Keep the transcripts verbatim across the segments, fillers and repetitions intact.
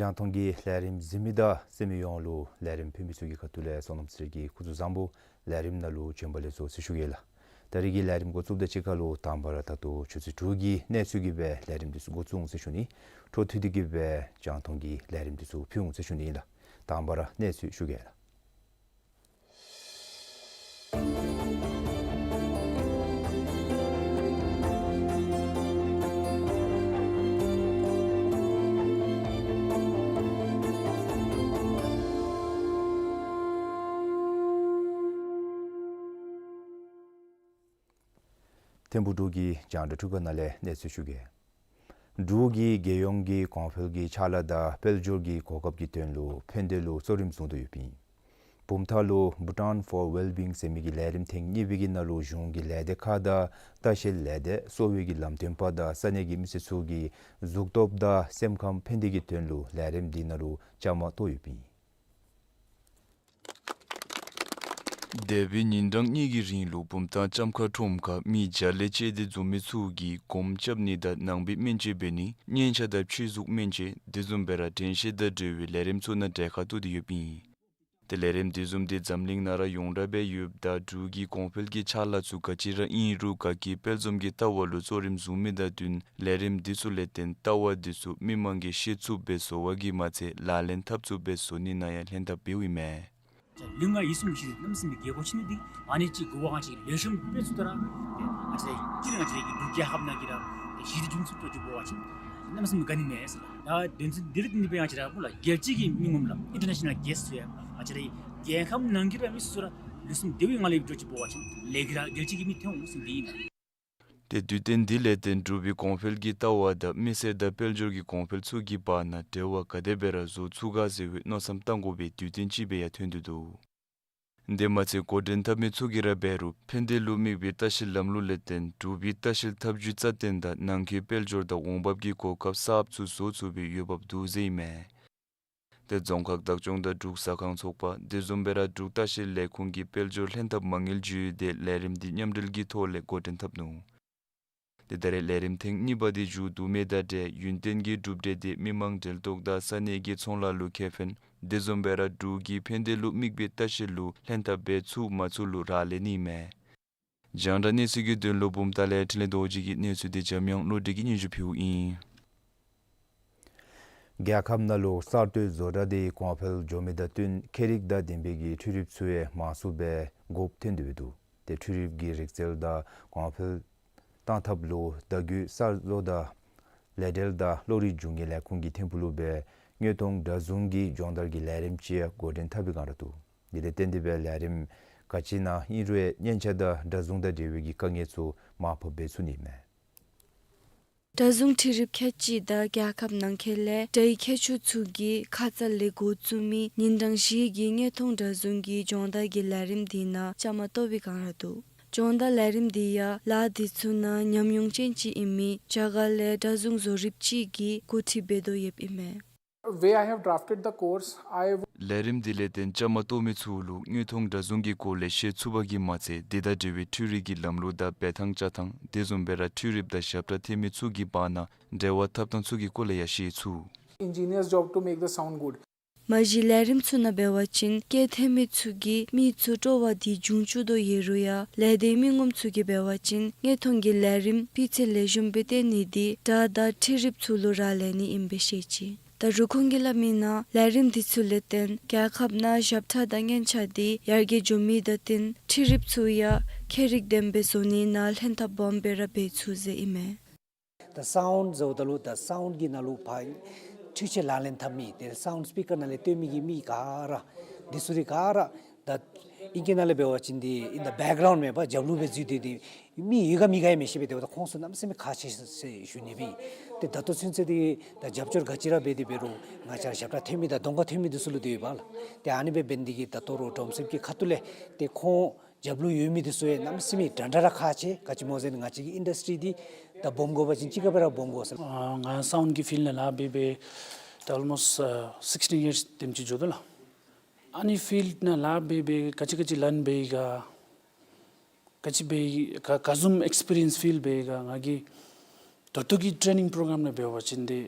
རྒྱང་མཐོང་གི་ལས་རིམ་གཟིགས་མི་དང་གསན་མི་ཡོངས་ལུ་ལས་རིམ་ཕུལ་མི་ཚུ་གི་ཁ་ཐུག་ལས་བསོད་ནམས་ཚེ་རིང་གིས་སྐུ་གཟུགས་བཟང་པོ། ལས་རིམ་ནང་ལུ་བྱོན་པ་ལེགས་སོ་ཟེར་ཞུ་གེ་ལགས། ད་རིས་ཀྱི་ལས་རིམ་འགོ་བཙུགསཔ་དང་གཅིག་ཁར་ལུ་དང་པ་ར་ད་ལྟོ་ཆུ་ཚོད་དྲུག་གི་གནས་ཚུལ་གྱིས་སྦེ་ལས་རིམ་འདི་ཚུ་འགོ་བཙུགས་འོང་ཟེར་ཞུ་ནི། འཕྲོ་མཐུད་དེ་གིས་སྦེ་རྒྱང་མཐོང་གི་ལས་རིམ་འདི་ཚུ་ཕུལ་འོང་ཟེར་ཞུ་ནི་ཨིན་ལགས། དང་པ་ར་གནས་ཚུལ་ཞུ་གེ་ལགས། ཐིམ་ཕུག་འབྲུག་གི་རྒྱང་བསྒྲགས་འཕྲུལ་ཁང་ནང་ལས་གནས་ཚུལ་ཞུ་གེ། འབྲུག་གིས་རྒྱལ་ཡོངས་ཀྱི་གོང་འཕེལ་གྱི་ཕྱག་ལཱ་དང་དཔལ་འབྱོར་གྱི་གོ་སྐབས་ཀྱི་དོན་ལུ་ཕན་བདེ་ལུ་གཙོ་རིམ་བཟུང་དོ་ཡོདཔ་ཨིན། བུམ་ཐང་ལུ་Bhutan for Wellbeing ཟེར་མི་གི་ལས་རིམ་ཐེངས་གཉིས་པའི་གི་ནང་ལུ་གཞུང་གི་ལས་སྡེ་ཁག་དང་ལྟ་བཤལ་ལས་སྡེ་གསོ་བའི་གི་ལམ་སྟོན་པ་དང་ས་གནས་ཀྱི་མི་སེར་ཚུ་གི་གཟུགས་སྟོབས་དང་སེམས་ཁམས་ཕན་བདེ་གི་དོན་ལུ་ལས་རིམ་འདི་ནང་ལུ་བཅའ་མར་གཏོགས་ཡོདཔ་ཨིན། འདས་པའི་ཉིན་གྲངས་གཉིས་ཀྱི་རིང་ལུ་བུམ་ཐང་ལྕམ་མཁར་ཁྲོམ་ཁར་མི་བརྒྱ་ལས་བཅད་དེ་འཛོམས་མི་ཚུ་གིས་སྒོམ་རྐྱབ་ནི་དང་ནང་པའི་སྨན་བཅོས་འབད་ནི་གཉན་ཆ་དང་ཆོས་ཟུག་སྨན་བཅོས་དེ་བཟུམ་སྦེ་ར་དྲན་ཤེས་དང་འབྲེལ་བའི་ལས་རིམ་ཚུ་ནང་གྲལ་ཁར་གཏོགས་ཏེ་ཡོདཔ་ཨིན། ཏེ་ལས་རིམ་དེ་བཟུམ་འདི་འཛམ་གླིང་ནང་ར་ཡོངས་གྲགས་སྦེ་ཡོདཔ་ད་འབྲུག་གི་གོང་འཕེལ་གྱི་ཕྱག་ལཱ་ཚུ་ག་ཅི་ར་ཨིན་རུང་ག་གིས་དཔལ་འཛོམས་ཀྱི་ལྟ་བ་ལུ་གཙོ་རིམ་བཟུང་མི་དང་བསྟུན་ལས་རིམ་འདི་ཚུ་ལས་བརྟེན་ལྟ་བ་འདི་ཚུ་མི་མང་གིས་ཤེས་ཚུགསཔ་སྦེ་བཟོ་བ་གིས་མ་ཚད་ལག་ལེན་འཐབ་ཚུགསཔ་སྦེ་བཟོ་ནི་ནང་ཡང་ལྷན་ཐབས་འབདཝ་ཨིན་མས། ལུས་ངག་ཡིད་གསུམ་གྱི་གནམ་མེད་ས་མེད་དགོ་པ་ཅིག་ཨིན་ནི་འདི་ཨ་ནི་ཅིག་དགོ་པ་ང་བཅས་ལེགས་ཤོམ་སྦེ་ཚུགས་ད་ར་ང་བཅས་ར་སྤྱིར་ང་བཅས་ར་གི་འབྲུག་རྒྱལ་ཁབ་ནང་གི་ར་ཞི་བདེ་འབྱུང་ཚུགསཔ་འདྲཝ་ཅིག་དགོ་པ་ཅིན་གནམ་མེད་ས་མེད་དགའ་ནི་མས་ཟེར་ལགས། ད་དོན་ཚན་འདི་ལུ་བརྟེན་ཏེ་སྦེ་ང་བཅས་ར་སྨོ་ལགས་རྒྱལ་སྤྱི་གི་མི་ངོམ་ལགས་ཨིན་ཊར་ནེ་ཤ་ནཱལ་གེསཊ་ཚུ་ཡང་ང་བཅས་ར་རྒྱལ་ཁབ་ནང་གི་ར་མི་ཚུ་ར་ལུས་སེམས་བདེ་བའི་ངང་ལས་འགྱོ་ཅིག་འབད་བ་ཅིན་ལས་ཀྱི་ར་རྒྱལ་སྤྱི་གི་མི་ཐོན་འོང་ཟེར་འདི་ཨིན་ལགས། ཏེ་དུས་སྟོན་འདི་ལས་བརྟེན་འབྲུག་པའི་གོང་འཕེལ་གྱི་ལྟ་བ་དང་མི་སེར་དང་དཔལ་འབྱོར་གྱི་གོང་འཕེལ་ཚུ་གི་བར་ན་འབྲེལ་བ་ག་དེ་སྦེ་ར་བཟོ་ཚུགས་ག་ཟེར་བའི་མནོ་བསམ་བཏང་དགོ་པའི་དུས་སྟོན་ཅིག་སྦེ་ཡང་ཐོན་ཏེ་འདུག། དེ་མ་ཚད་འགོ་འདྲེན་འཐབ་མི་ཚུ་གིས་ར་འབད་རུང་ཕན་བདེ་ལུ་དམིགས་པའི་ལྟ་བཤལ་ལམ་ལུགས་ལས་བརྟེན་འབྲུག་པའི་ལྟ་བཤལ་ཐབས་བྱུས་རྩ་བརྟན་དང་ནང་འཁོད་དཔལ་འབྱོར་དང་འོང་འབབ་ཀྱི་གོ་སྐབས་གསརཔ་ཚུ་བཟོ་ཚུགས་པའི་འོས་འབབ་འདུག་ཟེར་ཨིན་མས། ཏེ་རྫོང་ཁག་བདག་སྐྱོང་དང་འབྲུག་ཟ་ཁང་ཚོགས་པ་དེ་བཟུམ་སྦེ་ར་འབྲུག་ལྟ་བཤལ་ལས་ཁུངས་ཀྱིས་དཔལ་འབྱོར་ལྷན་ཐབས་མ་དངུལ་བརྒྱུད་དེ་ལས་རིམ་འདི་མཉམ་འབྲེལ་གྱི་ཐོག་ལས་འགོ་འདྲེན་འཐབ་ནུག། ཏེ་ད་རེས་ལས་རིམ་ཐེངས་གཉིས་པ་འདི་མཇུག་བསྡུ་མི་དང་འབྲེལ་ཡུན་བརྟན་གྱི་གྲུབ་འབྲས་འདི་མི་མང་འབྲེལ་གཏོགས་དང་ས་གནས་ཀྱི་ཚོང་ལཱ་ལུ་ཁེ་ཕན་དེ་བཟུམ་སྦེ་ར་འབྲུག་གི་ཕན་བདེ་ལུ་དམིགས་པའི་ལྟ་བཤལ་ལུ་ལྷན་ཐབས་འབད་ཚུགས་མ་ཚུགས་ལུ་རག་ལས་ནི་མས། རྒྱང་བསྒྲགས་གནས་ཚུལ་གྱི་དོན་ལུ་བུམ་ཐང་ལས་འཕྲིན་ལས་རྡོ་རྗེ་གི་གནས་ཚུལ་འདི་འཇམ་དབྱངས་བློ་གྲོས་ཀྱིས་སྙན་ཞུ་ཕུལཝ་ཨིན། རྒྱལ་ཁབ་ནང་ལུ་གསར་གཏོད་བཟོ་གྲྭ་འདི་གོང་འཕེལ་འགྱོ་མི་དང་བསྟུན་ཁྱད་རིག་དང་ལྡན་པའི་གི་འཕྲུལ་རིག་ཚུ་ཡང་མང་སུ་སྦེ་དགོཔ་ཐོན་ཏེ་འདུག། ཏེ་འཕྲུལ་རིག་གི་རིག་རྩལ་དང་གོང་འཕེལ་གཏང་ཐབས་ལུ་བརྡ་བརྒྱུད་གསར་བཟོ་དང་ལས་བྲལ་དང་བློ་རིག་རྒྱུ་དངོས་ལས་ཁུངས་ཀྱི་ཐིམ་ཕུག་ལུ་སྦེ་དངོས་མཐོང་འདྲ་བཟུང་གི་སྦྱོང་བརྡར་གྱི་ལས་རིམ་ཅིག་འགོ་འདྲེན་འཐབ་པའི་བསྒང་ར་འདུག། འདི་ལས་བརྟེན་ཏེ་སྦེ་ལས་རིམ་ག་ཅི་ནང་ཨིན་རུང་ཡང་སྙན་ཆ་དང་འདྲ་བཟུང་དང་འབྲེལ་བའི་གི་དཀའ་ངལ་ཚུ་མར་ཕབ་འབད་ཚུགས་ནི་མས། འདྲ་བཟུང་འཕྲུལ་རིག་ཁལ་གཅིག་དང་རྒྱལ་ཁབ་ནང་འཁོད་ལས་སྒྲའི་མཁས་མཆོག་ཚུ་གིས་ཁ་ཙ་ལས་འགོ་བཙུགས་མི་ཉིན་གྲངས་བཞི་གི་དངོས་མཐོང་འདྲ་བཟུང་གི་སྦྱོང་བརྡར་གྱི་ལས་རིམ་འདི་ནང་བཅའ་མར་གཏོགས་པའི་བསྒང་ར་འདུག། སྦྱོང་བརྡར་ལས་རིམ་འདི་ཡང་ལཱ་འདི་ཚུ་ནང་ཉམས་མྱོང་ཅན་ཅིག་ཨིན་མི་རྒྱ་གར་ལས་གྲྭ་གཞུང་བཟོ་རིགཔ་ཅིག་གིས་འགོ་ཁྲིདཔ་འབད་དོ་ཡོདཔ་ཨིན་མས། Way I have drafted the course, I w- ལས་རིམ་འདི་ལས་བརྟེན་བཅའ་མར་གཏོགས་མི་ཚུ་ལུ་དངོས་མཐོང་གྲྭ་གཞུང་གི་སྐོར་ལས་ཤེས་ཚུགས་པ་གིས་མ་ཚད་དེ་དང་འབྲེལ་བའི་འཕྲུལ་རིག་གི་ལམ་ལུགས་དང་འབད་ཐངས་བཅའ་ཐངས་དེ་བཟུམ་སྦེ་ར་འཕྲུལ་རིགཔ་དང་ཞབས་ཁྲ་འཐེན་མི་ཚུ་གི་བར་ན་འབྲེལ་བ་འཐབ་ཐངས་ཚུ་གི་སྐོར་ལས་ཡང་ཤེས་ཚུགས། Engineer's job to make the sound good. མ་གཞི་ལས་རིམ་ཚུ་ནང་འབད་བ་ཅིན་སྐད་འཐེན་མི་ཚུ་གིས་མི་ཚུ་སྤྲོ་བ་འདི་འབྱུང་བཅུག་དོ་ཡོད་རུང་ཡང་ལས་སྡེའི་མི་ངོམ་ཚུ་གིས་འབད་བ་ཅིན་དངོས་མཐོང་གི་ལས་རིམ་སྤུས་ཚད་ལེགས་ཤོམ་སྦེ་སྟོན་ནི་འདི་གྲྭ་དང་འཕྲུལ་རིགཔ་ཚུ་ལུ་རག་ལས་ནི་ཨིནམ་སྦེ་བཤད་ཅི། ད་རུང་ཁོང་གིས་སླབ་མིའི་ནང་ལས་རིམ་འདི་ཚུ་ལས་བརྟེན་རྒྱལ་ཁབ་ནང་ཞབས་ཁྲ་དང་སྙན་ཆ་འདི་ཡར་རྒྱས་འགྱོ་མི་དང་བསྟུན་འཕྲུལ་རིགཔ་ཚུ་ཡང་ཁྱད་རིག་ལྡན་པའི་བཟོ་ནི་ནང་ལྷན་ཐབས་སྦོམ་སྦེ་ར་འབད་ཚུགས་ཟེར་ཨིན་མས། ད་སའུནཌ་ཟེརཝ་ད་ལུ་ད་སའུནཌ་གི་ནང་ལུ་ཕར་འཕྲུལ་ཆས་ལག་ལེན་འཐབ་མི་དེ་སའུནཌ་སི་པི་ཀར་ནང་ལས་སྟོན་མི་གི་མི་ག་ར་འདི་ཚུ་ར་ག་ར་ད་ཨིང་སྐད་ནང་ལས་འབད་བ་ཅིན་འདི་in the background མེན་པར་རྒྱབ་ལུ་སྦེ་འཛུལ་ཏེ་འདི་མི་ཡོད་ག་མེད་ག་ཡང་མི་ཤེས་པས། དེ་འབདཝ་ད་ཁོང་ཚུ་གནམ་མེད་ས་མེད་ཁག་ཆེ་ཟེར་ཞུ་ནི་སྦེ། ཏེ་ད་ལྟོ་ཚུན་ཚོད་འདི་ད་རྒྱབ་སྐྱོར་ག་ཅི་ར་འབད་དེ་འབད་རུང་ང་བཅས་ར་ཞབས་ཁྲ་འཐེན་མི་དང་གདོང་ཁར་འཐེན་མི་འདི་ཚུ་ལུ་འདི་ཡོདཔ་ལགས། ཏེ་ཨ་ནི་སྦེ་འབད་ནི་དེ་གིས་ད་ལྟོ་ར་སྒྲོམ་གསུམ་གྱི་ཁ་ཐུག་ལས་ཏེ་ཁོང་རྒྱབ་ལུ་ཡོད་མི་འདི་ཚུ་ཡང་གནམ་མེད་ས་མེད་འདྲན་འདྲ་ར་ཁག་ཆེ། ག་ཅི་སྨོ་ཟེར་ན་ང་བཅས་ཀྱི་ཨིན་ཌསི་ཊི་རི་འདི་ད་སྦོམ་དགོ་པ་ཅིན་ཅི་ག་སྦེ་ར་སྦོམ་དགོ་ཟེར། ཨ་ང་སའུནཌ་གི་ཕིལཌ་ནང་ལཱ་འབད་འབད་ད་ཨོལ་མོསཊ་ཨ་སིགསི་ཊིན་ཡརསི་དེམ་ཅིག་འགྱོ་དོ་ལགས། ཨ་ནི་ཕིལཌ་ནང་ལཱ་འབད་འབད་ག་ཅི་ག་ཅི་ལན་འབད་ཡི་ག་ག་ཅི་འབད་ཡི་ག་ག་བཟུམ་ཨེགསི་པི་རི་ཡནསི་ཕིལ་འབད་ཡི་ག་ང་གིས་ད་ལྟོ་གི་ཊེ་ནིང་པོ་རོ་གརམ་ནང་འབད་བ་ཅིན་ཏེ་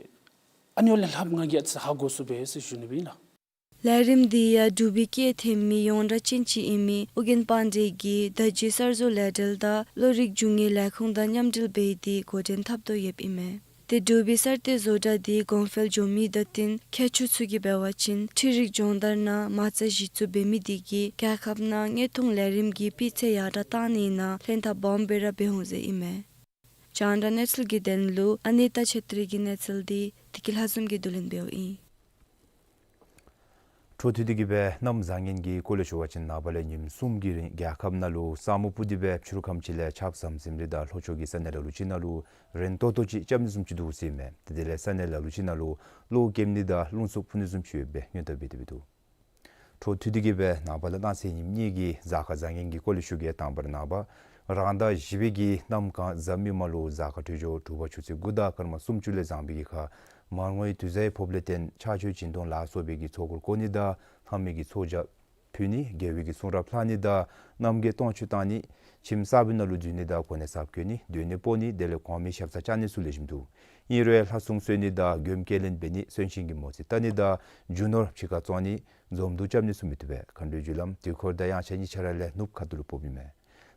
ཨ་ནི་འོག་ལས་ལྷགཔ་ང་གིས་ཨ་ཙི་ཧ་གོ་ཚུགས་པས་ཟེར་ཞུ་ནི་སྦེ་ཨིན་ལགས། ལས་རིམ་འདི་ཡང་འབྲུག་པའི་སྐད་འཐེན་མི་ཡོངས་གྲགས་ཅན་ཅིག་ཨིན་མི་ཨོ་རྒྱན་པཱན་ཌེ་གིས་བརྡ་བརྒྱུད་གསར་བཟོ་ལས་འབྲེལ་དང་བློ་རིག་རྒྱུ་དངོས་ལས་ཁུངས་དང་མཉམ་འབྲེལ་འབད་དེ་འགོ་འདྲེན་འཐབ་དོ་ཡོདཔ་ཨིན་མས། ཏེ་འབྲུག་པའི་གསར་གཏོད་བཟོ་གྲྭ་འདི་གོང་འཕེལ་འགྱོ་མི་དང་བསྟུན་མཁས་མཆོག་ཚུ་གིས་འབད་བ་ཅིན་འཕྲུལ་རིག་སྦྱོང་བརྡར་ནང་མ་རྩ་གཞི་བཙུགས་འབད་མི་འདི་གིས་རྒྱལ་ཁབ་ནང་དངོས་མཐོང་ལས་རིམ་གྱི་སྤུས་ཚད་ཡར་དྲག་གཏང་ནི་ནང་ལྷན་ཐབས་སྦོམ་སྦེ་ར་འབད་འོང་ཟེར་ཨིན་མས། རྒྱང་བསྒྲགས་གནས་ཚུལ་གྱི་དོན་ལུ་ཨ་ནི་ཏ་ཆེ་ཏྲི་གི་གནས་ཚུལ་འདི་བདེ་སྐྱིད་ལྷ་འཛོམས་ཀྱིས་བསྡུ་ལེན་འབདཝ་ཨིན། འཕྲོ་མཐུད་དེ་གིས་སྦེ་གནམ་བཟང་ངན་གྱི་སྐོར་ལས་ཞུ་བ་ཅིན་ནངས་པ་ལས་ཉིནམ་གསུམ་གྱི་རིང་རྒྱལ་ཁབ་ནང་ལུ་ས་སྨུག་སྤུབས་ཏེ་སྦེ་ཕྱི་རུ་ཁམས་ཅིག་ལས་ཆརཔ་ཟམ་ཟིམ་རེ་དང་ལྷོ་ཕྱོགས་ཀྱི་ས་གནས་ལ་ལུ་ཅིག་ནང་ལུ་རན་ཏོག་ཏོ་ཅིག་རྐྱབ་ནི་བཟུམ་ཅིག་འདུག་ཟེར་ཨིན་མས། དེ་དེ་ལས་ས་གནས་ལ་ལུ་ཅིག་ནང་ལུ་གློག་ཀེམ་ནི་དང་རླུང་འཚུབ་འཕུ་ནི་བཟུམ་ཅིག་ཡོདཔ་སྦེ་སྔོན་བརྡ་འབད་དེ་སྦེ་འདུག། འཕྲོ་མཐུད་དེ་གིས་སྦེ་ནངས་པ་ལས་གནངས་ཚེ་ཉིནམ་གཉིས་ཀྱི་གཟའ་སྐར་བཟང་ངན་གྱི་སྐོར་ལས་ཞུ་གེ། དང་པ་ར་ནངས་པ་རང་ཟླ་བཞི་པའི་གི་གནམ་གང་གཟའ་མིག་དམར་ལུ་གཟའ་སྐར་འཕྲོད་སྦྱོར་དྲོ་པ་ཆུ་ཚོད་དགུ་དང་སྐར་མ་སུམ་ཅུ་ལས་བཟང་པའི་གི་ཁར་མར་ངོའི་དུས་བཟའི་ཕོརཔ་ལས་བརྟེན་ཆར་ཆུ་སྦྱིན་གཏོང་ལ་སོགས་པའི་གི་ཚོགས་འཁོར་བསྐོར་ནི་དང་ལྷ་མོའི་གི་ཚོགས་བཅར་ཕུལ་ནི། རྒྱལ་བའི་གི་གསུང་རབ་ལྷག་ནི་དང་རྣམ་རྒྱལ་སྟོང་མཆོད་བཏང་ནི། ཁྱིམ་གསརཔ་ནང་ལུ་འཛུལ་ནི་དང་གོ་གནས་གསརཔ་བསྐོ་ནི། སྡོད་གནས་སྤོ་ནི། དེ་ལས་གོང་མའི་ཞབས་སར་བཅར་ནི་ཚུ་ལེགས་ཤོམ་འདུག། ཨིན་རུང་ལྷ་སྲུང་གསོལ་ནི་དང་མགྱོནམ་སྐྱེལ་ལེན་འབད་ནི། གསོན་གཤིན་གྱི་མོ་རྩིས་བལྟ་ནི་དང་རྒྱུ་ནོར་ཕྱི་ཁར་བཙོང་ནི། འཛོམས་འདུ་རྐྱབ་ནི་ཚུ་མི་བཏུབ་པས། མཁའ་འགྲོའི་རྒྱུ་ལམ་དུས་འཁོར་དང་དབྱངས་འཆར་གཉིས་ཆ་ར་ལས་ནུབ་ཁ་ཐུག་ལུ་ཕོགཔ་ཨིན་མས།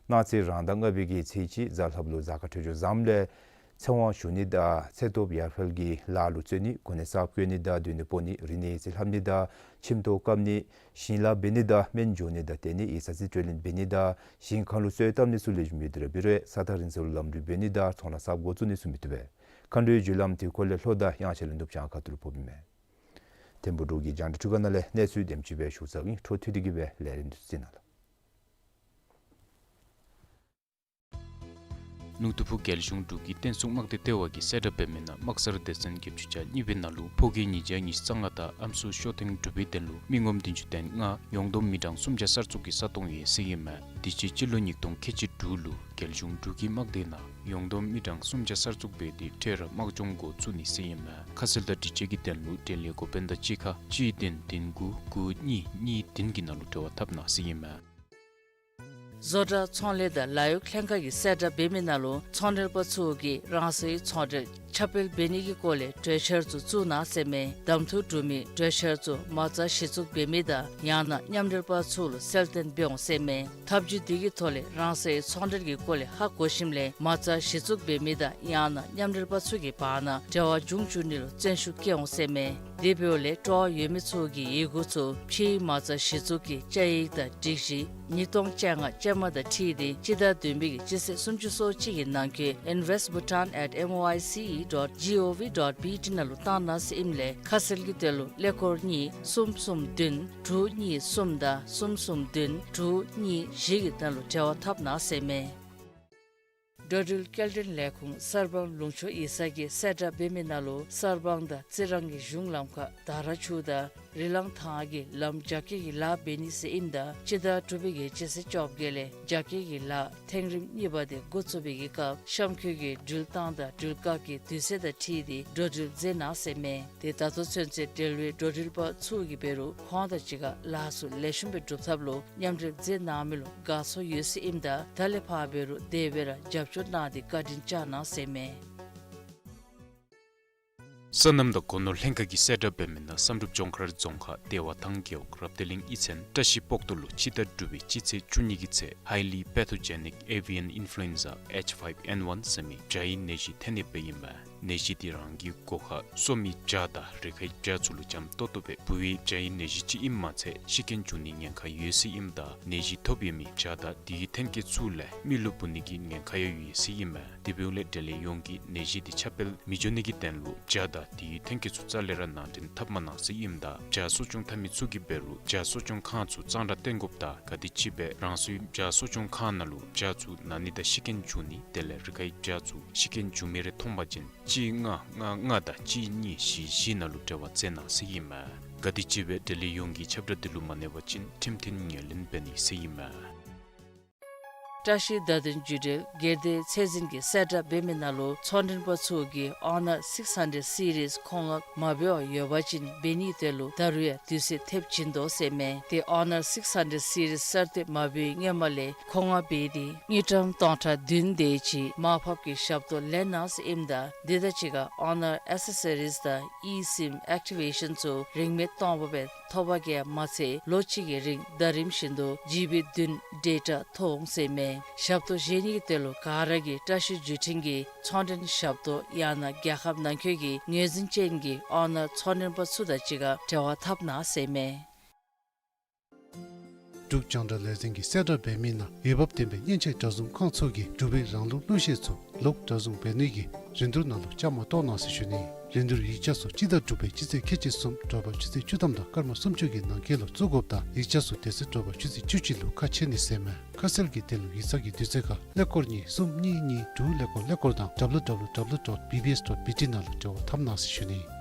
གནངས་ཚེ་རང་ཟླ་ལྔ་པའི་གི་ཚེས་གཅིག་གཟའ་ལྷགཔ་ལུ་གཟའ་སྐར་འཕྲོད་སྦྱོར་བཟངམ་ལས་ཚེ་དབང་ཞུ་ནི་དང་ཚེ་སྟོབས་ཡར་འཕེལ་གྱི་ལཱ་ལུ་བརྩོན་ནི། གོ་གནས་གསརཔ་བསྐོ་ནི་དང་སྡོད་གནས་སྤོ་ནི། རིག་གནས་ཡིག་རྩིས་ལྷབ་ནི་དང་ཁྱིམ་ཐོག་བཀབ་ནི། ཞིང་ལཱ་འབད་ནི་དང་སྨན་འཇོག་ནི་དང་བསྟེན་ནི། ཡིག་ཚང་རྩིས་སྤྲོད་ལེན་འབད་ནི་དང་ཞིང་ཁ་ལུ་གསོལ་བཏབ་ནི་ཚུ་ལེགས་ཤོམ་ཡོད་དེ་ར་འབད་རུང་ས་ཐག་རིང་ས་ལུ་ལམ་འགྲུལ་འབད་ནི་དང་ཚོང་ལཱ་གསརཔ་འགོ་བཙུགས་ནི་ཚུ་མི་བཏུབ་པས། མཁའ་འགྲོའི་རྒྱུ་ལམ་དུས་འཁོར་ལས་ལྷོ་དང་དབྱངས་འཆར་ལས་ནུབ་བྱང་ཁ་ཐུག་ལུ་ཕོགཔ་ཨིན་མས། ཐིམ་ཕུག་འབྲུག་གི་རྒྱང་བསྒྲགས་ཁྲི་ཁང་ནང་ལས་གནས་ཚུལ་དེམ་ཅིག་སྦེ་ཞུ་ཚརཝ་ཨིན། འཕྲོ་མཐུད་དེ་གིས་སྦེ་ལས་རིམ་འདི་ཚུ་གཟིགས་གནང་ལགས། ནུ་ཐུ་ཕུ་རྒྱལ་གཞུང་འབྲུག་གི་བསྟན་སྲུང་དམག་སྡེ་ལྟེ་བ་གིས་གསལ་བསྒྲགས་འབད་མི་ནང་དམག་སར་སྡེ་ཚན་བརྒྱད་ཅུ་གྱ་གཉིས་པའི་ནང་ལུ་ཕོ་སྐྱེས་ཉིས་བརྒྱ་ཉི་ཤུ་རྩ་ལྔ་དང་ཨམ་སྲུ་ཤོ་ཐེངས་དྲུག་པའི་དོན་ལུ་མི་ངོམ་བདུན་ཅུ་དོན་ལྔ་ཡོངས་བསྡོམས་མི་གྲངས་སུམ་བརྒྱ་གསར་བཙུགས་ཀྱིས་ས་སྟོང་ཡོད་ཟེར་ཨིན་མས། དུས་ཅི་སྤྱི་ལོ་ཉིས་སྟོང་ཁལ་གཅིག་དྲུག་ལུ་རྒྱལ་གཞུང་འབྲུག་གི་དམག་སྡེ་ནང་ཡོངས་བསྡོམས་མི་གྲངས་སུམ་བརྒྱ་གསར་བཙུགས་འབད་དེ་འཕྲལ་ར་དམག་སྦྱོང་འགོ་བཙུགས་ནི་ཟེར་ཨིན་མས། ཁ་གསལ་དང་སྒྲིག་གཅོད་ཀྱི་དོན་ལུ་འབྲེལ་ཡོད་འགོ་དཔོན་དང་གཅིག་ཁར་གཅིག་བདུན་བདུན་དགུ་དགུ་གཉིས་གཉིས་བདུན་གྱི་ནང་ལུ་འབྲེལ་བ་འཐབ་གནང་ཟེར་ཨིན་མས། བཟོ་གྲྭ་ཚོང་ལས་དང་ལཱ་གཡོག་ལྷན་ཁག་གིས་གསལ་བསྒྲགས་འབད་མི་ནང་ལུ་ཚོང་འབྲེལ་པ་ཚུ་གིས་རང་སོའི་ཚོང་འབྲེལ་ཁྱབ་སྤེལ་འབད་ནི་གི་སྐོར་ལས་གྲོས་འཆར་ཚུ་བཙུགས་གནང་ཟེར་མས། གདམ་འཐུ་གྲུབ་མི་གྲོས་འཆར་ཚུ་མ་རྩ་གཞི་བཙུགས་འབད་མི་དང་ཡང་ན་མཉམ་འབྲེལ་པ་ཚུ་ལུ་གསལ་སྟོན་འབད་འོང་ཟེར་མས། ཐབས་བྱུས་འདི་གི་ཐོག་ལས་རང་སོའི་ཚོང་འབྲེལ་གྱི་སྐོར་ལས་ཧ་གོ་ཞིནམ་ལས་མ་རྩ་གཞི་བཙུགས་འབད་མི་དང་ཡང་ན་མཉམ་འབྲེལ་པ་ཚུ་གི་བར་ན་འབྲེལ་བ་འབྱུང་བཅུག་ནི་ལུ་བརྩོན་ཤུགས་བསྐྱེད་འོང་ཟེར་མས། དེ་འབདཝ་ལས་སྤྲོ་བ་ཡོད་མི་ཚུ་གིས་ཡི་གུ་ཚུ་ཕྱིའི་མ་རྩ་གཞི་བཙུགས་ཀྱི་བཅའ་ཡིག་དང་སྒྲིག་གཞི་ཉིས་སྟོང་བཅོ་ལྔ་ཅན་མ་དང་འཁྲིལ་ཏེ་སྤྱི་ཟླ་བདུན་པའི་གི་སྤྱི་ཚེས་སུམ་ཅུ་སོ་གཅིག་གི་ནང་འཁོད་invest bhutan at M O I C E dot G O V dot B T ནང་ལུ་བཏང་གནང་ཟེར་ཨིནམ་ལས་ཁ་གསལ་གྱི་དོན་ལུ་ཀླད་ཀོར་གཉིས་གསུམ་གསུམ་བདུན་དྲུག་གཉིས་གསུམ་དང་གསུམ་གསུམ་བདུན་དྲུག་གཉིས་བཞི་གི་ནང་ལུ་འབྲེལ་བ་འཐབ་གནང་ཟེར་མས། འགྲོ་འགྲུལ་སྐྱེལ་འདྲེན་ལས་ཁུངས་གསར་སྤང་ལུང་ཕྱོགས་ཡིག་ཚང་གིས་གསལ་བསྒྲགས་འབད་མི་ནང་ལུ་གསར་སྤང་དང་རྩི་རང་གི་གཞུང་ལམ་ཁར་དར་ཆུ་དང་རི་ལང་ཐང་གི་ལམ་རྒྱ་སྐྱེད་ཀྱི་ལཱ་འབད་ནི་ཟེར་ཨིནམ་ད་སྤྱི་ཟླ་དྲུག་པའི་གི་སྤྱི་ཚེས་བཅོ་བརྒྱད་ལས་རྒྱ་སྐྱེད་ཀྱི་ལཱ་ཐེངས་རིམ་གཉིས་པ་དེ་འགོ་བཙུགས་པའི་གི་སྐབས་གཤམ་འཁོད་ཀྱི་འགྲུལ་བཏང་དང་འགྲུལ་བཀག་གི་དུས་ཚོད་དང་འཁྲིལ་ཏེ་འགྲོ་འགྲུལ་མཛད་གནང་ཟེར་མས། དེ་ད་ལྟོ་ཚུན་ཚོད་འབྲེལ་བའི་འགྲོ་འགྲུལ་པ་ཚུ་གིས་འབད་རུང་ཁོང་དང་གཅིག་ཁར་ལཱ་ཚུ་ལེགས་ཤོམ་སྦེ་སྒྲུབ་ཐབས་ལུ་མཉམ་འབྲེལ་མཛད་གནང་མི་ལུ་དགའ་ཚོར་ཡོད་ཟེར་ཨིནམ་ད་ད་ལས་ཕར་འབད་རུང་དེ་སྦེ་ར་རྒྱབ་སྐྱོར་གནང་སྟེ་བཀའ་དྲིན་བསྐྱང་གནང་ཟེར་མས། སོ་ནམ་དང་སྒོ་ནོར་ལྷན་ཁག་གིས་གསལ་བསྒྲགས་འབད་མི་ནང་བསམ་གྲུབ་ལྗོངས་མཁར་རྫོང་ཁག་བདེ་བ་ཐང་རྒེད་འོག་རབ་བདེ་གླིང་གཡུས་ཚན་བཀྲ་ཤིས་སྤོག་ཐུ་ལུ་སྤྱི་ཟླ་དྲུག་པའི་སྤྱི་ཚེས་བཅུ་གཉིས་ཀྱི་ཚེ་Highly Pathogenic Avian Influenza H five N one ཟེར་མི་བྱ་ཡི་ནད་གཞི་ཐོན་ནི་སྦེ་ཨིན་མས། ནད་གཞི་འདི་རང་གི་སྒོ་ཁར་གསོ་མི་བྱ་དང་རི་ཁའི་བྱ་ཚུ་ལུ་འཇམ་ཏོག་ཏོ་སྦེ་འབུ་བའི་བྱ་ཡི་ནད་གཞི་ཅིག་ཨིནམ་མ་ཚད་ཤི་རྐྱེན་འབྱུང་ནི་ཉེན་ཁ་ཡོད་ཟེར་ཨིནམ་ད་ནད་གཞི་ཐོབ་ཡོད་མི་བྱ་དང་དེའི་ཐོན་སྐྱེད་ཚུ་ལས་མི་ལུ་འབུ་ནི་གི་ཉེན་ཁ་ཡང་ཡོད་ཟེར་ཨིན་མས། དེ་འབདཝ་ལས་འབྲེལ་ཡོད་ཡོངས་ཀྱིས་ནད་གཞི་འདི་ཁྱབ་སྤེལ་མི་འགྱོ་ནི་གི་དོན་ལུ་བྱ་དང་དེའི་ཐོན་སྐྱེད་ཚུ་རྩ་ལས་ར་ནང་འདྲེན་འཐབ་མ་གནང་ཟེར་ཨིནམ་ད་བྱ་གསོ་སྐྱོང་འཐབ་མི་ཚུ་གིས་འབད་རུང་བྱ་གསོ་སྐྱོང་ཁང་ཚུ་གཙང་སྦྲ་བཏོན་དགོཔ་དང་ག་དེམ་ཅིག་སྦེ་རང་སོའི་བྱ་གསོ་སྐྱོང་ཁང་ནང་ལུ་བྱ་ཚུ་ན་ནི་དང་ཤི་རྐྱེན་འབྱུང་ནི་དེ་ལས་རི་ཁའི་བྱ་ཚུ་ཤི་རྐྱེན་འབྱུང་མི་རེ་མཐོང་པ་ཅིན་གཅིག་ལྔ་ལྔ་ལྔ་དང་གཅིག་གཉིས་བཞི་བཞི་ནང་ལུ་འབྲེལ་བ་མཛད་གནང་ཟེར་ཨིན་མས། ག་དེམ་ཅིག་སྦེ་འབྲེལ་ཡོད་ཡོངས་ཀྱིས་ཁྱབ་བསྒྲགས་འདི་ལུ་མ་གནས་པ་ཅིན་ཁྲིམས་མཐུན་ངོས་ལེན་འབད་ནི་ཟེར་ཨིན་མས། བཀྲ་ཤིས་བརྡ་དོན་བརྒྱུད་འབྲེལ་སྒེར་སྡེ་ཚད་འཛིན་གྱིས་གསལ་བསྒྲགས་འབད་མི་ནང་ལུ་ཚོང་མགྲོན་པ་ཚུ་གིས་Honor six hundred series མཁོ་མངགས་མ་འབད་བར་ཡོད་པ་ཅིན་འབད་ནིའི་དོན་ལུ་ད་རུང་ཡང་དུས་ཚོད་ཐེབས་བྱིན་དོ་ཟེར་མས། དེ་Honor six hundred series གསར་བཏོན་མ་འབད་བའི་སྔོན་མ་ལས་མཁོ་མངགས་འབད་དེ་དངུལ་ཀྲམ་སྟོང་ཕྲག་བདུན་དེ་ཅིག་མར་ཕབ་ཀྱི་ཞབས་ཏོག་ལེན་གནང་ཟེར་ཨིནམ་ད་དེ་དང་གཅིག་ཁར་Honor accessories དང་eSIM activation ཚུ་རིན་མེད་སྟོང་པ་སྦེ་ཐོབ་པ་གིས་མ་ཚད་ལོ་གཅིག་གི་རིང་ཟླ་རིམ་བཞིན་དུ་ཇི་བི་བདུན་ཌེ་ཊ་ཐོབ་འོང་ཟེར་མས། ཞབས་ཏོག་བཞེས་ནི་གི་དོན་ལུ་ག་ར་གིས་བཀྲ་ཤིས་བརྒྱུད་འཕྲིན་གྱི་ཚོང་མགྲོན་ཞབས་ཏོག་ཡང་ན་རྒྱལ་ཁབ་ནང་འཁོད་ཀྱི་ངོས་འཛིན་ཅན་གྱི་Honor ཚོང་མགྲོན་པ་ཚུ་དང་གཅིག་ཁར་འབྲེལ་བ་འཐབ་གནང་ཟེར་མས། འབྲུག་རྒྱང་བསྒྲགས་ལས་འཛིན་གྱིས་གསལ་བསྒྲགས་འབད་མི་ནང་འོས་འབབ་ལྡན་པའི་མཉེན་ཆས་སྒྲ་བཟུང་ཁང་ཚུ་གིས་འབྲུག་པའི་རང་ལུགས་གླུ་གཞས་ཚུ་ལོག་སྒྲ་བཟུང་འབད་ནི་གི་རིན་བསྡུར་ནང་ལུ་བཅའ་མར་གཏོགས་གནང་ཟེར་ཞུ་ནི། རིན་བསྡུར་ཡིག་ཆ་ཚུ་སྤྱི་ཟླ་དྲུག་པའི་སྤྱི་ཚེས་ཁལ་གཅིག་གསུམ་དྲོ་པ་ཆུ་ཚོད་བཅུ་ཐམ་དང་སྐར་མ་སུམ་ཅུ་གི་ནང་འཁོད་ལུ་བཙུགས་དགོཔ་དང་ཡིག་ཆ་ཚུ་དེ་ཚེ་དྲོ་པ་ཆུ་ཚོད་བཅུ་གཅིག་ལུ་ཁ་ཕྱེ་ནི་ཟེར་མས། ཁ་གསལ་གྱི་དོན་ལུ་ཡིག་ཚང་གི་དུས་ཚོད་ཁར་ཀླད་ཀོར་གཉིས་གསུམ་གཉིས་གཉིས་དྲུག་ཀླད་ཀོར་ཀླད་ཀོར་དང་W W W dot B B S dot B T ནང་ལུ་འབྲེལ་བ་འཐབ་གནང་ཟེར་ཞུ་ནི།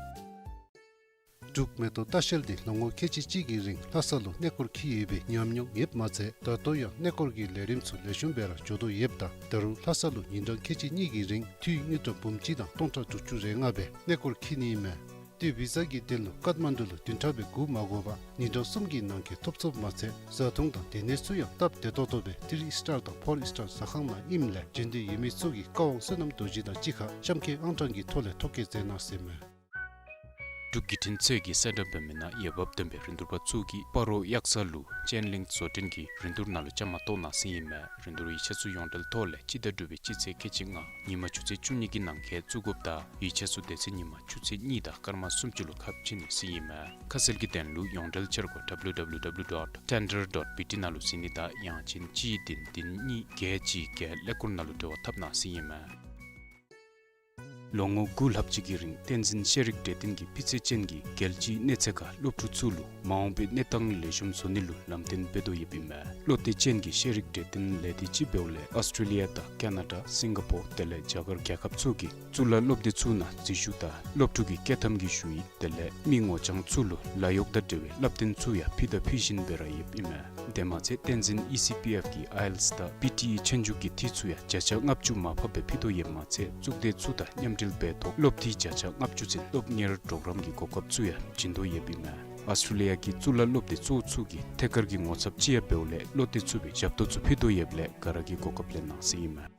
འབྲུག་མེ་ཏོག་ལྟ་བཤལ་འདི་ལོ་ངོ་ཁལ་གཅིག་གཅིག་གི་རིང་ལྷ་ས་ལུ་གནས་སྐོར་འཁྱིད་ཡོད་པའི་ཉམས་མྱོང་ཡོདཔ་མ་ཚད་ད་ལྟོ་ཡང་གནས་སྐོར་གྱི་ལས་རིམ་ཚུ་ལེགས་ཤོམ་སྦེ་ར་འགྱོ་དོ་ཡོདཔ་ད་ད་རུང་ལྷ་ས་ལུ་ཉིན་གྲངས་ཁལ་གཅིག་གཉིས་ཀྱི་རིང་འཐུས་དངུལ་ཀྲམ་འབུམ་གཅིག་དང་སྟོང་ཕྲག་དྲུག་ཅུ་རེ་ལྔ་སྦེ་གནས་སྐོར་འཁྱིད་ནི་ཨིན་མས། དེ་བི་ཟ་གི་དོན་ལུ་ཀཏ་མན་ཌུ་ལུ་བདུན་ཕྲག་སྦེ་སྒུག་མ་དགོ་པར་ཉིན་གྲངས་གསུམ་གྱི་ནང་འཁོད་ཐོབ་ཚུགསཔ་མ་ཚད་བཟའ་འཐུང་དང་སྡོད་གནས་ཚུ་ཡང་སྟབས་བདེ་ཏོག་ཏོ་སྦེ་ཐི་རི་སི་ཊར་དང་ཕོར་སི་ཊར་ཟ་ཁང་ནང་ཨིནམ་ལས་འབྱོན་འདོད་ཡོད་མི་ཚུ་གིས་བཀའ་དབང་བསོད་ནམས་རྡོ་རྗེ་དང་གཅིག་ཁར་གཤམ་འཁོད་ཨང་གྲངས་ཀྱི་ཐོག་ལས་ཐོ་བཀོད་མཛད་གནང་ཟེར་མས། འབྲུག་བརྒྱུད་འཕྲིན་ཚད་ཀྱིས་གསལ་བསྒྲགས་འབད་མི་ནང་འོས་འབབ་ལྡན་པའི་རིན་བསྡུར་པ་ཚུ་གིས་སྤ་རོ་གཡག་གསར་ལུ་ཅེན་ལིང་བཟོ་སྐྲུན་གྱི་རིན་བསྡུར་ནང་ལུ་བཅའ་མར་གཏོགས་གནང་ཟེར་ཨིན་མས། རིན་བསྡུར་ཡིག་ཆ་ཚུ་ཡོངས་འབྲེལ་ཐོག་ལས་སྤྱི་ཟླ་དྲུག་པའི་སྤྱི་ཚེས་ཁལ་གཅིག་ལྔ་ཉིན་མ་ཆུ་ཚོད་བཅུ་གཉིས་ཀྱི་ནང་འཁོད་བཙུགས་དགོཔ་ད་ཡིག་ཆ་ཚུ་དེ་ཚེ་ཉིན་མ་ཆུ་ཚོད་གཉིས་དང་སྐར་མ་སུམ་ཅུ་ལུ་ཁ་ཕྱེ་ནི་ཟེར་ཨིན་མས། ཁ་གསལ་གྱི་དོན་ལུ་ཡོངས་འབྲེལ་འཆར་སྒོ་W W W dot tender dot B T ནང་ལུ་གཟིགས་ནི་དང་ཡང་ཅིན་གཅིག་བདུན་བདུན་གཉིས་བརྒྱད་གཅིག་བརྒྱད་ཀླད་ཀོར་ནང་ལུ་འབྲེལ་བ་འཐབ་གནང་ཟེར་ཨིན་མས། ལོ་ངོ་དགུ་ལྷག་ཅིག་གི་རིང་བསྟན་འཛིན་ཤེས་རིག་གྲོས་སྟོན་གྱིས་སྤུས་ཚད་ཅན་གྱི་རྒྱལ་སྤྱིའི་གནས་ཚད་ཁར་སློབ་ཕྲུག་ཚུ་ལུ་མ་འོངས་པའི་གནས་སྟངས་ལེགས་ཤོམ་བཟོ་ནི་ལུ་ལམ་སྟོན་འབད་དོ་ཡོདཔ་ཨིན་མས། བློ་གཏད་ཅན་གྱི་ཤེས་རིག་གྲོས་སྟོན་ལས་སྡེ་ཅིག་འབདཝ་ལས་ཨོསི་ཊྲེ་ལི་ཡ་དང་ཀེ་ན་ཌ་སིང་ག་པོར་དེ་ལས་རྒྱ་གར་རྒྱལ་ཁབ་ཚུ་གི་གཙུག་ལག་སློབ་སྡེ་ཚུ་ནང་འཛུལ་ཞུགས་དང་སློབ་ཕྲུག་གི་བསྐྱོད་ཐམ་གྱི་ཞུ་ཡིག་དེ་ལས་མི་ངོ་རྐྱང་ཚུ་ལུ་ལཱ་གཡོག་དང་འབྲེལ་བའི་བསླབ་སྟོན་ཚུ་ཡང་ཕུལ་དང་ཕུལ་བཞིན་སྦེ་ར་ཡོདཔ་ཨིན་མས། དེ་མ་ཚད་བསྟན་འཛིན་ཨི་སི་པི་ཨེཕ་གིས་ཨའི་ཨེལ་ཊི་ཨེསི་དང་པི་ཊི་ཨི་ཆོས་རྒྱུགས་ཀྱི་འཐུས་ཚུ་ཡང་བརྒྱ་ཆ་ལྔ་བཅུ་མར་ཕབ་སྦེ་ཕུལ་དོ་ཡོདཔ་མ་ཚད་གཙུག་སྡེ་ཚུ་དང་མཉམ་འབྲེལ་འབད་ཐོག་སློབ་འཐུས་བརྒྱ་ཆ་ལྔ་བཅུ་ཚུན་སློབ་གཉེར་གྲོགས་རམ་གྱི་གོ་སྐབས་ཚུ་ཡང་བྱིན་དོ་ཡོདཔ་ཨིན་མས། ཨོསི་ཊྲེ་ལི་ཡ་གི་གཙུག་ལག་སློབ་སྡེ་གཙོ་བོ་ཚུ་གིས་ཐད་ཀར་གྱི་ངོ་ཚབ་ཅིག་ཡང་འབདཝ་ལས་བློ་གཏད་ཚུགས་པའི་ཞབས་ཏོག་ཚུ་ཕུལ་དོ་ཡོདཔ་ལས་ག་ར་གིས་གོ་སྐབས་ལེན་གནང་ཟེར་ཨིན་མས།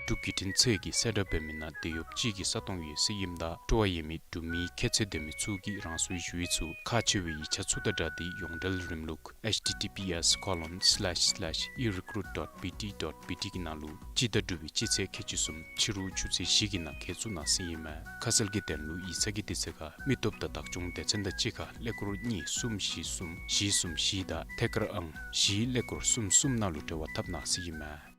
འབྲུག་བརྒྱུད་འཕྲིན་ཚད་ཀྱིས་གསལ་བསྒྲགས་འབད་མི་ནང་དེད་གཡོགཔ་ཅིག་གི་ས་སྟོང་ཡོད་ཟེར་ཨིནམ་ད་སྤྲོ་བ་ཡོད་མི་འབྲུག་མི་ཁྱད་ཚད་ལྡན་མི་ཚུ་གིས་རང་སོའི་ཞུ་ཡིག་ཚུ་ཁག་ཆེ་བའི་ཡིག་ཆ་ཚུ་དང་སྦྲགས་ཏེ་ཡོངས་འབྲེལ་རིམ་ལུགས་H T T P S colon slash slash e recruit dot B T dot B T གི་ནང་ལུ་སྤྱི་ཟླ་དྲུག་པའི་སྤྱི་ཚེས་ཁལ་གཅིག་གསུམ་ཕྱི་རུ་ཆུ་ཚོད་བཞི་གི་ནང་འཁོད་བཙུགས་གནང་ཟེར་ཨིན་མས། ཁ་གསལ་གྱི་དོན་ལུ་ཡིག་ཚང་གི་དུས་ཚོད་ཁར་མི་སྟོབས་དང་བདག་སྐྱོང་སྡེ་ཚན་དང་གཅིག་ཁར་ཀླད་ཀོར་གཉིས་གསུམ་བཞི་གསུམ་བཞི་གསུམ་བཞི་དང་ཐད་ཀར་ཨང་བཞི་ཀླད་ཀོར་གསུམ་གསུམ་ནང་ལུ་འབྲེལ་བ་འཐབ་གནང་ཟེར་ཨིན་མས།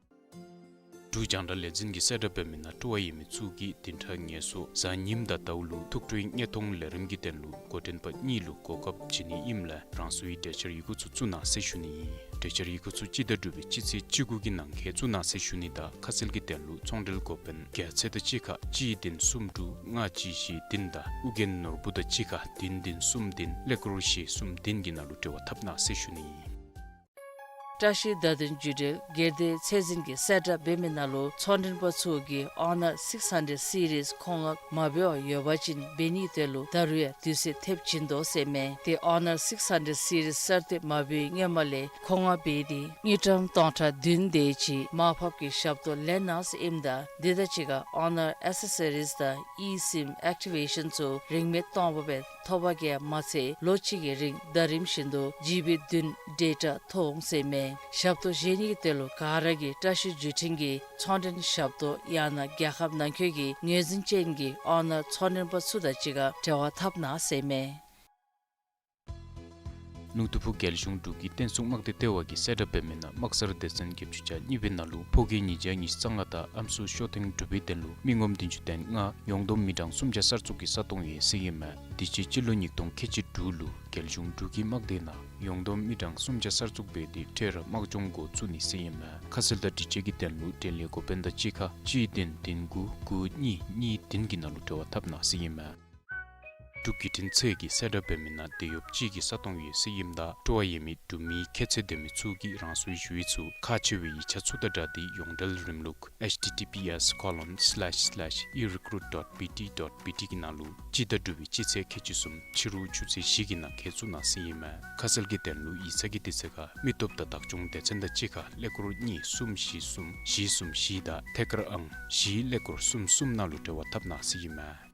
འབྲུག་རྒྱང་བསྒྲགས་ལས་འཛིན་གྱིས་གསལ་བསྒྲགས་འབད་མི་ནང་སྤྲོ་བ་ཡོད་མི་ཚུ་གིས་བདུན་ཕྲག་ངལ་གསོ་གཟའ་ཉིམ་དང་ཟླཝ་ལུ་ཐུགས་སྤྲོའི་དངོས་མཐོང་ལས་རིམ་གྱི་དོན་ལུ་འགོ་འདྲེན་པ་གཉིས་ལུ་གོ་སྐབས་བྱིན་ནི་ཨིནམ་ལས་རང་སོའི་གྲལ་ཆར་ཡི་གུ་ཚུ་བཙུགས་གནང་ཟེར་ཞུ་ནི་ཨིན། གྲོས་འཆར་ཡི་གུ་ཚུ་སྤྱི་ཟླ་དྲུག་པའི་སྤྱི་ཚེས་བཅུ་དགུ་གི་ནང་འཁོད་བཙུགས་གནང་ཟེར་ཞུ་ནི་དང་ཁ་གསལ་གྱི་དོན་ལུ་ཚོང་འབྲེལ་འགོ་དཔོན་རྒྱལ་ཚེ་དང་གཅིག་ཁར་གཅིག་བདུན་གསུམ་དྲུག་ལྔ་གཅིག་བཞི་བདུན་དང་ཨུ་རྒྱན་ནོར་བུ་དང་གཅིག་ཁར་བདུན་བདུན་གསུམ་བདུན་ཀླད་ཀོར་བཞི་གསུམ་བདུན་གྱི་ནང་ལུ་འབྲེལ་བ་འཐབ་གནང་ཟེར་ཞུ་ནི། བཀྲ་ཤིས་བརྡ་དོན་བརྒྱུད་འབྲེལ་སྒེར་སྡེ་ཚད་འཛིན་གྱིས་གསལ་བསྒྲགས་འབད་མི་ནང་ལུ་ཚོང་མགྲོན་པ་ཚུ་གིས་ཨོ་ནར་སིགས་ཧན་ཌེཌ་སི་རིསི་མཁོ་མངགས་མ་འབད་བར་ཡོད་པ་ཅིན་འབད་ནིའི་དོན་ལུ་ད་རུང་ཡང་དུས་ཚོད་ཐེབས་བྱིན་དོ་ཟེར་མས། ཏེ་ཨོ་ནར་སིགས་ཧན་ཌེཌ་སི་རིསི་གསར་བཏོན་མ་འབད་བའི་སྔོན་མ་ལས་མཁོ་མངགས་འབད་དེ་དངུལ་ཀྲམ་སྟོང་ཕྲག་བདུན་དེ་ཅིག་མར་ཕབ་ཀྱི་ཞབས་ཏོག་ལེན་གནང་ཟེར་ཨིནམ་ད་དེ་དང་གཅིག་ཁར་ཨོ་ནར་ཨེག་སེ་སི་རིསི་དང་ཨི་སིམ་ཨེག་ཊི་ཝེ་ཤཱན་ཚུ་རིན་མེད་སྟོང་པ་སྦེ་ཐོབ་པ་གིས་མ་ཚད་ལོ་གཅིག་གི་རིང་ཟླ་རིམ་བཞིན་དུ་ཇི་བི་བདུན་ཌེ་ཊ་ཐོབ་འོང་ཟེར་མས། ཞབས་ཏོག་བཞེས་ནི་གི་དོན་ལུ་ག་ར་གིས་བཀྲ་ཤིས་བརྒྱུད་འཕྲིན་གྱི་ཚོང་མགྲོན་ཞབས་ཏོག་ཡང་ན་རྒྱལ་ཁབ་ནང་འཁོད་ཀྱི་ངོས་འཛིན་ཅན་གྱི་ཨོ་ནར་ཚོང་མགྲོན་པ་ཚུ་དང་གཅིག་ཁར་འབྲེལ་བ་འཐབ་གནང་ཟེར་མས། ལུང་སྟོད་ཕུ་རྒྱལ་གཞུང་འབྲུག་གི་བསྟན་སྲུང་དམག་སྡེ་ལྟེ་བ་གིས་གསལ་བསྒྲགས་འབད་མི་ནང་དམག་སར་སྡེ་ཚན་བརྒྱད་ཅུ་གྱ་གཉིས་པའི་ནང་ལུ་ཕོ་སྐྱེས་ཉིས་བརྒྱ་ཉི་ཤུ་རྩ་ལྔ་དང་ཨམ་སྲུ་ཤོ་ཐེངས་དྲུག་པའི་དོན་ལུ་མི་ངོམ་བདུན་ཅུ་དོན་ལྔ་ཡོངས་བསྡོམས་མི་གྲངས་སུམ་བརྒྱ་གསར་བཙུགས་ཀྱི་ས་སྟོང་ཡོད་ཟེར་ཨིན་མས། དུས་ཅི་སྤྱི་ལོ་ཉིས་སྟོང་ཁལ་གཅིག་དྲུག་ལུ་རྒྱལ་གཞུང་འབྲུག་གི་དམག་སྡེ་ནང་ཡོངས་བསྡོམས་མི་གྲངས་སུམ་བརྒྱ་གསར་བཙུགས་འབད་དེ་འཕྲལ་ར་དམག་སྦྱོང་འགོ་བཙུགས་ནི་ཟེར་ཨིན་མས། ཁ་གསལ་དང་སྒྲིག་གཞི་གི་དོན་ལུ་འབྲེལ་ཡོད་འགོ་དཔོན་དང་གཅིག་ཁར་གཅིག་བདུན་བདུན་དགུ་དགུ་གཉིས་གཉིས་བདུན་གྱི་ནང་ལུ་འབྲེལ་བ་འཐབ་གནང་ཟེར་ཨིན་མས། འབྲུག་བརྒྱུད་འཕྲིན་ཚད་ཀྱིས་གསལ་བསྒྲགས་འབད་མི་ནང་དེད་གཡོགཔ་གཅིག་གི་ས་སྟོང་ཡོད་ཟེར་ཨིནམ་ད་སྤྲོ་བ་ཡོད་མི་འབྲུག་མི་ཁྱད་ཚད་ལྡན་མི་ཚུ་གིས་རང་སོའི་ཞུ་ཡིག་ཚུ་ཁག་ཆེ་བའི་ཡིག་ཆ་ཚུ་དང་སྦྲགས་ཏེ་ཡོངས་འབྲེལ་རིམ་ལུགས་ཨེཆ་ཊི་ཊི་པི་ཨེསི་ཀོ་ལོན་སི་ལེཤ་སི་ལེཤ་ཨི་རི་ཀུ་རུཊ་ཌོཊ་བི་ཊི་ཌོཊ་བི་ཊི་གི་ནང་ལུ་སྤྱི་ཟླ་དྲུག་པའི་སྤྱི་ཚེས་ཁལ་གཅིག་གསུམ་ཕྱི་རུ་ཆུ་ཚོད་བཞི་གི་ནང་འཁོད་བཙུགས་གནང་ཟེར་ཨིན་མས། ཁ་གསལ་གྱི་དོན་ལུ་ཡིག་ཚང་གི་དུས་ཚོད་ཁར་མི་སྟོབས་དང་བདག་སྐྱོང་སྡེ་ཚན་དང་གཅིག་ཁར་ཀླད་ཀོར་གཉིས་གསུམ་བཞི་གསུམ་བཞི་གསུམ་བཞི་དང་ཐད་ཀར་ཨང་བཞི་ཀླད་ཀོར་གསུམ་གསུམ་ནང་ལུ་འབྲེལ་བ་འཐབ་གནང་ཟེར་ཨིན་མས།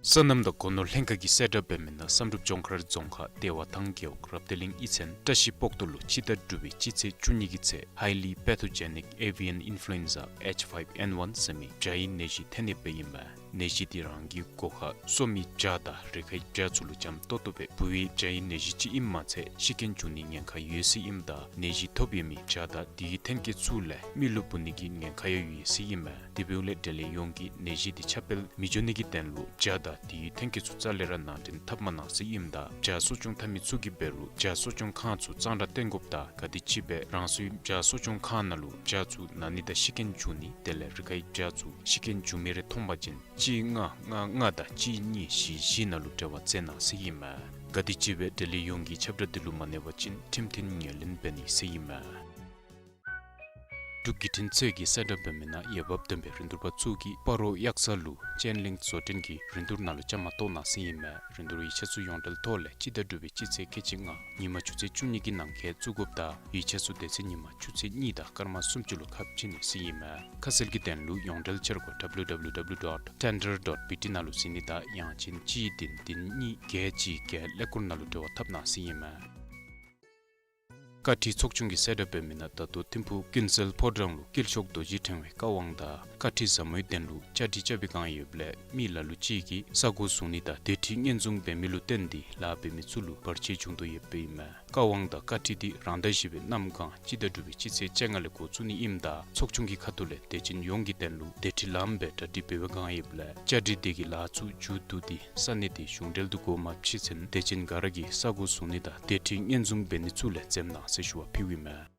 སོ་ནམ་དང་སྒོ་ནོར་ལྷན་ཁག་གིས་གསལ་བསྒྲགས་འབད་མི་ནང་བསམ་གྲུབ་ལྗོངས་མཁར་རྫོང་ཁག་བདེ་བ་ཐང་རྒེད་འོག་རབ་བརྟན་གླིང་གཡུས་ཚན་བཀྲ་ཤིས་སྤོག་ཐོ་ལུ་སྤྱི་ཟླ་དྲུག་པའི་སྤྱི་ཚེས་བཅུ་གཉིས་ཀྱི་ཚེ་Highly Pathogenic Avian Influenza H five N one ཟེར་མི་བྱ་ཡི་ནད་གཞི་ཐོན་ནི་སྦེ་ཨིན་མས། ནད་གཞི་འདི་རང་གི་སྒོ་ཁར་གསོ་མི་བྱ་དང་རི་ཁའི་བྱ་ཚུ་ལུ་འཇམ་ཏོག་ཏོ་སྦེ་འབུ་བའི་བྱ་ཡི་ནད་གཞི་ཅིག་ཨིནམ་མ་ཚད་ཤི་རྐྱེན་འབྱུང་ནི་ཉེན་ཁ་ཡོད་ཟེར་ཨིནམ་ད་ནད་གཞི་ཐོབ་ཡོད་མི་བྱ་དང་དེའི་ཐོན་སྐྱེད་ཚུ་ལས་མི་ལུ་འབུ་ནི་གི་ཉེན་ཁ་ཡང་ཡོད་ཟེར་ཨིན་མས། དེ་འབདཝ་ལས་འབྲེལ་ཡོད་ཡོངས་ཀྱིས་ནད་གཞི་འདི་ཁྱབ་སྤེལ་མི་འགྱོ་ནི་གི་དོན་ལུ་བྱ་དང་དེའི་ཐོན་སྐྱེད་ཚུ་རྩ་ལས་ར་ནང་འདྲེན་འཐབ་མ་གནང་ཟེར་ཨིནམ་ད་བྱ་གསོ་སྐྱོང་འཐབ་མི་ཚུ་གིས་འབད་རུང་བྱ་གསོ་སྐྱོང་ཁང་ཚུ་གཙང་སྦྲ་བཏོན་དགོཔ་དང་ག་དེམ་ཅིག་སྦེ་རང་སོའི་བྱ་གསོ་སྐྱོང་ཁང་ནང་ལུ་བྱ་ཚུ་ན་ནི་དང་ཤི་རྐྱེན་འབྱུང་ནི་དེ་ལས་རི་ཁའི་བྱ་ཚུ་ཤི་རྐྱེན་འབྱུང་མི་རེ་མཐོང་པ་ཅིན་གཅིག་ལྔ་ལྔ་ལྔ་དང་གཅིག་གཉིས་བཞི་བཞི་ནང་ལུ་འབྲེལ་བ་མཛད་གནང་ཟེར་ཨིན་མས། ག་དེམ་ཅིག་སྦེ་འབྲེལ་ཡོད་ཡོངས་ཀྱིས་ཁྱབ་བསྒྲགས་འདི་ལུ་མ་གནས་པ་ཅིན་ཁྲིམས་མཐུན་ངོས་ལེན་འབད་ནི་ཟེར་ཨིན་མས། འབྲུག་བརྒྱུད་འཕྲིན་ཚད་ཀྱིས་གསལ་བསྒྲགས་འབད་མི་ནང་འོས་འབབ་ལྡན་པའི་རིན་བསྡུར་པ་ཚུ་གིས་སྤ་རོ་གཡག་ས་ལུ་ཅན་ལིང་བཟོ་སྐྲུན་གྱི་རིན་བསྡུར་ནང་ལུ་བཅའ་མར་གཏོགས་གནང་ཟེར་ཨིན་མས། རིན་བསྡུར་ཡིག་ཆ་ཚུ་ཡོངས་འབྲེལ་ཐོག་ལས་སྤྱི་ཟླ་དྲུག་པའི་སྤྱི་ཚེས་ཁལ་གཅིག་ལྔ་ཉིན་མ་ཆུ་ཚོད་བཅུ་གཉིས་ཀྱི་ནང་འཁོད་བཙུགས་དགོཔ་དང་ཡིག་ཆ་ཚུ་དེ་ཚེ་ཉིན་མ་ཆུ་ཚོད་གཉིས་དང་སྐར་མ་སུམ་ཅུ་ལུ་ཁ་ཕྱེ་ནི་ཟེར་ཨིན་མས། ཁ་གསལ་གྱི་དོན་ལུ་ཡོངས་འབྲེལ་འཆར་སྒོ་W W W dot tender dot B T ནང་ལུ་གཟིགས་ནི་དང་ཡང་ཅིན་གཅིག་བདུན་བདུན་གཉིས་བརྒྱད་གཅིག་བརྒྱད་ཀླད་ཀོར་ནང་ལུ་འབྲེལ་བ་འཐབ་གནང་ཟེར་ཨིན་མས། བཀའ་ཁྲི་ཚོགས་ཆུང་གིས་གསལ་བསྒྲགས་འབད་མི་ནང་ད་ལྟོ་ཐིམ་ཕུག་ཀུན་གསལ་ཕོ་བྲང་ལུ་དཀྱིལ་ཤོག་རྡོ་རྗེ་ཕྲེང་བའི་བཀའ་དབང་དང་བཀའ་ཁྲི་ཟབ་མོའི་གདན་ལུ་བཅའ་སྒྲིག་རྐྱབ་པའི་བསྒང་ཡོདཔ་ལས་མི་ལ་ལུ་ཅིག་གིས་ས་གོ་བཟུང་ནི་དང་དེ་ཁྲིད་སྔོན་བཟུང་འབད་མི་ལུ་བརྟེན་ཏེ་ལཱ་འབད་མི་ཚུ་ལུ་བར་ཆད་བྱུང་དོ་ཡོདཔ་ཨིན་མས། བཀའ་དབང་དང་བཀའ་ཁྲི་འདི་རང་ཟླ་བཞི་པའི་གནམ་གང་སྤྱི་ཟླ་དྲུག་པའི་སྤྱི་ཚེས་བཅོ་ལྔ་ལས་འགོ་བཙུགས་ནི་ཨིནམ་ད་ཚོགས་ཆུང་གི་ཁ་ཐུག་ལས་དད་ཅན་ཡོངས་ཀྱི་དོན་ལུ་དེ་ཁྲིད་ལམ་སྦེ་གྲ་སྒྲིག་འབད་བའི་བསྒང་ཡོདཔ་ལས་བཅའ་སྒྲིག་དེ་གི་ལཱ་ཚུ་མཇུག་བསྡུ་སྟེ་ས་གནས་དེ་གཞུང་འབྲེལ་དུ་འགོ་མ་ཕྱེ་ཚུན་དད་ཅན་ག་ར་གིས་ས་གོ་བཟུང་ནི་དང་དེ་ཁྲིད་སྔོན་བཟུང་འབད་ནི་ཚུ་ལས་འཛེམ་གནང་ཟེར་ཞུ་བ་ཕུལཝ་ཨིན་མས།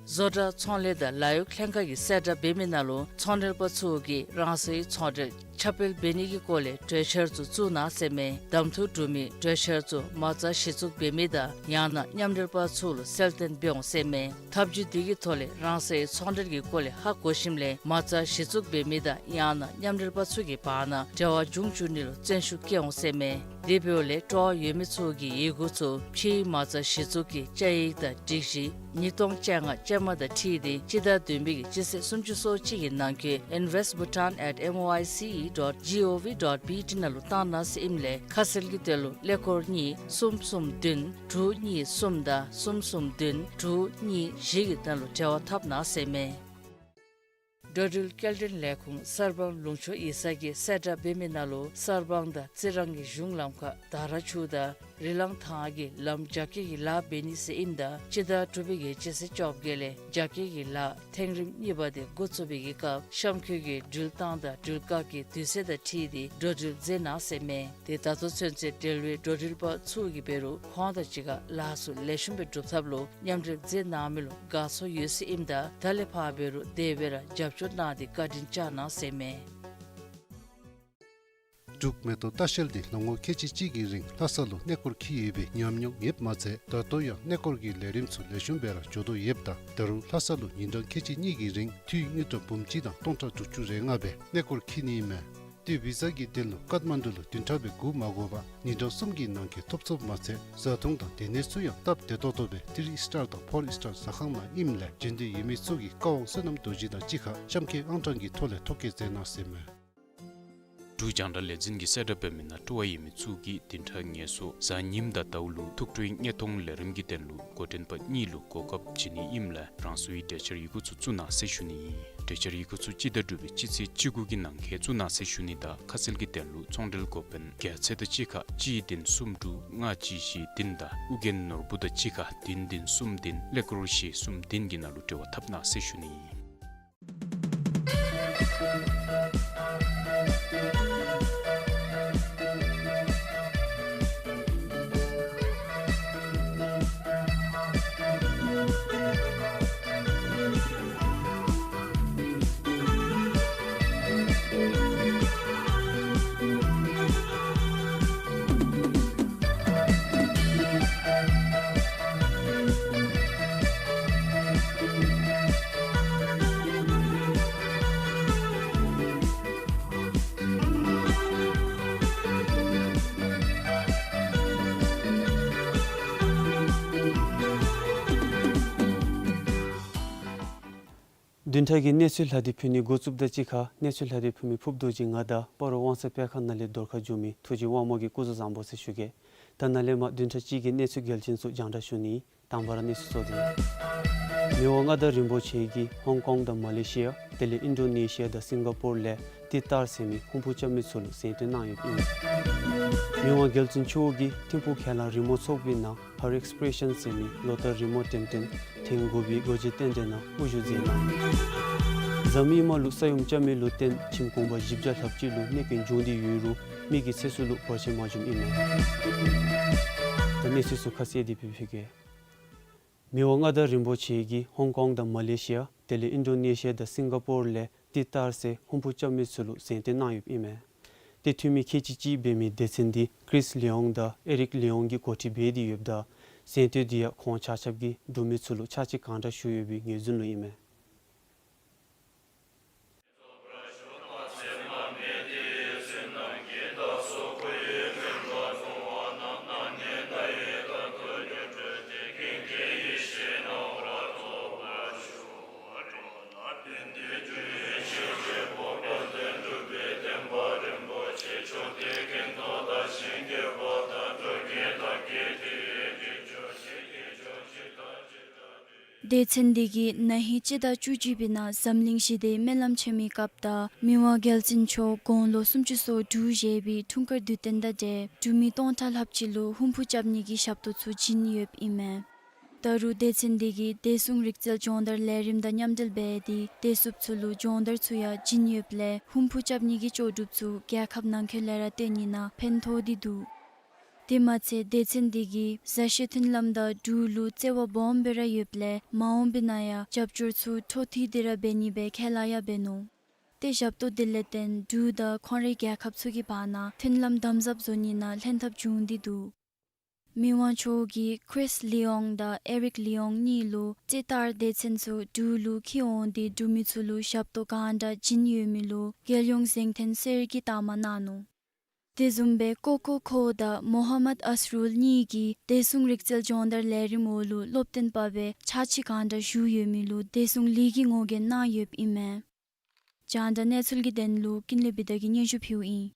བཟོ་གྲྭ་ཚོང་ལས་དང་ལཱ་གཡོག་ལྷན་ཁག་གིས་གསལ་བསྒྲགས་འབད་མི་ནང་ལུ་ཚོང་འབྲེལ་པ་ཚུ་གིས་རང་སོའི་ཚོང་འབྲེལ་ཁྱབ་སྤེལ་འབད་ནི་གི་སྐོར་ལས་གྲོས་འཆར་ཚུ་བཙུགས་གནང་ཟེར་མས། གདམ་འཐུ་གྲུབ་མི་གྲོས་འཆར་ཚུ་མ་རྩ་གཞི་བཙུགས་འབད་མི་དང་ཡང་ན་མཉམ་འབྲེལ་པ་ཚུ་ལུ་གསལ་སྟོན་འབད་འོང་ཟེར་མས། ཐབས་བྱུས་འདི་གི་ཐོག་ལས་རང་སོའི་ཚོང་འབྲེལ་གྱི་སྐོར་ལས་ཧ་གོ་ཞིནམ་ལས་མ་རྩ་གཞི་བཙུགས་འབད་མི་དང་ཡང་ན་མཉམ་འབྲེལ་པ་ཚུ་གི་བར་ན་འབྲེལ་བ་འབྱུང་བཅུག་ནི་ལུ་བརྩོན་ཤུགས་བསྐྱེད་འོང་ཟེར་མས། དེ་འབདཝ་ལས་སྤྲོ་བ་ཡོད་མི་ཚུ་གིས་ཡི་གུ་ཚུ་ཕྱིའི་མ་རྩ་གཞི་བཙུགས་ཀྱི་བཅའ་ཡིག་དང་སྒྲིག་གཞི་ཉིས་སྟོང་བཅོ་ལྔ་ཅན་མ་དང་འཁྲིལ་ཏེ་སྤྱི་ཟླ་བདུན་པའི་གི་སྤྱི་ཚེས་སུམ་ཅུ་སོ་གཅིག་གི་ནང་འཁོད་invest bhutan at M O I C E dot G O V dot B T ནང་ལུ་བཏང་གནང་ཟེར་ཨིནམ་ལས་ཁ་གསལ་གྱི་དོན་ལུ་ཀླད་ཀོར་གཉིས་གསུམ་གསུམ་བདུན་དྲུག་གཉིས་གསུམ་དང་གསུམ་གསུམ་བདུན་དྲུག་གཉིས་བཞི་གི་ནང་ལུ་འབྲེལ་བ་འཐབ་གནང་ཟེར་མས། འགྲོ་འགྲུལ་སྐྱེལ་འདྲེན་ལས་ཁུངས་གསར་སྤང་ལུང་ཕྱོགས་ཡིག་ཚང་གིས་གསལ་བསྒྲགས་འབད་མི་ནང་ལུ་གསར་སྤང་དང་རྩི་རང་གི་གཞུང་ལམ་ཁར་དར་ཆུ་དང་ རི་ལང་ཐང་གི་ལམ་རྒྱ་སྐྱེད་ཀྱི་ལཱ་འབད་ནི་ཟེར་ཨིནམ་ད་སྤྱི་ཟླ་དྲུག་པའི་གི་སྤྱི་ཚེས་བཅོ་བརྒྱད་ལས་རྒྱ་སྐྱེད་ཀྱི་ལཱ་ཐེངས་རིམ་གཉིས་པ་དེ་འགོ་བཙུགས་པའི་གི་སྐབས་གཤམ་འཁོད་ཀྱི་སྦྲུལ་ཐང་དང་སྦྲུལ་དཀར་གྱི་དུས་ཚོད་དང་འཁྲིལ་ཏེ་འགྲོ་འགྲུལ་མཛད་གནང་ཟེར་མས། དེ་ད་ལྟོ་ཚུན་ཚོད་འབྲེལ་བའི་འགྲོ་འགྲུལ་པ་ཚུ་གིས་འབད་རུང་ཁོང་དང་གཅིག་ཁར་ལཱ་ཚུ་ལེགས་ཤོམ་སྦེ་སྒྲུབ་ཐབས་ལུ་མཉམ་འབྲེལ་མཛད་གནང་མི་ལུ་དགའ་ཚོར་ཡོད་ཟེར་ཨིནམ་ད་ད་ལས་ཕར་འབད་རུང་དེ་སྦེ་ར་རྒྱབ་སྐྱོར་གནང་སྟེ་བཀའ་དྲིན་བསྐྱངས་གནང་ཟེར་མས། འབྲུག་མེ་ཏོག་ལྟ་བཤལ་འདི་ལོ་ངོ་ཁལ་གཅིག་གཅིག་གི་རིང་ལྷ་ས་ལུ་གནས་སྐོར་འཁྱིད་ཡོད་པའི་ཉམས་མྱོང་ཡོདཔ་མ་ཚད་ད་ལྟོ་ཡང་གནས་སྐོར་གྱི་ལས་རིམ་ཚུ་ལེགས་ཤོམ་སྦེ་ར་འགྱོ་དོ་ཡོདཔ་ད་ད་རུང་ལྷ་ས་ལུ་ཉིན་གྲངས་ཁལ་གཅིག་གཉིས་ཀྱི་རིང་འཐུས་དངུལ་ཀྲམ་འབུམ་གཅིག་དང་སྟོང་ཕྲག་དྲུག་ཅུ་རེ་ལྔ་སྦེ་གནས་སྐོར་འཁྱིད་ནི་ཨིན་མས། ཏེ་བི་ཟ་གི་དོན་ལུ་ཀཏ་མན་ཌུ་ལུ་བདུན་ཕྲག་སྦེ་སྒུག་མ་དགོ་པར་ཉིན་གྲངས་གསུམ་གྱི་ནང་འཁོད་ཐོབ་ཚུགསཔ་མ་ཚད་བཟའ་འཐུང་དང་སྡོད་གནས་ཚུ་ཡང་སྟབས་བདེ་ཏོག་ཏོ་སྦེ་ཐི་རི་སི་ཊར་དང་ཕོར་སི་ཊར་ཟ་ཁང་ནང་ཨིནམ་ལས་འབྱོན་འདོད་ཡོད་མི་ཚུ་གིས་བཀའ་དབང་བསོད་ནམས་རྡོ་རྗེ་དང་གཅིག་ཁར་གཤམ་འཁོད་ཨང་གྲངས་ཀྱི་ཐོག་ལས་ཐོ་བཀོད་མཛད་གནང་ཟེར་མས། འབྲུག་རྒྱང་བསྒྲགས་ལས་འཛིན་གྱིས་གསལ་བསྒྲགས་འབད་མི་ནང་སྤྲོ་བ་ཡོད་མི་ཚུ་གིས་བདུན་ཕྲག་ངལ་གསོ་གཟའ་ཉིམ་དང་ཟླཝ་ལུ་ཐུགས་སྤྲོའི་དངོས་མཐོང་ལས་རིམ་གྱི་དོན་ལུ་འགོ་འདྲེན་པ་གཉིས་ལུ་གོ་སྐབས་བྱིན་ནི་ཨིནམ་ལས་རང་སོའི་གྲོས་འཆར་ཡི་གུ་ཚུ་བཙུགས་གནང་ཟེར་ཞུ་ནི་ཨིན། གྲོས་འཆར་ཡི་གུ་ཚུ་སྤྱི་ཟླ་དྲུག་པའི་སྤྱི་ཚེས་བཅུ་དགུ་གི་ནང་འཁོད་བཙུགས་གནང་ཟེར་ཞུ་ནི་དང་ཁ་གསལ་གྱི་དོན་ལུ་ཚོང་འབྲེལ་འགོ་དཔོན་རྒྱལ་མཚན་དང་གཅིག་ཁར་གཅིག་བདུན་གསུམ་དྲུག་ལྔ་གཅིག་བཞི་བདུན་དང་ཨོ་རྒྱན་ནོར་བུ་དང་གཅིག་ཁར་བདུན་བདུན་གསུམ་བདུན་ཀླད་ཀོར་བཞི་གསུམ་བདུན་གྱི་ནང་ལུ་འབྲེལ་བ་འཐབ་གནང་ཟེར་ཞུ་ནི་ཨིན། བདུན་ཕྲག་གི་གནས་ཚུལ་ལྷག་སྟེ་ཕུལ་ནི་འགོ་བཙུགསཔ་དང་གཅིག་ཁར་གནས་ཚུལ་ལྷག་སྟེ་ཕུལ་མི་ཕུརཔ་རྡོ་རྗེ་ང་དང་སྤ་རོ་དབང་གསལ་སྤེལ་ཁང་ནང་ལས་བརྡ་ཁ་བསྒྱུར་མི་ཐུགས་རྗེ་དབང་མོ་གིས་སྐུ་གཟུགས་བཟང་པོ་ཟེར་ཞུ་གེ། ད་ནཱ་ལས་མར་བདུན་ཕྲག་གཅིག་གི་གནས་ཚུལ་གལ་ཆེན་ཚུ་རྒྱང་བསྒྲགས་ཞུ་ནི། དང་པ་ར་གནས་ཚུལ་གཙོ་དོན། མི་དབང་མངའ་བདག་རིན་པོ་ཆེ་གིས་ཧོང་ཀོང་དང་མ་ལེ་ཤི་ཡ་དེ་ལས་ཨིན་ཌོ་ནེ་ཤི་ཡ་དང་སིང་ག་པོར་ལས་ཏི་ཏར་ཟེར་མི་ཧུམ་བུ་རྐྱབ་མི་ཚུ་ལུ་གཟེངས་བསྟོད་གནང་ཡོདཔ་ཨིན། མི་དབང་རྒྱལ་བཙུན་མཆོག་གིས་ཐིམ་ཕུག་ཁས་བླངས་རི་མོ་ཚོགས་པའི་ནང་ཧར་ཨེགསི་པི་རེ་ཤཱན་ཟེར་མི་ལོ་ལྟར་རི་མོ་འགྲེམས་སྟོན་ཐེངས་དགུ་པའི་སྒོ་འབྱེད་རྟེན་འབྲེལ་ནང་དབུ་བཞུགས་མཛད་གནང་། འཛམ་གླིང་མ་ལུ་ས་ཡོམ་རྐྱབ་མི་ལུ་བརྟེན་ཁྱིམ་གུང་པ་བཞི་བརྒྱ་ལྷགཔ་ཅིག་ལུ་གནོད་སྐྱོན་བྱུང་སྟེ་ཡོད་རུང་མི་གི་ཚེ་སྲོག་ལུ་བར་ཆད་མ་བྱུངམ་ཨིན་མས། ད་གནས་ཚུལ་ཚུ་ཁ་གསལ་དེ་སྦེ་ཕུལ་གེ། མི་དབང་མངའ་བདག་རིན་པོ་ཆེ་གིས་ཧོང་ཀོང་དང་མ་ལེ་ཤི་ཡ་དེ་ལས་ཨིན་ཌོ་ནེ་ཤི་ཡ་དང་སིང་ག་པོར་ལས་ཏི་ཏར་ཟེར་ཧུམ་བུ་རྐྱབ་མི་ཚུ་ལུ་གཟེངས་བསྟོད་གནང་ཡོདཔ་ཨིན་མས། ཏེ་འཐུས་མི་ཁལ་གཅིག་གཅིག་འབད་མི་སྡེ་ཚན་འདི་ཀྲིས་ལི་ཡོང་དང་ཨེ་རིག་ལི་ཡོང་གིས་འགོ་ཁྲིད་འབད་དེ་ཡོདཔ་ད་གཟེངས་བསྟོད་འདི་ཡང་ཁོང་ཆ་ཁྱབ་ཀྱིས་འབྲུག་མི་ཚུ་ལུ་ཕྱག་ཕྱི་གང་དྲག་ཞུ་ཡོད་པའི་ངོས་འཛིན་ལུ་ཨིན་མས། སྡེ་ཚན་འདི་གིས་ན་ཧིང་སྤྱི་ཟླ་བཅུ་གཅིག་པའི་ནང་འཛམ་གླིང་ཞི་བདེའི་སྨོན་ལམ་ཆེན་མོའི་སྐབས་དང་མི་དབང་རྒྱལ་བཙུན་མཆོག་དགུང་ལོ་སུམ་ཅུ་སོ་དྲུག་བཞེས་པའི་འཁྲུངས་སྐར་དུས་སྟོན་དང་འབྲེལ་འབྲུག་མི་སྟོང་ཕྲག་ལྷགཔ་ཅིག་ལུ་ཧུམ་བུ་རྐྱབ་ནི་གི་ཞབས་ཏོག་ཚུ་བྱིན་ཡོདཔ་ཨིན་མས། ད་རུང་སྡེ་ཚན་འདི་གིས་བདེ་སྲུང་རིག་རྩལ་སྦྱོང་བརྡར་ལས་རིམ་དང་མཉམ་འབྲེལ་འབད་དེ་བདེ་སྲུངཔ་ཚུ་ལུ་སྦྱོང་བརྡར་ཚུ་ཡང་བྱིན་ཡོདཔ་ལས་ཧུམ་བུ་རྐྱབ་ནི་གི་ལྕོགས་གྲུབ་ཚུ་རྒྱལ་ཁབ་ནང་འཁོད་ལས་ར་སྟོན་ནི་ནང་ཕན་ཐོགས་ཏེ་འདུག། དེ་མ་ཚད་སྡེ་ཚན་འདི་གིས་བཟའ་བཤའི་མཐུན་ལམ་དང་འབྲུག་ལུ་བརྩེ་བ་སྦོམ་སྦེ་ར་ཡོདཔ་ལས་མ་འོངས་པའི་ནང་ཡང་རྒྱབ་སྐྱོར་ཚུ་འཕྲོ་མཐུད་དེ་ར་འབད་ནི་སྦེ་ཁས་བླངས་ཡང་འབད་ནུག། ཏེ་ཞབས་ཏོག་འདི་ལས་བརྟེན་འབྲུག་དང་ཁོང་རའི་རྒྱལ་ཁབ་ཚུ་གི་བར་ན་མཐུན་ལམ་དམ་ཟབ་བཟོ་ནི་ནང་ལྷན་ཐབས་བྱུང་སྟེ་འདུག། མི་དབང་མཆོག་གིས་ཀྲིས་ལི་ཡོང་དང་ཨེ་རིག་ལི་ཡོང་གཉིས་ལུ་ཏི་ཏར་སྡེ་ཚན་ཚུ་འབྲུག་ལུ་འཁྱིད་འོང་སྟེ་འབྲུག་མི་ཚུ་ལུ་ཞབས་ཏོག་གང་དྲག་བྱིན་ཡོད་མི་ལུ་རྒྱལ་ཡོངས་གཟེངས་བསྟོད་གསེར་གྱི་རྟགས་མ་གནང་ནུག། དེ་བཟུམ་སྦེ་ཀོ་ཀོ་ཁོ་དང་མོ་ཧམ་མད་ཨས་རུལ་གཉིས་ཀྱིས་བདེ་སྲུང་རིག་རྩལ་སྦྱོང་བརྡར་ལས་རིམ་འོག་ལུ་སློབ་སྟོན་པ་སྦེ་ཕྱག་ཕྱི་གང་དྲག་ཞུ་ཡོད་མི་ལུ་བདེ་སྲུང་ལས་ཀྱི་ངོ་རྒོལ་གནང་ཡོདཔ་ཨིན་མས། རྒྱང་བསྒྲགས་གནས་ཚུལ་གྱི་དོན་ལུ་ཀུན་ལེགས་བི་དྷ་གིས་སྙན་ཞུ་ཕུལཝ་ཨིན།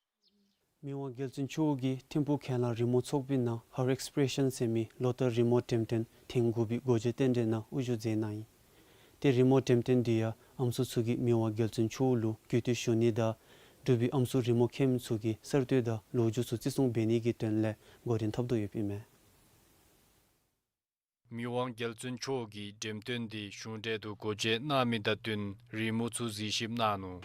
མི་དབང་རྒྱལ་བཙུན་མཆོག་གིས་ཐིམ་ཕུག་ཁས་བླངས་རི་མོ་ཚོགས་པའི་ནང་ཧར་ཨེགསི་པི་རེ་ཤཱན་ཟེར་མི་ལོ་ལྟར་རི་མོ་འགྲེམས་སྟོན་ཐེངས་དགུ་པའི་སྒོ་འབྱེད་རྟེན་འབྲེལ་ནང་དབུ་བཞུགས་མཛད་གནང་ཡི། ཏེ་རི་མོ་འགྲེམས་སྟོན་འདི་ཡང་ཨམ་སྲུ་ཚུ་གིས་མི་དབང་རྒྱལ་བཙུན་མཆོག་ལུ་གུས་བཏུད་ཞུ་ནི་དང་ འབྲུག་པའི་ཨམ་སྲུ་རི་མོ་མཁནམ་ཚུ་གི་གསར་གཏོད་དང་ལོ་རྒྱུས་ཚུ་བརྩི་སྲུང་འབད་ནི་གི་དོན་ལས་འགོ་འདྲེན་འཐབ་དོ་ཡོདཔ་ཨིན་མས། མི་དབང་རྒྱལ་བཙུན་མཆོག་གིས་འགྲེམས་སྟོན་འདི་གཞུང་འབྲེལ་དུ་སྒོ་འབྱེད་གནང་མི་དང་བསྟུན་རི་མོ་ཚུ་གཟིགས་ཞིབ་གནང་ནུག།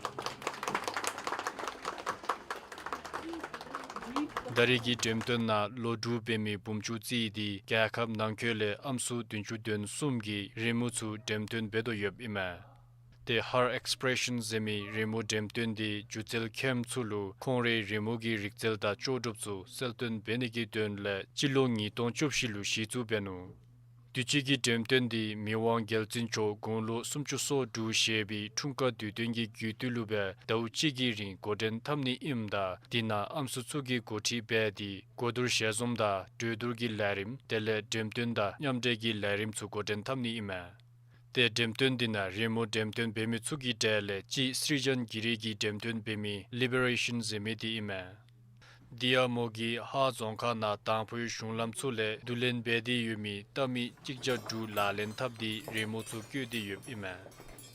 ད་རེས་ཀྱི་འགྲེམས་སྟོན་ནང་ལོ་དྲུག་འབད་མི་བུམ་ཆུ་རྩིས་ཏེ་རྒྱལ་ཁབ་ནང་འཁོད་ལས་ཨམ་སྲུ་བདུན་ཅུ་དོན་གསུམ་གྱིས་རི་མོ་ཚུ་འགྲེམས་སྟོན་འབད་དོ་ཡོདཔ་ཨིན་མས། ཏེ་ཧར་ཨེགསི་པྲེ་ཤཱན་ཟེར་མི་རི་མོ་འགྲེམས་སྟོན་འདི་སྒྱུ་རྩལ་མཁནམ་ཚུ་ལུ་ཁོང་རའི་རི་མོ་གི་རིག་རྩལ་དང་ལྕོགས་གྲུབ་ཚུ་གསལ་སྟོན་འབད་ནི་གི་དོན་ལས་སྤྱི་ལོ་ཉིས་སྟོང་བཅུ་བཞི་ལུ་གཞི་བཙུགས་འབད་ནུག། དུས་ཅི་གི་འགྲེམས་སྟོན་འདི་མི་དབང་རྒྱལ་བཙུན་མཆོག་དགུང་ལོ་སུམ་ཅུ་སོ་དྲུག་བཞེས་པའི་འཁྲུངས་སྐར་དུས་སྟོན་གྱི་རྒྱུད་སྟོད་ལུ་སྦེ་ཟླཝ་གཅིག་གི་རིང་འགོ་འདྲེན་འཐབ་ནི་ཨིནམ་ད་དེ་ནང་ཨམ་སྲུ་ཚུ་གིས་འགོ་ཁྲིད་འབད་དེ་གོ་བསྡུར་ཞལ་འཛོམས་དང་གྲོས་བསྡུར་གྱི་ལས་རིམ་དེ་ལས་འགྲེམས་སྟོན་དང་མཉམ་འབྲེལ་གྱི་ལས་རིམ་ཚུ་འགོ་འདྲེན་འཐབ་ནི་ཨིན་མས། ཏེ་འགྲེམས་སྟོན་འདི་ནང་རི་མོ་འགྲེམས་སྟོན་འབད་མི་ཚུ་གི་གྲས་ལས་གཅིག་སྲིད་གཞུང་གི་རིགས་ཀྱི་འགྲེམས་སྟོན་འབད་མི་ལི་བེ་རེ་ཤཱན་ཟེར་མི་འདི་ཨིན་མས། དེ་ཡང་མོ་གིས་ཧཱ་རྫོང་ཁག་ནང་དང་ཕུའི་གཞུང་ལམ་ཚུ་ལས་བསྡུ་ལེན་འབད་དེ་ཡོད་མི་རྟ་མི་གཅིག་བརྒྱ་དྲུག་ལག་ལེན་འཐབ་སྟེ་རི་མོ་ཚུ་བཀོད་དེ་ཡོདཔ་ཨིན་མས།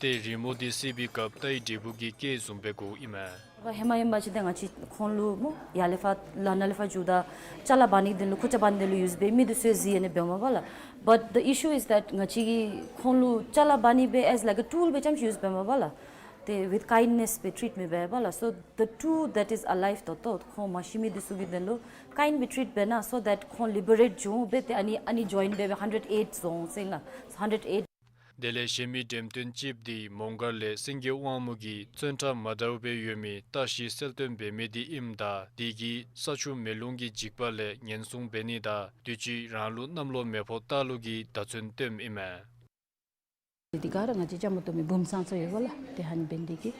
ཏེ་རི་མོ་འདི་གཟིགས་པའི་སྐབས་རྟའི་འབྲས་བུ་གི་སྐད་བཟུམ་སྦེ་གོཝ་ཨིན་མས། ཧེ་མ་ཧེ་མ་ཅིག་ཏེ་ང་བཅས་ཁོང་ལུ་མོ་ཡར་ལས་ཕར་ལ་ནཱ་ལས་ཕར་འགྱོཝ་ད་ཅ་ལ་འབག་ནི་གི་དོན་ལུ་ཁུར་ཆ་འབག་ནི་དོན་ལུ་ཡུསི་འབད་མི་འདི་ཚུ་གཟིགས་ཨ་ནི་འབདཝ་མས་པ་ལགས། But the issue is that ང་བཅས་ཀྱིས་ཁོང་ལུ་ཅ་ལ་འབག་ནི་སྦེ་as like a tool སྦེ་རྐྱངམ་ཅིག་ཡུསི་འབདཝ་མས་པ་ལགས། ཏེ་with kindness སྦེ་ཊིཊ་མི་འབད་པ་ལགས། So the two that is alive ད་ལྟོ་ཁོང་མ་ཤི་མི་འདི་ཚུ་གི་དོན་ལུ་ཀའིནཌ་སྦེ་ཊིཊ་འབད་གནང་so that ཁོང་ལི་བེ་རེཊ་འགྱོ་འབད་དེ་ཨ་ནི་ཨ་ནི་ཇོའིན་འབད་འབད་ཧཱན་ཌེཌ་ཨེཊ་རྫོང་ཟེར་ལགས། ཧཱན་ཌེཌ་ཨེཊ། དེ་ལས་གཞན་མི་འགྲེམས་སྟོན་ཅིག་འདི་མོང་སྒར་ལས་སེང་གེ་དབང་མོ་གིས་བཙོན་ཁྲལ་མ་འདྲཝ་སྦེ་ཡོད་མི་རྟ་ཤི་གསལ་སྟོན་འབད་མི་འདི་ཨིནམ་ད་དེ་གིས་ས་ཆུ་མེ་རླུང་གི་འཇིགས་པ་ལས་ཉེན་སྲུང་འབད་ནི་དང་དུས་ཅི་རང་ལུ་གནམ་ལོ་མེ་ཕོ་རྟ་ལོ་གི་བརྡ་མཚོན་སྟོནམ་ཨིན་མས། འདི་ག་ར་ང་བཅས་བཅའ་མར་གཏོགས་མི་བུམོ་ཚང་ཚང་ཡོད་པ་ལགས། ཏེ་ཧ་ནི་འབད་ནི་དེ་གིས་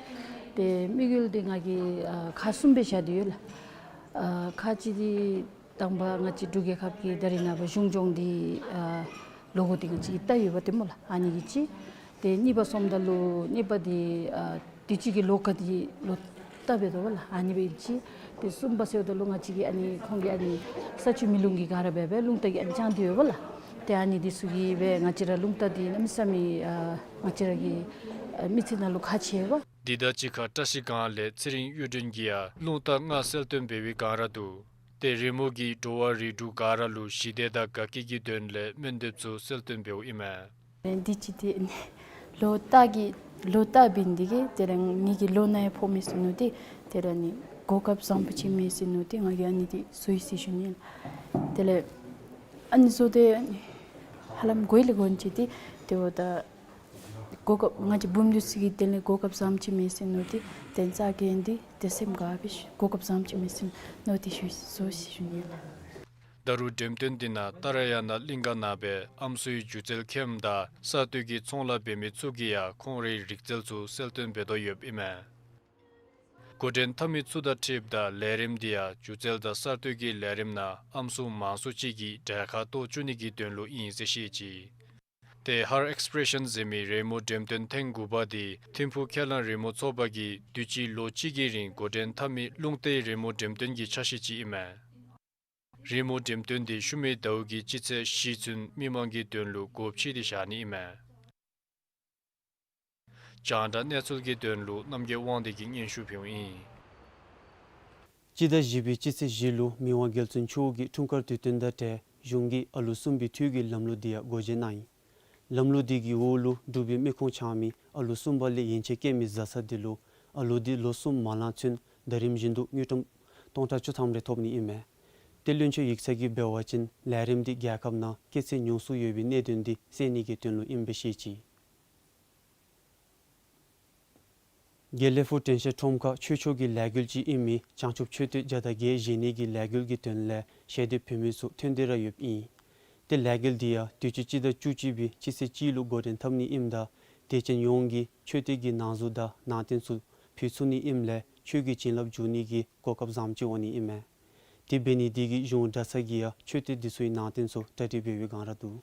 ཏེ་དམིགས་ཡུལ་འདི་ང་གིས་ཨ་ཁག་གསུམ་སྦེ་བཞག་སྟེ་ཡོད་ལགས། ཨ་ཁག་གཅིག་འདི་དང་པ་ང་བཅས་འབྲུག་རྒྱལ་ཁབ་ཀྱི་ད་རེས་ནངས་པ་གཞུང་སྐྱོང་འདི་ཨ་ལོ་གོ་འདི་ང་བཅས་ཀྱི་རྟ་ཡོད་པ་འདི་སྨོ་ལགས། ཨ་ནི་གི་གཅིག། ཏེ་གཉིས་པ་སོངམ་ད་ལུ་གཉིས་པ་འདི་ཨ་དུས་ཅི་གི་ལོ་ཁ་འདི་ལོ་རྟ་འབད་དོ་པ་ལགས། ཨ་ནི་འབད་ནི་གཅིག། ཏེ་གསུམ་པ་ཟེརཝ་ད་ལུ་ང་བཅས་ཀྱི་ཨ་ནི་ཁོང་གི་ཨ་ནི་ས་ཆུ་མེ་རླུང་གིས་ག་ར་འབད་འབད་རླུང་རྟ་གིས་ཨ་ནི་བཅིངས་ཏེ་ཡོད་པ་ལགས། ཏེ་ཨ་ནི་འདི་ཚུ་གིས་སྦེ་ང་བཅས་ར་རླུང་རྟ་འདི་གནམ་མེད་ས་མེད་ཨ་ང་བཅས་ར་གི་ཨ་མི་ཚེ་ནང་ལུ་ཁག་ཆེ་བས། འདི་དང་གཅིག་ཁར་བཀྲ་ཤིས་སྒང་ལས་ཚེ་རིང་གཡུ་སྒྲོན་གྱིས་ཡང་རླུང་རྟ་ལྔ་གསལ་སྟོན་འབད་བའི་སྒང་ར་འདུག། ཏེ་རི་མོ་གིས་འགྲོ་བ་རིགས་དྲུག་ག་ར་ལུ་ཞི་བདེ་དང་དགའ་སྐྱིད་ཀྱི་དོན་ལས་སྨོན་འདེབས་ཚུ་གསལ་སྟོན་འབདཝ་ཨིན་མས། འདི་ཅིག་ཏེ་ལོ་རྟ་གི་ལོ་རྟ་འབད་ནི་དེ་གིས་དེ་ལས་ངེ་གི་ལོ་ནཱ་ཡང་ཕོག་མས་ཟེར་མནོ་སྟེ་དེ་ལས་ནི་གོ་སྐབས་བཟངམ་ཅིག་མས་ཟེར་མནོ་སྟེ་ང་གིས་ཨ་ནི་འདི་བཟོ་ཡི་ཟེར་ཞུ་ནི་ལགས། དེ་ལས་ཨ་ནི་བཟོ་སྟེ་ཧ་ལམ་གོ་ཡི་ལས་གོ་ནི་ཅིག་ཏེ་དེ་འབདཝ་ད་གོ་སྐབས་ང་བཅས་བུམོ་འདི་ཚུ་གི་དོན་ལས་གོ་སྐབས་བཟངམ་ཅིག་མས་ཟེར་མནོ་སྟེ་དེ་ཙ་གི་འདི་དེ་སེམས་དགའ་བའི་གོ་སྐབས་བཟངམ་ཅིག་མས་ཟེར་མནོ་སྟེ་ཞུ་བཟོ་ཡི་ཟེར་ཞུ་ནི་ལགས། ད་རུང་འགྲེམས་སྟོན་འདི་ནང་ཏཱ་ར་ཡ་ན་གླིང་ག་ནང་སྦེ་ཨམ་སྲུའི་སྒྱུ་རྩལ་མཁནམ་དང་གསར་གཏོད་ཀྱི་ཚོང་ལཱ་འབད་མི་ཚུ་གིས་ཡང་ཁོང་རའི་རིག་རྩལ་ཚུ་གསལ་སྟོན་འབད་དོ་ཡོདཔ་ཨིན་མས། འགོ་འདྲེན་འཐབ་མི་ཚུ་དང་འཁྲིལཝ་ད་ལས་རིམ་འདི་ཡང་སྒྱུ་རྩལ་དང་གསར་གཏོད་ཀྱི་ལས་རིམ་ནང་ཨམ་སྲུ་མང་སུ་ཅིག་གི་གྲལ་ཁར་གཏོགས་བཅུག་ནི་གི་དོན་ལུ་ཨིན་ཟེར་བཤད་ཅི། ཏེ་ཧར་ཨེགསི་པྲེ་ཤཱན་ཟེར་མི་རི་མོ་འགྲེམས་སྟོན་ཐེངས་དགུ་པ་འདི་ཐིམ་ཕུག་ཁས་བླངས་རི་མོ་ཚོགས་པ་གིས་དུས་ཅི་ལོ་གཅིག་གི་རིང་འགོ་འདྲེན་འཐབ་མི་རླུང་རྟའི་རི་མོ་འགྲེམས་སྟོན་གྱི་ཆ་ཤས་ཅིག་ཨིན་མས། རི་མོ་འགྲེམས་སྟོན་འདི་ཤུལ་མའི་ཟླཝ་གི་སྤྱི་ཚེས་བཞི་ཚུན་མི་མང་གི་དོན་ལུ་སྒོ་ཕྱེ་སྟེ་བཞག་ནི་ཨིན་མས། རྒྱང་བསྒྲགས་གནས་ཚུལ་གྱི་དོན་ལུ་རྣམ་རྒྱལ་དབང་འདུས་ཀྱིས་སྙན་ཞུ་ཕུལཝ་ཨིན། སྤྱི་ཟླ་བཞི་པའི་སྤྱི་ཚེས་བཞི་ལུ་མི་དབང་རྒྱལ་བཙུན་མཆོག་གི་འཁྲུངས་སྐར་དུས་སྟོན་དང་འབྲེལ་གཞུང་གིས་ཨ་ལུ་གསུམ་པའི་ཐུགས་ཀྱི་ལམ་ལུགས་འདི་ཡང་སྒོ་འབྱེད་གནང་ཡི། ལམ་ལུགས་འདི་གི་འོག་ལུ་འབྲུག་པའི་མི་ཁུངས་འཆང་མི་ཨ་ལུ་གསུམ་པ་ལས་ཡན་ཆད་སྐྱེ་མི་བཟའ་ཚང་འདི་ལུ་ཨ་ལུ་འདི་ལོ་གསུམ་མ་ལང་ཚུན་ཟླ་རིམ་བཞིན་དུ་དངུལ་ཀྲམ་སྟོང་ཕྲག་བཅུ་ཐམ་རེ་ཐོབ་ནི་ཨིན་མས། ཏེ་བློན་ཆེན་ཡིག་ཚང་གིས་འབད་བ་ཅིན་ལས་རིམ་འདི་རྒྱལ་ཁབ་ནང་སྐྱེད་ཚལ་ཉུང་སུ་ཡོད་པའི་གནད་དོན་འདི་སེལ་ནི་གི་དོན་ལུ་ཨིནམ་སྦེ་བཤད་ཅི། དགེ་ལེགས་ཕུག་དྲན་ཤེས་ཁྲོམ་ཁར་ཆོས་ཕྱོགས་ཀྱི་ལས་འགུལ་ཅིག་ཨིན་མི་བྱང་ཆུབ་མཆོད་རྟེན་བརྒྱ་དང་བརྒྱད་བཞེངས་ནི་གི་ལས་འགུལ་གྱི་དོན་ལས་ཞལ་འདེབས་ཕུལ་མི་ཚུ་ཐོན་ཏེ་ར་ཡོདཔ་ཨིན། ཏེ་ལས་འགུལ་འདི་ཡང་དུས་ཅི་སྤྱི་ཟླ་བཅུ་གཅིག་པའི་སྤྱི་ཚེས་གཅིག་ལུ་འགོ་འདྲེན་འཐབ་ནི་ཨིནམ་ད་དད་ཅན་ཡོངས་ཀྱིས་མཆོད་རྟེན་གྱི་ནང་གཟུངས་དང་ནང་རྟེན་ཚུ་ཕུལ་ཚུགས་ནི་ཨིནམ་ལས་ཆོས་ཀྱི་བྱིན་རླབས་འཇུག་ནི་གི་གོ་སྐབས་བཟངམ་ཅིག་འོང་ནི་ཨིན་མས། དེ་འབད་ནི་འདི་གིས་གཞུང་གྲྭ་ཚང་གིས་ཡང་མཆོད་རྟེན་འདི་ཚུའི་ནང་རྟེན་ཚུ་གྲ་སྒྲིག་འབད་བའི་སྒང་ར་འདུག།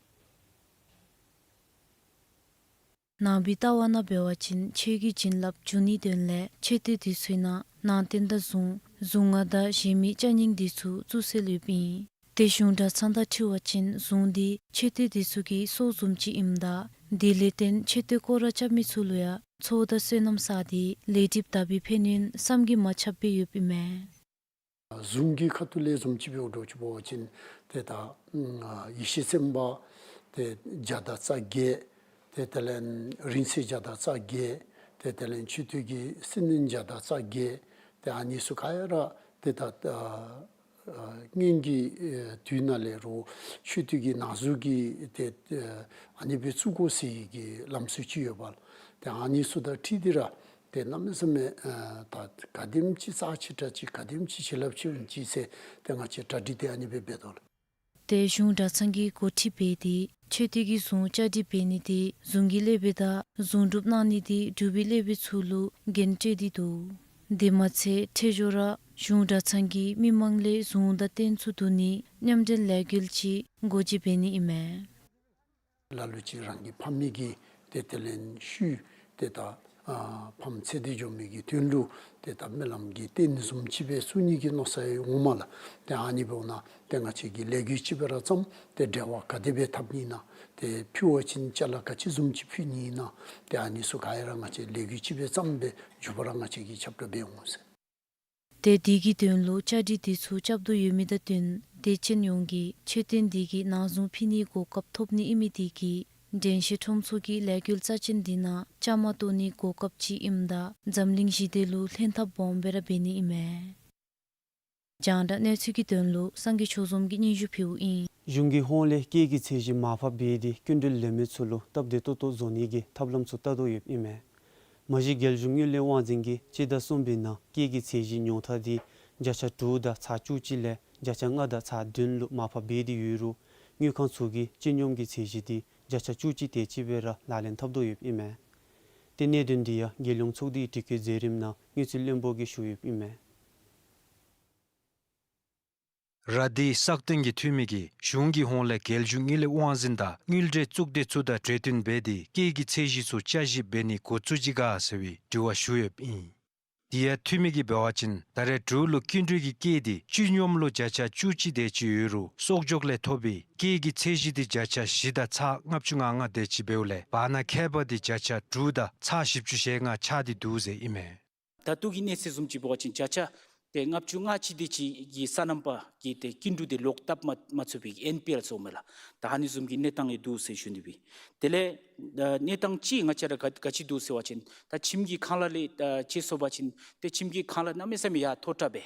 ནང་པའི་ལྟ་བ་ནང་འབད་བ་ཅིན་ཆོས་ཀྱི་བྱིན་རླབས་འཇུག་ནིའི་དོན་ལས་མཆོད་རྟེན་འདི་ཚུའི་ནང་ན་ནང་རྟེན་དང་གཟུངས་གཟུངས་སྔགས་དང་གཞན་མི་ཅ་རྙིང་འདི་ཚུ་བཙུགས་སྲོལ་ཡོདཔ་ཨིན། ཏེ་གཞུང་གྲྭ་ཚང་དང་འཁྲིལ་བ་ཅིན་གཟུངས་འདི་མཆོད་རྟེན་འདི་ཚུ་གི་སྲོག་བཟུམ་ཅིག་ཨིནམ་ད་ དེ་ལས་བརྟེན་མཆོད་རྟེན་སྐོར་ར་རྐྱབ་མི་ཚུ་ལུ་ཡང་ཚོགས་དང་བསོད་ནམས་བསགས་ཏེ་ལས་སྒྲིབ་དག་པའི་ཕན་ཡོན་བསམ་གྱིས་མ་ཁྱབ་པའི་ཡོདཔ་ཨིན་མས། གཟུངས་ཀྱི་ཁ་ཐུག་ལས་བཟུམ་ཅིག་འབདཝ་འདྲཝ་ཅིག་འབད་བ་ཅིན་ཏེ་ད་ཡེ་ཤེས་སེམས་དཔའ་ཏེ་བརྒྱ་དང་རྩ་བརྒྱད། ཏེ་དེ་ལས་རིང་བསྲེལ་བརྒྱ་དང་རྩ་བརྒྱད། ཏེ་དེ་ལས་མཆོད་རྟེན་གྱི་སེར་སྣེ་བརྒྱ་དང་རྩ་བརྒྱད། ཏེ་ཨ་ནི་ཚུ་ག་ཡ་ར་ཏེ་ད་སྔོན་གྱི་དུས་ནང་ལས་ར་མཆོད་རྟེན་གྱི་ནང་གཟུངས་ཀྱི་ཏེ་ཨ་ནི་སྦེ་བཙུགས་དགོ་ཟེར་གྱི་ལམ་སྲོལ་ཅིག་ཡོདཔ་ལས། ཏེ་ཨ་ནི་ཚུ་དང་འཁྲིལ་ཏེ་ར་ཏེ་གནམ་མེད་ས་མེད་ད་ག་དེམ་ཅིག་རྩ་ཆེ་དྲགས་ཅིག་ག་དེམ་ཅིག་བྱིན་རླབས་ཆེ་འོང་ཅི་ཟེར་ཏེ་ང་བཅས་གྲ་སྒྲིག་འདི་ཨ་ནི་སྦེ་འབད་དོ་ལགས། ཏེ་གཞུང་གྲྭ་ཚང་གིས་འགོ་ཁྲིད་འབད་དེ་མཆོད་རྟེན་གྱི་གཟུངས་བཅའ་སྒྲིག་འབད་ནི་འདི་གཟུངས་ཀྱི་སློབ་དཔོན་དང་གཟུངས་སྒྲུབ་གནང་ནི་འདི་སྒྲུབ་པའི་སློབ་དཔོན་ཚུ་ལུ་འགན་སྤྲོད་དེ་འདུག། དེ་མ་ཚད་འཕྲལ་མགྱོགས་ར་གཞུང་གྲྭ་ཚང་གིས་མི་མང་ལས་གཟུངས་དང་རྟེན་ཚུ་བསྡུ་ནིའི་མཉམ་འབྲེལ་ལས་འགུལ་ཅིག་འགོ་འབྱེད་འབད་ནི་ཨིན་མས། ལ་ལུ་ཅིག་རང་གི་ཕ་མེས་ཀྱི་ཏེ་དེ་ལས་ཤུལ་ཏེ་ད་ཨ་ཕམ་ཚེ་འདས་འགྱོ་མི་གི་དོན་ལུ་ཏེ་ད་སྨོན་ལམ་གྱི་རྟེན་བཟུམ་ཅིག་སྦེ་བཙུགས་ནི་གི་མནོ་བསམ་ཡང་འོང་མས་ལགས། ཏེ་ཨ་ནི་འབདཝ་ད་ཏེ་ང་བཅས་ཀྱིས་ལས་འགུལ་ཅིག་སྦེ་ར་བརྩམས། ཏེ་འབྲེལ་བ་ག་དེ་སྦེ་འཐབ་ནི་ཨིན་ན། ཏེ་ཕུལ་བ་ཅིན་ཅ་ལ་ག་ཅི་བཟུམ་ཅིག་ཕུལ་ནི་ཨིན་ན། ཏེ་ཨ་ནི་ཚུ་ག་ཡ་ར་ང་བཅས་ལས་འགུལ་ཅིག་སྦེ་བརྩམས་སྦེ་མགྱོགས་པ་ར་ང་བཅས་ཀྱིས་ཁྱབ་བསྒྲགས་འབད་འོང་ཟེར། ཏེ་དེ་གི་དོན་ལུ་བཅའ་སྒྲིག་འདི་ཚུ་རྐྱབ་དོ་ཡོད་མི་དང་བསྟུན་དད་ཅན་ཡོངས་ཀྱིས་མཆོད་རྟེན་འདི་གི་ནང་གཟུངས་ཕུལ་ནིའི་གོ་སྐབས་ཐོབ་ནི་ཨིན་མི་དེ་གིས་དྲན་ཤེས་ཁྲོམ་ཚོགས་ཀྱི་ལས་འགུལ་རྩ་ཅན་འདི་ནང་བཅའ་མར་གཏོགས་ནིའི་གོ་སྐབས་ཅིག་ཨིནམ་ད་འཛམ་གླིང་ཞི་བདེ་ལུ་ལྷན་ཐབས་སྦོམ་སྦེ་ར་འབད་ནི་ཨིན་མས། རྒྱང་བསྒྲགས་གནས་ཚུལ་གྱི་དོན་ལུ་སངས་རྒྱས་ཆོས་འཛོམས་ཀྱིས་སྙན་ཞུ་ཕུལཝ་ཨིན། གཞུང་གི་ཧོངས་ལས་སྐྱེས་ཀྱི་ཚད་གཞི་མར་ཕབ་འབད་དེ་སྐྱིན་འགྲུལ་ལེན་མི་ཚུ་ལུ་སྟབས་བདེ་ཏོག་ཏོ་བཟོ་ནི་གི་ཐབས་ལམ་ཚུ་བལྟ་དོ་ཡོདཔ་ཨིན་མས། མ་གཞི་རྒྱལ་གཞུང་དངུལ་ལས་དབང་འཛིན་གྱིས་སྤྱི་ཟླ་གསུམ་པའི་ནང་སྐྱེས་ཀྱི་ཚད་གཞི་ཉུང་མཐའ་འདི་བརྒྱ་ཆ་དྲུག་དང་ཚག་བཅུ་གཅིག་ལས་བརྒྱ་ཆ་ལྔ་དང་ཚག་བདུན་ལུ་མར་ཕབ་འབད་དེ་ཡོད་རུང་དངུལ་ཁང་ཚུ་གིས་སྤྱི་སྙོམས་ཀྱི་ཚད་གཞི་འདི་བརྒྱ་ཆ་བཅུ་གཅིག་དེ་ཅིག་སྦེ་ར་ལག་ལེན་འཐབ་དོ་ཡོདཔ་ཨིན་མས། ཏེ་གནད་དོན་འདི་ཡང་རྒྱལ་ཡོངས་ཚོགས་སྡེའི་དྲི་བཀོད་མཛད་རིམ་ནང་དངུལ་རྩིས་བློན་པོ་གིས་ཞུ་ཡོདཔ་ཨིན་མས། ར་དྷི་སག་སྟེང་གི་འཐུས་མི་གིས་གཞུང་གི་ཧོངས་ལས་རྒྱལ་གཞུང་དངུལ་ལས་དབང་འཛིན་དང་དངུལ་འབྲེལ་གཙུག་སྡེ་ཚུ་དང་གྲོས་བསྟུན་འབད་དེ་སྐྱེས་ཀྱི་ཚད་གཞི་ཚུ་བསྐྱར་ཞིབ་འབད་ནི་འགོ་བཙུགས་ཅི་ག་ཟེར་བའི་དྲི་བ་ཞུ་ཡོདཔ་ཨིན། དེ་ཡང་འཐུས་མི་གིས་འབད་བ་ཅིན་ད་རེས་འབྲུག་ལུ་སྐྱིན་འགྲུལ་གྱི་སྐྱེས་འདི་སྤྱི་སྙོམས་ལུ་བརྒྱ་ཆ་བཅུ་གཅིག་དེ་ཅིག་ཡོད་རུང་གསོག་འཇོག་ལས་ཐོབ་པའི་སྐྱེས་ཀྱི་ཚད་གཞི་འདི་བརྒྱ་ཆ་བཞི་དང་ཚག་ལྔ་བཅུ་ང་ལྔ་དེ་ཅིག་འབདཝ་ལས་བར་ན་ཁྱད་པར་འདི་བརྒྱ་ཆ་དྲུག་དང་ཚག་བཞི་བཅུ་ཞེ་ལྔ་ཆགས་ཏེ་འདུག་ཟེར་ཨིན་མས། ད་ལྟོ་གི་གནས་ཚད་བཟུམ་ཅིག་འབད་བ་ཅིན་བརྒྱ་ཆ་ཏེ་ལྔ་བཅུ་ང་གཅིག་དེ་ཅིག་གི་སོ་ནམ་པ་གིས་ཏེ་སྐྱིན་འགྲུལ་དེ་ལོག་བཏབ་མ་མ་ཚུགས་པའི་ཨེན་པི་ཨེལ་ཟེར་མས་ལགས། ད་ཨ་ནི་བཟུམ་གྱི་གནས་སྟངས་ཡང་འདུག་ཟེར་ཞུ་ནི་སྦེ། དེ་ལས་ཨ་གནས་སྟངས་ཅིག་ང་བཅས་ར་ག་ག་ཅི་འདུག་ཟེར་བ་ཅིན་ད་ཁྱིམ་གྱི་ཁང་གླ་ལས་ཨ་ཅིག་སོང་པ་ཅིན་ཏེ་ཁྱིམ་གྱི་ཁང་གླ་གནམ་མེད་ས་མེད་ཡར་མཐོ་དྲགས་སྦེ་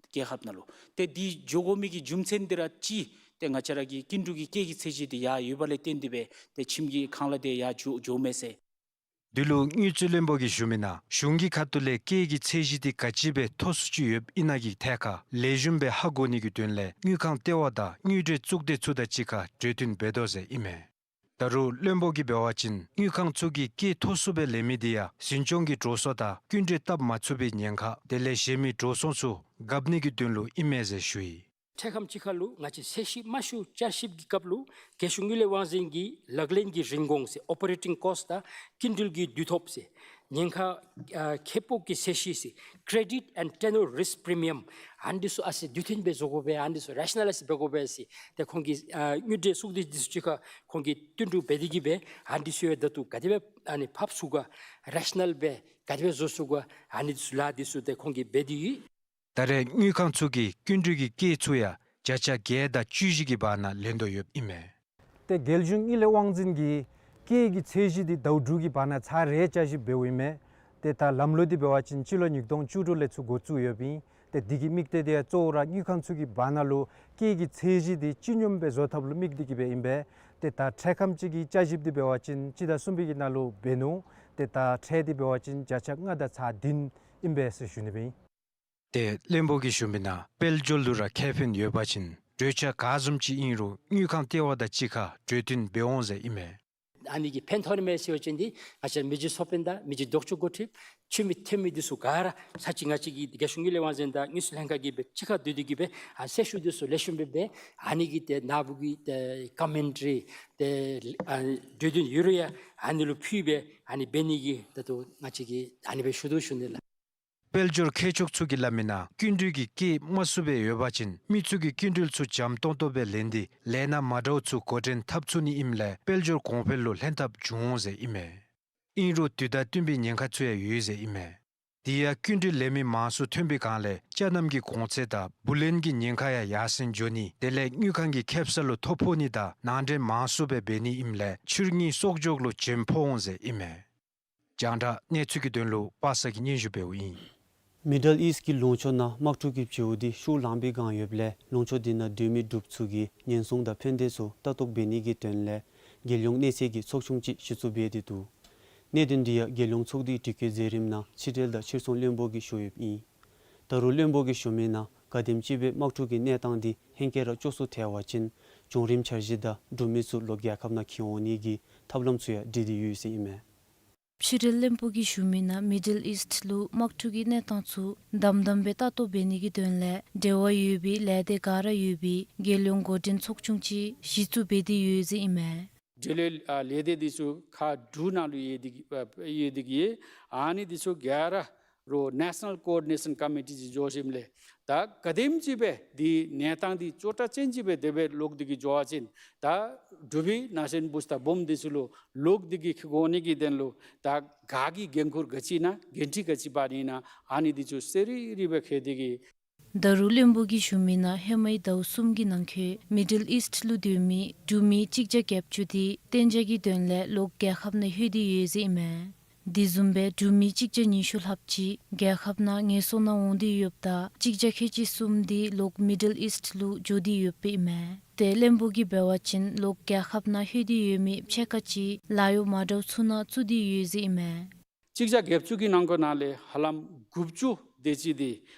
རྒྱལ་ཁབ་ནང་ལུ་ཏེ་འདི་འགྱོ་དགོ་མི་གི་རྒྱུ་མཚན་འདི་ར་ཅིག་ཏེ་ང་བཅས་ར་གི་སྐྱིན་འགྲུལ་གྱི་སྐྱེས་ཀྱི་ཚད་གཞི་འདི་ཡར་ཡོད་པ་ལས་བརྟེན་ཏེ་སྦེ་ཏེ་ཁྱིམ་གྱི་ཁང་གླ་དེ་ཡར་འགྱོ་འགྱོཝ་མས་ཟེར། འདི་ལུ་དངུལ་རྩིས་བློན་པོ་གིས་ཞུ་མི་ནང་གཞུང་གི་ཁ་ཐུག་ལས་སྐྱེས་ཀྱི་ཚད་གཞི་འདི་ག་ཅི་སྦེ་མཐོ་སུ་ཅིག་ཡོདཔ་ཨིན་ན་གི་ཐད་ཁར་ལེགས་ཤོམ་སྦེ་ཧ་གོ་ནི་གི་དོན་ལས་དངུལ་ཁང་ལྟེ་བ་དང་དངུལ་འབྲེལ་གཙུག་སྡེ་ཚུ་དང་གཅིག་ཁར་གྲོས་བསྟུན་འབད་དོ་ཟེར་ཨིན་མས། ད་རུང་བློན་པོ་གིས་འབད་བ་ཅིན་དངུལ་ཁང་ཚུ་གིས་སྐྱེས་མཐོ་སུ་སྦེ་ལེན་མི་འདི་ཡང་འཛིན་སྐྱོང་གི་འགྲོ་སོང་དང་སྐྱིན་འགྲུལ་བཏབ་མ་ཚུགས་པའི་ཉེན་ཁ་དེ་ལས་གཞན་མི་འགྲོ་སོང་ཚུ་གབ་ནི་གི་དོན་ལུ་ཨིན་མས་ཟེར་ཞུ་ཡི། འཕྲལ་ཁམས་ཅིག་ཁར་ལུ་ང་བཅས་ཚད་གཞི་དམའ་ཤོས་བསྐྱར་ཞིབ་ཀྱི་སྐབས་ལུ་རྒྱལ་གཞུང་དངུལ་ལས་དབང་འཛིན་གྱིས་ལག་ལེན་གྱི་རིན་གོང་ཟེར་ཨོ་པ་རེ་ཊིང་ཀོསཊ་དང་སྐྱིན་འགྲུལ་གྱི་དུས་ཐོབ་ཟེར་ཉེན་ཁ་ཨ་ཁེ་སྤོགས་ཀྱི་ཚད་གཞི་ཟེར་credit and tenor risk premium ཨ་ནི་ཚུ་ཨ་ཙི་དུས་མཐུན་སྦེ་བཟོ་དགོ་པས། ཨ་ནི་ཚུ་རེ་ཤ་ནཱ་ལའིཛ་འབད་དགོ་པས་ཟེར་ཏེ་ཁོང་གིས་ཨ་དངུལ་འབྲེལ་གཙུག་སྡེ་འདི་ཚུ་གཅིག་ཁར་ཁོང་གིས་བསྟུན་གྲོས་འབད་དེ་གིས་སྦེ་ཨ་ནི་ཚུ་ཡང་ད་ལྟོ་ག་དེ་སྦེ་ཨ་ནི་ཕབ་ཚུགས་ག་རེ་ཤ་ནཱལ་སྦེ་ག་དེ་སྦེ་བཟོ་ཚུགས་ག་ཨ་ནི་ཚུ་ལཱ་འདི་ཚུ་ཏེ་ཁོང་གིས་འབད་དེ་ཡོད། ད་རེས་དངུལ་ཁང་ཚུ་གིས་སྐྱིན་འགྲུལ་གྱི་སྐྱེས་ཚུ་ཡང་བརྒྱ་ཆ་བརྒྱད་དང་བཅུ་བཞི་གི་བར་ན་ལེན་དོ་ཡོདཔ་ཨིན་མས། ཏེ་རྒྱལ་གཞུང་དངུལ་ལས་དབང་འཛིན་གྱིས་སྐྱེས་ཀྱི་ཚད་གཞི་འདི་ཟླཝ་དྲུག་གི་བར་ན་ཚར་རེ་བསྐྱར་ཞིབ་འབདཝ་ཨིན་མས། ཏེ་ད་ལམ་ལུགས་འདི་འབད་བ་ཅིན་སྤྱི་ལོ་ཉིས་སྟོང་བཅུ་དྲུག་ལས་ཚུར་འགོ་བཙུགས་ཡོདཔ་ཨིན། ཏེ་འདི་གི་དམིགས་གཏད་འདི་ཡང་གཙོ་བོ་ར་དངུལ་ཁང་ཚུ་གི་བར་ན་ལུ་སྐྱེས་ཀྱི་ཚད་གཞི་འདི་སྤྱི་སྙོམས་སྦེ་བཟོ་ཐབས་ལུ་དམིགས་ཏེ་གིས་སྦེ་ཨིན་པས། ཏེ་ད་འཕྲལ་ཁམས་ཅིག་གི་བསྐྱར་ཞིབ་འདི་འབད་བ་ཅིན་སྤྱི་ཟླ་གསུམ་པའི་གི་ནང་ལུ་འབད་ནུག། ཏེ་ད་འཕྲལ་འདི་འབད་བ་ཅིན་བརྒྱ་ཆ་ལྔ་དང་ཚག་བདུན་ཨིན་པས་ཟེར་ཞུ་ནི་སྦེ་ཨིན། ཏེ་བློན་པོ་གིས་ཞུ་མི་ནང་དཔལ་འབྱོར་ལུ་ར་ཁེ་ཕན་ཡོད་པ་ཅིན་གྲོས་ཆོད་ག་བཟུམ་ཅིག་ཨིན་རུང་དངུལ་ཁང་ལྟེ་བ་དང་གཅིག་ཁར་གྲོས་བསྟུན་འབད་འོང་ཟེར་ཨིན་མས། ཨ་ནི་གིས་ཕན་ཐོགས་ནི་མས་ཟེར་བ་ཅིན་འདི་ང་བཅས་མི་རྗེ་ཚོགས་དཔོན་དང་མི་རྗེ་ལྡོག་ཕྱོགས་འགོ་ཁྲིདཔ་འཐུས་མི་འཐུས་མི་འདི་ཚུ་ག་ར་ཚར་གཅིག་ང་བཅས་ཀྱི་རྒྱལ་གཞུང་དངུལ་ལས་དབང་འཛིན་དང་དངུལ་རྩིས་ལྷན་ཁག་གིས་སྦེ་གཅིག་ཁར་སྡོད་དེ་གིས་སྦེ་ཨ་གསལ་ཞུ་འདི་ཚུ་ལེགས་ཤོམ་སྦེ་འབད་ཨ་ནི་གི་ཏེ་ནཱ་བུ་གི་ཏེ་ཀོ་མེན་ཊ་རི་ཏེ་ཨ་གྲོས་བསྟུན་ཡོད་རུང་ཡང་ཨ་ནི་ལུ་ཕུལ་སྦེ་ཨ་ནི་འབད་ནི་གི་ད་ལྟོ་ང་བཅས་ཀྱིས་ཨ་ནི་སྦེ་ཞུ་དོ་ཞུ་ནི་ལགས། དཔལ་འབྱོར་མཁས་མཆོག་ཚུ་གིས་སླབ་མི་ནང་སྐྱིན་འགྲུལ་གྱི་སྐྱེད་དམའ་སུ་སྦེ་ཡོད་པ་ཅིན་མི་ཚུ་གིས་སྐྱིན་འགྲུལ་ཚུ་འཇམ་ཏོང་ཏོ་སྦེ་ལེན་ཏེ་ལས་སྣ་མ་འདྲཝ་ཚུ་འགོ་འདྲེན་འཐབ་ཚུགས་ནི་ཨིནམ་ལས་དཔལ་འབྱོར་གོང་འཕེལ་ལུ་ལྷན་ཐབས་འབྱུང་འོང་ཟེར་ཨིན་མས། ཨིན་རུང་དུས་དང་བསྟུན་པའི་ཉེན་ཁ་ཚུ་ཡང་ཡོད་ཟེར་ཨིན་མས། དེ་ཡང་སྐྱིན་འགྲུལ་ལེན་མི་མང་སུ་ཐོན་པའི་སྒང་ལས་ཅ་རྣམ་གྱི་གོང་ཚད་དང་བུ་ལོན་གྱི་ཉེན་ཁ་ཡང་ཡར་སེང་འགྱོ་ནི་དེ་ལས་དངུལ་ཁང་གི་ཁེ་སང་ལུ་ཐོ་ཕོག་ནི་དང་ནང་འདྲེན་མང་སུ་སྦེ་འབད་ནི་ཨིནམ་ལས་ཕྱིར་དངུལ་གསོག་འཇོག་ལུ་བྱེམ་ཕོག་འོང་ཟེར་ཨིན་མས། རྒྱང་བསྒྲགས་གནས་ཚུལ་གྱི་དོན་ལུ་པ་སངས་ཀྱིས་སྙན་ཞུ་འབདཝ་ཨིན། མི་ཌལ་ཨིསཊ་ཀྱི་ལུང་ཕྱོགས་ནང་དམག་འཁྲུག་གི་བྱེལཝ་འདི་ཤུགས་ལངས་པའི་སྒང་ཡོདཔ་ལས་ལུང་ཕྱོགས་འདི་ནང་སྡོད་མི་འབྲུགཔ་ཚུ་གི་ཉེན་སྲུང་དང་ཕན་བདེ་ཚུ་ལྟ་རྟོག་འབད་ནི་གི་དོན་ལས་རྒྱལ་ཡོངས་གནས་ཚད་ཀྱི་ཚོགས་ཆུང་ཅིག་གཞི་བཙུགས་འབད་དེ་འདུག། གནད་དོན་འདི་ཡང་རྒྱལ་ཡོངས་ཚོགས་སྡེའི་དྲི་བཀོད་མཛད་རིམ་ནང་ཕྱི་འབྲེལ་དང་ཕྱིར་ཚོང་བློན་པོ་གིས་ཞུ་ཡོདཔ་ཨིན། ད་རུང་བློན་པོ་གིས་ཞུ་མི་ནང་ག་དེམ་ཅིག་སྦེ་དམག་འཁྲུག་གི་གནས་སྟངས་འདི་ཧེང་སྐལ་ར་སྐྱོ་སུ་ཐལ་བ་ཅིན་བྱུང་རིམ་འཆར་གཞི་དང་འབྲུག་མི་ཚུ་ལོག་རྒྱལ་ཁབ་ནང་འཁྱིད་འོང་ནི་གི་ཐབས་ལམ་ཚུ་ཡང་སྒྲིག་སྟེ་ཡོད་ཟེར་ཨིན་མས། ཕྱི་འབྲེལ་བློན་པོ་གིས་ཞུ་མི་ནང་མི་ཌལ་ཨིསཊ་ལུ་དམག་འཁྲུག་གི་གནས་སྟངས་ཚུ་དམ་དམ་སྦེ་ལྟ་རྟོག་འབད་ནི་གི་དོན་ལས་འབྲེལ་བ་ཡོད་པའི་ལས་སྡེ་ག་ར་ཡོད་པའི་རྒྱལ་ཡོངས་འགོ་འདྲེན་ཚོགས་ཆུང་ཅིག་གཞི་བཙུགས་འབད་དེ་ཡོད་ཟེར་ཨིན་མས། འབྲེལ་ཡོད་ཨ་ལས་སྡེ་འདི་ཚུ་ཁག་དྲུག་ནང་ལུ་ཡོད་དེ་གི་ཨ་ཡོད་དེ་གི་ཨ་ནི་འདི་ཚུ་ག་ར་རོགས་ནེ་ཤ་ནཱལ་ཀོ་ཨོར་ཌི་ནེ་ཤཱན་ཀོ་མི་ཊི་ཅིག་འགྱོ་ཞིནམ་ལས་ད་ག་དེམ་ཅིག་སྦེ་འདི་གནས་སྟངས་འདི་ཅོག་འཐདཔ་ཅན་ཅིག་སྦེ་དེ་སྦེ་ལོག་སྟེ་གི་འགྱོ་བ་ཅིན་ད་འབྲུག་པའི་ནང་ཤན་བུ་སྟེ་བོམ་འདི་ཚུ་ལུ་ལོག་སྟེ་གི་འཁྱིད་འོང་ནི་གི་དོན་ལུ་ད་ག་གི་འགན་ཁུར་ག་ཅི་ཨིན་ན་འགན་འཁྲི་ག་ཅི་འབད་ནི་ཨིན་ན་ཨ་ནི་འདི་ཚུ་གསལ་རི་རི་སྦེ་བཀོད་དེ་གི། ད་རུང་བློན་པོ་གིས་ཞུ་མི་ནང་ཧེ་མའི་ཟླཝ་གསུམ་གྱི་ནང་འཁོད་མི་ཌལ་ཨིསཊ་ལུ་སྡོད་མི་འབྲུག་མི་གཅིག་བརྒྱ་བརྒྱད་ཅུ་འདི་གཏན་འཇགས་ཀྱི་དོན་ལས་ལོག་རྒྱལ་ཁབ་ནང་ལྷོད་དེ་ཡོད་ཟེར་ཨིན་མས། དེ་བཟུམ་སྦེ་འབྲུག་མི་གཅིག་བརྒྱ་ཉི་ཤུ་ལྷགཔ་ཅིག་རྒྱལ་ཁབ་ནང་ངལ་གསོ་ནང་འོང་སྟེ་ཡོདཔ་ད་གཅིག་བརྒྱ་ཁལ་གཅིག་གསུམ་འདི་ལོག་མི་ཌལ་ཨིསཊ་ལུ་འགྱོ་སྟེ་ཡོདཔ་ཨིན་མས། ཏེ་བློན་པོ་གིས་འབད་བ་ཅིན་ལོག་རྒྱལ་ཁབ་ནང་ལྷོད་དེ་ཡོད་མི་ཕྱེད་ཀ་ཅིག་ལཱ་གཡོག་མ་འདྲཝ་ཚུ་ནང་བཙུགས་ཏེ་ཡོད་ཟེར་ཨིན་མས། གཅིག་བརྒྱ་བརྒྱད་ཅུ་གི་ནང་འཁོད་ནང་ལས་ཧ་ལམ་དགུ་བཅུ་དེ་ཅིག་འདི་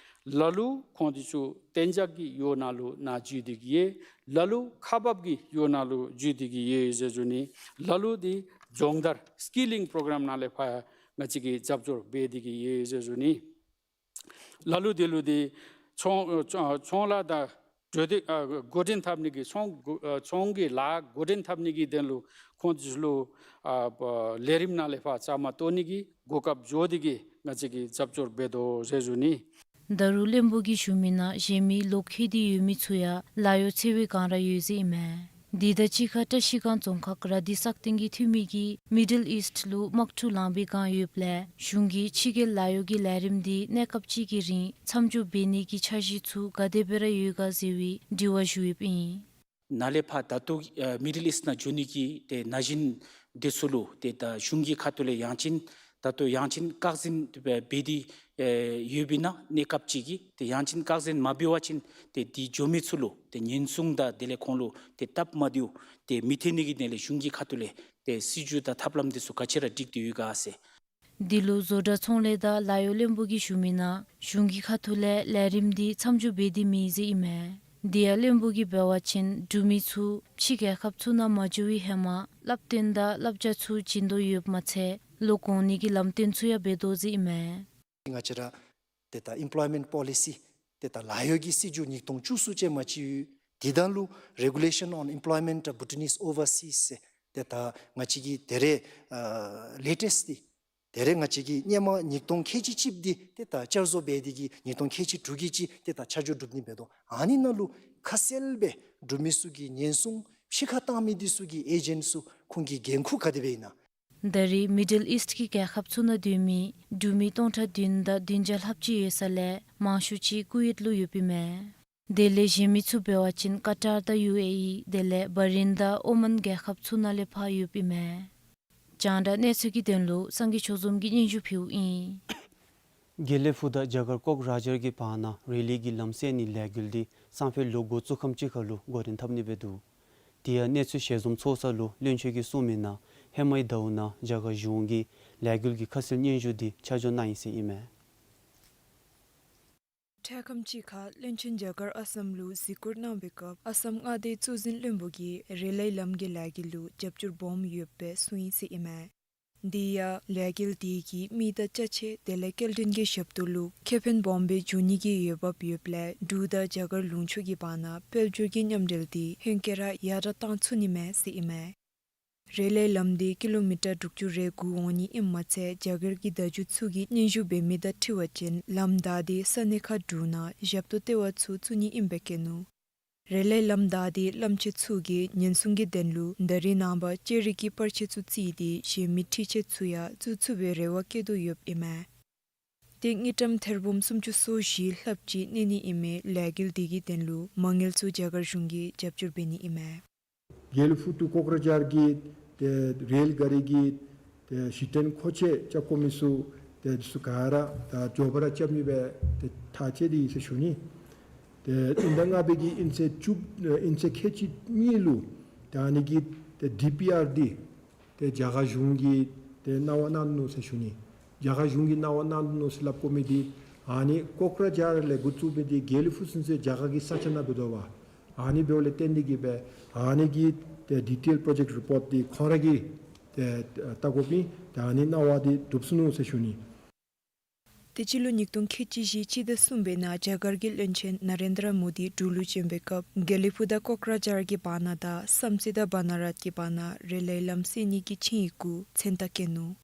ལ་ལུ་ཁོང་འདི་ཚུ་གཏན་འཇགས་ཀྱི་ཡུལ་ནང་ལུ་ནཱ་འགྱོ་སྟེ་གི་ཡོད། ལ་ལུ་ཁག་འབག་གི་ཡུལ་ནང་ལུ་འགྱོ་སྟེ་གི་ཡོད་ཟེར་ཞུ་ནི། ལ་ལུ་འདི་སྦྱོང་བརྡར་སི་ཀི་ལིང་པོ་རོ་གརམ་ནང་ལས་ཕར་ང་བཅས་ཀྱིས་རྒྱབ་སྐྱོར་འབད་དེ་གི་ཡོད་ཟེར་ཞུ་ནི། ལ་ལུ་འདི་ལུ་འདི་ཚོང་ཚོང་ལཱ་དང་འགྲོ་སྟེ་ཨ་འགོ་འདྲེན་འཐབ་ནི་གི་ཚོང་འགོ་ཨ་ཚོང་གི་ལཱ་འགོ་འདྲེན་འཐབ་ནི་གི་དོན་ལུ་ཁོང་ཚུ་ལུ་ཨ་ལས་རིམ་ནང་ལས་ཕར་བཅའ་མར་གཏོགས་ནི་གི་གོ་སྐབས་བཟོ་སྟེ་གི་ང་བཅས་ཀྱིས་རྒྱབ་སྐྱོར་འབད་དོ་ཟེར་ཞུ་ནི། ད་རུང་བློན་པོ་གིས་ཞུ་མི་ནང་གཞན་མི་ལོག་ལྷོད་དེ་ཡོད་མི་ཚུ་ཡང་ལཱ་གཡོག་འཚོལ་བའི་བསྒང་ར་ཡོད་ཟེར་ཨིན་མས། དེ་དང་གཅིག་ཁར་བཀྲིས་སྒང་རྫོང་ཁག་ར་དྷི་སག་སྟེང་གི་འཐུས་མི་གིས་མི་ཌལ་ཨིསཊ་ལུ་དམག་འཁྲུག་ལང་པའི་བསྒང་ཡོདཔ་ལས་གཞུང་གིས་ཕྱི་རྒྱལ་ལཱ་གཡོག་གི་ལས་རིམ་འདི་གནས་སྐབས་ཅིག་གི་རིང་མཚམས་འཇོག་འབད་ནི་གི་འཆར་གཞི་ཚུ་ག་དེ་སྦེ་ར་ཡོད་ག་ཟེར་བའི་དྲི་བ་ཞུ་ཡོདཔ་ཨིན། ནཱ་ལས་ཕར་ད་ལྟོ་ཨ་མི་ཌལ་ཨིསཊ་ནང་འགྱོ་ནི་གི་ཏེ་ན་གཞོན་འདི་ཚུ་ལུ་ཏེ་ད་གཞུང་གི་ཁ་ཐུག་ལས་ཡང་ཅིན་ད་ལྟོ་ཡང་ཅིན་བཀག་འཛིན་འབད་དེ་ཨེ་ཡོདཔ་ཨིན་ན་གནས་སྐབས་ཅིག་གི་ཏེ་ཡང་ཅིན་བཀག་འཛིན་མ་འབད་བ་ཅིན་ཏེ་འདི་འགྱོ་མི་ཚུ་ལུ་ཏེ་ཉེན་སྲུང་དང་དེ་ལས་ཁོང་ལུ་ཏེ་སྟབས་མ་བདེཝ་ཏེ་མི་ཐོན་ནི་གི་དོན་ལས་གཞུང་གི་ཁ་ཐུག་ལས་ཏེ་སྲིད་བྱུས་དང་ཐབས་ལམ་འདི་ཚུ་ག་ཅི་ར་སྒྲིག་སྟེ་ཡོད་ག་ཟེར། འདི་ལུ་བཟོ་གྲྭ་ཚོང་ལས་དང་ལཱ་གཡོག་བློན་པོ་གིས་ཞུ་མི་ནང་གཞུང་གི་ཁ་ཐུག་ལས་ལས་རིམ་འདི་མཚམས་འཇོག་འབད་དེ་མེད་ཟེར་ཨིན་མས། དེ་ཡང་བློན་པོ་གིས་འབད་བ་ཅིན་འབྲུག་མི་ཚུ་ཕྱི་རྒྱལ་ཁབ་ཚུ་ནང་མ་འགྱོ་བའི་ཧེ་མ་བསླབ་སྟོན་དང་བསླབ་བྱ་ཚུ་བྱིན་དོ་ཡོདཔ་མ་ཚད་ལོག་འོང་ནི་གི་ལམ་སྟོན་ཚུ་ཡང་འབད་དོ་ཟེར་ཨིན་མས། ང་བཅས་ར་ཏེ་ད་ཨེམ་པོལོའི་མེནཊ་པོ་ལི་སི་ཏེ་ད་ལཱ་གཡོག་གི་སྲིད་བྱུས་ཉིས་སྟོང་བཅུ་གསུམ་ཅིག་མ་ཅིག་ཡོད། དེ་དང་ལུ་Regulation on Employment of Bhutanese Overseas ཟེར་ཏེ་ད་ང་བཅས་ཀྱི་ད་རེས་ཨ་ལེ་ཊེསཊ་འདི་ད་རེས་ང་བཅས་ཀྱི་སྔོན་མ་ཉིས་སྟོང་ཁལ་གཅིག་གཅིག་འདི་ཏེ་ད་བསྐྱར་བཟོ་འབད་དེ་གི་ཉིས་སྟོང་ཁལ་གཅིག་དྲུག་གི་ཅིག་ཏེ་ད་ཆ་འཇོག་གྲུབ་ནི་འབད་དོ། ཨ་ནི་ནང་ལུ་ཁ་གསལ་སྦེ་འབྲུག་མི་ཚུ་གི་ཉེན་སྲུང་ཕྱི་ཁར་བཏང་མི་འདི་ཚུ་གི་ཨེ་ཇེནཊ་ཚུ་ཁོང་གི་འགན་ཁུར་ག་དེ་སྦེ་ཨིན་ན། ད་རེས་མི་ཌལ་ཨིསཊ་ཀྱི་རྒྱལ་ཁབ་ཚུ་ནང་སྡོད་མི་འབྲུག་མི་སྟོང་ཕྲག་བདུན་དང་བདུན་བརྒྱ་ལྷགཔ་ཅིག་ཡོད་ས་ལས་མང་ཤོས་ཅིག་ཀུ་ཝེཊ་ལུ་ཡོདཔ་ཨིན་མས། དེ་ལས་གཞན་མི་ཚུ་འབད་བ་ཅིན་ཀ་ཏར་དང་ཡུ་ཨེ་ཨི་དེ་ལས་བྷ་རེན་དང་ཨོ་མཱན་རྒྱལ་ཁབ་ཚུ་ནང་ལས་ཕར་ཡོདཔ་ཨིན་མས། རྒྱང་བསྒྲགས་གནས་ཚུལ་གྱི་དོན་ལུ་སངས་རྒྱས་ཆོས་འཛོམས་ཀྱིས་སྙན་ཞུ་ཕུལཝ་ཨིན། དགེ་ལེགས་ཕུ་དང་རྒྱ་གར་ཀོག་རཱ་ཇར་གྱི་བར་ན་རེ་ལི་གི་ལམ་སེལ་ནི་ལས་འགུལ་འདི་སང་ཕོད་ལོ་འགོ་བཙུགས་ཁམས་ཅིག་ཁར་ལུ་འགོ་འདྲེན་འཐབ་ནི་སྦེ་འདུག། དེ་ཡང་གནས་ཚུལ་ཞལ་འཛོམས་ཚོགས་ས་ལུ་བློན་ཆེན་གྱིས་གསུངས་མི་ནང་ཧེ་མའི་ཟླཝ་ནང་རྒྱ་གར་གཞུང་གིས་ལས་འགུལ་གྱི་ཁ་གསལ་སྙན་ཞུ་འདི་ཆ་འཇོག་གནང་ཡི་ཟེར་ཨིན་མས། འཕྲལ་ཁམས་ཅིག་ཁར་བློན་ཆེན་རྒྱ་གར་ཨ་སམ་ལུ་གཟིགས་སྐོར་གནང་བའི་སྐབས་ཨ་སམ་མངའ་སྡེའི་གཙོ་འཛིན་བློན་པོ་གིས་རེ་ལིའི་ལམ་གྱི་ལས་འགུལ་ལུ་རྒྱབ་སྐྱོར་སྦོམ་ཡོདཔ་སྦེ་གསུངས་ཡི་ཟེར་ཨིན་མས། དེ་ཡང་ལས་འགུལ་དེ་གིས་མི་དང་ཅ་ཆས་དེ་ལས་སྐྱེལ་འདྲེན་གྱི་ཞབས་ཏོག་ལུ་ཁེ་ཕན་སྦོམ་སྦེ་འབྱུང་ནི་གི་འོས་འབབ་ཡོདཔ་ལས་འབྲུག་དང་རྒྱ་གར་ལུང་ཕྱོགས་ཀྱི་བར་ན་དཔལ་འབྱོར་གྱི་མཉམ་འབྲེལ་དེ་ཧེང་སྐལ་ར་ཡར་དྲག་བཏང་ཚུགས་ནི་མས་ཟེར་ཨིན་མས། རེ་ལའི་ལམ་འདི་ཀི་ལོ་མི་ཊར་དྲུག་ཅུ་རེ་དགུ་འོང་ནི་ཨིནམ་མ་ཚད་རྒྱ་གར་གྱི་བརྡ་བརྒྱུད་ཚུ་གིས་སྙན་ཞུ་འབད་མི་དང་འཁྲིལ་བ་ཅིན་ལམ་བདའ་སྟེ་ས་གནས་ཁག་དྲུག་ནང་ཞབས་ཏོག་ལྟེ་བ་ཚུ་བཙུགས་ནི་ཨིནམ་སྦེ་བཀོད་ནུག། རེ་ལའི་ལམ་བདའ་སྟེ་ལམ་ཆས་ཚུ་གི་ཉེན་སྲུང་གི་དོན་ལུ་ད་རིས་ནངས་པ་ཅ་རིས་ཀྱི་པར་ཆས་ཚུ་བརྩིས་ཏེ་གཞན་མི་འཕྲུལ་ཆས་ཚུ་ཡང་བཙུགས་ཚུགས་པའི་རེ་བ་བསྐྱེད་དོ་ཡོདཔ་ཨིན་མས། ཏེ་དངུལ་ཀྲམ་ཐེར་འབུམ་སུམ་ཅུ་སོ་བཞི་ལྷགཔ་ཅིག་གནས་ནི་ཨིན་མི་ལས་འགུལ་འདི་གི་དོན་ལུ་མ་དངུལ་ཚུ་རྒྱ་གར་གཞུང་གིས་རྒྱབ་སྐྱོར་འབད་ནི་ཨིན་མས། དགེ་ལེགས་ཕུག་ཏུ་ཀོག་ར་ཇཱར་གྱི་ཏེ་རེལ་ག་རི་གི་ཏེ་གཞི་རྟེན་མཁོ་ཆས་རྐྱབ་དགོ་མི་ཚུ་ཏེ་འདི་ཚུ་ག་ར་ད་མགྱོགས་པ་ར་རྐྱབ་ནི་སྦེ་ཏེ་ཐག་བཅད་དེ་ཡོད་ཟེར་ཞུ་ནི། ཏེ་དབྱིན་ཟླ་ལྔ་པའི་གི་དབྱིན་ཚེས་བཅུ་དབྱིན་ཚེས་ཁལ་གཅིག་གཉིས་ལུ་ཏེ་ཨ་ནི་གི་ཏེ་ཌི་པི་ཨར་འདི་ཏེ་རྒྱ་གར་གཞུང་གིས་ཏེ་གནང་བ་གནང་ནུག་ཟེར་ཞུ་ནི། རྒྱ་གར་གཞུང་གིས་གནང་བ་གནང་ནུག་ཟེར་སླབ་དགོ་མི་འདི་ཨ་ནི་ཀོག་ར་ཇཱར་ལས་འགོ་བཙུགས་མི་འདི་དགེ་ལེགས་ཕུག་ཚུན་ཚོད་རྒྱ་གར་གྱི་ས་ཆ་ནང་འབད་དོ་བ། ཨ་ནི་འབདཝ་ལས་བརྟེན་ཏེ་གིས་སྦེ་ཨ་ནི་གི་ཏེ་ཌི་ཊེལ་པྲོ་ཇེཀཊ་རི་པོཊ་འདི་ཁོང་ར་གིས་ཏེ་བལྟ་དགོ་པའི་ཏེ་ཨ་ནི་གནང་བ་འདི་གྲུབ་སོ་ནུག་ཟེར་ཞུ་ནི། ཏེ་སྤྱི་ལོ་ཉིས་སྟོང་ཁལ་གཅིག་བཞི་སྤྱི་ཟླ་གསུམ་པའི་ནང་རྒྱ་གར་གྱི་བློན་ཆེན་ན་རེན་དྲ་མོ་དི་འབྲུག་ལུ་བྱོན་པའི་སྐབས་དགེ་ལེགས་ཕུག་དང་ཀོག་ར་ཇཱར་གྱི་བར་ན་དང་བསམ་རྩེ་དང་བ་ན་རཱད་ཀྱི་བར་ན་རེ་ལའི་ལམ་བསལ་ནི་གི་ཆིངས་ཡིག་གུ་མཚན་རྟགས་བཀོད་ནུག།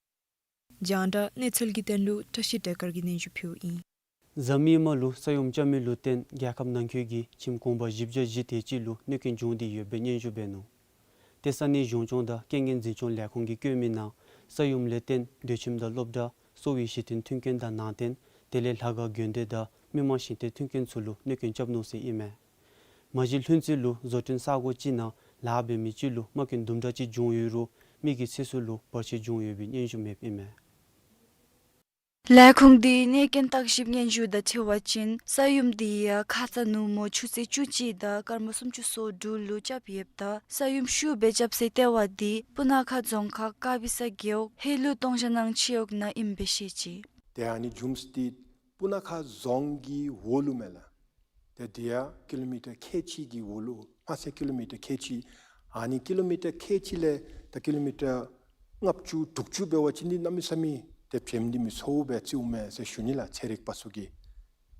རྒྱང་བསྒྲགས་གནས་ཚུལ་གྱི་དོན་ལུ་བཀྲ་ཤིས་བདེ་སྐར་གྱིས་སྙན་ཞུ་ཕུལཝ་ཨིན། གཟའ་མིག་དམར་ལུ་ས་ཡོམ་རྐྱབ་མི་ལུ་བརྟེན་རྒྱལ་ཁབ་ནང་འཁོད་ཀྱི་ཁྱིམ་གུང་པ་བཞི་བརྒྱ་བཞི་དེ་ཅིག་ལུ་གནོད་སྐྱོན་བྱུང་སྟེ་ཡོད་པའི་སྙན་ཞུ་འབད་ནུག། ཏེ་ས་གནས་གཞུང་སྐྱོང་དང་རྐྱེན་ངན་འཛིན་སྐྱོང་ལས་ཁུངས་ཀྱིས་བཀོད་མི་ནང་ས་ཡོམ་ལས་བརྟེན་སྡོད་ཁྱིམ་དང་སློབ་གྲྭ་གསོ་བའི་གཞི་རྟེན་མཐུན་རྐྱེན་དང་ནང་རྟེན་དེ་ལས་ལྷ་ཁང་དགོན་སྡེ་དང་མི་མང་ཞིང་སྡེ་མཐུན་རྐྱེན་ཚུ་ལུ་གནོད་སྐྱོན་རྐྱབ་ནུག་ཟེར་ཨིན་མས། མ་གཞི་ལྷུན་རྩེ་ལུ་བཟོ་སྐྲུན་ས་གོ་ཅིག་ནང་ལཱ་འབད་མི་ཅིག་ལུ་རྨ་སྐྱོན་དུམ་གྲ་ཅིག་བྱུང་ཡོད་རུང་མི་གི་ཚེ་སྲོག་ལུ་བར་ཆད་བྱུང་ཡོད་པའི་སྙན་ཞུ་མེདཔ་ཨིན་མས། ལས་ཁུངས་འདི་གནད་འགན་བརྟག་ཞིབ་སྙན་ཞུ་དང་འཁྲིལ་བ་ཅིན་ས་ཡོམ་འདི་ཡང་ཁ་ཙ་ནུབ་མོ་ཆུ་ཚོད་བཅུ་གཅིག་དང་སྐར་མ་སུམ་ཅུ་སོ་དྲུག་ལུ་རྐྱབ་ཡོདཔ་ད་ས་ཡོམ་ཤུགས་སྦེ་རྐྱབ་སའི་ལྟེ་བ་འདི་སྤུ་ན་ཁ་རྫོང་ཁག་དཀར་སྦི་ས་རྒེད་འོག་ཧེ་ལུ་སྟོང་ཤ་ནང་ཆི་འོག་ནང་ཨིནམ་སྦེ་ཤེས་ཅི། ཏེ་ཨ་ནི་བྱུངམ་ས་འདི་སྤུ་ན་ཁ་རྫོང་གི་འོག་ལུ་མས་ལགས། ཏེ་འདི་ཡང་ཀི་ལོ་མི་ཊར་ཁལ་གཅིག་གི་འོག་ལུ་མ་ཚད་ཀི་ལོ་མི་ཊར་ཁལ་གཅིག་ཨ་ནི་ཀི་ལོ་མི་ཊར་ཁལ་གཅིག་ལས་ད་ཀི་ལོ་མི་ཊར་ལྔ་བཅུ་དྲུག་ཅུ་འབད་བ་ཅིན་འདི་གནམ་མེད་ས་མེད་ཏེ་བྱེམ་འདི་མི་ཚོགས་སྦེ་བརྩིཝ་མས་ཟེར་ཞུ་ནི་ལགས། ཚན་རིག་པ་ཚུ་གིས།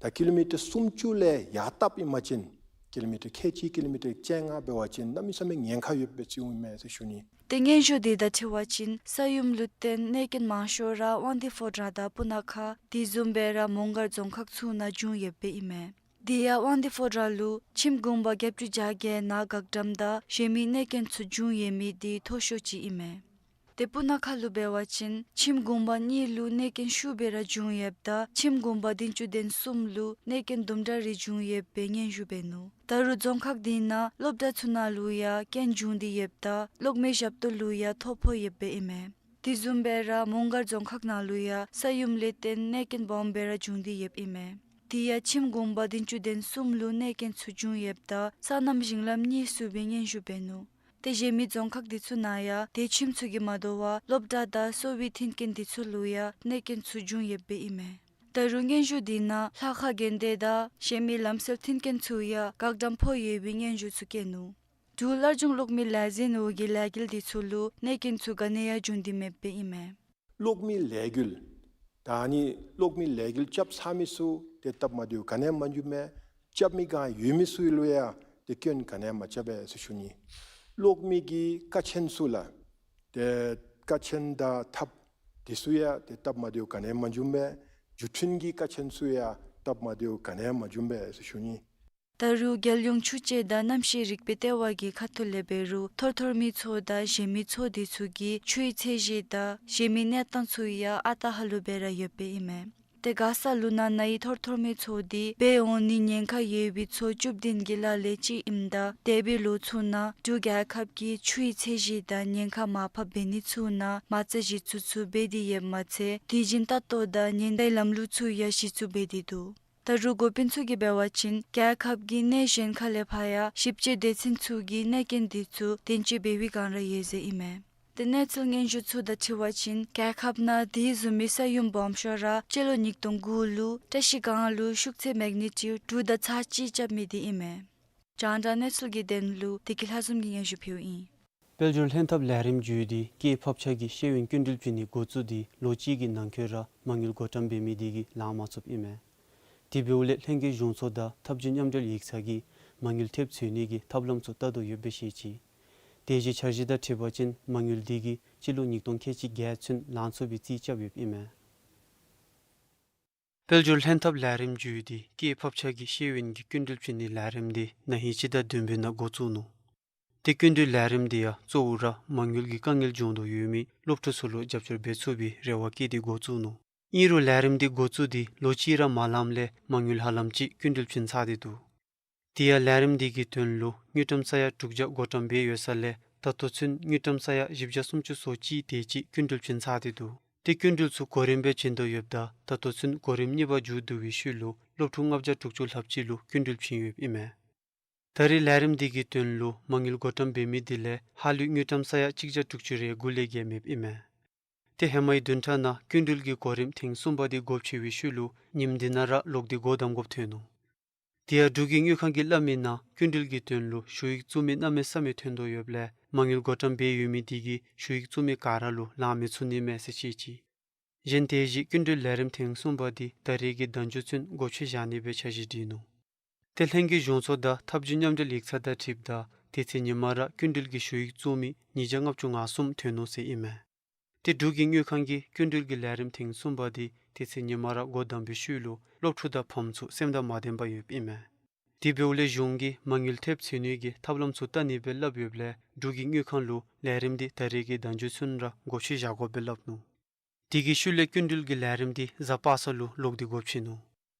ད་ཀི་ལོ་མི་ཊར་སུམ་ཅུ་ལས་ཡར་བཏབ་ཨིན་པ་ཅིན་ཀི་ལོ་མི་ཊར་ཁལ་གཅིག་ཀི་ལོ་མི་ཊར་བཅོ་ལྔ་འབད་བ་ཅིན་གནམ་མེད་ས་མེད་ཉེན་ཁ་ཡོདཔ་སྦེ་བརྩིཝ་མས་ཟེར་ཞུ་ནི། ཏེ་སྙན་ཞུ་འདི་དང་འཁྲིལ་བ་ཅིན་ས་ཡོམ་ལུ་བརྟེན་གནོད་སྐྱོན་མང་ཤོས་ར་དབང་འདུས་ཕོ་བྲང་དང་སྤུ་ན་ཁ་དེ་བཟུམ་སྦེ་ར་མོང་སྒར་རྫོང་ཁག་ཚུ་ནང་བྱུང་ཡོདཔ་ཨིན་མས། དེ་ཡང་དབང་འདུས་ཕོ་བྲང་ལུ་ཁྱིམ་གུང་པ་བརྒྱད་ཅུ་གྱ་བརྒྱད་ནང་འགག་དམ་དང་གཞན་མི་གནོད་སྐྱོན་ཚུ་བྱུང་ཡོད་མི་འདི་མཐོ་ཤོས་ཅིག་ཨིན་མས། ཏེ་སྤུ་ན་ཁ་ལུ་འབད་བ་ཅིན་ཁྱིམ་གུང་པ་གཉིས་ལུ་གནོད་སྐྱོན་ཤུགས་སྦེ་ར་བྱུང་ཡོདཔ་ད་ཁྱིམ་གུང་པ་བདུན་ཅུ་དོན་གསུམ་ལུ་གནོད་སྐྱོན་དུམ་གྲ་རེ་བྱུང་ཡོདཔ་སྦེ་སྙན་ཞུ་འབད་ནུག། ད་རུང་རྫོང་ཁག་དེ་ནང་སློབ་གྲྭ་ཚུ་ནང་ལུ་ཡང་སྐྱོན་བྱུང་སྟེ་ཡོདཔ་ད་གློག་མེ་ཞབས་ཏོག་ལུ་ཡང་ཐོ་ཕོག་ཡོདཔ་ཨིན་མས། དེ་བཟུམ་སྦེ་ར་མོང་སྒར་རྫོང་ཁག་ནང་ལུ་ཡང་ས་ཡོམ་ལས་བརྟེན་གནོད་སྐྱོན་སྦོམ་སྦེ་ར་བྱུང་སྟེ་ཡོདཔ་ཨིན་མས། དེ་ཡང་ཁྱིམ་གུང་པ་བདུན་ཅུ་དོན་གསུམ་ལུ་གནོད་སྐྱོན་ཚུ་བྱུང་ཡོདཔ་ད་སོ་ནམ་ཞིང་ལམ་གཉིས་ཚུ་སྦེ་སྙན་ཞུ་འབད་ནུག། ཏེ་གཞན་མི་རྫོང་ཁག་དེ་ཚུ་ནང་ཡང་དེ་ཁྱིམ་ཚུ་གིས་མ་དོ་བར་སློབ་གྲྭ་དང་གསོ་བའི་མཐུན་རྐྱེན་དེ་ཚུ་ལུ་ཡང་གནོད་སྐྱོན་ཚུ་བྱུང་ཡོདཔ་ཨིན་མས། ད་རུང་སྙན་ཞུ་དེ་ནང་ལྷ་ཁང་དགོན་སྡེ་དང་གཞན་མི་ལམ་སེལ་མཐུན་རྐྱེན་ཚུ་ཡང་འགག་དམ་ཕོག་ཡོད་པའི་སྙན་ཞུ་ཚུ་བཀོད་ནུག། འབྲུག་སླར་འབྱུང་གློག་མེ་ལས་འཛིན་འོག་གི་ལས་འགུལ་དེ་ཚུ་ལུ་གནོད་སྐྱོན་ཚུ་ག་ནི་ཡང་བྱུང་སྟེ་མེདཔ་ཨིན་མས། གློག་མེ་ལས་འགུལ། ད་ཨ་ནི་གློག་མེ་ལས་འགུལ་རྐྱབ་ཚར་མི་ཚུ་ཏེ་སྟབས་མ་བདེཝ་ག་ནི་ཡང་མ་བྱུང་མས། རྐྱབ་མི་ག་ཡོད་མི་ཚུ་ལུ་ཡང་ཏེ་སྐྱོན་ག་ནི་ཡང་མ་རྐྱབ་པས་ཟེར་ཞུ་ནི། གློག་མེ་གི་ཀ་ཆེན་ཚུ་ལགས། ཏེ་ཀ་ཆེན་དང་ཐགཔ་དེ་ཚུ་ཡང་ཏེ་སྟབས་མ་བདེཝ་ག་ནི་ཡང་མ་བྱུང་མས། བརྒྱུད་འཕྲིན་གྱི་ཀ་ཆེན་ཚུ་ཡང་སྟབས་མ་བདེཝ་ག་ནི་ཡང་མ་བྱུང་པས་ཟེར་ཞུ་ནི། ད་རུང་རྒྱལ་ཡོངས་ཆུ་དཔྱད་དང་གནམ་གཤིས་རིག་པའི་ལྟེ་བ་གི་ཁ་ཐུག་ལས་འབད་རུང་ཐོར་ཐོར་མི་ཚུ་དང་གཞན་མི་ཚུ་དེ་ཚུ་གིས་ཆུའི་ཚད་གཞི་དང་གཞན་མི་གནས་སྟངས་ཚུ་ཡང་ཨ་རྟག་ཧ་ལུགས་སྦེ་ར་ཡོདཔ་ཨིན་མས། ཏེ་མགར་ས་ལུ་ནང་ན་ཡི་ཐོར་ཐོར་མི་ཚུ་དེ་འབད་འོང་ནི་ཉེན་ཁ་ཡོད་པའི་ཚོ་བཅུ་བདུན་གྱི་ལཱ་ལས་གཅིག་ཨིནམ་ད་འདས་པའི་ལོ་ཚུ་ནང་འབྲུག་རྒྱལ་ཁབ་ཀྱིས་ཆུའི་ཚད་གཞི་དང་ཉེན་ཁ་མར་ཕབ་འབད་ནི་ཚུ་ནང་མ་རྩ་གཞི་བཙུགས་ཚུ་འབད་དེ་ཡོདཔ་མ་ཚད་དེ་བཞིན་ལྟ་རྟོག་དང་ཉེན་བརྡའི་ལམ་ལུགས་ཚུ་ཡང་གཞི་བཙུགས་འབད་དེ་འདུག། ད་རུང་འགོ་དཔོན་ཚུ་གིས་འབད་བ་ཅིན་རྒྱལ་ཁབ་ཀྱི་གནས་གཞན་ཁ་ལས་ཕར་ཡང་ཞིབ་དཔྱད་སྡེ་ཚན་ཚུ་གིས་གནོད་སྐྱོན་དེ་ཚུ་བསྟན་བཅོས་འབད་བའི་བསྒང་ར་ཡོད་ཟེར་ཨིན་མས། ཏེ་གནས་ཚུལ་སྙན་ཞུ་ཚུ་དང་འཁྲིལ་བ་ཅིན་རྒྱལ་ཁབ་ནང་དེ་བཟུམ་མའི་ས་ཡོམ་སྦོམ་ཤོས་ར་སྤྱི་ལོ་ཉིས་སྟོང་དགུ་ལུ་བཀྲ་ཤིས་སྒང་ལུ་ཤུགས་ཚད་མེག་ནི་ཊིའུཌ་དྲུག་དང་ཚག་གཅིག་རྐྱབ་མི་དེ་ཨིན་མས། རྒྱང་བསྒྲགས་གནས་ཚུལ་གྱི་དོན་ལུ་བདེ་སྐྱིད་ལྷ་འཛོམས་ཀྱིས་སྙན་ཞུ་ཕུལཝ་ཨིན། དཔལ་འབྱོར་ལྷན་ཐབས་ལས་རིམ་བརྒྱུད་དེ་སྐྱེད་ཕབ་ཆག་གི་ཤེས་ཡོན་སྐྱིན་འགྲུལ་བྱིན་ནི་འགོ་བཙུགས་ཏེ་ལོ་གཅིག་གི་ནང་འཁོད་ར་མ་དངུལ་བགོ་བཀྲམ་འབད་མི་དེ་གིས་ལང་མ་ཚུགསཔ་ཨིན་མས། དེ་འབདཝ་ལས་ལྷན་རྒྱས་གཞུང་ཚོགས་དང་ཐབས་ཇུས་མཉམ་འབྲེལ་ཡིག་ཚང་གིས་མ་དངུལ་ཐེབས་འཚོལ་ནི་གི་ཐབས་ལམ་ཚུ་བལྟ་དོ་ཡོདཔ་སྦེ་བཤད་ཅི། དེ་བཞིན་འཆར་གཞི་དང་འཁྲིལ་བ་ཅིན་མ་དངུལ་འདི་གིས་སྤྱི་ལོ་ཉིས་སྟོང་ཁལ་གཅིག་བརྒྱད་ཚུན་ལང་ཚུགས་པའི་རྩིས་རྐྱབ་ཡོདཔ་ཨིན་མས། དཔལ་འབྱོར་ལྷན་ཐབས་ལས་རིམ་བརྒྱུད་དེ་སྐྱེད་ཕབ་ཆག་གི་ཤེས་ཡོན་གྱི་སྐྱིན་འགྲུལ་བྱིན་ནིའི་ལས་རིམ་འདི་ན་ཧིང་སྤྱི་ཟླ་བདུན་པའི་ནང་འགོ་བཙུགས་ནུག། ཏེ་སྐྱིན་འགྲུལ་ལས་རིམ་འདི་ཡང་གཙོ་བོ་ར་མ་དངུལ་གྱི་དཀའ་ངལ་བྱུང་དོ་ཡོད་མི་སློབ་ཕྲུག་ཚུ་ལུ་རྒྱབ་སྐྱོར་འབད་ཚུགས་པའི་རེ་བ་བསྐྱེད་དེ་འགོ་བཙུགས་ནུག། ཨིན་རུང་ལས་རིམ་འདི་འགོ་བཙུགས་ཏེ་ལོ་གཅིག་ར་མ་ལངམ་ལས་མ་དངུལ་ཧ་ལམ་ཅིག་སྐྱིན་འགྲུལ་བྱིན་ཚར་ཏེ་འདུག། དེ་ཡང་ལས་རིམ་འདི་གི་དོན་ལུ་དངུལ་ཀྲམ་ས་ཡ་དྲུག་བརྒྱ་བགོ་བཀྲམ་འབད་ཡོད་ས་ལས་ད་ལྟོ་ཚུན་དངུལ་ཀྲམ་ས་ཡ་བཞི་བརྒྱ་སུམ་ཅུ་སོ་གཅིག་དེ་ཅིག་སྐྱིན་འགྲུལ་བྱིན་ཚར་ཏེ་འདུག། ཏེ་སྐྱིན་འགྲུལ་ཚུ་གོ་རིམ་སྦེ་བྱིན་དོ་ཡོདཔ་ད་ད་ལྟོ་ཚུན་གོ་རིམ་གཉིས་པ་མཇུག་བསྡུ་བའི་ཤུལ་ལུ་སློབ་ཕྲུག་ལྔ་བརྒྱ་དྲུག་ཅུ་ལྷགཔ་ཅིག་ལུ་སྐྱིན་འགྲུལ་བྱིན་ཡོདཔ་ཨིན་མས། ད་རེས་ལས་རིམ་འདི་གི་དོན་ལུ་མ་དངུལ་བགོ་བཀྲམ་འབད་མི་འདི་ལས་ཧ་ལུགས་དངུལ་ཀྲམ་ས་ཡ་གཅིག་བརྒྱ་དྲུག་ཅུ་རེ་དགུ་ལས་བརྒལ་མེདཔ་ཨིན་མས། ཏེ་ཧེ་མའི་བདུན་ཕྲག་ནང་སྐྱིན་འགྲུལ་གྱི་གོ་རིམ་ཐེངས་གསུམ་པ་འདི་སྒོ་ཕྱེ་བའི་ཤུལ་ལུ་ཉིནམ་འདི་ནང་ར་ལོག་སྟེ་སྒོ་བསྡམ་དགོཔ་ཐོན་ནུག། དེ་ཡང་འབྲུག་གི་དངུལ་ཁང་གིས་སླབ་མིའི་ནང་སྐྱིན་འགྲུལ་གྱི་དོན་ལུ་ཞུ་ཡིག་བཙུགས་མི་གནམ་མེད་ས་མེད་ཐོན་དོ་ཡོདཔ་ལས་མ་དངུལ་བགོ་བཀྲམ་འབད་ཡོད་མི་དེ་གིས་ཞུ་ཡིག་བཙུགས་མི་ག་ར་ལུ་ལང་མི་ཚུགས་ནི་མས་ཟེར་བཤད་ཅི། གཞན་དེ་བཞིན་སྐྱིན་འགྲུལ་ལས་རིམ་ཐེངས་གསུམ་པ་འདི་ད་རེས་ཀྱི་ཟླ་མཇུག་ཚུན་སྒོ་ཕྱེ་བཞག་ནི་སྦེ་འཆར་གཞི་བསྒྲིགས་ནུག། ཏེ་ལྷན་རྒྱས་གཞུང་ཚོགས་དང་ཐབས་བྱུས་མཉམ་འབྲེལ་ཡིག་ཚང་དང་འཁྲིལཝ་ད་དེ་ཚེ་ཉིན་མ་ར་སྐྱིན་འགྲུལ་གྱི་ཞུ་ཡིག་བཙུགས་མི་ཉིས་བརྒྱ་ལྔ་བཅུ་ང་གསུམ་ཐོན་ནུག་ཟེར་ཨིན་མས། ཏེ་འབྲུག་གི་དངུལ་ཁང་གིས་སྐྱིན་འགྲུལ་གྱི་ལས་རིམ་ཐེངས་གསུམ་པ་འདི་དེ་ཚེ་ཉིན་མ་ར་སྒོ་བསྡམས་པའི་ཤུལ་ལུ་སློབ་ཕྲུག་དང་ཕམ་ཚུ་སེམས་དང་མ་ལྡནམ་ཡོདཔ་ཨིན་མས། དེ་འབདཝ་ལས་གཞུང་གིས་མ་དངུལ་ཐེབས་ཚུགས་ནི་གི་ཐབས་ལམ་ཚུ་བལྟ་ནི་སྦེ་སླབ་ཡོདཔ་ལས་འབྲུག་གི་དངུལ་ཁང་ལུ་ལས་རིམ་འདི་ད་རེས་ཀྱི་ཟླ་མཇུག་ཚུན་ར་སྒོ་ཕྱེ་བཞག་དགོ་པའི་སླབ་ནུག། དེ་གི་ཤུལ་ལས་སྐྱིན་འགྲུལ་གྱི་ལས་རིམ་འདི་གཟའ་པ་སངས་ལུ་ལོག་སྟེ་སྒོ་ཕྱེ་ནུག།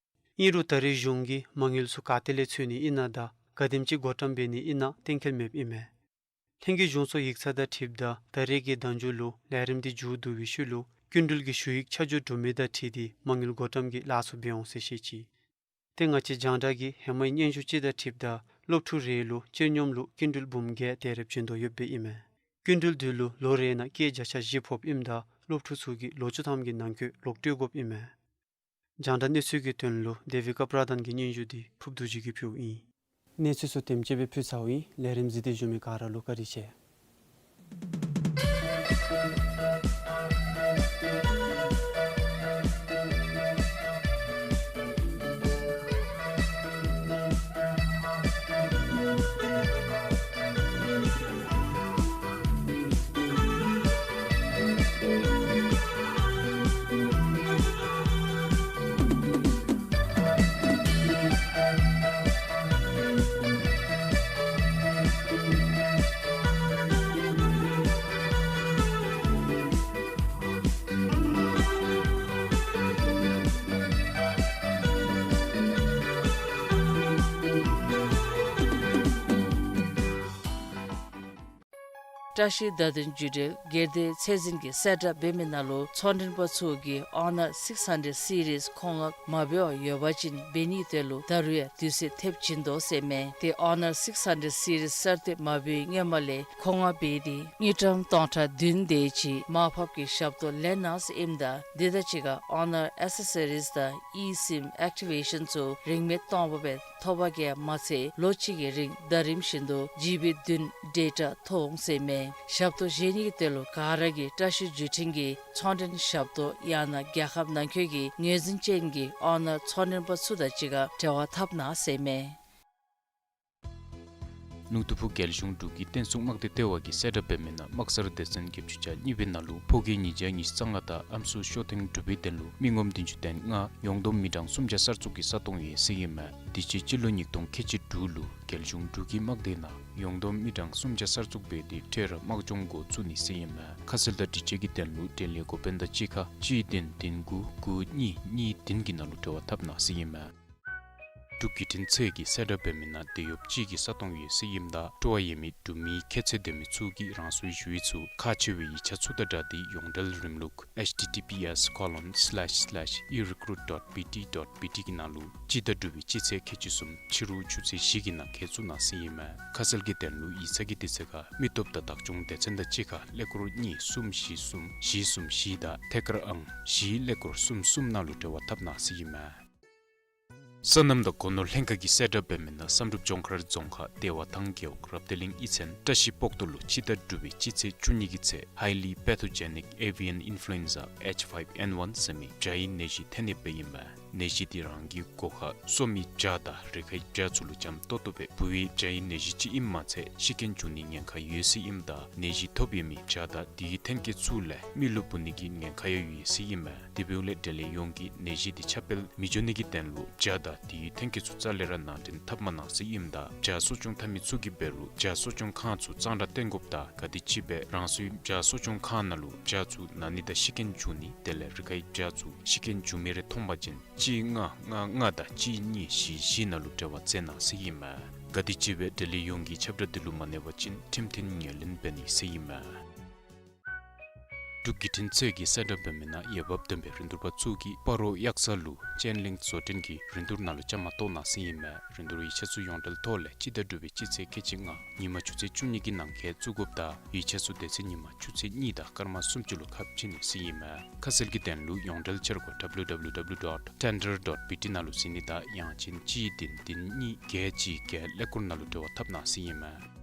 ཨིན་རུང་ད་རེས་གཞུང་གིས་མ་དངུལ་ཚུ་ག་ཏེ་ལས་འཚོལ་ནི་ཨིན་ན་དང་ག་དེམ་ཅིག་བགོ་བཀྲམ་འབད་ནི་ཨིན་ན་གཏན་འཁེལ་མེདཔ་ཨིན་མས། ལྷན་རྒྱས་གཞུང་ཚོགས་ཡིག་ཚང་དང་འཁྲིལཝ་ད་ད་རེས་ཀྱི་ཟླ་མཇུག་ལུ་ལས་རིམ་འདི་མཇུག་བསྡུ་བའི་ཤུལ་ལུ་སྐྱིན་འགྲུལ་གྱི་ཞུ་ཡིག་ཆ་འཇོག་གྲུབ་མི་དང་འཁྲིལ་ཏེ་མ་དངུལ་བགོ་བཀྲམ་གྱི་ལཱ་ཚུ་འབད་འོང་ཟེར་བཤད་ཅི། ཏེ་ང་བཅས་རྒྱང་བསྒྲགས་ཀྱིས་ཧེ་མའི་སྙན་ཞུ་ཅིག་དང་འཁྲིལཝ་ད་སློབ་ཕྲུག་རེ་ལུ་སྤྱིར་སྙོམས་ལུ་སྐྱིན་འགྲུལ་འབུམ་བརྒྱད་དེ་རེ་བྱིན་དོ་ཡོདཔ་ཨིན་མས། སྐྱིན་འགྲུལ་འདི་ལུ་ལོ་རེ་ནང་སྐྱེད་བརྒྱ་ཆ་བཞི་ཕོགཔ་ཨིནམ་ད་སློབ་ཕྲུག་ཚུ་གིས་ལོ་བཅུ་ཐམ་གྱི་ནང་འཁོད་ལོག་སྤྲོད་དགོཔ་ཨིན་མས། རྒྱང་བསྒྲགས་གནས་ཚུལ་གྱི་དོན་ལུ་དེ་བི་ཀ་པྲ་དཱན་གྱི་སྙན་ཞུ་འདི་ཕུརཔ་རྡོ་རྗེ་གིས་ཕུལཝ་ཨིན། གནས་ཚུལ་ཚུ་དེམ་ཅིག་སྦེ་ཕུལ་ཚརཝ་ཨིན། ལས་རིམ་གཟིགས་ཏེ་བཞུགས་མི་ག་ར་ལུ་བཀའ་དྲིན་ཆེ། བཀྲ་ཤིས་བརྡ་དོན་བརྒྱུད་འབྲེལ་སྒེར་སྡེ་ཚད་འཛིན་གྱིས་གསལ་བསྒྲགས་འབད་མི་ནང་ལུ་ཚོང་མགྲོན་པ་ཚུ་གིས་ཨོ་ནར་སིགསི་ཧན་ཌེཌ་སི་རིསི་མཁོ་མངགས་མ་འབད་བར་ཡོད་པ་ཅིན་འབད་ནིའི་དོན་ལུ་ད་རུང་ཡང་དུས་ཚོད་ཐེབས་བྱིན་དོ་ཟེར་མས། ཏེ་ཨོ་ནར་སིགསི་ཧན་ཌེཌ་སི་རིསི་གསར་བཏོན་མ་འབད་བའི་སྔོན་མ་ལས་མཁོ་མངགས་འབད་དེ་དངུལ་ཀྲམ་སྟོང་ཕྲག་བདུན་དེ་ཅིག་མར་ཕབ་ཀྱི་ཞབས་ཏོག་ལེན་གནང་ཟེར་ཨིནམ་ད་དེ་དང་གཅིག་ཁར་ཨོ་ནར་ཨེག་སེ་སོ་རིསི་དང་ཨི་སིམ་ཨེག་ཊི་ཝེ་ཤཱན་ཚུ་རིན་མེད་སྟོང་པ་སྦེ་ཐོབ་པ་གིས་མ་ཚད་ལོ་གཅིག་གི་རིང་ཟླ་རིམ་བཞིན་དུ་ཇི་བི་བདུན་ཌེ་ཊ་ཐོབ་འོང་ཟེར་མས། ཞབས་ཏོག་བཞེས་ནིའི་དོན་ལུ་ག་ར་གིས་བཀྲ་ཤིས་བརྒྱུད་འཕྲིན་གྱི་ཚོང་མགྲོན་ཞབས་ཏོག་ཡང་ན་རྒྱལ་ཁབ་ནང་འཁོད་ཀྱི་ངོས་འཛིན་ཅན་གྱི་ཨོ་ནར་ཚོང་མགྲོན་པ་ཚུ་དང་གཅིག་ཁར་འབྲེལ་བ་འཐབ་གནང་ཟེར་མས། ནུ་ཐུ་ཕུ་རྒྱལ་གཞུང་འབྲུག་གི་བརྟན་སྲུང་དམག་སྡེ་ལྟེ་བ་གིས་གསལ་བསྒྲགས་འབད་མི་ནང་དམག་སར་སྡེ་ཚན་བརྒྱད་ཅུ་གྱ་གཉིས་པའི་ནང་ལུ་ཕོ་སྐྱེས་ཉིས་བརྒྱ་ཉི་ཤུ་རྩ་ལྔ་དང་ཨམ་སྲུ་ཤོ་ཐེངས་དྲུག་པའི་དོན་ལུ་མི་ངོམ་བདུན་ཅུ་དོན་ལྔ་ཡོངས་བསྡོམས་མི་གྲངས་སུམ་བརྒྱ་གསར་བཙུགས་ཀྱི་ས་སྟོང་ཡོད་ཟེར་ཨིན་མས། དེ་ཅིག་སྤྱི་ལོ་ཉིས་སྟོང་ཁལ་གཅིག་དྲུག་ལུ་རྒྱལ་གཞུང་འབྲུག་གི་དམག་སྡེ་ནང་ཡོངས་བསྡོམས་མི་གྲངས་སུམ་བརྒྱ་གསར་བཙུགས་འབད་དེ་འཕྲལ་ར་དམག་སྦྱོང་འགོ་བཙུགས་ནི་ཟེར་ཨིན་མས། ཁ་གསལ་དང་དྲི་བཅད་ཀྱི་དོན་ལུ་འབྲེལ་ཡོད་འགོ་དཔོན་དང་གཅིག་ཁར་གཅིག་བདུན་བདུན་དགུ་དགུ་གཉིས་གཉིས་བདུན་གྱི་ནང་ལུ་འབྲེལ་བ་འཐབ་གནང་ཟེར་ཨིན་མས། འབྲུག་བརྒྱུད་འཕྲིན་ཚད་ཀྱིས་གསལ་བསྒྲགས་འབད་མི་ནང་དེད་གཡོགཔ་གཅིག་གི་ས་སྟོང་ཡོད་ཟེར་ཨིནམ་ད་སྤྲོ་བ་ཡོད་མི་འབྲུག་མི་ཁྱད་ཚད་ལྡན་མི་ཚུ་གིས་རང་སོའི་ཞུ་ཡིག་ཚུ་ཁག་ཆེ་བའི་ཡིག་ཆ་ཚུ་དང་སྦྲགས་ཏེ་ཡོངས་འབྲེལ་རིམ་ལུགས་ཨེཆ་ཊི་ཊི་པི་ཨེསི་ཁོ་ལོན་སི་ལེཤ་སི་ལེཤ་ཨི་རི་ཀུ་རུཊ་ཌོཊ་བི་ཊི་ཌོཊ་བི་ཊི་གི་ནང་ལུ་སྤྱི་ཟླ་དྲུག་པའི་སྤྱི་ཚེས་ཁལ་གཅིག་གསུམ་ཕྱི་རུ་ཆུ་ཚོད་བཞི་གི་ནང་འགོ་བཙུགས་གནང་ཟེར་ཨིན་མས། ཁ་གསལ་གྱི་དོན་ལུ་ཡིག་ཚང་གི་དུས་ཚོད་ཁར་མི་སྟོབས་དང་བདག་སྐྱོང་སྡེ་ཚན་དང་གཅིག་ཁར་ཀླད་ཀོར་གཉིས་གསུམ་བཞི་གསུམ་བཞི་གསུམ་བཞི་དང་ཐད་ཀར་ཨང་བཞི་ཀླད་ཀོར་གསུམ་གསུམ་ནང་ལུ་འབྲེལ་བ་འཐབ་གནང་ཟེར་ཨིན་མས། སོ་ནམ་དང་སྒོ་ནོར་ལྷན་ཁག་གིས་གསལ་བསྒྲགས་འབད་མི་ནང་བསམ་གྲུབ་ལྗོངས་མཁར་རྫོང་ཁག་བདེ་བ་ཐང་རྒེད་འོག་རབ་བརྟན་གླིང་གཡུས་ཚན་བཀྲ་ཤིས་སྤོག་ཐོ་ལུ་སྤྱི་ཟླ་དྲུག་པའི་སྤྱི་ཚེས་བཅུ་གཉིས་ཀྱི་ཚེ་Highly Pathogenic Avian Influenza H five N one ཟེར་མི་བྱ་ཡི་ནད་གཞི་ཐོན་ནི་སྦེ་ཨིན་མས། ནད་གཞི་འདི་རང་གི་སྒོ་ཁར་གསོ་མི་བྱ་དང་རི་ཁའི་བྱ་ཚུ་ལུ་འཇམ་ཏོག་ཏོ་སྦེ་འབུ་བའི་བྱ་ཡི་ནད་གཞི་ཅིག་ཨིནམ་མ་ཚད་ཤི་རྐྱེན་འབྱུང་ནིའི་ཉེན་ཁ་ཡོད་ཟེར་ཨིནམ་ད་ནད་གཞི་ཐོབ་ཡོད་མི་བྱ་དང་དེའི་ཐོན་སྐྱེད་ཚུ་ལས་མི་ལུ་འབུ་ནིའི་ཉེན་ཁ་ཡང་ཡོད་ཟེར་ཨིན་མས། དེ་འབདཝ་ལས་འབྲེལ་ཡོད་ཡོངས་ཀྱིས་ནད་གཞི་འདི་ཁྱབ་སྤེལ་མི་འགྱོ་ནིའི་དོན་ལུ་བྱ་དང་དེའི་ཐོན་སྐྱེད་ཚུ་རྩ་ལས་ར་ནང་འདྲེན་འཐབ་མ་གནང་ཟེར་ཨིནམ་ད་བྱ་གསོ་སྐྱོང་འཐབ་མི་ཚུ་གིས་འབད་རུང་བྱ་གསོ་སྐྱོང་ཁང་ཚུ་གཙང་སྦྲ་བཏོན་དགོཔ་དང་ག་དེམ་ཅིག་སྦེ་རང་སོའི་བྱ་གསོ་སྐྱོང་ཁང་ནང་ལུ་བྱ་ཚུ་ན་ནི་དང་ཤི་རྐྱེན་འབྱུང་ནི་དེ་ལས་རི་ཁའི་བྱ་ཚུ་ཤི་རྐྱེན་འབྱུང་མི་རེ་མཐོང་པ་ཅིན་གཅིག་ལྔ་ལྔ་ལྔ་དང་གཅིག་གཉིས་བཞི་བཞི་ནང་ལུ་འབྲེལ་བ་མཛད་གནང་ཟེར་ཨིན་མས། ག་དེམ་ཅིག་སྦེ་འབྲེལ་ཡོད་ཡོངས་ཀྱིས་ཁྱབ་བསྒྲགས་འདི་ལུ་མ་གནས་པ་ཅིན་ཁྲིམས་མཐུན་ངོས་ལེན་འབད་ནི་ཟེར་ཨིན་མས། འབྲུག་བརྒྱུད་འཕྲིན་ཚད་ཀྱིས་གསལ་བསྒྲགས་འབད་མི་ནང་འོས་འབབ་ལྡན་པའི་རིན་བསྡུར་པ་ཚུ་གིས་སྤ་རོ་གཡག་གསར་ལུ་ཅེན་ལིང་བཟོ་སྐྲུན་གྱི་རིན་བསྡུར་ནང་ལུ་བཅའ་མར་གཏོགས་གནང་ཟེར་ཨིན་མས། རིན་བསྡུར་ཡིག་ཆ་ཚུ་ཡོངས་འབྲེལ་ཐོག་ལས་སྤྱི་ཟླ་དྲུག་པའི་སྤྱི་ཚེས་ཁལ་གཅིག་ལྔ་ཉིན་མ་ཆུ་ཚོད་བཅུ་གཉིས་ཀྱི་ནང་འཁོད་བཙུགས་དགོཔ་དང་ཡིག་ཆ་ཚུ་དེ་ཚེ་ཉིན་མ་ཆུ་ཚོད་གཉིས་དང་སྐར་མ་སུམ་ཅུ་ལུ་ཁ་ཕྱེ་ནི་ཟེར་ཨིན་མས། ཁ་གསལ་གྱི་དོན་ལུ་ཡོངས་འབྲེལ་འཆར་སྒོ་W W W dot tender dot B T ནང་ལུ་གཟིགས་ནི་དང་ཡང་ཅིན་གཅིག་བདུན་བདུན་གཉིས་བརྒྱད་གཅིག་བརྒྱད་ཀླད་ཀོར་ནང་ལུ་འབྲེལ་བ་འཐབ་གནང་ཟེར་ཨིན་མས།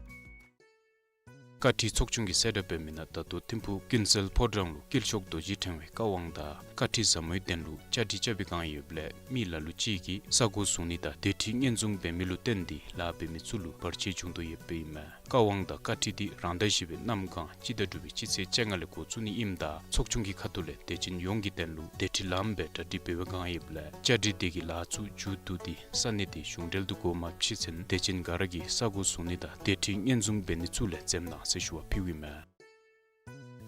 བཀའ་ཁྲི་ཚོགས་ཆུང་གིས་གསལ་བསྒྲགས་འབད་མི་ནང་ད་ལྟོ་ཐིམ་ཕུག་ཀུན་གསལ་ཕོ་བྲང་ལུ་དཀྱིལ་ཤོག་རྡོ་རྗེ་ཕྲེང་བའི་བཀའ་དབང་དང་བཀའ་ཁྲི་ཟབ་མོའི་གདན་ལུ་བཅའ་སྒྲིག་རྐྱབ་པའི་བསྒང་ཡོདཔ་ལས་མི་ལ་ལུ་ཅིག་གིས་ས་གོ་བཟུང་ནི་དང་སྡོད་ཁྲི་གཉེན་བཟུང་འབད་མི་ལུ་བརྟེན་ཏེ་ལཱ་འབད་མི་ཚུ་ལུ་བར་ཆད་བྱུང་དོ་ཡོདཔ་ཨིན་མས། བཀའ་དབང་དང་བཀའ་ཁྲི་འདི་རང་ཟླ་བཞི་པའི་གནམ་གང་སྤྱི་ཟླ་དྲུག་པའི་སྤྱི་ཚེས་བཅོ་ལྔ་ལས་འགོ་བཙུགས་ནི་ཨིནམ་ད་ཚོགས་ཆུང་གི་ཁ་ཐུག་ལས་དད་ཅན་ཡོངས་ཀྱི་དོན་ལུ་སྡོད་ཁྲི་ལངམ་སྦེ་གྲ་སྒྲིག་འབད་བའི་བསྒང་ཡོདཔ་ལས་བཅའ་སྒྲིག་དེ་གི་ལཱ་ཚུ་མཇུག་བསྡུ་སྟེ་ས་གནས་དེ་གཞུང་འབྲེལ་དུ་འགོ་མ་ཕྱེ་ཚུན་དད་ཅན་ག་ར་གིས་ས་གོ་བཟུང་ནི་དང་སྡོད་ཁྲི་གཉེན་བཟུང་འབད་ནི་ཚུ་ལས་འཛེམ་གནང་ཟེར་ཞུ་བ་ཕུལཝ་ཨིན་མས།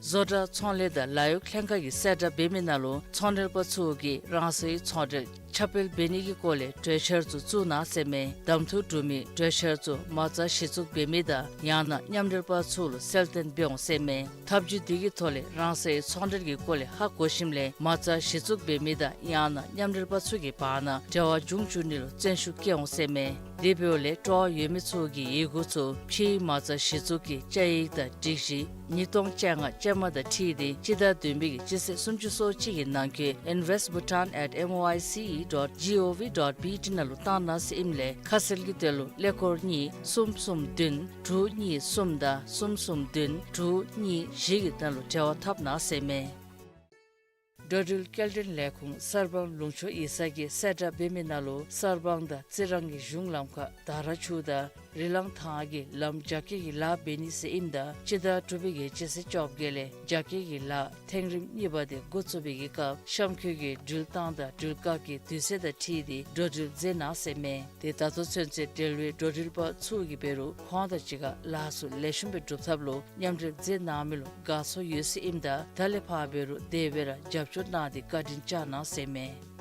བཟོ་གྲྭ་ཚོང་ལས་དང་ལཱ་གཡོག་ལྷན་ཁག་གིས་གསལ་བསྒྲགས་འབད་མི་ནང་ལུ་ཚོང་འབྲེལ་པ་ཚུ་གིས་རང་སོའི་ཚོང་འབྲེལ་ཁྱབ་སྤེལ་འབད་ནི་གི་སྐོར་ལས་གྲོས་འཆར་ཚུ་བཙུགས་གནང་ཟེར་མས། གདམ་འཐུ་གྲུབ་མི་གྲོས་འཆར་ཚུ་མ་རྩ་གཞི་བཙུགས་འབད་མི་དང་ཡང་ན་མཉམ་འབྲེལ་པ་ཚུ་ལུ་གསལ་སྟོན་འབད་འོང་ཟེར་མས། ཐབས་བྱུས་འདི་གི་ཐོག་ལས་རང་སོའི་ཚོང་འབྲེལ་གྱི་སྐོར་ལས་ཧ་གོ་ཞིནམ་ལས་མ་རྩ་གཞི་བཙུགས་འབད་མི་དང་ཡང་ན་མཉམ་འབྲེལ་པ་ཚུ་གི་བར་ན་འབྲེལ་བ་འབྱུང་བཅུག་ནི་ལུ་བརྩོན་ཤུགས་བསྐྱེད་འོང་ཟེར་མས། དེ་འབདཝ་ལས་སྤྲོ་བ་ཡོད་མི་ཚུ་གིས་ཡི་གུ་ཚུ་ཕྱིའི་མ་རྩ་གཞི་བཙུགས་ཀྱི་བཅའ་ཡིག་དང་སྒྲིག་གཞི་ཉིས་སྟོང་བཅོ་ལྔ་ཅན་མ་དང་འཁྲིལ་ཏེ་སྤྱི་ཟླ་བདུན་པའི་གི་སྤྱི་ཚེས་སུམ་ཅུ་སོ་གཅིག་གི་ནང་འཁོད་invest bhutan at M O I C E dot G O V dot B T ནང་ལུ་བཏང་གནང་ཟེར་ཨིནམ་ལས་ཁ་གསལ་གྱི་དོན་ལུ་ཀླད་ཀོར་གཉིས་གསུམ་གསུམ་བདུན་དྲུག་གཉིས་གསུམ་དང་གསུམ་གསུམ་བདུན་དྲུག་གཉིས་བཞི་གི་ནང་ལུ་འབྲེལ་བ་འཐབ་གནང་ཟེར་མས། འགྲོ་འགྲུལ་སྐྱེལ་འདྲེན་ལས་ཁུངས་གསར་སྤང་ལུང་ཕྱོགས་ཡིག་ཚང་གིས་གསལ་བསྒྲགས་འབད་མི་ནང་ལུ་གསར་སྤང་དང་རྩི་རང་གི་གཞུང་ལམ་ཁ་དར་ཆུ་དང་རི་ལང་ཐང་གི་ལམ་རྒྱ་སྐྱེད་ཀྱི་ལཱ་འབད་ནི་ཟེར་ཨིནམ་ད་སྤྱི་ཟླ་དྲུག་པའི་གི་སྤྱི་ཚེས་བཅོ་བརྒྱད་ལས་རྒྱ་སྐྱེད་ཀྱི་ལཱ་ཐེངས་རིམ་གཉིས་པ་དེ་འགོ་བཙུགས་པའི་གི་སྐབས་གཤམ་འཁོད་ཀྱི་འགྲུལ་བཏང་དང་འགྲུལ་བཀག་གི་དུས་ཚོད་དང་འཁྲིལ་ཏེ་འགྲོ་འགྲུལ་མཛད་གནང་ཟེར་མས། དེ་ད་ལྟོ་ཚུན་ཚོད་འབྲེལ་བའི་འགྲོ་འགྲུལ་པ་ཚུ་གིས་འབད་རུང་ཁོང་དང་གཅིག་ཁར་ལཱ་ཚུ་ལེགས་ཤོམ་སྦེ་སྒྲུབ་ཐབས་ལུ་མཉམ་འབྲེལ་མཛད་གནང་མི་ལུ་དགའ་ཚོར་ཡོད་ཟེར་ཨིནམ་ད་ད་ལས་ཕར་འབད་རུང་དེ་སྦེ་ར་རྒྱབ་སྐྱོར་གནང་སྟེ་བཀའ་དྲིན་བསྐྱང་གནང་ཟེར་མས།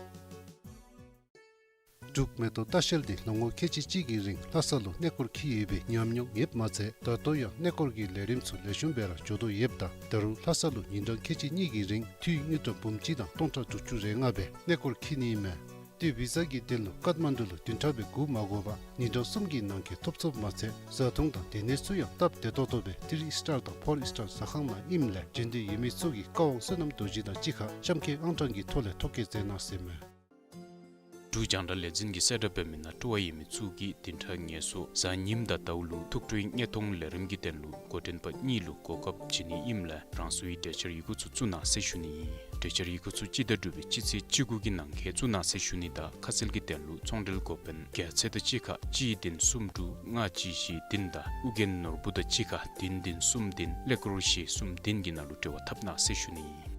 འབྲུག་མེ་ཏོག་ལྟ་བཤལ་འདི་ལོ་ངོ་ཁལ་གཅིག་གཅིག་གི་རིང་ལྷ་ས་ལུ་གནས་སྐོར་འཁྱིད་ཡོད་པའི་ཉམས་མྱོང་ཡོདཔ་མ་ཚད་ད་ལྟོ་ཡང་གནས་སྐོར་གྱི་ལས་རིམ་ཚུ་ལེགས་ཤོམ་སྦེ་ར་འགྱོ་དོ་ཡོདཔ་ད་ད་རུང་ལྷ་ས་ལུ་ཉིན་གྲངས་ཁལ་གཅིག་གཉིས་ཀྱི་རིང་འཐུས་དངུལ་ཀྲམ་འབུམ་གཅིག་དང་སྟོང་ཕྲག་དྲུག་ཅུ་རེ་ལྔ་སྦེ་གནས་སྐོར་འཁྱིད་ནི་ཨིན་མས། ཏེ་བི་ཛ་གི་དོན་ལུ་ཀཏ་མན་ཌུ་ལུ་བདུན་ཕྲག་སྦེ་སྒུག་མ་དགོ་པར་ཉིན་གྲངས་གསུམ་གྱི་ནང་འཁོད་ཐོབ་ཚུགསཔ་མ་ཚད་བཟའ་འཐུང་དང་སྡོད་གནས་ཚུ་ཡང་སྟབས་བདེ་ཏོག་ཏོ་སྦེ་ཐི་རི་ཨིསི་ཊར་དང་ཕོར་ཨིསི་ཊར་ཟ་ཁང་ནང་ཨིནམ་ལས་འབྱོན་འདོད་ཡོད་མི་ཚུ་གིས་བཀའ་དབང་བསོད་ནམས་རྡོ་རྗེ་དང་གཅིག་ཁར་གཤམ་འཁོད་ཨང་གྲངས་ཀྱི་ཐོག་ལས་ཐོ་བཀོད་མཛད་གནང་ཟེར་མས། འབྲུག་རྒྱང་བསྒྲགས་ལས་འཛིན་གྱིས་གསལ་བསྒྲགས་འབད་མི་ནང་སྤྲོ་བ་ཡོད་མི་ཚུ་གིས་བདུན་ཕྲག་ངལ་གསོ་གཟའ་ཉིམ་དང་ཟླཝ་ལུ་ཐུགས་སྤྲོའི་དངོས་མཐོང་ལས་རིམ་གྱི་དོན་ལུ་འགོ་འདྲེན་པ་གཉིས་ལུ་གོ་སྐབས་བྱིན་ནི་ཨིནམ་ལས་རང་སོའི་གྲོས་འཆར་ཡི་གུ་ཚུ་བཙུགས་གནང་ཟེར་ཞུ་ནི་ཨིན། གྲོས་འཆར་ཡི་གུ་ཚུ་སྤྱི་ཟླ་དྲུག་པའི་སྤྱི་ཚེས་བཅུ་དགུ་གི་ནང་འཁོད་བཙུགས་གནང་ཟེར་ཞུ་ནི་དང་ཁ་གསལ་གྱི་དོན་ལུ་ཚོང་འབྲེལ་འགོ་དཔོན་རྒྱལ་མཚན་དང་གཅིག་ཁར་གཅིག་བདུན་གསུམ་དྲུག་ལྔ་གཅིག་བཞི་བདུན་དང་ཨོ་རྒྱན་ནོར་བུ་དང་གཅིག་ཁར་བདུན་བདུན་གསུམ་བདུན་ཀླད་ཀོར་བཞི་གསུམ་བདུན་གྱི་ནང་ལུ་འབྲེལ་བ་འཐབ་གནང་ཟེར་ཞུ་ནི་ཨིན།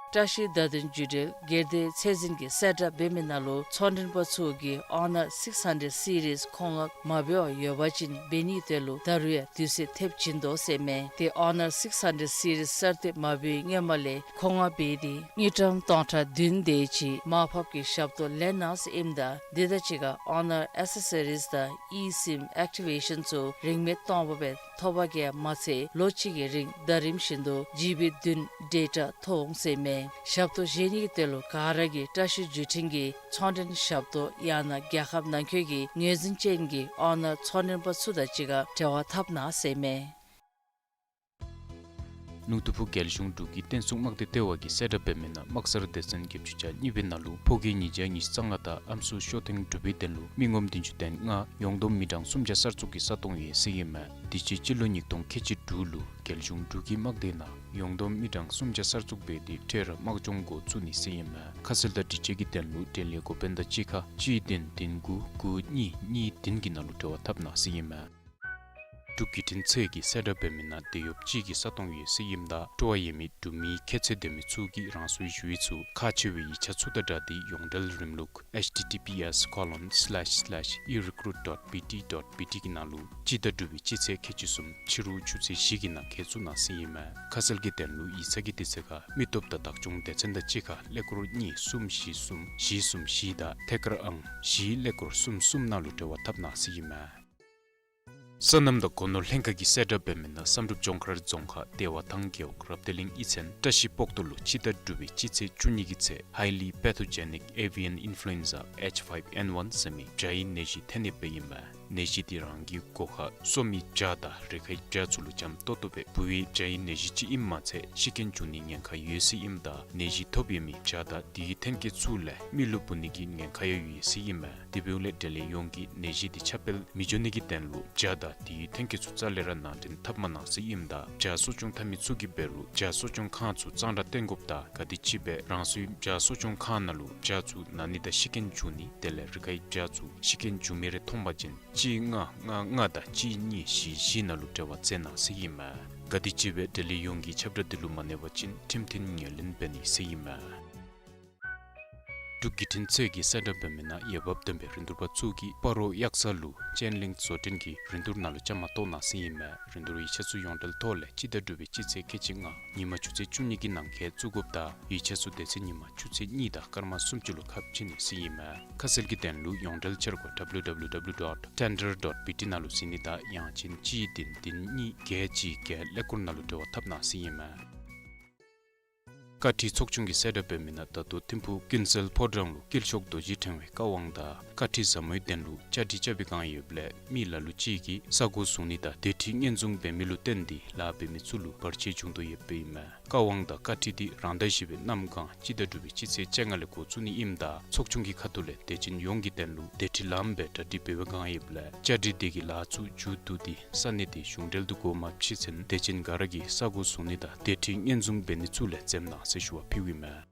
བཀྲ་ཤིས་བརྡ་དོན་བརྒྱུད་འབྲེལ་སྒེར་སྡེ་ཚད་འཛིན་གྱིས་གསལ་བསྒྲགས་འབད་མི་ནང་ལུ་ཚོང་འབྲེལ་པ་ཚུ་གིས་ཨོ་ནར་སིགསི་ཧན་ཌེཌ་སི་རིསི་མཁོ་མངགས་མ་འབད་བར་ཡོད་པ་ཅིན་འབད་ནིའི་དོན་ལུ་ད་རུང་ཡང་དུས་ཚོད་ཐེབས་བྱིན་དོ་ཟེར་མས། ཏེ་ཨོ་ནར་སིགསི་ཧན་ཌེཌ་སི་རིསི་གསར་བཏོན་མ་འབད་བའི་སྔོན་མ་ལས་མཁོ་མངགས་འབད་དེ་དངུལ་ཀྲམ་སྟོང་ཕྲག་བདུན་དེ་ཅིག་མར་ཕབ་ཀྱི་ཞབས་ཏོག་ལེན་གནང་ཟེར་ཨིནམ་ད་དེ་དང་གཅིག་ཁར་ཨོ་ནར་ཨེག་སེ་སོ་རིསི་དང་ཨི་སིམ་ཨེག་ཊི་ཝེ་ཤན་ཚུ་རིན་མེད་སྟོང་པ་སྦེ་ཐོབ་པ་གིས་མ་ཚད་ལོ་གཅིག་གི་རིང་ཟླ་རིམ་བཞིན་དུ་ཇི་བི་བདུན་ཌེ་ཊ་ཐོབ་འོང་ཟེར་མས། ཞབས་ཏོག་བཞེས་ནིའི་དོན་ལུ་ག་ར་གིས་བཀྲ་ཤིས་བརྒྱུད་འཕྲིན་གྱི་ཚོང་འབྲེལ་ཞབས་ཏོག་ཡང་ན་རྒྱལ་ཁབ་ནང་འཁོད་ཀྱི་ངོས་འཛིན་ཅན་གྱི་ཨོ་ནར་ཚོང་འབྲེལ་པ་ཚུ་དང་གཅིག་ཁར་འབྲེལ་བ་འཐབ་གནང་ཟེར་མས། ལུང་སྟོད་ཕུ་རྒྱལ་གཞུང་འབྲུག་གི་བརྟན་སྲུང་དམག་སྡེ་ལྟེ་བ་གིས་གསལ་བསྒྲགས་འབད་མི་ནང་དམག་སར་སྡེ་ཚན་བརྒྱད་ཅུ་གྱ་གཉིས་པའི་ནང་ལུ་ཕོ་སྐྱེས་ཉིས་བརྒྱ་ཉི་ཤུ་རྩ་ལྔ་དང་ཨམ་སྲུ་ཤོ་ཐེངས་དྲུག་པའི་དོན་ལུ་མི་ངོམ་བདུན་ཅུ་དོན་ལྔ་ཡོངས་བསྡོམས་མི་གྲངས་སུམ་བརྒྱ་གསར་བཙུགས་ཀྱི་ས་སྟོང་ཡོད་ཟེར་ཨིན་མས། དུས་ཅི་སྤྱི་ལོ་ཉིས་སྟོང་ཁལ་གཅིག་དྲུག་ལུ་རྒྱལ་གཞུང་འབྲུག་གི་དམག་སྡེ་ནང་ཡོངས་བསྡོམས་མི་གྲངས་སུམ་བརྒྱ་གསར་བཙུགས་འབད་དེ་འཕྲལ་ར་དམག་སྦྱོང་འགོ་བཙུགས་ནི་ཟེར་ཨིན་མས། ཁ་གསལ་དང་སྒྲིག་གཅོད་ཀྱི་དོན་ལུ་འབྲེལ་ཡོད་འགོ་དཔོན་དང་གཅིག་ཁར་གཅིག་བདུན་བདུན་དགུ་དགུ་གཉིས་གཉིས་བདུན་གྱི་ནང་ལུ་འབྲེལ་བ་འཐབ་གནང་ཟེར་ཨིན་མས། འབྲུག་བརྒྱུད་འཕྲིན་ཚད་ཀྱིས་གསལ་བསྒྲགས་འབད་མི་ནང་དེད་གཡོགཔ་གཅིག་གི་ས་སྟོང་ཡོད་ཟེར་ཨིནམ་ད་སྤྲོ་བ་ཡོད་མི་འབྲུག་མི་ཁྱད་ཚད་ལྡན་མི་ཚུ་གིས་རང་སོའི་ཞུ་ཡིག་ཚུ་ཁག་ཆེ་བའི་ཡིག་ཆ་ཚུ་དང་སྦྲགས་ཏེ་ཡོངས་འབྲེལ་རིམ་ལུགས་H T T P S colon slash slash e recruit dot B T dot B T གི་ནང་ལུ་སྤྱི་ཟླ་དྲུག་པའི་སྤྱི་ཚེས་ཁལ་གཅིག་གསུམ་ཕྱི་རུ་ཆུ་ཚོད་བཞི་གི་ནང་འཁོད་བཙུགས་གནང་ཟེར་ཨིན་མས། ཁ་གསལ་གྱི་དོན་ལུ་ཡིག་ཚང་གི་དུས་ཚོད་ཁར་མི་སྟོབས་དང་བདག་སྐྱོང་སྡེ་ཚན་དང་གཅིག་ཁར་ཀླད་ཀོར་གཉིས་གསུམ་བཞི་གསུམ་བཞི་གསུམ་བཞི་དང་ཐད་ཀར་ཨང་བཞི་ཀླད་ཀོར་གསུམ་གསུམ་ནང་ལུ་འབྲེལ་བ་འཐབ་གནང་ཟེར་ཨིན་མས། སོ་ནམ་དང་སྒོ་ནོར་ལྷན་ཁག་གིས་གསལ་བསྒྲགས་འབད་མི་ནང་བསམ་གྲུབ་ལྗོངས་མཁར་རྫོང་ཁག་བདེ་བ་ཐང་རྒེད་འོག་རབ་བདེ་གླིང་གཡུས་ཚན་བཀྲ་ཤིས་སྤོག་ཐོ་ལུ་སྤྱི་ཟླ་དྲུག་པའི་སྤྱི་ཚེས་བཅུ་གཉིས་ཀྱི་ཚེ་Highly Pathogenic Avian Influenza H five N one ཟེར་མི་བྱ་ཡི་ནད་གཞི་ཐོན་ནི་སྦེ་ཨིན་མས། ནད་གཞི་འདི་རང་གི་སྒོ་ཁར་གསོ་མི་བྱ་དང་རི་ཁའི་བྱ་ཚུ་ལུ་འཇམ་ཏོག་ཏོ་སྦེ་འབུ་བའི་བྱ་ཡི་ནད་གཞི་ཅིག་ཨིནམ་མ་ཚད་ཤི་རྐྱེན་འབྱུང་ནི་ཉེན་ཁ་ཡོད་ཟེར་ཨིནམ་ད་ནད་གཞི་ཐོབ་ཡོད་མི་བྱ་དང་དེའི་ཐོན་སྐྱེད་ཚུ་ལས་མི་ལུ་འབུ་ནི་གི་ཉེན་ཁ་ཡང་ཡོད་ཟེར་ཨིན་མས། དེ་འབདཝ་ལས་འབྲེལ་ཡོད་ཡོངས་ཀྱིས་ནད་གཞི་འདི་ཁྱབ་སྤེལ་མི་འགྱོ་ནི་གི་དོན་ལུ་བྱ་དང་དེའི་ཐོན་སྐྱེད་ཚུ་རྩ་ལས་ར་ནང་འདྲེན་འཐབ་མ་གནང་ཟེར་ཨིནམ་ད་བྱ་གསོ་སྐྱོང་འཐབ་མི་ཚུ་གིས་འབད་རུང་བྱ་གསོ་སྐྱོང་ཁང་ཚུ་གཙང་སྦྲ་བཏོན་དགོཔ་དང་ག་དེམ་ཅིག་སྦེ་རང་སོའི་བྱ་གསོ་སྐྱོང་ཁང་ནང་ལུ་བྱ་ཚུ་ན་ནི་དང་ཤི་རྐྱེན་འབྱུང་ནི་དེ་ལས་རི་ཁའི་བྱ་ཚུ་ཤི་རྐྱེན་འབྱུང་མི་རེ་མཐོང་པ་ཅིན་གཅིག་ལྔ་ལྔ་ལྔ་དང་གཅིག་གཉིས་བཞི་བཞི་ནང་ལུ་འབྲེལ་བ་མཛད་གནང་ཟེར་ཨིན་མས། ག་དེམ་ཅིག་སྦེ་འབྲེལ་ཡོད་ཡོངས་ཀྱིས་ཁྱབ་བསྒྲགས་འདི་ལུ་མ་གནས་པ་ཅིན་ཁྲིམས་མཐུན་ངོས་ལེན་འབད་ནི་ཟེར་ཨིན་མས། འབྲུག་བརྒྱུད་འཕྲིན་ཚད་ཀྱིས་གསལ་བསྒྲགས་འབད་མི་ནང་འོས་འབབ་ལྡན་པའི་རིན་བསྡུར་པ་ཚུ་གིས་སྤ་རོ་གཡག་ས་ལུ་སྤྱན་གླིང་བཟོ་སྐྲུན་གྱི་རིན་བསྡུར་ནང་ལུ་བཅའ་མར་གཏོགས་གནང་ཟེར་ཨིན་མས། རིན་བསྡུར་ཡིག་ཆ་ཚུ་ཡོངས་འབྲེལ་ཐོག་ལས་སྤྱི་ཟླ་དྲུག་པའི་སྤྱི་ཚེས་ཁལ་གཅིག་ལྔ་ཉིན་མ་ཆུ་ཚོད་བཅུ་གཉིས་ཀྱི་ནང་འཁོད་བཙུགས་དགོཔ་དང་ཡིག་ཆ་ཚུ་དེ་ཚེ་ཉིན་མ་ཆུ་ཚོད་གཉིས་དང་སྐར་མ་སུམ་ཅུ་ལུ་ཁ་ཕྱེ་ནི་ཟེར་ཨིན་མས། ཁ་གསལ་གྱི་དོན་ལུ་ཡོངས་འབྲེལ་འཆར་སྒོ་W W W dot tender dot B T ནང་ལུ་གཟིགས་ནི་དང་ཡང་ཅིན་གཅིག་བདུན་བདུན་གཉིས་བརྒྱད་གཅིག་བརྒྱད་ཀླད་ཀོར་ནང་ལུ་འབྲེལ་བ་འཐབ་གནང་ཟེར་ཨིན་མས། བཀའ་ཁྲིད་ཚོགས་ཆུང་གིས་གསལ་བསྒྲགས་འབད་མི་ནང་ད་ལྟོ་ཐིམ་ཕུག་ཀུན་གསལ་ཕོ་བྲང་ལུ་དཀྱིལ་ཤོག་རྡོ་རྗེ་ཕྲེང་བའི་བཀའ་དབང་དང་བཀའ་ཁྲིད་ཟབ་མོའི་དོན་ལུ་བཅའ་སྒྲིག་རྐྱབ་པའི་བསྒང་ཡོདཔ་ལས་མི་ལ་ལུ་ཅིག་གིས་ས་གོ་བཟུང་ནི་དང་དེ་ཁྲིད་སྔོན་བཟུང་འབད་མི་ལུ་བརྟེན་ཏེ་ལཱ་འབད་མི་ཚུ་ལུ་བར་ཆད་བྱུང་དོ་ཡོདཔ་ཨིན་མས། བཀའ་དབང་དང་བཀའ་ཁྲིད་འདི་རང་ཟླ་བཞི་པའི་གནམ་གང་སྤྱི་ཟླ་དྲུག་པའི་སྤྱི་ཚེས་བཅོ་ལྔ་ལས་འགོ་བཙུགས་ནི་ཨིནམ་ད་ཚོགས་ཆུང་གི་ཁ་ཐུག་ལས་དད་ཅན་ཡོངས་ཀྱི་དོན་ལུ་དེ་ཁྲིད་ལམ་སྦེ་གྲ་སྒྲིག་འབད་བའི་བསྒང་ཡོདཔ་ལས་བཅའ་སྒྲིག་དེ་གི་ལཱ་ཚུ་མཇུག་བསྡུ་སྟེ་ས་གནས་དེ་གཞུང་འབྲེལ་དུ་འགོ་མ་ཕྱེ་ཚུན་དད་ཅན་ག་ར་གིས་ས་གོ་བཟུང་ནི་དང་དེ་ཁྲིད་སྔོན་བཟུང་འབད་ནི་ཚུ་ལས་འཛེམ་གནང་ཟེར་ཞུ་བ་ཕུལཝ་ཨིན་མས།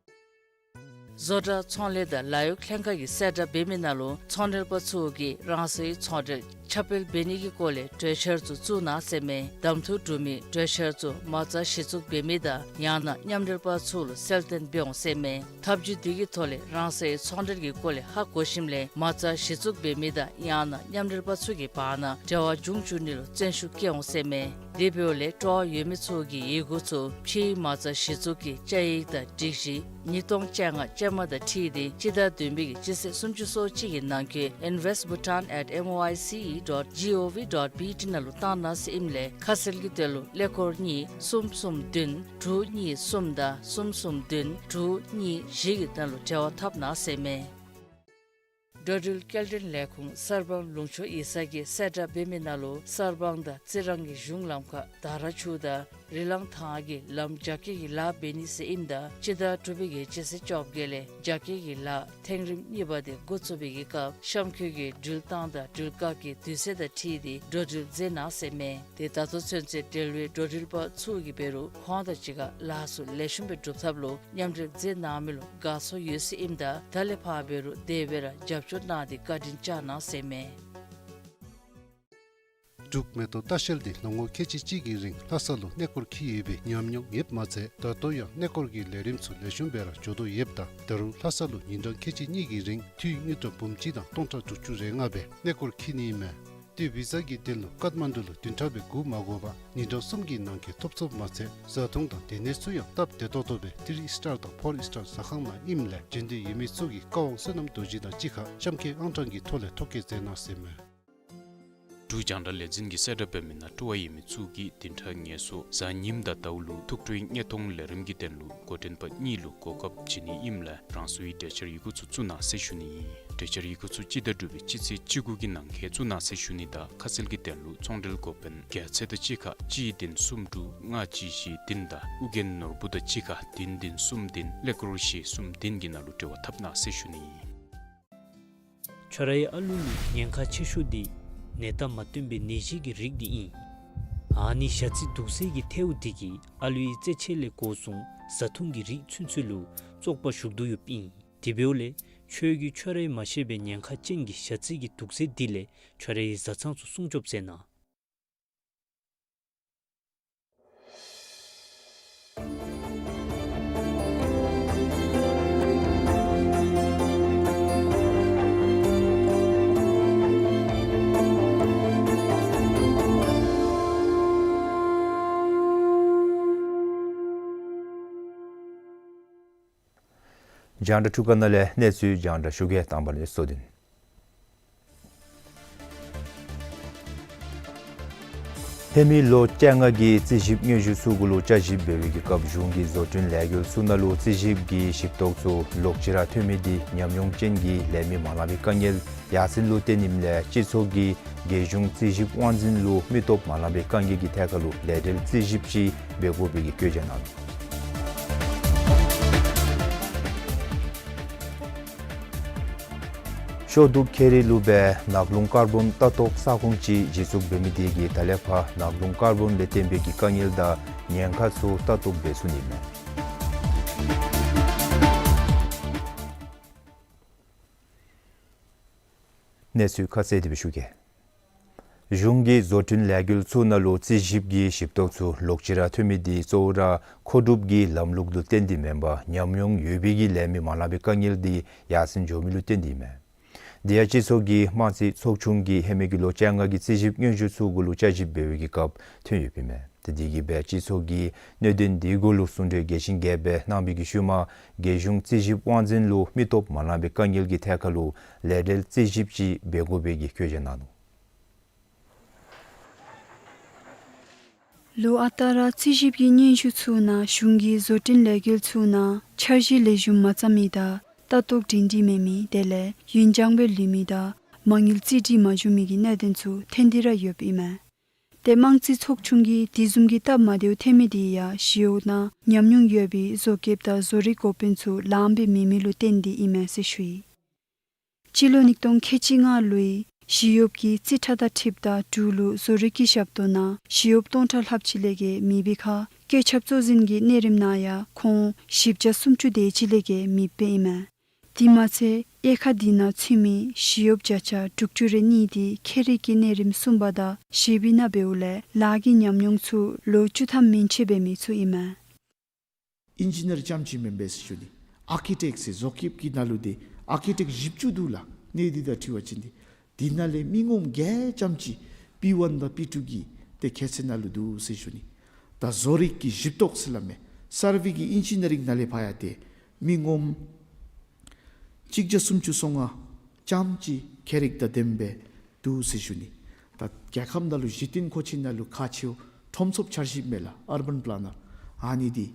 བཟོ་གྲྭ་ཚོང་ལས་དང་ལཱ་གཡོག་ལྷན་ཁག་གིས་གསལ་བསྒྲགས་འབད་མི་ནང་ལུ་ཚོང་འབྲེལ་པ་ཚུ་གིས་རང་སོའི་ཚོང་འབྲེལ་ཁྱབ་སྤེལ་འབད་ནི་གི་སྐོར་ལས་གྲོས་འཆར་ཚུ་བཙུགས་གནང་ཟེར་མས། གདམ་འཐུ་གྲུབ་མི་གྲོས་འཆར་ཚུ་མ་རྩ་གཞི་བཙུགས་འབད་མི་དང་ཡང་ན་མཉམ་འབྲེལ་པ་ཚུ་ལུ་གསལ་སྟོན་འབད་འོང་ཟེར་མས། ཐབས་བྱུས་འདི་གི་ཐོག་ལས་རང་སོའི་ཚོང་འབྲེལ་གྱི་སྐོར་ལས་ཧ་གོ་ཞིནམ་ལས་མ་རྩ་གཞི་བཙུགས་འབད་མི་དང་ཡང་ན་མཉམ་འབྲེལ་པ་ཚུ་གི་བར་ན་འབྲེལ་བ་འབྱུང་བཅུག་ནི་ལུ་བརྩོན་ཤུགས་བསྐྱེད་འོང་ཟེར་མས། དེ་འབདཝ་ལས་སྤྲོ་བ་ཡོད་མི་ཚུ་གིས་ཡི་གུ་ཚུ་ཕྱིའི་མ་རྩ་གཞི་བཙུགས་ཀྱི་བཅའ་ཡིག་དང་སྒྲིག་གཞི་ཉིས་སྟོང་བཅོ་ལྔ་ཅན་མ་དང་འཁྲིལ་ཏེ་སྤྱི་ཟླ་བདུན་པའི་གི་སྤྱི་ཚེས་སུམ་ཅུ་སོ་གཅིག་གི་ནང་འཁོད་invest bhutan at M O I C E dot G O V dot B T ནང་ལུ་བཏང་གནང་ཟེར་ཨིནམ་ལས་ཁ་གསལ་གྱི་དོན་ལུ་ཀླད་ཀོར་གཉིས་གསུམ་གསུམ་བདུན་དྲུག་གཉིས་གསུམ་དང་གསུམ་གསུམ་བདུན་དྲུག་གཉིས་བཞི་གི་ནང་ལུ་འབྲེལ་བ་འཐབ་གནང་ཟེར་མས། འགྲོ་འགྲུལ་སྐྱེལ་འདྲེན་ལས་ཁུངས་གསར་སྤང་ལུང་ཕྱོགས་ཡིག་ཚང་གིས་གསལ་བསྒྲགས་འབད་མི་ནང་ལུ་གསར་སྤང་དང་རྩི་རང་གི་གཞུང་ལམ་ཁར་དར་ཆུ་དང་རི་ལང་ཐང་གི་ལམ་རྒྱ་སྐྱེད་ཀྱི་ལཱ་འབད་ནི་ཟེར་ཨིནམ་ད་སྤྱི་ཟླ་དྲུག་པའི་གི་སྤྱི་ཚེས་བཅོ་བརྒྱད་ལས་རྒྱ་སྐྱེད་ཀྱི་ལཱ་ཐེངས་རིམ་གཉིས་པ་དེ་འགོ་བཙུགས་པའི་གི་སྐབས་གཤམ་འཁོད་ཀྱི་འགྲུལ་བཏང་དང་འགྲུལ་བཀག་གི་དུས་ཚོད་དང་འཁྲིལ་ཏེ་འགྲོ་འགྲུལ་མཛད་གནང་ཟེར་མས། དེ་ད་ལྟོ་ཚུན་ཚོད་འབྲེལ་བའི་འགྲོ་འགྲུལ་པ་ཚུ་གིས་འབད་རུང་ཁོང་དང་གཅིག་ཁར་ལཱ་ཚུ་ལེགས་ཤོམ་སྦེ་སྒྲུབ་ཐབས་ལུ་མཉམ་འབྲེལ་མཛད་གནང་མི་ལུ་དགའ་ཚོར་ཡོད་ཟེར་ཨིནམ་ད་ད་ལས་ཕར་འབད་རུང་དེ་སྦེ་ར་རྒྱབ་སྐྱོར་གནང་སྟེ་བཀའ་དྲིན་བསྐྱང་གནང་ཟེར་མས། འབྲུག་མེ་ཏོག་ལྟ་བཤལ་འདི་ལོ་ངོ་ཁལ་གཅིག་གཅིག་གི་རིང་ལྷ་ས་ལུ་གནས་སྐོར་འཁྱིད་ཡོད་པའི་ཉམས་མྱོང་ཡོདཔ་མ་ཚད་ད་ལྟོ་ཡང་གནས་སྐོར་གྱི་ལས་རིམ་ཚུ་ལེགས་ཤོམ་སྦེ་ར་འགྱོ་དོ་ཡོདཔ་ད་ད་རུང་ལྷ་ས་ལུ་ཉིན་གྲངས་ཁལ་གཅིག་གཉིས་ཀྱི་རིང་འཐུས་དངུལ་ཀྲམ་འབུམ་གཅིག་དང་སྟོང་ཕྲག་དྲུག་ཅུ་རེ་ལྔ་སྦེ་གནས་སྐོར་འཁྱིད་ནི་ཨིན་མས། ཏེ་བི་ཛ་གི་དོན་ལུ་ཀཏ་མན་ཌུ་ལུ་བདུན་ཕྲག་སྦེ་སྒུག་མ་དགོ་པར་ཉིན་གྲངས་གསུམ་གྱི་ནང་འཁོད་ཐོབ་ཚུགསཔ་མ་ཚད་བཟའ་འཐུང་དང་སྡོད་གནས་ཚུ་ཡང་སྟབས་བདེ་ཏོག་ཏོ་སྦེ་ཐི་རི་སི་ཊར་དང་ཕོར་སི་ཊར་ཟ་ཁང་ནང་ཨིནམ་ལས་འབྱོན་འདོད་ཡོད་མི་ཚུ་གིས་བཀའ་དབང་བསོད་ནམས་རྡོ་རྗེ་དང་གཅིག་ཁར་གཤམ་འཁོད་ཨང་གྲངས་ཀྱི་ཐོག་ལས་ཐོ་བཀོད་མཛད་གནང་ཟེར་མས། འབྲུག་རྒྱང་བསྒྲགས་ལས་འཛིན་གྱིས་གསལ་བསྒྲགས་འབད་མི་ནང་སྤྲོ་བ་ཡོད་མི་ཚུ་གིས་བདུན་ཕྲག་ངལ་གསོ་གཟའ་ཉིམ་དང་ཟླཝ་ལུ་ཐུགས་སྤྲོའི་བརྙན་ཐུང་ལས་རིམ་གྱི་དོན་ལུ་འགོ་འདྲེན་པ་གཉིས་ལུ་གོ་སྐབས་བྱིན་ནི་ཨིནམ་ལས་རང་སོའི་གྲོས་འཆར་ཡི་གུ་ཚུ་བཙུགས་གནང་ཟེར་ཞུ་ནི་ཨིན། གྲོས་འཆར་ཡི་གུ་ཚུ་སྤྱི་ཟླ་དྲུག་པའི་སྤྱི་ཚེས་བཅུ་དགུ་གི་ནང་འཁོད་བཙུགས་གནང་ཟེར་ཞུ་ནི་དང་ཁ་གསལ་གྱི་དོན་ལུ་ཚོང་འབྲེལ་འགོ་དཔོན་བརྒྱ་ཚེ་དང་གཅིག་ཁ་གཅིག་བདུན་གསུམ་དྲུག་ལྔ་གཅིག་བཞི་བདུན་དང་ཨོ་རྒྱན་ནོར་བུ་དང་གཅིག་ཁ་བདུན་བདུན་གསུམ་བདུན་ཀླད་ཀོར་བཞི་གསུམ་བདུན་གྱི་ནང་ལུ་འབྲེལ་བ་འཐབ་གནང་ཟེར་ཞུ་ནི་ཨིན། ཁྱོད་རའི་ཨ་ལུ་ལུ་ཉེན་ཁ་ཆེ་ཤོས་འདི་ནད་རྟགས་མ་སྟོན་པའི་ནད་གཞི་གི་རིགས་འདི་ཨིན། ཨ་ནི་ཞ་རྩི་དུག་སེལ་གྱི་ཐལཝ་འདི་གིས་ཨ་ལུའི་རྩེད་ཆས་ལས་འགོ་བཟུང་བཟའ་འཐུང་གི་རིགས་ཚུན་ཚོད་ལུ་བཙོག་པ་ཞུགས་དོ་ཡོདཔ་ཨིན། དེ་འབདཝ་ལས་ཁྱོད་ཀྱིས་ཁྱོད་རའི་མ་ཤེས་པའི་ཉེན་ཁ་ཅན་གྱི་ཞ་རྩི་གི་དུག་སེལ་འདི་ལས་ཁྱོད་རའི་བཟའ་ཚང་ཚུ་སྲུང་སྐྱོབ་མཛད་གནང་། རྒྱང་བསྒྲགས་འཕྲུལ་ཁང་ནང་ལས་གནས་ཚུལ་རྒྱང་བསྒྲགས་ཞུ་གེ། དང་པ་ལས་གཙོ་དོན། ཧེ་མའི་ལོ་བཅོ་ལྔ་གི་རྩིས་ཞིབ་སྙན་ཞུ་ཚུ་གུ་ལུ་བསྐྱར་ཞིབ་འབད་བའི་གི་སྐབས་གཞུང་གི་བཟོ་སྐྲུན་ལས་འགུལ་ཚུ་ནང་ལུ་རྩིས་ཞིབ་ཀྱི་ཞིབ་རྟོག་ཚུ་ལོག་ཅི་ར་ཐོན་མི་འདི་ཉམས་མྱོང་ཅན་གྱི་ལས་མི་མ་ལང་པའི་དཀའ་ངལ་ཡར་སེང་ལུ་བརྟེན་ཨིནམ་ལས་སྤྱི་ཚོགས་ཀྱིས་རྒྱལ་གཞུང་རྩིས་ཞིབ་དབང་འཛིན་ལུ་མི་སྟོབས་མ་ལང་པའི་དཀའ་ངལ་གྱི་ཐད་ཁར་ལུ་ལས་འབྲེལ་རྩིས་ཞིབ་ཅིག་འབད་དགོ་པའི་གི་བཀོད་རྒྱ་གནང་ནུག། ཤོག་དུབ་ཁྱེ་རི་ལུ་སྦེ་ནག་རླུང་ཀར་བོན་ལྟ་རྟོག་ས་ཁོངས་ཅིག་གཞི་བཙུགས་འབད་མི་དེ་གིས་ད་ལས་ཕར་ནག་རླུང་ཀར་བོན་ལས་བརྟེན་པའི་གི་དཀའ་ངལ་དང་ཉེན་ཁ་ཚུ་ལྟ་རྟོག་འབད་ཚུགས་ནི་མས། གནས་ཚུལ་ཁ་གསལ་དེ་སྦེ་ཞུ་གེ། གཞུང་གི་བཟོ་སྐྲུན་ལས་འགུལ་ཚུ་ནང་ལུ་རྩིས་ཞིབ་ཀྱི་ཞིབ་རྟོག་ཚུ་ལོག་ཅི་ར་ཐོན་མི་འདི་གཙོ་བོ་ར་མཁོ་སྒྲུབ་ཀྱི་ལམ་ལུགས་ལུ་བརྟེན་ཏེ་མེན་པར་ཉམས་མྱོང་ཡོད་པའི་གི་ལས་མི་མ་ལང་པའི་དཀའ་ངལ་འདི་ཡར་སེང་འགྱོ་མི་ལུ་བརྟེན་ཏེ་མས། དེ་ཡང་སྤྱི་ཚོགས་ཀྱི་དམངས་རྩིས་ཚོགས་ཆུང་གིས་ཧེ་མའི་གི་ལོ་བཅོ་ལྔ་གི་རྩིས་ཞིབ་སྙན་ཞུ་ཚུ་གུ་ལུ་བསྐྱར་ཞིབ་འབད་བའི་གི་སྐབས་ཐོན་ཡོདཔ་ཨིན་མས། ཏེ་དེ་གིས་སྦེ་སྤྱི་ཚོགས་ཀྱིས་གནད་དོན་དེ་གུ་ལུ་གསུང་གྲོས་རྒྱས་ཤིང་རྒྱས་པ་གནང་བའི་གི་ཤུལ་མ་རྒྱལ་གཞུང་རྩིས་ཞིབ་དབང་འཛིན་ལུ་མི་སྟོབས་མ་ལང་པའི་དཀའ་ངལ་གྱི་ཐད་ཁར་ལུ་ལས་འབྲེལ་རྩིས་ཞིབ་ཅིག་འབད་དགོ་པའི་གི་བཀོད་རྒྱ་གནང་ནུག། ལོ་ཨ་རྟག་ར་རྩིས་ཞིབ་ཀྱི་སྙན་ཞུ་ཚུ་ནང་གཞུང་གི་བཟོ་སྐྲུན་ལས་འགུལ་ཚུ་ནང་འཆར་གཞི་ལེགས་ཤོམ་མ་བརྩམས་མི་དང་ལྟ་རྟོག་སྒྲིང་སྒྲི་མེད་མི་དེ་ལས་ཡུན་འགྱངས་སྦེ་ལུས་མི་དང་མ་དངུལ་རྩིས་སྒྲིག་མ་བྱུང་མི་གི་གནད་དོན་ཚུ་ཐོན་ཏེ་ར་ཡོདཔ་ཨིན་མས། ཏེ་དམངས་རྩིས་ཚོགས་ཆུང་གིས་དེ་བཟུམ་གྱི་སྟབས་མ་བདེཝ་ཐོན་མི་དེ་ཡང་ཞི་གཡོག་ནང་ཉམས་མྱོང་ཡོད་པའི་བཟོ་མཁསཔ་དང་བཟོ་རིག་འགོ་དཔོན་ཚུ་ལངམ་སྦེ་མེད་མི་ལུ་བརྟེན་ཏེ་ཨིན་མས་ཟེར་ཞུ་ཡི། སྤྱི་ལོ་ཉིས་སྟོང་ཁལ་གཅིག་ལྔ་ལོའི་ཞི་གཡོག་གི་རྩིས་ཁྲ་དང་འཁྲིལཝ་ད་འབྲུག་ལུ་བཟོ་རིག་གི་ཞབས་ཏོག་ནང་ཞི་གཡོགཔ་སྟོང་ཕྲག་ལྷགཔ་ཅིག་ལས་བརྒལ་མེད་པའི་ཁར་བཀོད་ཁྱབ་གཙོ་འཛིན་གྱི་གནས་རིམ་ནང་ཡང་ཁོང་བཞི་བརྒྱ་སུམ་ཅུ་དེ་ཅིག་ལས་བརྒལ་མེདཔ་ཨིན་མས། དེ་མ་ཚད་དབྱེ་ཁག་དེ་ནང་ཚུད་མི་ཞི་གཡོགཔ་བརྒྱ་ཆ་དྲུག་ཅུ་རེ་གཉིས་དེ་ཁྱད་རིག་གི་གནས་རིམ་གསུམ་པ་དང་བཞི་པའི་ནང་འབདཝ་ལས་ལཱ་གི་ཉམས་མྱོང་ཚུ་ལོ་བཅུ་ཐམ་མན་ཆད་འབད་མི་ཚུ་ཨིན་མས། ཨིན་ཇི་ནིར་རྐྱངམ་ཅིག་མེན་པས་ཟེར་ཞུ་ནི། ཨར་ཀི་ཊེཀ་ཟེར་བཟོ་མཁསཔ་གི་ནང་ལུ་ཏེ་ཨར་ཀི་ཊེཀ་བཞི་བཅུ་འདུག་ལགས། གནས་འདི་དང་འཁྲིལ་བ་ཅིན་ཏེ། དེ་ནང་ལས་མི་ངོམ་བརྒྱད་རྐྱངམ་ཅིག་པི་ཝན་དང་པི་ཊུ་གི་ཏེ་ཁྱད་ཚད་ནང་ལུ་འདུག་ཟེར་ཞུ་ནི། ད་བཟོ་རིག་གི་ཞིབ་རྟོག་ཟེར་སླབ་མི་སར་ཝེ་གི་ཨིན་ཇི་ནི་རིང་ནང་ལས་ཕར་ཡང་ཏེ་མི་ངོམ་གཅིག་བརྒྱ་སུམ་ཅུ་སོ་ལྔ་རྐྱངམ་ཅིག་ཁྱད་རིག་དང་ལྡནམ་སྦེ་འདུག་ཟེར་ཞུ་ནི། ད་རྒྱལ་ཁབ་ནང་ལུ་གཞི་རྟེན་མཁོ་ཆས་ནང་ལུ་ཁག་ཆེཝ་ཁྲོམ་ཚོགས་འཆར་གཞིཔ་མས་ལགས། ཨར་བཱན་པི་ལེ་ནར། ཨ་ནི་འདི་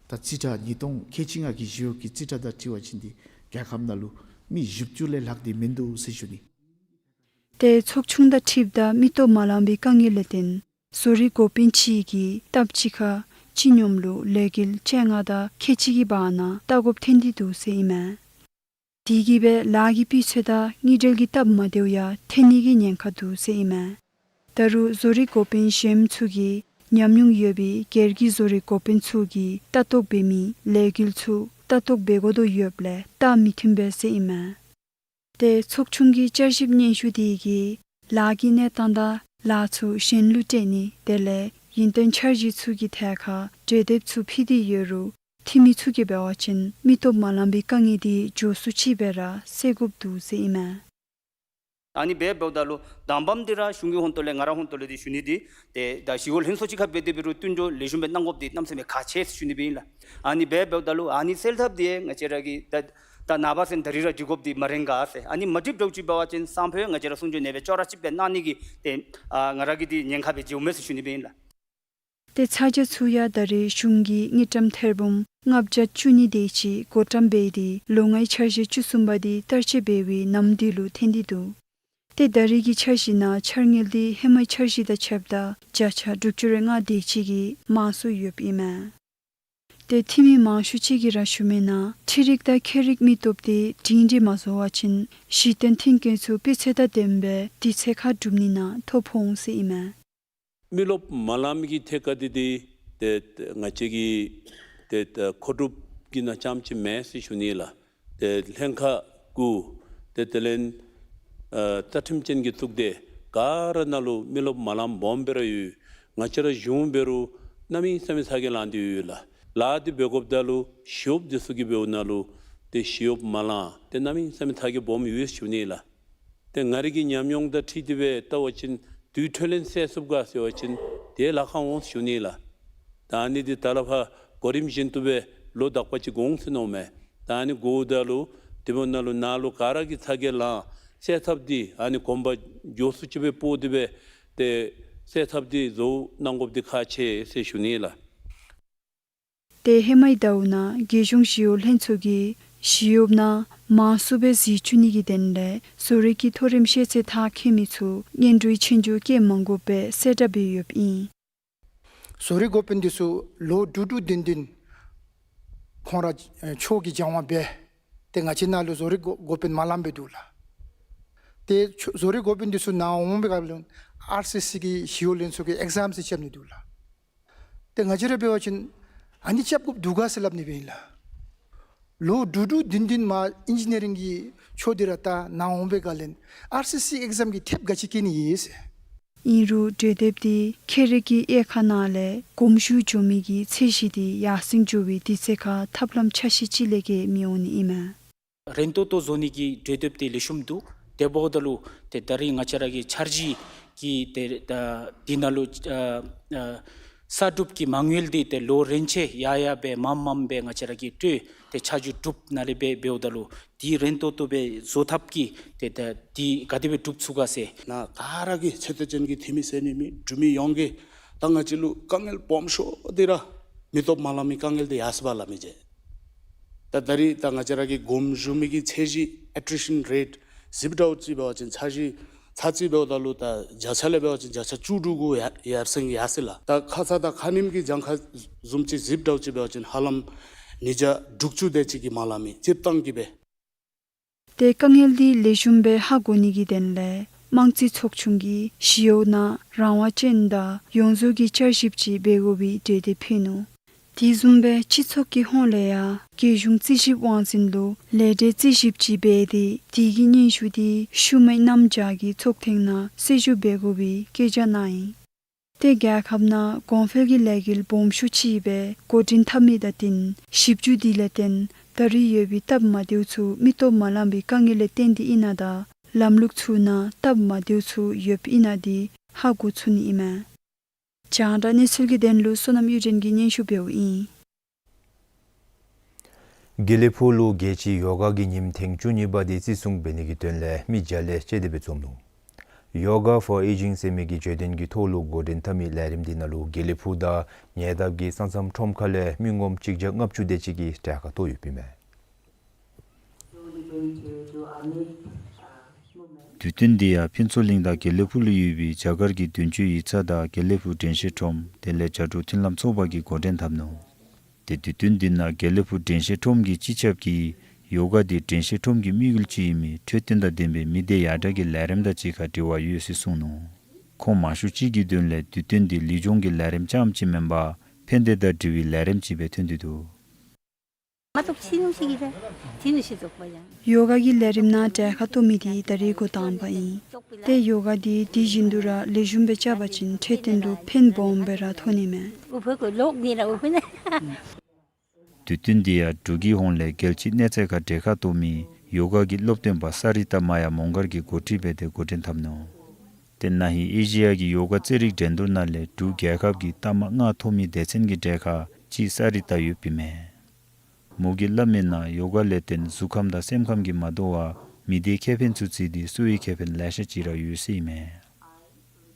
ད་རྩིས་ཁྲ་ཉིས་སྟོང་ཁལ་གཅིག་ལྔ་གི་ཞི་གཡོག་གི་རྩིས་ཁྲ་དང་འཁྲིལ་བ་ཅིན་ཏེ་རྒྱལ་ཁབ་ནང་ལུ་མི་བཞི་བཅུ་ལས་ལྷག་སྟེ་མིན་འདུག་ཟེར་ཞུ་ནི། ཏེ་ཚོགས་ཆུང་དང་འཁྲིལཝ་ད་མི་སྟོབས་མ་ལང་པའི་དཀའ་ངལ་ལས་བརྟེན་བཟོ་རིག་འགོ་དཔོན་ཅིག་གིས་སྟབས་གཅིག་ཁར་སྤྱི་སྙོམས་ལུ་ལས་འགུལ་བཅོ་ལྔ་དང་ཁལ་གཅིག་གི་བར་ན་ལྟ་དགོཔ་ཐོན་ཏེ་འདུག་ཟེར་ཨིན་མས། དེ་གིས་སྦེ་ལཱ་གི་སྤུས་ཚད་དང་དངུལ་འབྲེལ་གྱི་སྟབས་མ་བདེཝ་ཡང་ཐོན་ནི་གི་ཉེན་ཁ་འདུག་ཟེར་ཨིན་མས། ད་རུང་བཟོ་རིག་འགོ་དཔོན་གཞོནམ་ཚུ་གིས་ཉམས་མྱོང་ཡོད་པའི་སྒེར་གྱི་བཟོ་རིག་འགོ་དཔོན་ཚུ་གིས་ལྟ་རྟོག་འབད་མི་ལས་འགུལ་ཚུ་ལྟ་རྟོག་འབད་དགོ་དོ་ཡོདཔ་ལས་སྟབས་མི་མཐུནམ་སྦེ་ཟེར་ཨིན་མས། ཏེ་ཚོགས་ཆུང་གི་བསྐྱར་ཞིབ་སྙན་ཞུ་དེ་གིས་ལཱ་གི་གནས་སྟངས་དང་ལཱ་ཚུ་གཞན་ལུ་སྤྲོད་ནི་དེ་ལས་ཡུན་བརྟན་འཆར་གཞི་ཚུ་གི་ཐད་ཁར་གྲོས་འདེབས་ཚུ་ཕུལ་ཏེ་ཡོད་རུང་འཐུས་མི་ཚུ་གིས་འབད་བ་ཅིན་མི་སྟོབས་མ་ལང་པའི་དཀའ་ངལ་དེ་མགྱོགས་སུ་ཅིག་སྦེ་ར་སེལ་དགོཔ་འདུག་ཟེར་ཨིན་མས། ཨ་ནི་སྦེ་འབདཝ་ད་ལུ་དང་པམ་འདི་ར་གཞུང་གི་ཧོངས་ཏོ་ལས་ང་རའི་ཧོངས་ཏོ་ལས་འདི་ཞུ་ནི་འདི་ཏེ་ད་ཞི་གཡོག་ལྷན་ཚོགས་ཅིག་ཁར་འབད་དེ་འབད་རུང་བསྟུན་གྲོས་ལེགས་ཤོམ་སྦེ་གནང་དགོཔ་འདི་གནམ་མེད་ས་མེད་ཁག་ཆེ་ཟེར་ཞུ་ནི་སྦེ་ཨིན་ལགས། ཨ་ནི་སྦེ་འབདཝ་ད་ལུ་ཨ་ནི་སེལ་ཐབས་འདི་ང་བཅས་ར་གིས་ད་ ད་ནངས་པ་ཟེར་ད་རིས་ར་འགྲིག་དགོཔ་འདི་མ་རན་ག་ཟེར། ཨ་ནི་མ་འགྲིགཔ་འདྲཝ་ཅིག་འབད་བ་ཅིན་སང་ཕོད་ང་བཅས་ར་གསུང་ཆོས་ནང་སྦེ་ཅོག་ར་གཅིག་སྦེ་གནང་ནི་གི་ཏེ་ཨ་ང་ར་གིས་འདི་ཉེན་ཁ་སྦེ་བརྗེཝ་མས་ཟེར་ཞུ་ནི་སྦེ་ཨིན་ལགས། ཏེ་ཚ་གྱང་ཚུ་ཡང་ད་རེས་གཞུང་གིས་དངུལ་ཀྲམ་ཐེར་འབུམ་ལྔ་བརྒྱ་བཅུ་གཉིས་དེ་ཅིག་བགོ་བཀྲམ་འབད་དེ་ལོ་ལྔའི་འཆར་གཞི་བཅུ་གསུམ་པ་འདི་བསྟར་སྤྱོད་འབད་བའི་ནམ་དུས་ལུ་ཐོན་ཏེ་འདུག། ཏེ་ད་རེས་ཀྱི་འཆར་གཞི་ནང་འཆར་དངུལ་འདི་ཧེ་མའི་འཆར་གཞི་དང་ཕྱདཔ་ད་བརྒྱ་ཆ་དྲུག་ཅུ་རེ་ལྔ་དེ་ཅིག་གིས་མང་སུ་ཡོདཔ་ཨིན་མས། ཏེ་འཐུས་མི་མང་ཤོས་ཅིག་གིས་ར་ཞུ་མི་ནང་འཕྲུལ་རིག་དང་ཁྱད་རིག་མི་སྟོབས་འདི་སྒྲིང་སྒྲི་མ་བཟོ་བ་ཅིན་གཞི་རྟེན་མཐུན་རྐྱེན་ཚུ་སྤུས་ཚད་དང་ལྡནམ་སྦེ་དུས་ཚོད་ཁར་སྒྲུབ་ནི་ནང་ཐོ་ཕོག་འོང་ཟེར་ཨིན་མས། མི་རློབས་མ་ལངམ་གི་ཐད་ཁར་འདི་འདི་ཏེ་ཏེ་ང་བཅས་ཀྱི་ཏེ་ཏེ་མཁོ་སྒྲུབ་ཀྱི་ནང་རྐྱངམ་ཅིག་མེན་ཟེར་ཞུ་ནི་ལགས། ཏེ་ལྷན་ཁག་གུ་ཏེ་དེ་ལས་ཨ་རྩ་ཁྲིམས་ཅན་གྱི་གཙུག་སྡེ་ག་ར་ནང་ལུ་མི་རློབས་མ་ལངམ་སྦོམ་སྦེ་ར་ཡོད། ང་བཅས་ར་གཞུང་འབད་རུང་གནམ་མེད་ས་མེད་ཚ་གྱང་ལང་སྟེ་ཡོད་ལགས། ལཱ་འདི་འབད་དགོཔ་ད་ལུ་ཞི་གཡོགཔ་འདི་ཚུ་གིས་འབདཝ་ནང་ལུ་ཏེ་ཞི་གཡོགཔ་མ་ལང་ཏེ་གནམ་མེད་ས་མེད་ཚ་གྱང་སྦོམ་ཡོད་ཟེར་ཞུ་ནི་ལགས། ཏེ་ང་རའི་གི་ཉམས་མྱོང་དང་འཁྲིལ་ཏེ་སྦེ་བལྟ་བ་ཅིན་དུས་འཕྲོ་ལས་སེལ་ཚུགས་ག་ཟེར་བ་ཅིན་དེ་ལཱ་ཁག་འོང་ཟེར་ཞུ་ནི་ལགས། ད་ཨ་ནི་འདི་ད་ལས་ཕར་གོ་རིམ་བཞིན་དུ་སྦེ་ལོ་དག་པ་ཅིག་འགོར་འོང་ཟེར་མནོཝ་མས། ད་ཨ་ནི་འགོརཝ་ད་ལུ་དེ་འབདཝ་ནང་ལུ་ནཱ་ལུ་ག་ར་གིས་ཚ་གྱང་ལང་སེལ་ཐབས་འདི་ཨ་ནི་གོམ་པ་མགྱོགས་སུ་ཅིག་སྦེ་སྤོ་སྟེ་སྦེ་ཏེ་སེལ་ཐབས་འདི་བཟོ་གནང་དགོཔ་འདི་ཁག་ཆེ་ཟེར་ཞུ་ནི་ལགས། ཏེ་ཧེ་མའི་ཟླཝ་ནང་རྒྱལ་གཞུང་ཞི་གཡོག་ལྷན་ཚོགས་ཀྱིས་ཞི་གཡོགཔ་རྣམས་མང་སུ་སྦེ་གཟིགས་བཅུག་ནི་གི་དོན་ལས་བཟོ་རིག་གི་མཐོ་རིམ་ཤེས་ཚད་མཐར་འཁྱོལ་མི་ཚུ་སྔོན་འགྲོའི་ཆོས་རྒྱུགས་བཀལ་མ་དགོཔ་སྦེ་གསལ་བསྒྲགས་འབད་ཡོདཔ་ཨིན། བཟོ་རིག་འགོ་དཔོན་འདི་ཚུ་ལོ་དྲུག་དྲུག་བདུན་བདུན་ཁོང་ར་ཕྱོགས་ཀྱི་སྦྱང་བ་འབད། ཏེ་ང་བཅས་ནང་ལུ་བཟོ་རིག་འགོ་འགོ་དཔོན་མ་ལངམ་སྦེ་འདུག་ལགས། ཏེ་ཕྱོགས་བཟོ་རིག་འགོ་དཔོན་འདི་ཚུ་ནཱ་འོང་པའི་སྐབས་ལུ་ཨར་སི་སི་གི་ཞི་གཡོག་ལྷན་ཚོགས་ཀྱི་ཨེག་ཛམ་ཅིག་རྐྱབ་ནི་འདུག་ལགས། ཏེ་ང་བཅས་ར་འབད་བ་ཅིན་ཨ་ནི་རྐྱབ་དགོཔ་འདུག་ག་ཟེར་སླབ་ནི་སྦེ་ཨིན་ལགས། ལོ་དྲུག་དྲུག་བདུན་བདུན་མ་ཨིན་ཇི་ནི་ཡ་རིང་གི་ཕྱོགས་འདི་ར་ད་ནཱ་འོང་པའི་སྐབས་ལས་ཨར་སི་སི་ཨེག་ཛམ་གྱི་ཐེབས་ག་ཅི་བཀལ་ནི་ཨིན་ཟེར། ཨིན་རུང་གྲོས་འདེབས་འདི་ཁྱད་རིག་གི་དབྱེ་ཁག་ནང་ལས་གོམ་ཞུགས་འགྱོ་མི་གི་ཚད་གཞི་འདི་ཡར་སེང་འགྱོ་བའི་དུས་ཚོད་ཁར་ཐབས་ལམ་འཆར་གཞི་ཅིག་ལས་བརྒལ་མི་འོང་ནི་ཨིན་མས། རན་ཏོག་ཏོ་བཟོ་ནི་གི་གྲོས་འདེབས་འདི་ལེགས་ཤོམ་འདུག། དེ་འབདཝ་ད་ལུ་ཏེ་ད་རིས་ང་བཅས་ར་གི་འཆར་གཞི་གི་ཏེ་ད་འདི་ནང་ལུ་ཨ་ཨ་གསར་སྒྲུབ་ཀྱི་མ་དངུལ་འདི་ཏེ་ལོ་རིམ་བཞིན་ཡར་ཡར་སྦེ་མངམ་མངམ་སྦེ་ང་བཅས་ར་གིས་སྤྲོད་དེ་ཆ་འཇོག་གྲུབ་ནཱ་ལས་སྦེ་འབདཝ་ད་ལུ་འདི་རན་ཏོག་ཏོ་སྦེ་བཟོ་ཐབས་ཀྱི་ཏེ་ད་འདི་ག་དེ་སྦེ་སྒྲུབ་ཚུགས་ག་ཟེར། ནཱ་ག་ར་གིས་ཚད་ལྡན་ཅན་གྱི་འཐུས་མི་ཟེར་ནི་མེད། འབྲུག་མི་ཡོངས་ཀྱིས་ད་ང་བཅས་ལུ་དཀའ་ངལ་སྦོམ་ཤོས་འདི་ར་མི་སྟོབས་མ་ལང་མི་དཀའ་ངལ་འདི་ཡར་སོང་པ་ལགས་མི་རྗེ། ད་ད་རིས་ད་ང་བཅས་ར་གི་གོམ་ཞུགས་མི་གི་ཚད་གཞི་ཨེ་ཊི་རི་ཤན་རེཊ་གཟིགསཔ་འདྲཝ་ཅིག་འབད་བ་ཅིན་ཚད་གཞི་ཚར་ཅིག་འབདཝ་ད་ལུ་ད་བརྒྱ་ཆ་ལས་འབད་བ་ཅིན་བརྒྱ་ཆ་བཅུ་དྲུག་གུ་ཡར་ཡར་སེང་ཡར་སོང་ཡི་ལགས། ད་ཁ་ཙ་དང་ཁ་ཉིནམ་གྱི་གྱངས་ཁ་བཟུམ་ཅིག་གཟིགསཔ་འདྲཝ་ཅིག་འབད་བ་ཅིན་ཧ་ལམ་ཉིས་བརྒྱ་དྲུག་ཅུ་དེ་ཅིག་གིས་མ་ལང་མི་སྤྱིར་བཏང་གི་སྦེ། ཏེ་དཀའ་ངལ་འདི་ལེགས་ཤོམ་སྦེ་ཧ་གོ་ནི་གི་དོན་ལས་དམངས་རྩིས་ཚོགས་ཆུང་གིས་ཞི་གཡོག་རྣམས་རང་དབང་ཅན་དང་ཡོངས་རྫོགས་ཀྱི་བསྐྱར་ཞིབ་ཅིག་འབད་དགོ་པའི་གྲོས་འདེབས་ཕུལ་ནུག། དེ་བཟུམ་སྦེ་སྤྱི་ཚོགས་ཀྱི་ཧོངས་ལས་ཡང་རྒྱལ་གཞུང་རྩིས་ཞིབ་དབང་འཛིན་ལུ་ལས་གྲྭའི་རྩིས་ཞིབ་ཅིག་འབད་དེ་དེ་གི་སྙན་ཞུ་འདི་ཤུལ་མའི་གནམ་བྱཱར་གྱི་ཚོགས་ཐེངས་ནང་གསལ་ཞུ་འབད་དགོ་པའི་བཀོད་རྒྱ་གནང་ཡི། ཏེ་རྒྱལ་ཁབ་ནང་གོང་འཕེལ་གྱི་ལས་འགུལ་སྦོམ་ཤོས་ཅིག་སྦེ་འགོ་འདྲེན་འཐབ་མི་དང་བསྟུན་ཞིབ་འཇུག་འདི་ལས་བརྟེན་ད་རིས་ཡོད་པའི་སྟབས་མ་བདེཝ་ཚུ་མི་སྟོབས་མ་ལང་པའི་དཀའ་ངལ་ལས་བརྟེན་ཏེ་ཨིན་ན་དང་ལམ་ལུགས་ཚུ་ནང་སྟབས་མ་བདེཝ་ཚུ་ཡོདཔ་ཨིན་ན་འདི་ཧ་གོ་ཚུགས་ནི་ཨིན་མས། རྒྱང་བསྒྲགས་གནས་ཚུལ་གྱི་དོན་ལུ་བསོད་ནམས་གཡུ་སྒྲོན་གྱིས་སྙན་ཞུ་འབདཝ་ཨིན། དགེ་ལེགས་ཕུག་ལུ་རྒྱལ་སྤྱིའི་ཡོ་ག་གི་ཉིནམ་ཐེངས་བཅུ་གཉིས་པ་འདི་བརྩི་སྲུང་འབད་ནི་གི་དོན་ལས་མི་བརྒྱ་ལས་བཅད་དེ་སྦེ་འཛོམས་ནུག། Yoga for Aging ཟེར་མི་གི་བརྗོད་དོན་གྱི་ཐོག་ལུ་འགོ་འདྲེན་འཐབ་མི་ལས་རིམ་འདི་ནང་ལུ་དགེ་ལེགས་ཕུག་དང་ཉེ་འདབས་ཀྱི་ས་མཚམས་ཁྲོམ་ཁ་ལས་མི་ངོམ་གཅིག་བརྒྱ་ལྔ་བཅུ་དེ་ཅིག་གིས་གྲལ་ཁར་གཏོགས་ཡོདཔ་ཨིན་མས། དུས་སྟོན་འདི་ཡང་ཕུན་ཚོགས་གླིང་དང་དགེ་ལེགས་ཕུག་ལུ་ཡོད་པའི་རྒྱ་གར་གྱི་དོན་གཅོད་ཡིག་ཚང་དང་དགེ་ལེགས་ཕུག་དྲན་ཤེས་ཁྲོམ་དེ་ལས་བྱ་སྒྲོག་མཐུན་ལམ་ཚོགས་པ་གིས་འགོ་འདྲེན་འཐབ་ནུག། ཏེ་དུས་སྟོན་འདི་ནང་དགེ་ལེགས་ཕུག་དྲན་ཤེས་ཁྲོམ་གྱི་སྤྱི་ཁྱབ་ཀྱིས་ཡོ་ག་འདི་དྲན་ཤེས་ཁྲོམ་གྱི་དམིགས་ཡུལ་ཅིག་ཨིན་མི་འཕྲོད་བསྟེན་དང་ལྡན་པའི་མི་སྡེ་ཡར་དྲག་གི་ལས་རིམ་དང་གཅིག་ཁར་འབྲེལ་བ་ཡོད་ཟེར་གསུངས་ནུག། ཁོང་མང་ཤོས་ཅིག་གི་དོན་ལས་དུས་སྟོན་འདི་ལུས་སྦྱོང་གི་ལས་རིམ་རྐྱངམ་ཅིག་མེན་པར་ཕན་བདེ་དང་འབྲེལ་བའི་ལས་རིམ་ཅིག་སྦེ་ཐོན་ཏེ་འདུག། ཡོ་ག་གི་ལས་རིམ་ནང་གྲལ་ཁར་གཏོགས་མི་འདི་ད་རིས་འགོ་དང་པ་ཨིན། ཏེ་ཡོ་ག་འདི་དུས་རྒྱུན་དུ་ར་ལེགས་ཤོམ་སྦེ་རྐྱབ་པ་ཅིན་འཕྲོད་བསྟེན་ལུ་ཕན་སྦོམ་སྦེ་ར་ཐོགས་ནི་མས། དུས་སྟོན་འདི་ཡང་འབྲུག་གི་ཧོངས་ལས་རྒྱལ་སྤྱིའི་གནས་ཚད་ཁར་གྲལ་ཁར་གཏོགས་མི་ཡོ་ག་གི་སློབ་སྟོན་པ་ས་རི་ཏ་མ་ཡ་མོང་སྒར་གྱིས་འགོ་ཁྲིད་འབད་དེ་འགོ་འདྲེན་འཐབ་ནུག། ཏེ་ན་ཧིང་ཨེ་ཤི་ཡ་གི་ཡོ་ག་རྩེད་རིགས་འགྲན་བསྡུར་ནང་ལས་འབྲུག་རྒྱལ་ཁབ་ཀྱི་རྟགས་མ་ལྔ་ཐོབ་མི་སྡེ་ཚན་གྱི་གྲལ་ཁར་གཅིག་ས་རི་ཏ་ཡོདཔ་ཨིན་མས། མོ་གིས་སླབ་མིའི་ནང་ཡོ་ག་ལས་བརྟེན་གཟུགས་ཁམས་དང་སེམས་ཁམས་ཀྱིས་མ་དོ་བར་མི་སྡེའི་ཁེ་ཕན་ཚུ་བརྩིས་ཏེ་གསོ་བའི་ཁེ་ཕན་ལེ་ཤ་ཅིག་ར་ཡོད་ཟེར་ཨིན་མས།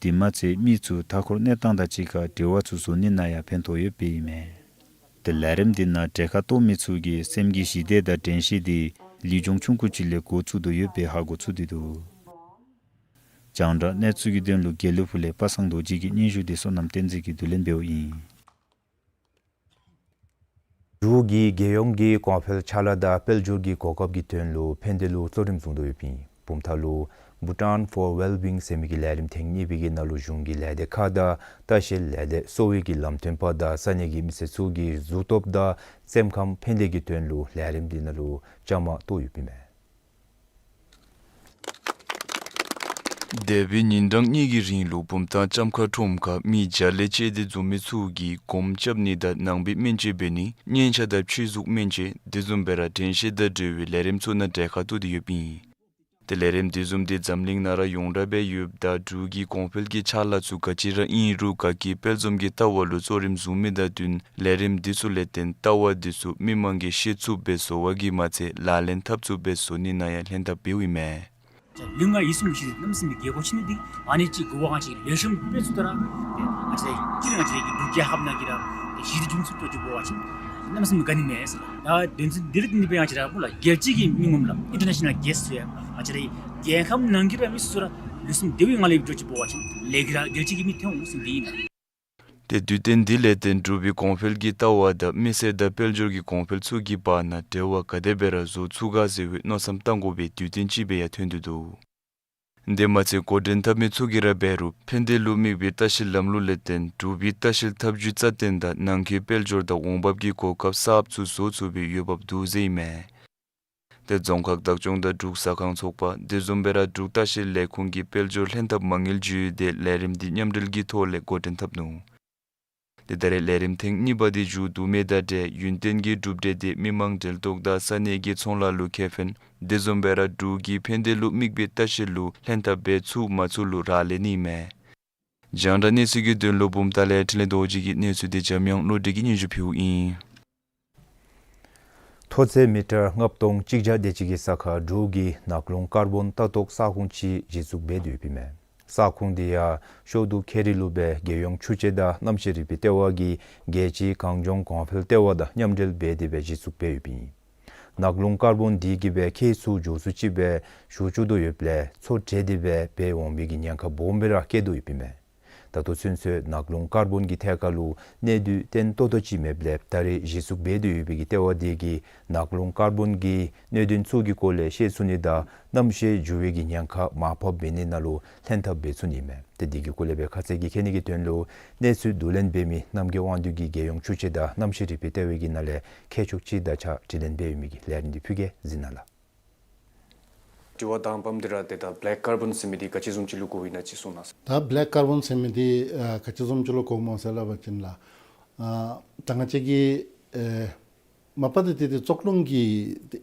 དེ་མ་ཚད་མི་ཚུ་མཐའ་འཁོར་གནས་སྟངས་དང་གཅིག་ཁར་འབྲེལ་བ་ཚུ་བཟོ་ནི་ནང་ཡང་ཕན་ཐོགས་ཡོདཔ་ཨིན་མས། ཏེ་ལས་རིམ་འདི་ནང་གྲལ་ཁར་གཏོགས་མི་ཚུ་གི་སེམས་ཀྱི་ཞི་བདེ་དང་དྲན་ཤེས་འདི་ལུས་སྦྱོང་ཆུང་ཀུ་ཅིག་ལས་འགོ་བཙུགས་དོ་ཡོདཔ་སྦེ་ཧ་གོ་ཚུགས་ཏེ་འདུག། རྒྱང་བསྒྲགས་གནས་ཚུལ་གྱི་དོན་ལུ་དགེ་ལེགས་ཕུག་ལས་པ་སངས་རྡོ་རྗེ་གི་སྙན་ཞུ་འདི་བསོད་ནམས་བསྟན་འཛིན་གྱིས་བསྡུ་ལེན་འབདཝ་ཨིན། འབྲུག་གིས་རྒྱལ་ཡོངས་ཀྱི་གོང་འཕེལ་ཕྱག་ལཱ་དང་དཔལ་འབྱོར་གྱི་གོ་སྐབས་ཀྱི་དོན་ལུ་ཕན་བདེ་ལུ་གཙོ་རིམ་བཟུང་དོ་ཡོདཔ་ཨིན། བུམ་ཐང་ལུ་Bhutan for Wellbeing ཟེར་མི་གི་ལས་རིམ་ཐེངས་གཉིས་པའི་གི་ནང་ལུ་གཞུང་གི་ལས་སྡེ་ཁག་དང་ལྟ་བཤལ་ལས་སྡེ་གསོ་བའི་གི་ལམ་སྟོན་པ་དང་ས་གནས་ཀྱི་མི་སེར་ཚུ་གི་གཟུགས་སྟོབས་དང་སེམས་ཁམས་ཕན་བདེ་གི་དོན་ལུ་ལས་རིམ་འདི་ནང་ལུ་བཅའ་མར་གཏོགས་ཡོདཔ་ཨིན་མས། འདས་པའི་ཉིན་གྲངས་གཉིས་ཀྱི་རིང་ལུ་བུམ་ཐང་ལྕམ་མཁར་ཁྲོམ་ཁར་མི་བརྒྱ་ལས་བཅད་དེ་འཛོམས་མི་ཚུ་གིས་སྒོམ་རྐྱབ་ནི་དང་ནང་པའི་སྨན་བཅོས་འབད་ནི་གཉན་ཆས་དང་ཆོས་གཟུགས་སྨན་བཅོས་དེ་བཟུམ་སྦེ་ར་དྲན་ཤེས་དང་འབྲེལ་བའི་ལས་རིམ་ཚུ་ནང་གྲལ་ཁར་གཏོགས་ཏེ་ཡོདཔ་ཨིན། ཏེ་ལས་རིམ་དེ་བཟུམ་འདི་འཛམ་གླིང་ནང་ར་ཡོངས་གྲགས་སྦེ་ཡོདཔ་ད་འབྲུག་གི་གོང་འཕེལ་གྱི་ཕྱག་ལཱ་ཚུ་ག་ཅི་ར་ཨིན་རུང་ག་གིས་དཔལ་འཛོམས་ཀྱི་ལྟ་བ་ལུ་གཙོ་རིམ་བཟུང་མི་དང་བསྟུན་ལས་རིམ་འདི་ཚུ་ལས་བརྟེན་ལྟ་བ་འདི་ཚུ་མི་མང་གིས་ཤེས་ཚུགསཔ་སྦེ་བཟོ་བ་གིས་མ་ཚད་ལག་ལེན་འཐབ་ཚུགསཔ་སྦེ་བཟོ་ནི་ནང་ཡང་ལྷན་ཐབས་འབདཝ་ཨིན་མས། ལུས་ངག་ཡིད་གསུམ་གྱི་གནམ་མེད་ས་མེད་དགོས་མཁོ་ཆེ་ནི་འདི་ཨ་ནི་ཅིག་དགོ་པ་ང་བཅས་ལེགས་ཤོམ་སྦེ་ཚུགས་ད་ར་ཏེ་ང་བཅས་ར་སྤྱིར་ང་བཅས་ར་གི་འབྲུག་རྒྱལ་ཁབ་ནང་གི་ར་ཏེ་ཞི་བདེ་འབྱུང་ཚུགསཔ་འདྲཝ་ཅིག་འབད་བ་ཅིན་གནམ་མེད་ས་མེད་དགའ་ནི་མས་ཟེར་ལགས། ད་དོན་ཚན་འདི་ལུ་བརྟེན་ཏེ་སྦེ་ང་བཅས་ར་སྨོ་ལགས་རྒྱལ་སྤྱི་གི་མི་ངོམ་ལགས་ཨིན་ཊར་ནེ་ཤ་ནཱལ་གེསཊ་ཚུ་ཡང་ང་བཅས་ར་རྒྱལ་ཁབ་ནང་གི་ར་མི་ཚུ་ར་ལུས་སེམས་བདེ་བའི་ངང་ལས་འགྱོ་ཅིག་འབད་བ་ཅིན་ལས་ཀྱི་ར་རྒྱལ་སྤྱི་གི་མི་ཐོན་འོང་ཟེར་འདི་ཨིན་ལགས། ཏེ་དུས་སྟོན་འདི་ལས་བརྟེན་འབྲུག་པའི་གོང་འཕེལ་གྱི་ལྟ་བ་དང་མི་སེར་དང་དཔལ་འབྱོར་གྱི་གོང་འཕེལ་ཚུ་གི་བར་ན་འབྲེལ་བ་ག་དེ་སྦེ་ར་བཟོ་ཚུགས་ག་ཟེར་བའི་མནོ་བསམ་བཏང་དགོ་པའི་དུས་སྟོན་ཅིག་སྦེ་ཡང་ཐོན་ཏེ་འདུག། དེ་མ་ཚད་འགོ་འདྲེན་འཐབ་མི་ཚུ་གིས་ར་འབད་རུང་ཕན་བདེ་ལུ་དམིགས་པའི་ལྟ་བཤལ་ལམ་ལུགས་ལས་བརྟེན་འབྲུག་པའི་ལྟ་བཤལ་ཐབས་བྱུས་རྩ་བརྟན་དང་ནང་འཁོད་དཔལ་འབྱོར་དང་འོང་འབབ་ཀྱི་གོ་སྐབས་གསརཔ་ཚུ་བཟོ་ཚུགས་པའི་འོས་འབབ་འདུག་ཟེར་ཨིན་མས། ཏེ་རྫོང་ཁག་བདག་སྐྱོང་དང་འབྲུག་ཟ་ཁང་ཚོགས་པ་དེ་བཟུམ་སྦེ་ར་འབྲུག་ལྟ་བཤལ་ལས་ཁུངས་ཀྱིས་དཔལ་འབྱོར་ལྷན་ཐབས་མ་དངུལ་བརྒྱུད་དེ་ལས་རིམ་འདི་མཉམ་འབྲེལ་གྱི་ཐོག་ལས་འགོ་འདྲེན་འཐབ་ནུག། ཏེ་ད་རེས་ལས་རིམ་ཐེངས་གཉིས་པ་འདི་མཇུག་བསྡུ་མི་དང་འབྲེལ་ཡུན་བརྟན་གྱི་གྲུབ་འབྲས་འདི་མི་མང་འབྲེལ་གཏོགས་དང་ས་གནས་ཀྱི་ཚོང་ལཱ་ལུ་ཁེ་ཕན་དེ་བཟུམ་སྦེ་ར་འབྲུག་གི་ཕན་བདེ་ལུ་དམིགས་པའི་ལྟ་བཤལ་ལུ་ལྷན་ཐབས་འབད་ཚུགས་མ་ཚུགས་ལུ་རག་ལས་ནི་མས། རྒྱང་བསྒྲགས་གནས་ཚུལ་གྱི་དོན་ལུ་བུམ་ཐང་ལས་འཕྲིན་ལས་རྡོ་རྗེ་གི་གནས་ཚུལ་འདི་འཇམ་དབྱངས་བློ་གྲོས་ཀྱིས་སྙན་ཞུ་ཕུལཝ་ཨིན། མཐོ་ཚད་མི་ཊར་ལྔ་སྟོང་གཅིག་བརྒྱ་དེ་ཅིག་གི་ས་ཁར་འབྲུག་གི་ནགས་ཀླུང་ཀར་བོན་ལྟ་རྟོག་ས་ཁོངས་ཅིག་གཞི་བཙུགས་འབད་དེ་ཡོདཔ་ཨིན་མས། ས་ཁོངས་འདི་ཡང་ཤོག་དུ་ཁེ་རི་ལུ་སྦེ་རྒྱལ་ཡོངས་ཆུ་དཔྱད་དང་གནམ་གཤིས་རིག་པའི་ལྟེ་བ་གིས་རྒྱལ་སྤྱིའི་གངས་ལྗོངས་གོང་འཕེལ་ལྟེ་བ་དང་མཉམ་འབྲེལ་འབད་དེ་སྦེ་གཞི་བཙུགས་འབད་ཡོདཔ་ཨིན། ནགས་ཀླུང་ཀར་བོན་འདི་གིས་སྦེ་ཁྱེགས་ཚུ་མགྱོགས་སུ་ཅིག་སྦེ་ཞུ་བཅུག་དོ་ཡོདཔ་ལས་མཚོ་བྲེགས་ཏེ་སྦེ་འབད་འོང་མི་གི་ཉེན་ཁ་སྦོམ་སྦེ་ར་བཀལ་དོ་ཡོདཔ་ཨིན་མས། ད་ལྟོ་ཚུན་ཚོད་ནགས་ཀླུང་ཀར་བོན་གྱི་ཐད་ཁར་ལུ་གནད་སྡུད་བརྟན་ཏོག་ཏོ་ཅིག་མེདཔ་ལས་ད་རེས་གཞི་བཙུགས་འབད་དེ་ཡོད་པའི་གི་ལྟེ་བ་འདི་གིས་ནགས་ཀླུང་ཀར་བོན་གྱི་གནད་དོན་ཚུ་གི་སྐོར་ལས་ཤེས་ཚུགས་ནི་དང་གནམ་གཤིས་འགྱུར་བའི་གི་ཉེན་ཁ་མར་ཕབ་འབད་ནི་ནང་ལུ་ལྷན་ཐབས་འབད་ཚུགས་ནི་མས། ཏེ་འདི་གི་སྐོར་ལས་སྦེ་ཁ་གསལ་གྱི་མཁྱེན་ནི་གི་དོན་ལུ་གནས་ཚུལ་བསྡུ་ལེན་འབད་མི་རྣམ་རྒྱལ་དབང་འདུས་ཀྱིས་རྒྱལ་ཡོངས་ཆུ་དཔྱད་དང་གནམ་གཤིས་རིག་པའི་ལྟེ་བའི་གི་ནང་ལས་མཁས་མཆོག་ཅིག་དང་གཅིག་ཁར་དྲི་ལན་འབད་མི་གི་ལས་རིམ་འདི་ཕུལ་གེ། གཟིགས་གནང་ལགས། དྲི་བ་དང་པམ་འདི་ར་ཏེ་ད་བེ་ལེཀ་ཀར་བོན་ཟེར་མི་འདི་ག་ཅི་བཟུམ་ཅིག་ལུ་གོཝ་ཨིན་ན་ཅིག་གསུང་གནང་ཟེར། ད་བེ་ལེཀ་ཀར་བོན་ཟེར་མི་འདི་ཨ་ག་ཅི་བཟུམ་ཅིག་ལུ་གོཝ་སྨོ་ཟེར་སླབ་པ་ཅིན་ལགས། ཨ་ད་ང་བཅས་ཀྱིས་ཨེ་མ་པ་འདི་ཏེ་ཏེ་ཙོག་རླུང་གི་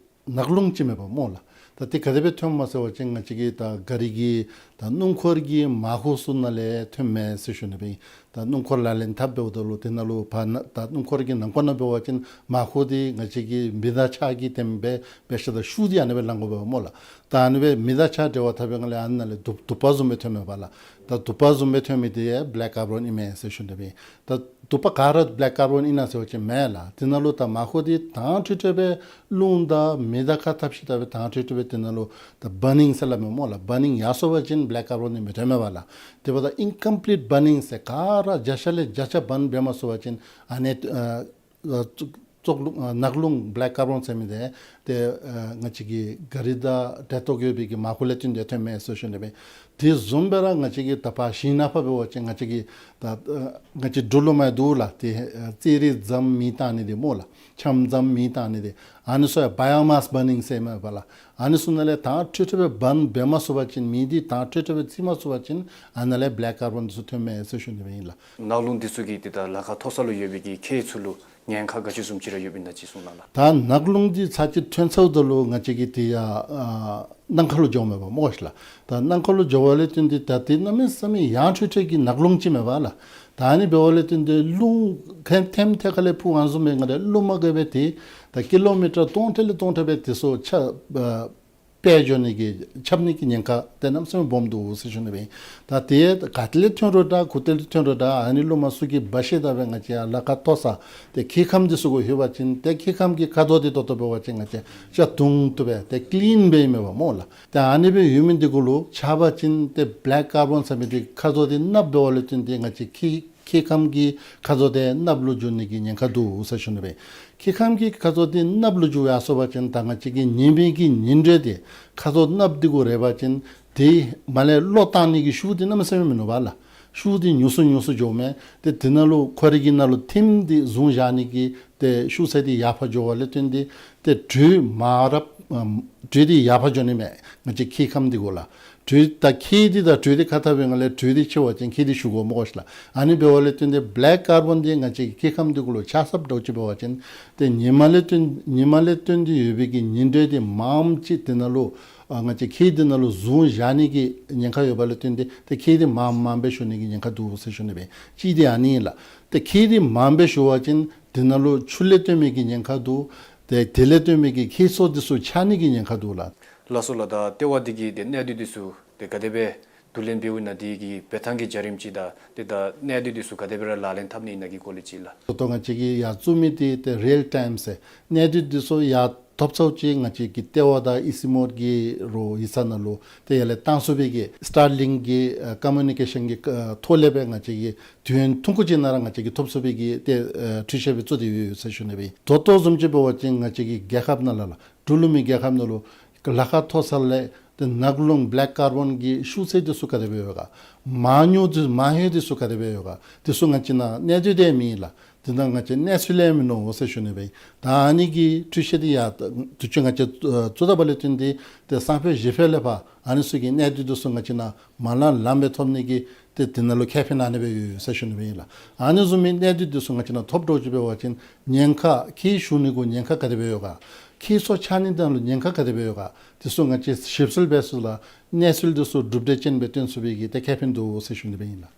ནགས་རླུང་ཅིག་མས་པ་སྨོ་ལགས། ད་ཏེ་ག་དེ་སྦེ་ཐོནམ་སྨོ་ཟེར་བ་ཅིན་ང་བཅས་ཀྱི་ད་ག་རི་གི་ད་སྣུམ་འཁོར་གྱི་མར་ཁུ་ཚུ་ནང་ལས་ཐོནམ་མས་ཟེར་ཞུ་ནི་སྦེ་ཨིན། ད་སྣུམ་འཁོར་ལག་ལེན་འཐབ་འབདཝ་ད་ལུ་དེ་ནང་ལུ་ཕར་ན་ད་སྣུམ་འཁོར་གྱི་ནང་འཁོད་ནང་འབད་བ་ཅིན་མར་ཁུ་འདི་ང་བཅས་ཀྱི་མེ་དང་ཆར་གྱིས་ཐོནམ་སྦེ་འབད་ཞིནམ་ད་ཤུགས་འདི་ཨ་ནི་སྦེ་ལང་དགོ་པས་སྨོ་ལགས། ད་ཨ་ནི་སྦེ་མེ་དང་ཆར་འབྲེལ་བ་འཐབ་པའི་སྒང་ལས་ཨ་ནི་ནང་ལས་དུ་དུ་པ་བཟུམ་སྦེ་ཐོནམ་མས་པ་ལགས། ད་དུ་པ་བཟུམ་སྦེ་ཐོན་མི་འདི་ཡང་བེ་ལེཀ་ཀར་བོན་ཨིན་མས་ཟེར་ཞུ་ནི་སྦེ་ཨིན། ད་དུ་པ་ག་ར་བེ་ལེཀ་ཀར་བོན་ཨིན་ན་ཟེར་བ་ཅིན་མེན་ལགས། དེ་ནང་ལུ་ད་མར་ཁུ་འདི་དྭངས་འཕྲོས་འཕྲོས་སྦེ་རླུང་དང་མེ་དང་ཁ་འཐབ་ཞིནམ་ད་སྦེ་དྭངས་འཕྲོས་འཕྲོས་སྦེ་དེ་ནང་ལུ་ད་བར་ནིང་ཟེར་སླབ་མས་སྨོ་ལགས། བར་ནིང་ཡར་སོང་པ་ཅིན་བེ་ལེཀ་ཀར་བོན་འདི་མི་ཐོནམ་མས་པ་ལགས། དེ་འབདཝ་ད་ཨིན་ཀམ་པི་ལིཊ་བར་ནིང་ཟེར་ག་ར་བརྒྱ་ཆ་ལས་བརྒྱ་ཆ་བར་ནིང་འབད་མ་ཚུགས་པ་ཅིན་ཨ་ནི་ཨ་ཙོག་ཙོག་རླུང་ཨ་ནགས་རླུང་བེ་ལེཀ་ཀར་བོན་ཟེར་མི་འདི་ཏེ་ཨ་ང་བཅས་ཀྱི་ག་རི་དང་འབྲེལ་གཏོགས་ཡོད་པའི་གི་མར་ཁུ་ལས་བརྟེན་ཏེ་ཐོནམ་མས་ཟེར་ཞུ་ནི་སྦེ་ཨིན། དེ་བཟུམ་སྦེ་ར་ང་བཅས་ཀྱི་ད་ཕར་ཞིང་ནང་ཕར་འབད་བ་ཅིན་ང་བཅས་ཀྱི་ད་ཨ་ང་བཅས་འབྲུག་ལུ་མ་འདུག་ལགས། ཏེ་ཨ་ཙེ་རིགས་རྫམ་མེ་བཏང་ནི་འདི་སྨོ་ལགས། ཆམ་རྫམ་མེ་བཏང་ནི་འདི་ཨ་ནི་ཚུ་ཡང་བ་ཡོ་མཱས་བར་ནིང་ཟེར་མས་པ་ལགས། ཨ་ནི་ཚུ་ནང་ལས་དྭངས་འཕྲོས་འཕྲོས་སྦེ་བར་ནིང་འབད་མ་ཚུགས་པ་ཅིན་མེ་འདི་དྭངས་འཕྲོས་འཕྲོས་སྦེ་འཚིག་མ་ཚུགས་པ་ཅིན་ཨ་ནཱ་ལས་བེ་ལེཀ་ཀར་བོན་འདི་ཚུ་ཐོནམ་མས་ཟེར་ཞུ་ནི་སྦེ་ཨིན་ལགས། ནགས་རླུང་འདི་ཚུ་གིས་ཏེ་ད་ལ་ཁ་མཐོ་ས་ལུ་ཡོད་པའི་གི་ཁྱེགས་ཚུ་ལུ་ཉེན་ཁ་ག་ཅི་བཟུམ་ཅིག་ར་ཡོདཔ་ཨིན་ན་ཅིག་གསུང་གནང་ལགས། ད་ནགས་རླུང་འདི་ཚར་གཅིག་ཐོན་ཚརཝ་ད་ལུ་ང་བཅས་ཀྱི་ཏེ་ཡར་ཨ་གནམ་ཁ་ལུ་འགྱོཝ་མས་པ་སྨོ་ཤིག་ལགས། ད་གནམ་ཁ་ལུ་འགྱོ་བ་ལས་བརྟེན་ཏེ་ད་ཏེ་གནམ་མེད་ས་མེད་ཡར་འཕྲོས་འཕྲོས་ཀྱི་ནགས་རླུང་ཅིག་མས་པ་ལགས། ད་ཨ་ནི་འབདཝ་ལས་བརྟེན་ཏེ་རླུང་ཐེམ་ཐེམ་ཐད་ཁ་ལས་འཕུ་བ་བཟུམ་སྦེ་ང་བཅས་རླུང་མ་དགོ་པར་ཏེ་ ད་ཀི་ལོ་མི་ཊར་སྟོང་ཕྲག་ལས་སྟོང་ཕྲག་སྦེ་དེ་ཚུ་ཆ་ཨ་འཕེལ་འགྱོ་ནི་གི་ཁྱབ་ནི་གི་ཉེན་ཁ་དེ་གནམ་མེད་ས་མེད་སྦོམ་འདུག་ཟེར་ཞུ་ནི་སྦེ། ད་དེ་ག་ཏེ་ལས་ཐོན་རུང་འདྲ་ག་ཏེ་ལས་ཐོན་རུང་འདྲ་ཨ་ནི་ལུ་མ་ཚུ་གིས་འབད་ཤེས་ད་སྦེ་ང་བཅས་ལ་ཁ་མཐོ་ས་དེ་ཁེ་ཁམས་འདི་ཚུ་གུ་ལྷོད་པ་ཅིན་དེ་ཁེ་ཁམས་ཀྱི་ཁ་དོག་འདི་ད་ལྟོ་འབད་བ་ཅིན་ང་བཅས་ཅ་དུང་དུ་སྦེ་དེ་ཀི་ལིན་སྦེ་ཨིན་མས་པ་སྨོ་ལགས། ཏེ་ཨ་ནི་སྦེ་ཡོད་མི་འདི་གུ་ལུ་ཆ་བ་ཅིན་ཏེ་བེ་ལེཀ་ཀར་བཱོན་ཟེར་མི་འདི་ཁ་དོག་འདི་གནགཔོ་འབདཝ་ལས་བརྟེན་ཏེ་ང་བཅས་ཁེ་ཁེ་ཁམས་ཀྱི་ཁ་དོག་འདི་གནགཔོ་ལུ་འགྱུར་ནི་གི་ཉེན་ཁ་འདུག་ཟེར་ཞུ་ནི་སྦེ། ཁེ་ཁམས་ཀྱི་ཁ་དོག་འདི་གནགཔོ་ལུ་འགྱུར་ཡར་སོང་པ་ཅིན་ད་ང་བཅས་ཀྱི་ཉི་མའི་གི་ཉིན་དྲོད་འདི་ཁ་དོག་གནགཔོ་འདི་གུ་རེག་པ་ཅིན་དེ་མར་ལས་གློ་བཏང་ནི་གི་ཤུགས་འདི་གནམ་མེད་ས་མེད་མིན་ནུག་པ་ལགས། ཤུགས་འདི་ཉུང་སུ་ཉུང་སུ་འགྱོཝ་མས། ཏེ་དེ་ནང་ལུ་ཁོ་རའི་གི་ནང་ལུ་ཐིམ་སྟེ་བཟུང་བཞག་ནི་གི་ཏེ་ཤུགས་ཚད་འདི་ཡར་འཕར་འགྱོ་བ་ལས་བརྟེན་ཏེ་ཏེ་དྲོད་མ་རབས་ཨམ་དྲོད་འདི་ཡར་འཕར་འགྱོ་ནི་མས། ང་བཅས་ཁེ་ཁམས་འདི་གུ་ལགས། དྲོད་ད་ཁེ་འདི་དང་དྲོད་འདི་ཁ་ཐུག་པའི་སྒང་ལས་དྲོད་འདི་ཆེ་བ་ཅིན་ཁེ་འདི་ཞུ་དགོ་སྨོ་གོ་ཤིག་ལགས། ཨ་ནི་འབདཝ་ལས་བརྟེན་ཏེ་བེ་ལེཀ་ཀར་བཱོན་འདི་ང་བཅས་ཀྱི་ཁེ་ཁམས་འདི་གུ་ལུ་ཆ་བསགཔ་འདྲཝ་ཅིག་འབད་བ་ཅིན་ཏེ་ཉི་མ་ལས་བཏོན་ཉི་མ་ལས་བཏོན་ཏེ་ཡོད་པའི་གི་ཉིན་དྲོད་འདི་མངམ་ཅིག་དེ་ནང་ལུ་ཨ་ང་བཅས་ཁེ་འདི་ནང་ལུ་བཟུང་བཞག་ནི་གི་ཉེན་ཁ་ཡོདཔ་ལས་བརྟེན་ཏེ་ཏེ་ཁེ་འདི་མངམ་མངམ་སྦེ་ཞུ་ནི་གི་ཉེན་ཁ་འདུག་ཟེར་ཞུ་ནི་སྦེ། གཅིག་འདི་ཨ་ནི་ཨིན་ལགས། ཏེ་ཁེ་འདི་མངམ་སྦེ་ཞུ་བ་ཅིན་དེ་ནང་ལུ་ཆུ་ལས་བཏོན་མི་གི་ཉེན་ཁ་འདུག། ཏེ་དེ་ལས་བཏོན་མི་གི་ཁེ་ཚུ་འདི་ཚུ་ཆག་ནི་གི་ཉེན་ཁ་འདུག་ལགས། ལགས་སོ་ལགས། ད་ལྟེ་བ་འདི་གིས་ཏེ་གནད་དོན་འདི་ཚུ་ཏེ་ག་དེ་སྦེ་བསྡུ་ལེན་འབདཝ་ཨིན་ན་འདི་གི་འབད་ཐངས་ཀྱི་བྱ་རིམ་ཅིག་དང་ཏེ་ད་གནད་དོན་འདི་ཚུ་ག་དེ་སྦེ་ར་ལག་ལེན་འཐབ་ནི་ཨིན་ན་གི་སྐོར་ལས་ཅིག་ལགས། ད་ལྟོ་ང་བཅས་ཀྱིས་ཡར་བཙུགས་མི་འདི་ཏེ་རི་ཡལ་ཊའིམ་ཟེར་གནད་དོན་འདི་ཚུ་ཡར་ཐོབ་ཚརཝ་ཅིག་ང་བཅས་ཀྱི་ལྟེ་བ་དང་ཨི་སི་མོཌ་ཀྱི་རོགས་ཡིག་ཚང་ནང་ལུ་ཏེ་ཡར་ལས་བཏང་ཚུགས་པའི་གི་སི་ཊར་ལིངཀ་གི་ཨ་ཀོ་མུ་ནི་ཀེ་ཤཱན་གྱི་ཨ་ཐོག་ལས་སྦེ་ང་བཅས་ཀྱིས་དུས་ཡུན་ཐུང་ཀུ་ཅིག་ནང་ར་ང་བཅས་ཀྱིས་ཐོབ་ཚུགས་པའི་གི་ཏེ་ཨ་འཕྲུལ་ཆས་སྦེ་བཙུགས་ཏེ་ཡོད་ཟེར་ཞུ་ནི་སྦེ། ད་ལྟོ་བཟུམ་ཅིག་འབད་བ་ཅིན་ང་བཅས་ཀྱི་རྒྱལ་ཁབ་ནང་ལུ་ལགས་འབྲུག་ལུ་མི་རྒྱལ་ཁབ་ནང་ལུ་ལ་ཁ་མཐོ་ས་ལས་ཏེ་ནག་རླུང་བེ་ལེཀ་ཀར་བཱོན་གྱི་ཤུགས་ཚད་འདི་ཚུ་ག་དེ་སྦེ་ཡོད་ག། མར་ཉུག་འདི་མར་ལྷོད་འདི་ཚུ་ག་དེ་སྦེ་ཡོད་ག། འདི་ཚུ་ང་བཅས་ནང་གནས་ཚུལ་འདི་མེད་ལགས། འདི་ནང་ང་བཅས་གནས་ཚུལ་ལས་མིན་ནུག་ཟེར་ཞུ་ནི་སྦེ། ད་ཨ་ནི་གི་འཕྲུལ་ཆས་འདི་ཡར་དུས་ཅི་ང་བཅས་ཨ་བཙུགས་ད་པ་ལས་བརྟེན་ཏེ་ཏེ་སང་ཕོད་གཞེས་ཕོད་ལས་ཕར་ཨ་ནི་ཚུ་གི་གནད་དོན་འདི་ཚུ་ང་བཅས་ནང་མ་ལང་ལངམ་སྦེ་ཐོབ་ནི་གི་ཏེ་འདི་ནང་ལུ་ཁེ་ཕན་ཨ་ནི་སྦེ་ཡོད་ཟེར་ཞུ་ནི་སྦེ་ཨིན་ལགས། ཨ་ནི་བཟུམ་མའི་གནད་དོན་འདི་ཚུ་ང་བཅས་ནང་ཐོབ་འདྲཝ་ཅིག་འབད་བ་ཅིན་ཉེན་ཁ་ཁེ་ཞུ་ནི་གུ་ཉེན་ཁ་ག་དེ་སྦེ་ཡོད་ག། ཁེ་ཚུ་ཆག་ནི་དང་ལུ་ཉེན་ཁ་ག་དེ་སྦེ་ཡོད་ག། འདི་ཚུ་ང་བཅས་ཞིབ་འཚོལ་འབད་ས་ལུ་གནས་ཚུལ་འདི་ཚུ་གྲུབ་འབྲས་ཅན་སྦེ་སྟོན་ཚུགས་པའི་གི་ཏེ་ཁེ་ཕན་འདུག་ཟེར་ཞུ་ནི་སྦེ་ཨིན་ལགས།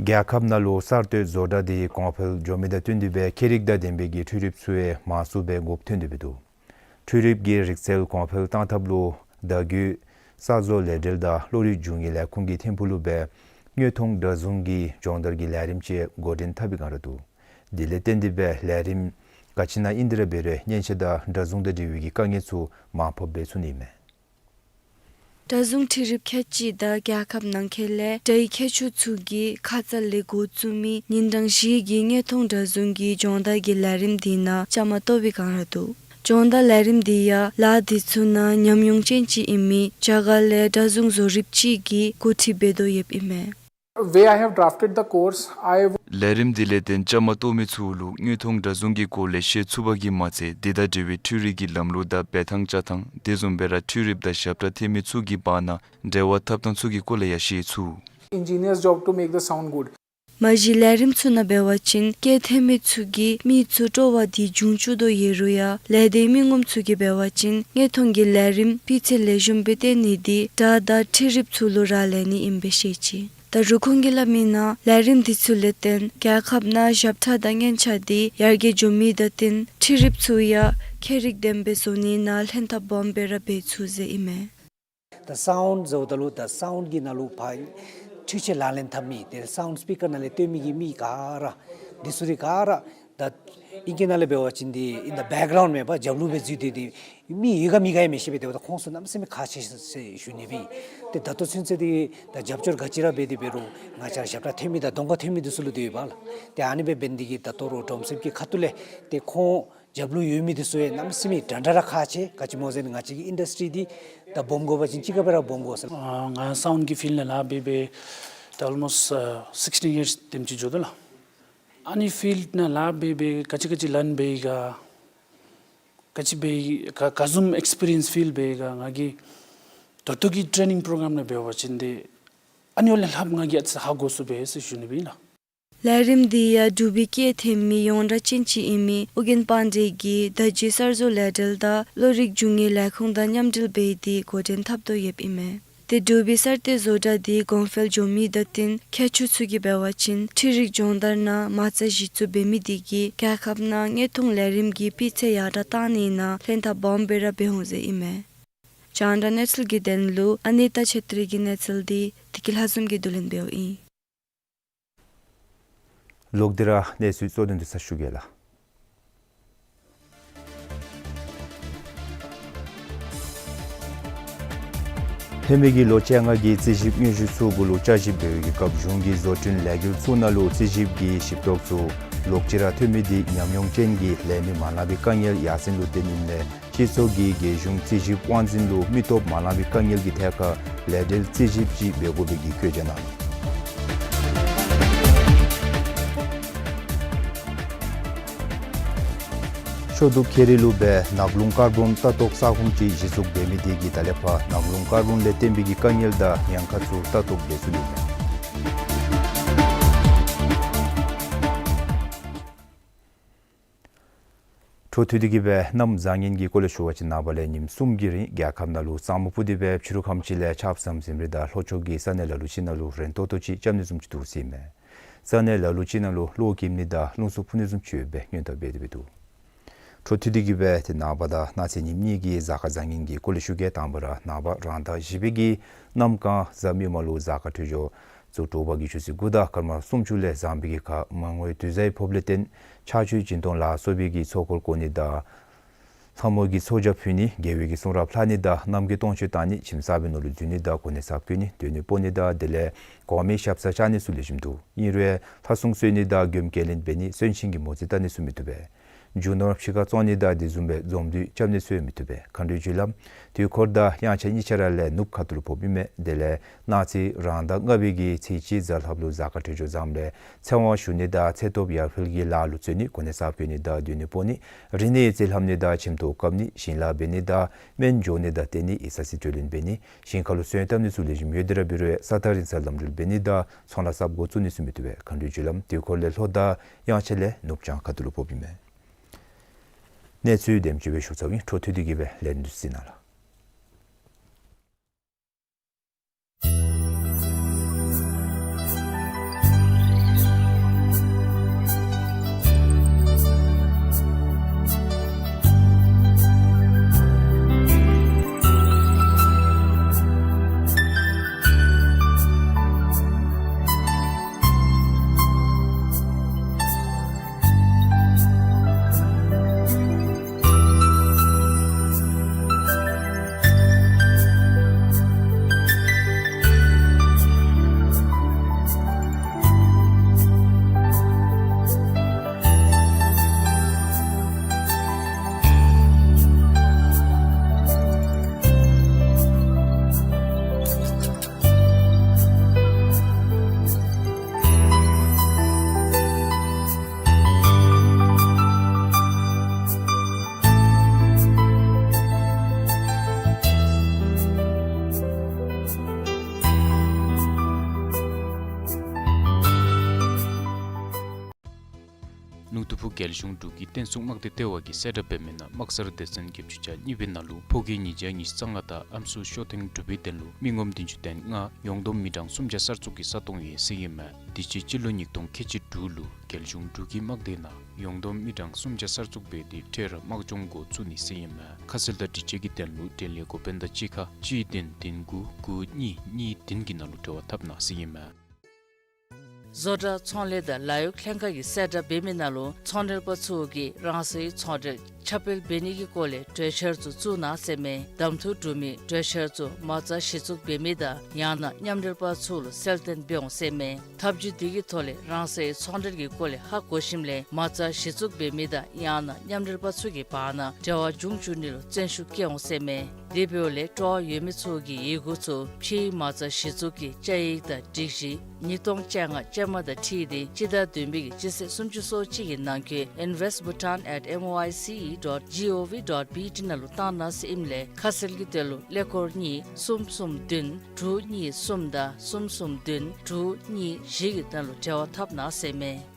རྒྱལ་ཁབ་ནང་ལུ་གསར་གཏོད་བཟོ་གྲྭ་འདི་གོང་འཕེལ་འགྱོ་མི་དང་བསྟུན་ཏེ་སྦེ་ཁྱད་རིག་དང་ལྡན་པའི་གི་འཕྲུལ་རིགཔ་ཚུ་ཡང་མང་སུ་སྦེ་དགོཔ་ཐོན་ཏེ་སྦེ་འདུག། འཕྲུལ་རིགཔ་གི་རིག་རྩལ་གོང་འཕེལ་བཏང་ཐབས་ལུ་བརྡ་བརྒྱུད་གསར་བཟོ་ལས་འབྲེལ་དང་བློ་རིག་འབྱུང་བའི་ལས་ཁུངས་ཀྱི་ཐིམ་ཕུག་ལུ་སྦེ་དངོས་མཐོང་འདྲ་བཟུང་གི་སྦྱོང་བརྡར་གྱི་ལས་རིམ་ཅིག་འགོ་འདྲེན་འཐབ་པའི་བསྒང་ར་འདུག། དེ་ལས་བརྟེན་ཏེ་སྦེ་ལས་རིམ་ག་ཅི་ནང་ཨིན་ཏེ་ར་འབད་རུང་མཉེན་ཆས་དང་འདྲ་བཟུང་དང་འབྲེལ་བའི་གི་དཀའ་ངལ་ཚུ་མར་ཕབ་འབད་ཚུགས་ནི་མས། འདྲ་བཟུང་འཕྲུལ་རིགཔ་ཁལ་གཅིག་དང་རྒྱལ་ཁབ་ནང་འཁོད་ལས་འདྲའི་མཁས་མཆོག་ཚུ་གིས་ཁ་ཙ་ལས་འགོ་བཙུགས་མི་ཉིན་གྲངས་བཞི་གི་དངོས་མཐོང་འདྲ་བཟུང་གི་སྦྱོང་བརྡར་གྱི་ལས་རིམ་འདི་ནང་བཅའ་མར་གཏོགས་པའི་བསྒང་ར་འདུག། སྦྱོང་བརྡར་ལས་རིམ་འདི་ཡང་ལཱ་འདི་ཚུ་ནང་ཉམས་མྱོང་ཅན་ཅིག་ཨིན་མི་རྒྱ་གར་ལས་འདྲ་བཟུང་བཟོ་རིགཔ་ཅིག་གིས་འགོ་ཁྲིད་འབད་དོ་ཡོདཔ་ཨིན་མས། Way I have drafted the course, I w- ལས་རིམ་འདི་ལས་བརྟེན་བཅའ་མར་གཏོགས་མི་ཚུ་ལུ་དངོས་མཐོང་འདྲ་བཟུང་གི་སྐོར་ལས་ཤེས་ཚུགས་པ་གིས་མ་ཚད་དེ་དང་འབྲེལ་བའི་འཕྲུལ་རིག་གི་ལམ་ལུགས་དང་འབད་ཐངས་བཅའ་ཐངས་དེ་བཟུམ་སྦེ་ར་འཕྲུལ་རིགཔ་དང་ཞབས་ཁྲ་འཐེན་མི་ཚུ་གི་བར་ན་འབྲེལ་བ་འཐབ་ཐངས་ཚུ་གི་སྐོར་ལས་ཡང་ཤེས་ཚུགས། Engineer's job to make the sound good. མ་གཞི་ལས་རིམ་ཚུ་ནང་འབད་བ་ཅིན་སྐད་འཐེན་མི་ཚུ་གིས་མི་ཚུ་སྤྲོ་བ་འདི་འབྱུང་བཅུག་དོ་ཡོད་རུང་ཡང་ལས་སྡེའི་མི་ངོམ་ཚུ་གིས་འབད་བ་ཅིན་དངོས་མཐོང་གི་ལས་རིམ་སྤུས་ཚད་ལེགས་ཤོམ་སྦེ་སྟོན་ནི་འདི་དྲ་དང་འཕྲུལ་རིགཔ་ཚུ་ལུ་རག་ལས་ནི་ཨིན་པས་ཤེས་ཅི། ད་རུང་ཁོང་གིས་སླབ་མིའི་ནང་ལས་རིམ་འདི་ཚུ་ལས་བརྟེན་རྒྱལ་ཁབ་ནང་ཞབས་ཁྲ་དང་སྙན་ཆ་འདི་ཡར་རྒྱས་འགྱོ་མི་དང་བསྟུན་འཕྲུལ་རིགཔ་ཚུ་ཡང་ཁྱད་རིག་ལྡན་པའི་བཟོ་ནི་ནང་ལྷན་ཐབས་སྦོམ་སྦེ་ར་འབད་ཚུགས་ཟེར་ཨིན་མས། ད་སའུནཌ་ཟེརཝ་ད་ལུ་ད་སའུནཌ་གི་ནང་ལུ་ཕར་འཕྲུལ་ཆས་ལག་ལེན་འཐབ་མི་དེ་སའུནཌ་སི་པི་ཀར་ནང་ལས་བཏོན་མི་གི་མི་ག་ར་འདི་ཚུ་ར་ག་ར་ད་ཨིང་སྐད་ནང་ལས་འབད་བ་ཅིན་འདི་in the background མེན་པར་རྒྱབ་ལུ་སྦེ་འཛུལ་ཏེ་འདི་མི་ཡོད་ག་མེད་ག་ཡང་མི་ཤེས་པས། དེ་འབདཝ་ད་ཁོང་ཚུ་གནམ་མེད་ས་མེད་ཁག་ཆེ་ཟེར་ཞུ་ནི་སྦེ། ཏེ་ད་ལྟོ་ཚུན་ཚོད་འདི་ད་རྒྱབ་སྐྱོར་ག་ཅི་ར་འབད་དེ་འབད་རུང་ང་བཅས་ར་ཞབས་ཁྲ་འཐེན་མི་དང་གདོང་ཁར་འཐེན་མི་འདི་ཚུ་ལུ་འདི་ཡོདཔ་ལགས། ཏེ་ཨ་ནི་སྦེ་འབད་ནི་འདི་གིས་ད་ལྟོ་རོགས་སྒྲོམ་གསུམ་གྱི་ཁ་ཐུག་ལས་ཏེ་ཁོང་རྒྱབ་ལུ་ཡོད་མི་འདི་ཚུ་ཡང་གནམ་མེད་ས་མེད་འདྲན་འདྲ་ར་ཁག་ཆེ། ག་ཅི་སྨོ་ཟེར་ན་ང་བཅས་ཀྱི་ཨིན་ཌསི་ཊི་རི་འདི་ད་སྦོམ་དགོ་པ་ཅིན་གཅིག་ཁར་སྦེ་ར་སྦོམ་དགོ་ཟེར། ཨ་ང་སའུནཌ་གི་ཕིལཌ་ནང་ལཱ་འབད་འབད་ད་ཨོལ་མོསཊ་ཨ་སིགསི་ཊིན་ཡརསི་དེམ་ཅིག་འགྱོ་དོ་ལགས། ཨ་ནི་ཕིལཌ་ནང་ལཱ་འབད་འབད་ག་ཅི་ག་ཅི་ལན་འབད་ཡི་ག་ག་ཅི་འབད་ཡི་ག་ག་བཟུམ་ཨེགསི་པི་རི་ཡནསི་ཕིལ་འབད་ཡི་ག་ང་གིས་ད་ལྟོ་གི་ཊེ་ནིང་པྲོ་གརམ་ནང་འབད་བ་ཅིན་ཏེ་ཨ་ནི་འོག་ལས་ལྷགཔ་ང་གིས་ཨ་ཙི་ཧ་གོ་ཚུགས་པས་ཟེར་ཞུ་ནི་སྦེ་ཨིན་ལགས། ལས་རིམ་འདི་ཡང་འབྲུག་པའི་སྐད་འཐེན་མི་ཡོངས་གྲགས་ཅན་ཅིག་ཨིན་མི་ཨོ་རྒྱན་པཱན་ཌེ་གིས་ད་ཅི་གསར་བཟོ་ལས་འབྲེལ་དང་བློ་རིག་འབྱུང་བའི་ལས་ཁུངས་དང་མཉམ་འབྲེལ་འབད་དེ་འགོ་འདྲེན་འཐབ་དོ་ཡོདཔ་ཨིན་མས། ཏེ་འབྲུག་པའི་གསར་གཏོད་བཟོ་གྲྭ་འདི་གོང་འཕེལ་འགྱོ་མི་དང་བསྟུན་མཁས་མཆོག་ཚུ་གིས་འབད་བ་ཅིན་འཕྲུལ་རིག་སྦྱོང་བརྡར་ནང་མ་རྩ་གཞི་བཙུགས་འབད་མི་འདི་གིས་རྒྱལ་ཁབ་ནང་དངོས་མཐོང་ལས་རིམ་གྱི་སྤུས་ཚད་ཡར་དྲགས་གཏང་ནིའི་ནང་ལྷན་ཐབས་སྦོམ་སྦེ་ར་འབད་འོང་ཟེར་ཨིན་མས། རྒྱང་བསྒྲགས་གནས་ཚུལ་གྱི་དོན་ལུ་ཨ་ནི་ཏ་ཆེ་ཏྲི་གི་གནས་ཚུལ་འདི་བདེ་སྐྱིད་ལྷ་འཛོམས་ཀྱིས་བསྡུ་ལེན་འབདཝ་ཨིན། ལོག་སྟེ་ར་གནས་ཚུལ་གཙོ་དོན་འདི་ཚུ་ཞུ་གེ་ལགས། ཧེ་མའི་གི་ལོ་བཅོ་ལྔ་གི་རྩིས་ཞིབ་དངོས་གཞི་ཚུ་གུ་ལུ་བསྐྱར་ཞིབ་འབད་བའི་གི་སྐབས་གཞུང་གི་བཟོ་སྐྲུན་ལས་འགུལ་ཚུ་ནང་ལུ་རྩིས་ཞིབ་ཀྱི་ཞིབ་རྟོག་ཚུ་ལོག་ཅི་ར་ཐོན་མི་འདི་ཉམས་མྱོང་ཅན་གྱི་ལས་མི་མ་ལང་པའི་དཀའ་ངལ་ཡར་སེང་ལུ་བརྟེན་ཨིནམ་ལས་སྤྱི་ཚོགས་ཀྱིས་རྒྱལ་གཞུང་རྩིས་ཞིབ་དབང་འཛིན་ལུ་མི་སྟོབས་མ་ལང་པའི་དཀའ་ངལ་གྱི་ཐད་ཁར་ལས་བྲལ་རྩིས་ཞིབ་ཅིག་འབད་དགོ་པའི་གི་བཀོད་རྒྱ་གནང་ནུག། ཤོག་དུབ་ཁེ་རི་ལུ་སྦེ་ནགས་ཀླུང་ཀར་བོན་ལྟ་རྟོག་ས་ཁོངས་ཅིག་གཞི་བཙུགས་འབད་མི་འདི་གིས་ད་ལས་ཕར་ནགས་ཀླུང་ཀར་བོན་ལས་བརྟེན་པའི་གི་དཀའ་ངལ་དང་ཉེན་ཁ་ཚུ་ལྟ་རྟོག་འབད་ཚུགས་ནི་མས། འཕྲོ་མཐུད་དེ་གིས་སྦེ་གནམ་བཟང་ངན་གྱི་སྐོར་ལས་ཞུ་བ་ཅིན་ནངས་པ་ལས་ཉིནམ་གསུམ་གྱི་རིང་རྒྱལ་ཁབ་ནང་ལུ་གཙང་པོ་སྦེ་ཕྱི་རུ་ཁམས་ཅིག་ལས་ཆརཔ་ཟམ་ཟིམ་རེ་དང་ལྷོ་ཕྱོགས་ཀྱི་ས་གནས་ལ་ལུ་ཅིག་ནང་ལུ་རན་ཏོག་ཏོ་ཅིག་རྐྱབ་ནི་བཟུམ་ཅིག་འདུག་ཟེར་ཨིན་མས། ས་གནས་ལ་ལུ་ཅིག་ནང་ལུ་གློག་འཁྱིམ་ནི་དང་རླུང་འཚུབ་འཕུ་ནི་བཟུམ་ཅིག་ཡོད་པའི་སྔོན་བརྡ་འབད་དེ་འབད་འདུག། འཕྲོ་མཐུད་དེ་གིས་སྦེ་ཏེ་ནངས་པ་དང་གནངས་ཚེ་ཉིནམ་གཉིས་ཀྱི་གཟའ་སྐར་བཟང་ངན་གྱི་སྐོར་ལས་ཞུ་གེ། དང་པ་ར་ནངས་པ་རང་ཟླ་བཞི་པའི་གི་གནམ་གང་གཟའ་མིག་དམར་ལུ་གཟའ་སྐར་འཕྲོད་སྦྱོར་ཚུ་དྲོ་པ་གི་ཆུ་ཚོད་དགུ་དང་སྐར་མ་སུམ་ཅུ་ལས་བཟང་པའི་གི་ཁར་མ་དངུལ་དུས་བཟའ་ཕོགཔ་ལས་བརྟེན་ཆར་ཆུ་སྦྱིན་གཏོང་ལ་སོགས་པའི་གི་ཚོགས་འཁོར་བསྐོར་ནི་དང་ལྷ་མོ་གི་ཚོགས་བཅར་ཕུལ་ནི་དགེ་བའི་གི་གསུང་རབ་ལྷག་ནི་དང་རྣམ་རྒྱལ་སྟོང་མཆོད་བཏང་ནི་ཁྱིམ་གསར་པའི་ནང་ལུ་འཛུལ་ནི་དང་གོ་གནས་གསརཔ་བསྐོ་ནི་སྡོད་གནས་སྤོ་ནི་དང་དེ་ལས་གོང་མའི་ཞབས་སར་བཅར་ནི་ཚུ་ལེགས་ཤོམ་འདུག། ཨིན་རུང་ལྷ་སྲུང་གསོལ་ནི་དང་མགྱོནམ་སྐྱེལ་ལེན་འབད་ནི་གསོན་ཆེན་གྱི་མོ་རྩིས་བལྟ་ནི་ཚུ་མི་བཏུབ་པས། རྒྱུ་ནོར་ཕྱི་ཁར་བཙོང་ནི་དང་དེ་བཟུམ་སྦེ་འཛོམས་འདུས་རྐྱབ་ནི་ཚུ་ཡང་མི་བཏུབ་པས། མཁའ་འགྲོའི་རྒྱུ་ལམ་དུས་འཁོར་དང་དབྱངས་འཆར་གཉིས་ཆ་ར་ལས་ནུབ་ཁ་ཐུག་ལུ་ཕོགཔ་ཨིན་མས། དེ་ལས་གནངས་ཚེ་རང་ཟླ་ལྔ་པའི་གི་ཚེས་གཅིག་གཟའ་ལྷགཔ་ལུ་གཟའ་སྐར་འཕྲོད་སྦྱོར་བཟངམ་ལས་ཚེ་དབང་ཞུ་ནི་དང་ཚེ་སྟོབས་ཡར་འཕེལ་གྱི་ལཱ་ལུ་བརྩོན་ནི་གོ་གནས་གསརཔ་བསྐོ་ནི་དང་སྡོད་གནས་སྤོ་ནི་རིག་གནས་རྩིས་ལྷབ་ནི་དང་ཆེམ་ཐོག་བཀབ་ནི་ཞིང་ལཱ་འབད་ནི་དང་སྨན་འཇོག་ནི་དང་བསྟེན་ནི་ཡིག་ཚང་སྲིད་གྲོས་ལེན་འབད་ནི་ཞིང་ཁ་ལུ་སོན་བཏབ་ནི་ཚུ་ལེགས་ཤོམ་ཡོད་དེ་ར་འབད་རུང་ས་ཐག་རིང་སར་ལམ་འགྲུལ་འབད་ནི་དང་ཚོང་ལཱ་གསརཔ་འགོ་བཙུགས་ནི་ཚུ་མི་བཏུབ་པས། མཁའ་འགྲོའི་རྒྱུ་ལམ་དུས་འཁོར་ལས་ལྷོ་དང་དབྱངས་འཆར་ལས་ནུབ་བྱང་ཁ་ཐུག་ལུ་ཕོགཔ་ཨིན་མས། གནས་ཚུལ་དེམ་ཅིག་སྦེ་ཞུ་ཚརཝ་ཨིན། འཕྲོ་མཐུད་དེ་གིས་སྦེ་ལན་འདི་གཟིགས་གནང་ལགས། ལུང་སྟོད་ཕུ་རྒྱལ་གཞུང་འབྲུག་གི་བསྟན་སྲུང་དམག་སྡེ་ལྟེ་བ་གིས་གསལ་བསྒྲགས་འབད་མི་ནང་དམག་སར་སྡེ་ཚན་བརྒྱད་ཅུ་གྱ་གཉིས་པའི་ནང་ལུ་ཕོ་སྐྱེས་ཉིས་བརྒྱ་ཉི་ཤུ་རྩ་ལྔ་དང་ཨམ་སྲུ་ཤོ་ཐེངས་དྲུག་པའི་དོན་ལུ་མི་ངོམ་བདུན་ཅུ་དོན་ལྔ་ཡོངས་བསྡོམས་མི་གྲངས་སུམ་བརྒྱ་གསར་བཙུགས་ཀྱི་ས་སྟོང་ཡོད་ཟེར་ཨིན་མས། དུས་ཅི་སྤྱི་ལོ་ཉིས་སྟོང་ཁལ་གཅིག་དྲུག་ལུ་རྒྱལ་གཞུང་འབྲུག་གི་དམག་སྡེ་ནང་ཡོངས་བསྡོམས་མི་གྲངས་སུམ་བརྒྱ་གསར་བཙུགས་འབད་དེ་འཕྲལ་ར་དམག་སྦྱོང་འགོ་བཙུགས་ནི་ཟེར་ཨིན་མས། ཁ་གསལ་དང་དྲི་དཔྱད་ཀྱི་དོན་ལུ་འབྲེལ་ཡོད་འགོ་དཔོན་དང་གཅིག་ཁར་གཅིག་བདུན་བདུན་དགུ་དགུ་གཉིས་གཉིས་བདུན་གྱི་ནང་ལུ་འབྲེལ་བ་འཐབ་གནང་ཟེར་ཨིན་མས། བཟོ་གྲྭ་ཚོང་ལས་དང་ལཱ་གཡོག་ལྷན་ཁག་གིས་གསལ་བསྒྲགས་འབད་མི་ནང་ལུ་ཚོང་འབྲེལ་པ་ཚུ་གིས་རང་སོའི་ཚོང་འབྲེལ་ཁྱབ་སྤེལ་འབད་ནི་གི་སྐོར་ལས་གྲོས་འཆར་ཚུ་བཙུགས་གནང་ཟེར་མས། གདམ་འཐུ་གྲུབ་མི་གྲོས་འཆར་ཚུ་མ་རྩ་གཞི་བཙུགས་འབད་མི་དང་ཡང་ན་མཉམ་འབྲེལ་པ་ཚུ་ལུ་གསལ་སྟོན་འབད་འོང་ཟེར་མས། ཐབས་བྱུས་འདི་གི་ཐོག་ལས་རང་སོའི་ཚོང་འབྲེལ་གྱི་སྐོར་ལས་ཧ་གོ་ཞིནམ་ལས་མ་རྩ་གཞི་བཙུགས་འབད་མི་དང་ཡང་ན་མཉམ་འབྲེལ་པ་ཚུ་གི་བར་ན་འབྲེལ་བ་འབྱུང་བཅུག་ནི་ལུ་བརྩོན་ཤུགས་བསྐྱེད་འོང་ཟེར་མས། དེ་འབདཝ་ལས་སྤྲོ་བ་ཡོད་མི་ཚུ་གིས་ཡི་གུ་ཚུ་ཕྱིའི་མ་རྩ་གཞི་བཙུགས་ཀྱི་བཅའ་ཡིག་དང་སྒྲིག་གཞི་ཉིས་སྟོང་བཅོ་ལྔ་ཅན་མ་དང་འཁྲིལ་ཏེ་སྤྱི་ཟླ་བདུན་པའི་གི་སྤྱི་ཚེས་སུམ་ཅུ་སོ་གཅིག་གི་ནང་འཁོད་invest bhutan at M O I C E dot G O V dot B T ནང་ལུ་བཏང་གནང་ཟེར་ཨིནམ་ལས་ཁ་གསལ་གྱི་དོན་ལུ་ཀླད་ཀོར་གཉིས་གསུམ་གསུམ་བདུན་དྲུག་གཉིས་གསུམ་དང་གསུམ་གསུམ་བདུན་དྲུག་གཉིས་བཞི་གི་ནང་ལུ་འབྲེལ་བ་འཐབ་གནང་ཟེར་མས།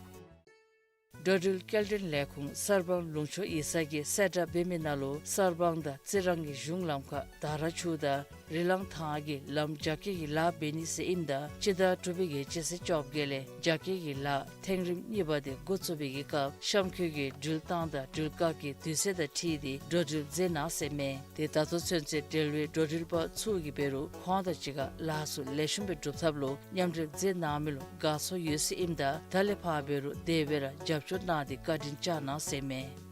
འགྲོ་འགྲུལ་སྐྱེལ་འདྲེན་ལས་ཁུངས་གསར་སྤང་ལུང་ཕྱོགས་ཡིག་ཚང་གིས་གསལ་བསྒྲགས་འབད་མི་ནང་ལུ་གསར་སྤང་དང་རྩི་རང་གི་གཞུང་ལམ་ཁར་དར་ཆུ་དང་ རི་ལང་ཐང་གི་ལམ་རྒྱ་སྐྱེད་ཀྱི་ལཱ་འབད་ནི་ཟེར་ཨིནམ་ད་སྤྱི་ཟླ་དྲུག་པའི་གི་སྤྱི་ཚེས་བཅོ་བརྒྱད་ལས་རྒྱ་སྐྱེད་ཀྱི་ལཱ་ཐེངས་རིམ་གཉིས་པ་དེ་འགོ་བཙུགས་པའི་གི་སྐབས་གཤམ་འཁོད་ཀྱི་འགྲུལ་བཏང་དང་འགྲུལ་བཀག་གི་དུས་ཚོད་དང་འཁྲིལ་ཏེ་འགྲོ་འགྲུལ་མཛད་གནང་ཟེར་མས། དེ་ད་ལྟོ་ཚུན་ཚོད་འབྲེལ་བའི་འགྲོ་འགྲུལ་པ་ཚུ་གིས་འབད་རུང་ཁོང་དང་གཅིག་ཁར་ལཱ་ཚུ་ལེགས་ཤོམ་སྦེ་སྒྲུབ་ཐབས་ལུ་མཉམ་འབྲེལ་མཛད་གནང་མི་ལུ་དགའ་ཚོར་ཡོད་ཟེར་ཨིནམ་ད་ད་ལས་ཕར་འབད་རུང་དེ་སྦེ་ར་རྒྱབ་སྐྱོར་གནང་སྟེ་བཀའ་དྲིན་བསྐྱང་གནང་ཟེར་མས།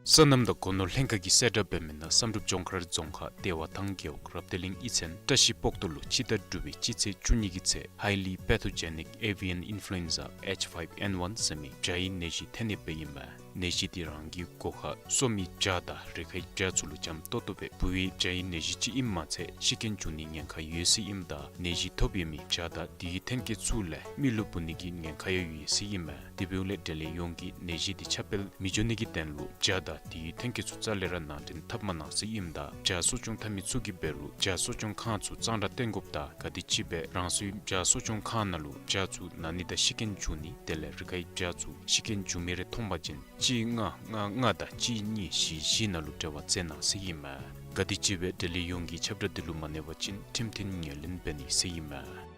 སོ་ནམ་དང་སྒོ་ནོར་ལྷན་ཁག་གིས་གསལ་བསྒྲགས་འབད་མི་ནང་བསམ་གྲུབ་ལྗོངས་མཁར་རྫོང་ཁག་བདེ་བ་ཐང་རྒེད་འོག་རབ་བརྟན་གླིང་ཨི་ཚན་བཀྲ་ཤིས་སྤོག་ཐུ་ལུ་སྤྱི་ཟླ་དྲུག་པའི་སྤྱི་ཚེས་བཅུ་གཉིས་ཀྱི་ཚེ་Highly Pathogenic Avian Influenza H five N one ཟེར་མི་བྱ་ཡི་ནད་གཞི་ཐོན་ནི་སྦེ་ཨིན་མས། ནད་གཞི་འདི་རང་གི་སྒོ་ཁར་གསོ་མི་བྱ་དང་རི་ཁའི་བྱ་ཚུ་ལུ་འཇམ་ཏོག་ཏོ་སྦེ་འབུ་བའི་བྱ་ཡི་ནད་གཞི་ཅིག་ཨིནམ་མ་ཚད་ཤི་རྐྱེན་འབྱུང་ནི་ཉེན་ཁ་ཡོད་ཟེར་ཨིནམ་ད་ནད་གཞི་ཐོབ་ཡོད་མི་བྱ་དང་དེའི་ཐོན་སྐྱེད་ཚུ་ལས་མི་ལུ་འབུ་ནི་གི་ཉེན་ཁ་ཡང་ཡོད་ཟེར་ཨིན་མས། དེ་འབདཝ་ལས་འབྲེལ་ཡོད་ཡོངས་ཀྱིས་ནད་གཞི་འདི་ཁྱབ་སྤེལ་མི་འགྱོ་ནི་གི་དོན་ལུ་བྱ་དང་དེའི་ཐོན་སྐྱེད་ཚུ་རྩ་ལས་ར་ནང་འདྲེན་འཐབ་མ་གནང་ཟེར་ཨིནམ་ད་བྱ་གསོ་སྐྱོང་འཐབ་མི་ཚུ་གིས་འབད་རུང་བྱ་གསོ་སྐྱོང་ཁང་ཚུ་གཙང་སྦྲ་བསྟེན་དགོཔ་དང་ག་དེམ་ཅིག་སྦེ་རང་སོའི་བྱ་གསོ་སྐྱོང་ཁང་ནང་ལུ་བྱ་ཚུ་ན་ནི་དང་ཤི་རྐྱེན་འབྱུང་ནི་དེ་ལས་རི་ཁའི་བྱ་ཚུ་ཤི་རྐྱེན་འབྱུང་མི་རེ་མཐོང་པ་ཅིན་གཅིག་ལྔ་ལྔ་ལྔ་དང་གཅིག་གཉིས་བཞི་བཞི་ནང་ལུ་འབྲེལ་བ་མཛད་གནང་ཟེར་ཨིན་མས། ག་དེམ་ཅིག་སྦེ་འབྲེལ་ཡོད་ཡོངས་ཀྱིས་ཁྱབ་བསྒྲགས་འདི་ལུ་མ་གནས་པ་ཅིན་ཁྲིམས་མཐུན་ངོས་ལེན་འབད་ནི་ཟེར་ཨིན་མས།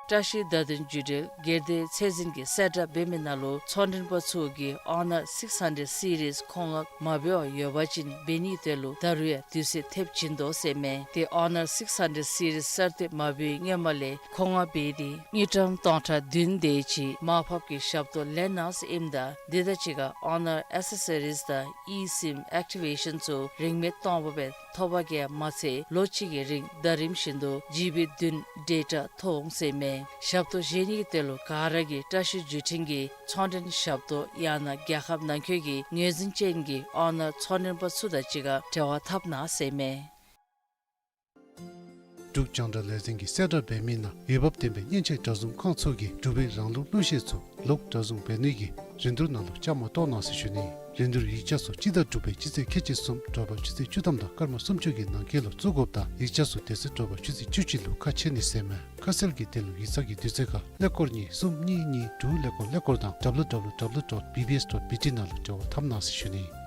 བཀྲ་ཤིས་བརྡ་དོན་བརྒྱུད་འབྲེལ་སྒེར་སྡེ་ཚད་འཛིན་གྱིས་གསལ་བསྒྲགས་འབད་མི་ནང་ལུ་ཚོང་མགྲོན་པ་ཚུ་གིས་Honor six hundred series མཁོ་མངགས་མ་འབད་བར་ཡོད་པ་ཅིན་འབད་ནིའི་དོན་ལུ་ད་རུང་ཡང་དུས་ཚོད་ཐེབས་བྱིན་དོ་ཟེར་མས། དེ་Honor six hundred series གསར་བཏོན་མ་འབད་བའི་སྔོན་མ་ལས་མཁོ་མངགས་འབད་དེ་དངུལ་ཀྲམ་སྟོང་ཕྲག་བདུན་དེ་ཅིག་མར་ཕབ་ཀྱི་ཞབས་ཏོག་ལེན་གནང་ཟེར་ཨིནམ་ད་དེ་དང་གཅིག་ཁར་Honor accessories དང་eSIM activation ཚུ་རིན་མེད་སྟོང་པ་སྦེ་ཐོབ་པ་གིས་མ་ཚད་ལོ་གཅིག་གི་རིང་ཟླ་རིམ་བཞིན་དུ་ཇི་བི་བདུན་data ཐོབ་འོང་ཟེར་མས། ཞབས་ཏོག་བཞེས་ནིའི་དོན་ལུ་ག་ར་གིས་བཀྲ་ཤིས་བརྒྱུད་འཕྲིན་གྱི་ཚོང་མགྲོན་ཞབས་ཏོག་ཡང་ན་རྒྱལ་ཁབ་ནང་འཁོད་ཀྱི་ངོས་འཛིན་ཅན་གྱི་Honor ཚོང་མགྲོན་པ་ཚུ་དང་གཅིག་ཁར་འབྲེལ་བ་འཐབ་གནང་ཟེར་མས། འབྲུག་རྒྱང་བསྒྲགས་ལས་འཛིན་གྱིས་གསལ་བསྒྲགས་འབད་མི་ནང་འོས་འབབ་ལྡན་པའི་མཉེན་ཆས་གྲྭ་བཙུན་ཁང་ཚུ་གིས་འབྲུག་པའི་རང་ལུགས་གླུ་གཞས་ཚུ་ལོག་གྲྭ་བཙུན་འབད་ནི་གི་རིན་བསྡུར་ནང་ལུ་བཅའ་མར་གཏོགས་གནང་ཟེར་ཞུ་ནི། རིན་བསྡུར་ཡིག་ཆ་ཚུ་སྤྱི་ཟླ་དྲུག་པའི་སྤྱི་ཚེས་ཁལ་གཅིག་གསུམ་དྲོ་པ་ཆུ་ཚོད་བཅུ་ཐམ་དང་སྐར་མ་སུམ་ཅུ་གི་ནང་འཁོད་ལུ་བཙུགས་དགོཔ་དང་ཡིག་ཆ་ཚུ་དེ་ཚེ་དྲོ་པ་ཆུ་ཚོད་བཅུ་གཅིག་ལུ་ཁ་ཕྱེ་ནི་ཟེར་མས། ཁ་གསལ་གྱི་དོན་ལུ་ཡིག་ཚང་གི་དུས་ཚོད་ཁར་ཀླད་ཀོར་གཉིས་གསུམ་གཉིས་གཉིས་དྲུག་ཀླད་ཀོར་ཀླད་ཀོར་དང་W W W dot B B S dot B T ནང་ལུ་འབྲེལ་བ་འཐབ་གནང་ཟེར་ཞུ་ནི།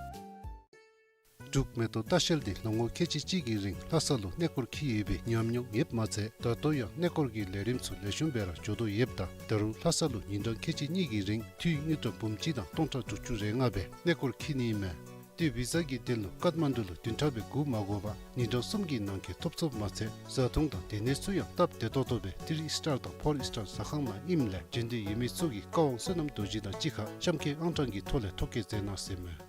འབྲུག་མེ་ཏོག་ལྟ་བཤལ་འདི་ལོ་ངོ་ཁལ་གཅིག་གཅིག་གི་རིང་ལྷ་ས་ལུ་གནས་སྐོར་འཁྱིད་ཡོད་པའི་ཉམས་མྱོང་ཡོདཔ་མ་ཚད་ད་ལྟོ་ཡང་གནས་སྐོར་གྱི་ལས་རིམ་ཚུ་ལེགས་ཤོམ་སྦེ་ར་འགྱོ་དོ་ཡོདཔ་ད་ད་རུང་ལྷ་ས་ལུ་ཉིན་གྲངས་ཁལ་གཅིག་གཉིས་ཀྱི་རིང་འཐུས་དངུལ་ཀྲམ་འབུམ་གཅིག་དང་སྟོང་ཕྲག་དྲུག་ཅུ་རེ་ལྔ་སྦེ་གནས་སྐོར་འཁྱིད་ནི་ཨིན་མས། ཏེ་བི་ཟ་གི་དོན་ལུ་ཀཏ་མན་ཌུ་ལུ་བདུན་ཕྲག་སྦེ་སྒུག་མ་དགོ་པར་ཉིན་གྲངས་གསུམ་གྱི་ནང་འཁོད་ཐོབ་ཚུགསཔ་མ་ཚད་བཟའ་འཐུང་དང་སྡོད་གནས་ཚུ་ཡང་སྟབས་བདེ་ཏོག་ཏོ་སྦེ་ཐིརི་སི་ཊར་དང་ཕོར་སི་ཊར་ཟ་ཁང་ནང་ཨིནམ་ལས་འབྱོན་འདོད་ཡོད་མི་ཚུ་གིས་བཀའ་དབང་བསོད་ནམས་རྡོ་རྗེ་དང་གཅིག་ཁར་གཤམ་འཁོད་ཨང་གྲངས་ཀྱི་ཐོག་ལས་ཐོ་བཀོད་མཛད་གནང་ཟེར་མས།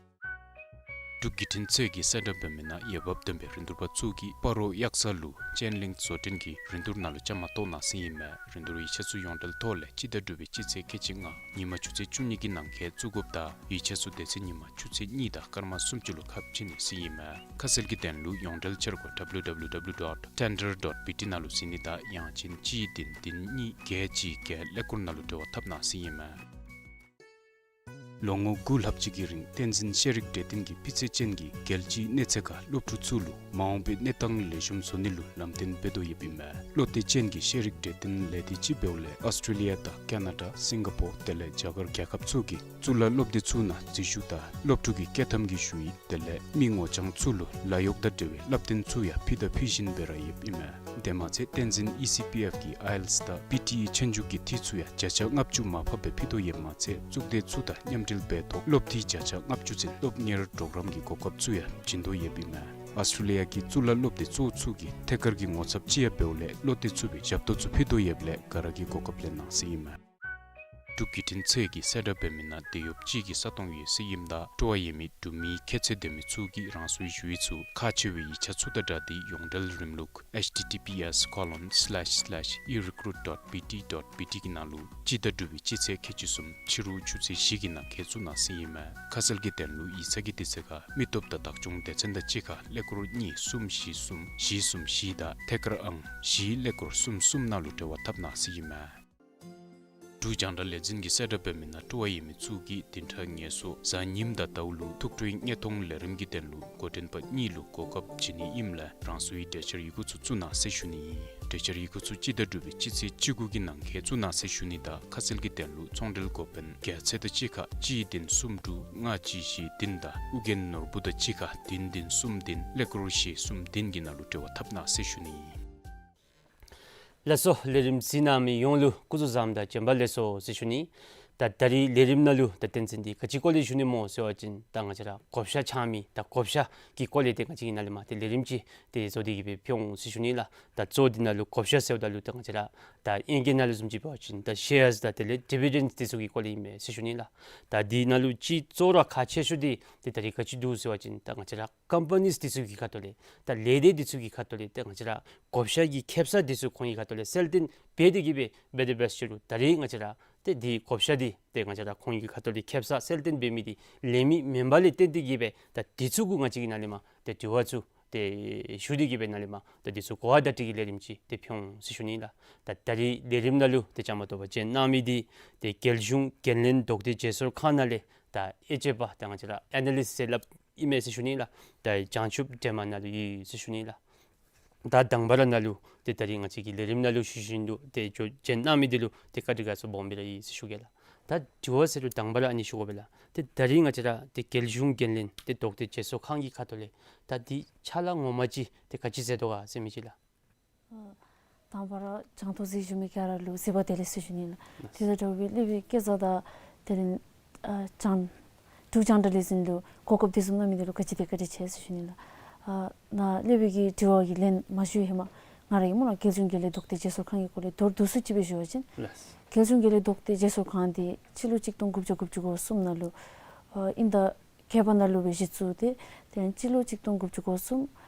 འབྲུག་བརྒྱུད་འཕྲིན་ཚད་ཀྱིས་གསལ་བསྒྲགས་འབད་མི་ནང་འོས་འབབ་ལྡན་པའི་རིན་བསྡུར་པ་ཚུ་གིས་སྤ་རོ་གཡག་ས་ལུ་ཅན་ལིང་བཟོ་སྐྲུན་གྱི་རིན་བསྡུར་ནང་ལུ་བཅའ་མར་གཏོགས་གནང་ཟེར་ཨིན་མས། རིན་བསྡུར་ཡིག་ཆ་ཚུ་ཡོངས་འབྲེལ་ཐོག་ལས་སྤྱི་ཟླ་དྲུག་པའི་སྤྱི་ཚེས་ཁལ་གཅིག་ལྔ་ཉིན་མ་ཆུ་ཚོད་བཅུ་གཉིས་ཀྱི་ནང་འཁོད་བཙུགས་དགོཔ་དང་ཡིག་ཆ་ཚུ་དེ་ཚེ་ཉིན་མ་ཆུ་ཚོད་གཉིས་དང་སྐར་མ་སུམ་ཅུ་ལུ་ཁ་ཕྱེ་ནི་ཟེར་ཨིན་མས། ཁ་གསལ་གྱི་དོན་ལུ་ཡོངས་འབྲེལ་འཆར་སྒོ་W W W dot tender dot B T ནང་ལུ་གཟིགས་ནི་དང་ཡང་ཅིན་གཅིག་བདུན་བདུན་གཉིས་བརྒྱད་གཅིག་བརྒྱད་ཀླད་ཀོར་ནང་ལུ་འབྲེལ་བ་འཐབ་གནང་ཟེར་ཨིན་མས། ལོ་ངོ་དགུ་ལྷག་ཅིག་གི་རིང་བསྟན་འཛིན་ཤེས་རིག་གྲོས་སྟོན་གྱིས་སྤུས་ཚད་ཅན་གྱི་རྒྱལ་སྤྱིའི་གནས་ཚད་ཁར་སློབ་ཕྲུག་ཚུ་ལུ་མ་འོངས་པའི་གནས་སྟངས་ལེགས་ཤོམ་བཟོ་ནི་ལུ་ལམ་སྟོན་འབད་དོ་ཡོདཔ་ཨིན་མས། བློ་གཏད་ཅན་གྱི་ཤེས་རིག་གྲོས་སྟོན་ལས་སྡེ་ཅིག་འབདཝ་ལས་ཨོསི་ཊྲེ་ལི་ཡ་དང་ཀ་ན་ཌ་སིང་ག་པོར་དེ་ལས་རྒྱ་གར་རྒྱལ་ཁབ་ཚུ་གི་གཙུག་ལག་སློབ་སྡེ་ཚུ་ནང་འཛུལ་ཞུགས་དང་སློབ་ཕྲུག་གི་སྐྱོད་ཐམ་གྱི་ཞུ་ཡིག་དེ་ལས་མི་ངོ་རྐྱང་ཚུ་ལུ་ལཱ་གཡོག་དང་འབྲེལ་བའི་བསླབ་སྟོན་ཚུ་ཡང་ཕུལ་དང་ཕུལ་བཞིན་སྦེ་ར་ཡོདཔ་ཨིན་མས། དེ་མ་ཚད་བསྟན་འཛིན་ཨི་སི་པི་ཨེཕ་གི་ཨའི་ཨེལ་ཊི་ཨེསི་དང་པི་ཊི་ཨི་ཆོས་རྒྱུགས་ཀྱི་འཐུས་ཚུ་ཡང་བརྒྱ་ཆ་ལྔ་བཅུ་མར་ཕབ་སྦེ་ཕུལ་དོ་ཡོདཔ་མ་ཚད་གཙུག་སྡེ་ཚུ་དང་མཉམ་འབྲེལ་འབད་ཐོག་སློབ་འཐུས་བརྒྱ་ཆ་ལྔ་བཅུ་ཚུན་སློབ་གཉེར་གྲོགས་རམ་གྱི་གོ་སྐབས་ཚུ་ཡང་བྱིན་དོ་ཡོདཔ་ཨིན་མས། ཨོསི་ཊྲེ་ལི་ཡ་གི་གཙུག་ལག་སློབ་སྡེ་གཙོ་བོ་ཚུ་གི་ཐད་ཀར་གྱི་ངོ་ཚབ་ཅིག་ཡང་འབདཝ་ལས་བློ་གཏད་ཚུགས་པའི་ཞབས་ཏོག་ཚུ་ཕུལ་དོ་ཡོདཔ་ལས་ག་ར་གིས་གོ་སྐབས་ལེན་གནང་ཟེར་ཨིན་མས། འབྲུག་བརྒྱུད་འཕྲིན་ཚད་ཀྱིས་གསལ་བསྒྲགས་འབད་མི་ནང་དེད་གཡོགཔ་ཅིག་གི་ས་སྟོང་ཡོད་ཟེར་ཨིནམ་ད་སྤྲོ་བ་ཡོད་མི་འབྲུག་མིའི་ཁྱད་ཚད་ལྡན་མི་ཚུ་གིས་རང་སོའི་ཞུ་ཡིག་ཚུ་ཁག་ཆེ་བའི་ཡིག་ཆ་ཚུ་དང་སྦྲགས་ཏེ་ཡོངས་འབྲེལ་རིམ་ལུགས་H T T P S colon slash slash e recruit dot B T dot B T གི་ནང་ལུ་སྤྱི་ཟླ་དྲུག་པའི་སྤྱི་ཚེས་ཁལ་གཅིག་གསུམ་ཕྱི་རུ་ཆུ་ཚོད་བཞི་གི་ནང་འཁོད་བཙུགས་གནང་ཟེར་ཨིན་མས། ཁ་གསལ་གྱི་དོན་ལུ་ཡིག་ཚང་གི་དུས་ཚོད་ཁར་མི་སྟོབས་དང་བདག་སྐྱོང་སྡེ་ཚན་དང་གཅིག་ཁར་ཀླད་ཀོར་གཉིས་གསུམ་བཞི་གསུམ་བཞི་གསུམ་བཞི་དང་ཐད་ཀར་ཨང་བཞི་ཀླད་ཀོར་གསུམ་གསུམ་ནང་ལུ་འབྲེལ་བ་འཐབ་གནང་ཟེར་ཨིན་མས། འབྲུག་རྒྱང་བསྒྲགས་ལས་འཛིན་གྱིས་གསལ་བསྒྲགས་འབད་མི་ནང་སྤྲོ་བ་ཡོད་མི་ཚུ་གིས་བདུན་ཕྲག་ངལ་གསོ་གཟའ་ཉིམ་དང་ཟླཝ་ལུ་ཐུགས་སྤྲོའི་དངོས་མཐོང་ལས་རིམ་གྱི་དོན་ལུ་འགོ་འདྲེན་པ་གཉིས་ལུ་གོ་སྐབས་བྱིན་ནི་ཨིནམ་ལས་རང་སོའི་གྲལ་བཅར་ཡི་གུ་ཚུ་བཙུགས་གནང་ཟེར་ཞུ་ནི་ཨིན། གྲོས་འཆར་ཡི་གུ་ཚུ་སྤྱི་ཟླ་དྲུག་པའི་སྤྱི་ཚེས་བཅུ་དགུ་གི་ནང་འཁོད་བཙུགས་གནང་ཟེར་ཞུ་ནི་དང་ཁ་གསལ་གྱི་དོན་ལུ་ཚོང་འབྲེལ་འགོ་དཔོན་རྒྱལ་ཚད་དང་གཅིག་ཁར་གཅིག་བདུན་གསུམ་དྲུག་ལྔ་གཅིག་བཞི་བདུན་དང་ཨོ་རྒྱན་ནོར་བུ་དང་གཅིག་ཁར་བདུན་བདུན་གསུམ་བདུན་ཀླད་ཀོར་བཞི་གསུམ་བདུན་གྱི་ནང་ལུ་འབྲེལ་བ་འཐབ་གནང་ཟེར་ཞུ་ནི། ལགས་སོ། ལས་རིམ་གཟིགས་གནང་མི་ཡོངས་ལུ་སྐུ་གཟུགས་བཟང་དང་བྱོན་པ་ལེགས་སོ་ཟེར་ཞུ་ནི། ད་ད་རིས་ལས་རིམ་ནང་ལུ་ད་དོན་ཚན་འདི་ག་ཅི་སྐོར་ལས་ཞུ་ནི་སྨོ་ཟེར་བ་ཅིན་ད་ང་བཅས་ར་བགོ་བཤའ་འཆང་མི་ད་བགོ་བཤའ་གི་སྐོར་ལས་ཏེ་ང་བཅས་ཀྱིས་ནཱ་ལས་མར་ཏེ་ལས་རིམ་ཅིག་ཏེ་བཟོ་སྟེ་གི་སྦེ་ཕུལ་འོང་ཟེར་ཞུ་ནི་ལགས། ད་གཙོ་འདི་ནང་ལུ་བགོ་བཤའ་ཟེརཝ་ད་ལུ་ད་ང་བཅས་ར་ད་ཨིང་སྐད་ནང་ལུ་བཟུམ་ཅིག་འབད་བ་ཅིན་ད་ཤེརསི་དང་དེ་ལས་ཌི་བི་ཌེནཌསི་འདི་ཚུ་གི་སྐོར་ལས་ཨིན་མས་ཟེར་ཞུ་ནི་ལགས། ད་འདི་ནང་ལུ་ཅིག་གཙོ་བོ་ར་ཁག་ཆེ་ཤོས་འདི་ཏེ་ད་རིས་ག་ཅི་འདུག་ཟེར་བ་ཅིན་ད་ང་བཅས་ར་ཀམ་པ་ནིསི་འདི་ཚུ་གི་ཁ་ཐུག་ལས་ད་ལས་སྡེ་འདི་ཚུ་གི་ཁ་ཐུག་ལས་ཏེ་ང་བཅས་ར་བགོ་བཤའ་གི་ཁེ་སང་འདི་ཚུ་ཁོང་གི་ཁ་ཐུག་ལས་གསལ་སྟོན་འབད་དེ་གི་སྦེ་འབད་དེ་འབད་ས་ཅིག་རུང་ད་རིས་ང་བཅས་ར་ཏེ་འདི་བགོ་བཤའ་འདི་ཏེ་ང་བཅས་ར་ཁོང་གི་ཁ་ཐུག་ལས་ཁེ་སང་གསལ་སྟོན་འབད་མི་འདི་ལེན་མི་མེན་པ་ལས་བརྟེན་ཏེ་གི་སྦེ་ད་འདི་ཚུ་གུ་ང་བཅས་ཀྱིས་ནཱ་ལས་མར་ཏེ་དྲི་བ་ཚུ་ཏེ་ཞུ་སྟེ་གི་སྦེ་ནཱ་ལས་མར་ད་འདི་ཚུ་གོ་བ་བརྡ་སྤྲོད་ཀྱི་ལས་རིམ་ཅིག་ཏེ་ཕུལ་འོང་ཟེར་ཞུ་ནི་ལགས། ད་ད་རིས་ལས་རིམ་ནང་ལུ་ཏེ་བཅའ་མར་གཏོགས་པར་བྱོན་གནང་མི་འདི་ཏེ་རྒྱལ་གཞུང་འགན་ལེན་ལྡོག་སྟེ་བརྗེ་སོར་ཁང་ནང་ལས་ད་དབྱེ་འབྱེད་པ་ད་ང་བཅས་ར་ཨེ་ན་ལིསཊ་ཟེར་སླབ་ཨིན་མས་ཟེར་ཞུ་ནི་ལགས། ད་བྱང་ཆུབ་སྒྲོལ་མ་ནཱ་ལུ་ཡོད་ཟེར་ཞུ་ནི་ལགས། ད་དང་པ་ར་ནཱ་ལུ་ཏེ་ད་རིས་ང་བཅས་ཀྱི་ལས་རིམ་ནང་ལུ་ཞུ་བཞིན་དུ་ཏེ་བྱོན་གནང་མི་འདི་ལུ་ཏེ་བཀའ་དྲིན་དགའ་ཚོར་སྦོམ་སྦེ་ར་ཡོད་ཟེར་ཞུ་གེ་ལགས། ད་དྲི་བ་ཟེར་རུང་དང་པ་ར་ཨ་ནི་ཞུ་དགོ་པས་ལགས། ཏེ་ད་རིས་ང་བཅས་ར་ཏེ་རྒྱལ་གཞུང་འགན་ལེན་ཏེ་ལྡོག་སྟེ་བརྗེ་སོར་ཁང་གི་ཁ་ཐུག་ལས་ད་འདི་ཕྱག་ལཱ་ངོ་མ་ཅིག་ཏེ་ག་ཅི་མཛད་དོ་ག་ཟེར་མི་ཅིག་ལགས། ཨ་དང་པ་ར་བྱང་ཐོག་གཟིགས་བཞུགས་མི་ག་ར་ལུ་གཟིགས་པ་བདེ་ལེགས་ཟེར་ཞུ་ནི་ལགས། དེ་དང་འདྲཝ་སྦེ་སློབ་དཔོན་སྐལ་བཟང་དང་དེ་ལས་ཨ་རྒྱང་འབྲུག་རྒྱང་བསྒྲགས་ལས་འཛིན་ལུ་གོ་སྐབས་འདི་བཟུམ་གནང་མི་འདི་ལུ་ག་ཅི་དེ་བཀའ་དྲིན་ཆེ་ཟེར་ཞུ་ནི་ལགས། ཨ་ནཱ་སློབ་དཔོན་གྱི་དྲི་བ་གི་ལན་མ་ཞུ་བའི་ཧེ་མ་ང་ར་གིས་སྨོ་ལགས་རྒྱལ་གཞུང་འགན་ལེན་ལྡོག་སྟེ་བརྗེ་སོར་ཁང་གི་སྐོར་ལས་མདོར་བསྡུས་སུ་ཅིག་སྦེ་ཞུ་བ་ཅིན་ལགས། རྒྱལ་གཞུང་འགན་ལེན་ལྡོག་སྟེ་བརྗེ་སོར་ཁང་འདི་སྤྱི་ལོ་གཅིག་སྟོང་དགུ་བརྒྱ་དགུ་བཅུ་གོ་གསུམ་ནང་ལུ་ཨ་དབྱིན་ཟླ་བརྒྱད་པ་ནང་ལུ་སྦེ་གཞི་བཙུགས་ཏེ་དེ་ཡང་སྤྱི་ལོ་གཅིག་སྟོང་དགུ་བརྒྱ་གོ་གསུམ་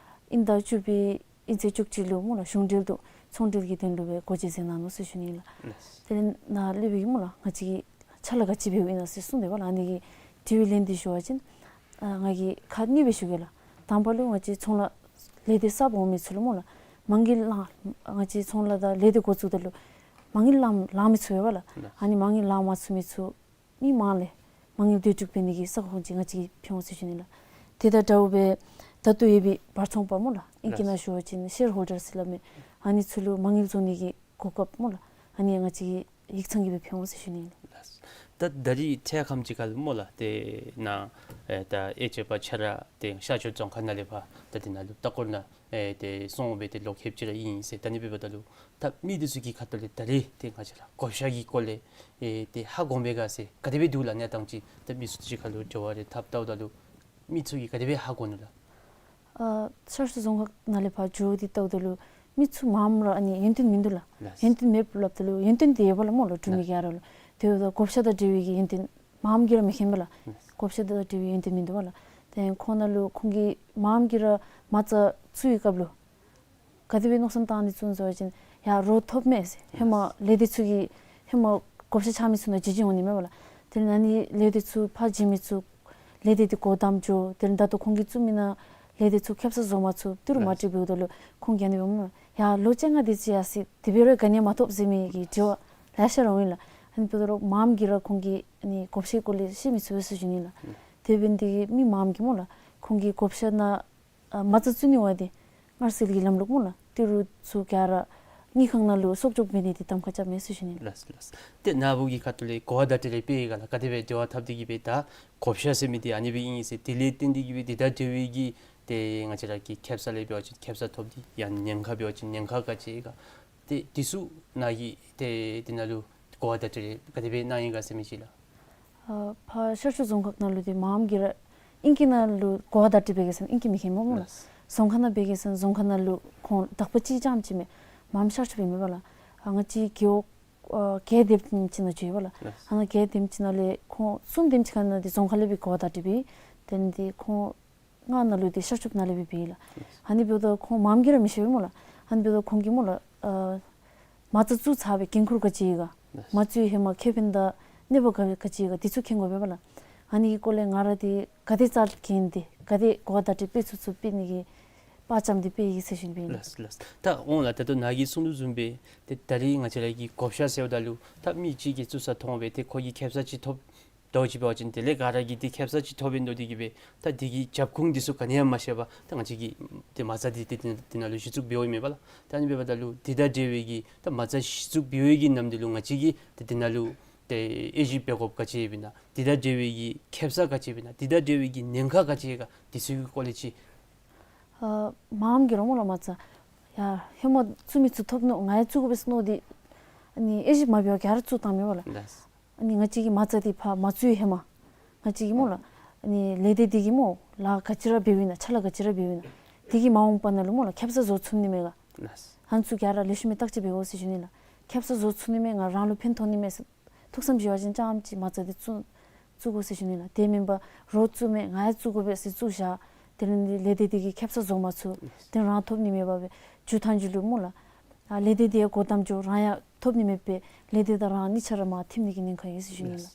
དབྱིན་ཟླ་བཅུ་པའི་དབྱིན་ཚེས་བཅུ་གཅིག་ལུ་སྨོ་ལགས་གཞུང་འབྲེལ་དུ་ཚོང་འབྲེལ་གྱི་དོན་ལུ་སྦེ་སྒོ་འབྱེད་མཛད་གནང་ནུག་ཟེར་ཞུ་ནི་ལགས། ལགས། དེ་ལས་ནཱ་སློབ་དཔོན་གྱིས་སྨོ་ལགས་ང་བཅས་ཀྱིས་ཕྱག་ལཱ་ག་ཅི་འབདཝ་ཨིན་ན་ཟེར་གསུངས་དེས་པ་ལགས། ཨ་ནི་གི་དྲི་བའི་ལན་འདི་ཞུ་བ་ཅིན་ཨ་ང་གིས་ཁག་གཉིས་སྦེ་ཞུ་གེ་ལགས། དང་པ་ལུ་ང་བཅས་ཚོང་ལཱ་ལས་སྡེ་གསརཔ་འོང་མི་ཚུ་ལུ་སྨོ་ལགས་མ་དངུལ་ལང་ང་བཅས་ཚོང་ལཱ་དང་ལས་སྡེ་འགོ་བཙུགས་ད་ལུ་མ་དངུལ་ལང་ལང་མི་ཚུགས་པས་པ་ལགས། ལགས། ཨ་ནི་མ་དངུལ་ལང་མ་ཚུགས་མི་ཚུ་མི་མང་ལས་མ་དངུལ་བསྡུ་སྒྲིག་འབད་ནི་གི་ས་ཁོངས་ཅིག་ང་བཅས་ཀྱིས་ཕུལ་འོང་ཟེར་ཞུ་ནི་ལགས། དེ་དང་འདྲཝ་སྦེ་ད་ལྟོ་ཡོད་པའི་བར་ཚོང་པ་སྨོ་ལགས་ཨིང་སྐད་ནང་ཞུ་བ་ཅིན་ཤེར་ཧོལ་ཌར་ཟེར་སླབ་མི་ཨ་ནི་ཚུ་ལུ་མ་དངུལ་བཟོ་ནི་གི་གོ་སྐབས་སྨོ་ལགས་ཨ་ནི་ང་བཅས་ཀྱིས་ཡིག་ཚང་གིས་སྦེ་ཕུལ་འོང་ཟེར་ཞུ་ནི་ལགས། ད་ད་རིས་འཕྲལ་ཁམས་ཅིག་ཁར་ལུ་སྨོ་ལགས་ཏེ་ནཱ་ཨེ་ད་དབྱེ་འབྱེད་པ་ཁྱོད་ར་ཏེ་ཤར་ཕྱོགས་རྫོང་ཁག་ནང་ལས་ཕར་ད་འདི་ནང་ལུ་ལྟ་སྐོར་ནང་ཨེ་ཏེ་སོང་སྦེ་ཏེ་ལོ་ཁལ་གཅིག་ར་ཨིན་ཟེར། ད་ཨ་ནི་འབདཝ་ད་ལུ་ད་མི་འདི་ཚུ་གི་ཁ་ཐུག་ལས་ད་རིས་ཏེ་ང་བཅས་ར་བགོ་བཤའ་གི་སྐོར་ལས་ཨེ་ཏེ་ཧ་གོ་མས་ག་ཟེར་ག་དེ་སྦེ་འདུག་ལགས། གནས་སྟངས་ཅིག་ད་མི་ཚུ་གཅིག་ཁར་ལུ་དྲི་བ་རེ་འཐབ་ལྟཝ་ད་ལུ་མི་ཚུ་གིས་ག་དེ་སྦེ་ཧ་གོ་ནུག་ལགས། ཨ་ཤར་ཕྱོགས་རྫོང་ཁག་ནང་ལས་ཕར་འགྱོ་སྟེ་ལྟཝ་ད་ལུ་མི་ཚུ་མངམ་ར་ཨ་ནི་ཡོན་ཏན་མིན་འདུག་ལགས། ལགས། ཡོན་ཏན་མེདཔ་སླབ་ད་ལུ་ཡོན་ཏན་འདི་ཡོདཔ་ལགས་སྨོ་ལགས་འབྲུག་མི་ག་ར་ལུ། དེ་འབདཝ་ད་བགོ་བཤའ་དང་འབྲེལ་བའི་གི་ཡོན་ཏན་མངམ་གིས་ར་མི་མཁྱེན་པས་ལགས། ལགས། བགོ་བཤའ་དང་འབྲེལ་བའི་ཡོན་ཏན་མིན་འདུག་པ་ལགས། ཏེ་ཁོང་ནང་ལུ་ཁོང་གིས་མངམ་གིས་ར་མ་རྩ་བཙུགས་པའི་སྐབས་ལུ་ག་དེ་སྦེ་མནོ་བསམ་བཏང་སྟེ་བཙུགས་ནུག་ཟེར་བ་ཅིན་ཡར་རོགས་ཐོབ་མས་ཟེར། ཧེ་མ་ལགས། ལས་སྡེ་ཚུ་གིས་ཧེ་མ་བགོ་བཤའ་འཆང་མི་ཚུ་ནང་བརྗེ་བརྗེ་འོང་ནི་མས་པ་ལགས། དེ་ལས་ཨ་ནི་ལས་སྡེ་ཚུ་ཕར་བརྗེ་མི་ཚུ་ལས་སྡེ་འདི་སྒོ་བསྡམ་འགྱོ། དེ་ལས་ད་ལྟོ་ཁོང་གིས་བཙུགས་མི་ནང་ལས་སྡེ་ཚུ་ཁེ་སང་བཟོ་མ་ཚུགས། ཏི་རུ་མ་ལགས། འགྲིག་འབདཝ་ད་ལུ་ཁོང་གིས་ཨ་ནི་སྦེ་སྨོ་ཡར་ལོ་བཅོ་ལྔ་དེ་ཅིག་ཡར་སོ་དེ་སྦེ་ར་ག་ནི་ཡང་མ་ཐོབ་ཟེར་མི་གི་དྲི་བ་ལེ་ཤ་ར་འོང་ཡི་ལགས། ཨ་ནི་འབདཝ་ད་རོགས་མངམ་གིས་ར་ཁོང་གིས་ཨ་ནི་བགོ་བཤའི་སྐོར་ལས་ཤེས་མི་ཚུགས་པས་ཟེར་ཞུ་ནི་ལགས། ལགས། དེ་འབད་ནི་དེ་གིས་མི་མངམ་གིས་སྨོ་ལགས་ཁོང་གིས་བགོ་བཤའ་ནང་ཨ་མ་རྩ་བཙུགས་ནི་བ་དེ་མངར་ཟིལ་གྱི་ལམ་ལུགས་སྨོ་ལགས་ཏི་རུ་ཚུ་ག་ར་དངུལ་ཁང་ནང་ལུ་གསོག་འཇོག་འབད་ནི་དེ་གདམ་ཁ་རྐྱབ་མས་ཟེར་ཞུ་ནི་ལགས། ལགས་ལགས། ཏེ་ནཱ་བུ་གི་ཁ་ཐུག་ལས་གོ་བ་བརྡ་སྤྲོད་རེ་འབད་ཡི་ག་ལགས། ག་དེ་སྦེ་འབྲེལ་བ་འཐབ་སྟེ་གི་སྦེ་ད་བགོ་བཤའ་ཟེར་མི་འདི་ཨ་ནི་སྦེ་ཨིན་ཟེར། དེ་ལས་བརྟེན་ཏེ་གི་སྦེ་འདི་དང་འབྲེལ་བའི་གི་ཏེ་ང་བཅས་ར་གི་ཁེ་སང་ལས་འབད་བ་ཅིན་ཁེ་སང་ཐོབ་སྟེ་ཡང་ཉེན་ཁ་འབད་བ་ཅིན་ཉེན་ཁ་ག་ཅི་ཡོད་ག། ཏེ་འདི་ཚུ་ནཱ་གིས་ཏེ་འདི་ནང་ལུ་གོ་བ་བརྡ་སྤྲོད་རེ་ག་དེ་སྦེ་གནང་ཡི་ག་ཟེར་མི་ཅིག་ལགས། ཨ་ཕར་ཤར་ཕྱོགས་རྫོང་ཁག་ནང་ལུ་འདི་མངམ་གིས་ར་ཨིང་སྐད་ནང་ལུ་གོ་བ་བརྡ་སྤྲོད་འབད་གེ་ཟེར་ན་ཨིང་སྐད་མི་མཁྱེན་པས་སྨོ་ལགས། ལགས། རྫོང་ཁག་ནང་འབད་གེ་ཟེར་ན་རྫོང་ཁག་ནང་ལུ་ཁོང་དག་པ་ཅིག་རྐྱངམ་ཅིག་མས། མངམ་ཤར་ཕྱོགས་འབད་མེད་པ་ལགས། ཨ་ང་བཅས་རྒེད་འོག་ཨ་རྒེད་སྡེ་བ་ཅིག་ནང་འགྱོ་ཡི་པ་ལགས། ལགས། ཨ་ནཱ་རྒེད་སྡེ་བ་ཅིག་ནང་ལས་ཁོང་གསུམ་དེམ་ཅིག་ཁར་ནང་འདི་རྫོང་ཁག་ལས་སྦེ་གོ་བ་བརྡ་སྤྲོད་འབད་ཡི། དེ་ལས་འདི་ཁོང་ང་ནཱ་ལུ་འདི་ཤར་ཕྱོགས་ནང་ལས་སྦེ་འབད་ཡི་ལགས། ཨ་ནི་འབདཝ་ད་ཁོང་མངམ་གིས་ར་མི་ཤེས་པས་སྨོ་ལགས། ཨ་ནི་འབདཝ་ད་ཁོང་གིས་སྨོ་ལགས་ཨ་མ་རྩ་བཙུགས་ཚར་བའི་འགན་ཁུར་ག་ཅི་ཡོད་ག། མ་བཙུགས་ཧེ་མ་ཁེ་ཕན་དང་གནོད་པ་ག་ག་ཅི་ཡོད་ག་འདི་ཚུ་མཁྱེན་དགོ་པས་པ་ལགས། ཨ་ནི་གི་སྐོར་ལས་ང་ར་འདི་ག་དེ་རྩ་འགེངས་ཏེ་ག་དེ་གོ་བ་བརྡ་སྤྲོད་འབད་ཚུགས་ཚུགས་འབད་ནི་གི་དཔའ་བཅམ་སྟེ་འབད་ཡི་ཟེར་ཞུ་ནི་སྦེ་ཨིན། ལགས་ལགས། ད་འོང་ལགས། ད་ལྟོ་ནཱ་གིས་གསུངས་དོ་བཟུམ་སྦེ་ཏེ་ད་རིས་ང་བཅས་ར་གི་བགོ་བཤའ་ཟེརཝ་ད་ལུ་ད་མི་གཅིག་གིས་བཙུགས་ས་མཐོང་སྦེ་ཏེ་ཁོ་གིས་ཁེ་སང་ཅིག་ཐོབ། ཟླཝ་ཅིག་འབད་བ་ཅིན་དེ་ལས་ག་ར་གིས་འདི་ཁེབ་ས་ཅིག་ཐོབ་ཨིན་དོ་འདི་གིས་སྦེ་ད་འདི་གི་རྒྱབ་ཁུངས་འདི་ཚུ་ག་ནི་ཡང་མ་ཤེས་པར་ད་ང་བཅས་ཀྱིས་ཏེ་མ་རྩ་འདི་ཏེ་འདི་ནང་ལུ་གཞི་བཙུགས་འབདཝ་ཨིན་མས་པ་ལགས། ད་ཨ་ནི་འབདཝ་ད་ལུ་འདི་དང་འབྲེལ་བའི་གི་ད་མ་རྩ་གཞི་བཙུགས་འབད་བའི་གི་ནམ་དུས་ལུ་ང་བཅས་ཀྱིས་ཏེ་འདི་ནང་ལུ་ཏེ་དབྱེ་ཞིབ་འབད་དགོཔ་ག་ཅི་ཡོདཔ་ཨིན་ན། འདི་དང་འབྲེལ་བའི་གི་ཁེབ་ས་ག་ཅི་ཡོདཔ་ཨིན་ན། འདི་དང་འབྲེལ་བའི་གི་ཉེན་ཁ་ག་ཅི་ཡོད་ག། འདི་ཚུ་གི་སྐོར་ལས་ཅིག། ཨ་མངམ་གིས་ར་སྨོ་ལགས་མ་རྩ་ཡར་ཧེ་མ་བཙུགས་མི་ཚུ་ཐོབ་ནུག། ང་ཡང་བཙུགས་དགོ་པས་ཟེར་མནོ་སྟེ་ཨ་ནི་དབྱེ་ཞིབ་མ་འབད་བར་ག་ར་བཙུགས་བཏངམ་མས་པ་ལགས། ལགས། ཨ་ནི་ང་བཅས་ཀྱིས་མ་རྩ་འདི་ཕར་མ་བཙུགས་ཧེ་མ་ང་བཅས་ཀྱིས་སྨོ་ལགས་ཨ་ནི་ལས་སྡེ་འདི་གིས་སྨོ་ལཱ་ག་ཅི་ར་འབདཝ་ཨིན་ན་ཕྱག་ལཱ་ག་ཅི་ར་འབདཝ་ཨིན་ན་འདི་གིས་མ་འོངས་པ་ནང་ལུ་སྨོ་ལགས་ཁེབ་ས་བཟོ་ཚུགས་ནི་མས་ག། ལགས། ཨ་ནི་ཚུ་ག་ར་ལེགས་ཤོམ་སྦེ་བརྟག་དཔྱད་འབད་དགོ་ཟེར་ཞུ་ནི་ལགས། ཁེབ་ས་བཟོ་ཚུགས་ནི་མས། ང་རང་ལུ་ཕན་ཐོགས་ནི་མས་ཟེར་ཐུགས་བསམ་བཞེས་པ་ཅིན་རྐྱངམ་ཅིག་མ་རྩ་འདི་བཙུགས་བཙུགས་དགོ་ཟེར་ཞུ་ནི་ལགས། དེ་མེན་པར་རོགས་བཙུགས་མས་ང་ཡང་བཙུགས་དགོ་པས་ཟེར་བཙུགས་བཞག། དེ་ལས་འདི་ལས་སྡེ་འདི་གིས་ཁེབ་ས་བཟོ་མ་ཚུགས། དེ་རང་ཐོབ་ནི་མེད་པར་སྦེ་མཇུག་མཐའ་མཇུག་ལུ་སྨོ་ལགས་ཨ་ལས་སྡེ་འདི་ཡང་སྒོ་བསྡམ་འགྱོ། རང་ཡང་ཐོབ་ནི་མེད་པར་ལས་སྡེ་དང་རང་གཉིས་ཆ་ར་མར་ཐིམ་ནི་གི་ཉེན་ཁ་ཡོད་ཟེར་ཞུ་ནི་ལགས།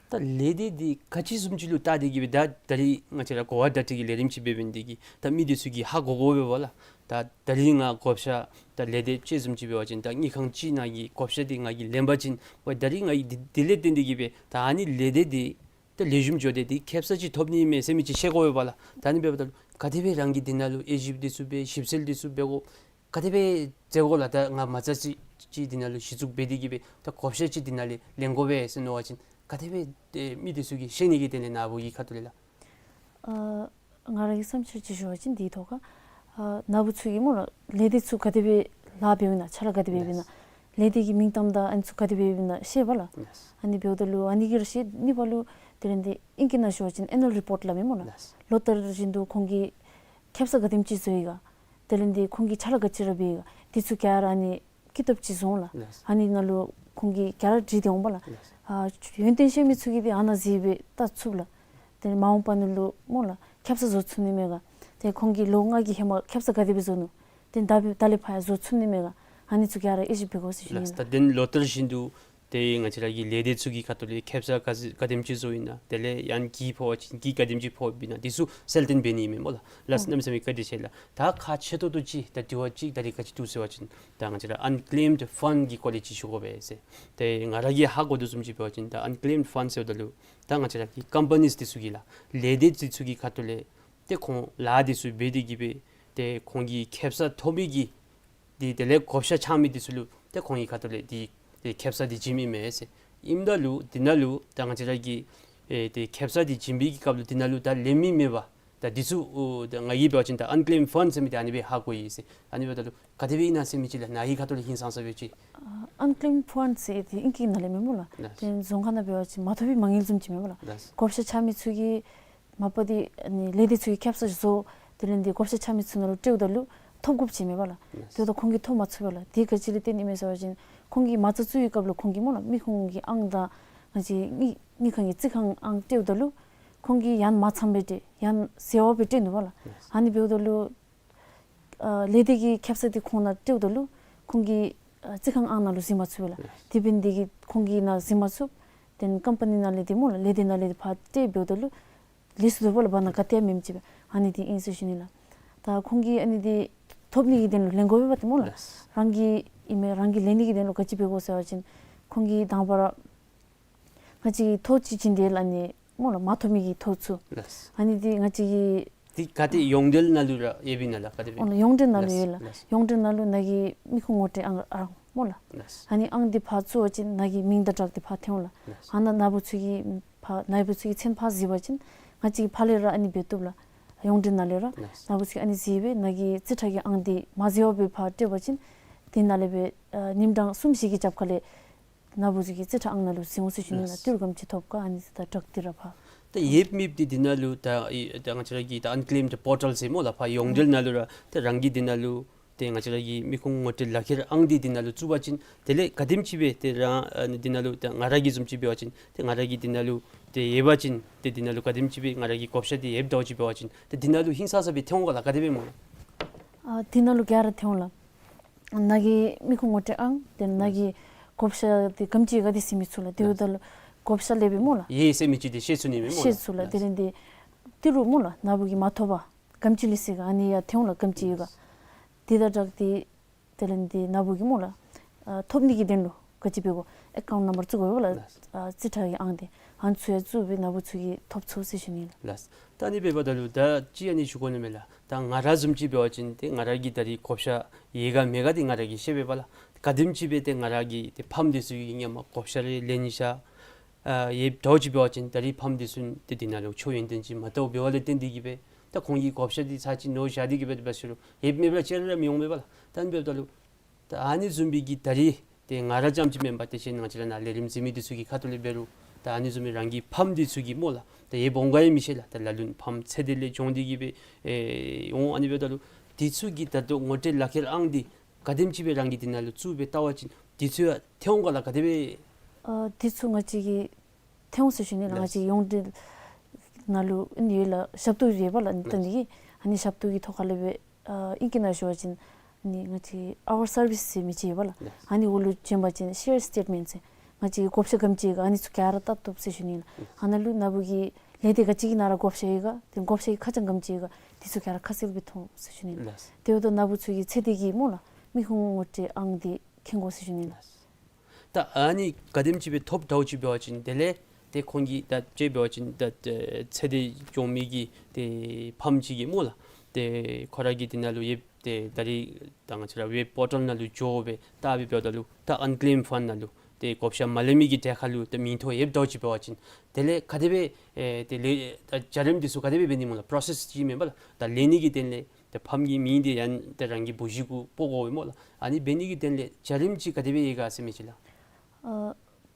ད་ལས་སྡེ་འདི་ག་ཅི་བཟུམ་ཅིག་ལུ་བལྟ་སྟེ་གིས་སྦེ་ད་ད་རིས་ང་བཅས་ར་གོ་བ་བརྡ་སྤྲོད་ཀྱི་ལས་རིམ་ཅིག་འབད་འབདཝ་ལས་བརྟེན་ད་མི་འདི་ཚུ་གིས་ཧ་གོ་དགོ་པས་པ་ལགས། ད་ད་རིས་ང་བགོ་བཤའ་ད་ལས་སྡེ་ཅིག་བཟུམ་ཅིག་འབད་བ་ཅིན་ད་དངུལ་ཁང་ཅིག་ནང་གི་བགོ་བཤའ་འདི་ང་གིས་ལེན་པ་ཅིན་ཝའི་ད་རིས་ང་གིས་འདི་འདི་ལས་བརྟེན་ཏེ་གིས་སྦེ་ད་ཨ་ནི་ལས་སྡེ་འདི་ད་ལེགས་ཤོམ་འགྱོ་སྟེ་འདི་ཁེབ་ས་ཅིག་ཐོབ་ནི་མས་ཟེར་མི་ཅིག་ཤེས་དགོ་པས་པ་ལགས། ད་ཨ་ནི་འབདཝ་ད་ལུ་ག་དེ་སྦེ་རང་གིས་འདི་ནང་ལུ་དབྱེ་ཞིབ་འདི་ཚུ་འབད་ཞིབ་འཚོལ་འདི་ཚུ་འབད་དགོ། ག་དེ་སྦེ་མཛད་དགོ་ལགས། ད་ང་མ་རྩ་ཅིག་ཅིག་འདི་ནང་ལུ་གཞི་བཙུགས་འབད་དེ་གིས་སྦེ་ད་བགོ་བཤའ་ཅིག་འདི་ནང་ལས་ལེན་དགོ་པས་ཟེར་མནོ་བ་ཅིན་ག་དེ་སྦེ་ཏེ་མི་འདི་ཚུ་གིས་ཤེས་ནི་གི་དོན་ལས་ནཱ་བུ་གི་ཁ་ཐུག་ལས་ལགས། ཨ་ང་ར་གི་བསམ་འཆར་ཅིག་ཞུ་བ་ཅིན་འདི་ཐོག་ཁར་ཨ་ནཱ་བུ་ཚུ་གིས་སྨོ་ལགས་ལས་སྡེ་ཚུ་ག་དེ་སྦེ་ལཱ་འབདཝ་ཨིན་ན་ཕྱག་ལཱ་ག་དེ་སྦེ་འབདཝ་ཨིན་ན། ལགས། ལས་སྡེ་གི་མིང་གཏམ་དང་ཨ་ནི་ཚུ་ག་དེ་སྦེ་འབདཝ་ཨིན་ན་ཤེས་པ་ལགས། ལགས། ཨ་ནི་འབདཝ་ད་ལུ་ཨ་ནི་གིས་ར་ཤེས་ནི་པ་ལུ་དེ་ལས་འདི་ཨིང་སྐད་ནང་ཞུ་བ་ཅིན་ཨེ་ནུ་ཨལ་རི་པོརཊ་སླབ་མས་སྨོ་ལགས། ལགས། ལོ་ལྟར་བཞིན་དུ་ཁོང་གིས་ཁེབ་ས་ག་དེམ་ཅིག་བཟོ་ཡི་ག། དེ་ལས་འདི་ཁོང་གིས་ཕྱག་ལཱ་ག་ཅི་ར་འབད་ཡི་ག། འདི་ཚུ་ག་ར་ཨ་ནི་ཀི་ཏོབ་ཅིག་བཟོ་འོང་ལགས། ལགས། ཨ་ནི་ནང་ལུ་ཁོང་གིས་ག་ར་བྲིས་ཏེ་འོང་པ་ལགས། ལགས། ཨ་ཡོན་ཏན་ཤེས་མི་ཚུ་གིས་འདི་ཨ་ནཱ་གཟིགས་སྦེ་བལྟ་ཚུགས་ལགས། དེ་ལས་མ་འོངས་པ་ནང་ལུ་སྨོ་ལགས་ཁེབ་ས་བཟོ་ཚུགས་ནི་མས་ག། ཏེ་ཁོང་གིས་ལོ་ལྔ་གི་ཧེ་མ་ཁེབ་ས་ག་དེ་སྦེ་བཟོ་ནུག། ཏེ་ད་འབདཝ་ད་ལས་ཕར་ཡང་བཟོ་ཚུགས་ནི་མས་ག། ཨ་ནི་ཚུ་ག་ར་དབྱེ་ཞིབ་འབད་དགོ་ཟེར་ཞུ་ནི་ལགས། ལགས། ད་དེ་ལོ་ལྟར་བཞིན་དུ་ཏེ་ང་བཅས་ར་གི་ལས་སྡེ་ཚུ་གི་ཁ་ཐུག་ལས་ཁེབ་ས་ག་ག་དེམ་ཅིག་བཟོ་ཡི་ན། དེ་ལས་ཡང་གྱི་ཕོག་པ་ཅིན་གྱི་ག་དེམ་ཅིག་ཕོགཔ་ཨིན་ན། འདི་ཚུ་གསལ་སྟོན་འབད་ནི་ཨིན་མས་སྨོ་ལགས། ལགས། ཨོ། གནམ་མེད་ས་མེད་བཀའ་དྲིན་ཆེ་ལགས། ད་ཁག་ཆེ་ཏོག་ཏོ་ཅིག་ད་དྲི་བ་ཅིག་ད་རིས་ག་ཅི་འདུག་ཟེར་བ་ཅིན་ད་ང་བཅས་ར་ཨན་ཀེམཌ་ཕཱན་གྱི་སྐོར་ལས་ཅིག་ཞུ་དགོ་པས་ཟེར། ཏེ་ང་ར་གིས་ཧ་གོ་དོ་བཟུམ་ཅིག་འབད་བ་ཅིན་ད་ཨན་ཀེམཌ་ཕཱན་ཟེརཝ་ད་ལུ་ད་ང་བཅས་ར་གི་ཀམ་པ་ནིས་འདི་ཚུ་གི་ལགས་ལས་སྡེ་འདི་ཚུ་གི་ཁ་ཐུག་ལས་ཏེ་ཁོང་ལཱ་འདི་ཚུ་འབད་དེ་གིས་སྦེ་ཏེ་ཁོང་གིས་ཁེབ་ས་ཐོབ་མི་གི་འདི་དེ་ལས་བགོ་བཤའ་རྐྱབ་མི་འདི་ཚུ་ལུ་ཏེ་ཁོང་གི་ཁ་ཐུག་ལས་འདི་ཏེ་ཁེབ་ས་འདི་བྱིནམ་ཨིན་མས་ཟེར། ཨིནམ་ད་ལུ་འདི་ནང་ལུ་ད་ང་བཅས་ར་གི་ཨེ་ཏེ་ཁེབ་ས་འདི་བྱིན་པའི་གི་སྐབས་ལུ་འདི་ནང་ལུ་ད་ལེན་མི་མེད་པ། ད་འདི་ཚུ་ཨོ་ད་ང་གིས་འབད་བ་ཅིན་ད་ཨན་ཀེམཌ་ཕཱན་ཟེར་མི་འདི་ཨ་ནི་སྦེ་ཧ་གོ་ཡི་ཟེར། ཨ་ནི་འབདཝ་ད་ལུ་ག་དེ་སྦེ་ཨིན་ན་ཟེར་མི་ཅིག་ལགས་ནཱ་གི་ཁ་ཐུག་ལས་ཧིང་སངས་ས་སྦེ་ཅིག། ཨ་ཨན་ཀེམཌ་ཕཱན་ཟེར་འདི་ཨིང་སྐད་ནང་ལས་མེན་སྨོ་ལགས། ལགས། ཏེ་རྫོང་ཁ་ནང་འབད་བ་ཅིན་མ་ཐོབ་པའི་མ་དངུལ་བཟུམ་ཅིག་མེན་སྨོ་ལགས། ལགས། བགོ་བཤའ་རྐྱབ་མི་ཚུ་གིས་མ་པ་འདི་ཨ་ནི་ལས་སྡེ་ཚུ་གི་ཁེབ་ས་བཟོ། དེ་ལས་འདི་བགོ་བཤའ་རྐྱབ་མི་ཚུ་ནང་ལུ་སྤྲོདཔ་ད་ལུ་ཐོབ་དགོཔ་ཅིག་མེན་པ་ལགས། ལགས། དེ་འབདཝ་ད་ཁོང་གིས་ཐོབ་མ་ཚུགས་པས་ལགས། དེ་ག་ཅི་ལས་བརྟེན་ཨིན་མས་ཟེར་བ་ཅིན་ཁོང་གིས་མ་རྩ་བཙུགས་པའི་སྐབས་ལུ་ཁོང་གིས་སྨོ་ལགས་མི་ཁུངས་ཀྱི་ཨང་དང་ང་བཅས་དངུལ་དངུལ་ཁང་གི་རྩིས་ཁང་ཨང་སྤྲོདཔ་ད་ལུ་ཁོང་གིས་ཡང་མ་ཚངམ་སྦེ་སྤྲོད། ཡང་ཟད་པ་སྦེ་སྤྲོད་ནུག་པ་ལགས། ལགས། ཨ་ནི་འབདཝ་ད་ལུ་ཨ་ལས་སྡེ་གི་ཁེབ་ས་འདི་ཁོང་ནང་སྤྲོདཔ་ད་ལུ་ཁོང་གིས་ཨ་རྩིས་ཁང་ཨང་ནང་ལུ་གཟིགས་མ་ཚུགས་པས་ལགས། ལགས། དེ་འབདཝ་ལས་བརྟེན་ཁོང་གིས་ནཱ་གཟིགས་མ་ཚུགས། ཏེ་ཀམ་པ་ནི་ནང་ལས་འདི་སྨོ་ལགས་ལས་སྡེ་ནང་ལས་འདི་ཕར་སྤྲོད་འབདཝ་ད་ལུ་ལས་སུ་བསྡུ་བ་ལགས་བར་ན་ག་ཏེ་ཡང་མེདཔ་ཅིག་སྦེ་ཨ་ནི་འདི་ཨིན་ཟེར་ཞུ་ནི་ལགས། ད་ཁོང་གིས་ཨ་ནི་འདི་ཐོབ་ནི་གི་དོན་ལུ་ལེན་དགོ་པས་པ་ཏེ་སྨོ་ལགས། ལགས། རང་གི་ཨིན་མས་རང་གིས་ལེན་ནི་གི་དོན་ལུ་ག་ཅི་འབད་དགོ་ཟེར་བ་ཅིན་ཁོང་གིས་དང་པ་ར་ང་བཅས་ཀྱི་ཐོ་ཅིག་བྱིན་ཏེ་ལགས་ཨ་ནི་སྨོ་ལགས་མ་ཐོབ་མི་གི་ཐོ་ཚུ། ལགས། ཨ་ནི་འདི་ང་བཅས་ཀྱི་འདི་ག་ཏེ་ཡོངས་འབྲེལ་ནང་ལུ་ར་ཡོདཔ་ཨིན་ན་ལགས་ག་དེ་སྦེ། ཨོ་ལགས་ཡོངས་འབྲེལ་ནང་ལུ་ཡོད་ལགས། ལགས། ཡོངས་འབྲེལ་ནང་ལུ་ནཱ་གི་མི་ཁུངས་ངོ་སྤྲོད་ཨང་ཨང་སྨོ་ལགས། ལགས། ཨ་ནི་ཨང་འདི་ཕར་བཙུགས་པ་ཅིན་ནཱ་གི་མིང་དང་སྦྲགས་ཏེ་ཕར་ཐོན་འོང་ལགས། ལགས། ཨ་ནཱ་ནཱ་བུ་ཚུ་གི་ཕར་ནཱ་བུ་ཚུ་གི་མཚན་ཕར་གཟིགས་པ་ཅིན་ང་བཅས་ཀྱིས་ཕར་ལས་ར་ཨ་ནི་འབད་བཏུབ་ལགས། ཡོངས་འབྲེལ་ནང་ལས་ར། ལགས། ནཱ་བུ་ཚུ་གིས་ཨ་ནི་གཟིགས་སྦེ་ནཱ་གི་རྩིས་ཁྲ་གི་ཨང་འདི་མ་གཟིགས་པར་སྦེ་ཕར་སྤྲོད་པ་ཅིན་དེ་ནང་ལས་སྦེ་ཨ་ཉིནམ་གྲངས་གསུམ་བཞི་གི་རྒྱབ་ཁ་ལས་ནཱ་བུ་ཚུ་གི་རྩིས་ཁྲ་ཨང་ནང་ལུ་གཟིགས་འོང་ཟེར་ཞུ་ནི་ལགས། ལགས། ཏི་རུ་ག་དེམ་ཅིག་ཐོབ་ག་ཨ་ནི་ད་སྦྲགས་ཏེ་ར་ཕར། ད་ཡོད་མེད་འདི་འདི་ནང་ལུ་ད་ཨེ་ད་ང་བཅས་ར་གི་ད་ཨན་ཀེམཌ་པོར་ཊལ་ཟེར་སྨོ་ལགས་ཕར་ཡོངས་འབྲེལ་ནང་ལུ་ར་ད་རང་གི་འདི་ནང་ལུ་ཏེ་ང་བཅས་ར་གི་མི་ཁུངས་ངོ་སྤྲོད་ལག་ཁྱེར་ཨང་འདི་འདི་ནང་ལུ་བཙུགས་པ་ཅིན་དེ་ལས་ག་དེམ་ཅིག་སྦེ་ཏེ་རང་ཨ་ནི་འདི་ནང་ལུ་ད་ང་ར་གི་བཟུམ་ཅིག་འབད་བ་ཅིན་ཏེ་ང་ར་གི་འདི་ནང་ལུ་ཏེ་ཡོད་པ་ཅིན་ཏེ་འདི་ནང་ལུ་ག་དེམ་ཅིག་སྦེ་ང་ར་གི་བགོ་བཤའ་འདི་ཡོདཔ་འདྲཝ་ཅིག་འབད་བ་ཅིན་ཏེ་འདི་ནང་ལུ་ཧིང་སངས་ས་སྦེ་ཐོན་འོང་ག་ལགས་ག་དེ་སྦེ་སྨོ་ལགས། ཨ་འདི་ནང་ལུ་ག་ར་ཐོན་འོང་ལགས། ནཱ་གི་མི་ཁུངས་ངོ་སྤྲོད་ཨང་ཏེ་ནཱ་གི་བགོ་བཤའ་འདི་ག་དེམ་ཅིག་ག་དེ་ཟེར་མི་ཚུ་ལགས། དེ་འབདཝ་ད་ལུ་བགོ་བཤའ་ལས་སྦེ་སྨོ་ལགས། ཡོད་ཟེར་མི་ཅིག་འདི་ཤེས་ཚུགས་ནི་མས་སྨོ་ལགས། ཤེས་ཚུགས་ལགས། དེ་ལས་འདི་ཏི་རུ་སྨོ་ལགས་ནཱ་བུ་གིས་མ་ཐོབ་པ་ག་དེམ་ཅིག་ལུས་ཅི་ག་ཨ་ནི་ཡང་ཐོན་འོང་ལགས་ག་དེམ་ཅིག་ཡོད་ག། དེ་དང་སྦྲགས་ཏེ་དེ་ལས་འདི་ནཱ་བུ་གིས་སྨོ་ལགས་ཨ་ཐོབ་ནི་གི་དོན་ལུ་ ག་ཅི་འབད་དགོ། ཨེ་ཀའུནཊ་ནམ་བར་བཙུགས་དགོ་པས་ལགས། ལགས། ཨ་རྩིས་ཁྲ་གི་ཨང་འདི་ཨ་ནི་ཚུ་ཡང་བཙུགས་སྦེ་ནཱ་བུ་ཚུ་གིས་ཐོབ་ཚུགས་ཟེར་ཞུ་ནི་ལགས། ལགས། ད་ཨ་ནི་འབདཝ་ད་ལུ་ད་ཅི་ཨ་ནི་ཞུ་དགོ་ནི་མས་ལགས། ད་ང་ར་བཟུམ་ཅིག་འབད་བ་ཅིན་ཏེ་ང་ར་གི་ད་རིས་བགོ་བཤའ་ཡོད་ག་མེད་ག་འདི་ང་ར་གིས་ཤེས་པས་པ་ལགས། ག་དེམ་ཅིག་སྦེ་ཏེ་ང་ར་གི་ཏེ་ཕམ་འདི་ཚུ་གི་ཧེ་མ་བགོ་བཤའ་རེ་ལེན་ནི་ཤ་ཨ་ཡོདཔ་འདྲཝ་ཅིག་འབད་བ་ཅིན་ད་རིས་ཕམ་འདི་ཚུ་ཏེ་འདི་ནང་ལུ་ཆོས་ཡོན་ཏན་ཅིག་མ་བལྟཝ་འབདཝ་ལས་བརྟེན་ཏེ་གིས་སྦེ་ད་ཁོང་གི་བགོ་བཤའ་འདི་ཚར་ཅིག་ནོར་བཞག་སྟེ་གིས་སྦེ་འབད་ཟེར་རུང་ཡོད་མེད་པར་ཅིག་ར་མི་འོང་མས་པ་ལགས། ད་ཨ་ནི་འབདཝ་ད་ལུ་ད་ཨ་ནི་བཟུམ་སྦེ་གི་ད་རིས་ཏེ་ང་ར་རྐྱངམ་ཅིག་མེན་པར་ཏེ་གཞན་ང་བཅས་ར་ནཱ་ལས་རིམ་གཟིགས་མི་འདི་ཚུ་གི་ཁ་ཐུག་ལས་འབད་རུང་ད་ཨ་ནི་བཟུམ་སྦེ་རང་གི་ཕམ་འདི་ཚུ་གི་སྨོ་ལགས། ད་ཡོདཔ་འོང་ག་ཡང་མི་ཤེས་ལགས། ད་ལ་ལུ་ཕམ་ཚེ་འདི་ལས་བྱུང་སྟེ་གིས་སྦེ་ཨེ་འོང་། ཨ་ནི་འབདཝ་ད་ལུ་འདི་ཚུ་གི་ད་ལྟོ་ངོ་སྤྲོད་ལག་ཁྱེར་ཨང་འདི་ག་དེམ་ཅིག་སྦེ་རང་གིས་འདི་ནང་ལུ་བཙུགས་སྦེ་བལྟ་བ་ཅིན་འདི་ཚུ་ཡང་ཐོན་འོང་ག་ལགས། ག་དེ་སྦེ། ཨ་འདི་ཚུ་ང་བཅས་ཀྱིས་ཐོན་འོང་ཟེར་ཞུ་ནི་ལགས། ལགས། ང་བཅས་ཡོངས་འབྲེལ་ནང་ལུ་ཨ་ནི་ཡོད་ལགས། ཞབས་ཏོག་ཡོད་པ་ལགས། ཨ་ནི་ལགས། ད་འདི་གི་ཨ་ནི་ཞབས་ཏོག་གི་ཐོག་ཁ་ལས་སྦེ་ཨ་ཨིང་སྐད་ནང་ཞུ་བ་ཅིན་ཨ་ནི་ང་བཅས་ཨའུར་སར་བིསི་ཟེར་མི་ཅིག་ཡོད་པ་ལགས། ལགས། ཨ་ནི་འོག་ལུ་བྱོན་པ་ཅིན་ཤེར་སི་ཊེཊ་མེནཊ་ཟེར་ང་བཅས་ཀྱི་བགོ་བཤའ་ག་དེམ་ཅིག་ཡོད་ག་ཨ་ནི་ཚུ་ག་ར་བལྟ་བཏུབ་ཟེར་ཞུ་ནི་ལགས། ཨ་ནཱ་ལུ་ནཱ་བུ་གི་ལས་སྡེ་ག་ཅི་གི་ནང་ར་བགོ་བཤའ་ཡོད་ག་ཏེ་བགོ་བཤའ་གི་ཁ་གྲངས་ག་དེམ་ཅིག་ཡོད་ག་འདི་ཚུ་ག་ར་ཁ་གསལ་སྦེ་མཐོང་ཟེར་ཞུ་ནི་ལགས། ལགས། དེ་འབདཝ་ད་ནཱ་བུ་ཚུ་གི་ཚེ་འདས་ཀྱི་སྨོ་ལགས་མི་ཕམ་ངོ་སྤྲོད་ཨང་འདི་མཁྱེན་དགོ་ཟེར་ཞུ་ནི་ལགས། ལགས། ད་ཨ་ནི་ག་དེམ་ཅིག་སྦེ་ཐོབ་འདྲཝ་ཅིག་འབད་བ་ཅིན་དེ་ལས་ཏེ་ཁོང་གིས་ད་ཅིག་འབད་བ་ཅིན་ད་ཨེ་ཚེ་འདས་བྱུང་མི་གི་ཏེ་ཕམ་ཅིག་གིས་སྨོ་ལགས། ཏེ་ཁོ་ར་གི་འདི་ནང་ལུ་ཡོདཔ་ཏེ་ད་རིས་ད་ང་བཅས་ར་ཝེབ་པོར་ཊལ་ནང་ལུ་འགྱོ་སྦེ་བལྟ་སྦེ་འབདཝ་ད་ལུ་ད་ཨན་ཀེམ་ཕཱན་ནང་ལུ་ཏེ་བགོ་བཤའ་མ་ལེན་མི་གི་གྲས་ཁར་ལུ་ཏེ་མིང་ཐོ་ཡོདཔ་འདྲཝ་ཅིག་འབད་བ་ཅིན་དེ་ལས་ག་དེ་སྦེ་ཨེ་ཏེ་ལས་ད་བྱ་རིམ་འདི་ཚུ་ག་དེ་སྦེ་འབད་ནི་སྨོ་ལགས། པྲོ་སེསི་ཅིག་མེན་པ་ལགས། ད་ལེན་ནི་གི་དོན་ལས་ཏེ་ཕམ་གྱི་མིང་འདི་ཡང་ཏེ་རང་གི་བུ་གཞི་གུ་སྤོ་དགོ་པས་སྨོ་ལགས། ཨ་ནི་འབད་ནི་གི་དོན་ལས་བྱ་རིམ་ཅིག་ག་དེ་སྦེ་ཡོད་ག་ཟེར་མི་ཅིག་ལགས། ཨ་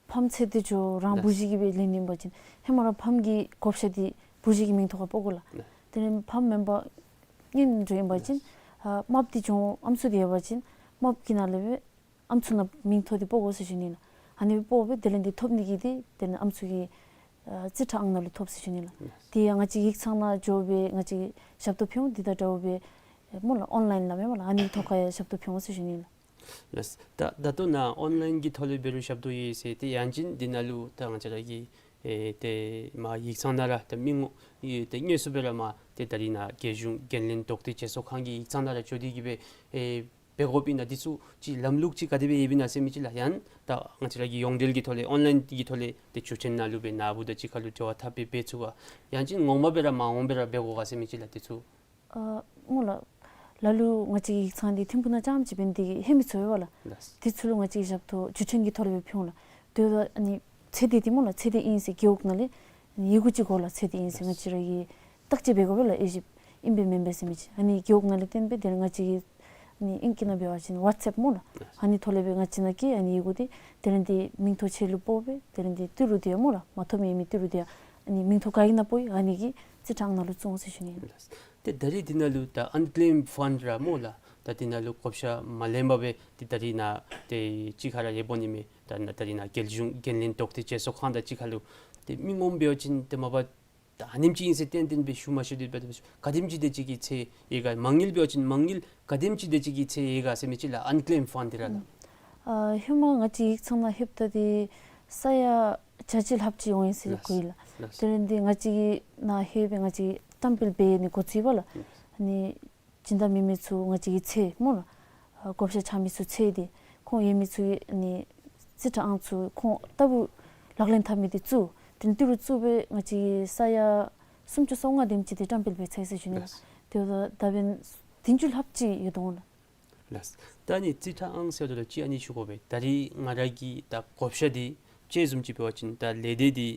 ཕམ་ཚེ་འདས་འགྱོ་རང་བུ་གཞི་གིས་སྦེ་ལེན་ནི་ཨིན་པ་ཅིན་ཧེ་མ་ར་ཕམ་གྱི་བགོ་བཤའ་འདི་བུ་གཞི་གི་མིང་ཐོག་ཁར་སྤོ་དགོ་ལགས། ལགས། དེ་ལས་ཕམ་མེན་པར་གཉེན་འགྲོ་ཨིན་པ་ཅིན་ལགས། ཨ་རྨགཔ་འདི་འགྱོ་ཨམ་སྲུ་འདི་ཡོད་པ་ཅིན་རྨགཔ་གི་ནང་ལས་སྦེ་ཨམ་སྲུ་ནང་མིང་ཐོ་འདི་སྤོ་དགོ་ཟེར་ཞུ་ནི་ལགས། ཨ་ནི་སྦེ་སྤོ་སྦེ་དེ་ལས་འདི་ཐོབ་ནི་གི་འདི་དེ་ལས་ཨམ་སྲུ་གི་ཨ་རྩིས་ཁྲ་ཨང་ནང་ལུ་ཐོབ་ཟེར་ཞུ་ནི་ལགས། ལགས། དེ་ཡང་ང་བཅས་ཡིག་ཚང་ནང་འགྱོ་སྦེ་ང་བཅས་ཞབས་ཏོག་ཕུལ་འོང་། འདི་དང་འདྲཝ་སྦེ་སྨོ་ལགས་ཨོན་ལའིན་ལགས་མེན་པ་ལགས། ཨ་ནི་ཐོག་ཁར་ཡང་ཞབས་ཏོག་ཕུལ་འོང་ཟེར་ཞུ་ནི་ལགས། ལགས། ད་ད་ལྟོ་ནཱ་ཨོན་ལའིན་གྱི་ཐོག་ལས་འབད་རུང་ཞབས་ཏོག་ཡོད་ཟེར། ཏེ་ཡང་ཅིན་འདི་ནང་ལུ་ད་ང་བཅས་ར་གི་ཨེ་ཏེ་མར་ཡིག་ཚང་ནང་ར་ད་མི་ངོ་ཨེ་ཏེ་དངོས་སུ་སྦེ་ར་མར་ཏེ་ད་རིས་ནཱ་རྒྱལ་གཞུང་འགན་ལེན་དོགས་ཏེ་བྱེད་གསོ་ཁང་གི་ཡིག་ཚང་ནང་ར་འགྱོ་སྟེ་གིས་སྦེ་ཨེ་འབད་དགོཔ་ཨིན་ན་འདི་ཚུ་ཅིག་ལམ་ལུགས་ཅིག་ག་དེ་སྦེ་ཡོདཔ་ཨིན་ན་ཟེར་མི་ཅིག་ལགས། ཡང་ད་ང་བཅས་ར་གི་ཡོངས་འབྲེལ་གྱི་ཐོག་ལས་ཨོན་ལའིན་གྱི་ཐོག་ལས་ཏེ་བརྒྱུད་འཕྲིན་ནང་ལུ་སྦེ་ནཱ་བུ་དང་གཅིག་ཁར་ལུ་འབྲེལ་བ་འཐབ་སྦེ་འབད་ཚུགས་ག། ཡང་ཅིན་ངོ་མ་སྦེ་ར་མར་འོང་སྦེ་ར་འབད་དགོ་ག་ཟེར་མི་ཅིག་ལགས། འདི་ཚུ་ཨ་སྨོ་ལགས། ལ་ལུ་ང་བཅས་ཡིག་ཚང་འདི་ཐིམ་ཕུ་ནང་རྐྱངམ་ཅིག་འབད་ནི་དེ་གིས་ཧེ་མི་ཚུ་ཡོད་པ་ལགས། ལགས། འདི་ཚུ་ལུ་ང་བཅས་ཞབས་ཏོག་བརྒྱུད་འཕྲིན་གྱི་ཐོག་ལས་སྦེ་ཕུལ་འོང་ལགས། དེ་འབདཝ་ད་ཨ་ནི་ཚེ་འདས་འདི་སྨོ་ལགས་ཚེ་འདས་ཨིན་ཟེར་རྒེད་འོག་ནང་ལས་ཨ་ནི་ཡི་གུ་ཅིག་དགོ་ལགས། ཚེ་འདས་ཨིན་ཟེར་ང་བཅས་ར་གིས་བརྟག་དཔྱད་འབད་དགོ་པས་ལགས། ཨེ་ཤེས་ཨིན་པས་མེན་པས་ཟེར་མི་ཅིག། ཨ་ནི་རྒེད་འོག་ནང་ལས་བཏོན་སྦེ་དེ་ལས་ང་བཅས་ཀྱི་ཨ་ནི་ཨིང་སྐད་ནང་འབད་བ་ཅིན་ཝཊས་ཨེཔ་སྨོ་ལགས། ཨ་ནི་ཐོག་ལས་སྦེ་ང་བཅས་ནང་གི་ཨ་ནི་ཡི་གུ་འདི་དེ་ལས་འདི་མིང་ཐོ་ཁྱེད་ལུ་སྤོ་སྦེ་དེ་ལས་འདི་ཏི་རུ་འདི་སྨོ་ལགས་མ་ཐོབ་མི་ཡོད་མི་ཏི་རུ་འདི་ཨ་ནི་མིང་ཐོ་ག་གི་ནང་སྤོ་ཡི་ཨ་ནི་གི་རྩིས་ཁྲ་ཨང་ནང་ལུ་བཙུགས་འོང་ཟེར་ཞུ་ནི་ཨིན། ལགས། ཏེ་ད་རིས་འདི་ནང་ལུ་ད་ཨན་ཀེམ་ཕཱན་ར་སྨོ་ལགས། ད་འདི་ནང་ལུ་བགོ་བཤའ་མ་ལེན་པར་སྦེ་ཏེ་ད་རིས་ནཱ་ཏེ་གཅིག་ཁར་ར་ཡོདཔ་འོང་ནི་མས། ད་ནཱ་ད་རིས་ནཱ་རྒྱལ་གཞུང་འགན་ལེན་དོགས་ཏེ་བྱེད་གསོ་ཁང་དང་གཅིག་ཁར་ལུ་ཏེ་མི་ངོམ་འབད་བ་ཅིན་ཏེ་མ་པ་ད་ཨ་ནེམ་ཅིག་ཨིན་ཟེར་ཏན་ཏན་སྦེ་ཞུ་མ་ཤེས་ཏེ་འབད་དེ་ག་དེམ་ཅིག་དེ་ཅིག་གི་ཚད་ཡོད་ག། མ་དངུལ་འབད་བ་ཅིན་མ་དངུལ་ག་དེམ་ཅིག་དེ་ཅིག་གི་ཚད་ཡོད་ག་ཟེར་མི་ཅིག་ལགས། ཨན་ཀེམ་ཕཱན་འདི་ར་ལགས། ཨ་ཧེ་མ་ང་བཅས་ཡིག་ཚང་ནང་ལྷོདཔ་ད་འདི་ས་ཡ་བརྒྱ་ཅིག་ལྷགཔ་ཅིག་འོང་ཡི་ཟེར་ལགས། གོ་ཡི་ལགས། ལགས། དེ་ལས་འདི་ང་བཅས་ཀྱི་ནཱ་ལྷོད་སྦེ་ང་བཅས་བཀྲམ་སྤེལ་འབད་ནི་འགོ་བཙུགས་པ་ལགས། ལགས། ཨ་ནི་སྦྱིན་བདག་མེད་མི་ཚུ་ང་བཅས་ཀྱི་ཚད་སྨོ་ལགས། ཨ་བགོ་བཤའ་རྐྱབ་མི་ཚུ་ཚད་འདི་ཁོང་ཡོད་མི་ཚུ་ཨ་ནི་རྩིས་ཁྲ་ཨང་ཚུ་ཁོང་ལྟ་བུ་ལག་ལེན་འཐབ་མི་འདི་བཙུགས། དེ་ལས་ཏི་རུ་བཙུགས་སྦེ་ང་བཅས་ཀྱི་ས་ཡ་སུམ་ཅུ་སོ་ལྔ་དེམ་ཅིག་འདི་བཀྲམ་སྤེལ་འབད་ཚར་ཡི་ཟེར་ཞུ་ནི་ལགས། ལགས། དེ་འབདཝ་ད་ད་བན་བདུན་ཅུ་ལྷགཔ་ཅིག་ཡོད་དོ་ལགས། ལགས། ད་ཨ་ནི་རྩིས་ཁྲ་ཨང་ཟེརཝ་ད་ལུ་ཅིག་ཨ་ནི་ཞུ་དགོ་པས། ད་རིས་ང་ར་གི་ད་བགོ་བཤའ་འདི་དཔྱེ་བཟུམ་ཅིག་འབད་བ་ཅིན་ད་ལས་སྡེ་འདི་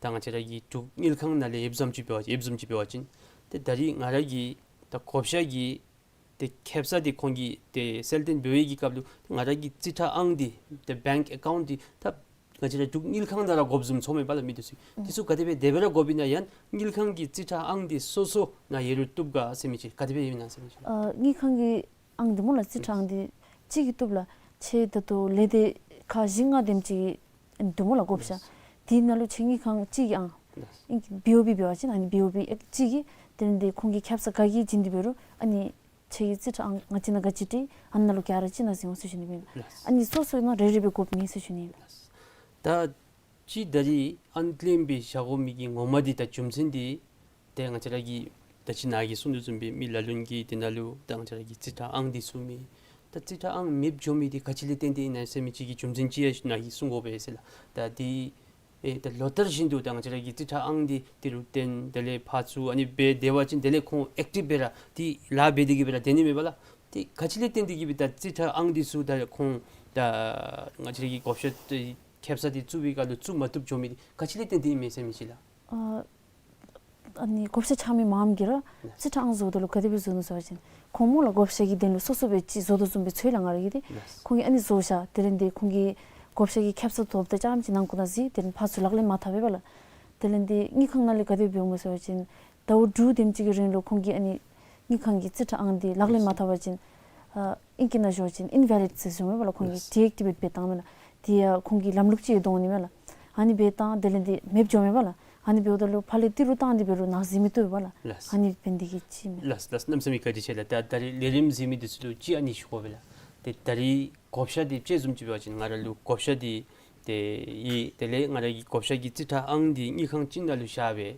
ད་ང་བཅས་ར་གི་འབྲུག་དངུལ་ཁང་ནང་ལས་ཡོདཔ་བཟུམ་ཅིག་འབད་བ་ཡོདཔ་བཟུམ་ཅིག་འབད་བ་ཅིན་ཏེ་ད་རིས་ང་ར་གི་ད་བགོ་བཤའ་གི་ཏེ་ཁེབ་ས་འདི་ཁོང་གིས་ཏེ་གསལ་སྟོན་འབད་བའི་གི་སྐབས་ལུ་ང་ར་གི་རྩིས་ཁྲ་ཨང་འདི་ཏེ་བེངཀ་ཨེ་ཀའུནཊ་འདི་ད་ང་བཅས་ར་འབྲུག་དངུལ་ཁང་ནང་ར་དགོཔ་བཟུམ་ཚོརཝ་མས་པ་ལགས་མི་འདི་ཚུ། ཨུམ། འདི་ཚུ་ག་དེ་སྦེ་དེ་སྦེ་ར་དགོཔ་ཨིན་ན་ཡང་དངུལ་ཁང་གི་རྩིས་ཁྲ་ཨང་འདི་སོ་སོ་ནང་ཡོད་རུང་བཏུབ་ག་ཟེར་མི་ཅིག་ག་དེ་སྦེ་ཨིན་ན་ཟེར་མི་ཅིག། ཨ་དངུལ་ཁང་གི་ཨང་འདི་སྨོ་ལགས་རྩིས་ཁྲ་ཨང་འདི་གཅིག་གིས་བཏུབ་ལགས། ཁྱེད་ད་ལྟོ་ལས་སྡེ་ཁག་བཞི་ལྔ་དེམ་ཅིག་འདུག་སྨོ་ལགས་བགོ་བཤའ། ལགས། དེའི་ནང་ལུ་ཁྱེད་དངུལ་ཁང་གཅིག་གི་ཨང་། ལགས། ཨིན་བི་ཨོ་བི་འབད་བ་ཅིན་ཨ་ནི་བི་ཨོ་བི་གཅིག་གིས་དེ་ལས་འདི་ཁོང་གིས་ཁེབ་ས་ག་གིས་བྱིན་ཏེ་འབད་རུང་ཨ་ནི་ཁྱེད་ཀྱི་རྩིས་ཁྲ་ཨང་ང་བཅས་ནང་ག་ཅི་སྤྲོད་ཨ་ནཱ་ལུ་ག་ར་ཅིག་ནང་ཟིན་འོང་ཟེར་ཞུ་ནི་ཨིན། ལགས། ཨ་ནི་སོ་སོའི་ནང་རེ་རེ་སྦེ་དགོཔ་མེད་ཟེར་ཞུ་ནི་ཨིན། ལགས། ད་ཅི་ད་རིས་ཨན་ཀེམ་སྦེ་བཞག་དགོ་མི་གི་ངོ་མ་འདི་དང་རྒྱུ་མཚན་འདི་ཏེ་ང་བཅས་ར་གིས་ད་ཅི་ནཱ་གིས་གསུངས་དོ་བཟུམ་སྦེ་མི་ལ་ལུ་གིས་འདི་ནང་ལུ་ད་ང་བཅས་ར་གི་རྩིས་ཁྲ་ཨང་འདི་བཙུགས་མི་ ད་རྩིས་ཁྲ་ཨང་མེདཔ་འགྱོ་མི་འདི་ག་ཅི་ལས་བརྟེན་ཏེ་ཨིན་ན་ཟེར་མི་ཅིག་གི་རྒྱུ་མཚན་ཅིག་ཡང་ནཱ་གིས་གསུང་དགོ་པས་ཟེར་ལགས། ད་འདི་ཨེ་ད་ལོ་ལྟར་བཞིན་དུ་ད་ང་བཅས་ར་གི་རྩིས་ཁྲ་ཨང་འདི་འདི་རུ་བཏོན། དེ་ལས་ཕར་བཙུགས། ཨ་ནི་སྦེ་སྡོད་པ་ཅིན་དེ་ལས་ཁོང་ཨེག་ཊིབ་སྦེ་ར་འདི་ལཱ་འབད་དེ་གི་སྦེ་ར་སྡོད་ནི་མས་པ་ལགས། ཏེ་ག་ཅི་ལས་བརྟེན་ཏེ་གི་སྦེ་ད་རྩིས་ཁྲ་ཨང་འདི་ཚུ་ད་ཁོང་ད་ང་བཅས་ར་གི་བགོ་བཤའ་འདི་ཁེབ་ས་འདི་བཙུགས་པའི་སྐབས་ལུ་བཙུགས་མ་བཏུབ་འགྱོ་མི་འདི་ག་ཅི་ལས་བརྟེན་ཏེ་ཨིན་མས་ཟེར་མི་ཅིག་ལགས། ཨ་ཨ་ནི་བགོ་བཤའ་རྐྱབ་མི་མངམ་གིས་ར་རྩིས་ཁྲ་ཨང་བཟོཝ་ད་ལུ་ག་དེ་སྦེ་བཟོ་ནུག་ཟེར་བ་ཅིན་ཁོང་མོ་ལགས་བགོ་བཤའ་གི་དོན་ལུ་སོ་སོ་སྦེ་ཅིག་བཟོ་དོ་བཟུམ་སྦེ་ཚོར་ལགས་ང་ར་གིས་ཏེ། ཁོང་གིས་ཨ་ནི་བཟོ་བཞག། དེ་ལས་འདི་ཁོང་གིས་བགོ་བཤའ་གི་ཁེབ་ས་ཐོབ་ད་རྐྱངམ་ཅིག་ནང་ཁོ་ན་གཟིགས། དེ་ལས་ཕར་ཚུར་ལག་ལེན་མ་འཐབ་པས་པ་ལགས། དེ་ལས་འདི་དངུལ་ཁང་ནང་ལས་ག་དེ་སྦེ་འོང་མས་ཟེར་བ་ཅིན་ཟླཝ་དྲུག་དེམ་ཅིག་གི་རིང་ལུ་ཁོང་གིས་ཨ་ནི་དངུལ་ཁང་གི་རྩིས་ཁྲ་ཨང་འདི་ལག་ལེན་མ་འཐབ་པ་ཅིན་ཨ་ཨིང་སྐད་ནང་ཞུ་བ་ཅིན་ཨིན་ཝེ་ལིཌ་ཟེར་ཞུཝ་མས་པ་ལགས། ཁོང་གིས་ཌི་ཨེག་ཊི་ཝེཊ་འབད་བཏང་མས་ལགས། དེ་ཡང་ཁོང་གི་ལམ་ལུགས་ཅིག་ཡོད་དོ་ནི་མས་ལགས། ཨ་ནི་འབད་བཏང་དེ་ལས་འདི་མེདཔ་འགྱོཝ་མས་པ་ལགས། ཨ་ནི་འབདཝ་ད་ལུ་ཕར་ལས་ཏི་རུ་བཏང་སྟེ་འབད་རུང་ནཱ་གཟིགས་མི་བཏུབ་པས་ལགས། ལགས། ཨ་ནི་འབད་ནི་འདི་གིས་ཅིག་མས། ལགས་ལགས། གནམ་མེད་ས་མེད་བཀའ་དྲིན་ཆེ་ལགས། ད་ད་རིས་ལས་རིམ་གཟིགས་མི་འདི་ཚུ་ལུ་ཅིག་ཨ་ནི་ཞུ་དགོ་པས་ལགས། ཏེ་ད་རིས་བགོ་བཤའ་འདི་དཔྱེ་བཟུམ་ཅིག་འབད་བ་ཅིན་ང་ར་ལུ་བགོ་བཤའ་འདི་ཏེ་ཡོད། དེ་ལས་ང་ར་གི་བགོ་བཤའ་གི་རྩིས་ཁྲ་ཨང་འདི་དངུལ་ཁང་ཅིག་ནང་ལུ་བཞག་སྦེ་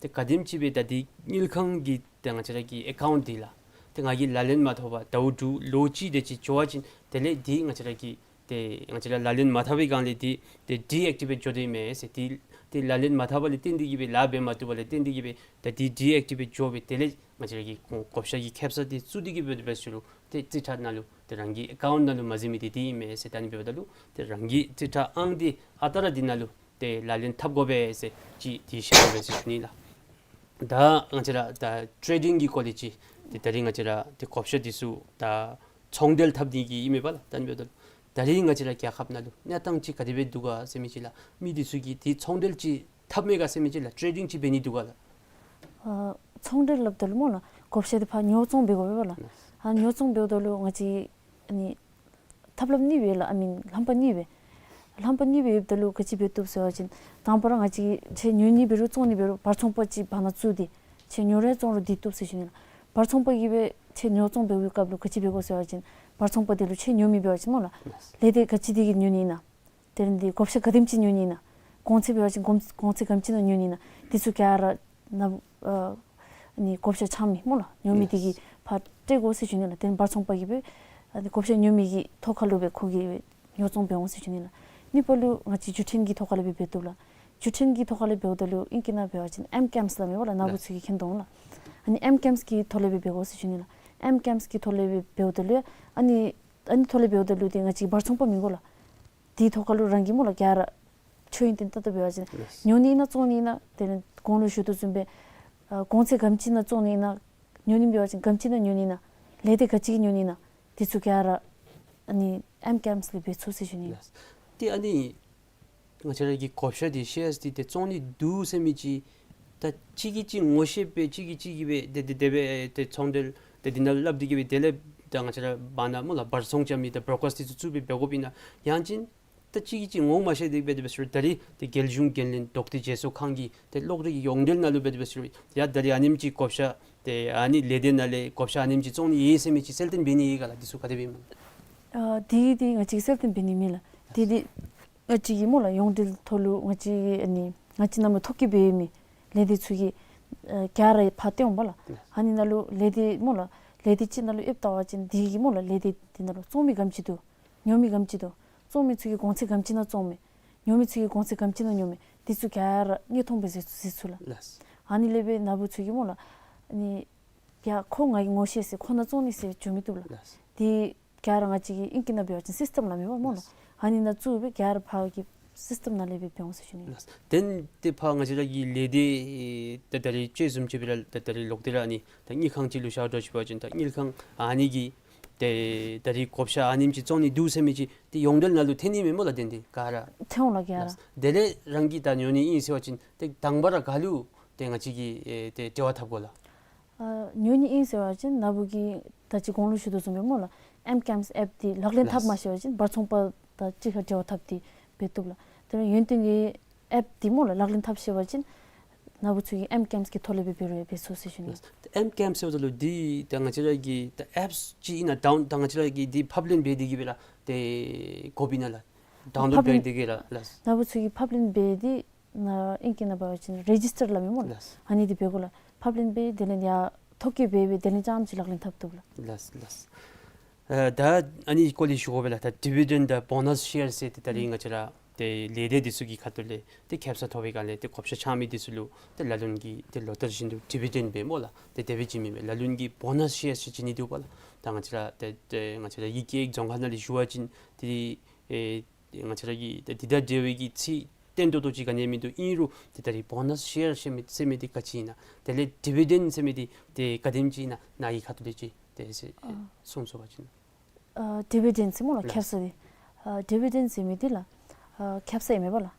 ཏེ་ག་དེམ་ཅིག་སྦེ་ད་འདི་དངུལ་ཁང་གི་ཏེ་ང་བཅས་ར་གི་ཨེ་ཀའུནཊ་འདི་ལགས། ཏེ་ང་གིས་ལག་ལེན་མ་འཐབ་པར་ཟླཝ་དྲུག་ལོ་གཅིག་དེ་ཅིག་འགྱོ་བ་ཅིན་དེ་ལས་འདི་ང་བཅས་ར་གི་ཏེ་ང་བཅས་ར་ལག་ལེན་མ་འཐབ་པའི་སྒང་ལས་འདི་ཏེ་ཌི་ཨེག་ཊི་ཝེཊ་འགྱོ་དོ་ཨིན་མས་ཟེར། ཏེ་ཏེ་ལག་ལེན་མ་འཐབ་པ་ལས་བརྟེན་ཏེ་གི་སྦེ་ལཱ་འབད་མ་བཏུབ་པ་ལས་བརྟེན་ཏེ་གི་སྦེ་ད་འདི་ཌི་ཨེག་ཊི་ཝེཊ་འགྱོ་སྦེ་དེ་ལས་ང་བཅས་ར་གི་ཁོང་བགོ་བཤའ་གི་ཁེབ་ས་འདི་བཙུགས་ཏེ་གི་སྦེ་འབད་ཞུ་རུང་ཏེ་རྩིས་ཁྲ་ནང་ལུ་ཏེ་རང་གི་ཨེ་ཀའུནཊ་ནང་ལུ་མ་གཟིགས་མི་འདི་འདི་ཨིན་མས་ཟེར། ད་ཨ་ནི་འབདཝ་ད་ལུ་ཏེ་རང་གི་རྩིས་ཁྲ་ཨང་འདི་ཨ་རྟག་ར་འདི་ནང་ལུ་ཏེ་ལག་ལེན་འཐབ་དགོ་པས་ཟེར་ཅིག་འདི་ཞུ་དགོ་པས་ཟེར་ཞུ་ནི་ལགས། ད་ང་བཅས་ར་ད་ཊེ་ཌིང་གི་སྐོར་ལས་ཅིག་ཏེ་ད་རིས་ང་བཅས་ར་ཏེ་བགོ་བཤའ་འདི་ཚུ་ད་ཚོང་འབྲེལ་འཐབ་ནི་གི་ཨིན་མས་པ་ལགས། ད་ཨ་ནི་འབདཝ་ད་ད་རིས་ང་བཅས་ར་རྒྱལ་ཁབ་ནང་ལུ་གནས་སྟངས་ཅིག་ག་དེ་སྦེ་འདུག་ག་ཟེར་མི་ཅིག་ལགས། མི་འདི་ཚུ་གིས་ཏེ་ཚོང་འབྲེལ་ཅིག་འཐབ་མས་ག་ཟེར་མི་ཅིག་ལགས། ཊེ་ཌིང་ཅིག་འབད་ནི་འདུག་ག་ལགས། ཨ་ཚོང་འབྲེལ་སླབ་ད་ལུ་སྨོ་ལགས་བགོ་བཤའ་འདི་ཕར་ཉོ་བཙོང་འབད་དགོ་པས་པ་ལགས། ཨ་ཉོ་བཙོང་འབདཝ་ད་ལུ་ང་བཅས་ཨ་ནི་ཐབས་ལམ་གཉིས་ཡོད་ལགས། ཨ་མིན་ལྷམ་པ་གཉིས་ཡོད། ལྷམ་པ་གཉིས་ཡོདཔ་ད་ལུ་ག་ཅི་འབད་བཏུབ་ཟེར་བ་ཅིན་དང་པ་ར་ང་བཅས་ཁྱེད་ཉོ་ནི་འབད་རུང་བཙོང་ནི་འབད་རུང་བར་ཚོང་པ་ཅིག་བར་ན་བཙུགས་ཏེ་ཁྱེད་ཉོ་རུང་བཙོང་རུང་སྡོད་བཏུབ་ཟེར་ཞུ་ནི་ལགས། བར་ཚོང་པ་གིས་སྦེ་ཁྱེད་ཉོ་བཙོང་འབད་བའི་སྐབས་ལུ་ག་ཅི་འབད་དགོ་ཟེར་བ་ཅིན་བར་ཚོང་པ་འདི་ལུ་ཁྱེད་ཉོ་མི་འབད་བ་ཅིན་སྨོ་ལགས་ལས་སྡེ་ག་ཅི་འདི་གིས་ཉོ་ནི་ཨིན་ན། དེ་ལས་འདི་བགོ་བཤའ་ག་དེམ་ཅིག་ཉོ་ནི་ཨིན་ན། གོང་ཚད་འབད་བ་ཅིན་གོང་གོང་ཚད་ག་དེམ་ཅིག་ནང་ཉོ་ནི་ཨིན་ན། འདི་ཚུ་ག་ར་ནཱ་ཨ་ནི་བགོ་བཤའ་རྐྱབ་མི་སྨོ་ལགས་ཉོ་མི་འདི་གིས་ཕར་སྤྲོད་དགོ་ཟེར་ཞུ་ནི་ལགས། དེ་ལས་བར་ཚོང་པ་གིས་སྦེ་ཨ་ནི་བགོ་བཤའ་ཉོ་མི་གི་ཐོག་ཁ་ལུ་སྦེ་ཁོ་གིས་སྦེ་ཉོ་བཙོང་འབད་འོང་ཟེར་ཞུ་ནི་ལགས། གཉིས་པ་ལུ་ང་བཅས་བརྒྱུད་འཕྲིན་གྱི་ཐོག་ཁ་ལས་སྦེ་འབད་བཏུབ་ལགས། བརྒྱུད་འཕྲིན་གྱི་ཐོག་ཁ་ལས་འབདཝ་ད་ལུ་ཨིང་སྐད་ནང་འབད་བ་ཅིན་ཨེམ་ཀེམས་སླབ་མས་པ་ལགས། ནཱ་བུ་ཚུ་གིས་མཁྱེན་དོ་འོང་ལགས། ཨ་ནི་ཨེམ་ཀེམས་ཀྱི་ཐོག་ལས་སྦེ་འབད་དགོ་ཟེར་ཞུ་ནི་ལགས། ཨེམ་ཀེམས་ཀྱི་ཐོག་ལས་སྦེ་འབདཝ་ད་ལུ་ཨ་ནི་ཨ་ནི་ཐོག་ལས་འབདཝ་ད་ལུ་ཏེ་ང་བཅས་བར་ཚོང་པ་མི་དགོ་ལགས། དེའི་ཐོག་ཁ་ལུ་རང་གིས་སྨོ་ལགས་ག་ར་ཆོས་ཡོན་ཏན་ཏག་ཏག་འབད་བ་ཅིན་ཉོ་ནི་ཨིན་ན་བཙོང་ནི་ཨིན་ན། དེ་ལས་གོང་ལུ་ཞུ་དོ་བཟུམ་སྦེ་ཨ་གོང་ཚད་ག་དེམ་ཅིག་ནང་བཙོང་ནི་ཨིན་ན། ཉོ་ནི་འབད་བ་ཅིན་ག་དེམ་ཅིག་ནང་ཉོ་ནི་ཨིན་ན། ལས་སྡེ་ག་ཅི་གིས་ཉོ་ནི་ཨིན་ན། དེ་ཚུ་ག་ར་ཨ་ནི་ཨེམ་ཀེམས་ལས་འབད་ཚུགས་ཟེར་ཞུ་ནི། ལགས། ཏེ་ཨ་ནི་ང་བཅས་ར་གི་བགོ་བཤའ་འདི་ཤེརསི་འདི་ཏེ་བཙོང་ནི་འདུག་ཟེར་མི་ཅིག་ད་གཅིག་གིས་གཅིག་ངོ་ཤེས་སྦེ་གཅིག་གིས་གཅིག་གིས་སྦེ་ཏེ་ཏེ་དེ་སྦེ་ཏེ་ཚོང་འབྲེལ་ཏེ་འདི་ནང་སླབ་སྟེ་གི་སྦེ་དེ་ལས་ད་ང་བཅས་ར་བར་ན་སྨོ་ལགས་བར་ཚོང་རྐྱབ་མི་ད་བོརོ་ཀརསི་འདི་ཚུ་བཙུགས་སྦེ་འབད་དགོཔ་ཨིན་ན། ཡང་ཅིན་ད་གཅིག་གིས་གཅིག་ངོ་མ་ཤེས་ཏེ་སྦེ་དེ་སྦེ་ཟེར་ད་རིས་ཏེ་རྒྱལ་གཞུང་འགན་ལེན་ལྡོག་སྟེ་བརྗེ་སོར་ཁང་གི་ཏེ་གློག་རིག་ཡོངས་འབྲེལ་ནང་ལུ་སྦེ་དེ་སྦེ་ཟེར་ཡ་ད་རིས་ཨ་ནེམ་ཅིག་བགོ་བཤའ་ཏེ་ཨ་ནི་ལས་སྡེ་ནང་ལས་བགོ་བཤའ་ཨ་ནེམ་ཅིག་བཙོང་ནི་ཡོད་ཟེར་མི་ཅིག་གསལ་སྟོན་འབད་ནི་ཡོད་ག་ལགས། འདི་ཚུ་ག་དེ་སྦེ་ཨིན་མས། ཨ་འདི་འདི་ང་བཅས་ཀྱིས་གསལ་སྟོན་འབད་ནི་མེད་ལགས། འདི་འདི་ང་བཅས་ཀྱི་སྨོ་ལགས་ཡོངས་འབྲེལ་ཐོག་ལུ་ང་བཅས་ཀྱི་ཨ་ནི་ང་བཅས་ནང་ལུ་ཐོ་བཀོད་འབད་མི་ལས་སྡེ་ཚུ་གིས་ཨ་ག་ར་ཕར་སྟོན་འོང་པ་ལགས། ཨ་ནི་ནང་ལུ་ལས་སྡེ་སྨོ་ལགས་ལས་སྡེ་ཅིག་ནང་ལུ་ཨེབ་བལྟ་བ་ཅིན་འདི་གི་སྨོ་ལགས་ལས་སྡེ་འདི་ནང་ལུ་བཙོང་མི་ག་དེམ་ཅིག་འདུག། ཉོ་མི་ག་དེམ་ཅིག་འདུག། བཙོང་མི་ཚུ་གིས་གོང་ཚད་ག་དེམ་ཅིག་ནང་བཙོང་མས། ཉོ་མི་ཚུ་གིས་གོང་ཚད་ག་དེམ་ཅིག་ནང་ཉོ་མས། འདི་ཚུ་ག་ར་དངོས་མཐོང་སྦེ་གཟིགས་གཟིགས་ཚུགས་ལགས། ལགས། ཨ་ནི་ལས་སྦེ་ནཱ་བུ་ཚུ་གིས་སྨོ་ལགས་ཨ་ནི་ཡ་ཁོ་ང་གིས་ངོ་ཤེས་ཟེར་ཁོ་ནང་བཙོང་ནི་ཟེར་འགྱོ་མི་བཏུབ་ལགས། ལགས། འདི་ག་ར་ང་བཅས་ཀྱི་ཨིང་སྐད་ནང་འབད་བ་ཅིན་སིསི་ཊམ་སླབ་མས་པ་སྨོ་ལགས། ལགས། ཨ་ནི་ནང་བཙུགས་སྦེ་ག་ར་ཕར་གྱི་སིསི་ཊམ་ནང་ལས་སྦེ་འབད་འོང་ཟེར་ཞུ་ནི། ལགས། དེ་ལས་ཏེ་ཕར་ང་བཅས་ར་གི་ལས་སྡེ་ད་ད་རིས་དཔྱེ་བཟུམ་ཅིག་སྦེ་ར་ད་ད་རིས་ལོག་སྟེ་ར་ཨ་ནི་ད་དངུལ་ཁང་ཅིག་ལུ་བཞག་འགྱོ་ཞུ་བ་ཅིན་ད་དངུལ་ཁང་ཨ་ནི་གིས་ཏེ་ད་རིས་བགོ་བཤའ་ཨ་ནེམ་ཅིག་བཙོང་ནི་འདུག་ཟེར་མི་ཅིག་ཏེ་ཡོངས་འབྲེལ་ནང་ལུ་ཐོན་ནི་མས་སྨོ་ལགས། དེ་འདི་ག་ར་ཐོན་འོང་ལགས་ག་ར། ལགས། དེ་ལས་རང་གིས་ད་ཉོ་ནི་ཨིན་ཟེར་བ་ཅིན་ཏེ་དང་པ་ར་ག་ལུ་ཏེ་ང་བཅས་ཀྱིས་ཨེ་ཏེ་འབྲེལ་བ་འཐབ་དགོ་ལགས། ཨ་ཉོ་ནི་ཨིན་ཟེར་བ་ཅིན་ནཱ་བུ་གིས་ད་ཅི་གོང་ལུ་ཞུ་དོ་བཟུམ་སྦེ་སྨོ་ལགས་ཨེམ་ཀེམས་ཨེཔ་འདི་ལག་ལེན་འཐབ་ལགས། མ་ཤེས་པ་ཅིན་བར་ཚོང་པ་དང་གཅིག་ཁར་འབྲེལ་བ་འཐབ་སྟེ་འབད་བཏུབ་ལགས། དེ་ལས་ཡོན་ཏན་གྱི་ཨེཔ་འདི་སྨོ་ལགས་ལག་ལེན་འཐབ་ཤེས་པ་ཅིན་ནཱ་བུ་ཚུ་གིས་ཨེམ་ཀེམས་ཀྱི་ཐོག་ལས་སྦེ་འབད་རུང་ཡང་འབད་ཚུགས་ཟེར་ཞུ་ནི། ལགས། ཨེམ་ཀེམས་ཟེརཝ་ད་ལུ་འདི་ད་ང་བཅས་ར་གི་ད་ཨེཔསི་ཅིག་ཨིན་ན་ཌའོན་ད་ང་བཅས་ར་གིས་འདི་ཕབ་ལེན་འབད་དེ་གི་སྦེ་ར་ཏེ་དགོཔ་ཨིན་ན་ལགས། ཌའོན་ལོཌ་ཕབ་ལེན་འབད་དེ་གི་ར་ལགས། ནཱ་བུ་ཚུ་གིས་ཕབ་ལེན་འབད་དེ་ནཱ་ཨིང་སྐད་ནང་འབད་བ་ཅིན་རེ་ཇིསི་ཊར་སླབ་མས་སྨོ་ལགས། ལགས། ཨ་ནི་འདི་འབད་དགོ་ལགས། ཕབ་ལེན་འབད་དེ་ལས་ཡར་ཐོ་བཀོད་འབད་སྦེ་དེ་ལས་རྐྱངམ་ཅིག་ལག་ལེན་འཐབ་བཏུབ་ལགས། ལགས་ལགས། ཨ་ད་ཨ་ནི་སྐོར་ལས་ཞུ་དགོ་པས་ལགས། ད་ཌི་བི་ཌེནཌ་དང་བོ་ནས་ཤེར་ཟེར་ཏེ་ད་རིས་ང་བཅས་ར་ཏེ་ལས་སྡེ་འདི་ཚུ་གི་ཁ་ཐུག་ལས་ཏེ་ཁེ་སང་ཐོབ་པའི་སྒང་ལས་ཏེ་བགོ་བཤའ་འཆང་མི་འདི་ཚུ་ལུ་ཏེ་ལ་ལུ་གིས་ཏེ་ལོ་ལྟར་བཞིན་དུ་ཌི་བི་ཌེནཌ་སྦེ་སྨོ་ལགས། ཏེ་དེ་སྦེ་བྱིན་མི་མས། ལ་ལུ་གིས་བོ་ནས་ཤེར་ཟེར་བྱིན་ནི་འདུག་པ་ལགས། ད་ང་བཅས་ར་ཏེ་ཏེ་ང་བཅས་ར་ཡིག་བརྒྱའི་རྫོང་ཁ་ནང་ལས་ཞུ་བ་ཅིན་ཏེ་ཨེ་ང་བཅས་ར་གི་ཏེ་འདི་དང་འབྲེལ་བའི་གི་ཚིག་བརྟན་ཏོག་ཏོ་ཅིག་ག་ནི་ཡང་མིན་འདུག། ཨིན་རུང་ཏེ་ད་རིས་བོ་ནས་ཤེར་ཟེར་མི་ཟེར་མི་འདི་ག་ཅི་ཨིན་ན། དེ་ལས་ཌི་བི་ཌེནཌ་ཟེར་མི་འདི་ཏེ་ག་དེམ་ཅིག་ཨིན་ན་ནཱ་གི་ཁ་ཐུག་ལས་ཅིག་ཏེ་ཨ་གསུང་ཚུགས་པ་ཅིན། ཨ་ཌི་བི་ཌེནཌ་ཟེར་སྨོ་ལགས། ལགས། ཁེ་སང་འདི་ཨ་ཌི་བི་ཌེནཌ་ཟེར་མི་འདི་ལགས་ཨ་ཁེ་སང་ཨིན་མས་པ་ལགས།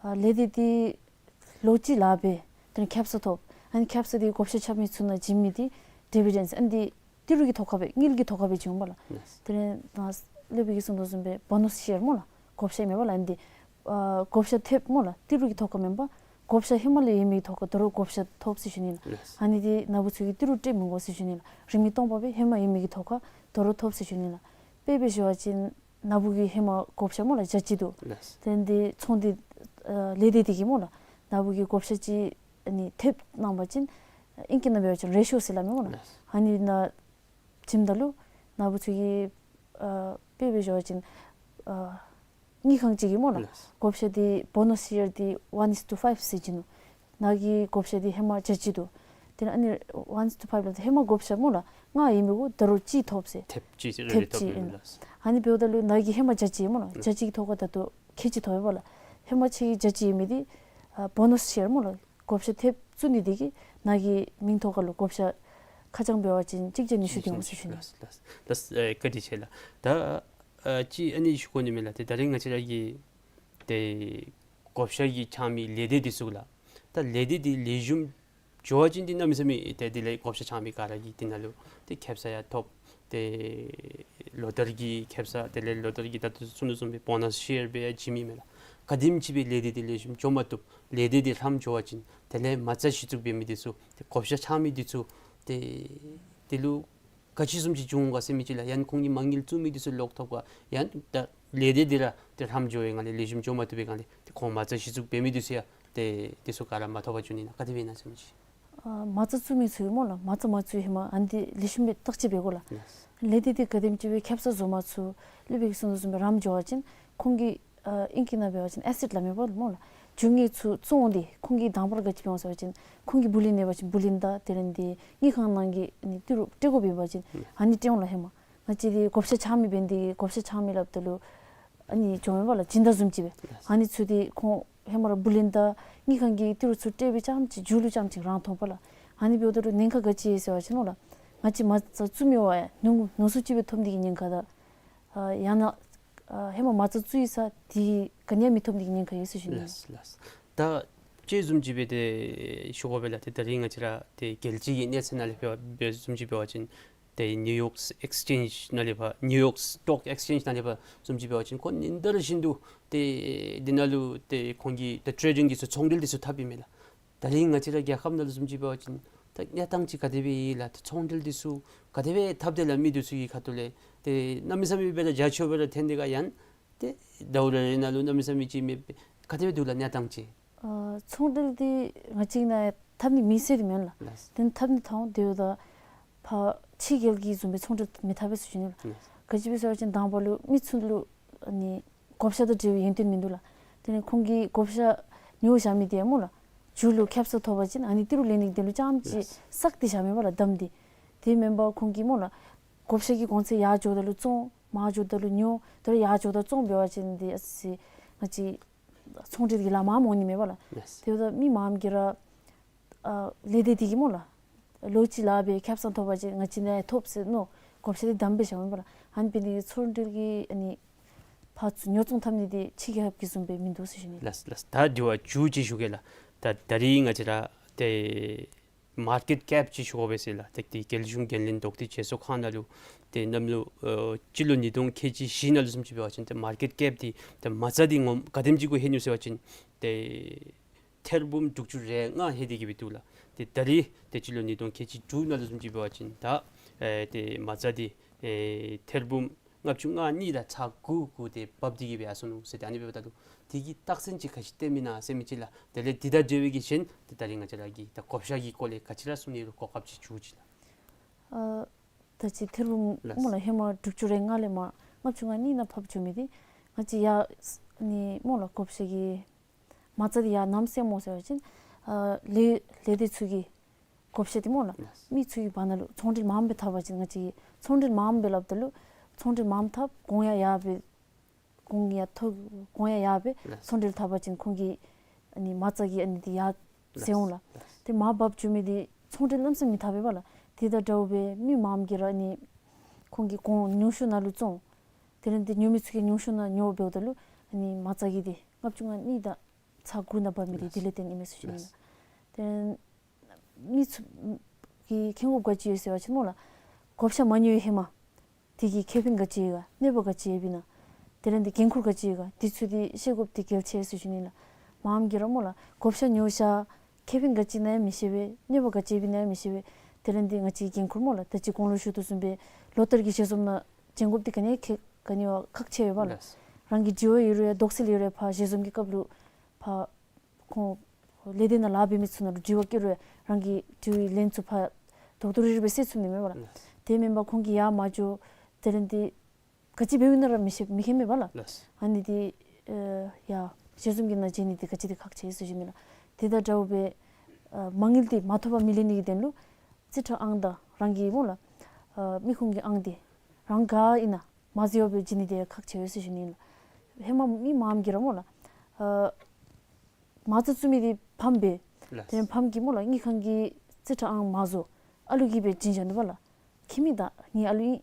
ཨ་ལས་སྡེ་འདི་ལོ་གཅིག་ལཱ་འབད་དེ་ལས་ཁེ་སང་ཐོབ། ཨ་ནི་ཁེ་སང་འདི་བགོ་བཤའ་འཆང་མི་ཚུ་ནང་བྱིན་མི་འདི་ཌི་བི་ཌེནཌ། ཨ་ནི་འདི་ཏི་རུ་གི་ཐོག་ཁ་སྦེ་དངུལ་གྱི་ཐོག་ཁ་སྦེ་བྱིན་འོང་པ་ལགས། ལགས། དེ་ལས་ནཱ་སློབ་དཔོན་གྱིས་གསུངས་དོ་བཟུམ་སྦེ་བོ་ནས་ཤེར་སྨོ་ལགས། བགོ་བཤའ་ཨིན་མས་པ་ལགས། ཨ་ནི་འདི་ཨ་བགོ་བཤའ་ཐེབས་སྨོ་ལགས། ཏི་རུ་གི་ཐོག་ཁ་མེན་པར་བགོ་བཤའ་ཧེ་མ་ལས་ཡོད་མི་གི་ཐོག་ཁར་དོ་རུང་བགོ་བཤའ་ཐོབ་ཟེར་ཞུ་ནི་ལགས། ལགས། ཨ་ནི་འདི་ནཱ་བུ་ཚུ་གིས་ཏི་རུ་སྤྲོད་མི་དགོ་ཟེར་ཞུ་ནི་ལགས། རིན་མེད་སྟོང་པ་སྦེ་ཧེ་མ་ཡོད་མི་གི་ཐོག་ཁར་དོ་རུང་ཐོབ་ཟེར་ཞུ་ནི་ལགས། དཔེ་སྦེ་ཞུ་བ་ཅིན་ནཱ་བུ་གི་ཧེ་མ་བགོ་བཤའ་སྨོ་ལགས་བརྒྱ་གཅིག་འདུག། ལགས། དེ་འདི་ཚོང་འདི་ཨ་ལས་སྡེ་འདི་གིས་སྨོ་ལགས་ནཱ་བུ་གི་བགོ་བཤའ་ཅིག་ཨ་ནི་ཐེབས་གནང་པ་ཅིན་ཨིང་སྐད་ནང་འབད་བ་ཅིན་རེ་ཤིའོ་ཟེར་སླབ་མས་སྨོ་ལགས། ལགས། ཨ་ནི་ནཱ་བྱིནམ་ད་ལུ་ནཱ་བུ་ཚུ་གིས་ཨ་དཔེ་སྦེ་ཞུ་བ་ཅིན་ཨ་དངུལ་ཁང་ཅིག་གིས་སྨོ་ལགས། ལགས། བགོ་བཤའ་འདི་བོ་ནས་ཤེར་འདི་one is to five ཟེར་བྱིན་ནུག། ནཱ་གི་བགོ་བཤའ་འདི་ཧེ་མ་བརྒྱ་གཅིག་འདུག། དེ་ལས་ཨ་ནི་one is to five ལགས། ཧེ་མ་བགོ་བཤའ་སྨོ་ལགས་ལྔ་ཡོད་མི་གུ་དོ་རུང་གཅིག་ཐོབ་ཟེར། ཐེབས་གཅིག་ཟེར། ཐེབས་རེ་ཐོབ་གཅིག་ཨིན་ཨིན་ལགས། ཨ་ནི་འབདཝ་ད་ལུ་ནཱ་གི་ཧེ་མ་བརྒྱ་གཅིག་སྨོ་ལགས། ལགས། བརྒྱ་གཅིག་གི་ཐོག་ཁར་ད་ལྟོ་ཁལ་གཅིག་ཐོབ་ཡོདཔ་ལགས། ཧེ་མ་ཁྱོད་ཀྱི་བརྒྱ་གཅིག་ཡོད་མི་འདི་ཨ་བོ་ནས་ཤེར་སྨོ་ལགས། བགོ་བཤའ་ཐེབས་བཙུགས་ནི་འདི་གིས་ནཱ་གི་མིང་ཐོག་ཁར་ལུ་བགོ་བཤའ་ཁ་བྱང་འབད་བ་ཅིན་གཅིག་བརྒྱ་ཉི་ཤུ་ལྡན་འོང་ཟེར་ཞུ་ནི། ལགས་ལགས་ལགས། ཨེ་བཀའ་དྲིན་ཆེ་ལགས། ད་ཨ་ཅིག་ཨ་ནི་ཞུ་དགོ་ནི་མས་ལགས། ཏེ་ད་རིས་ང་བཅས་ར་གི་ཏེ་བགོ་བཤའ་གི་འཆང་མི་ལས་སྡེ་འདི་ཚུ་ལགས། ད་ལས་སྡེ་འདི་ལེགས་ཤོམ་འགྱོ་བ་ཅིན་ཏེ་གནམ་མེད་ས་མེད་ཏེ་དེ་ལས་བགོ་བཤའ་འཆང་མི་ག་ར་གིས་འདི་ནང་ལུ་ཏེ་ཁེ་སང་ཡང་ཐོབ། ཏེ་ལོ་ལྟར་གྱི་ཁེ་སང་དེ་ལས་ལོ་ལྟར་གྱི་ད་ལྟོ་གསུང་དོ་བཟུམ་སྦེ་བོ་ནས་ཤེར་སྦེ་ཡང་བྱིན་མི་མས་ལགས། ག་དེམ་ཅིག་སྦེ་ལས་སྡེ་འདི་ལེགས་ཤོམ་འགྱོ་མ་བཏུབ། ལས་སྡེ་འདི་ལྷངམ་འགྱོ་བ་ཅིན་དེ་ལས་མ་རྩ་གཞི་བཙུགས་འབད་མི་འདི་ཚུ་ཏེ་བགོ་བཤའ་འཆང་མི་འདི་ཚུ་ཏེ་དེ་ལུ་ག་ཅི་བཟུམ་ཅིག་འབྱུང་ག་ཟེར་མི་ཅིག་ལགས། ཡང་ཁོང་གིས་མ་དངུལ་བཙུགས་མི་འདི་ཚུ་ལོག་ཐོབ་ག། ཡང་ད་ལས་སྡེ་འདི་ར་ཏེ་ལྷངམ་འགྱོ་བའི་སྒང་ལས་ལེགས་ཤོམ་འགྱོ་མ་བཏུབ་པའི་སྒང་ལས་ཏེ་ཁོང་མ་རྩ་གཞི་བཙུགས་འབད་མི་འདི་ཚུ་ཡང་ཏེ་འདི་ཚུ་ག་ར་མ་ཐོབ་པར་འགྱོ་ནི་ཨིན་ན། ག་དེ་སྦེ་ཨིན་ན་ཟེར་མི་ཅིག། ཨ་མ་རྩ་བཙུགས་མི་ཚུ་གིས་སྨོ་ལགས། མ་རྩ་མ་བཙུགས་ཧེ་མ་ཨ་ནི་འདི་ལེགས་ཤོམ་སྦེ་བརྟག་དཔྱད་འབད་དགོ་ལགས། ལགས། ལས་སྡེ་འདི་ག་དེམ་ཅིག་སྦེ་ཁེ་སང་བཟོ་མ་ཚུགས། སློབ་དཔོན་གྱིས་གསུང་དོ་བཟུམ་སྦེ་ལྷངམ་འགྱོ་བ་ཅིན་ཁོང་གི་ཨ་ཨིང་སྐད་ནང་འབད་བ་ཅིན་ཨེ་སེཊ་སླབ་མས་པ་སྨོ་ལགས། རྒྱུ་དངོས་ཚུ་བཙོང་སྟེ་ཁོང་གིས་དང་པ་ར་ག་ཅི་འབད་འོང་ཟེར་བ་ཅིན་ཁོང་གིས་བུ་ལོན་ཨིན་པ་ཅིན་བུ་ལོན་དང་དེ་ལས་འདི་དངུལ་ཁང་ནང་གི་ཨ་ནི་ཏི་རུ་སྤྲོད་དགོཔ་ཨིན་པ་ཅིན་ཨ་ནི་སྤྲོད་འོང་ལགས། ཧེ་མ་ང་བཅས་འདི་བགོ་བཤའ་འཆང་མི་འབད་ནི་འདི་བགོ་བཤའ་འཆང་མི་སླབ་ད་ལུ་ཨ་ནི་འགྱོཝ་མས་པ་ལགས། སྦྱིན་བདག་བཟུམ་ཅིག་སྦེ། ཨ་ནི་ཚུ་འདི་ཁོང་ཧེ་མ་ར་བུ་ལོན་དང་དངུལ་ཁང་གི་ཏི་རུ་ཚུ་སྤྲོད་པའི་རྐྱངམ་ཅིག་མཇུག་ལུ་རྐྱངམ་ཅིག་རང་མཐོང་པ་ལགས། ཨ་ནི་འབདཝ་ད་ལུ་ཉེན་ཁ་ག་ཅི་ཡོད་ཟེར་བ་ཅིན་སྨོ་ལགས། ང་བཅས་མ་རྩ་བཙུགས་མི་བ་ཡང་ནོར་ནོར་སུ་ཅིག་སྦེ་ཐོབ་ནི་གི་ཉེན་ཁ་དང་ཨ་ཡང་ན་ཨ་ཧེ་མ་མ་རྩ་བཙུགས་ཡི་ས་འདི་ག་ནི་ཡང་མི་ཐོབ་ནི་གི་ཉེན་ཁ་ཡོད་ཟེར་ཞུ་ནི། ལགས་ལགས། ད་དཔྱེ་བཟུམ་ཅིག་སྦེ་ཏེ་ཞུ་དགོ་པས་ལགས། ཏེ་ད་རིས་ང་བཅས་ར་ཏེ་རྒྱལ་སྤྱི་གི་གནས་ཚད་ནང་ལས་འབད་བ་བཟུམ་ཅིག་འབད་བ་ཅིན་ཏེ་ནིའུ་ཡོག་ཨེགསི་ཅེནཇ་ནང་ལས་ཕར་ནིའུ་ཡོག་སི་ཊོག་ཨེགསི་ཅེནཇ་ནང་ལས་ཕར་བཟུམ་ཅིག་འབད་བ་ཅིན་ཁོང་ཉིན་ལྟར་བཞིན་དུ་ཏེ་འདི་ནང་ལུ་ཏེ་ཁོང་གི་ཏེ་ཊེ་རེ་ཌིང་གི་ཚུ་ཚོང་འབྲེལ་འདི་ཚུ་འཐབ་ཨིན་མས་ལགས། ད་རིས་ང་བཅས་ར་རྒྱལ་ཁབ་ནང་ལུ་བཟུམ་ཅིག་འབད་བ་ཅིན་ད་གནས་སྟངས་ཅིག་ག་དེ་སྦེ་ཡོད་ལགས། ཏེ་ཚོང་འབྲེལ་འདི་ཚུ་ག་དེ་སྦེ་འཐབ་དེས་ལགས། མི་འདི་ཚུ་གི་ཁ་ཐུག་ལས་ཏེ་གནམ་མེད་ས་མེད་སྦེ་ར་རྒྱ་ཆེཝ་སྦེ་ར་འཐོན་ཏེ་ག་ཡང་ཏེ་ཟླཝ་རེ་རེ་ནང་ལུ་གནམ་མེད་ས་མེད་ཅིག་མེད་པས། ག་དེ་སྦེ་འདུག་ལགས་གནས་སྟངས་ཅིག། ཨ་ཚོང་འབྲེལ་འདི་ང་བཅས་ནཱ་འཐབ་ནི་མེད་ཟེར་འདི་མེན་ལགས། ལགས། དེ་འཐབ་ནི་འཐབ་འོང་། དེ་འབདཝ་ད་ཕར་ཕྱི་རྒྱལ་གྱི་བཟུམ་སྦེ་ཚོང་འབྲེལ་མི་འཐབ་པས་ཟེར་ཞུ་ནི་ལགས། ལགས། ག་ཅི་སྦེ་ཟེར་བ་ཅིན་དང་པ་ལུ་མི་ཚུ་ལུ་ཨ་ནི་བགོ་བཤའ་དང་འབྲེལ་བའི་ཡོན་ཏན་མིན་འདུག་ལགས། དེ་ལས་ཁོང་གིས་བགོ་བཤའ་ཉོ་བཞག་མི་འདི་སྨོ་ལགས། མཇུག་ལུ་ཁེ་སང་ཐོབ་པ་ཅིན་ཨ་ནི་ཏི་རུ་ལེན་ནི་དེ་ལུ་རྐྱངམ་ཅིག་ལགས། བསགས་ཏེ་བཞག་མས་པ་ལགས་བསྡམས་ཏེ། དེ་མེན་པར་ཁོང་གིས་སྨོ་ལགས་བགོ་བཤའ་གི་གོང་ཚད་ཡར་འགྱོཝ་ད་ལུ་བཙོང་མར་འགྱོཝ་ད་ལུ་ཉོ་དེ་ལས་ཡར་འགྱོཝ་ད་བཙོང་འབད་བ་ཅིན་འདི་ཨ་ཙི་ང་བཅས་ཚོང་འབྲེལ་གྱི་ལཱ་མངམ་འོང་ནི་མས་པ་ལགས། ལགས། དེ་འབདཝ་ད་མི་མངམ་གིས་ར་ཨ་ལས་སྡེ་འདི་གིས་སྨོ་ལགས་ལོ་གཅིག་ལཱ་འབད་ཁེ་སང་ཐོབ་པ་ཅིན་ང་བཅས་ནཱ་ཐོབ་ཟེར་མནོ་བགོ་བཤའ་འདི་བསྡམས་སྦེ་བཞགཔ་མས་པ་ལགས། ཨ་ནི་འབད་ནི་འདི་གིས་ཚོང་འབྲེལ་གྱི་ཨ་ནི་ཕར་ཚུར་ཉོ་བཙོང་འཐབ་ནི་འདི་ཕྱི་རྒྱལ་ཁབ་ཀྱི་བཟུམ་སྦེ་མིན་འདུག་ཟེར་ཞུ་ནི། ལགས་ལགས། ད་དྲི་བ་མཇུག་ཅིག་ཞུ་གེ་ལགས། ད་ད་རིས་ང་བཅས་ར་ཏེ་མར་ཀེཊ་ཀེཔ་ཅིག་ཞུ་དགོ་པས་ཟེར་ལགས། ཏེ་ཏེ་རྒྱལ་གཞུང་འགན་ལེན་ལྡོག་སྟེ་བྱེས་སོ་ཁང་ནང་ལུ་ཏེ་གནམ་ལོ་ཨ་སྤྱི་ལོ་ཉིས་སྟོང་ཁལ་གཅིག་བཞི་ནང་ལུ་བཟུམ་ཅིག་འབད་བ་ཅིན་ཏེ་མར་ཀེཊ་ཀེཔ་འདི་ཏེ་མ་རྩ་འདི་ངོམ་ག་དེམ་ཅིག་གུ་ལྷོད་ནུག་ཟེར་བ་ཅིན་ཏེ་ཐེར་འབུམ་དྲུག་ཅུ་རེ་ལྔ་ལྷོད་དེ་གི་སྦེ་འདུག་ལགས། ཏེ་ད་རིས་ཏེ་སྤྱི་ལོ་ཉིས་སྟོང་ཁལ་གཅིག་དྲུག་ནང་ལུ་བཟུམ་ཅིག་འབད་བ་ཅིན་ད་ཨེ་ཏེ་མ་རྩ་འདི་ཨེ་ཐེར་འབུམ་ལྔ་བཅུ་ང་གཉིས་དང་ཚག་དགུ་གུ་ཏེ་བབས་ཏེ་གི་སྦེ་ཡར་སོང་ནུག་ཟེར། ཏེ་ཨ་ནི་འབདཝ་ད་ལུ་དེ་གི་རྟགས་མཚན་ཅིག་ག་ཅི་སྟོནམ་ཨིན་ན་ཟེར་མི་ཅིག་ལགས། དེ་ལས་འདི་དང་འབྲེལ་བའི་གི་གཞན་ཏེ་ད་རིས་ང་བཅས་ར་གིས་ད་བགོ་བཤའ་གི་སྐོར་ལས་ག་ཅི་ར་གསུང་ནི་རུང་གོ་སྐབས་ཅིག་ཞུ་ཅིག་ལགས། ཨ་ ད་ཅི་ཐེར་འབུམ་ལགས། སྨོ་ལགས་ཧེ་མ་དྲུག་ཅུ་རེ་ལྔ་ལས་མར་ལྔ་བཅུ་ང་གཉིས་ནང་ཕབ་བྱུང་མི་འདི་ང་བཅས་ཡར་ནི་སྨོ་ལགས་བགོ་བཤའ་གི་མ་རྩ་འདི་ཡར་ནམ་སེལ་སྨོ་ཟེར་བ་ཅིན་ཨ་ལས་ལས་སྡེ་ཚུ་གི་བགོ་བཤའ་འདི་སྨོ་ལགས། ལགས། མི་ཚུ་གི་བར་ན་ལུ་ཚོང་འབྲེལ་མངམ་སྦེ་འཐབ་པ་ཅིན་ང་བཅས་ཀྱིས་ཚོང་འབྲེལ་མངམ་སྦེ་སླབ་ད་ལུ་ཚོང་འབྲེལ་མངམ་འཐབ་གོང་ཡང་ཡར་སྦེ་གོང་ཡང་མཐོ་གོང་ཡང་ཡར་སྦེ་ལགས། ཚོང་འབྲེལ་འཐབ་པ་ཅིན་ཁོང་གི་ཨ་ནི་མ་རྩ་གི་ཨ་ནི་འདི་ཡར་ལགས། སེལ་འོང་ལགས། ལགས། ཏེ་མར་བབས་བཅུག་མི་འདི་ཚོང་འབྲེལ་གནམ་མེད་ས་མེད་འཐབ་པས་པ་ལགས། དེ་དང་འདྲཝ་སྦེ་མི་མངམ་གིས་ར་ཨ་ནི་ཁོང་གི་གོང་ཉུང་ཤོས་ནང་ལུ་བཙོང་། དེ་ལས་འདི་ཉོ་མི་ཚུ་གིས་ཉུང་ཤོས་ནང་ཉོ་འབདཝ་ད་ལུ་ཨ་ནི་མ་རྩ་གི་འདི་ལྔ་བཅུ་ང་གཉིས་དང་ཚག་དགུ་ནང་འབབ་མི་འདི་ལགས། དེ་ལས་བརྟེན་ཨིན་མས་ཟེར་ཞུ་ནི་ལགས། ལགས། ཏེ་མི་ཚུ་གིས་མཁྱེན་དགོཔ་ག་ཅི་ཡོད་ཟེར་བ་ཅིན་སྨོ་ལགས། བགོ་བཤའ་མ་ཉོ་བའི་ཧེ་མ་དེ་གི་ཁེ་ཕན་ག་ཅི་ཡོད་ག་གནོད་པ་ག་ཅི་ཡོདཔ་ཨིན་ན། དེ་ལས་འདི་འགན་ཁུར་ག་ཅི་ཡོད་ག་དེ་ཚུ་འདི་ཤེས་དགོཔ་འདི་གལ་ཆེ་ཟེར་ཞུ་ནི་ལགས། མངམ་གིས་ར་སྨོ་ལགས་བགོ་བཤའ་ཉོ་ཤ་ཁེ་ཕན་ག་ཅི་ཨིན་ན་ཡང་མི་ཤེས་པས། གནོད་པ་ག་ཅི་ཡོདཔ་ཨིན་ན་ཡང་མི་ཤེས་པས། དེ་ལས་འདི་ང་བཅས་ཀྱི་འགན་ཁུར་སྨོ་ལགས་ད་ཅི་གོང་ལུ་ཞུ་དོ་བཟུམ་སྦེ་ལོ་ལྟར་གྱི་ཞལ་འཛོམས་ནང་བྱིན་དགོཔ་འདི་ག་ནི་ཁེ་ག་ནི་བ་ཁག་ཆེ་བས་པ་ལགས། ལགས། རང་གི་དྲི་བ་ཡོད་རུང་ཡང་དོགས་སེལ་ཡོད་རུང་ཡང་ཕར་ཞལ་འཛོམས་ཀྱི་སྐབས་ལུ་ཕར་ཁོང་ལས་སྡེ་ནང་ལཱ་འབད་མི་ཚུ་ནང་ལུ་དྲི་བ་བཀོད་རུང་རང་གི་དྲི་བའི་ལན་ཚུ་ཕར་རྡོག་རྡོག་རིལ་རི་སྦེ་སེལ་ཚུགས་ནི་མས་པ་ལགས། ལགས། དེ་མེན་པར་ཁོང་གིས་ཡར་མ་འགྱོ་དེ་ལས་འདི་ག་ཅི་འབདཝ་ཨིན་ན་ར་མི་ཤེས་མི་མཁྱེན་མས་པ་ལགས། ལགས། ཨ་ནི་འདི་ཨེ་ཡར་ཞལ་འཛོམས་ཀྱི་ནང་བྱོན་ནི་འདི་ག་ཅི་འདི་ཁག་ཆེ་ཟེར་ཞུ་ནི་ལགས། དེ་དང་འདྲཝ་སྦེ་ཨ་མ་དངུལ་འདི་མ་ཐོབ་པར་མི་ལེན་ནི་གི་དོན་ལུ་རྩིས་ཁྲ་ཨང་དང་རང་གི་སྨོ་ལགས་ཨ་མི་ཁུངས་ཀྱི་ཨང་འདི་རང་ག་ཨིན་ན་མ་བཟོ་བར་སྦེ་བྱིན་ནི་འདི་ཁག་ཆེ་བས་ཟེར་ཞུ་ནི་ལགས། ཧེ་མ་མི་མངམ་གིས་ར་སྨོ་ལགས་ཨ་མ་རྩ་བཙུགས་མི་འདི་ཕམ་སྦེ་ལགས། དེ་ཕམ་གྱིས་སྨོ་ལགས་དངུལ་ཁང་གི་རྩིས་ཁྲ་ཨང་མ་བཟོ་ཨ་ལུ་གིས་སྦེ་བྱིན་བཞག་ནུག་པ་ལགས། ཁྱིམ་མི་དང་ངེའི་ཨ་ལུ་ཨིན།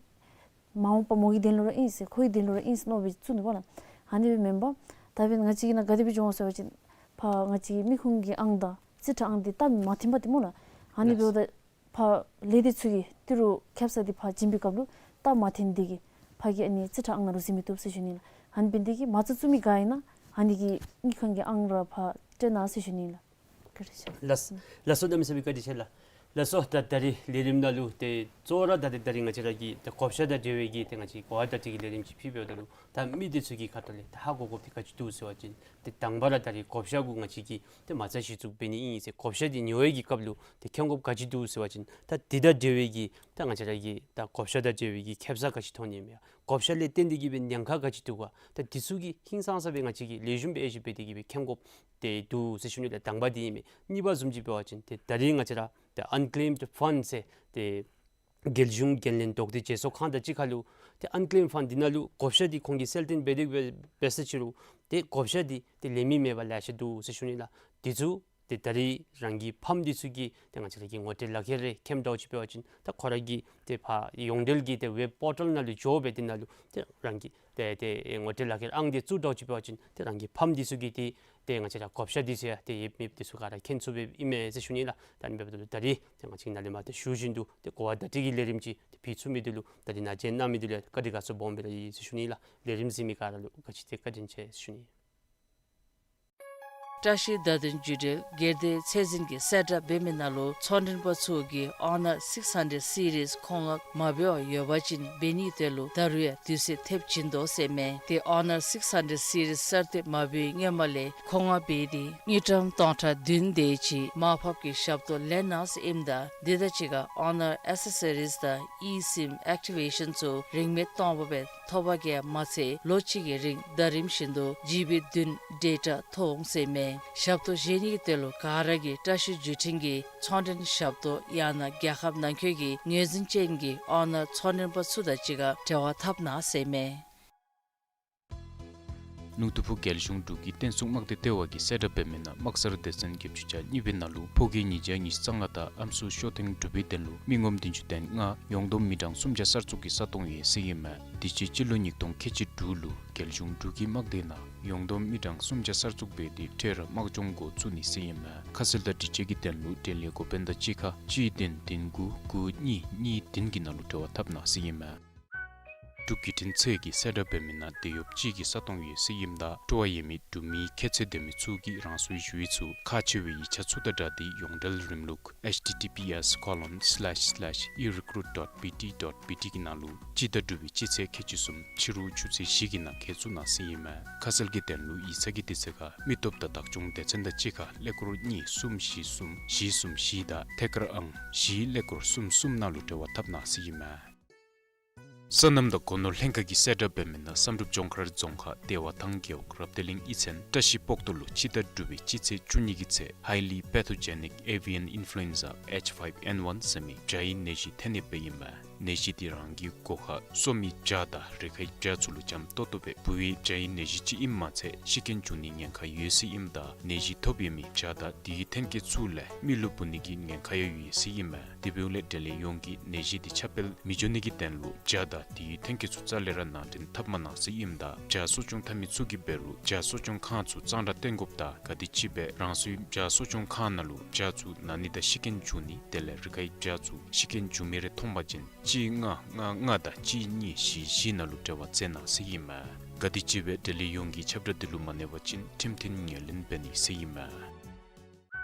མ་འོངས་པ་མོ་གི་དོན་ལུ་ར་ཨིན་ཟེར་ཁོའི་དོན་ལུ་ར་ཨིན་ཟེར་མནོ་སྦེ་བཙུགས་ནུག་པ་ལགས། ཨ་ནི་སྦེ་མེན་པར་ད་འབདན་ང་བཅས་ཀྱི་ནང་ག་དེ་སྦེ་འགྱོ་འོང་ཟེར་བ་ཅིན་ཕར་ང་བཅས་ཀྱི་མི་ཁུངས་ཀྱི་ཨང་དང་རྩིས་ཁྲ་ཨང་འདི་སྟབས་མ་མཐུན་པ་འདི་སྨོ་ལགས། ཨ་ནི་ལགས། འབདཝ་ད་ཕར་ལས་སྡེ་ཚུ་གིས་ཏི་རུ་ཁེབ་ས་འདི་ཕར་བྱིན་པའི་སྐབས་ལུ་སྟབས་མ་མཐུན་འདི་གིས་ཕར་གྱི་ཨ་ནི་རྩིས་ཁྲ་ཨང་ནང་ལུ་གཟིགས་མི་བཏུབ་ཟེར་ཞུ་ནི་ལགས། ཨ་ནི་འབདན་འདི་གིས་མ་རྩ་བཙུགས་མི་ག་ཨིན་ན་ཨ་ནི་གི་དངུལ་ཁང་གི་ཨང་ར་ཕར་སྤྲོད་གནང་ཟེར་ཞུ་ནི་ལགས། བཀའ་དྲིན་ཆེ། ལགས། ལགས་སོ། གནམ་མེད་ས་མེད་བཀའ་དྲིན་ཆེ་ལགས། ལགས་སོ། ད་ད་རིས་ལས་རིམ་ནང་ལུ་ཏེ་གཙོ་བོ་ར་ད་ཏེ་ད་རིས་ང་བཅས་ར་གི་ཏེ་བགོ་བཤའ་དང་འབྲེལ་བའི་གི་ཏེ་ང་བཅས་གོ་བ་བརྡ་སྤྲོད་ཀྱི་ལས་རིམ་ཅིག་ཕུལ་འབདཝ་ད་ལུ་ད་མི་འདི་ཚུ་གི་ཁ་ཐུག་ལས་ད་ཧ་གོ་དགོཔ་འདི་ག་ཅི་འདུག་ཟེར་བ་ཅིན་ཏེ་དང་པ་ར་ད་རིས་བགོ་བཤའ་གུ་ང་བཅས་ཀྱིས་ཏེ་མ་རྩ་གཞི་བཙུགས་འབད་ནི་ཨིན་ཟེར་བགོ་བཤའ་འདི་ཉོ་བའི་གི་སྐབས་ལུ་ཏེ་མཁྱེན་དགོཔ་ག་ཅི་འདུག་ཟེར་བ་ཅིན་ད་འདི་དང་འབྲེལ་བའི་གི་ད་ང་བཅས་ར་གི་ད་བགོ་བཤའ་དང་འབྲེལ་བའི་གི་ཁེབ་ས་ག་ཅི་ཐོན་ནི་མས། བགོ་བཤའ་ལས་བརྟེན་ཏེ་གི་སྦེ་ཉེན་ཁ་ག་ཅི་འདུག་ག་ད་འདི་ཚུ་གི་ཧིང་སངས་ས་སྦེ་ང་བཅས་ཀྱིས་ལེགས་ཤོམ་སྦེ་ཨེ་ཞིབ་འབད་དེ་གི་སྦེ་མཁྱེན་དགོཔ་ཏེ་འདུག་ཟེར་ཞུ་ནི་ལགས། དང་པ་འདི་ཨིན་མས། གཉིས་པ་བཟུམ་ཅིག་འབད་བ་ཅིན་ཏེ་ད་རིས་ང་བཅས་ར་ཏེ་ཨན་ཀེམ་ཕཱན་ཌ་ཟེར་ཏེ་རྒྱལ་གཞུང་འགན་ལེན་དོགས་འདྲི་བརྗེ་སོར་ཁང་དང་གཅིག་ཁར་ལུ་ཏེ་ཨན་ཀེམ་ཕཱན་ཌ་འདི་ནང་ལུ་བགོ་བཤའ་འདི་ཁོང་གིས་གསལ་སྟོན་འབད་དེ་འབད་འབད་ས་ཅིག་རུང་ཏེ་བགོ་བཤའ་འདི་ཏེ་ལེན་མི་མེད་པར་ལེ་ཤ་འདུག་ཟེར་ཞུ་ནི་ལགས། འདི་ཚུ་ཏེ་ད་རིས་རང་གི་ཕམ་འདི་ཚུ་གིས་ཏེ་ང་བཅས་ར་གི་ངོ་སྤྲོད་ལག་ཁྱེར་རེ་མཁྱེནམ་འདྲཝ་ཅིག་འབད་བ་ཅིན་ད་ཁོ་ར་གིས་ཏེ་ཕར་ཡོངས་འབྲེལ་གྱི་ཏེ་ཝེབ་པོར་ཊལ་ནང་ལུ་འགྱོ་སྦེ་འདི་ནང་ལུ་ཏེ་རང་གི་ཏེ་ཏེ་ངོ་སྤྲོད་ལག་ཁྱེར་ཨང་འདི་བཙུགས་འདྲཝ་ཅིག་འབད་བ་ཅིན་ཏེ་རང་གི་ཕམ་འདི་ཚུ་གིས་ཏེ་ཏེ་ང་བཅས་ར་བགོ་བཤའ་འདི་ཚུ་ཡང་ཏེ་ཡོདཔ་མེདཔ་འདི་ཚུ་ག་ར་མཁྱེན་ཚུགས་པའི་ཨིན་མས་ཟེར་ཞུ་ནི་ལགས། ད་ཨ་ནི་འབདཝ་ད་ལུ་ད་རིས་ཏེ་ང་བཅས་ནཱ་ལས་མར་ཏེ་ཞུ་བཞིན་དུ་ཏེ་གོ་བ་བརྡ་སྤྲོད་ཀྱི་ལས་རིམ་ཅིག་ཏེ་ཕུལ་ཚུགས་མི་འདི་ལུ་ད་རིས་ནཱ་མཇལ་གནང་མི་འདི་ལུ་ཡང་བཀའ་དྲིན་དགའ་ཚོར་སྦོམ་སྦེ་ར་ཡོད་ཟེར་ཞུ་ནི་ལགས། ལས་རིམ་གཟིགས་མི་ག་ར་ལུ་ག་ཅི་ཏེ་བཀའ་དྲིན་ཆེ་ཟེར་ཞུ་ནི། བཀྲ་ཤིས་བརྡ་དོན་བརྒྱུད་འབྲེལ་སྒེར་སྡེ་ཚད་འཛིན་གྱིས་གསལ་བསྒྲགས་འབད་མི་ནང་ལུ་ཚོང་མགྲོན་པ་ཚུ་གིས་ཨོ་ནར་སིགསི་ཧན་ཌེཌ་སི་རིསི་མཁོ་མངགས་མ་འབད་བར་ཡོད་པ་ཅིན་འབད་ནིའི་དོན་ལུ་ད་རུང་ཡང་དུས་ཚོད་ཐེབས་བྱིན་དོ་ཟེར་མས། ཏེ་ཨོ་ནར་སིགསི་ཧན་ཌེཌ་སི་རིསི་གསར་བཏོན་མ་འབད་བའི་སྔོན་མ་ལས་མཁོ་མངགས་འབད་དེ་དངུལ་ཀྲམ་སྟོང་ཕྲག་བདུན་དེ་ཅིག་མར་ཕབ་ཀྱི་ཞབས་ཏོག་ལེན་གནང་ཟེར་ཨིནམ་ད་འདི་དང་གཅིག་ཁར་ཨོ་ནར་ཨེག་སེ་སི་རིསི་དང་ཨི་སིམ་ཨེག་ཊི་ཝེ་ཤཱན་ཚུ་རིན་མེད་སྟོང་པ་སྦེ་ཐོབ་པ་གིས་མ་ཚད་ལོ་གཅིག་གི་རིང་ཟླ་རིམ་བཞིན་དུ་ཇི་བི་བདུན་ཌེ་ཊ་ཐོབ་འོང་ཟེར་མས། ཞབས་ཏོག་བཞེས་ནིའི་དོན་ལུ་ག་ར་གིས་བཀྲ་ཤིས་བརྒྱུད་འཕྲིན་གྱི་ཚོང་མགྲོན་ཞབས་ཏོག་ཡང་ན་རྒྱལ་ཁབ་ནང་འཁོད་ཀྱི་ངོས་འཛིན་ཅན་གྱི་ཨོ་ནར་ཚོང་མགྲོན་པ་ཚུ་དང་གཅིག་ཁར་འབྲེལ་བ་འཐབ་གནང་ཟེར་མས། ལུང་སྟོང་ཕུ་རྒྱལ་གཞུང་འབྲུག་གི་བསྟན་སྲུང་དམག་སྡེ་ལྟེ་བ་གིས་གསལ་བསྒྲགས་འབད་མི་ནང་དམག་སར་སྡེ་ཚན་བརྒྱད་ཅུ་གྱ་གཉིས་པའི་ནང་ལུ་ཕོ་སྐྱེས་ཉིས་བརྒྱ་ཉི་ཤུ་རྩ་ལྔ་དང་ཨམ་སྲུ་ཤོ་ཐེངས་དྲུག་པའི་དོན་ལུ་མི་ངོམ་བདུན་ཅུ་དོན་ལྔ་ཡོངས་བསྡོམས་མི་གྲངས་སུམ་བརྒྱ་གསར་བཙུགས་ཀྱི་ས་སྟོང་ཡོད་ཟེར་ཨིན་མས། དུས་ཅི་སྤྱི་ལོ་ཉིས་སྟོང་ཁལ་གཅིག་དྲུག་ལུ་རྒྱལ་གཞུང་འབྲུག་གི་དམག་སྡེ་ནང་ཡོངས་བསྡོམས་མི་གྲངས་སུམ་བརྒྱ་གསར་བཙུགས་འབད་དེ་འཕྲལ་དམག་སྦྱོང་འགོ་བཙུགས་ནི་ཟེར་ཨིན་མས། ཁ་གསལ་དང་དྲི་དཔྱད་ཀྱི་དོན་ལུ་འབྲེལ་ཡོད་འགོ་དཔོན་དང་གཅིག་ཁར་གཅིག་བདུན་བདུན་དགུ་དགུ་གཉིས་གཉིས་བདུན་གྱི་ནང་ལུ་འབྲེལ་བ་འཐབ་གནང་ཟེར་ཨིན་མས། འབྲུག་བརྒྱུད་འཕྲིན་ཚད་ཀྱིས་གསལ་བསྒྲགས་འབད་མི་ནང་འདི་ཡོདཔ་ཅིག་གི་ས་སྟོང་ཡོད་ཟེར་ཨིནམ་ད་སྤྲོ་བ་ཡོད་མི་འབྲུག་མི་ཁྱད་ཚད་ལྡན་མི་ཚུ་གིས་རང་སོའི་ཞུ་ཡིག་ཚུ་ཁག་ཆེ་བའི་ཡིག་ཆ་ཚུ་དང་སྦྲགས་ཏེ་ཡོངས་འབྲེལ་རིམ་ལུགས་ཨེཆ་ཊི་ཊི་པི་ཨེསི་ཁོ་ལོན་སི་ལེཤ་སི་ལེཤ་ཨི་རི་ཀུ་རུཊ་ཌོཊ་པི་ཊི་ཌོཊ་པི་ཊི་གི་ནང་ལུ་སྤྱི་ཟླ་དྲུག་པའི་སྤྱི་ཚེས་ཁལ་གཅིག་གསུམ་ཕྱི་རུ་ཆུ་ཚོད་བཞི་གི་ནང་འཁོད་བཙུགས་གནང་ཟེར་ཨིན་མས། ཁ་གསལ་གྱི་དོན་ལུ་ཡིག་ཚང་གི་དུས་ཚོད་ཁར་མི་སྟོབས་དང་བདག་སྐྱོང་སྡེ་ཚན་དང་གཅིག་ཁར་ཀླད་ཀོར་གཉིས་གསུམ་བཞི་གསུམ་བཞི་གསུམ་བཞི་དང་ཐད་ཀར་ཨང་བཞི་ཀླད་ཀོར་གསུམ་གསུམ་ནང་ལུ་འབྲེལ་བ་འཐབ་གནང་ཟེར་ཨིན་མས། སོ་ནམ་དང་སྒོ་ནོར་ལྷན་ཁག་གིས་གསལ་བསྒྲགས་འབད་མི་ནང་བསམ་གྲུབ་ལྗོངས་མཁར་རྫོང་ཁག་བདེ་བ་ཐང་རྒེད་འོག་རབ་བདེ་གླིང་གཡུས་ཚན་བཀྲ་ཤིས་སྤོག་ཐོ་ལུ་སྤྱི་ཟླ་དྲུག་པའི་སྤྱི་ཚེས་བཅུ་གཉིས་ཀྱི་ཚེ་Highly Pathogenic Avian Influenza H five N one ཟེར་མི་བྱ་ཡི་ནད་གཞི་ཐོན་ནི་སྦེ་ཨིན་མས། ནད་གཞི་འདི་རང་གི་སྒོ་ཁར་གསོ་མི་བྱ་དང་རི་ཁའི་བྱ་ཚུ་ལུ་འཇམ་ཏོག་ཏོ་སྦེ་འབུ་བའི་བྱ་ཡི་ནད་གཞི་ཅིག་ཨིནམ་མ་ཚད་ཤི་རྐྱེན་འབྱུང་ནིའི་ཉེན་ཁ་ཡོད་ཟེར་ཨིནམ་ད་ནད་གཞི་ཐོབ་ཡོད་མི་བྱ་དང་དེའི་ཐོན་སྐྱེད་ཚུ་ལས་མི་ལུ་འབུ་ནིའི་ཉེན་ཁ་ཡང་ཡོད་ཟེར་ཨིན་མས། དེ་འབདཝ་ལས་འབྲེལ་ཡོད་ཡོངས་ཀྱིས་ནད་གཞི་འདི་ཁྱབ་སྤེལ་མི་འགྱོ་ནིའི་དོན་ལུ་བྱ་དང་དེའི་ཐོན་སྐྱེད་ཚུ་རྩ་ལས་ར་ནང་འདྲེན་འཐབ་མ་གནང་ཟེར་ཨིནམ་ད་བྱ་གསོ་སྐྱོང་འཐབ་མི་ཚུ་གིས་འབད་རུང་བྱ་གསོ་སྐྱོང་ཁང་ཚུ་གཙང་སྦྲ་བཏོན་དགོཔ་དང་ག་དེམ་ཅིག་སྦེ་རང་སོའི་བྱ་གསོ་སྐྱོང་ཁང་ནང་ལུ་བྱ་ཚུ་ན་ནི་དང་ཤི་རྐྱེན་འབྱུང་ནི་དེ་ལས་རི་ཁའི་བྱ་ཚུ་ཤི་རྐྱེན་འབྱུང་མི་རེ་མཐོང་པ་ཅིན་གཅིག་ལྔ་ལྔ་ལྔ་དང་གཅིག་གཉིས་བཞི་བཞི་ནང་ལུ་འབྲེལ་བ་མཛད་གནང་ཟེར་ཨིན་མས། ག་དེམ་ཅིག་སྦེ་འབྲེལ་ཡོད་ཡོངས་ཀྱིས་ཁྱབ་བསྒྲགས་འདི་ལུ་མ་གནས་པ་ཅིན་ཁྲིམས་མཐུན་ངོས་ལེན་འབད་ནི་ཟེར་ཨིན་མས།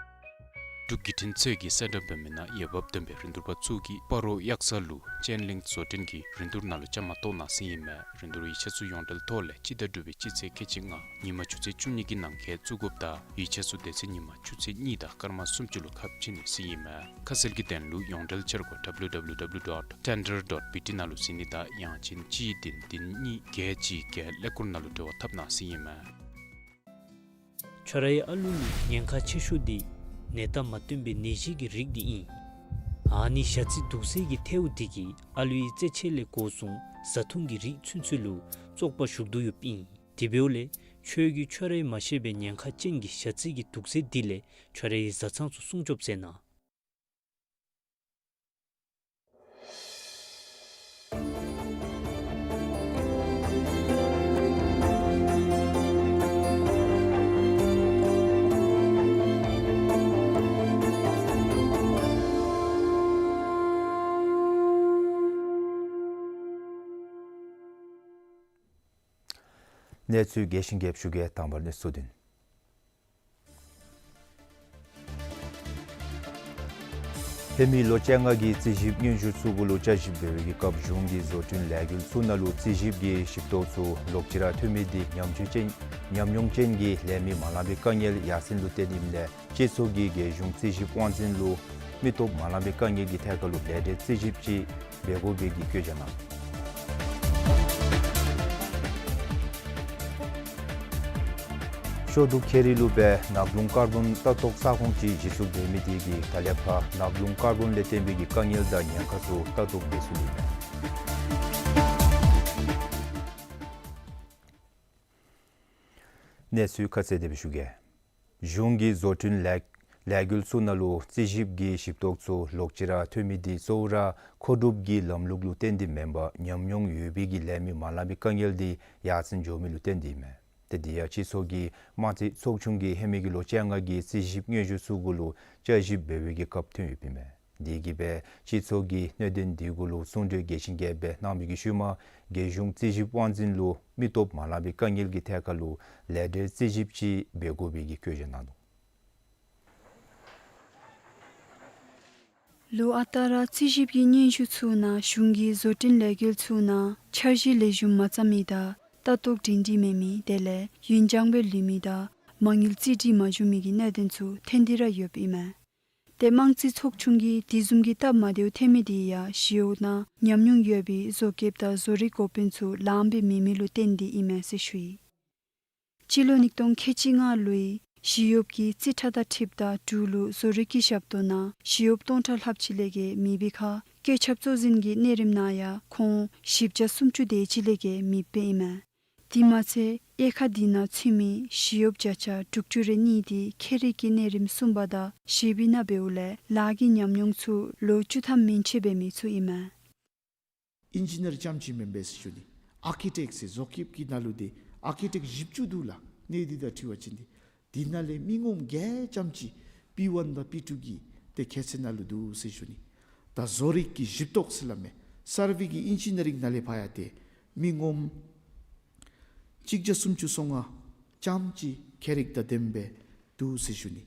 འབྲུག་བརྒྱུད་འཕྲིན་ཚད་ཀྱིས་གསལ་བསྒྲགས་འབད་མི་ནང་འོས་འབབ་ལྡན་པའི་རིན་བསྡུར་པ་ཚུ་གིས་སྤ་རོ་གཡག་གསར་ལུ་ཅན་ལིང་བཟོ་སྐྲུན་གྱི་རིན་བསྡུར་ནང་ལུ་བཅའ་མར་གཏོགས་གནང་ཟེར་ཨིན་མས། རིན་བསྡུར་ཡིག་ཆ་ཚུ་ཡོངས་འབྲེལ་ཐོག་ལས་སྤྱི་ཟླ་དྲུག་པའི་སྤྱི་ཚེས་ཁལ་གཅིག་ལྔ་ཉིན་མ་ཆུ་ཚོད་བཅུ་གཉིས་ཀྱི་ནང་འཁོད་བཙུགས་དགོཔ་དང་ཡིག་ཆ་ཚུ་དེ་ཚེ་ཉིན་མ་ཆུ་ཚོད་གཉིས་དང་སྐར་མ་སུམ་ཅུ་ལུ་ཁ་ཕྱེ་ནི་ཟེར་ཨིན་མས། ཁ་གསལ་གྱི་དོན་ལུ་ཡོངས་འབྲེལ་འཆར་སྒོ་W W W dot tender dot B T ནང་ལུ་གཟིགས་ནི་དང་ཡང་ཅིན་གཅིག་བདུན་བདུན་གཉིས་བརྒྱད་གཅིག་བརྒྱད་ཀླད་ཀོར་ནང་ལུ་འབྲེལ་བ་འཐབ་གནང་ཟེར་ཨིན་མས། ཁྱོད་རའི་ཨ་ལུ་ལུ་ཉེན་ཁ་ཆེ་ཤོས་འདི་ནད་རྟགས་མ་སྟོན་པའི་ནད་གཞི་གི་རིགས་འདི་ཨིན། ཨ་ནི་ཞ་རྩི་དུག་སེལ་གྱི་ཐལཝ་འདི་གིས་ཨ་ལུའི་རྩེད་ཆས་ལས་འགོ་བཟུང་བཟའ་འཐུང་གི་རིགས་ཚུན་ཚོད་ལུ་བཙོག་པ་ཞུགས་དོ་ཡོདཔ་ཨིན། དེ་འབདཝ་ལས་ཁྱོད་ཀྱིས་ཁྱོད་རའི་མ་ཤེས་པའི་ཉེན་ཁ་ཅན་གྱི་ཞ་རྩི་གི་དུག་སེལ་འདི་ལས་ཁྱོད་རའི་བཟའ་ཚང་ཚུ་སྲུང་སྐྱོབ་མཛད་གནང་། གནས་ཚུལ་རྒྱས་ཤིང་རྒྱསཔ་ཞུ་གེ། དང་པ་ར་གནས་ཚུལ་བསྡུ་ནི། འཕེལ་མི་ལོ་བཅོ་ལྔ་གི་རྩིས་ཞིབ་སྙན་ཞུ་ཚུ་གུ་ལུ་བསྐྱར་ཞིབ་འབད་བའི་གི་སྐབས་གཞུང་གི་བཟོ་སྐྲུན་ལས་འགུལ་ཚུ་ནང་ལུ་རྩིས་ཞིབ་ཀྱི་ཞིབ་རྟོག་ཚུ་ལོག་ཅི་ར་ཐོན་མི་འདི་ཉམས་ཆུང་ཅན་ཉམས་མྱོང་ཅན་གྱི་ལས་མི་མ་ལང་པའི་དཀའ་ངལ་ཡར་སེང་ལུ་བརྟེན་ཨིནམ་ལས་སྤྱི་ཚོགས་ཀྱིས་རྒྱལ་གཞུང་རྩིས་ཞིབ་དབང་འཛིན་ལུ་མི་སྟོབས་མ་ལང་པའི་དཀའ་ངལ་གྱི་ཐད་ཁར་ལུ་ལས་བྲལ་རྩིས་ཞིབ་ཅིག་འབད་དགོ་པའི་གི་བཀོད་རྒྱ་གནང་། ཤོག་དྲུག་ཁེ་རི་ལུ་སྦེ་ནགས་ཀླུང་ཀར་བོན་ལྟ་རྟོག་ས་ཁོངས་ཅིག་གཞི་བཙུགས་འབད་མི་དེ་གིས་ད་ལས་ཕར་ནགས་ཀླུང་ཀར་བོན་ལས་བརྟེན་པའི་གི་དཀའ་ངལ་དང་ཉེན་ཁ་ཚུ་ལྟ་རྟོག་འབད་ཚུགས་ནི་ཨིན་མས། གནས་ཚུལ་ཁ་གསལ་དེ་སྦེ་ཞུ་གེ། གཞུང་གི་བཟོ་སྐྲུན་ལས་ལས་འགུལ་ཚུ་ནང་ལུ་རྩིས་ཞིབ་ཀྱི་ཞིབ་རྟོག་ཚུ་ལོག་ཅི་ར་ཐོན་མི་འདི་གཙོ་བོ་ར་མཁོ་སྒྲུབ་ཀྱི་ལམ་ལུགས་ལུ་བརྟེན་ཏེ་མེན་པར་ཉམས་མྱོང་ཡོད་པའི་གི་ལས་མི་མ་ལང་པའི་དཀའ་ངལ་འདི་ཡར་སེང་འགྱོ་མི་ལུ་བརྟེན་ཏེ་ཨིན་མས། ཏེ་འདི་ཡང་སྤྱི་ཚོགས་ཀྱི་དམངས་རྩིས་ཚོགས་ཆུང་གིས་ཧེ་མའི་གི་ལོ་བཅོ་ལྔ་གི་རྩིས་ཞིབ་སྙན་ཞུ་ཚུ་གུ་ལུ་བསྐྱར་ཞིབ་འབད་བའི་གི་སྐབས་ཐོན་ཡོདཔ་ཨིན་མས། དེ་གིས་སྦེ་སྤྱི་ཚོགས་ཀྱིས་གནད་དོན་འདི་གུ་ལུ་གསུང་གྲོས་རྒྱས་ཤིང་རྒྱསཔ་སྦེ་གནང་བའི་གི་ཤུལ་མ་རྒྱལ་གཞུང་རྩིས་ཞིབ་དབང་འཛིན་ལུ་མི་སྟོབས་མ་ལང་པའི་དཀའ་ངལ་གྱི་ཐད་ཁར་ལུ་ལས་བྲལ་རྩིས་ཞིབ་ཅིག་འབད་དགོ་པའི་གི་བཀོད་རྒྱ་གནང་ནུག། ལོ་ཨ་རྟག་ར་རྩིས་ཞིབ་ཀྱི་སྙན་ཞུ་ཚུ་ནང་གཞུང་གི་བཟོ་སྐྲུན་ལས་འགུལ་ཚུ་ནང་འཆར་གཞི་ལེགས་ཤོམ་མ་བརྩམས་མི་དང་ལྟ་རྟོག་སྒྲིང་སྒྲིང་མེད་མི་དེ་ལས་ཡུན་འགྱངས་སྦེ་ལུས་མི་དང་མ་དངུལ་རྩིས་སྒྲིག་མ་བྱུང་མི་གི་གནད་དོན་ཚུ་ཐོན་ཏེ་ར་ཡོདཔ་ཨིན་མས། ཏེ་དམངས་རྩིས་ཚོགས་ཆུང་གིས་དེ་བཟུམ་གྱི་སྟབས་མ་བདེཝ་ཐོན་མི་དེ་ཡང་ཞི་གཡོག་ནང་ཉམས་མྱོང་ཡོད་པའི་བཟོ་བཀོདཔ་དང་བཟོ་རིག་འགོ་དཔོན་ཚུ་ལངམ་སྦེ་མེད་མི་ལུ་བརྟེན་ཏེ་ཨིན་མས་ཟེར་ཞུ་ཡི། སྤྱི་ལོ་ཉིས་སྟོང་ཁལ་གཅིག་ལྔ་ལོའི་ཞི་གཡོག་གི་རྩིས་ཁྲ་དང་འཁྲིལཝ་ད་འབྲུག་ལུ་བཟོ་རིག་གི་ཞབས་ཏོག་ནང་ཞི་གཡོག་སྟོང་ཕྲག་ལྷགཔ་ཅིག་ལས་བརྒལ་མེད་པའི་ཁར་བཀོད་ཁྱབ་གཙོ་འཛིན་གྱི་གནས་རིམ་ནང་ཡང་ཁོང་བཞི་བརྒྱ་སུམ་ཅུ་དེ་ཅིག་ལས་བརྒལ་མེདཔ་ཨིན་མས། དེ་མ་ཚད་དབྱེ་ཁག་དེ་ནང་ཚུད་མི་ཞི་གཡོགཔ་བརྒྱ་ཆ་དྲུག་ཅུ་རེ་གཉིས་དེ་ཁྱད་རིག་གི་གནས་རིམ་གསུམ་པ་དང་བཞི་པའི་ནང་འབདཝ་ལས་ལཱ་གི་ཉམས་མྱོང་ཚུ་ལོ་བཅུ་ཐམ་མན་ཆད་འབད་མི་ཚུ་ཨིན་མས། ཨིན་ཇི་ནིར་རྐྱངམ་ཅིག་མེན་པས་ཟེར་ཞུ་ནི། ཨར་ཀི་ཊེཀ་ཟེར་བཟོ་བཀོདཔ་གི་ནང་ལུ་ཏེ་ཨར་ཀི་ཊེཀ་བཞི་བཅུ་འདུག་ལགས། གནས་འདི་དང་འཁྲིལ་བ་ཅིན་ཏེ། དེ་ནང་ལས་མི་ངོམ་བརྒྱད་ཙམ་ཅིག་པི་ཝན་དང་པི་ཊུ་གི་ཏེ་ཁྱད་ཚད་ནང་ལུ་འདུག་ཟེར་ཞུ་ནི། ད་བཟོ་རིག་གི་ཞིབ་རྟོག་ཟེར་སླབ་མི་སར་ཝེ་གི་ཨིན་ཇི་ནི་རིང་ནང་ལས་ཕར་ཡང་ཏེ་མི་ངོམ་གཅིག་བརྒྱ་སུམ་ཅུ་སོ་ལྔ་ཙམ་ཅིག་ཁྱད་རིག་དང་ལྡནམ་སྦེ་འདུག་ཟེར་ཞུ་ནི།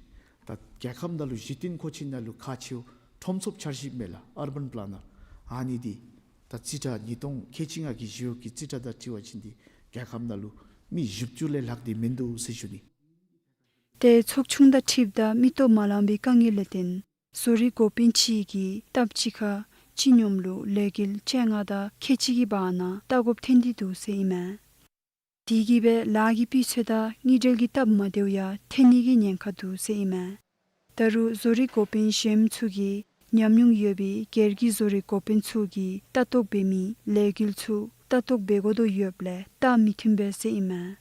ད་རྒྱལ་ཁབ་ནང་ལུ་གཞི་རྟེན་མཁོ་ཆེ་ནང་ལུ་ཁག་ཆེཝ་ཁྲོམ་ཚོགས་འཆར་གཞིཔ་མས་ལགས། ཨར་བཱན་པ་ལ་ནར། ཨ་ནི་འདི་ད་རྩིས་ཁྲ་ཉིས་སྟོང་ཁལ་གཅིག་ལྔ་གི་ཞི་གཡོག་གི་རྩིས་ཁྲ་དང་འཁྲིལ་བ་ཅིན་ཏེ་རྒྱལ་ཁབ་ནང་ལུ་མི་བཞི་བཅུ་ལས་ལྷག་སྟེ་མིན་འདུག་ཟེར་ཞུ་ནི། ཏེ་ཚོགས་ཆུང་དང་འཁྲིལཝ་ད་མི་སྟོབས་མ་ལང་པའི་དཀའ་ངལ་ལས་བརྟེན་བཟོ་རིག་འགོ་དཔོན་ཅིག་གིས་སྟབས་གཅིག་ཁར་ སྤྱི་སྙོམས་ལུ་ལས་འགུལ་བཅོ་ལྔ་དང་ཁལ་གཅིག་གི་བར་ན་བལྟ་དགོཔ་ཐོན་ཏེ་འདུག་ཟེར་ཨིན་མས། དེ་གིས་སྦེ་ལཱ་གི་སྤུས་ཚད་དང་དངུལ་འབྲེལ་གྱི་སྟབས་མ་བདེཝ་ཡང་ཐོན་ནི་གི་ཉེན་ཁ་འདུག་ཟེར་ཨིན་མས། ད་རུང་བཟོ་རིག་འགོ་དཔོན་གཞན་ཚུ་གིས་ཉམས་མྱོང་ཡོད་པའི་སྒེར་གྱི་བཟོ་རིག་འགོ་དཔོན་ཚུ་གིས་ལྟ་རྟོག་འབད་མི་ལས་འགུལ་ཚུ་ལྟ་རྟོག་འབད་དགོ་དོ་ཡོདཔ་ལས་རྟགས་མི་མཐུན་པས་ཟེར་ཨིན་མས།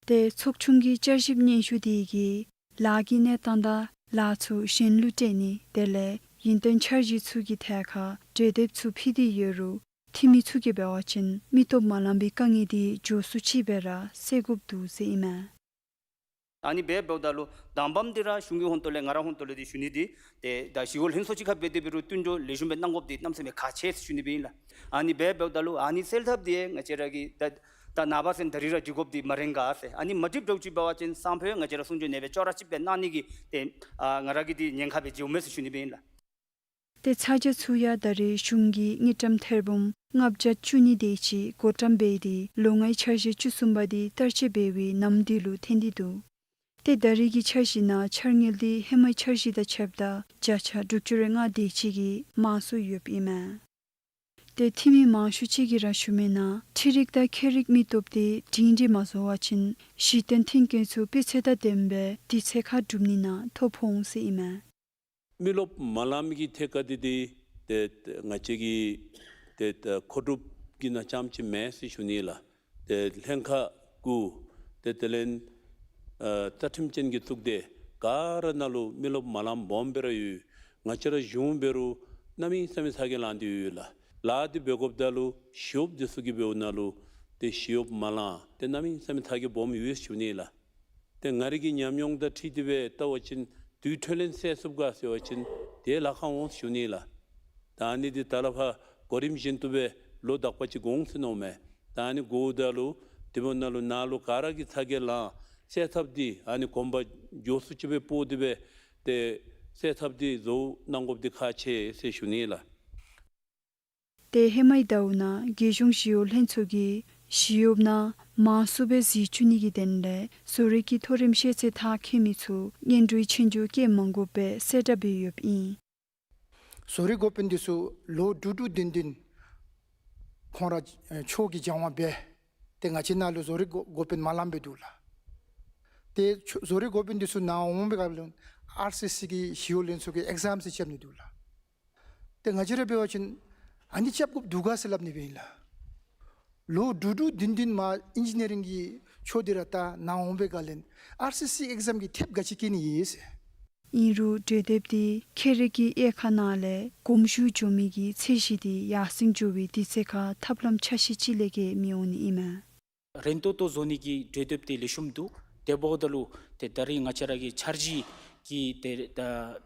ཏེ་ཚོགས་ཆུང་གི་བསྐྱར་ཞིབ་སྙན་ཞུ་དེ་གིས་ལཱ་གི་གནས་སྟངས་དང་ལཱ་ཚུ་གཞན་ལུ་སྤྲོད་ནི་དེ་ལས་ཡུན་བརྟན་འཆར་གཞི་ཚུ་གི་ཐད་ཁར་གྲོས་འདེབས་ཚུ་ཕུལ་ཏེ་ཡོད་རུང་འཐུས་མི་ཚུ་གིས་འབད་བ་ཅིན་མི་སྟོབས་མ་ལང་པའི་དཀའ་ངལ་དེ་མགྱོགས་སུ་ཅིག་སྦེ་ར་སེལ་དགོཔ་འདུག་ཟེར་ཨིན་མས། ཨ་ནི་སྦེ་འབདཝ་ད་ལུ་དང་པམ་འདི་ར་གཞུང་གི་ཧོངས་ཏོ་ལས་ང་རའི་ཧོངས་ཏོ་ལས་འདི་ཞུ་ནི་འདི་ཏེ་ད་ཞི་གཡོག་ལྷན་ཚོགས་ཅིག་ཁར་འབད་དེ་འབད་རུང་བསྟུན་གྲོས་ལེགས་ཤོམ་སྦེ་གནང་དགོཔ་འདི་གནམ་མེད་ས་མེད་ཁག་ཆེ་ཟེར་ཞུ་ནི་སྦེ་ཨིན་ལགས། ཨ་ནི་སྦེ་འབདཝ་ད་ལུ་ཨ་ནི་སེལ་ཐབས་འདི་ང་བཅས་ར་གིས་ད་ད་ནངས་པ་ཚུན་ད་རིས་ར་འགྲིག་དགོཔ་འདི་མ་རན་ག་ཟེར། ཨ་ནི་མ་འགྲིགཔ་འདྲཝ་ཅིག་འབད་བ་ཅིན་སང་ཕོད་ང་བཅས་ར་གསུང་ཆོས་ནང་སྦེ་ཅོག་ར་གཅིག་སྦེ་གནང་ནི་གི་ཏེ་ཨ་ང་ར་གིས་འདི་ཉེན་ཁ་སྦེ་བརྩིཝ་མས་ཟེར་ཞུ་ནི་སྦེ་ཨིན་ལགས། ཏེ་ཚ་གྱང་ཚུ་ཡང་ད་རེས་གཞུང་གིས་དངུལ་ཀྲམ་ཐེར་འབུམ་ལྔ་བརྒྱ་བཅུ་གཉིས་དེ་ཅིག་བགོ་བཀྲམ་འབད་དེ་ལོ་ལྔའི་འཆར་གཞི་བཅུ་གསུམ་པ་དེ་བསྟར་སྤྱོད་འབད་བའི་ནམ་དུས་ལུ་ཐོན་ཏེ་འདུག། ཏེ་ད་རེས་ཀྱི་འཆར་གཞི་ནང་འཆར་དངུལ་དེ་ཧེ་མའི་འཆར་གཞི་དང་ཕྱདཔ་ད་བརྒྱ་ཆ་དྲུག་ཅུ་རེ་ལྔ་དེ་ཅིག་གིས་མང་སུ་ཡོདཔ་ཨིན་མས། ཏེ་འཐུས་མི་མང་ཤོས་ཅིག་གིས་ར་ཞུ་མི་ནང་འཕྲུལ་རིག་དང་ཁྱད་རིག་མི་སྟོབས་དེ་སྒྲིང་སྒྲི་མ་བཟོ་བ་ཅིན་གཞི་རྟེན་མཐུན་རྐྱེན་ཚུ་སྤུས་ཚད་དང་ལྡནམ་སྦེ་དུས་ཚོད་ཁར་སྒྲུབ་ནི་ནང་ཐོ་ཕོག་འོང་ཟེར་ཨིན་མས། མི་རློབས་མ་ལང་མི་གི་ཐད་ཁར་འདི་འདི་ཏེ་ང་བཅས་ཀྱི་ཏེ་ཏེ་མཁོ་སྒྲུབ་ཀྱི་ནང་རྐྱངམ་ཅིག་མེན་ཟེར་ཞུ་ནི་ལགས། ཏེ་ལྷན་ཁག་གུ་ཏེ་དེ་ལས་ཨ་རྩ་ཁྲིམས་ཅན་གྱི་གཙུག་སྡེ་ག་ར་ནང་ལུ་མི་རློབས་མ་ལངམ་སྦོམ་སྦེ་ར་ཡོད། ང་བཅས་ར་གཞུང་འབད་རུང་གནམ་མེད་ས་མེད་ཚ་གྱང་ལང་སྟེ་ཡོད་ལགས། ལཱ་འདི་འབད་དགོཔ་ད་ལུ་ཞི་གཡོགཔ་འདི་ཚུ་གིས་འབདཝ་ནང་ལུ་ཏེ་ཞི་གཡོགཔ་མ་ལང་ཏེ་གནམ་མེད་ས་མེད་ཚ་གྱང་སྦོམ་ཡོད་ཟེར་ཞུ་ནི་ལགས། ཏེ་ང་རའི་གི་ཉམས་མྱོང་དང་འཁྲིལ་ཏེ་སྦེ་བལྟ་བ་ཅིན་དུས་འཕྲོ་ལས་སེལ་ཚུགས་ག་ཟེར་བ་ཅིན་དེ་ལཱ་ཁག་འོང་ཟེར་ཞུ་ནི་ལགས། ད་ཨ་ནི་འདི་ད་ལས་ཕར་གོ་རིམ་བཞིན་དུ་སྦེ་ལོ་དག་པ་ཅིག་འགོར་འོང་ཟེར་མནོཝ་མས། ད་ཨ་ནི་འགོརཝ་ད་ལུ་དེ་འབདཝ་ནང་ལུ་ནཱ་ལུ་ག་ར་གིས་ཚ་གྱང་ལང་སེལ་ཐབས་འདི་ཨ་ནི་གོམ་པ་མགྱོགས་སུ་ཅིག་སྦེ་སྤོ་སྟེ་སྦེ་ཏེ་སེལ་ཐབས་འདི་བཟོ་གནང་དགོཔ་འདི་ཁག་ཆེ་ཟེར་ཞུ་ནི་ལགས། ཏེ་ཧེ་མའི་ཟླཝ་ནང་རྒྱལ་གཞུང་ཞི་གཡོག་ལྷན་ཚོགས་ཀྱིས་ཞི་གཡོགཔ་རྣམས་མང་སུ་སྦེ་གཟིགས་བཅུག་ནི་གི་དོན་ལས་བཟོ་རིག་གི་མཐོ་རིམ་ཤེས་ཚད་མཐར་འཁྱོལ་མི་ཚུ་སྔོན་འགྲོའི་ཆོས་རྒྱུགས་བཀལ་མ་དགོཔ་སྦེ་གསལ་བསྒྲགས་འབད་ཡོདཔ་ཨིན། བཟོ་རིག་འགོ་དཔོན་འདི་ཚུ་ལོ་དྲུག་དྲུག་བདུན་བདུན་ཁོང་ར་ཨེ་ཕྱོགས་ཀྱི་སྦྱང་བ་འབད། ཏེ་ང་བཅས་ནང་ལུ་བཟོ་རིག་འགོ་འགོ་དཔོན་མ་ལངམ་སྦེ་འདུག་ལགས། ཏེ་ཕྱོགས་བཟོ་རིག་འགོ་དཔོན་འདི་ཚུ་ནཱ་འོང་པའི་སྐབས་ལུ་ཨར་སི་སི་གི་ཞི་གཡོག་ལྷན་ཚོགས་ཀྱི་ཨེག་ཛམ་ཅིག་རྐྱབ་ནི་འདུག་ལགས། ཏེ་ང་བཅས་ར་འབད་བ་ཅིན་ཨ་ནི་རྐྱབ་དགོཔ་འདུག་ག་ཟེར་སླབ་ནི་སྦེ་ཨིན་ལགས། ལོ་དྲུག་དྲུག་བདུན་བདུན་མ་ཨིན་ཇི་ནི་རིང་གི་ཕྱོགས་འདི་ར་ད་ནཱ་འོང་པའི་སྐབས་ལས་ཨར་སི་སི་ཨེག་ཛམ་གྱི་ཐེབས་ག་ཅི་བཀལ་ནི་ཨིན་ཟེར། ཨིན་རུང་གྲོས་འདེབས་འདི་ཁྱད་རིག་གི་དབྱེ་ཁག་ནང་ལས་གོམ་ཞུགས་འགྱོ་མི་གི་ཚད་གཞི་འདི་ཡར་སེང་འགྱོ་བའི་དུས་ཚོད་ཁར་ཐབས་ལམ་ཆ་ཤས་ཅིག་ལས་བརྒལ་མི་འོང་ནི་ཨིན་མས། རན་ཏོག་ཏོ་བཟོ་ནི་གི་གྲོས་འདེབས་འདི་ལེགས་ཤོམ་འདུག། དེ་འབདཝ་ད་ལུ་ཏེ་ད་རིས་ང་བཅས་ར་གི་འཆར་གཞི་གི་ཏེ་ད་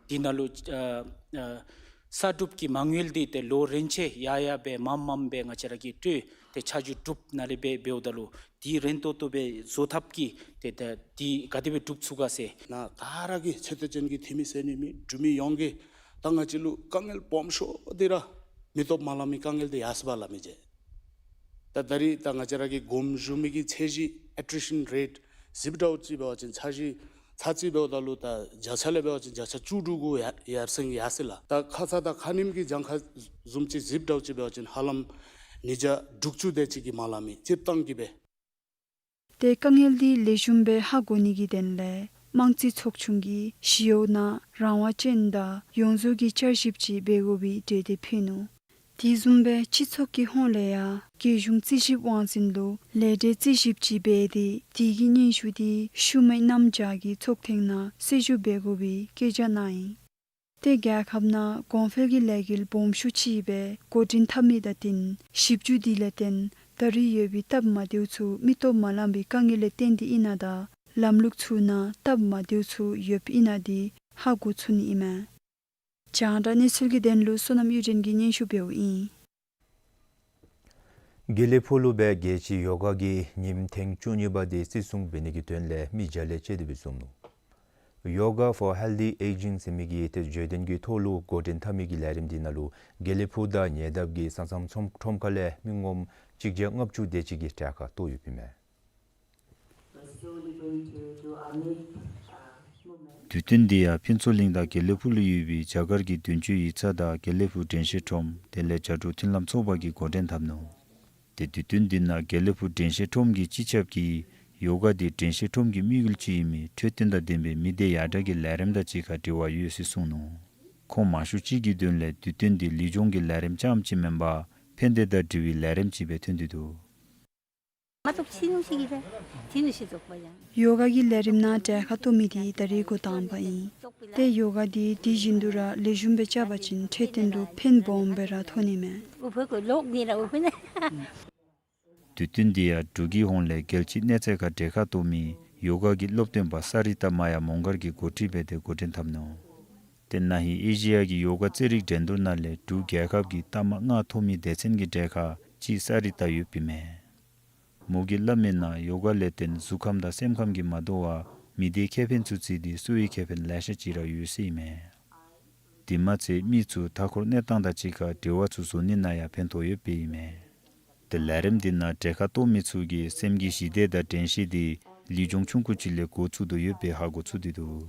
འདི་ནང་ལུ་ཨ་ཨ་གསར་སྒྲུབ་ཀྱི་མ་དངུལ་འདི་ཏེ་ལོ་རེ་ཆ་ཡར་ཡར་སྦེ་མངམ་མངམ་སྦེ་ང་བཅས་ར་གིས་སྤྲོད་དེ་ཆ་འཇོག་གྲུབ་ནང་ལས་སྦེ་འབདཝ་ད་ལུ་འདི་རན་ཏོག་ཏོ་སྦེ་བཟོ་ཐབས་ཀྱི་ཏེ་ད་འདི་ག་དེ་སྦེ་སྒྲུབ་ཚུགས་ག་ཟེར། ནཱ་ག་ར་གི་ཚད་ལྡན་ཅན་གྱི་འཐུས་མི་ཟེར་ནི་མེད། འབྲུག་མི་ཡོངས་ཀྱིས་ད་ང་བཅས་ལུ་དཀའ་ངལ་སྦོམ་ཤོས་འདི་ར་མི་སྟོབས་མ་ལང་མི་དཀའ་ངལ་འདི་ཡར་སོངམ་སླབ་མི་ཅིག། ད་ད་རིས་ད་ང་བཅས་ར་གི་དགོངསམ་ཞུ་མི་གི་ཚད་གཞི་ཨེ་ཊི་རི་ཤན་རེཊ་གཟིགསཔ་འདྲཝ་ཅིག་འབད་བ་ཅིན་ཚད་གཞི་ཚར་ཅིག་འབདཝ་ད་ལུ་ད་བརྒྱ་ཆ་ལས་འབད་བ་ཅིན་བརྒྱ་ཆ་བཅུ་དྲུག་གུ་ཡར་ཡར་སེང་ཡར་སོ་ཡི་ལགས། ད་ཁ་ཙ་དང་ཁ་ཉིནམ་གྱི་གྱངས་ཁ་བཟུམ་ཅིག་གཟིགསཔ་འདྲཝ་ཅིག་འབད་བ་ཅིན་ཧ་ལམ་ཉིས་བརྒྱ་དྲུག་ཅུ་དེ་ཅིག་གིས་མ་ལང་མི་སྤྱིར་བཏང་གི་སྦེ། ཏེ་དཀའ་ངལ་འདི་ལེགས་ཤོམ་སྦེ་ཧ་གོ་ནི་གི་དོན་ལས་དམངས་རྩིས་ཚོགས་ཆུང་གིས་ཞི་གཡོག་ནང་རང་དབང་ཅན་དང་ཡོངས་རྫོགས་ཀྱི་བསྐྱར་ཞིབ་ཅིག་འབད་དགོ་པའི་གྲོས་འདེབས་ཕུལ་ནུག། དེ་བཟུམ་སྦེ་སྤྱི་ཚོགས་ཀྱི་ཧོངས་ལས་ཡང་རྒྱལ་གཞུང་རྩིས་ཞིབ་དབང་འཛིན་ལུ་ལས་བྲལ་རྩིས་ཞིབ་ཅིག་འབད་དེ་དེ་གི་སྙན་ཞུ་འདི་ཤུལ་མའི་གནམ་བྱཱར་གྱི་ཚོགས་ཐེངས་ནང་གསལ་ཞུ་འབད་དགོ་པའི་བཀོད་རྒྱ་གནང་ཡི། ཏེ་རྒྱལ་ཁབ་ནང་གོང་འཕེལ་གྱི་ལས་འགུལ་སྦོམ་ཤོས་ཅིག་སྦེ་འགོ་འདྲེན་འཐབ་མི་དང་བསྟུན་ཞིབ་འཇུག་འདི་ལས་བརྟེན་ད་རིས་ཡོད་པའི་སྟབས་མ་བདེཝ་ཚུ་མི་སྟོབས་མ་ལང་པའི་དཀའ་ངལ་ལས་བརྟེན་ཏེ་ཨིན་ན་དང་ལམ་ལུགས་ཚུ་ནང་སྟབས་མ་བདེཝ་ཚུ་ཡོདཔ་ཨིན་ན་འདི་ཧ་གོ་ཚུགས་ནི་ཨིན་མས། རྒྱང་བསྒྲགས་གནས་ཚུལ་གྱི་དོན་ལུ་བསོད་ནམས་གཡུ་སྒྲོན་གྱིས་སྙན་ཞུ་འབདཝ་ཨིན། དགེ་ལེགས་ཕུག་ལུ་སྦེ་རྒྱལ་སྤྱིའི་ཡོ་ག་གི་ཉིནམ་ཐེངས་བཅུ་གཉིས་པ་དེ་བརྩི་སྲུང་འབད་ནི་གི་དོན་ལས་མི་བརྒྱ་ལས་བཅད་དེ་སྦེ་བཟུང་ནུག། Yoga for Healthy Aging ཟེར་མི་གི་ཏེ་བརྗོད་དོན་གྱི་ཐོག་ལུ་འགོ་འདྲེན་འཐབ་མི་གི་ལས་རིམ་འདི་ནང་ལུ་དགེ་ལེགས་ཕུག་དང་ཉེ་འདབས་ཀྱི་ས་མཚམས་ཁྲོམ་ཁྲོམ་ཁ་ལས་མི་ངོམ་གཅིག་བརྒྱ་ལྔ་བཅུ་དེ་ཅིག་གིས་གྲལ་ཁར་གཏོགས་ཡོདཔ་ཨིན་མས། We're slowly going to do our knee, uh, movement. དུས་སྟོན་འདི་ཡང་ཕུན་ཚོགས་གླིང་དང་དགེ་ལེགས་ཕུག་ལུ་ཡོད་པའི་རྒྱ་གར་གྱི་དོན་གཅོད་ཡིག་ཚང་དང་དགེ་ལེགས་ཕུག་དྲན་ཤེས་ཁྲོམ་དེ་ལས་བྱ་སྒྲོག་མཐུན་ལམ་ཚོགས་པ་གིས་འགོ་འདྲེན་འཐབ་ནུག། ཏེ་དུས་སྟོན་འདི་ནང་དགེ་ལེགས་ཕུག་དྲན་ཤེས་ཁྲོམ་གྱི་སྤྱི་ཁྱབ་ཀྱིས་ཡོ་ག་འདི་དྲན་ཤེས་ཁྲོམ་གྱི་དམིགས་ཡུལ་ཅིག་ཨིན་མི་འཕྲོད་བསྟེན་དང་ལྡན་པའི་མི་སྡེ་ཡར་དྲག་གི་ལས་རིམ་དང་གཅིག་ཁར་འབྲེལ་བ་ཡོད་ཟེར་གསུངས་ནུག། ཁོང་མང་ཤོས་ཅིག་གི་དོན་ལས་དུས་སྟོན་འདི་ལུས་སྦྱོང་གི་ལས་རིམ་རྐྱངམ་ཅིག་མེན་པར་ཕན་བདེ་དང་འབྲེལ་བའི་ལས་རིམ་ཅིག་སྦེ་ཐོན་ཏེ་འདུག། མ་གཏོགས་ཕྱི་ནང་ཞིག་གིས་རེད། ཕྱི་ནང་ཞིག་རྫོགས་པ་ཡང་། ཡོ་ག་གི་ལས་རིམ་ནང་གྲལ་ཁར་གཏོགས་མི་དེ་ད་རེས་འགོ་དང་པ་ཨིན། ཏེ་ཡོ་ག་དེ་དེ་བཞིན་དུ་ར་ལེགས་ཤོམ་སྦེ་རྐྱབ་པ་ཅིན་འཕྲོད་བསྟེན་ལུ་ཕན་སྦོམ་སྦེ་ར་ཐོགས་ནི་མས། ཨུ་ཕུ་ཁོ་ལོག་ནི་ར་ཨུ་ཕུ་ན། དུས་སྟོན་འདི་ཡང་འབྲུག་གི་ཧོངས་ལས་རྒྱལ་སྤྱིའི་གནས་ཚད་ཁར་གྲལ་ཁར་གཏོགས་མི་ཡོ་ག་གི་སློབ་སྟོན་པ་ས་རི་ཏ་མ་ཡ་མོང་སྒར་གྱིས་འགོ་ཁྲིད་འབད་དེ་འགོ་འདྲེན་འཐབ་ནུག། ཏེ་ན་ཧིང་ཨེ་ཤི་ཡ་གི་ཡོ་ག་རྩེད་རིགས་འགྲན་བསྡུར་ནང་ལས་འབྲུག་རྒྱལ་ཁབ་ཀྱི་རྟགས་མ་ལྔ་ཐོབ་མི་སྡེ་ཚན་གྱི་གྲལ་ཁར་གཅིག་ས་རི་ཏ་ཡོདཔ་ཨིན་མས། མོ་གིས་སླབ་མིའི་ནང་ཡོ་ག་ལས་བརྟེན་གཟུགས་ཁམས་དང་སེམས་ཁམས་ཀྱིས་མ་དོ་བར་མི་སྡེའི་ཁེ་ཕན་ཚུ་བརྩིས་ཏེ་གསོ་བའི་ཁེ་ཕན་ལེ་ཤ་ཅིག་ར་ཡོད་ཟེར་ཨིན་མས། དེ་མ་ཚད་མི་ཚུ་མཐའ་འཁོར་གནས་སྟངས་དང་གཅིག་ཁར་འབྲེལ་བ་ཚུ་བཟོ་ནི་ནང་ཡང་ཕན་ཐོགས་ཡོདཔ་ཨིན་མས། ཏེ་ལས་རིམ་འདི་ནང་གྲལ་ཁར་གཏོགས་མི་ཚུ་གིས་སེམས་ཀྱི་ཞི་བདེ་དང་དྲན་ཤེས་འདི་ལུས་སྦྱོང་ཆུང་ཀུ་ཅིག་ལས་འགོ་བཙུགས་དོ་ཡོདཔ་སྦེ་ཧ་གོ་ཚུགས་ཏེ་འདུག།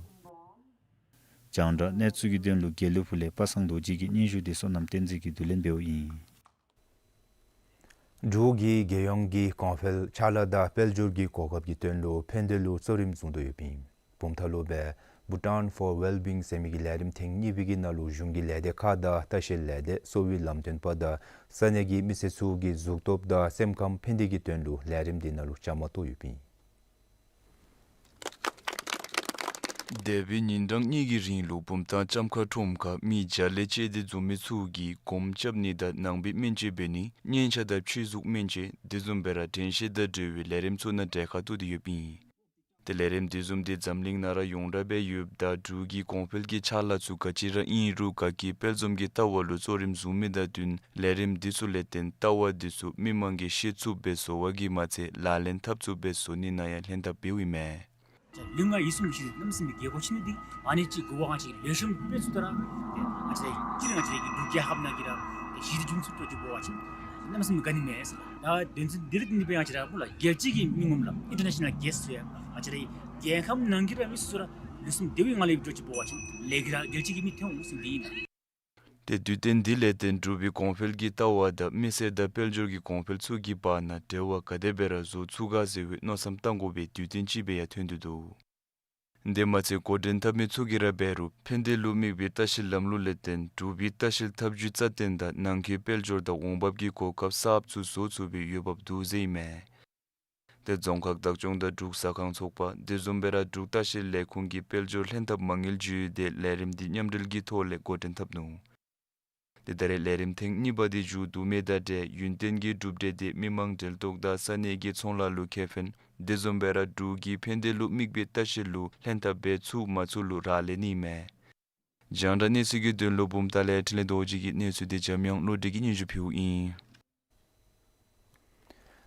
རྒྱང་བསྒྲགས་གནས་ཚུལ་གྱི་དོན་ལུ་དགེ་ལེགས་ཕུག་ལས་པ་སངས་རྡོ་རྗེ་གི་སྙན་ཞུ་དེ་བསོད་ནམས་བསྟན་འཛིན་གྱིས་བསྡུ་ལེན་འབདཝ་ཨིན། འབྲུག་གི་རྒྱལ་ཡོངས་ཀྱི་གོང་འཕེལ་ཕྱག་ལཱ་དང་དཔལ་འབྱོར་གྱི་གོ་སྐབས་ཀྱི་དོན་ལུ་ཕན་བདེ་ལུ་གཙོ་རིམ་བཟུང་དོ་ཡོདཔ་ཨིན། བུམ་ཐང་ལུ་སྦེ་Bhutan for Wellbeing ཟེར་མི་གི་ལས་རིམ་ཐེངས་གཉིས་པའི་གི་ནང་ལུ་གཞུང་གི་ལས་སྡེ་ཁག་དང་ལྟ་བཤལ་ལས་སྡེ་གསོ་བའི་ལམ་སྟོན་པ་དང་ས་གནས་ཀྱི་མི་སེར་ཚུ་གི་གཟུགས་སྟོབས་དང་སེམས་ཁམས་ཕན་བདེ་གི་དོན་ལུ་ལས་རིམ་འདི་ནང་ལུ་བཅའ་མར་གཏོགས་ཡོདཔ་ཨིན། འདས་པའི་ཉིན་གྲངས་གཉིས་ཀྱི་རིང་ལུ་བུམ་ཐང་ལྕམ་མཁར་ཁྲོམ་ཁར་མི་བརྒྱ་ལས་བཅད་དེ་འཛོམས་མི་ཚུ་གིས་སྒོམ་རྐྱབ་ནི་དང་ནང་པའི་སྨན་བཅོས་འབད་ནི་སྙན་ཆ་དང་ཆོས་གཟུགས་སྨན་བཅོས་དེ་བཟུམ་སྦེ་ར་དྲན་ཤེས་དང་འབྲེལ་བའི་ལས་རིམ་ཚུ་ནང་གྲལ་ཁར་གཏོགས་ཏེ་ཡོདཔ་ཨིན། ཏེ་ལས་རིམ་དེ་བཟུམ་འདི་འཛམ་གླིང་ནང་ར་ཡོངས་གྲགས་སྦེ་ཡོདཔ་ད་འབྲུག་གི་གོང་འཕེལ་གྱི་ཕྱག་ལཱ་ཚུ་ག་ཅི་ར་ཨིན་རུང་དགའ་སྐྱིད་དཔལ་འཛོམས་ཀྱི་ལྟ་བ་ལུ་གཙོ་རིམ་བཟུང་མི་དང་བསྟུན་ལས་རིམ་འདི་ཚུ་ལས་བརྟེན་ལྟ་བ་འདི་ཚུ་མི་མང་གིས་ཤེས་ཚུགསཔ་སྦེ་བཟོ་བ་གིས་མ་ཚད་ལག་ལེན་འཐབ་ཚུགསཔ་སྦེ་བཟོ་ནི་ནང་ཡང་ལྷན་ཐབས་འབདཝ་ཨིན་མས། ལུས་ངག་ཡིད་གསུམ་གྱི་གནམ་མེད་ས་མེད་དགེ་བ་ཆེ་ནི་འདི་ཨ་ནི་ཅིག་གུ་བ་ང་བཅས་ལེགས་ཤོམ་སྤེལ་ཚུགས་ད་ར་ཏེ་ང་བཅས་ར་སྤྱིར་ང་བཅས་ར་གི་འབྲུག་རྒྱལ་ཁབ་ནང་གི་ར་ཏེ་ཞི་བདེ་འབྱུང་ཚུགས་པ་ཅིག་གུ་བ་ཅིན་གནམ་མེད་ས་མེད་དགའ་ནི་མས་ཟེར། ད་དོན་ཚན་འདི་ར་འདི་ནི་སྦེ་ང་བཅས་ར་སྨོ་ལགས་རྒྱལ་སྤྱི་གི་མི་ངོམ་ལགས་ཨིན་ཊར་ནེ་ཤ་ནཱལ་གེསཊ་ཚུ་ཡང་ང་བཅས་ར་རྒྱལ་ཁབ་ནང་གི་ར་མི་ཚུ་ར་ལུས་སེམས་བདེ་བའི་ངང་ལས་འགྱོ་ཅིག་གུ་བ་ཅིན་ལས་ཀྱི་ར་རྒྱལ་སྤྱི་གི་མི་ཐོན་འོང་ཟེར་འདི་ཨིན་ལགས། ཏེ་དུས་སྟོན་འདི་ལས་བརྟེན་འབྲུག་པའི་གོང་འཕེལ་གྱི་ལྟ་བ་དང་མི་སེར་དང་དཔལ་འབྱོར་གྱི་གོང་འཕེལ་ཚུ་གི་བར་ན་འབྲེལ་བ་ག་དེ་སྦེ་ར་བཟོ་ཚུགས་ག་ཟེར་བའི་མནོ་བསམ་བཏང་དགོ་པའི་དུས་སྟོན་ཅིག་སྦེ་ཡང་ཐོན་ཏེ་འདུག། དེ་མ་ཚད་འགོ་འདྲེན་འཐབ་མི་ཚུ་གིས་ར་འབད་རུང་ཕན་བདེ་ལུ་དམིགས་པའི་ལྟ་བཤལ་ལམ་ལུགས་ལས་བརྟེན་འབྲུག་པའི་ལྟ་བཤལ་ཐབས་བྱུས་རྩ་བརྟན་དང་ནང་འཁོད་དཔལ་འབྱོར་དང་འོང་འབབ་ཀྱི་གོ་སྐབས་གསརཔ་ཚུ་བཟོ་ཚུགས་པའི་འོས་འབབ་འདུག་ཟེར་ཨིན་མས། ཏེ་རྫོང་ཁག་བདག་སྐྱོང་དང་འབྲུག་ཟ་ཁང་ཚོགས་པ་དེ་བཟུམ་སྦེ་ར་འབྲུག་ལྟ་བཤལ་ལས་ཁུངས་ཀྱིས་དཔལ་འབྱོར་ལྷན་ཐབས་མ་དངུལ་བརྒྱུད་དེ་ལས་རིམ་འདི་མཉམ་འབྲེལ་གྱི་ཐོག་ལས་འགོ་འདྲེན་འཐབ་ནུག། ཏེ་ད་རེས་ལས་རིམ་ཐེངས་གཉིས་པ་འདི་མཇུག་བསྡུ་མི་དང་འབྲེལ་ཡུན་བརྟན་གྱི་གྲུབ་འབྲས་དེ་མི་མང་འབྲེལ་གཏོགས་དང་ས་གནས་ཀྱི་ཚོང་ལཱ་ལུ་ཁེ་ཕན་དེ་བཟུམ་སྦེ་ར་འབྲུག་གི་ཕན་བདེ་ལུ་དམིགས་པའི་ལྟ་བཤལ་ལུ་ལྷན་ཐབས་འབད་ཚུགས་མ་ཚུགས་ལུ་རག་ལས་ནི་མས། རྒྱང་བསྒྲགས་གནས་ཚུལ་གྱི་དོན་ལུ་བུམ་ཐང་ལས་འཕྲིན་ལས་རྡོ་རྗེ་གི་གནས་ཚུལ་དེ་འཇམ་དབྱངས་བློ་གྲོས་ཀྱིས་སྙན་ཞུ་ཕུལཝ་ཨིན།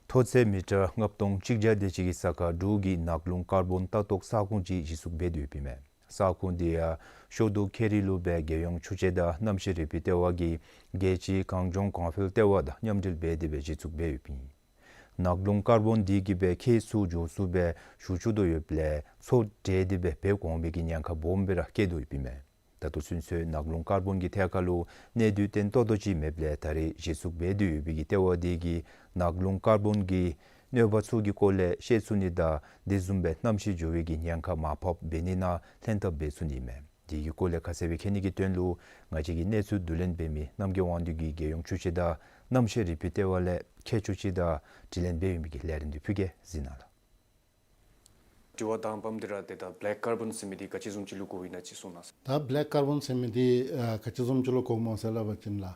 མཐོ་ཚད་མི་ཊར་ལྔ་སྟོང་གཅིག་བརྒྱ་དེ་ཅིག་གི་ས་ཁར་འབྲུག་གི་ནགས་རླུང་ཀར་བོན་ལྟ་རྟོག་ས་ཁོངས་ཅིག་གཞི་བཙུགས་འབད་དེ་ཡོདཔ་ཨིན་མས། ས་ཁོངས་དེ་ཡང་ཤོ་ཏོ་ཁེ་རི་ལུ་སྦེ་རྒྱལ་ཡོངས་ཆུ་དཔྱད་དང་གནམ་གཤིས་རིག་པའི་ལྟེ་བ་གིས་རྒྱལ་སྤྱིའི་གངས་ལྗོངས་གོང་འཕེལ་ལྟེ་བ་དང་མཉམ་འབྲེལ་འབད་དེ་སྦེ་གཞི་བཙུགས་འབད་ཡོདཔ་ཨིན། ནགས་རླུང་ཀར་བོན་འདི་གིས་སྦེ་ཁྱེགས་ཚུ་མགྱོགས་སུ་སྦེ་ཞུ་བཅུག་དོ་ཡོདཔ་ལས་མཚོ་འདྲེས་ཏེ་སྦེ་འབབ་འོང་མི་གི་ཉེན་ཁ་སྦོམ་སྦེ་ར་བཀལ་དོ་ཡོདཔ་ཨིན་མས། ད་ལྟོ་ཚུན་ཚོད་ནགས་རླུང་ཀར་བོན་གྱི་ཐད་ཁར་ལུ་གནད་དོན་བརྟན་ཏོག་ཏོ་ཅིག་མེདཔ་ལས་ད་རེས་གཞི་བཙུགས་འབད་དེ་ཡོད་པའི་གི་ལྟེ་བ་དེ་གིས་ནགས་རླུང་ཀར་བོན་གྱི་གནོད་པ་ཚུ་གི་སྐོར་ལས་ཤེས་ཚུགས་ནི་དང་དེ་བཟུམ་སྦེ་གནམ་གཤིས་འགྱུར་བའི་གི་ཉེན་ཁ་མར་ཕབ་འབད་ནི་ནང་ལྷན་ཐབས་འབད་ཚུགས་ནི་མས། དེ་གི་སྐོར་ལས་ཁ་གསལ་སྦེ་མཁྱེན་ནི་གི་དོན་ལུ་ང་བཅས་ཀྱི་གནས་ཚུལ་བསྡུ་ལེན་འབད་མི་རྣམ་རྒྱལ་དབང་འདུས་ཀྱིས་རྒྱལ་ཡོངས་ཆུ་དཔྱད་དང་གནམ་གཤིས་རིག་པའི་ལྟེ་བ་ལས་མཁས་མཆོག་ཅིག་དང་དྲི་ལན་འབད་ཡོད་མི་གི་ལས་རིམ་འདི་ཕུལ་གེ་གཟིགས་གནང་ལགས། དྲི་བ་དང་པམ་འདི་ར་ཏེ་ད་བེ་ལེཀ་ཀར་བོན་ཟེར་མི་འདི་ག་ཅི་བཟུམ་ཅིག་ལུ་གོཝ་ཨིན་ན་ཅིག་གསུང་གནང་ཟེར། ད་བེ་ལེཀ་ཀར་བོན་ཟེར་མི་འདི་ཨ་ག་ཅི་བཟུམ་ཅིག་ལུ་གོཝ་སྨོ་ཟེར་སླབ་པ་ཅིན་ལགས།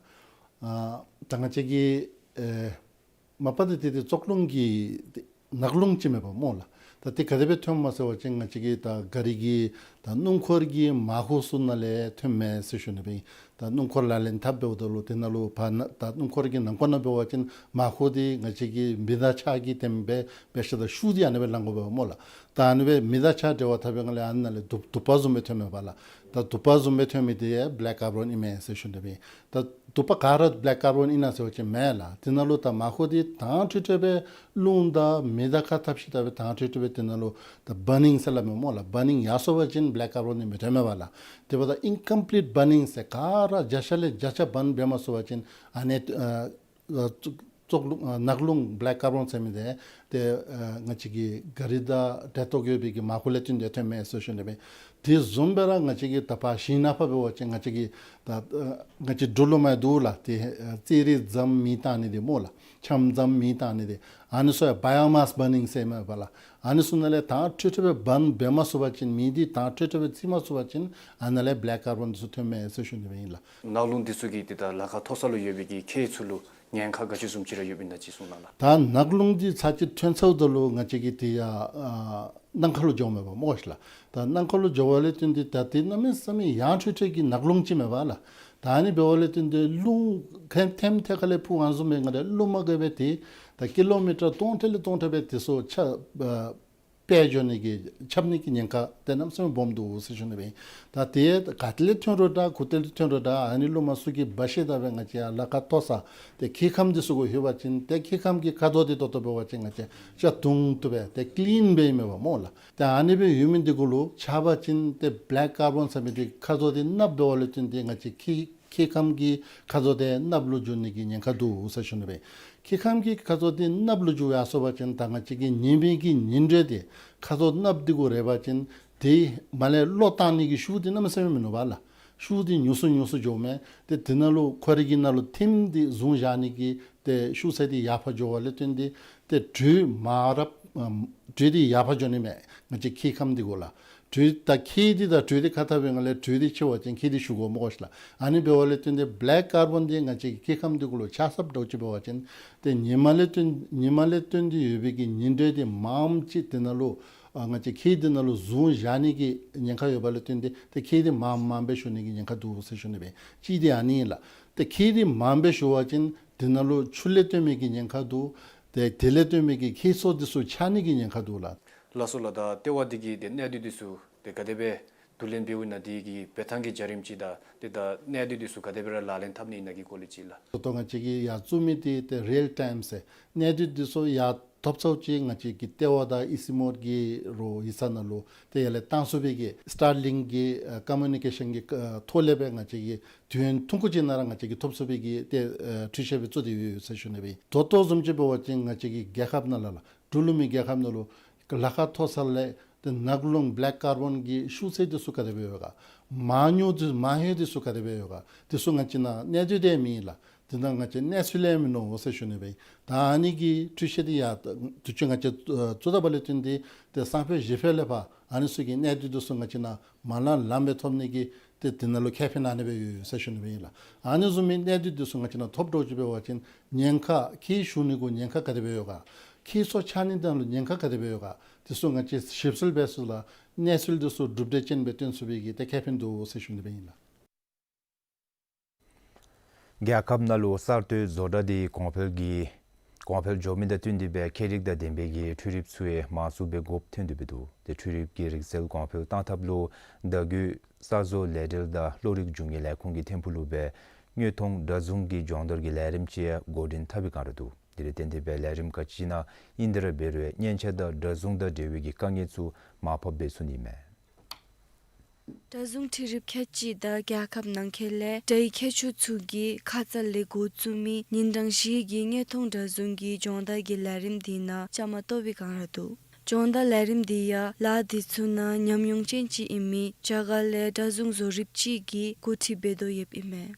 ཨ་ད་ང་བཅས་ཀྱི་ཨེ་མ་པ་འདི་ཏེ་ཏེ་བཙོག་རླུང་གི་ཏེ་ནག་རླུང་ཅིག་མས་པ་སྨོ་ལགས། ད་ཏེ་ག་དེ་སྦེ་ཐོནམ་སྨོ་ཟེར་བ་ཅིན་ང་བཅས་ཀྱི་ད་ག་རི་གི་ད་སྣུམ་འཁོར་གྱི་མར་ཁུ་ཚུ་ནང་ལས་ཐོནམ་མས་ཟེར་ཞུ་ནི་སྦེ་ཨིན། ད་སྣུམ་འཁོར་ལག་ལེན་འཐབ་འབདཝ་ད་ལུ་དེ་ནང་ལུ་ཕར་ན་ད་སྣུམ་འཁོར་གྱི་ནང་འཁོད་ནང་འབད་བ་ཅིན་མར་ཁུ་འདི་ང་བཅས་ཀྱི་མེ་དང་ཆར་གྱིས་ལྟེམ་སྦེ་འབད་ཞིནམ་ད་ཤུགས་འདི་ཨ་ནི་སྦེ་ལང་དགོ་པས་སྨོ་ལགས། ད་ཨ་ནི་སྦེ་མེ་དང་ཆར་འབྲེལ་བ་འཐབ་པའི་སྒང་ལས་ཨ་ནི་ནང་ལས་དུ་དུ་པ་བཟུམ་སྦེ་ཐོནམ་མས་པ་ལགས། ད་དུ་པ་བཟུམ་སྦེ་ཐོན་མི་འདི་ཡང་བེ་ལེཀ་ཀར་བོན་ཨིན་མས་ཟེར་ཞུ་ནི་སྦེ་ཨིན། ད་དུ་པ་ག་ར་བེ་ལེཀ་ཀར་བོན་ཨིན་ན་ཟེར་བ་ཅིན་མེན་ལགས། དེ་ནང་ལུ་ད་མར་ཁུ་འདི་དྭངས་ཁྲིག་ཁྲི་སྦེ་རླུང་དང་མེ་དང་ཁ་འཐབ་ཞིནམ་ད་སྦེ་དྭངས་ཁྲིག་ཁྲི་སྦེ་དེ་ནང་ལུ་ད་བར་ནིང་ཟེར་སླབ་མས་སྨོ་ལགས། བར་ནིང་ཡར་སོང་པ་ཅིན་ བེ་ལེཀ་ཀར་བོན་འདི་མི་ཐོན་མས་པ་ལགས། དེ་འབདཝ་ད་ཨིན་ཀམ་པི་ལིཊ་བར་ནིང་ཟེར་ག་ར་བརྒྱ་ཆ་ལས་བརྒྱ་ཆ་བར་ནིང་འབད་མ་ཚུགས་པ་ཅིན་ཨ་ནི་ཨ་ཨ་བཙོག་བཙོག་རླུང་ཨ་ནག་རླུང་བེ་ལེཀ་ཀར་བོན་ཟེར་མི་འདི་ཏེ་ཨ་ང་བཅས་ཀྱི་ག་རི་དང་འདྲེན་ཐོག་ཡོད་པའི་གི་མར་ཁུ་ལས་བརྟེན་ཏེ་ཐོན་མས་ཟེར་ཞུ་ནི་སྦེ། དེ་བཟུམ་སྦེ་ར་ང་བཅས་ཀྱི་ད་ཕར་ཞིང་ནང་ཕར་འབད་བ་ཅིན་ང་བཅས་ཀྱི་ད་ཨ་ང་བཅས་འབྲུག་ལུ་མར་འདུག་ལགས། ཏེ་ཨ་ཙེ་རིལ་རྫམ་མེ་བཏང་ནི་འདི་སྨོ་ལགས། ཆམ་རྫམ་མེ་བཏང་ནི་འདི་ཨ་ནི་ཚུ་ཡང་བའི་ཨོ་མཱས་བར་ནིང་ཟེར་མས་པ་ལགས། ཨ་ནི་ཚུ་ནང་ལས་དྭངས་འཕྲོས་འཕྲོས་སྦེ་བར་འབད་མ་ཚུགས་པ་ཅིན་མེ་འདི་དྭངས་འཕྲོས་འཕྲོས་སྦེ་བརྩི་མ་ཚུགས་པ་ཅིན་ཨ་ནཱ་ལས་བེ་ལེཀ་ཀར་བོན་འདི་ཚུ་ཐོན་མས་ཟེར་ཞུ་ནི་སྦེ་ཨིན་ལགས། ནག་རླུང་འདི་ཚུ་གིས་ཏེ་ད་ལ་ཁ་མཐོ་ས་ལུ་ཡོད་པའི་གི་ཁྱེགས་ཚུ་ལུ་ཉེན་ཁ་ག་ཅི་བཟུམ་ཅིག་ར་ཡོདཔ་ཨིན་ན་ཅིག་གསུང་གནང་ལགས། ད་ནག་རླུང་འདི་ཚར་གཅིག་ཐོན་ཚརཝ་ད་ལུ་ང་བཅས་ཀྱི་དེ་ཡང་ཨ་ནམ་མཁའ་ལུ་འགྱོཝ་མས་པ་སྨོ་ཤི་ལགས། ད་ནམ་མཁའ་ལུ་འགྱོ་བ་ལས་བརྟེན་ཏེ་ད་དེ་གནམ་མེད་ས་མེད་ཡང་འཕྲོས་འཕྲོས་ཀྱི་ནག་རླུང་ཅིག་མས་པ་ལགས། ད་ཨ་ནི་འབདཝ་ལས་བརྟེན་ཏེ་རླུང་ཐེམ་ཐེམ་ཐད་ཁ་ལས་འཕུ་བ་བཟུམ་སྦེ་ང་ལས་རླུང་མ་གིས་སྦེ་ཏེ་ད་ཀི་ལོ་མི་ཊར་སྟོང་ཕྲག་ལས་སྟོང་ཕྲག་སྦེ་དེ་ཚུ་ཆ་ཨ་འཕེལ་འགྱོ་ནི་གི་ཁྱབ་ནི་གི་ཉེན་ཁ་དེ་གནམ་མེད་ས་མེད་སྦོམ་འདུག་ཟེར་ཞུ་ནི་སྦེ། ད་དེ་ག་ཏེ་ལས་ཐོན་རུང་འདྲ་གུ་ཏེ་ལས་ཐོན་རུང་འདྲ་ཨ་ནི་རླུང་མ་ཚུ་གིས་འབག་ཤེས་ད་སྦེ་ང་བཅས་ཡར་ལ་ཁ་མཐོ་ས་ཏེ་ཁྱེགས་ཁམས་འདི་ཚུ་གུ་ལྷོད་པ་ཅིན་ཏེ་ཁྱེགས་ཁམས་ཀྱི་ཁ་དོག་འདི་ཏོག་ཏོ་འབད་བ་ཅིན་ང་བཅས་ཅ་དུང་དུ་སྦེ་ཏེ་ཀི་ལིན་སྦེ་ཨིན་མས་པ་སྨོ་ལགས། ཏེ་ཨ་ནི་སྦེ་ཡོད་མི་འདི་གུ་ལུ་ཆ་བ་ཅིན་ཏེ་བེ་ལེཀ་ཀར་བོན་ཟེར་མི་འདི་ཁ་དོག་འདི་གནགཔོ་འབདཝ་ལས་བརྟེན་ཏེ་ང་བཅས་ཁྱེགས་ཁྱེགས་ཁམས་ཀྱི་ཁ་དོག་འདི་གནགཔོ་ལུ་འགྱུར་ནི་གི་ཉེན་ཁ་འདུག་ཟེར་ཞུ་ནི་སྦེ། ཁྱེགས་ཁམས་ཀྱི་ཁ་དོག་འདི་གནགཔོ་ལུ་འགྱུར་ཡར་སོང་པ་ཅིན་ད་ང་བཅས་ཀྱི་ཉི་མའི་གི་ཉི་དྲོད་འདི་ཁ་དོག་གནགཔོ་འདི་གུ་རེག་པ་ཅིན་དེ་མར་ལས་གློག་བཏང་ནི་གི་ཤུགས་འདི་གནམ་མེད་ས་མེད་མིན་ནུག་པ་ལགས། ཤུགས་འདི་ཉུང་སུ་ཉུང་སུ་འགྱོཝ་མས། ཏེ་དེ་ནང་ལུ་ཁོ་རའི་གི་ནང་ལུ་ཐིམ་སྟེ་བཟུང་བཞག་ནི་གི་ཏེ་ཤུགས་ཚད་འདི་ཡར་འཕར་འགྱོ་བ་ལས་བརྟེན་ཏེ་ཏེ་དྲོད་མ་རབས་ཨམ་དྲོད་འདི་ཡར་འཕར་འགྱོ་ནི་མས། ང་བཅས་ཁྱེགས་ཁམས་འདི་གུ་ལགས། དྲོད་ད་ཁྱེགས་འདི་དང་དྲོད་འདི་ཁ་ཐུག་པའི་སྒང་ལས་དྲོད་འདི་ཆེ་བ་ཅིན་ཁྱེགས་འདི་ཞུ་དགོ་སྨོ་ཤི་ལགས། ཨ་ནི་འབདཝ་ལས་བརྟེན་ཏེ་བེ་ལེཀ་ཀར་བོན་འདི་ང་བཅས་ཁྱེགས་ཁམས་འདི་གུ་ལུ་ཆ་ཚབ་འདྲཝ་ཅིག་འབད་བ་ཅིན་ཏེ་ཉི་མ་ལས་བརྟེན་ཉི་མ་ལས་བརྟེན་ཏེ་ཡོད་པའི་གི་ཉི་དྲོད་འདི་མངམ་ཅིག་དེ་ནང་ལུ་ཨ་ང་བཅས་ཁྱེགས་འདི་ནང་ལུ་བཟུང་བཞག་ནི་གི་ཉེན་ཁ་ཡོད་པ་ལས་བརྟེན་ཏེ་ཏེ་ཁྱེགས་འདི་མངམ་མངམ་སྦེ་ཞུ་ནི་གི་ཉེན་ཁ་འདུག་ཟེར་ཞུ་ནི་སྦེ། གཅིག་འདི་ཨ་ནི་ཨིན་ལགས། ཏེ་ཁྱེགས་འདི་མངམ་སྦེ་ཞུ་བ་ཅིན་དེ་ནང་ལུ་ཆུ་ལས་བཏོན་མི་གི་ཉེན་ཁ་འདུག། ཏེ་དེ་ལས་བཏོན་མི་གི་ཁྱེགས་ཚོགས་འདི་ཚུ་ཆག་ནི་གི་ཉེན་ཁ་འདུག་ལགས། ལགས་སོ་ལགས། ད་ལྟེ་བ་འདི་གིས་ཏེ་གནས་སྡུད་འདི་ཚུ་ཏེ་ག་དེ་སྦེ་བསྡུ་ལེན་འབདཝ་ཨིན་ན་དེ་གི་འབད་ཐངས་ཀྱི་བྱ་རིམ་ཅིག་དང་ཏེ་ད་གནས་སྡུད་འདི་ཚུ་ག་དེ་སྦེ་ར་ལག་ལེན་འཐབ་ནི་ཨིན་ན་གི་སྐོར་ལས་ཅིག་ལགས། ད་ལྟོ་ང་བཅས་ཀྱིས་ཡར་བཙུགས་མི་འདི་ཏེ་རིལ་ཊའིམ་ཟེར་གནས་སྡུད་འདི་ཚུ་ཡར་ཐོབ་ཚརཝ་ཅིག་ང་བཅས་ཀྱི་ལྟེ་བ་དང་ཨི་སི་མོཌ་ཀྱི་རོགས་ཡིག་ཚང་ནང་ལུ་ཏེ་ཡར་ལས་བཏང་ཚུགས་པའི་གི་སི་ཊར་ལིངཀ་གི་ཨ་ཀོ་མུ་ནི་ཀེ་ཤཱན་གྱི་ཨ་ཐོག་ལས་སྦེ་ང་བཅས་ཀྱིས་དུས་ཡུན་ཐུང་ཀུ་ཅིག་ནང་ར་ང་བཅས་ཀྱིས་ཐོབ་ཚུགས་པའི་གི་ཏེ་ཨ་འཕྲུལ་ཆས་སྦེ་བཙུགས་ཏེ་ཡོད་ཟེར་ཞུ་ནི་སྦེ། ད་ལྟོ་བཟུམ་ཅིག་འབད་བ་ཅིན་ང་བཅས་ཀྱི་རྒྱལ་ཁབ་ནང་ལུ་ལགས་འབྲུག་ལུ་མི་རྒྱལ་ཁབ་ནང་ལུ་ལ་ཁ་མཐོ་ས་ལས་ཏེ་ནག་རླུང་བེ་ལེཀ་ཀར་བོན་གྱི་ཤུགས་ཚད་འདི་ཚུ་ག་དེ་སྦེ་ཡོད་ག། མར་ཉུག་འདི་མར་ལྷོད་འདི་ཚུ་ག་དེ་སྦེ་ཡོད་ག། འདི་ཚུ་ང་བཅས་ནང་གནས་སྡུད་དེ་མེད་ལགས། འདི་ནང་ང་བཅས་གནས་ཚུལ་ལས་མིན་ནུག་ཟེར་ཞུ་ནི་སྦེ། ད་ཨ་ནི་གི་འཕྲུལ་ཆས་འདི་ཡར་དུས་ཅི་ང་བཅས་ཨ་བཙུགས་ད་པ་ལས་བརྟེན་ཏེ་ཏེ་སང་ཕོད་གཞེས་ཕོད་ལས་ཕར་ཨ་ནི་ཚུ་གི་གནས་སྡུད་འདི་ཚུ་ང་བཅས་ནང་མ་ལང་ལངམ་སྦེ་ཐོབ་ནི་གི་ཏེ་དེ་ནང་ལུ་ཁེ་ཕན་ཨ་ནི་སྦེ་ཡོད་ཟེར་ཞུ་ནི་སྦེ་ཨིན་ལགས། ཨ་ནི་བཟུམ་མའི་གནས་སྡུད་འདི་ཚུ་ང་བཅས་ནང་ཐོབ་འདྲཝ་ཅིག་འབད་བ་ཅིན་ཉེན་ཁ་ཁྱེགས་ཞུ་ནི་གུ་ཉེན་ཁ་ག་དེ་སྦེ་ཡོད་ག། ཁྱེགས་ཚོགས་ཆག་ནི་དེ་ནང་ལུ་ཉེན་ཁ་ག་དེ་སྦེ་ཡོད་ག། འདི་ཚུ་ང་བཅས་ཞིབ་འཚོལ་འབད་ས་ལུ་གནས་ཚུལ་འདི་ཚུ་གྲུབ་འབྲས་ཅན་སྦེ་སྟོན་ཚུགས་པའི་གི་ཏེ་ཁེ་ཕན་འདུག་ཟེར་ཞུ་ནི་སྦེ་ཨིན་ལགས། རྒྱལ་ཁབ་ནང་ལུ་གསར་གཏོད་བཟོ་གྲྭ་འདི་གོང་འཕེལ་གྱི་གོང་འཕེལ་འགྱོ་མི་དང་བསྟུན་ཏེ་སྦེ་ཁྱད་རིག་དང་ལྡན་པའི་གི་འཕྲུལ་རིགཔ་ཚུ་ཡང་མང་སུ་སྦེ་དགོཔ་ཐོན་ཏེ་འབད་འདུག། ཏེ་འཕྲུལ་རིགཔ་ཀྱི་རིག་རྩལ་གོང་འཕེལ་གཏང་ཐབས་ལུ་བརྡ་བརྒྱུད་གསར་བཟོ་ལས་འབྲེལ་དང་གློག་རིག་འབྱུང་བའི་ལས་ཁུངས་ཀྱི་ཐིམ་ཕུག་ལུ་སྦེ་དངོས་མཐོང་འདྲ་བཟུང་གི་སྦྱོང་བརྡར་གྱི་ལས་རིམ་ཅིག་ཡང་འགོ་འདྲེན་འཐབ་པའི་བསྒང་ར་འདུག། དེ་ལས་བརྟེན་ཏེ་སྦེ་ལས་རིམ་ག་ཅི་ནང་ཨིན་ཏེ་ར་འབད་རུང་ཡང་མཉེན་ཆས་དང་འདྲ་བཟུང་དང་འབྲེལ་བའི་གི་དཀའ་ངལ་ཚུ་མར་ཕབ་འབད་ཚུགས་ནི་མས། འདྲ་བཟུང་འཕྲུལ་རིགཔ་ཁལ་གཅིག་དང་རྒྱལ་ཁབ་ནང་འཁོད་ལས་འདྲའི་མཁས་མཆོག་ཚུ་གིས་ཁ་ཙ་ལས་འགོ་བཙུགས་མི་ཉིན་གྲངས་བཞི་གི་དངོས་མཐོང་འདྲ་བཟུང་གི་སྦྱོང་བརྡར་གྱི་ལས་རིམ་འདི་ནང་བཅའ་མར་གཏོགས་པའི་བསྒང་ར་འདུག། སྦྱོང་བརྡར་ལས་རིམ་འདི་ཡང་ལཱ་འདི་ཚུ་ནང་ཉམས་མྱོང་ཅན་ཅིག་ཨིན་མི་རྒྱ་གར་ལས་འདྲ་བཟུང་བཟོ་རིགཔ་ཅིག་གིས་འགོ་ཁྲིད་འབད་དོ་ཡོདཔ་ཨིན་མས།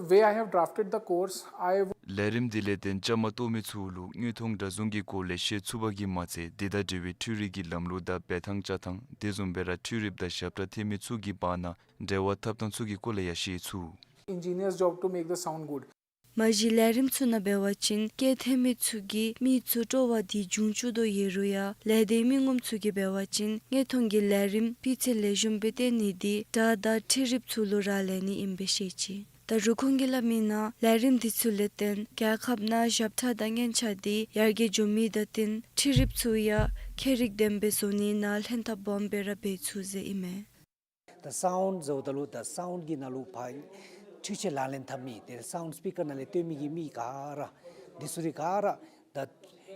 Way I have drafted the course, I would ལས་རིམ་འདི་ལས་བརྟེན་བཅའ་མར་གཏོགས་མི་ཚུ་ལུ་དངོས་མཐོང་འདྲ་བཟུང་གི་སྐོར་ལས་ཤེས་ཚུགས་པ་གིས་མ་ཚད་དེ་དང་འབྲེལ་བའི་འཕྲུལ་རིག་གི་ལམ་ལུགས་དང་འབད་ཐངས་བཅའ་ཐངས་དེ་བཟུམ་སྦེ་ར་འཕྲུལ་རིགཔ་དང་ཞབས་ཁྲ་འཐེན་མི་ཚུ་གི་བར་ན་འབྲེལ་བ་འཐབ་ཐངས་ཚུ་གི་སྐོར་ལས་ཡང་ཤེས་ཚུགས། Engineer's job to make the sound good. མ་གཞི་ལས་རིམ་ཚུ་ནང་འབད་བ་ཅིན་སྐད་འཐེན་མི་ཚུ་གིས་མི་ཚུ་སྤྲོ་བ་འདི་འབྱུང་བཅུག་དོ་ཡོད་རུང་ཡང་ལས་སྡེའི་མི་ངོམ་ཚུ་གིས་འབད་བ་ཅིན་དངོས་མཐོང་གི་ལས་རིམ་སྤུས་ཚད་ལེགས་ཤོམ་སྦེ་སྟོན་ནི་འདི་དྲ་དང་འཕྲུལ་རིགཔ་ཚུ་ལུ་རག་ལས་ནི་ཨིན་པས་ཤེས་ཅི། ད་རུང་ཁོང་གིས་སླབ་མི་ནང་ལས་རིམ་འདི་ཚུ་ལས་བརྟེན་རྒྱལ་ཁབ་ནང་ཞབས་ཁྲ་དང་མཉེན་ཆས་འདི་ཡར་རྒྱས་འགྱོ་མི་དང་བསྟུན་འཕྲུལ་རིགཔ་ཚུ་ཡང་ཁྱད་རིག་ལྡན་པའི་བཟོ་ནི་ནང་ལྷན་ཐབས་སྦོམ་སྦེ་ར་འབད་ཚུགས་ཟེར་ཨིན་མས། ད་སའུནཌ་བཟོཝ་ད་ལུ་ད་སའུནཌ་གི་ནང་ལུ་ཕར་འཕྲུལ་ཆས་ལག་ལེན་འཐབ་མི་ཏེ་སའུནཌ་སི་པི་ཀར་ནང་ལས་བཏོན་མི་གི་མི་ག་ར་འདི་ཚུ་ར་ག་ར་ད་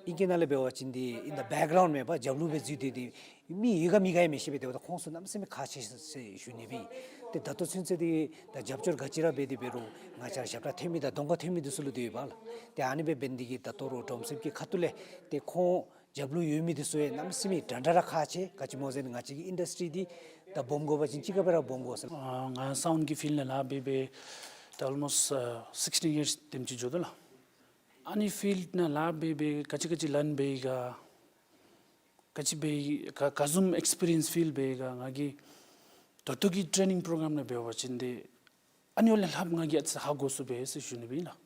ཨིང་སྐད་ནང་ལས་འབད་བ་ཅིན་འདི་ཨིན་ད་བེཀ་གརའུནཌ་མེད་པར་རྒྱབ་ལུ་སྦེ་འཛུལ་ཏེ་འདི་མི་ཡོད་ག་མེད་ག་ཡང་མི་ཤེས་པས། དེ་འབདཝ་ད་ཁོང་ཚུ་གནམ་མེད་ས་མེད་ཁག་ཆེ་ཟེར་ཞུ་ནི་སྦེ་ཨིན། ཏེ་ད་ལྟོ་ཚུན་ཚོད་འདི་ད་རྒྱབ་སྐྱོར་ག་ཅི་ར་འབད་དེ་འབད་རུང་ང་བཅས་ར་ཞབས་ཁྲ་འཐེན་མི་དང་གདོང་ཁར་འཐེན་མི་འདི་ཚུ་ལུ་འདི་ཡོདཔ་ལགས། ཏེ་ཨ་ནི་སྦེ་འབད་ནི་འདི་གིས་ད་ལྟོ་རོགས་སྒྲོམ་གསེབ་ཀྱི་ཁ་ཐུག་ལས་ཏེ་ཁོང་རྒྱབ་ལུ་ཡོད་མི་འདི་ཚུ་ཡང་གནམ་མེད་ས་མེད་འདྲན་འདྲ་ར་ཁག་ཆེ། ག་ཅི་སྨོ་ཟེར་ན་ང་བཅས་ཀྱི་ཨིན་ཌསི་ཊི་རི་འདི་ད་སྦོམ་དགོ་པ་ཅིན་གཅིག་ཁར་སྦེ་ར་སྦོམ་དགོ་ཟེར། ཨ་ང་སའུནཌ་གི་ཕིལཌ་ནང་ལཱ་འབད་འབད་ད་ཨོལ་མོསཊ་ཨ་སིགསི་ཊིན་ཡརསི་དེམ་ཅིག་འགྱོ་དོ་ལགས། ཨ་ནི་ཕིལཌ་ནང་ལཱ་འབད་འབད་ག་ཅི་ག་ཅི་ལན་འབད་ཡི་ག། ག་ཅི་འབད་ཡི་ག། ག་བཟུམ་ཨེགསི་པི་རི་ཡནསི་ཕིལ་འབད་ཡི་ག། ང་གིས་ད་ལྟོ་གི་ཊེ་ནིང་པོ་རོ་གརམ་ནང་འབད་བ་ཅིན་འདི་ཨ་ནི་ལས་ལྷགཔ་ང་གིས་ཨ་ཙི་ཧ་གོ་ཚུགས་པས་ཟེར་ཞུ་ནི་སྦེ་ཨིན་ལགས།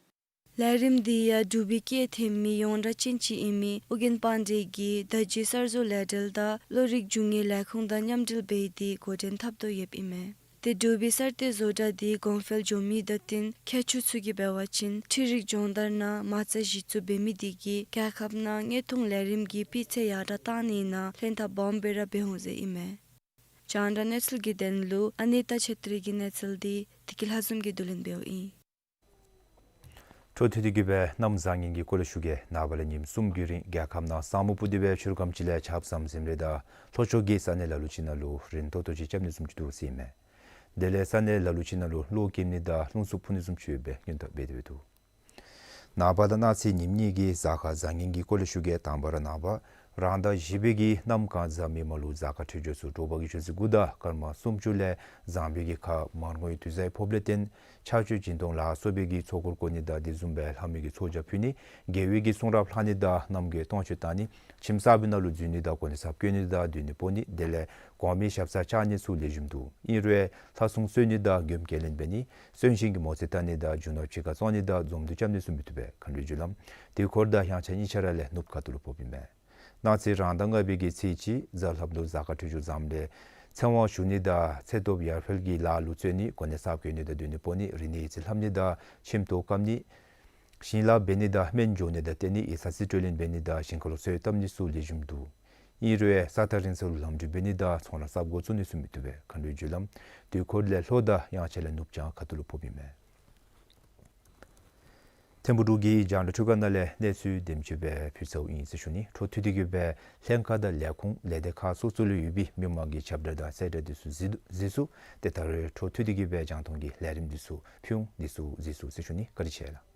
ལས་རིམ་འདི་ཡང་འབྲུག་པའི་སྐད་འཐེན་མི་ཡོངས་གྲགས་ཅན་ཅིག་ཨིན་མི་ཨོ་རྒྱན་པཱན་ཌེ་གིས་བརྡ་བརྒྱུད་གསར་བཟོ་ལས་འབྲེལ་དང་བློ་རིག་རྒྱུ་དངོས་ལས་ཁུངས་དང་མཉམ་འབྲེལ་འབད་དེ་འགོ་འདྲེན་འཐབ་དོ་ཡོདཔ་ཨིན་མས། ཏེ་འབྲུག་པའི་གསར་གཏོད་བཟོ་གྲྭ་འདི་གོང་འཕེལ་འགྱོ་མི་དང་བསྟུན་མཁས་མཆོག་ཚུ་གིས་འབད་བ་ཅིན་འཕྲུལ་རིག་སྦྱོང་བརྡར་ནང་མ་རྩ་གཞི་བཙུགས་འབད་མི་འདི་གིས་རྒྱལ་ཁབ་ནང་དངོས་མཐོང་ལས་རིམ་གྱི་སྤུས་ཚད་ཡར་དྲག་གཏང་ནི་ནང་ལྷན་ཐབས་སྦོམ་སྦེ་ར་འབད་འོང་ཟེར་ཨིན་མས། རྒྱང་བསྒྲགས་གནས་ཚུལ་གྱི་དོན་ལུ་ཨ་ནི་ཏ་ཆེ་ཏྲི་གི་གནས་ཚུལ་འདི་བདེ་སྐྱིད་ལྷ་འཛོམས་ཀྱིས་བསྡུ་ལེན་འབདཝ་ཨིན། འཕྲོ་མཐུད་དེ་གིས་སྦེ་གནམ་བཟང་ངན་གྱི་སྐོར་ལས་ཞུ་གེ། ནངས་པ་ལས་ཉིནམ་གསུམ་གྱི་རིང་རྒྱལ་ཁབ་ནང་ས་སྨུག་སྤུབས་ཏེ་སྦེ་ཆུ་རུད་ཁམས་ཅིག་ལས་ཆརཔ་ཟམ་ཟིམ་རེ་དང་ལྷོ་ཕྱོགས་ཀྱི་ས་གནས་ལ་ལུ་ཅིག་ནང་ལུ་རན་ཏོག་ཏོ་ཅིག་རྐྱབ་ནི་བཟུམ་ཅིག་འདུག་ཟེར་ཨིན་མས། དེ་ལས་ས་གནས་ལ་ལུ་ཅིག་ནང་ལུ་གློག་འཁྱིམ་ནི་དང་རླུང་འཚུབ་འཕུ་ནི་བཟུམ་ཅིག་ཡོད་པའི་སྔོན་བརྡ་འབད་དེ་སྦེ་འདུག། ནངས་པ་དང་གནངས་ཚེ་ཉིནམ་གཉིས་ཀྱི་གཟའ་སྐར་བཟང་ངན་གྱི་སྐོར་ལས་ཞུ་གེ། དང་པ་ར་ནངས་པ་རང་ཟླ་བཞི་པའི་གི་གནམ་གང་གཟའ་མིག་དམར་ལུ་གཟའ་སྐར་འཕྲོད་སྦྱོར་ཚུ་དྲོ་པ་གི་ཆུ་ཚོད་དགུ་དང་སྐར་མ་སུམ་ཅུ་ལས་བཟང་པོའི་གི་ཁ་མར་ངོའི་དུས་བཟང་ཕོགཔ་ལས་བརྟེན་ཕྱག་མཆོད་སྦྱིན་གཏོང་ལ་སོགས་པའི་གི་ཚོགས་འཁོར་བསྐོར་ནི་དང་དེ་བཟུམ་སྦེ་ལྷ་མོའི་གི་ཚོགས་བཅར་ཕུལ་ནི། དགེ་བའི་གི་གསུང་རབ་ལྷག་ནི་དང་རྣམ་རྒྱལ་སྟོང་མཆོད་བཏང་ནི། ཁྱིམ་གསར་པའི་ནང་ལུ་འཛུལ་ནི་དང་གོ་གནས་གསརཔ་བསྐོ་ནི་དང་སྡོད་གནས་སྤོ་ནི། དེ་ལས་གོང་མའི་ཞབས་སར་བཅར་ནི་ཚུ་ལེགས་ཤོམ་འདུག། ཨིན་རུང་ལྷ་སྲུང་གསོལ་ནི་དང་མགྱོནམ་ཁས་ལེན་འབད་ནི། གསོན་གཤིན་གྱི་མོ་རྩིས་བལྟ་ནི་དང་རྒྱུ་ནོར་ཕྱི་ཁར་བཙོང་ནི་དང་འཛོམས་འདུ་རྐྱབ་ནི་ཚུ་མི་བཏུབ་པས། མཁའ་འགྲོའི་རྒྱུ་ལམ་དུས་འཁོར་དང་དབྱངས་འཆར་གཉིས་ཆ་ར་ལས་ནུབ་ཁ་ཐུག་ལུ་ཕོགཔ་ཨིན་མས། གནངས་ཚེ་རང་ཟླ་ལྔ་པའི་གི་ཚེས་གཅིག་གཟའ་ལྷགཔ་ལུ་གཟའ་སྐར་འཕྲོད་སྦྱོར་བཟངམ་ལས་ཚེ་དབང་ཞུ་ནི་དང་ཚེ་སྟོབས་ཡར་འཕེལ་གྱི་ལཱ་ལུ་བརྩོན་ནི། གོ་གནས་གསརཔ་བསྐོ་ནི་དང་སྡོད་གནས་སྤོ་ནི། རིག་གནས་ཡིག་རྩིས་ལྷབ་ནི་དང་ཁྱིམ་ཐོག་བཀབ་ནི། ཞིང་ལཱ་འབད་ནི་དང་སྨན་འཇོག་ནི་དང་བསྟེན་ནི། ཡིག་ཚང་རྩིས་སྤྲོད་ལེན་འབད་ནི་དང་ཞིང་ཁར་ལུ་སོ་ཡོད་བཏབ་ནི་ཚུ་ལེགས་ཤོམ་འདུག། ཨིན་རུང་ས་ཐག་རིང་ས་ལུ་ལམ་འགྲུལ་འབད་ནི་དང་ཚོང་ར་གསརཔ་འགོ་བཙུགས་ནི་ཚུ་མི་བཏུབ་པས། མཁའ་འགྲོའི་རྒྱུ་ལམ་དུས་འཁོར་ལས་ལྷོ་དང་དབྱངས་འཆར་ལས་ནུབ་བྱང་ཁ་ཐུག་ལུ་ཕོགཔ་ཨིན་མས། ཐིམ་ཕུག་འབྲུག་གི་རྒྱང་བསྒྲགས་ཁྲི་ཀ་ནང་ལས་གནས་ཚུལ་དེམ་ཅིག་སྦེ་ཕུལ་ཚརཝ་ཨིན་ཟེར་ཞུ་ནི། འཕྲོ་མཐུད་དེ་གིས་སྦེ་ལྷན་ཁག་དང་ལས་ཁུངས་ལས་སྡེ་ཁག་སོ་སོ་ལུ་ཡོད་པའི་མི་མང་གི་ཁྱབ་བསྒྲགས་དང་གསལ་བསྒྲགས་འདི་ཚུ་གཟིགས་གཟིགས་ཚུགས། ཏེ་ད་རེས་འཕྲོ་མཐུད་དེ་གིས་སྦེ་རྒྱང་མཐོང་གི་ལས་རིམ་འདི་ཚུ་ཕུལ་འདི་ཚུ་གཟིགས་ཚུགས་ཟེར་ཞུ་ནི། བཀའ་དྲིན་ཆེ་ལགས།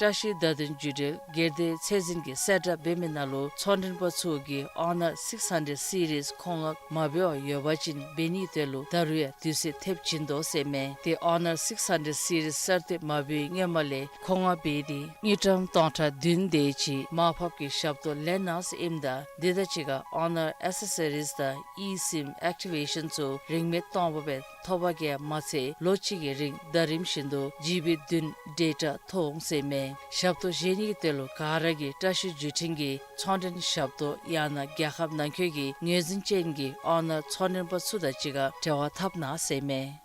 བཀྲ་ཤིས་བརྡ་དོན་བརྒྱུད་འབྲེལ་སྒེར་སྡེ་ཚད་འཛིན་གྱིས་གསལ་བསྒྲགས་འབད་མི་ནང་ལུ་ཚོང་མགྲོན་པ་ཚུ་གིས་ཨོ་ནར་སིགསི་ཧན་ཌེཌ་སི་རིསི་མཁོ་མངགས་མ་འབད་བར་ཡོད་པ་ཅིན་འབད་ནིའི་དོན་ལུ་ད་རུང་ཡང་དུས་ཚོད་ཐེབས་བྱིན་དོ་ཟེར་མས། ཏེ་ཨོ་ནར་སིགསི་ཧན་ཌེཌ་སི་རིསི་གསར་བཏོན་མ་འབད་བའི་སྔོན་མ་ལས་མཁོ་མངགས་འབད་དེ་དངུལ་ཀྲམ་སྟོང་ཕྲག་བདུན་དེ་ཅིག་མར་ཕབ་ཀྱི་ཞབས་ཏོག་ལེན་གནང་ཟེར་ཨིནམ་ད་འདི་དང་གཅིག་ཁར་ཨོ་ནར་ཨེག་སེ་སོ་རིསི་དང་ཨི་སིམ་ཨེག་ཊི་ཝེ་ཤཱན་ཚུ་རིན་མེད་སྟོང་པ་སྦེ་ཐོབ་པ་གིས་མ་ཚད་ལོ་གཅིག་གི་རིང་ཟླ་རིམ་བཞིན་དུ་ཇི་བི་བདུན་ཌེ་ཊ་ཐོབ་འོང་ཟེར་མས། ཞབས་ཏོག་བཞེས་ནི་གི་དོན་ལུ་ག་ར་གིས་བཀྲ་ཤིས་བརྒྱུད་འཕྲིན་གྱི་ཚོང་མགྲོན་ཞབས་ཏོག་ཡང་ན་རྒྱལ་ཁབ་ནང་འཁོད་ཀྱི་ངོས་འཛིན་ཅན་གྱི་ཨོ་ནར་ཚོང་མགྲོན་པ་ཚུ་དང་གཅིག་ཁར་འབྲེལ་བ་འཐབ་གནང་ཟེར་མས།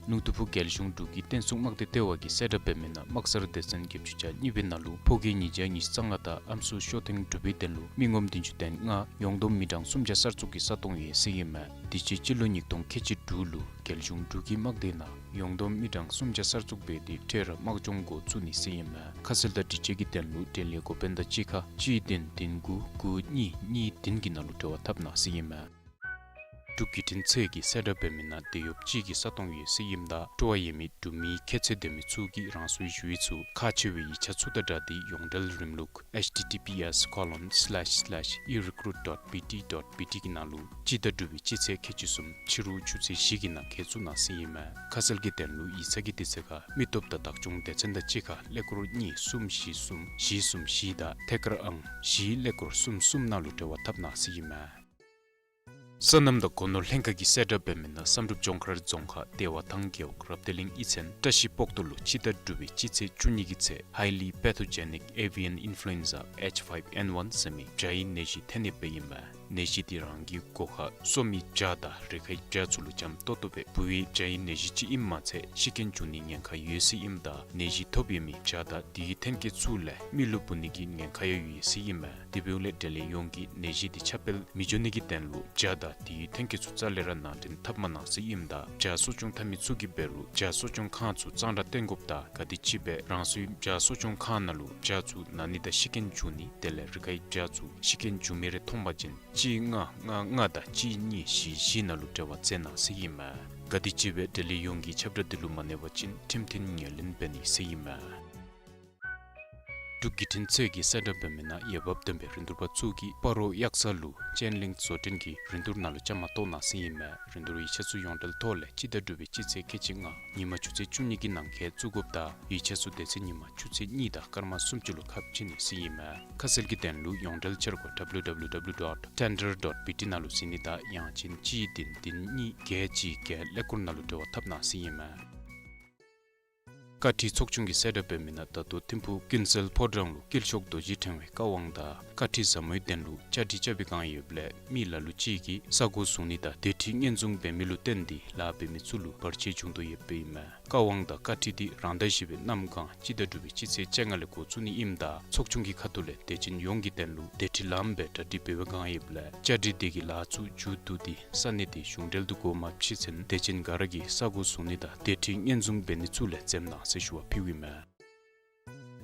ལུང་སྟོད་ཕུག་རྒྱལ་གཞུང་འབྲུག་གི་བསྟན་སྲུང་དམག་སྡེ་ལྟེ་བ་གིས་གསལ་བསྒྲགས་འབད་མི་ནང་དམག་སར་སྡེ་ཚན་བརྒྱད་ཅུ་གྱ་གཉིས་པའི་ནང་ལུ་ཕོ་སྐྱེས་ཉིས་བརྒྱ་ཉི་ཤུ་རྩ་ལྔ་དང་ཨམ་སྲུ་ཤོ་ཐེངས་དྲུག་པའི་དོན་ལུ་མི་ངོམ་བདུན་ཅུ་དོན་ལྔ་ཡོངས་བསྡོམས་མི་གྲངས་སུམ་བརྒྱ་གསར་བཙུགས་ཀྱི་ས་སྟོང་ཡོད་ཟེར་ཨིན་མས། དུས་ཅི་སྤྱི་ལོ་ཉིས་སྟོང་ཁལ་གཅིག་དྲུག་ལུ་རྒྱལ་གཞུང་འབྲུག་གི་དམག་སྡེ་ནང་ཡོངས་བསྡོམས་མི་གྲངས་སུམ་བརྒྱ་གསར་བཙུགས་འབད་དེ་འཕྲལ་དམག་སྦྱོང་འགོ་བཙུགས་ནི་ཟེར་ཨིན་མས། ཁ་གསལ་དང་སྒྲིག་གཅོད་ཀྱི་དོན་ལུ་འབྲེལ་ཡོད་འགོ་དཔོན་དང་གཅིག་ཁར་གཅིག་བདུན་བདུན་དགུ་དགུ་གཉིས་གཉིས་བདུན་གྱི་ནང་ལུ་འབྲེལ་བ་འཐབ་གནང་ཟེར་ཨིན་མས། འབྲུག་བརྒྱུད་འཕྲིན་ཚད་ཀྱི་གསལ་བསྒྲགས་འབད་མི་ནང་འདི་ཡོདཔ་ཅིག་གི་ས་སྟོང་ཡོད་ཟེར་ཨིནམ་ད་སྤྲོ་བ་ཡོད་མི་འབྲུག་མི་ཁྱད་ཚད་ལྡན་མི་ཚུ་གིས་རང་སོའི་ཞུ་ཡིག་ཚུ་ཁག་ཆེ་བའི་ཡིག་ཆ་ཚུ་དང་སྦྲགས་ཏེ་ཡོངས་འབྲེལ་རིམ་ལུགས་H T T P S colon slash slash e recruit dot B T dot B T གི་ནང་ལུ་སྤྱི་ཟླ་དྲུག་པའི་སྤྱི་ཚེས་ཁལ་གཅིག་གསུམ་ཕྱི་རུ་ཆུ་ཚོད་བཞི་གི་ནང་འཁོད་བཙུགས་གནང་ཟེར་ཨིན་མས། ཁ་གསལ་གྱི་དོན་ལུ་ཡིག་ཚང་གི་དུས་ཚོད་ཁར་མི་སྟོབས་དང་བདག་སྐྱོང་སྡེ་ཚན་དང་གཅིག་ཁར་ཀླད་ཀོར་གཉིས་གསུམ་བཞི་གསུམ་བཞི་གསུམ་བཞི་དང་ཐད་ཀར་ཨང་བཞི་ཀླད་ཀོར་གསུམ་གསུམ་ནང་ལུ་འབྲེལ་བ་འཐབ་གནང་ཟེར་ཨིན་མས། སོ་ནམ་དང་སྒོ་ནོར་ལྷན་ཁག་གི་གསལ་བསྒྲགས་འབད་མི་ནང་བསམ་གྲུབ་ལྗོངས་མཁར་རྫོང་ཁག་བདེ་བ་ཐང་རྒེད་འོག་རབ་བདེ་གླིང་གཡུས་ཚན་བཀྲ་ཤིས་སྤོག་ཐོག་ལུ་སྤྱི་ཟླ་དྲུག་པའི་སྤྱི་ཚེས་བཅུ་གཉིས་ཀྱི་ཚེ་Highly Pathogenic Avian Influenza H five N one ཟེར་མི་བྱ་ཡི་ནད་གཞི་ཐོན་ནི་སྦེ་ཨིན་མས། ནད་གཞི་འདི་རང་གི་སྒོ་ཁར་གསོ་མི་བྱ་དང་རི་ཁའི་བྱ་ཚུ་ལུ་འཇམ་ཏོག་ཏོ་སྦེ་འབུ་བའི་བྱ་ཡི་ནད་གཞི་ཅིག་ཨིནམ་མ་ཚད་ཤི་རྐྱེན་འབྱུང་ནི་ཉེན་ཁ་ཡོད་ཟེར་ཨིནམ་ད་ནད་གཞི་ཐོབ་ཡོད་མི་བྱ་དང་དེའི་ཐོན་སྐྱེད་ཚུ་ལས་མི་ལུ་འབུ་ནི་གི་ཉེན་ཁ་ཡང་ཡོད་ཟེར་ཨིན་མས། དེ་འབདཝ་ལས་འབྲེལ་ཡོད་ཡོངས་ཀྱིས་ནད་གཞི་འདི་ཁྱབ་སྤེལ་མི་འགྱོ་ནི་གི་དོན་ལུ་བྱ་དང་དེའི་ཐོན་སྐྱེད་ཚུ་རྩ་ལས་ར་ནང་འདྲེན་འཐབ་མ་གནང་ཟེར་ཨིནམ་ད་བྱ་གསོ་སྐྱོང་འཐབ་མི་ཚུ་གིས་འབད་རུང་བྱ་གསོ་སྐྱོང་ཁང་ཚུ་གཙང་སྦྲ་བསྟེན་དགོཔ་དང་ག་དེམ་ཅིག་སྦེ་རང་སོའི་བྱ་གསོ་སྐྱོང་ཁང་ནང་ལུ་བྱ་ཚུ་ན་ནི་དང་ཤི་རྐྱེན་འབྱུང་ནི་དེ་ལས་རི་ཁའི་བྱ་ཚུ་ཤི་རྐྱེན་འབྱུང་མི་རེ་མཐོང་པ་ཅིན་གཅིག་ལྔ་ལྔ་ལྔ་དང་གཅིག་གཉིས་བཞི་བཞི་ནང་ལུ་འབྲེལ་བ་མཛད་གནང་ཟེར་ཨིན་མས། ག་དེམ་ཅིག་སྦེ་འབྲེལ་ཡོད་ཡོངས་ཀྱིས་ཁྱབ་བསྒྲགས་འདི་ལུ་མ་གནས་པ་ཅིན་ཁྲིམས་མཐུན་ངོས་ལེན་འབད་ནི་ཟེར་ཨིན་མས། འབྲུག་བརྒྱུད་འཕྲིན་ཚད་ཀྱི་གསལ་བསྒྲགས་འབད་མི་ནང་འོས་འབབ་ལྡན་པའི་རིན་བསྡུར་པ་ཚུ་གིས་སྤ་རོ་གཡག་ས་ལུ་ཅན་ལིང་བཟོ་སྐྲུན་གྱི་རིན་བསྡུར་ནང་ལུ་བཅའ་མར་གཏོགས་གནང་ཟེར་ཨིན་མས། རིན་བསྡུར་ཡིག་ཆ་ཚུ་ཡོངས་འབྲེལ་ཐོག་ལས་སྤྱི་ཟླ་དྲུག་པའི་སྤྱི་ཚེས་ཁལ་གཅིག་ལྔ་ཉིན་མ་ཆུ་ཚོད་བཅུ་གཉིས་ཀྱི་ནང་འཁོད་བཙུགས་དགོཔ་དང་ཡིག་ཆ་ཚུ་སྡེ་ཚན་ཉིན་མ་ཆུ་ཚོད་གཉིས་དང་སྐར་མ་སུམ་ཅུ་ལུ་ཁ་ཕྱེ་ནི་ཟེར་ཨིན་མས། ཁ་གསལ་གྱི་དོན་ལུ་ཡོངས་འབྲེལ་འཆར་སྒོ་W W W dot tender dot B T ནང་ལུ་གཟིགས་ནི་དང་ཡང་ཅིན་གཅིག་བདུན་བདུན་གཉིས་བརྒྱད་གཅིག་བརྒྱད་ཀླད་ཀོར་ནང་ལུ་འབྲེལ་བ་འཐབ་གནང་ཟེར་ཨིན་མས། བཀའ་ཁྲི་ཚོགས་ཆུང་གི་གསལ་བསྒྲགས་འབད་མི་ནང་ད་ལྟོ་ཐིམ་ཕུག་ཀུན་གསལ་ཕོ་བྲང་ལུ་དཀྱིལ་ཤོག་རྡོ་རྗེ་ཕྲེང་བའི་བཀའ་དབང་དང་བཀའ་ཁྲི་ཟབ་མོའི་དོན་ལུ་བཅའ་སྒྲིག་རྐྱབ་པའི་བསྒང་ཡོདཔ་ལས་མི་ལ་ལུ་ཅིག་གིས་ས་སྒོ་བཟུང་ནི་དང་སྡོད་ཁྲི་སྔོན་བཟུང་འབད་མི་ལུ་བརྟེན་ཏེ་ལཱ་འབད་མི་ཚུ་ལུ་བར་ཆད་བྱུང་དོ་ཡོདཔ་ཨིན་མས། བཀའ་དབང་དང་བཀའ་ཁྲི་འདི་རང་ཟླ་བཞི་པའི་གནམ་གང་སྤྱི་ཟླ་དྲུག་པའི་སྤྱི་ཚེས་བཅོ་ལྔ་ལས་འགོ་བཙུགས་ནི་ཨིནམ་ད་ཚོགས་ཆུང་གི་ཁ་ཐུག་ལས་དད་ཅན་ཡོངས་ཀྱི་དོན་ལུ་སྡོད་ཁྲི་ལངམ་སྦེ་གྲ་སྒྲིག་འབད་བའི་བསྒང་ཡོདཔ་ལས་བཅའ་སྒྲིག་དེ་གི་ལཱ་ཚུ་མཇུག་བསྡུ་སྟེ་ས་གནས་དེ་གཞུང་འབྲེལ་དུ་འགོ་མ་ཕྱེ་ཚུན་དད་ཅན་ག་ར་གིས་ས་སྒོ་བཟུང་ནི་དང་སྡོད་ཁྲི་སྔོན་བཟུང་འབད་ནི་ཚུ་ལས་འཛེམ་གནང་ཟེར་ཞུ་བ་ཕུལཝ་ཨིན་མས།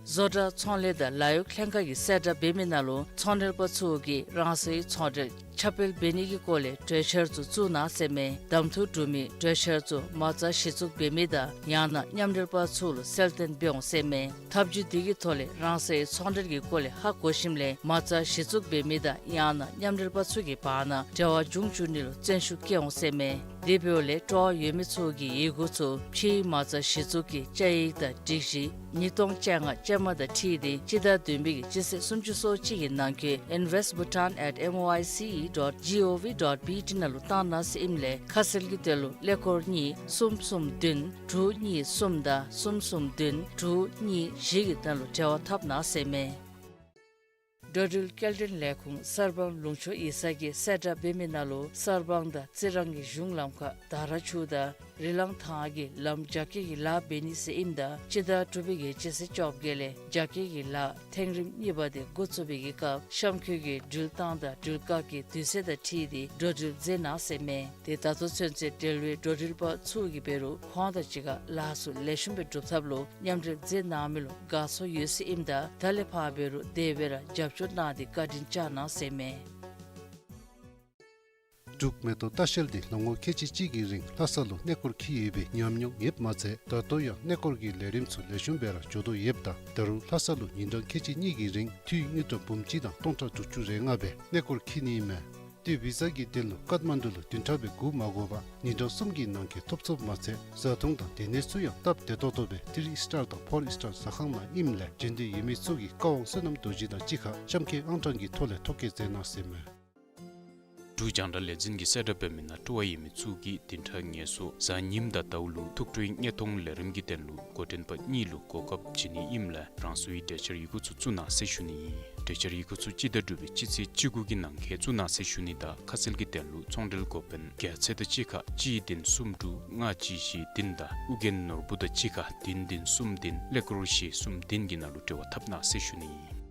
བཟོ་གྲྭ་ཚོང་ལས་དང་ལཱ་གཡོག་ལྷན་ཁག་གི་གསལ་བསྒྲགས་འབད་མི་ནང་ལུ་ཚོང་འབྲེལ་པ་ཚུ་གིས་རང་སོའི་ཚོང་འབྲེལ་ཁྱབ་སྤེལ་འབད་ནི་གི་སྐོར་ལས་གྲོས་འཆར་ཚུ་བཙུགས་གནང་ཟེར་མས། གདམ་འཐུ་གྲུབ་མི་གྲོས་འཆར་ཚུ་མ་རྩ་གཞི་བཙུགས་འབད་མི་དང་ཡང་ན་མཉམ་འབྲེལ་པ་ཚུ་ལུ་གསལ་སྟོན་འབད་འོང་ཟེར་མས། ཐབས་བྱུས་འདི་གི་ཐོག་ལས་རང་སོའི་ཚོང་འབྲེལ་གྱི་སྐོར་ལས་ཧ་གོ་ཞིནམ་ལས་མ་རྩ་གཞི་བཙུགས་འབད་མི་དང་ཡང་ན་མཉམ་འབྲེལ་པ་ཚུ་གི་བར་ན་འབྲེལ་བ་འབྱུང་བཅུག་ནི་ལུ་བརྩོན་ཤུགས་བསྐྱེད་འོང་ཟེར་མས། དེ་འབདཝ་ལས་སྤྲོ་བ་ཡོད་མི་ཚུ་གིས་ཡི་གུ་ཚུ་ཕྱིའི་མ་རྩ་གཞི་བཙུགས་ཀྱི་བཅའ་ཡིག་དང་སྒྲིག་གཞི་ཉིས་སྟོང་བཅོ་ལྔ་ཅན་མ་དང་འཁྲིལ་ཏེ་སྤྱི་ཟླ་བདུན་པའི་གི་སྤྱི་ཚེས་སུམ་ཅུ་སོ་གཅིག་གི་ནང་འཁོད་invest bhutan at M O I C E dot G O V dot B T ནང་ལུ་བཏང་གནང་ཟེར་ཨིནམ་ལས་ཁ་གསལ་གྱི་དོན་ལུ་ཀླད་ཀོར་གཉིས་གསུམ་གསུམ་བདུན་དྲུག་གཉིས་གསུམ་དང་གསུམ་གསུམ་བདུན་དྲུག་གཉིས་བཞི་གི་ནང་ལུ་འབྲེལ་བ་འཐབ་གནང་ཟེར་མས། འགྲོ་འགྲུལ་སྐྱེལ་འདྲེན་ལས་ཁུངས་གསར་སྤང་ལུང་ཕྱོགས་ཡིག་ཚང་གི་གསལ་བསྒྲགས་འབད་མི་ནང་ལུ་གསར་སྤང་དང་རྩི་རང་གི་གཞུང་ལམ་ཁར་དར་ཆུ་དང་རི་ལང་ཐང་གི་ལམ་རྒྱ་སྐྱེད་ཀྱི་ལཱ་འབད་ནི་ཟེར་ཨིནམ་ད་སྤྱི་ཟླ་དྲུག་པའི་གི་སྤྱི་ཚེས་བཅོ་བརྒྱད་ལས་རྒྱ་སྐྱེད་ཀྱི་ལཱ་ཐེངས་རིམ་གཉིས་པ་དེ་འགོ་བཙུགས་པའི་གི་སྐབས་གཤམ་འཁོད་ཀྱི་འགྲུལ་བཏང་དང་འགྲུལ་བཀག་གི་དུས་ཚོད་དང་འཁྲིལ་ཏེ་འགྲོ་འགྲུལ་མཛད་གནང་ཟེར་མས། དེ་ད་ལྟོ་ཚུན་ཚོད་འབྲེལ་བའི་འགྲོ་འགྲུལ་པ་ཚུ་གིས་འབད་རུང་ཁོང་དང་གཅིག་ཁར་ལཱ་ཚུ་ལེགས་ཤོམ་སྦེ་སྒྲུབ་ཐབས་ལུ་མཉམ་འབྲེལ་མཛད་གནང་མི་ལུ་དགའ་ཚོར་ཡོད་ཟེར་ཨིནམ་ད་ད་ལས་ཕར་འབད་རུང་དེ་སྦེ་ར་རྒྱབ་སྐྱོར་གནང་སྟེ་བཀའ་དྲིན་བསྐྱང་གནང་ཟེར་མས། འབྲུག་མེ་ཏོག་ལྟ་བཤལ་འདི་ལོ་ངོ་ཁལ་གཅིག་གཅིག་གི་རིང་ལྷ་ས་ལུ་གནས་སྐོར་འཁྱིད་ཡོད་པའི་ཉམས་མྱོང་ཡོདཔ་མ་ཚད་ད་ལྟོ་ཡང་གནས་སྐོར་གྱི་ལས་རིམ་ཚུ་ལེགས་ཤོམ་སྦེ་ར་འགྱོ་དོ་ཡོདཔ་ད་ད་རུང་ལྷ་ས་ལུ་ཉིན་གྲངས་ཁལ་གཅིག་གཉིས་ཀྱི་རིང་འཐུས་དངུལ་ཀྲམ་འབུམ་གཅིག་དང་སྟོང་ཕྲག་དྲུག་ཅུ་རེ་ལྔ་སྦེ་གནས་སྐོར་འཁྱིད་ནི་ཨིན་མས། ཏེ་བི་ཟ་གི་དོན་ལུ་ཀཏ་མན་ཌུ་ལུ་བདུན་ཕྲག་སྦེ་སྒུག་མ་དགོ་པར་ཉིན་གྲངས་གསུམ་གྱི་ནང་འཁོད་ཐོབ་ཚུགསཔ་མ་ཚད་བཟའ་འཐུང་དང་སྡོད་གནས་ཚུ་ཡང་སྟབས་བདེ་ཏོག་ཏོ་སྦེ་ཐི་རི་ཨིསི་ཊར་དང་ཕོར་ཨིསི་ཊར་ཟ་ཁང་ནང་ཨིནམ་ལས་འབྱོན་འདོད་ཡོད་མི་ཚུ་གིས་བཀའ་དབང་བསོད་ནམས་རྡོ་རྗེ་དང་གཅིག་ཁར་གཤམ་འཁོད་ཨང་གྲངས་ཀྱི་ཐོག་ལས་ཐོ་བཀོད་མཛད་གནང་ཟེར་མས། འབྲུག་རྒྱང་བསྒྲགས་ལས་འཛིན་གྱི་གསལ་བསྒྲགས་འབད་མི་ནང་སྤྲོ་བ་ཡོད་མི་ཚུ་གིས་བདུན་ཕྲག་ངལ་གསོ་གཟའ་ཉིམ་དང་ཟླཝ་ལུ་ཐུགས་སྤྲོའི་དངོས་མཐོང་ལས་རིམ་གྱི་དོན་ལུ་འགོ་འདྲེན་པ་གཉིས་ལུ་གོ་སྐབས་བྱིན་ནི་ཨིནམ་ལས་རང་སོའི་གྲོས་འཆར་ཡི་གུ་ཚུ་བཙུགས་གནང་ཟེར་ཞུ་ནི་ཨིན། གྲོས་འཆར་ཡི་གུ་ཚུ་སྤྱི་ཟླ་དྲུག་པའི་སྤྱི་ཚེས་བཅུ་དགུ་གི་ནང་འཁོད་བཙུགས་གནང་ཟེར་ཞུ་ནི་དང་ཁ་གསལ་གྱི་དོན་ལུ་ཚོང་འབྲེལ་འགོ་དཔོན་རྒྱལ་མཚན་དང་གཅིག་ཁར་གཅིག་བདུན་གསུམ་དྲུག་ལྔ་གཅིག་བཞི་བདུན་དང་ཨོ་རྒྱན་ནོར་བུ་དང་གཅིག་ཁར་བདུན་བདུན་གསུམ་བདུན་ཀླད་ཀོར་བཞི་གསུམ་བདུན་གྱི་ནང་ལུ་འབྲེལ་བ་འཐབ་གནང་ཟེར་ཞུ་ནི་ཨིན།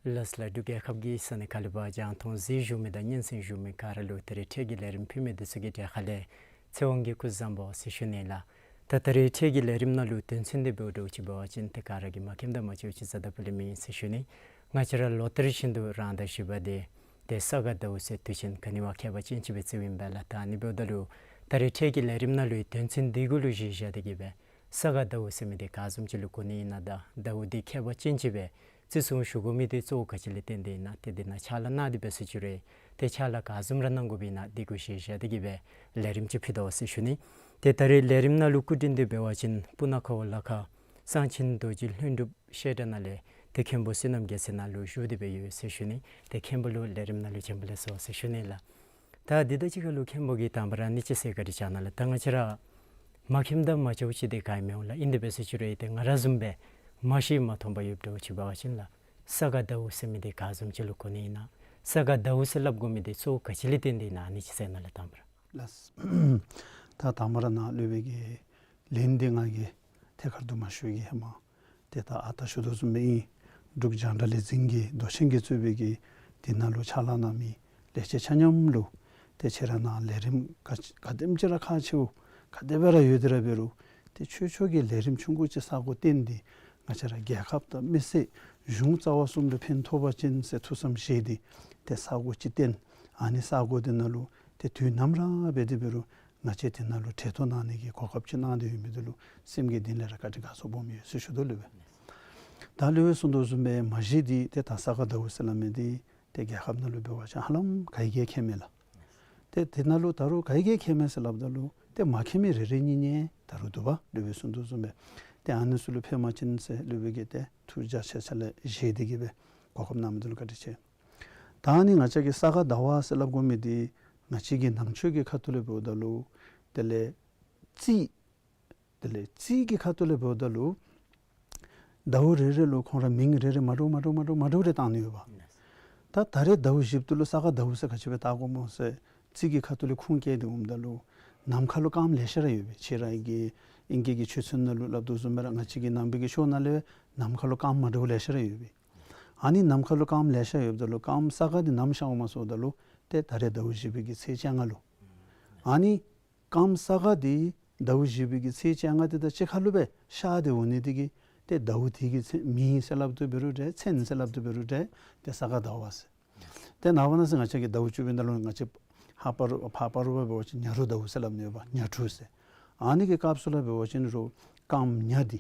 ལགས་ལགས། འབྲུག་རྒྱལ་ཁབ་ཀྱི་ས་གནས་ཁག་ལུ་འབད་རྒྱང་མཐོང་གཟིགས་བཞུགས་མི་དང་སྙན་གསན་བཞུགས་མི་ག་ར་ལུ་ད་རིས་འཕྲལ་གྱི་ལས་རིམ་ཕུལ་མི་འདི་ཚུ་གི་གྲས་ཁ་ལས་ཚེ་དབང་གིས་སྐུ་གཟུགས་བཟང་པོ་ཟེར་ཞུ་ནི་ལགས། ད་ད་རིས་འཕྲལ་གྱི་ལས་རིམ་ནང་ལུ་དོན་ཚན་འདི་འབདཝ་འདྲཝ་ཅིག་འབད་བ་ཅིན་ཏེ་ག་ར་གིས་མ་མཁྱེནམ་དང་མ་ཤེསཔ་ཅིག་རྩ་དང་སྤུ་ལས་མེད་ཟེར་ཞུ་ནི། ང་བཅས་ར་ལོ་ལྟར་བཞིན་དུ་རང་ཟླ་བཞི་པ་འདི་ ཏེ་ས་ག་ཟླཝ་ཟེར་དུས་ཆེན་ག་ནི་བ་ཁྱད་པར་ཅན་ཅིག་སྦེ་བརྩིཝ་ཨིན་པས་ལགས། ད་ཨ་ནི་འབདཝ་ད་ལུ་ད་རེས་འཕྲལ་གྱི་ལས་རིམ་ནང་ལུ་དོན་ཚན་འདི་གུ་ལུ་གཞི་བཞག་སྟེ་གི་སྦེ་ས་ག་ཟླཝ་ཟེར་མི་འདི་ག་བཟུམ་ཅིག་ལུ་གོ་ནི་ཨིན་ན་དང་ཟླཝ་འདི་ཁྱད་པར་ཅན་ཅིག་སྦེ་བརྩི་སྲུང་ཞུ་དགོ་མི་འདི་གཙོ་བོ་ག་ཅི་ལས་བརྟེན་ཏེ་ཨིན་ན། ཏེ་འདི་ནང་ཕྱག་ལཱ་གནང་སྟེ་འབད་ཟེར་ཞུ་རུང་ཏེ་ཕྱག་ལཱ་ག་བཟུམ་ར་གནང་དགོཔ་ཨིན་ན་འདི་གུ་གཞི་བཞག་སྟེ་གི་སྦེ་ལས་རིམ་ཅིག་ཕུལ་དོ་ཟེར་ཞུ་ནི། ཏེ་ད་རེས་ལས་རིམ་ནང་ལུ་སྐུ་མགྲོན་འདི་འབད་བ་ཅིན་སྤུ་ན་ཁ་བ་ལ་ཁ་གསང་ཆེན་རྡོ་རྗེ་ལྷུན་གྲུབ་བཤད་གྲྭ་ནང་ལས་ཏེ་མཁན་པོ་བསོད་ནམས་རྒྱལ་མཚན་ནཱ་ལུ་བཞུགས་ཏེ་སྦེ་ཡོད་ཟེར་ཞུ་ནི། ཏེ་མཁན་པོ་ལུ་ལས་རིམ་ནང་ལུ་བྱོན་པ་ལེགས་སོ་ཟེར་ཞུ་ནི་ལགས། ད་འདི་དང་གཅིག་ཁར་ལུ་མཁན་པོ་གིས་དང་པ་ར་ཨ་ནི་ཅིག་ཟེར་བཀའ་དྲིན་བསྐྱང་གནང་ལགས། ད་ང་བཅས་ར་མ་མཁྱེནམ་དང་མ་འདྲཝ་ཅིག་འདི་ག་ཡང་མི་འོང་ལགས། ཨིན་དེ་འབད་ཟེར་ཞུ་རུང་ཏེ་ང་ར་བཟུམ་སྦེ་མ་ཤེས་མ་མཐོང་པར་ཡོདཔ་འདྲཝ་ཅིག་འབད་བ་ཅིན་ལགས་ས་ག་ཟླཝ་ཟེར་མི་འདི་ག་བཟུམ་ཅིག་ལུ་གོ་ནི་ཨིན་ན། ས་ག་ཟླཝ་ཟེར་སླབ་དགོ་མི་འདི་གཙོ་བོ་ག་ཅི་ལས་བརྟེན་ཏེ་ཨིན་ན། ཨ་ནི་ཅིག་ཟེར་གནང་ལགས་དང་པ་ར། ལགས། ད་དང་པ་ར་ནཱ་སློབ་དཔོན་གྱི་ལན་འདི་ང་གིས་ཐད་ཀར་དུ་མ་ཞུ་གེ། ཧེ་མ་ཏེ་ད་ཨ་རྟག་ཞུ་དོ་བཟུམ་སྦེ་ཨིན། འབྲུག་རྒྱང་བསྒྲགས་ལས་འཛིན་གྱི་མདོ་ཆེན་གྱིས་གཙོས་པའི་གི་འདི་ནང་ལུ་ཕྱག་ལཱ་གནང་མི་ལས་བྱེད་ཆ་མཉམ་ལུ་ཏེ་ཁྱེད་ར་ནཱ་ལས་རིམ་ག་ག་དེམ་ཅིག་ར་ཁག་ཆེཝ་ག་དེ་སྦེ་ར་ཡོད་དེ་ར་འབད་རུང་ཏེ་ཆོས་ཕྱོགས་ཀྱི་ལས་རིམ་ཆུང་ཀུ་ཅིག་ས་གོ་བཏོན་ཏེ་ང་བཅས་ར་རྒྱལ་ཁབ་དང་མི་སེར་གཞུང་རྩ་བ་གསུམ་ལུ་ཕན་ཐོགས་པ་ཅིན་ཟེར་ཐུགས་བསམ་བཞེས་ཏེ་ཏེ་ས་གོ་ཅིག་བཏོན། ཨ་ནི་ས་གོ་འདི་ནང་ལུ་ཏེ་དུས་ནམ་ར་འབད་དེ་འབད་རུང་ང་བཅས་འདི་ནང་ལུ་གྲལ་གཏོགས་གནང་ནི་གི་གོ་སྐབས་ཅིག་གནང་སྟེ་ཡོད་མི་འདི་ལུ་སེམས་ཀྱི་གཏིང་ལས་ར་བཀའ་དྲིན་དགའ་ཚོར་སྦོམ་ཡོད་ཟེར་ཞུ་དོ་ལགས་སྦེ། ད་ལུ་སྦེ་གསུངས་དོ་བཟུམ་སྦེ་མ་གཞི་འདི་ཏེ་ད་ས་ག་ཟླཝ་ཟེར་སླབ་མི་འདི་ཏེ་རྒྱལ་ཁབ་ནང་ལུ་འབད་བ་ཅིན་ཧ་ལམ་ག་གིས་ཡང་མཁྱེན་མས་ལགས། ཏེ་དེ་ནང་ལུ་ད་རུང་ག་གིས་ཡང་མཁྱེན་མས་ཟེར་སླབ་ད་ལུ་ཏེ་མ་མཁྱེན་མི་རེ་རེ་གཉིས་གཉིས་ད་རུང་འདུག་པ། ལུ་སྦེ་གསུངས་དོ་བཟུམ་སྦེ་ཏེ་ཨ་ནི་ཚུ་ལུ་ཕན་པ་ཅིན་ཟེར་སློབ་དཔོན་གྱིས་ཏེ་ཐུགས་རྒྱ་ཆེ་ས་ལས་བཞེས་ཏེ་གི་སྦེ་གོ་སྐབས་གནང་མི་འདི་ལུ་བཀའ་དྲིན་ཆེ། ད་ཨ་ནི་ང་བཅས་ཀྱིས་ས་ག་ཟླཝ་ཟེར་སླབ་དགོ་མི་འདི་ང་བཅས་ཀྱི་ནང་ཆོས་ཀྱི་ཁ་ཐུག་ལས་འབདཝ་ད་ལུ་དེ་ལས་རྩིས་དེ་ལས་རྩིས་ཀྱི་ཁ་ཐུག་ལས་འབདཝ་ད་ལུ་ཟླཝ་རེ་རེ་ལུ་ཁོང་ར་མིང་རེ་རེ་མ་འདྲཝ་མ་འདྲཝ་མ་འདྲཝ་མ་འདྲཝ་རེ་བཏགས་ནི་ཡོདཔ། ད་ད་རེས་ཟླཝ་བཞི་པ་འདི་ལུ་ས་ག་ཟླཝ་ཟེར་ག་ཅི་སྦེ་བཏགས་དགོཔ་སྨོ་ཟེར་རྩིས་ཀྱི་ཁ་ཐུག་ལས་ཁུངས་བཀལ་ཏེ་འོངམ་ད་ལུ་ནམ་མཁའ་ལུ་སྐརམ་ལེ་ཤ་ར་ཡོད་པས། ཁྱེད་ར་གི་ཨིང་སྐད་ཀྱི་ཆོས་ཚན་ནང་ལུ་སླབ་དོ་བཟུམ་སྦེ་ར་ང་བཅས་ཀྱི་ནང་པའི་གི་ཆོས་ནང་ལས་ནམ་མཁའ་ལུ་སྐརམ་མ་འདྲཝ་ལེ་ཤ་ར་ཡོད་པས། ཨ་ནི་ནམ་མཁའ་ལུ་སྐརམ་ལེ་ཤ་ཡོདཔ་ད་ལུ་སྐརམ་ས་ག་འདི་ནམ་ཤརཝ་སྨོ་ཟེརཝ་ད་ལུ་ཏེ་ད་རེས་ཟླཝ་བཞི་པའི་གི་ཚེས་བཅོ་ལྔ་ལུ། ཨ་ནི་སྐརམ་ས་ག་འདི་ཟླཝ་བཞི་པའི་གི་ཚེས་བཅོ་ལྔ་འདི་དང་གཅིག་ཁར་ལུ་སྦེ་ཤར་ཏེ་འོང་ནི་འདི་གིས་ཏེ་ཟླཝ་འདི་གི་མཚན་མིང་ཟེར་སླབ་དོ་འབད་རུང་འདྲ་མཚན་ཟེར་སླབ་དོ་འབད་རུང་འདྲ་ཏེ་ས་ག་ཟླཝ་ཟེར། ཏེ་ནངས་པ་གནངས་ཚེ་ང་བཅས་ཀྱི་ཟླཝ་བཅུ་པའི་ནང་ལུ་ང་བཅས་ཕར་པ་རུ་ཕར་པ་རུ་འབད་བ་ཅིན་ཉ་རུ་ཟླཝ་ཟེར་སླབ་ནི་ཡོདཔ། ཉ་དྲུག་ཟེར། ཨ་ནི་གི་སྐབས་སུ་ལུ་འབད་བ་ཅིན་རུང་སྐརམ་ཉ་འདི་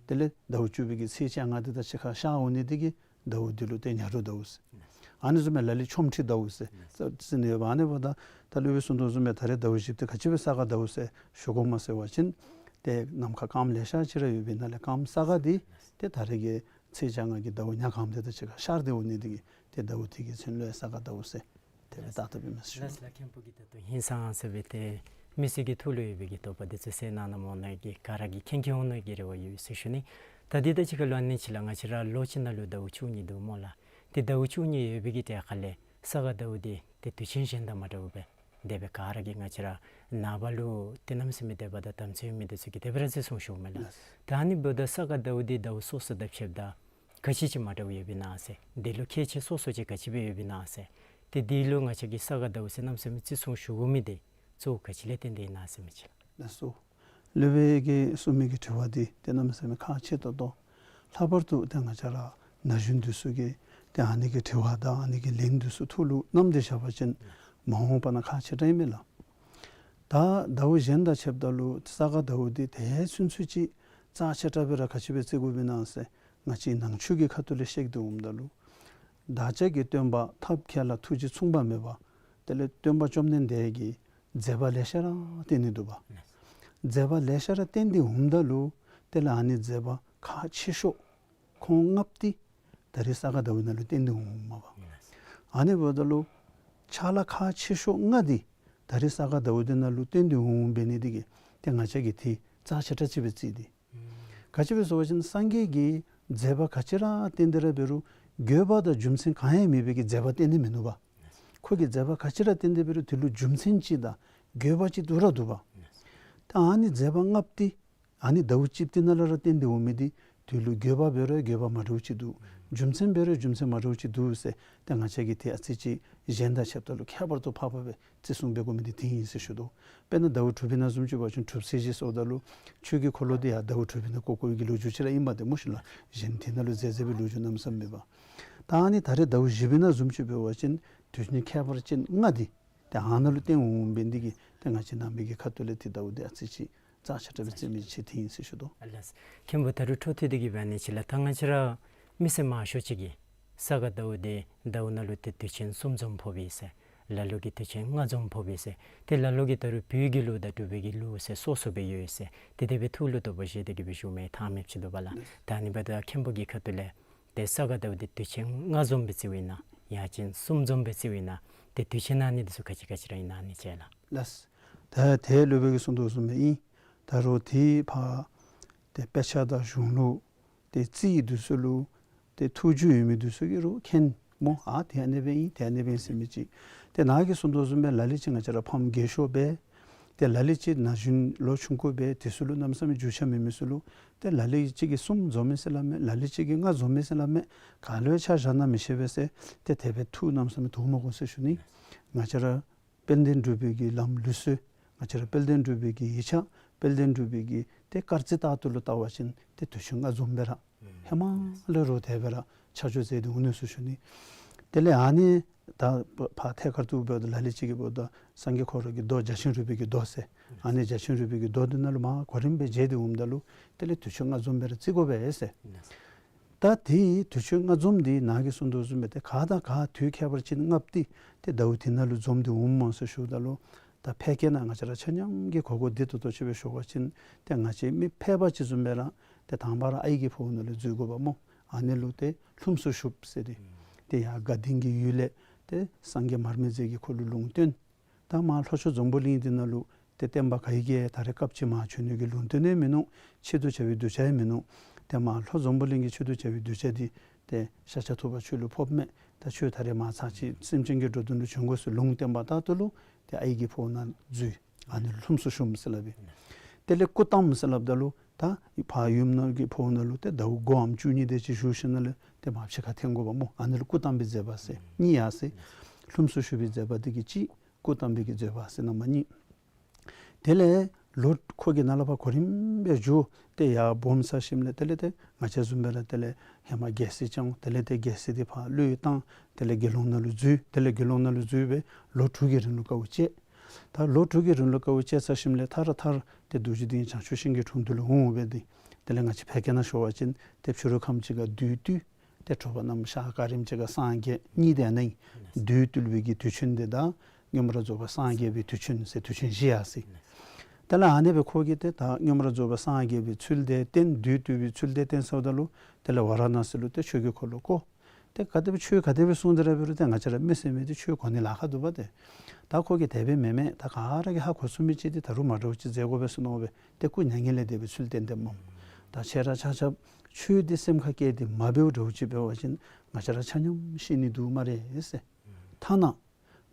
དེ་ལས་ཟླཝ་བཅུ་པའི་གི་ཚེས་བཅོ་ལྔ་འདི་དང་གཅིག་ཁར་ཤར་འོང་ནི་འདི་གིས་ཟླཝ་འདི་ལུ་ཏེ་ཉ་རུ་ཟླཝ་ཟེར། ཨ་ནི་བཟུམ་སྦེ་ལ་ལུ་ཆོ་འཕྲུལ་ཟླཝ་ཟེར་ཟེར་ནི་ཡོདཔ། ཨ་ནི་འབདཝ་ད་ད་སློབ་དཔོན་གསུངས་དོ་བཟུམ་སྦེ་ད་རེས་ཟླཝ་བཞི་པ་འདི་ག་ཅི་སྦེ་ས་ག་ཟླཝ་ཟེར་ཞུ་དགོཔ་སྨོ་ཟེར་བ་ཅིན་ཏེ་ནམ་མཁའ་སྐརམ་ལེ་ཤ་ཅིག་ར་ཡོད་པའི་ནང་ལས་སྐརམ་ས་ག་འདི་ཏེ་ད་རེས་ཀྱི་ཚེས་བཅོ་ལྔ་གི་ཟླཝ་ཉ་གང་འདི་དང་གཅིག་ཁར་ཤར་ཏེ་འོང་ནི་འདི་གིས་ཏེ་ཟླཝ་འདི་གི་མཚན་ལུ་ཡང་ས་ག་ཟླཝ་ཟེར་དེ་སྦེ་བཏགས་བཏགསཔ་ཨིན་མས་ཟེར་ཞུ། ལགས་སོ་ལགས། མཁན་པོ་གིས་ད་ལྟོ་ཧིང་སངས་ས་སྦེ་ཏེ་མི་སེར་གྱི་ཐུགས་ལུ་ཡོད་པའི་གི་དོགས་པ་འདི་ཚུ་སེལ་གནང་གནངམ་འོང་ནི་གི་ག་ར་གིས་མཁྱེན་མཁྱེན་འོང་ནི་གི་རེ་བ་ཡོད་ཟེར་ཞུ་ནི། ད་འདི་དང་གཅིག་ཁར་ལུ་ཨ་ནི་ཅིག་ལགས། ང་བཅས་ར་ལོ་གཅིག་ནང་ལུ་ཟླཝ་བཅུ་གཉིས་འདུག་སྨོ་ལགས། ཏེ་ཟླཝ་བཅུ་གཉིས་ཡོད་པའི་གི་གྲས་ཁ་ལས་ས་ག་ཟླཝ་འདི་ཏེ་དུས་ཆེན་གཞན་དང་མ་འདྲཝ་སྦེ་དེ་སྦེ་ག་ར་གིས་ང་བཅས་ར་ནངས་པ་ལུ་ཏེ་གནམ་མེད་ས་མེད་དད་པ་དང་དམ་ཚིག་ཡོད་མི་འདི་ཚུ་གིས་དེ་སྦེ་ར་བརྩི་སྲུང་ཞུཝ་མས་ལགས། ད་ཨ་ནི་འབདཝ་ད་ས་ག་ཟླཝ་འདི་ཟླཝ་སོ་སོ་དང་ཕྱདཔ་ད་ག་ཅི་ཅིག་མ་འདྲཝ་ཡོདཔ་ཨིན་ན་ཟེར། འདི་ལུ་ཁྱད་ཆོས་སོ་སོ་ཅིག་ག་ཅི་སྦེ་ཡོདཔ་ཨིན་ན་ཟེར། ཏེ་འདི་ལུ་ང་བཅས་ཀྱིས་ས་ག་ཟླཝ་ཟེར་གནམ་མེད་ས་མེད་བརྩི་སྲུང་ཞུ་དགོ་མི་འདི་གཙོ་བོ་ག་ཅི་ལས་བརྟེན་ཏེ་ཨིན་ན་ཟེར་མི་ཅིག་ལགས། ལགས་སོ། སློབ་དཔོན་གྱིས་གསུངས་མི་གི་དྲི་བ་འདི་ཏེ་གནམ་མེད་ས་མེད་ཁག་ཆེ་ཏོག་ཏོ། ལྷག་པར་དུ་ཏེ་ང་བཅས་ར་ན་གཞོན་འདི་ཚུ་གིས་ཏེ་ཨ་ནི་གི་དྲི་བ་དང་ཨ་ནི་གི་ལན་འདི་ཚུ་ཐུགས་ལུ་བསྣམས་ཏེ་བཞག་པ་ཅིན་མ་འོངས་པ་ནང་ཁག་ཆེ་དྲགས་ཨིན་མས་ལགས། ད་ཟླཝ་གཞན་དང་ཕྱདཔ་ད་ལུ་ས་ག་ཟླཝ་འདི་ཏེ་ཚུན་ཚོད་ཅིག་རྩ་ཆེ་དྲགས་སྦེ་ར་ག་ཅི་སྦེ་བརྩི་དགོཔ་ཨིན་ན་ཟེར་ང་བཅས་ནང་ཆོས་ཀྱི་ཁ་ཐུག་ལས་བཤད་དེ་འོངམ་ད་ལུ་བདག་ཅག་གི་སྟོན་པ་ཐབས་མཁས་ལ་ཐུགས་རྗེ་མཚུངས་པ་མེད་པ། དེ་ལས་སྟོན་པ་བཅོམ་ལྡན་འདས་ཀྱིས་མཛད་པ་ལེ་ཤ་ར་བསྟན་ནི་འདུག་པ། མཛད་པ་ལེ་ཤ་ར་བསྟན་ཏེ་འོངམ་ད་ལུ་དེ་ལས་ཨ་ནི་མཛད་པ་ཁག་ཆེ་ཤོས་ཁོང་ལྔཔོ་འདི་ད་རེས་ས་ག་ཟླཝ་ནང་ལུ་བསྟན་ཏེ་འོངམ་མས་པ། ཨ་ནི་འབདཝ་ད་ལུ་ཕྱག་ལཱ་ཁག་ཆེ་ཤོས་ལྔ་འདི་ད་རེས་ས་ག་ཟླཝ་འདི་ནང་ལུ་བསྟན་ཏེ་འོངམ་འབད་ནི་འདི་གིས་ཏེ་ང་བཅས་ཀྱིས་འདི་རྩ་ཆེ་དྲགས་ཅིག་སྦེ་བརྩི་སྟེ། ག་ཅི་སྦེ་ཟེར་བ་ཅིན་སངས་རྒྱས་ཀྱིས་མཛད་པ་ག་ཅི་ར་བསྟན་ཏེ་ར་འབད་རུང་དགོས་པ་དང་རྒྱུ་མཚན་གང་ཡང་མེད་པའི་གི་མཛད་པ་བསྟན་ནི་མིན་ནུག་པ། ཁོ་གིས་མཛད་པ་ག་ཅི་ར་བསྟན་ཏེ་འབད་རུང་དེ་ལུ་རྒྱུ་མཚན་ཅིག་དང་དགོས་པ་ཅིག་འདུག་ར་འདུག་པ། ད་ཨ་ནི་མཛད་པ་ལྔཔོ་འདི་ཨ་ནི་ཟླཝ་གཅིག་འདི་ནང་ལུ་ར་བསྟན་ཏེ་འོང་མི་འདི་དེ་ལུ་དགོས་པ་འབད་རུང་དགོས་པ་མ་འདྲཝ་ཅིག་འདུག། རྒྱུ་མཚན་འབད་རུང་རྒྱུ་མཚན་མ་འདྲཝ་ཅིག་འདུག་ཟེར་ཏེ་ང་བཅས་ཀྱིས་ཏེ་ཨ་ཙི་ཅིག་གཞན་དང་ཕྱདཔ་ད་ལུ་ཁྱད་པར་དུ་འཕགས་པ་སྦེ་བརྩི་སྲུང་འབད་དགོ་མི་འདི་དེ་ཨིན་ཟེར་ཞུ་དོ། དཔེར་ན་ཟླཝ་དྲུག་པའི་ནང་བཟུམ་ཅིག་འབད་བ་ཅིན་དྲུག་ཚེས་བཞི་ཟེརཝ་ད་ལུ་ཆོས་ཀྱི་འཁོར་ལོ་འདི་ཡང་ཟླཝ་དྲུག་པའི་ནང་བསྐོར་བསྐོར་བའི་གི་ལོ་རྒྱུས་ཅིག་ར་ཨིན་པ་ཏེ་སྨོ་ཤིག་ལགས། གཞན་དེ་ནང་ལུ་མཛད་མཛད་པའི་ལོ་རྒྱུས་གནམ་མེད་ས་མེད་མེད་པ། ད་ཨ་ནི་ད་རེས་ཟླཝ་བཞི་པའི་ནང་བཟུམ་ཅིག་འབད་བ་ཅིན་ དུས་ཆེན་ཁྱད་པར་ཅན་ལྔ་འདི་ཏེ་ཨ་ནཱ་ལུ་བརྟེན་འོང་འབད་ནི་འདི་གིས་ཏེ་ང་བཅས་ནང་པའི་གི་ཁ་ཐུག་ལས་ཏེ་ཟླཝ་འདི་ཨ་ཙི་ཅིག་རྩ་ཆེ་དྲགས་སྦེ་བརྩི་མི་ཅིག་ཏེ་ཨིན་ཟེར་ཞུ་དོ། ལགས། མཁན་པོ་ད་རུང་འཕྲོ་མཐུད་དེ་གི་སྦེ་ཨ་ནི་ཅིག་ལགས། ད་ང་བཅས་ར་མི་སེར་མང་ཤོས་ཅིག་གིས་ས་ག་ཟླཝ་འདི་ཟླཝ་ནང་ལུ་ཏེ་དུས་ཆེན་གསུམ་འཛོམས་ཕོགཔ་ཨིན་ཟེར། ལ་ལུ་གིས་དུས་ཆེན་ལྔ་འཛོམས་ཕོགཔ་ཨིན་ཟེར། ཏེ་ལ་ལུ་གིས་ད་རུང་བོད་ཀྱི་ལུགས་དང་འབྲུག་པའི་གི་ལུགས་ཟེར་སོ་སོ་སྦེ་ཡོད་ཟེར། ཏེ་དེ་སྦེ་ཐུགས་ལུ་དོགས་པ་བཞེས་ཏེ་གི་སྦེ་ཞུ་མི་ཐང་མེདཔ་ཅིག་འདུག་པ་ལགས། ལགས། ད་ཨ་ནི་འབདཝ་ད་མཁན་པོ་གི་ཁ་ཐུག་ལས་ཏེ་ས་ག་ཟླཝ་འདི་དུས་ཆེན་ལྔ་འཛོམས་སྦེ་བརྩིཝ་ཨིན་ན་ཡང་ཅིན་གསུམ་འཛོམས་སྦེ་བརྩིཝ་ཨིན་ན། ཏེ་དུས་ཆེན་ཨ་ནི་འདི་ཚུ་ག་ཅི་ག་ཅི་ར་ཨིན་ན་ཨ་ནི་ཅིག་ལགས། ལགས། ད་ཏེ་སློབ་དཔོན་གྱིས་གསུངས་དོ་བཟུམ་སྦེ་ཨིན། ད་རུང་ཏེ་ཕར་ཏེ་དཔེ་ཆ་དང་གཞུང་ལུགས་ཏེ་རྩིས་འདི་ཚུ་ལུ་ཏེ་ཐུགས་རྒྱུས་ཡོད་མི་འདི་ཚུ་གིས་རུང་མཁྱེན་སྨོ། ཨ་ཏེ་ཨ་ནི་སྦེ་ཨིན་ཏེ་ཨ་ནི་སྦེ་ཨིན་ཟེར་མི་ཅིག། ཏེ་ནཱ་གིས་གསུངས་དོ་བཟུམ་སྦེ་ལ་ལུ་ཅིག་ང་བཅས་ར་ཕམ་རྒས་ཤོས་སྦེ་ཏེ་ལ་ལུ་ཅིག་ན་གཞོན་ལོ་ཆུང་ཀུ་སྦེ་དེ་ཚུ་ལུ་གནམ་མེད་ས་མེད་རྒྱུས་ཆ་མེད་མི་ཚུ་ལུ་ཏེ་ལ་ལུ་ཅིག་གིས་གསུམ་འཛོམས་མི་ཟེར་སླབ་མས། ལ་ལུ་ཅིག་གིས་ལྔ་འཛོམས་མི་ཟེར་སླབ་མས། ག་ལུ་ཡང་ཆ་བཞག་ན་མི་ཤེས་པས་ཟེར་ཏེ་དེ་སྦེ་ཐུགས་གནམ་མེད་ས་མེད་དོགས་མ་དགོ་ཟེར་ཞུ་ནི། ང་བཅས་ར་དཔལ་ལྡན་འབྲུག་པའི་གི་ལམ་ལུགས་སྲོལ་ང་བཅས་ར་དཔལ་ལྡན་འབྲུག་པའི་གི་ཡིག་ཆ་དཔལ་ལྡན་འབྲུག་པའི་གི་ཏེ་སྐར་རྩིས་ལྟར་དུ་ལུ་བལྟ་བ་ཅིན་ཏེ་དུས་ཆེན་ལྔ་འཛོམས་སྦེ་ར་ཧེ་མ་ལས་ར་དེ་སྦེ་ར་ཆ་འཇོག་མཛད་དེ་འོང་ནུག་ཟེར་ཞུ་ནི། དེ་ལས་ཨ་ནི་ད་ཕར་ཐད་ཀར་དུ་འབདཝ་ད་ལ་ལུ་ཅིག་གིས་འབདཝ་ད་སངས་རྒྱས་ཁོ་ར་གི་མདོ་རྒྱ་ཆེན་རིག་པའི་གི་མདོ་ཟེར་ཨ་ནི་རྒྱ་ཆེན་རིག་པའི་གི་མདོ་འདི་ནང་ལུ་མར་གོ་རིམ་སྦེ་མཇལ་ཏེ་འོངམ་ད་ལུ་དེ་ལས་དུས་ཆེན་ལྔ་འཛོམས་སྦེ་ར་བརྩི་དགོ་པས་ཟེར། ད་ཏེ་དུས་ཆེན་ལྔ་འཛོམས་འདི་ནཱ་གིས་གསུངས་དོ་བཟུམ་སྦེ་ཏེ་ག་དང་ག་དུས་ཁྱད་པར་ཅན་ལྔ་པོ་འདི་ཏེ་ཟླཝ་འདི་ནང་ལུ་འཛོམས་ཏེ་འོངམ་སྨོ་ཟེར་ཞུཝ་ད་ལུ་ད་ཕལ་སྐད་ནང་ང་བཅས་ར་ཆ་མཉམ་གྱིས་གོ་གོ་བདེ་ཏོག་ཏོ་ཅིག་སྦེ་ཞུ་བ་ཅིན་ཏེ་ང་བཅས་མི་ཕལ་པ་ཅིག་བཟུམ་སྦེ་ར་ཏེ་དང་པ་ར་ཨའི་གི་ཕོཝ་ནང་ལུ་འཛུལ་དགོ་པས་སྨོ། ཨ་ནི་ལུ་ཏེ་ལྷུམས་སུ་ཞུགས་ཟེར་ཏེ་ཏེ་ཡར་དགའ་ལྡན་གྱི་ཡུལ་ལས་ཏེ་སངས་རྒྱས་མར་མེ་མཛད་ཀྱིས་ཁོ་ལུ་ལུང་བསྟན། ད་མར་ལྷོ་ཕྱོགས་འཛམ་བུ་གླིང་འདི་ནང་ལུ་ཏེ་བསྟན་པ་ག་ཡི་གི་ད་རེས་སྐབས་ཅིག་མར་བྱོན་ནི་གི་ལུང་བསྟན་ཡང་མིན་ནུག། ཆེད་དུ་བྱ་བའི་གདུལ་བྱ་ཡང་མིན་ནུག། ཏེ་མར་ལྷོ་འཛམ་བུ་གླིང་གི་ཆེད་དུ་བྱ་བའི་གདུལ་བྱ་འདི་ཏེ་ཤཱཀྱ་ཐུབ་པ་ཁྱོད་ལུ་ཕོགཔ་མས། ད་ཁྱོད་ད་རེས་མར་ཚར་ཅིག་སེམས་ཅན་གྱི་འགྲོ་དོན་ལུ་བྱོན་དགོ་ཟེར་ལུང་བསྟན་པ་ལྟར་དུ་ལུ་ཏེ་ཨའི་གི་ཕོཝ་ནང་འཛུལ། ཨ་ནི་ལྷུམས་སུ་ཞུགས་ཟེར་སླབ་ཨིན། དེ་ལས་སྐུ་བལྟམས་ཟེར་སླབ་ད་ལུ་ད་ཕར་ཡུམ་ནོར་གྱི་ཕོཝ་ནང་ལུ་ཏེ་ཟླཝ་དགུ་འམ་བཅུ་གཉིས་དེ་ཅིག་བཞུགས་ཞིནམ་ལས་ཏེ་མར་ཕྱི་ཁར་འཐོན་དགོ་པས་སྨོ། ཨ་ནི་ལུ་སྐུ་བལྟམས་པའི་མཛད་པ་ཟེར་གཉིས་ཡར་སོ་ཡི། ལྷུམས་སུ་ཞུགས་པའི་མཛད་པ་འདི་གིས་གཅིག། སྐུ་བལྟམས་པའི་གི་མཛད་པ་ཟེར་རྣམ་པ་གཉིས། དེ་ལས་ལོ་ཁོ་གིས་ནཱ་ལས་ཕར་གོ་རིམ་སྦེ་འགྱོ་སྟེ་ཡར་སྦོམ་ཚར་ཞིནམ་ལས་དེ་ལས་ཏེ་ང་བཅས་བཟུམ་སྦེ་ར་དེ་ལས་ཧེ་མ་རྒྱལ་སྲིད་བསྐྱངས། དེ་ལས་ཏེ་རྒྱལ་སྲིད་འདི་ཕར་བློས་བཏང་། དེ་ལས་དགེ་སློང་ནང་ལུ་འཛུལ། དེ་ལས་དགེ་སློང་ནང་ལུ་འཛུལ་སྦེ་ལོ་དྲུག་གི་རིང་ལུ་དཀའཝ་སྤྱད། ད་ལོ་དྲུག་གི་རིང་ལུ་དཀའཝ་སྤྱད་ཚར་ཞིནམ་ལས་མཐར་མཐར་ཏེ་རྡོ་རྗེ་གདན་བྱང་ཆུབ་ཤིང་གི་དྲུང་དུ་ལུ་འོང་སྦེ་ཏེ་དེ་ལས་ང་བཅས་ཕལ་སྐད་ནང་ཞུ་བ་ཅིན་ཏེ་ཕྱི་རུ་ཁམས་ཅིག་ཁར་བདུད་བཏུལ། ཏེ་དྲོ་པ་གནམ་ཤར་ཁ་རིམ་ཅིག་ཁར་སངས་རྒྱས་གཉིས་དེ་ཨ་ནི་ཨིན། བདུད་བཏུལ་བའི་གི་དུས་ཆེན་འདི་དང་མངོན་པར་རྫོགས་པ་སངས་རྒྱས་པའི་དུས་ཆེན་ཟེར་དུས་ཆེན་བཞི་ཡར་སོ་ཡི། དེ་ལས་ཨ་ནི་སྦེ་ཁོ་གིས་ཏེ་ད་མངོན་པར་རྫོགས་པ་སངས་རྒྱས་པའི་ཚུལ་དེ་བསྟན། བདུད་བཏུལ་བའི་ཚུལ་དེ་བསྟན་ཚརཝ་ད་ལུ་དེ་ལས་ཝ་ར་ཎ་སི་ལུ་ཏེ་ཆོས་ཀྱི་འཁོར་ལོ་བསྐོར། ཏེ་ག་དེ་སྦེ་ཆོས་ག་དེ་སྦེ་གསུངས་ཏེ་ར་འབད་རུང་ཏེ་ང་བཅས་ར་མི་སེར་མི་འདི་ཆོས་གོ་ནི་ལཱ་ཁག་འདུག་པ་ཏེ། ད་ཁོ་གིས་དེ་སྦེ་མེན་མས། ད་ག་ར་གིས་ཧ་གོ་ཚུགས་མི་ཅིག་འདི་ད་རུང་མ་འདྲཝ་ཅིག་མཛད་དགོ་པས་ཟེར་མནོ་སྦེ་ཏེ་སྐུ་མྱ་ངན་ལས་འདས་པའི་ཚུལ་བསྟན་ཏེ་སྨོ། ད་ཁྱེད་ར་ཆ་ཁྱབ་ཆོས་འདི་སེམས་ཁར་བསྐྱེད་དེ་མ་འབདཝ་འདྲཝ་ཅིག་འབད་བ་ཅིན་ང་བཅས་ར་ཆ་མཉམ་ཤི་ནི་འདུག་སྨ་རེ་ཟེར། ཐ་ན་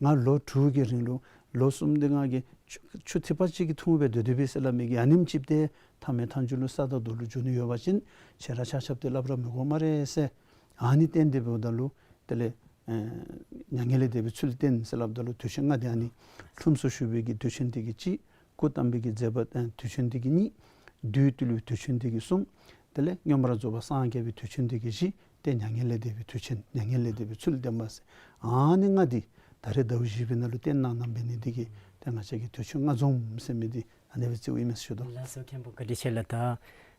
ང་ལོ་དྲུག་གི་རིང་ལུ་ལོ་གསུམ་འདི་ང་གིས་ཆུ་ཆུ་ཐིགས་པ་གཅིག་གིས་འཐུང་སྦེ་སྡོད་སྡོདཔ་ཨིན་ཟེར་སླབ་མི་གི་ཨ་ནེམ་ཅིག་ཏེ་ཐ་མལ་ཐང་ཆེན་ལུ་ས་དང་རྡོ་ལུ་འགྱོ་ནི་ཡོད་པ་ཅིན་ཁྱེད་ར་ཆ་ཁྱབ་ཏེ་སླབ་ར་མི་དགོ་སྨ་རེ་ཟེར། ཨ་ནི་བསྟན་ཏེ་འབདཝ་ད་ལུ་དེ་ལས་ཨེ་མྱ་ངན་ལས་འདས་པའི་ཚུལ་བསྟན་ཟེར་སླབ་ད་ལུ་དུས་ཆེན་ལྔ་དེ་ཨ་ནི་ལྷུམས་སུ་ཞུགས་པའི་གི་དུས་ཆེན་དེ་གིས་གཅིག། སྐུ་བལྟམས་པའི་གི་མཛད་པ་ཨེ་དུས་ཆེན་དེ་གིས་གཉིས། བདུད་བཏུལ་བའི་དུས་ཆེན་དེ་གིས་གསུམ། དེ་ལས་མངོན་པར་རྫོགས་པ་སངས་རྒྱས་པའི་དུས་ཆེན་དེ་གིས་བཞི། ཏེ་མྱ་ངན་ལས་འདས་པའི་དུས་ཆེན་མྱ་ངན་ལས་འདས་པའི་ཚུལ་བསྟན་པ་ཟེར། ཨ་ནི་ལྔ་འདི་ད་རེས་ཟླཝ་བཞི་པའི་ནང་ལུ་བསྟན་གནང་གནངམ་འབད་ནི་དེ་གིས་ཏེ་ང་བཅས་ཀྱིས་དུས་ཆེན་ལྔ་འཛོམས་ཟེར་མི་འདི་ཨ་ནི་སྦེ་བརྩིཝ་ཨིན་མས་ཟེར་ཞུ་དོ། ལགས་སོ། མཁན་པོ་བཀའ་དྲིན་ཆེ་ལགས། ད་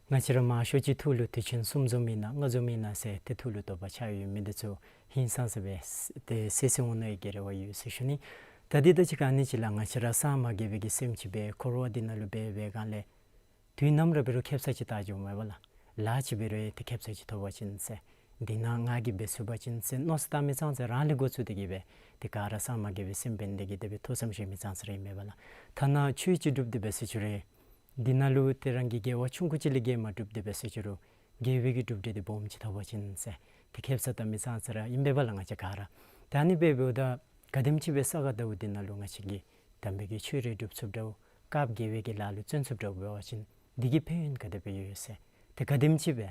ང་བཅས་ར་མང་ཤོས་ཅིག་ཐུགས་ལུ་དུས་ཆེན་གསུམ་འཛོམས་ཨིན་ན་ལྔ་འཛོམས་ཨིན་ན་ཟེར་ཏེ་ཐུགས་ལུ་དོགས་པ་ཆགས་ཡོད་མི་འདི་ཚུ་ཧིང་སངས་ས་སྦེ་ཏེ་སེལ་སེལ་འོང་ནི་གི་རེ་བ་ཡོད་ཟེར་ཞུ་ནི། ད་འདི་ད་ཅི་ག་ནི་ཅིག་ལགས། ང་བཅས་ར་སངས་མ་རྒྱས་པའི་གི་སེམས་ཅིག་སྦེ་འཁོར་བ་འདི་ནང་ལུ་འབད་བའི་སྒང་ལས་དུས་ནམ་ར་འབད་རུང་ཁེབ་ས་ཅིག་བལྟ་འགྱོཝ་མས་པ་ལགས། ལཱ་ཅིག་འབད་རུང་ཏེ་ཁེབ་ས་ཅིག་ཐོབ་པ་ཅིན་ཟེར། འདི་ནང་ང་གིས་འབད་ཚུགས་པ་ཅིན་ཟེར་མནོ་བསམ་བཏང་མི་ཙང་ཙ་རང་ལས་འགོ་བཙུགས་ཏེ་གི་སྦེ་ཏེ་ག་ར་སངས་མ་རྒྱས་པའི་སེམས་འབད་ནི་དེ་གིས་དེ་སྦེ་ཐུགས་བསམ་བཞེས་མི་ཙང་ཙ་ར་ཨིན་མས་པ་ལགས། ཐ་ན་ཆོས་ཅིག་སྒྲུབ་སྟེ་འབད་ཟེར་ཅི་རུང་འདི་ནང་ལུ་ཏེ་རང་གིས་དགེ་བ་ཆུང་ཀུ་ཅིག་ལས་བརྒལ་མ་སྒྲུབ་སྟེ་འབད་ཟེར་ཅི་རུང་དགེ་བའི་གི་གྲུབ་འབྲས་འདི་སྦོམ་ཅིག་ཐོབ་པ་ཅིན་ཟེར་ཏེ་ཁེབ་ས་བལྟ་མི་ཙང་ཙ་ར་ཨིན་པས་པ་ལགས་ང་བཅས་ག་ར། ད་ཨ་ནི་སྦེ་འབདཝ་ད་ག་དེམ་ཅིག་སྦེ་ས་ག་ཟླཝ་འདི་ནང་ལུ་ང་བཅས་ཀྱིས་དམ་པའི་གི་ཆོས་རེ་སྒྲུབ་ཚུགསཔ་འདྲཝ་སྐབས་དགེ་བའི་གི་ལཱ་ལུ་བརྩོན་ཚུགསཔ་འདྲཝ་འབད་བ་ཅིན་འདི་གི་ཕན་ཡོན་ག་དེ་སྦེ་ཡོད་ཟེར། ཏེ་ག་དེམ་ཅིག་སྦེ་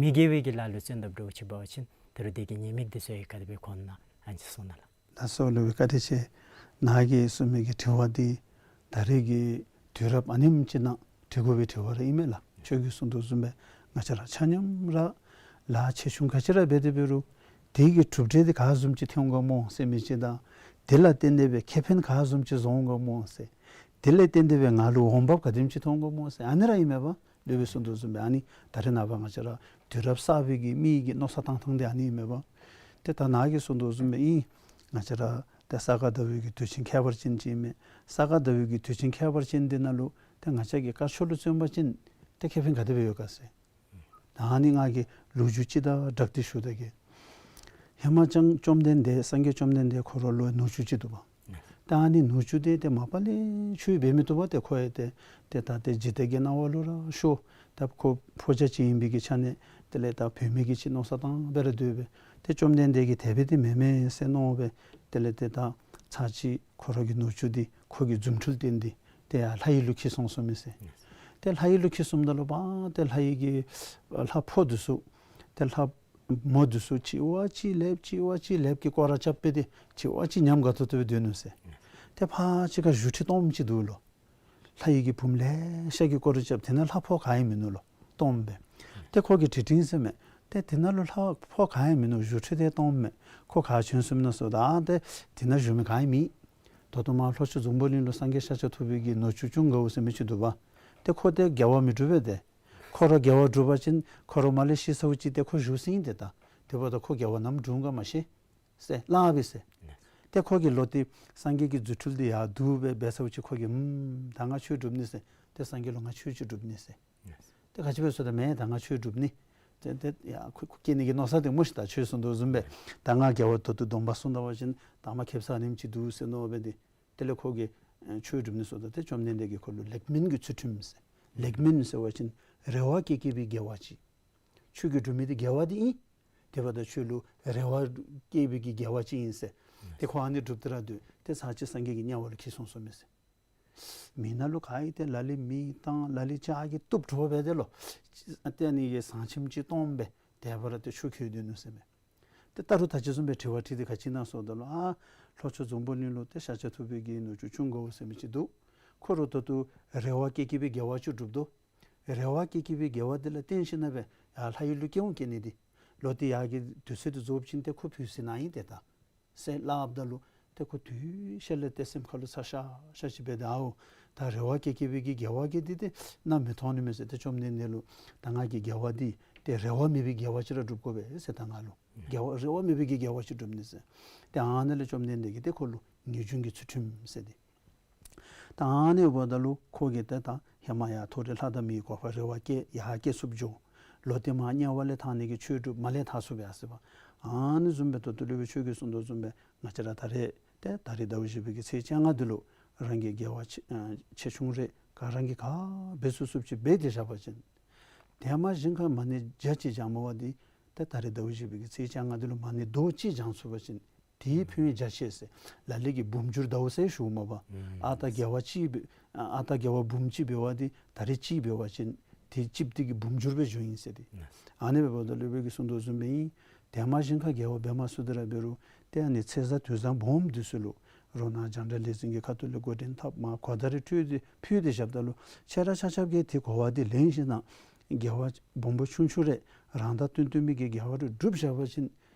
མི་དགེ་བའི་གི་ལཱ་ལུ་བརྩོན་དཔ་འདྲཝ་ཅིག་འབད་བ་ཅིན་ད་རུང་དེ་གི་ཉེས་དམིགས་འདི་ཚུ་ཡང་ག་དེ་སྦེ་གོ་ན་ཨ་ནི་ཅིག་གསུང་གནང་ལགས། ལགས་སོ། སློབ་དཔོན་བཀའ་དྲིན་ཆེ། ནཱ་གིས་གསུངས་མི་གི་དྲི་བ་འདི་ད་རེས་ཀྱི་དུས་རབས་ཨ་ནེམ་ཅིག་ནང་དྲི་དགོ་པའི་དྲི་བ་ར་ཨིན་མས་ལགས། ཁྱོད་ཀྱིས་གསུངས་དོ་བཟུམ་སྦེ་ང་བཅས་ར་ཆ་མཉམ་ར་ལཱ་ཆེ་ཆུང་ག་ཅི་ར་འབད་དེ་འབད་རུང་དེ་གི་གྲུབ་འབྲས་འདི་ག་བཟུམ་ཅིག་ཐོན་དགོཔ་སྨོ་ཟེར་མི་ཅིག་དང་ དེ་ལ་བརྟེན་ཏེ་སྦེ་ཁེ་ཕན་ག་བཟུམ་ཅིག་བཟོ་འོང་ག་སྨོ་ཟེར། དེ་ལ་བརྟེན་ཏེ་སྦེ་ང་ལུ་འོང་འབབ་ག་དེམ་ཅིག་ཐོབ་འོང་ག་སྨོ་ཟེར། ཨ་ནི་ར་ཨིན་མས་པ། སློབ་དཔོན་གསུངས་དོ་བཟུམ་སྦེ་ཨ་ནི་ད་རེས་ནངས་པ་ང་བཅས་ར་དུས་རབས་གསར་པའི་གི་མི་གི་མནོ་བསམ་བཏང་ཐངས་འདི་ཨ་ནི་ཨིན་མས་པ། ཏེ་ད་ནཱ་གིས་གསུངས་དོ་བཟུམ་སྦེ་ཨིན། ང་བཅས་ར་ཏེ་ས་ག་ཟླ་བའི་གི་དུས་ཆེན་ཁྱད་པར་ཅན་ཅིག་ཨིན་མས། ས་ག་ཟླ་བའི་གི་དུས་ཆེན་ཁྱད་པར་ཅན་འདི་ནང་ལུ་ཏེ་ང་བཅས་ཀྱིས་དཀར་ཕྱོགས་ལུ་བརྩོན་པ་ཅིན་ཏེ་ཁེ་ཕན་ག་དེ་སྦེ་ཡོད་ག་ཟེར། ད་ཨ་ནི་ང་གིས་ལོ་རྒྱུས་ཅིག་དང་སྦྲགས་ཏེ་ཞུ་ད་གེ། ཧེ་མ་ཅང་བཅོམ་ལྡན་འདས་སངས་རྒྱས་བཅོམ་ལྡན་འདས་ཁོ་ར་ལུ་ནུ་གཅུང་ཅིག་འདུག་པ། ད་ཨ་ནི་ནུ་གཅུང་འདི་ཏེ་མ་པ་ལས་ཆོས་འབད་མི་བཏུབ་པས། ཏེ་ཁོ་ཡང་ཏེ་ཏེ་ད་ཏེ་འཇིག་རྟེན་གྱི་སྣང་བ་ལུ་ར་ཤོར། ད་ཁོ་ཕོ་རྒྱས་ཅིག་ཨིན་པའི་གི་ཆ་ནས་དེ་ལས་ད་བུད་མེད་ཀྱི་ཅིག་མནོ་བསམ་བཏང་སྦེ་ར་སྡོད་པས། ཏེ་བཅོམ་ལྡན་འདས་ཀྱིས་དེ་སྦེ་ཏེ་མེན་མས་ཟེར་མནོ་སྦེ་དེ་ལས་ཏེ་ད་ཚར་གཅིག་ཁོ་ར་གི་ནུ་གཅུང་འདི་ཁོ་གི་རྫུ་འཕྲུལ་བསྟན་ཏེ་ཏེ་ཡར་ལྷ་ཡུལ་ལུ་འཁྱིད་སོང་སོངམ་མས་ཟེར། ཏེ་ལྷ་ཡུལ་ལུ་འཁྱིད་སོངམ་ད་ལུ་པ་ཏེ་ལྷ་ཡུལ་གྱི་ལྷ་ཕོ་འདི་ཚུ་ཏེ་ལྷ་མོ་འདི་ཚུ་གཅིག་བ་གཅིག་ལེབ་གཅིག་བ་གཅིག་ལེབ་ཀྱི་སྐོར་ར་རྐྱབ་སྦེ་ཏེ་གཅིག་བ་གཅིག་ཉམས་དགའ་ཏོག་ཏོ་སྦེ་སྡོད་ནུག་ཟེར། ཏེ་ཕར་ཕྱི་ཁར་བཞུགས་ཁྲི་སྟོངམ་ཅིག་འདུག་ལོ། ལྷ་ཡུལ་གྱི་བུམོ་ལེ་ཤ་གིས་སྐོར་ར་རྐྱབ། དེ་ནང་ལྷ་ཕོ་ག་ཡང་མིན་ནུག་ལོ། སྟོངམ་སྦེ། ཏེ་ཁོ་གིས་དྲི་དྲིན་ཟེར་མས། ཏེ་དེ་ནང་ལུ་ལྷ་ཕོ་ག་ཡང་མིན་ནུག། བཞུགས་ཁྲི་དེ་སྟོངམ་མས། ཁོ་ག་བྱོན་སོངམ་ཨིན་ན་ཟེརཝ་ད་ཨ་ཏེ་དེ་ནང་བཞུགས་མི་ག་ཡང་མེད། ད་ལྟོ་མར་ལྷོ་ཕྱོགས་འཛམ་བུ་གླིང་ལུ་སངས་རྒྱས་ཤཱཀྱ་ཐུབ་པའི་གི་ནུ་གཅུང་ཅུང་དགའ་བོ་ཟེར་མི་ཅིག་འདུག་པ། ཏེ་ཁོ་ཏེ་དགེ་བ་མི་སྒྲུབ་པས་ཏེ། ཁོ་ར་དགེ་བ་སྒྲུབ་པ་ཅིན་ཁོ་ར་མར་ལས་ཤི་སོང་ཅི། ཏེ་ཁོ་བཞུགས་ས་ཨིན་ཏེ་ད། དེ་འབདཝ་ད་ཁོ་དགེ་བ་ནམ་སྒྲུབ་འོང་ག་མ་ཤེས་ཟེར་སླབ་པས་ཟེར། ཏེ་ཁོ་གིས་ལོག་སྟེ་སངས་རྒྱས་ཀྱི་རྫུ་འཕྲུལ་འདི་ཡར་བསྡུ་སྦེ་འབད་ཚརཝ་ཅིག་ཁོ་གིས་ཨུམ་ད་ང་ཆོས་སྒྲུབ་ནི་ཟེར། ཏེ་སངས་རྒྱས་ལུ་ང་ཆོས་ཅིག་སྒྲུབ་ནི་ཟེར། ཏེ་ག་ཅི་སྦེ་ཟེརཝ་ད་མེན་ད་ང་ཆོས་སྒྲུབ་ནི། ཏེ་ཏེ་ཡ་ཁོ་ཁོ་སྐྱེ་ནི་གི་མནོ་བསམ་འདི་སྨོ་ཤིག། ད་ཆོས་གསུངས་དོ་བཟུམ་སྦེ་ད་ང་དགེ་བ་ད་ལྟོ་སྡོམ་པ་སྲུང་ད་པ་ཅིན་ད་མར་ཁེབ་ས་ཨ་ནེམ་ཅིག་འདུག་ཟེར་མནོ་སྦེ་ཏེ། དེ་ལས་ཁོ་གིས་ཨེ་ཆོས་སྒྲུབ་ནི་ཟེརཝ་ད་ཏེ་བཅོམ་ལྡན་འདས་ཀྱིས་ཁོ་ལུ་ལེགས་སྨོན་གྱི་ཚུལ་ཁྲིམས་ཟེར། ལེགས་སྨོན་ཟེར་བ་ཅིན་རེ་བ་བསྐྱེད་བསྐྱེད་པའི་དགེ་བ་ཅིག། ཁྱོད་ཀྱིས་སྒྲུབ་མི་འདི་དགེ་བ་འདི་ཨིན། དེ་འབདཝ་ད་ཁྱོད་ལུ་རེ་བ་བསྐྱེད་པའི་གི་དགེ་བ་ཅིག་ཨིན་ཟེར། ཏེ་ཁོ་ཨ་ནི་སྒྲུབ་སྟེ་ར་སྡོད། ཏེ་ཚར་གཅིག་སངས་རྒྱས་ཀྱི་དམྱལ་བ་ལུ་འཁྱིད་སོང་སོངམ་མས་ཟེར། མི་ནང་ལུ་ག་ཨིན་ཏེ་ལ་ལུ་མེ་བཏང་ལ་ལུ་ལྕགས་ཀྱིས་གཏུབ་འགྱོ་སྦེ་ཏེ་ལོ། ཏེ་ཨ་ནི་གི་ཟངས་ཆེམ་ཅིག་སྟོངམ་སྦེ་དེ་སྦེ་ར་ཏེ་ཆུ་ཁོལ་སྡོད་ནུག་ཟེར་མས། ཏེ་ད་རུང་ད་ཅི་བཟུམ་སྦེ་དྲི་བ་དྲིས་ཏེ་ག་ཅི་ཨིན་ན་ཟེརཝ་ད་ལུ་ཨ་ལྷོ་ཕྱོགས་འཛམ་བུ་གླིང་ལུ་ཏེ་ཤཱཀྱ་ཐུབ་པའི་གི་ནུ་གཅུང་ཅུང་དགའ་བོ་ཟེར་མི་ཅིག་འདུག། ཁོ་ར་ད་ལྟོ་རེ་བ་བསྐྱེད་བསྐྱེད་པའི་དགེ་བ་ཅིག་སྒྲུབ་དོ། རེ་བ་བསྐྱེད་བསྐྱེད་པའི་དགེ་བ་འདི་ལ་བརྟེན་ཞིནམ་ལས་ཡར་ལྷ་ཡུལ་ལུ་སྐྱེ་འོང་སྐྱེ་ནི་འདི། ལོག་སྟེ་ཡར་གྱི་དུས་ཚོད་འདི་རྫོགསཔ་ཅིག་ཏེ་ཁོ་བུད་ཟེར་ནི་ཨིན་ཏེ་ད། ཟེར་སླབ་ད་ལུ་ཏེ་ཁོ་དུས་ཤར་ལས་ཏེ་སེམས་ཁ་ལུ་ཚ་ཤ་ཤ་ཅིག་འབད་དེ་ཨའོ་ད་རེ་བ་བསྐྱེད་བསྐྱེད་པའི་གི་དགེ་བ་གི་འདི་ཏེ་ནམ་མི་ཐོབ་ནི་མས་ཟེར། ཏེ་བཅོམ་ལྡན་འདས་ལུ་ད་ང་གིས་དགེ་བ་འདི་ཏེ་རེ་བ་མེད་པའི་དགེ་བ་ཅིག་ར་སྒྲུབ་དགོ་པས་ཟེར། ད་ང་ལུ་དགེ་བ་རེ་བ་མེད་པའི་གི་དགེ་བ་ཅིག་སྒྲུབ་ནི་ཟེར། ཏེ་ཨ་ནི་ལས་བཅོམ་ལྡན་འདས་ཀྱིས་ཏེ་ཁོ་ལུ་ངེས་འབྱུང་གི་ཚུལ་ཁྲིམས་ཟེར་ཏེ། ད་ཨ་ནི་འབདཝ་ད་ལུ་ཁོ་གིས་ཏེ་ད་ཧེ་མ་ཡར་མཐོ་རིས་ལྷ་དང་མིའི་གོ་འཕང་རེ་བ་བསྐྱེད་ཡར་སྐྱེ་ཚུགསཔ་འགྱོ། ལོག་སྟེ་མར་དམྱལ་བ་ལས་ཐར་ནི་གི་ཆོས་སྒྲུབ་མར་ལས་ཐར་ཚུགས་པས་ཟེར་བ། ཨ་ནི་བཟུམ་སྦེ་ད་ལྟོ་སློབ་དཔོན་ཁྱོད་ཀྱིས་གསུངས་དོ་བཟུམ་སྦེ་ང་བཅས་ར་ད་རེས་ཏེ་ད་རེས་ཟླཝ་བཞི་པའི་གི་ཚེས་བཅོ་ལྔ་འདི་ལུ་རང་གི་དགེ་བ་ཆེ་ཨ་ཆེ་ཆུང་རེ་ག་རང་གིས་ག་འབད་ཚུགས་ཚུགསཔ་ཅིག་འབད་དེ་བཞག་པ་ཅིན། དེ་མ་གཞི་ཁར་མ་ཎི་བརྒྱ་ཅིག་བགྱངམ་མས་པ་འདི། ཏེ་ད་རེས་ཟླཝ་བཞི་པའི་གི་ཚེས་བཅོ་ལྔ་འདི་ལུ་མ་ཎི་རྡོག་གཅིག་བགྱང་ཚུགས་པ་ཅིན། དེའི་ཕན་ཡོན་རྒྱ་ཆེ་ཟེར། ལ་ལུ་གིས་འབུམ་འགྱུར་ཟླཝ་ཟེར་ཞུཝ་མས་པ། ཨ་རྟག་དགེ་བ་གཅིག་འབད་ཨ་རྟག་དགེ་བ་འབུམ་གཅིག་འབད་བ་འདི་ད་རེས་གཅིག་འབད་བ་ཅིན་དེ་གཅིག་འདི་གིས་འབུམ་འགྱུར་སྦེ་འགྱུརཝ་ཨིན་ཟེར་ཏེ། ཨ་ནི་འབདཝ་ད་སློབ་དཔོན་གྱིས་གསུངས་དོ་བཟུམ་སྦེ་ཨིན། དེ་མ་གཞི་ཁར་དགེ་བ་འབད་མ་ཚུགས་ཏེ་ར་འབད་རུང་ཏེ་ཨ་ནི་ཚེས་བཟང་དུས་བཟང་སྦོམ་འདི་ཚུ་ལུ་རོ་ནང་རྒྱང་བསྒྲགས་ལས་འཛིན་གྱི་ཁ་ཐུག་ལས་འགོ་འདྲེན་འཐབ་མར་གོ་བརྡ་རེ་སྤྲོད་དེ་ཕུལ་ཏེ་བཞགཔ་ད་ལུ་ཁྱེད་ར་ཆ་ཁྱབ་ཀྱིས་དེ་གོ་བ་འདི་ལེན་ཞིནམ་ལས་དགེ་བ་སྦོམ་པོ་ཆུང་ཆུང་རེ་རང་དང་བསྟུན་བསྟུན་མི་གི་དགེ་བ་རེ་སྒྲུབ་བཞག་པ་ཅིན།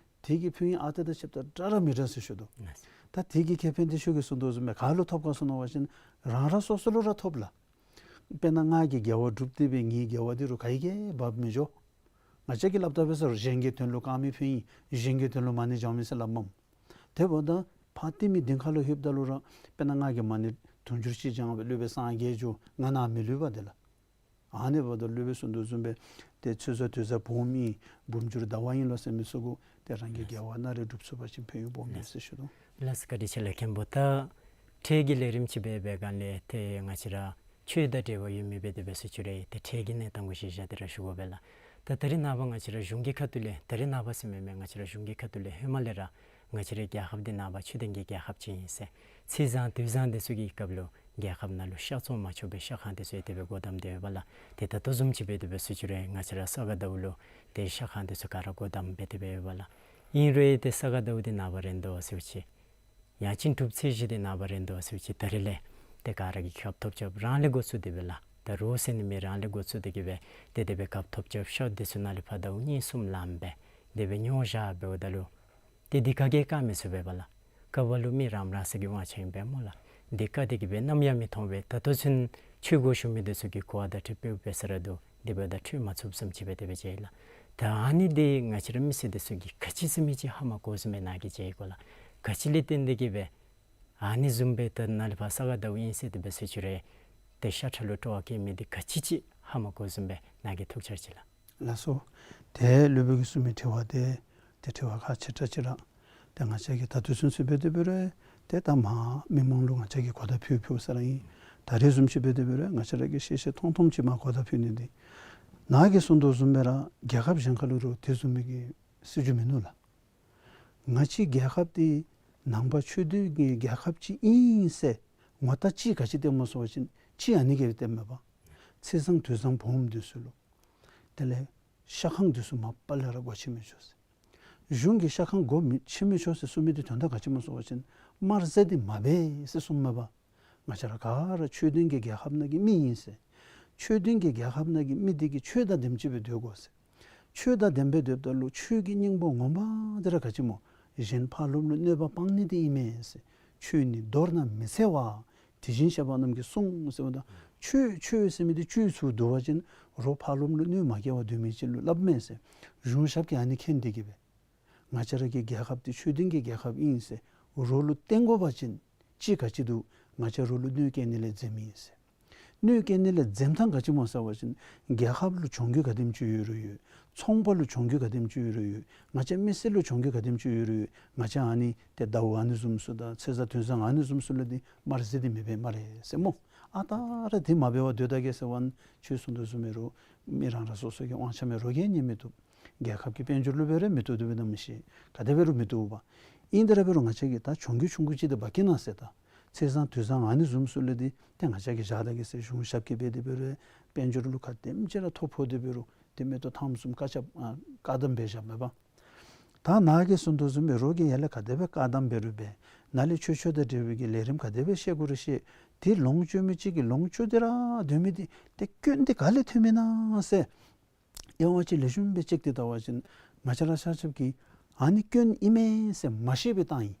དེ་གི་ཕན་ཡོན་ཨ་རྟག་དང་ཆབ་ཏ་འདྲ་ར་མི་འདྲ་ཟེར་ཞུ་དོ། ད་དེ་གི་ཁེ་ཕན་འདི་ཁྱོད་ཀྱིས་གསུངས་དོ་བཟུམ་སྦེ་ག་ལུ་ཐོབ་ག་ཟེར་མནོ་བ་ཅིན་རང་རང་སོ་སོ་ལུ་ར་ཐོབ་ལགས། དཔེར་ན་ང་གིས་དགེ་བ་སྒྲུབ་སྟེ་སྦེ་ངེའི་དགེ་བ་འདི་རུང་ག་གིས་འབག་མི་འགྱོ། ང་བཅས་ཀྱིས་སླབ་ད་འབད་ས་རུང་གཞན་གྱི་དོན་ལུ་དཀར་མེ་ཕུལ་ཡི། གཞན་གྱི་དོན་ལུ་མ་ཎི་བགྱང་མི་ཟེར་སླབ་མས། དེ་འབདཝ་ད་ཕར་ཏེ་མི་གདན་ཁ་ལུ་ལྷོདཔ་ད་ལུ་ར་དཔེར་ན་ང་གིས་མ་ཎི་དུང་ཕྱུར་གཅིག་བགྱང་སྦེ་སློབ་དཔོན་སངས་རྒྱས་འགྱོ་ང་ནཱ་མི་ལུས་པས་དེ་ལགས། ཨ་ནི་འབདཝ་ད་སློབ་དཔོན་གསུངས་དོ་བཟུམ་སྦེ་ཏེ་ཚེས་བཟང་དུས་བཟང་སྦོམ་ཨིན། འབུམ་འགྱུར་ཟླ་བ་ཨིན་ལོ་ཟེར་མི་ཚུ་གུ་ཏེ་རང་གི་དགེ་བ་ནང་རེ་སྒྲུབ་ཚུགས་པ་ཅིན་ཕན་ཡོན་སྦོམ་ཨིན་ཟེར་ཞུ་དོ། ལགས་སོ་བཀའ་དྲིན་ཆེ་ལགས་མཁན་པོ། ད་འཕྲལ་གྱི་ལས་རིམ་ཅིག་འབད་བའི་སྒང་ལས་ཏེ་ང་བཅས་ར་ཆོས་དང་འབྲེལ་བ་ཡོད་མི་འབད་དེ་འབད་ཟེར་ཅི་རུང་ཏེ་འཕྲལ་གྱི་གནས་སྟངས་གུ་གཞི་བཞག་སྟེ་ར་ཞུ་དགོ་པས་ལགས། ད་ད་རེས་ནངས་པ་ང་བཅས་ར་གཞུང་གི་ཁ་ཐུག་ལས་ད་རེས་ནངས་པ་ཟེར་མི་མེན་ང་བཅས་ར་གཞུང་གི་ཁ་ཐུག་ལས་ཧེ་མ་ལས་ར་ང་བཅས་རའི་རྒྱལ་ཁབ་འདི་ནང་པ་ཆོས་ལྡན་གྱི་རྒྱལ་ཁབ་ཅིག་ཨིན་ཟེར། ཚེས་བཟང་དུས་བཟང་འདི་ཚུ་གི་སྐབས་ལུ་རྒྱལ་ཁབ་ནང་ལུ་ཤག་བཙོང་མ་ཆོག་པའི་ཤག་ཁང་འདི་ཚུ་ཡང་དེ་སྦེ་སྒོ་བསྡམས་ཏེ་ཡོད་པས་ལགས། ཏེ་ད་ལྟོ་བཟུམ་ཅིག་འབད་དེ་འབད་ཟེར་ཅི་རུང་ང་བཅས་ར་ས་ག་ཟླཝ་ལུ་ཏེ་ཤག་ཁང་འདི་ཚུ་ག་ར་སྒོ་བསྡམས་འབད་དེ་འབད་ཡོད་པས་ལགས། ཨིན་རུང་ཡང་ཏེ་ས་ག་ཟླཝ་འདི་ནངས་པ་རན་དོ་ཟེར་ཅི། ཡང་ཅིན་དྲུག་པའི་ཚེས་བཞི་འདི་ནངས་པ་རན་དོ་ཟེར་ཅི། ད་རེས་ལས་ཏེ་ག་ར་གིས་སྐབས་ཐོབ་རྐྱབ་རང་ལས་འགོ་བཙུགས་ཏེ་སྦེ་ལགས། ད་རུང་ཟེར་ནི་མེད་རང་ལས་འགོ་བཙུགས་ཏེ་གི་སྦེ་ཏེ་དེ་སྦེ་སྐབས་ཐོབ་རྐྱབ་ཤག་འདི་ཚུ་ནང་ལས་ཕར་ཟླཝ་གཉིས་གསུམ་ལངམ་སྦེ་དེ་སྦེ་ཉོ་བཞག་འབདཝ་ད་ལུ་ཏེ་འདི་ག་གིས་བཀག་མི་ཚུགས་པས་པ་ལགས། ཀ་བ་ལུ་མི་རངམ་རང་ས་གི་དབང་ཆ་ཨིན་པས་སྨོ་ལགས། དེ་བཀག་སྟེ་གི་སྦེ་ནམ་ཡང་མི་མཐོང་པས། ད་ལྟོ་ཚུན་ཆོས་གོ་ཞུ་མི་འདི་ཚུ་གིས་གོ་བ་བརྡ་སྤྲོད་འབདཝ་འབད་ས་ར་སྡོད་དེ་འབདཝ་ད་འཕྲོད་མ་ཚུགསཔ་བཟུམ་ཅིག་སྦེ་དེ་སྦེ་མཇལ་ཡི་ལགས། ད་ཨ་ནི་འདི་ང་བཅས་ར་མི་སེར་འདི་ཚུ་གིས་ག་ཅི་ཟེར་མི་ཅིག་ཧ་མ་གོཝ་བཟུམ་སྦེ་ནཱ་གིས་མཇལ་ཡི་གོ་ལགས། ག་ཅི་ལས་བརྟེན་ཏེ་གི་སྦེ་ཨ་ནི་བཟུམ་སྦེ་ད་ནཱ་ལས་ཕར་ས་ག་ཟླཝ་ཨིན་ཟེར་དེ་སྦེ་ཟེར་ཅི་རུང་ཏེ་ཤ་ཁྲག་ལུ་སྤྲོ་བ་བསྐྱེད་མི་འདི་ག་ཅི་ཅིག་ཧ་མ་གོཝ་བཟུམ་སྦེ་ནཱ་གིས་ཐུགས་འཆར་ཅིག་ལགས། ལགས་སོ། ཏེ་སློབ་དཔོན་གྱིས་གསུངས་མི་དྲི་བ་འདི་ཏེ་དྲི་བ་ཁག་ཆེ་དྲགས་ཅིག་ར། ཏེ་ང་བཅས་ཀྱིས་ད་ལྟོ་ཚུན་ཚོད་འབད་དེ་འབད་རུང་ཏེ་ད་མ་མི་མང་ལུ་ང་བཅས་ཀྱིས་གོ་བརྡ་ཕུལ་ཕུལཝ་ས་ར་ཨིན། ད་རེས་བཟུམ་ཅིག་འབད་དེ་འབད་རུང་ང་བཅས་ར་གིས་ཤེས་ཤེས་མཐོང་མཐོངམ་ཅིག་མ་གོ་བརྡ་ཕུལ་ནི་འདི། ནཱ་གིས་གསུངས་དོ་བཟུམ་སྦེ་ར་རྒྱལ་ཁབ་གཞན་ཁ་ལུ་རུང་དེ་བཟུམ་མའི་གི་སྲིད་བྱུས་མིན་ནུག་ལགས། ང་བཅས་རྒྱལ་ཁབ་འདི་ནང་པ་ཆོས་ལྡན་གྱི་རྒྱལ་ཁབ་ཅིག་ཨིན་ཟེར་ངོ་རྟགས་ཅིག་ག་ཅི་སྟོནམ་སྨོ་ཟེར་བ་ཅིན་ཅིག་ཨ་ནི་གིས་སྟོནམ་མས་པ། ཚེས་བཟང་དུས་བཟང་སྦོམ་འདི་ཚུ་ལུ་དེ་ལས་ཤ་ཁང་འདི་ཚུ་མ་པ་ལས་ར་སྒོ་ཕྱེ་མི་ཆོག་ཟེར། གཞུང་གིས་ཤ་ཁང་སྒོ་མི་ཕྱེ་མི་ཆོག་ཟེར་གསུངས་མི་འདི་དོན་དག་ག་ཅི་སྨོ་ཟེར་བ་ཅིན་དམར་ཟས་འདི་མ་འབད་ཟེར་གསུངསམ་མས་པ། ང་བཅས་ར་ག་ར་ཆོས་ལྡན་གྱི་རྒྱལ་ཁབ་ནང་གི་མི་ཨིན་ཟེར། ཆོས་ལྡན་གྱི་རྒྱལ་ཁབ་ནང་གི་མི་འདི་གིས་ཆོས་དང་ལྡནམ་ཅིག་སྦེ་སྡོད་དགོ་ཟེར། ཆོས་དང་ལྡནམ་སྦེ་སྡོདཔ་ད་ལུ་ཆོས་ཀྱི་སྙིང་པོ་ངོ་མ་འདི་ར་ག་ཅི་སྨོ། གཞན་ཕ་རོལ་པོ་ལུ་གནོད་པ་སྤང་ནི་འདི་ཨིན་མས་ཟེར། ཆོས་ནི་མདོར་ན་མི་འཚེ་བ། དེ་བཞིན་གཤེགས་པ་རྣམས་ཀྱིས་གསུངས་ཟེརཝ་ད་ཆོས་ཆོས་ཟེར་མི་འདི་བཅོས་ཚུགས་འདུག་པ་ཅིན་རོགས་ཕ་རོལ་པོ་ལུ་གནོདཔ་མ་བཀལ་བར་སྡོད་མི་ཅིག་ལུ་སླབ་མས་ཟེར། གཞུང་ཞབས་ཀྱིས་ཨ་ནི་མཁྱེན་ཏེ་གི་སྦེ་ང་བཅས་ར་གི་རྒྱལ་ཁབ་འདི་ཆོས་ལྡན་གྱི་རྒྱལ་ཁབ་ཨིན་ཟེར་རོགས་ལུ་སྟོན་དགོ་པ་ཅིན་ཅིག་ག་ཅི་འདུག། ང་བཅས་རོགས་ལུ་གནོདཔ་བཀལ་ནི་ལས་འཛེམ་ཨིན་ཟེར། གནོདཔ་བཀལ་ནི་ལས་འཛེམ་ཐངས་ག་ཅི་སྨོ་ཟེར་བ་ཅིན་རྒྱལ་ཁབ་ལུ་གྱོང་གུད་ག་དེམ་ཅིག་ཡོད་རུང་ཡོད། ཚོང་པ་ལུ་གྱོང་གུད་ག་དེམ་ཅིག་ཡོད་རུང་ཡོད། ང་བཅས་མི་སེར་ལུ་གྱོང་གུད་ག་དེམ་ཅིག་ཡོད་རུང་ཡོད། ང་བཅས་ཨ་ནི་ཏེ་ཟླཝ་ཨ་ནི་བཟུམ་ཚུ་དང་ཚེས་བཟང་དུས་བཟང་ཨ་ནི་བཟུམ་ཚུ་ལུ་འདི་དམར་ཟས་འདི་མི་འབད་སྨ་རེ་ཟེར་སྨོ། ཨ་རྟག་ར་འདི་མ་འབད་བར་སྡོད་ད་གེ་ཟེར་བ་ན་ཁྱོད་གསུངས་དོ་བཟུམ་མི་རུང་མི་རང་རང་སོ་སོ་གི་དབང་ཆ་མས་རོགས་ཀྱིས་ཉན་མི་བཏུབ། རྒྱལ་ཁབ་ཀྱི་དཔལ་འབྱོར་ལུ་འབད་རུང་མི་བཏུབ་འདུག་པས་ན་མི་ཤེས། ག་དེ་འབད་རུང་མི་བཏུབ་པས། ཨིན་ཏེ་ར་འབད་རུང་ང་བཅས་ཀྱིས་ད་གྱོང་གུད་ཆུང་ཀུ་ཅིག་འདི་འབག་གེ་ན་ཟེར། ད་ཚེས་བཟང་དུས་བཟང་ཨ་ནི་བཟུམ་ཚུ་ལུ་འདི་ཏེ་ང་བཅས་ཀྱིས་བཞག་ད་གེ་ཟེར་གཞུང་ཞབས་ཀྱིས་འབད་དེ་འབད་རུང་དཔལ་འབྱོར་ལུ་ག་དེམ་ཅིག་ར་ཐོ་ཕོག་སྟེ་འབད་རུང་ཏེ་མེ་ཏོག་ཐང་བཟུམ་དཀར་ཆག་ཨ་བཀག་དམ་འབད་བཞགཔ་མས་པ། ད་ནཱ་གིས་གསུངས་དོ་བཟུམ་སྦེ་རོགས་ཀྱིས་ཡར་ལས་ག་དེ་སྦེ་བཀག་དམ་འབད་རུང་འབད། ནཱ་ལས་ཆོས་ཕྱོགས་དང་འབྲེལ་བའི་གི་ལས་རིམ་ག་དེ་སྦེ་བཤད་དགོ་རུང་བཤད། ཏེ་ལོངས་སྤྱོད་མི་ཅིག་གིས་ལོངས་སྤྱོད་དེ་ར་སྡོད་མི་འདི་ཏེ་སྐྱོན་འདི་ག་ལས་ཐོན་མི་ན་ཟེར་དབྱེ་བ་ཅིག་ལེགས་ཤོམ་སྦེ་དཔྱད་དེ་བལྟ་བ་ཅིན་ང་བཅས་ར་ཆ་ཁྱབ་ཀྱིས་ཨ་ནི་སྐྱོན་ཨིན་མས་ཟེར་མ་ཤེས་པའི་རྟགས་ཨིན།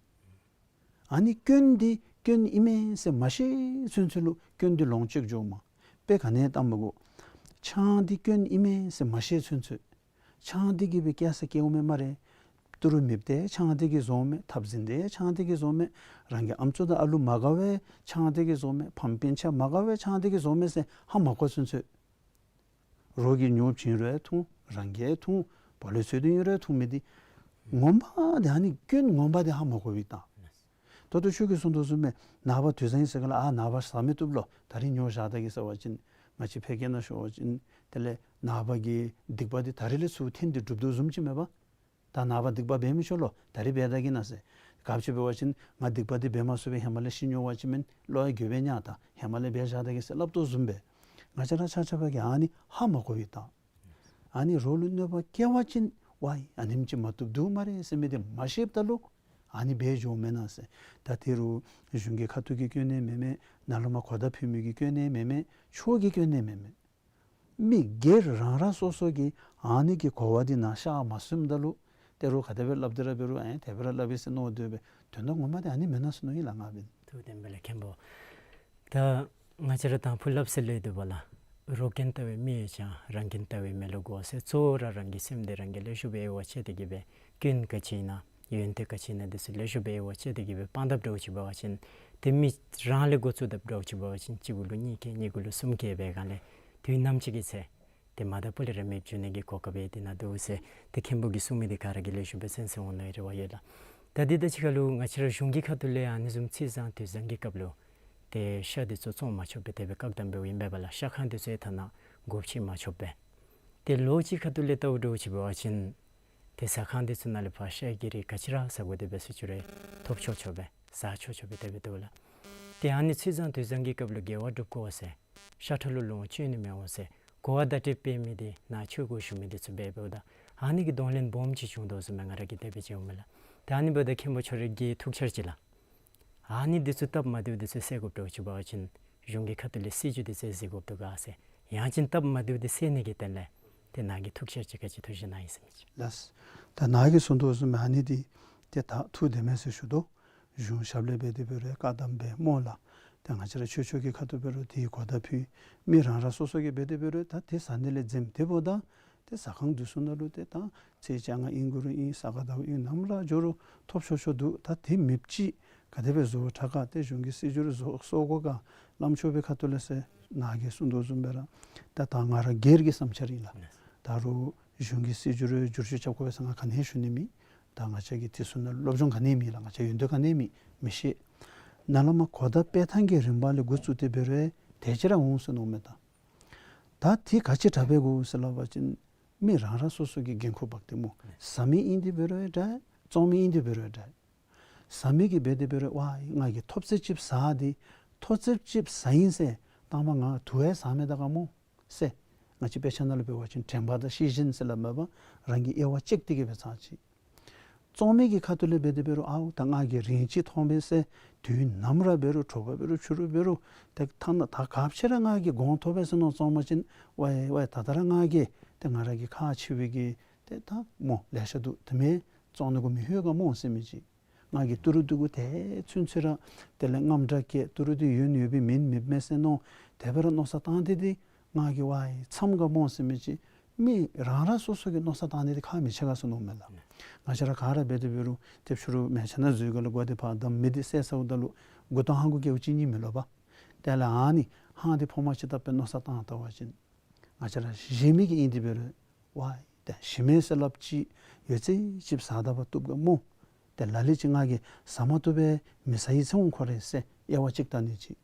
ཨ་ནི་སྐྱོན་འདི་སྐྱོན་ཨིན་མས་ཟེར་མ་ཤེས་ཚུན་ཚོད་ལུ་སྐྱོན་འདི་ལོངས་སྤྱོད་འགྱོཝ་མས། དཔེ་ག་ནི་ཡང་བལྟ་མི་དགོ། ཆང་འདི་སྐྱོན་ཨིན་མས་ཟེར་མ་ཤེས་ཚུན་ཚོད། ཆང་འདི་གིས་སྦེ་སྐྱེ་ས་སྐྱེཝ་མས་སྨ་རེ། ཏི་རུ་མེདཔ་འདི་ཆང་འདི་གིས་བཟོཝ་མས། འཐབ་འཛིང་འདི་ཆང་འདི་གིས་བཟོཝ་མས། རང་གི་ཨམ་སྲུ་དང་ཨ་ལུ་མ་དགའ་བས་ཆང་འདི་གིས་བཟོཝ་མས། ཕམ་སྤུན་ཆ་མ་དགའ་བས་ཆང་འདི་གིས་བཟོཝ་མས་ཟེར་ཧ་མ་གོ་ཚུན་ཚོད། རོགས་ཀྱིས་ཉོ་བྱིན་རུང་འཐུང་། རང་གིས་འཐུང་། བུ་ལོན་ཚུ་སྟེ་ཉོ་རུང་འཐུང་མི་འདི་ངོ་མ་འདི་ཨ་ནི་སྐྱོན་ངོ་མ་འདི་ཧ་མ་གོ་བའི་རྟགས། ད་ལྟོ་ཁྱོད་ཀྱིས་གསུངས་དོ་བཟུམ་སྦེ་ནངས་པ་དུས་བཟང་ཨིན་ཟེར་ག་ལགས། ཨ་ནངས་པ་ཟ་མི་བཏུབ་ལོ། ད་རིས་ཉོ་བཞག་ད་གེ་ཟེར་བ་ཅིན་ང་བཅས་ཕལ་སྐད་ནང་ཞུ་བ་ཅིན་དེ་ལས་ནངས་པ་གི་སྡིག་པ་འདི་ད་རིས་ལས་ཚུར་འཐེན་ཏེ་སྒྲུབ་དོ་བཟུམ་ཅིག་མས་པ། ད་ནངས་པ་སྡིག་པ་འབད་མི་ཆོག་ལོ། ད་རིས་འབད་ད་གེ་ན་ཟེར། ག་ཅི་འབད་བ་ཅིན་ང་སྡིག་པ་འདི་འབད་མ་ཚུགས་པས་ཧེ་མ་ལས་ཤི་ཉོ་བ་ཅིན་མེན་བློ་ཡང་འགྱོད་པས་ཉ། ད་ཧེ་མ་ལས་འབད་བཞག་ད་གེ་ཟེར་སླབ་དོ་བཟུམ་སྦེ་ང་བཅས་ར་ཆ་ཁྱབ་ཀྱིས་ཨ་ནི་ཧ་མ་གོ་བའི་རྟགས། ཨ་ནི་རོགས་ལུ་གནོད་པ་བཀལ་བ་ཅིན་ཝའི་ཨ་ནེམ་ཅིག་མ་བཏུབ་འདུག་སྨ་རེ་ཟེར་མི་འདི་མ་ཤེསཔ་ད་ལུ་ཨ་ནི་འབད་འགྱོཝ་མེན་ན་ཟེར། ད་དེ་རུང་གཞུང་གི་ཁ་ཐུག་གི་སྐྱོན་ནི་མེན་མས། ནཱ་ལུ་མ་གོ་བརྡ་ཕུལ་མི་གི་སྐྱོན་ནི་མེན་མས། ཆོས་ཀྱི་སྐྱོན་ནི་མེན་མས། མི་སྒེར་རང་རང་སོ་སོ་གིས་ཨ་ནི་གི་གོ་བ་འདི་ནང་བཞག་མ་ཚུགསཔ་ད་ལུ་ཏེ་རོགས་ག་དེ་སྦེ་སླབ་དེ་ར་འབད་རུང་ཨེ་དེ་སྦེ་ར་སླབ་ཡི་ཟེར་མནོ་སྡོད་པས། དོན་དག་ངོ་མ་འདི་ཨ་ནི་མེན་ན་ཟེར་མནོཝ་ཨིན་ལགས་ང་འབདན། ཐུགས་བདེན་པས་ལགས་མཁན་པོ། ད་ང་བཅས་ར་དང་ཕུ་སླབ་ས་ལས་འདུག་པ་ལགས། རོགས་རྐྱེན་ལྟ་བའི་མི་ཡོད་ཀྱང་། རང་རྐྱེན་ལྟ་བའི་མི་ལུ་དགོས་ཟེར། གཙོ་བོ་ར་རང་གི་སེམས་འདི་རང་གིས་ལེགས་ཤོམ་སྦེ་དབྱེ་བ་ཕྱེ་སྟེ་གི་སྦེ་སྐྱོན་ག་ཅི་ཨིན་ན་ཡོན་ཏན་ག་ཅི་ཨིན་ན་འདི་ཚུ་ལེགས་ཤོམ་སྦེ་དབྱེ་བ་ཕྱེ་སྟེ་གི་སྦེ་སྤང་དཔ་འདྲཝ་ཅིག་འབད་བ་ཅིན་ཏེ་མི་རང་ལས་འགོ་བཙུགས་དཔ་འདྲཝ་ཅིག་འབད་བ་ཅིན་གཅིག་གུ་ལུ་གཉིས་བཀལ་གཉིས་གུ་ལུ་གསུམ་བཀལ་བའི་སྒང་ལས་དུས་ནམ་ཅིག་གི་ཚེ་ཏེ་མ་དག་པ་ལས་ར་མེདཔ་འགྱོ་ནི་གི་གོ་སྐབས་ཡང་དེ་ནང་འདུག་ཟེར་ཏེ་མཁན་པོ་གིས་གསུངས་མི་འདི་ག་ར་གིས་ལེགས་ཤོམ་སྦེ་གསན་གསན་འོང་ནི་རེ་བ་ཡོད་ལགས། ད་འདི་དང་གཅིག་ཁར་ལུ་ང་བཅས་ར་གཞུང་གི་ཁ་ཐུག་ལས་ཨ་ནི་བཟུམ་ཚེས་བཟང་དུས་བཟང་གི་སྐབས་ལུ་ཏེ་ཤ་འདི་ཚུ་བཙོང་མ་ཆོག་པའི་དེ་སྦེ་བཀག་དམ་འབདཝ་ཨིན་པས་པ་ལགས། ཤ་ཁང་འདི་ཚུ་ཡང་ཐ་ན་སྒོ་ཕྱེ་མ་ཆོག་པས། ཏེ་ལོགས་ཅིག་ཁ་ཐུག་ལས་བལྟཝ་འདྲཝ་ཅིག་འབད་བ་ཅིན་ཏེ་ཟ་ཁང་འདི་ཚུ་ནང་ལས་ཕར་ཤ་གི་རིགས་ག་ཅི་ར་ཟ་དགོ་དེ་སྦེ་ཟེར་ཅི་རུང་ཐོབ་ཆོག་ཆོག་པས། ཟ་ཆོག་ཆོག་པའི་དེ་སྦེ་འདུག་ལགས། ཏེ་ཨ་ནི་ཚེས་བཟང་དུས་བཟང་གི་སྐབས་ལུ་དགེ་བ་སྒྲུབ་དགོ་ཟེར། ཤ་ཁྲག་ལུ་ལོངས་སྤྱོད་ནི་མི་འོང་ཟེར་གོ་བ་བརྡ་སྤྲོད་འབད་མི་འདི་ནཱ་ཆོས་གོ་ཞུ་མི་འདི་ཚུ་འབད་འབདཝ་ད་ཨ་ནི་གི་གདོང་ལེན་སྦོམ་ཅིག་བྱུང་དོ་བཟུམ་སྦེ་ང་ར་གིས་དེ་སྦེ་མཇལཝ་མས་ལགས། ད་ཨ་ནི་འབདཝ་ད་མཁན་པོ་ཁྱོད་ར་གིས་ཐུགས་འཆར་ཅིག་ལགས། ཨ་ནི་འདི་ཚུ་སྟབས་མ་བདེཝ་འདི་ཚུ་སེལ་དགོཔ་འདྲཝ་ཅིག་འབད་བ་ཅིན་གཞུང་གི་ཁ་ཐུག་ལས་སྲིད་བྱུས་འདི་ཚུ་གཟིགས་དགོཔ་འདུག་ག་ཟེར། ཡང་ཅིན་སྟབས་མ་བདེཝ་འདི་སེལ་ནི་གི་དོན་ལས་ཏེ་ནཱ་གིས་ཐུགས་འཆར་ཅིག་ག་ཅི་ཐུགས་བཞེད་གནང་ཡི་ཟེར་མི་ཅིག། ལགས། ད་ནཱ་གིས་གསུངས་དོ་བཟུམ་སྦེ་ཨ་ནི་འདི་ཏེ་ད་ཐུགས་བདེན་མས་ཟེར་ཞུ་དོ། གཞུང་ཞབས་ལས་འབད་དེ་འབད་རུང་བཀའ་གདམས་འབད་སྨོ་ལགས། ཏེ་ང་བཅས་ར་ཆོས་ཕྱོགས་ཀྱི་ཁ་ཐུག་འབད་རུང་དེའི་གོ་བརྡ་ཕུལ། མི་རང་རང་སོ་སོ་གིས་འབད་དེ་འབད་རུང་ད་དེ་ཟ་ནི་ལས་འཛེམ། དེ་འབདཝ་ད་ཏེ་ཟ་ཁང་འདི་ཚུ་ནང་ལུ་ཏེ་ད་ཚེས་བཅོ་ལྔ་ཨིན་དགོ་རུང་ཨིན། ས་ག་ཟླཝ་ཨིན། ནམ་ར་འགྱོ་རུང་ཐོབ་ཆོག་ཆོག་འདུག། ད་དེ་མེདཔ་ཅིག་ག་དེ་སྦེ་བཟོ་དྲག་ག། ཏེ་གཞུང་གི་སྲིད་བྱུས་ར་བཟོ་བཟོ་དགོ་ག། བླམ་ཆོས་པའི་ཁ་ཐུག་ལས་ཟེར་ནཱ་གིས་གསུང་དོ་བཟུམ་སྦེ་ར་ད་ད་ང་ར་སྒེར་གྱི་བསམ་འཆར་ཨིན་ལགས། ད་རུང་གཞུང་གི་སྲིད་བྱུས་ར་བསྒྱུར་བཅོས་རྐྱབ་དགོ་པས་ཟེར་ང་ག་ནི་ཡང་ཞུ་ནི་མེད། ད་ང་བཅས་ཀྱི་དེ་ཚུ་ནང་སློབ་སྦྱོང་ག་ནི་ཡང་མེད་ལགས། ང་བཅས་ཡོན་ཏན་ག་ནི་ཡང་མེད། མི་ཤེས། ནཱ་ལས་མར་གོ་བརྡ་སྤེལ་ཐངས་ཀྱི་རིམ་པ་ལས་འགོ་བཙུགས་ཏེ་འབད་རུང་དེ་ཅིག་ར་འོང་ཟེར་མནོཝ་མས་ད། ད་དེ་ག་ཅི་དྲག་སྦེ་དགོ་ཟེར་སླབ་པ་ཅིན་མི་རང་རང་སོ་སོ་གི་འགན་ཁུར་འབག་སྟེ་སྨོ། ཟ་མི་ཨིན་ཏེ་འབད་རུང་འདྲ། བཙོང་མི་ཨིན་ཏེ་འབད་རུང་འདྲ། ཟ་མི་གིས་འབད་དེ་འབད་རུང་ཝའི་ང་གིས་ཐོབ་ཚད་ཅིག་ཟ་སྟེ་ཐོབ་ཚད་ཅིག་ཟ་ཡི་ཟེར་དང་པ་ང་དུ་ཡང་ཟ་མི་ད་ག་སྨོ་ཟེར། ང་བཅས་དཔེ་ཆ་ནང་ལུ་འབད་བ་ཅིན་དྲན་པ་དང་ཤེས་བཞིན་ཟེར་སླབ་མས་པ། རང་གི་དབྱེ་བ་དཔྱད་དེ་གི་འབད་ཚར་ཅིག། བཙོང་མི་གི་ཁ་ཐུག་ལས་འབད་དེ་འབད་རུང་ཨའུ་ད་ང་གིས་རིན་ཅིག་ཐོབ་པས་ཟེར་དུས་ནམ་ར་འབད་རུང་དྲོ་པ་འབད་རུང་ཕྱི་རུ་འབད་རུང་ཏེ་ཐ་ན་ད་ག་ཅི་ར་ང་གིས་གོང་ཐོབ་པས་ཟེར་མནོ་བཙོང་པ་ཅིན་ཝའི་ཝའི་ད་ད་ར་ང་གིས་ཏེ་ང་ར་གི་ཁག་ཆེ་བའི་གི་ཏེ་ད་སྨོ་ལེ་ཤ་འདུག། དེ་མེན་བཙོང་ནི་གུ་མི་ལྷོད་ག་སྨོ་ཟེར་མི་ཅིག། ང་གིས་ཏི་རུ་འདི་གུ་ཏེ་ཚུན་ཚོད་ར་དེ་ལས་རྔམ་དྲག་སྐྱེས། ཏི་རུ་འདི་ཡོན་ཡོད་པའི་མིན་མེད་མས་ཟེར་མནོ་དེ་སྦེ་ར་མནོ་བསམ་བཏང་སྟེ་འདི་ང་གིས་ཝའི་འཚམས་ག་སྨོ་ཟེར་མི་ཅིག། མི་རང་རང་སོ་སོ་གིས་མནོ་བསམ་བཏང་ནི་འདི་ཁག་མི་ཆེ་ག་ཟེར་མནོཝ་མས་ལགས། ང་བཅས་ར་ག་ར་འབད་དེ་འབད་རུང་ཏེ་ཕྱི་རུ་མལ་ཆ་ནང་འཛུལ་ག་ལུ་སྒོ་འདི་ཕར་བསྡམ་མི་འདི་བསལ་བསལཝ་ད་ལུ་མགུ་ཏོ་ཧང་གོ་བཀལཝ་ཅིག་གཉིས་མི་ལོ་པ། དེ་ལས་ཨ་ནི་ཧང་འདི་ཕོ་མ་ཅིག་བཏབ་སྦེ་མནོ་བསམ་བཏང་བལྟ་བ་ཅིན་ང་བཅས་ར་བཞེས་མི་གིས་ཨིན་ཏེ་འབད་རུང་ཝའི་ཏེ་ཞིམ་མས་ཟེར་སླབ་ཅིག། ཡོད་ཚད་ཅིག་ཟ་ད་པ་བཏུབ་ག་སྨོ། ཏེ་ལ་ལུ་ཅིག་ང་གིས་ཟ་མ་བཏུབ་པས་མི་ཟ་ཡི་ཟེར་འོང་ཁོ་རེ་ཟེར་དབྱེ་བ་ཅིག་བལྟ་ནི་ཅིག།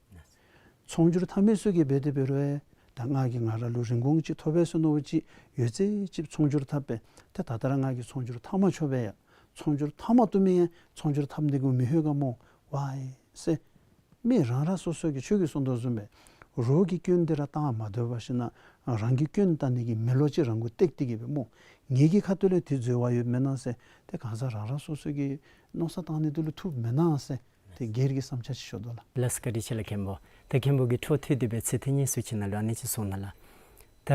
ཚོང་སྒྱུར་འཐབ་མི་ཚུ་གིས་འབད་དེ་འབད་རུང་ད་ང་གིས་ང་ར་ལུ་རིན་གོང་ཅིག་ཐོབ་པས་ཟེར་མནོ་བ་ཅིན་ཡོད་ཚད་ཅིག་ཚོང་སྒྱུར་འཐབ་པས། ཏེ་ད་ད་ར་ང་གིས་ཚོང་སྒྱུར་འཐབ་མ་ཆོག་པས་ཡ། ཚོང་སྒྱུར་འཐབ་མ་བཏུབ་མི་ཡང་ཚོང་སྒྱུར་འཐབ་ནི་གུ་མི་ལྷོད་ག་སྨོ་ཝའི་ཟེར། མི་རང་རང་སོ་སོ་གིས་ཁྱོད་ཀྱིས་གསུང་དོ་བཟུམ་སྦེ་རོགས་ཀྱི་སྐྱོན་འདི་ར་བཏང་མ་སྡོད་པར་ཞིན་ན་རང་གི་སྐྱོན་བལྟ་ནི་གི་མེ་ལོང་ཅིག་རང་གུ་བཏེག་སྟེ་གི་སྦེ་སྨོ། ངེ་གི་ཁ་ཐུག་ལས་དེ་འཛོལ་བ་ཡོདཔ་མེན་ན་ཟེར་ཏེ་གང་ཟག་རང་རང་སོ་སོ་གིས་མནོ་བསམ་བཏང་ནི་འདི་ལུ་ཐུགཔ་མེན་ན་ཟེར་ཏེ་སྒེར་གྱི་བསམ་འཆར་ཅིག་ཞུ་དོ་ལགས། ལགས་སོ་བཀའ་དྲིན་ཆེ་ལགས་མཁན་པོ། ད་མཁན་པོ་གིས་འཕྲོ་མཐུད་དེ་སྦེ་ཚིག་དེ་གཉིས་ཚུ་ཅིག་ནང་ལུ་ཨ་ནི་ཅིག་གསུངས་ནུག་ལགས། ད་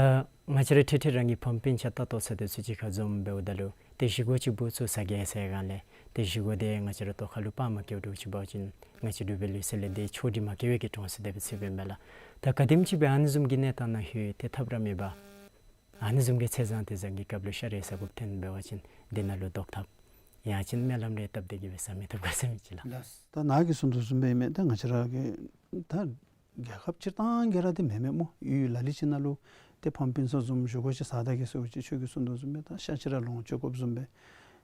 ང་བཅས་ར་ཐེངས་ཐེངས་རང་གི་ཕམ་སྤུན་ཆ་ལྟ་ལྟོ་ཟེར་དེ་ཚུ་གཅིག་ཁར་འཛོམས་འབདཝ་ད་ལུ་ཏེ་བཞེས་སྒོ་ཅིག་འབད་ཚུགས་ཟ་གེ་ཟེར་སྒང་ལས་ཏེ་བཞེས་སྒོ་དེ་ང་བཅས་ར་ལྟོ་ཁ་ལུ་སྤར་མ་བཀལཝ་འདྲཝ་ཅིག་འབད་བ་ཅིན་ང་བཅས་འབྲུག་པའི་ལུགས་སྲོལ་ལས་ཏེ་ཆོས་འདི་མ་སྐྱེ་བའི་གི་གྲོང་གསེབ་དེ་སྦེ་ཚུད་པས་མས་ལགས། ད་ག་དེམ་ཅིག་སྦེ་ཨ་ནི་བཟུམ་གྱི་གནས་སྟངས་ནང་ལྷོད་དེ་ཐབས་ར་མེད་པ། ཨ་ནི་བཟུམ་གྱི་ཚེས་བཟང་དེ་བཟང་གི་སྐབས་ལུ་ཤ་རེ་ཟ་དགོཔ་ཐོན་འབད་བ་ཅིན་དེ་ནང་ལུ་བཟློག་ཐབས་ཡང་ཅིན་སྨོན་ལམ་རེ་བཏབ་སྟེ་གི་སྦེ་ཟ་མི་ཐུབ་ག་ཟེར་མི་ཅིག་ལགས། ལགས། ད་ནཱ་གིས་གསུང་དོ་བཟུམ་སྦེ་ཨིན་མས། ད་ང་བཅས་ར་གི་ད་རྒྱལ་ཁབ་སྤྱིར་བཏང་གི་ར་དེ་མེན་མས་སྨོ། ཡུལ་ལ་ལུ་ཅིག་ནང་ལུ་ཏེ་ཕམ་སྤུན་ཆ་བཟུམ་བཞེས་སྒོ་ཅིག་བཟའ་ད་གེ་ཟེར་བ་ཅིན་ཁྱོད་ཀྱིས་གསུང་དོ་བཟུམ་སྦེ་ད་ཤ་ཅིག་ར་ལོངས་སྤྱོད་དགོཔ་བཟུམ་སྦེ།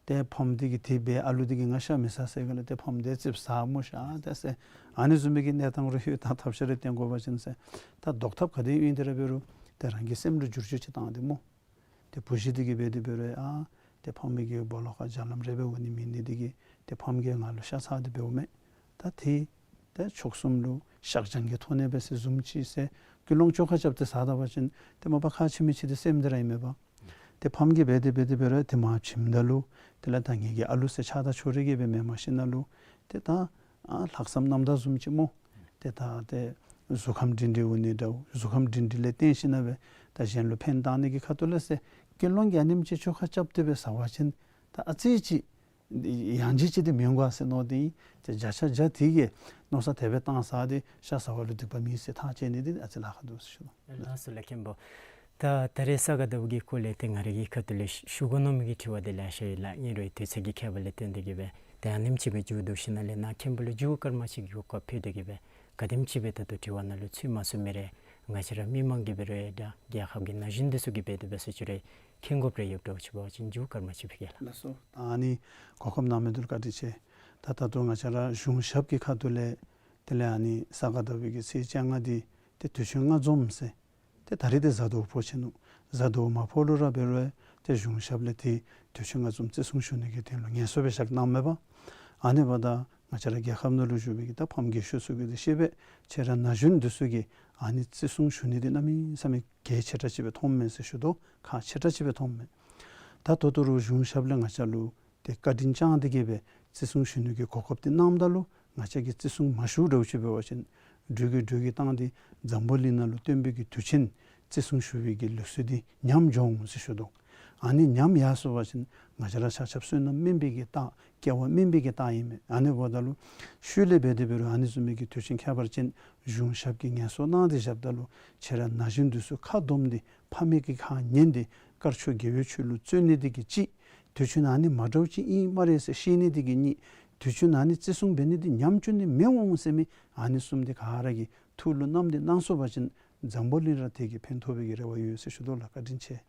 ཏེ་ཕམ་དེ་གིས་དེ་སྦེ་ཨ་ལུ་དེ་གིས་ང་ཤ་མི་ཟ་ཟེར་སྒང་ལས་ཏེ་ཕམ་དེ་ཙིགཔ་ཟ་སྨོ་ཤ་ཏེ་ཟེར། ཨ་ནི་བཟུམ་མའི་གི་གནས་སྟངས་རེ་ལྷོད་ད་ཐབས་ཤེས་རེ་བཏོན་དགོ་པ་ཅིན་ཟེར། ད་བཟློག་ཐབས་ག་དེ་ཨིན་དེ་ར་འབད་རུང་ཏེ་རང་གི་སེམས་ལུ་བསྒྱུར་བཅོས་ཅིག་བཏང་སྟེ་སྨོ། ཏེ་བུ་གཞི་དེ་གིས་འབད་དེ་འབད་རུང་ཨ་ཏེ་ཕམ་གི་སྦོ་ལོགས་ཁར་རྒྱ་ལམ་རེ་འབད་འོང་ནི་མེད་ནི་དེ་གིས་ཏེ་ཕམ་གིས་ང་ལུ་ཤ་ཚ་སྟེ་འབདཝ་མས། ད་དེ་ཏེ་མཆོག་གསུམ་ལུ་ཤག་བྱང་གི་ཐོག་ནས་འབད་ཟེར་བཟུམ་ཅིག་ཟེར་ཀུན་སློང་བཅོ་ཁ་རྐྱབ་སྟེ་བཟའ་ད་པ་ཅིན་ཏེ་མ་པ་ཁག་ཆེ་མི་ཅིག་དེ་སེམས་དེ་ར་ཨིན་མས་པ། ཏེ་ཕམ་གིས་འབད་དེ་འབད་དེ་འབད་རུང་ཏེ་མར་བྱིནམ་ད་ལུ་དེ་ལས་ད་ངེ་གི་ཨ་ལུ་ཟེར་ཆགས་ད་ཆོག་རེ་གི་སྦེ་མེནམ་ཞིནམ་ལས་ཏེ་ད་ཨ་ལྷག་བསམ་རྣམ་དག་བཟུམ་ཅིག་སྨོ། ཏེ་ད་ཏེ་གཟུགས་ཁམས་སྒྲིང་སྒྲིང་འོང་ནི་འདྲཝ་གཟུགས་ཁམས་སྒྲིང་སྒྲིང་ལས་བརྟེན་ཞིནམ་ལས་ད་གཞན་ལུ་ཕན་བཏགས་ནི་གི་ཁ་ཐུག་ལས་ཟེར་ཀུན་སློང་གི་ཨ་ནེམ་ཅིག་བཅོ་ཁ་རྐྱབ་སྟེ་འབད་བཟའ་བ་ཅིན་ད་ཨ་ཙི་ཅིག་ཡང་ཅིག་ཅིག་དེ་མི་འོང་ག་ཟེར་མནོ་སྟེ་ཏེ་བརྒྱ་ཆ་བརྒྱ་དེ་གིས་མནོ་བསམ་དེ་སྦེ་བཏང་བཟའ་སྟེ་ཤ་ཟ་བ་ལུ་སྡིག་པ་མེད་ཟེར་ཐག་བཅད་ནི་དེ་ཨ་ཙི་ལཱ་ཁག་འདུག་ཟེར་ཞུ་དོ། ལགས་སོ་ལགས་མཁན་པོ། ད་ད་རེས་ས་ག་ཟླ་བ་གི་སྐོར་ལས་ཏེ་ང་རའི་གི་ཁ་ཐུག་ལས་ཞུ་དགོ་མནོ་མི་གི་དྲི་བ་དེ་ལེ་ཤ་ཡོད་ལགས། ཨིན་རུང་དུས་ཚོད་ཀྱི་ཁྱད་པར་ལས་བརྟེན་ཏེ་གི་སྦེ་ཏེ་ཨ་ནེམ་ཅིག་སྦེ་མཇུག་བསྡུ་ཞིནམ་ལས་ནཱ་མཁན་པོ་ལུ་མཇུག་སྐར་མ་གཅིག་གི་གོ་སྐབས་ཕུལ་ཏེ་གི་སྦེ་ག་དེམ་ཅིག་སྦེ་ད་ལྟོ་དྲི་བ་ནང་ལུ་ཚུད་མ་ཚུད་མི་རེ་ང་བཅས་ར་མི་མང་གིས་འབད་རུང་ད་རྒྱལ་ཁབ་ཀྱི་ན་གཞོན་འདི་ཚུ་གིས་འབད་དེ་འབད་ཟེར་ཅིག་རེ་མཁྱེན་དགོཔ་རེ་ཡོདཔ་འདྲཝ་ཅིག་འབད་བ་ཅིན་མཇུག་སྐར་མ་གཅིག་ཕུལ་གེ་ལགས། ལགས་སོ། ད་ཨ་ནི་གོ་སྐབས་གནང་མི་འདི་ལུ་བཀའ་དྲིན་ཆེ། ད་ད་ལྟོ་ང་བཅས་ར་གཞུང་ཞབས་ཀྱི་ཁ་ཐུག་ལས་དེ་ལས་ཨ་ནི་ས་ག་ཟླ་བའི་གི་ཚེས་བཅོ་ལྔ་འདི་ཏེ་དུས་ཆེན་ལྔ་འཛོམས་ཟེར་ཏེ་ད་རེས་ཏེ་གཟའ་ཟླཝ་ཕོག་ཅི་ནུག། གཟའ་ཟླཝ་མ་ཕོག་ལུ་ར་འབད་རུང་ཏེ་གཞུང་ཞབས་ལས་ཏེ་དུས་ཆེན་ལྔ་འཛོམས་བརྩི་སྲུང་ཞུ་ནི་གི་དོན་ལུ་ངལ་གསོ་སྦེ་བཞག་གནངམ་མས་པ། ཨ་ནི་འབདཝ་ད་ང་བཅས་ར་རྒྱལ་ཁབ་ནང་ལུ་བཞུགས་པའི་གི་ད་ཕམ་རྒས་ཤོས་ཚུ་གིས་ཏེ་ཤེས་པས། ཁྱེད་ར་ན་གཞོན་འདི་ཚུ་གིས་ཨ་ནི་བརྩི་སྲུང་ཞུ་ནི་འདི་གནམ་མེད་ས་མེད་གལ་ཆེ་དྲགས་ཅིག་སྦེ་མཐོངམ་མས་ཟེར་ཞུ་དོ། ཁག་ཆེ་དྲགས་ཅིག་སྦེ་མཐོངམ་མས། ད་ད་ལྟོ་ར་གཞུང་ཞབས་ལས་ང་བཅས་ལུ་ཏེ་བཀའ་དྲིན་བསྐྱངས་ཏེ་གི་སྦེ་བརྩི་སྲུང་ཞུ་ནི་གི་གོ་སྐབས་འདི་གནངམ་ད་ལུ་ང་བཅས་ཀྱིས་བརྩི་སྲུང་མ་ཞུ་འདྲཝ་ཅིག་འབད་བ་ཅིན་འགྲོས་ཀྱིས་འགྲོས་ཀྱིས་བཏང་སྟེ་འཛམ་བུ་གླིང་ནང་ལུ་སྟོན་པའི་གི་དུས་ཆེན་བརྩི་སྲུང་ཞུ་བའི་གི་ལུགས་སྲོལ་འདི་ཉམས་འགྱོ་འོང་ཟེར་ཞུ་དོ། ཨ་ནི་ཉམས་ཡར་སོང་པ་ཅིན་ང་བཅས་ར་ཆ་ཁྱབ་བསོད་ནམས་དམན་པའི་གི་རྟགས། སྐྱེ་བ་དམན་པའི་གི་རྟགས་ཨིན་མས། ཨ་ནི་འབདཝ་ད་ལུ་ཤུལ་ལས་འབད་དེ་འབད་རུང་ཨ་ནི་བཟུམ་མའི་གི་དུས་ཆེན་ཁྱད་པར་ཅན་གཞུང་ཞབས་ཀྱིས་ངལ་གསོ་གནང་སྟེ་བཞགཔ་ད་ལུ་ཁྱེད་ར་ན་གཞོན་འདི་ཚུ་ཁ་བསྡོམས་ཏེ་ཕ་མའི་གི་ཁ་ཉན་ཏེ་དཀར་ཕྱོགས་དགེ་བའི་ཆོས་ལུ་བརྩོན་ནི་འདི་གིས་གཅིག། དུས་ཆེན་ཨ་ནི་མ་འདྲཝ་ཅིག་ཨིན་སྨ་རེ་ཟེར་ཤེས་ནི་འདི་གིས་གཉིས། དུས་ཆེན་ཨ་ནི་བརྩི་སྲུང་འབད་ནི་འདི་ཉམས་བཅུག་ནི་མི་འོང་ཟེར་མི་ཨ་ནི་གསུམ་འདི་ག་ར་གིས་ཐུགས་ལུ་བསྣམས་ཏེ་གནང་སོང་པ་ཅིན་འཛམ་བུ་གླིང་ར་དེ་གིས་ཕན་ཐོགས་པའི་གི་རེ་བ་ཡོད་ཟེར་ཞུ་དོ་ལགས། བཀའ་དྲིན་ཆེ།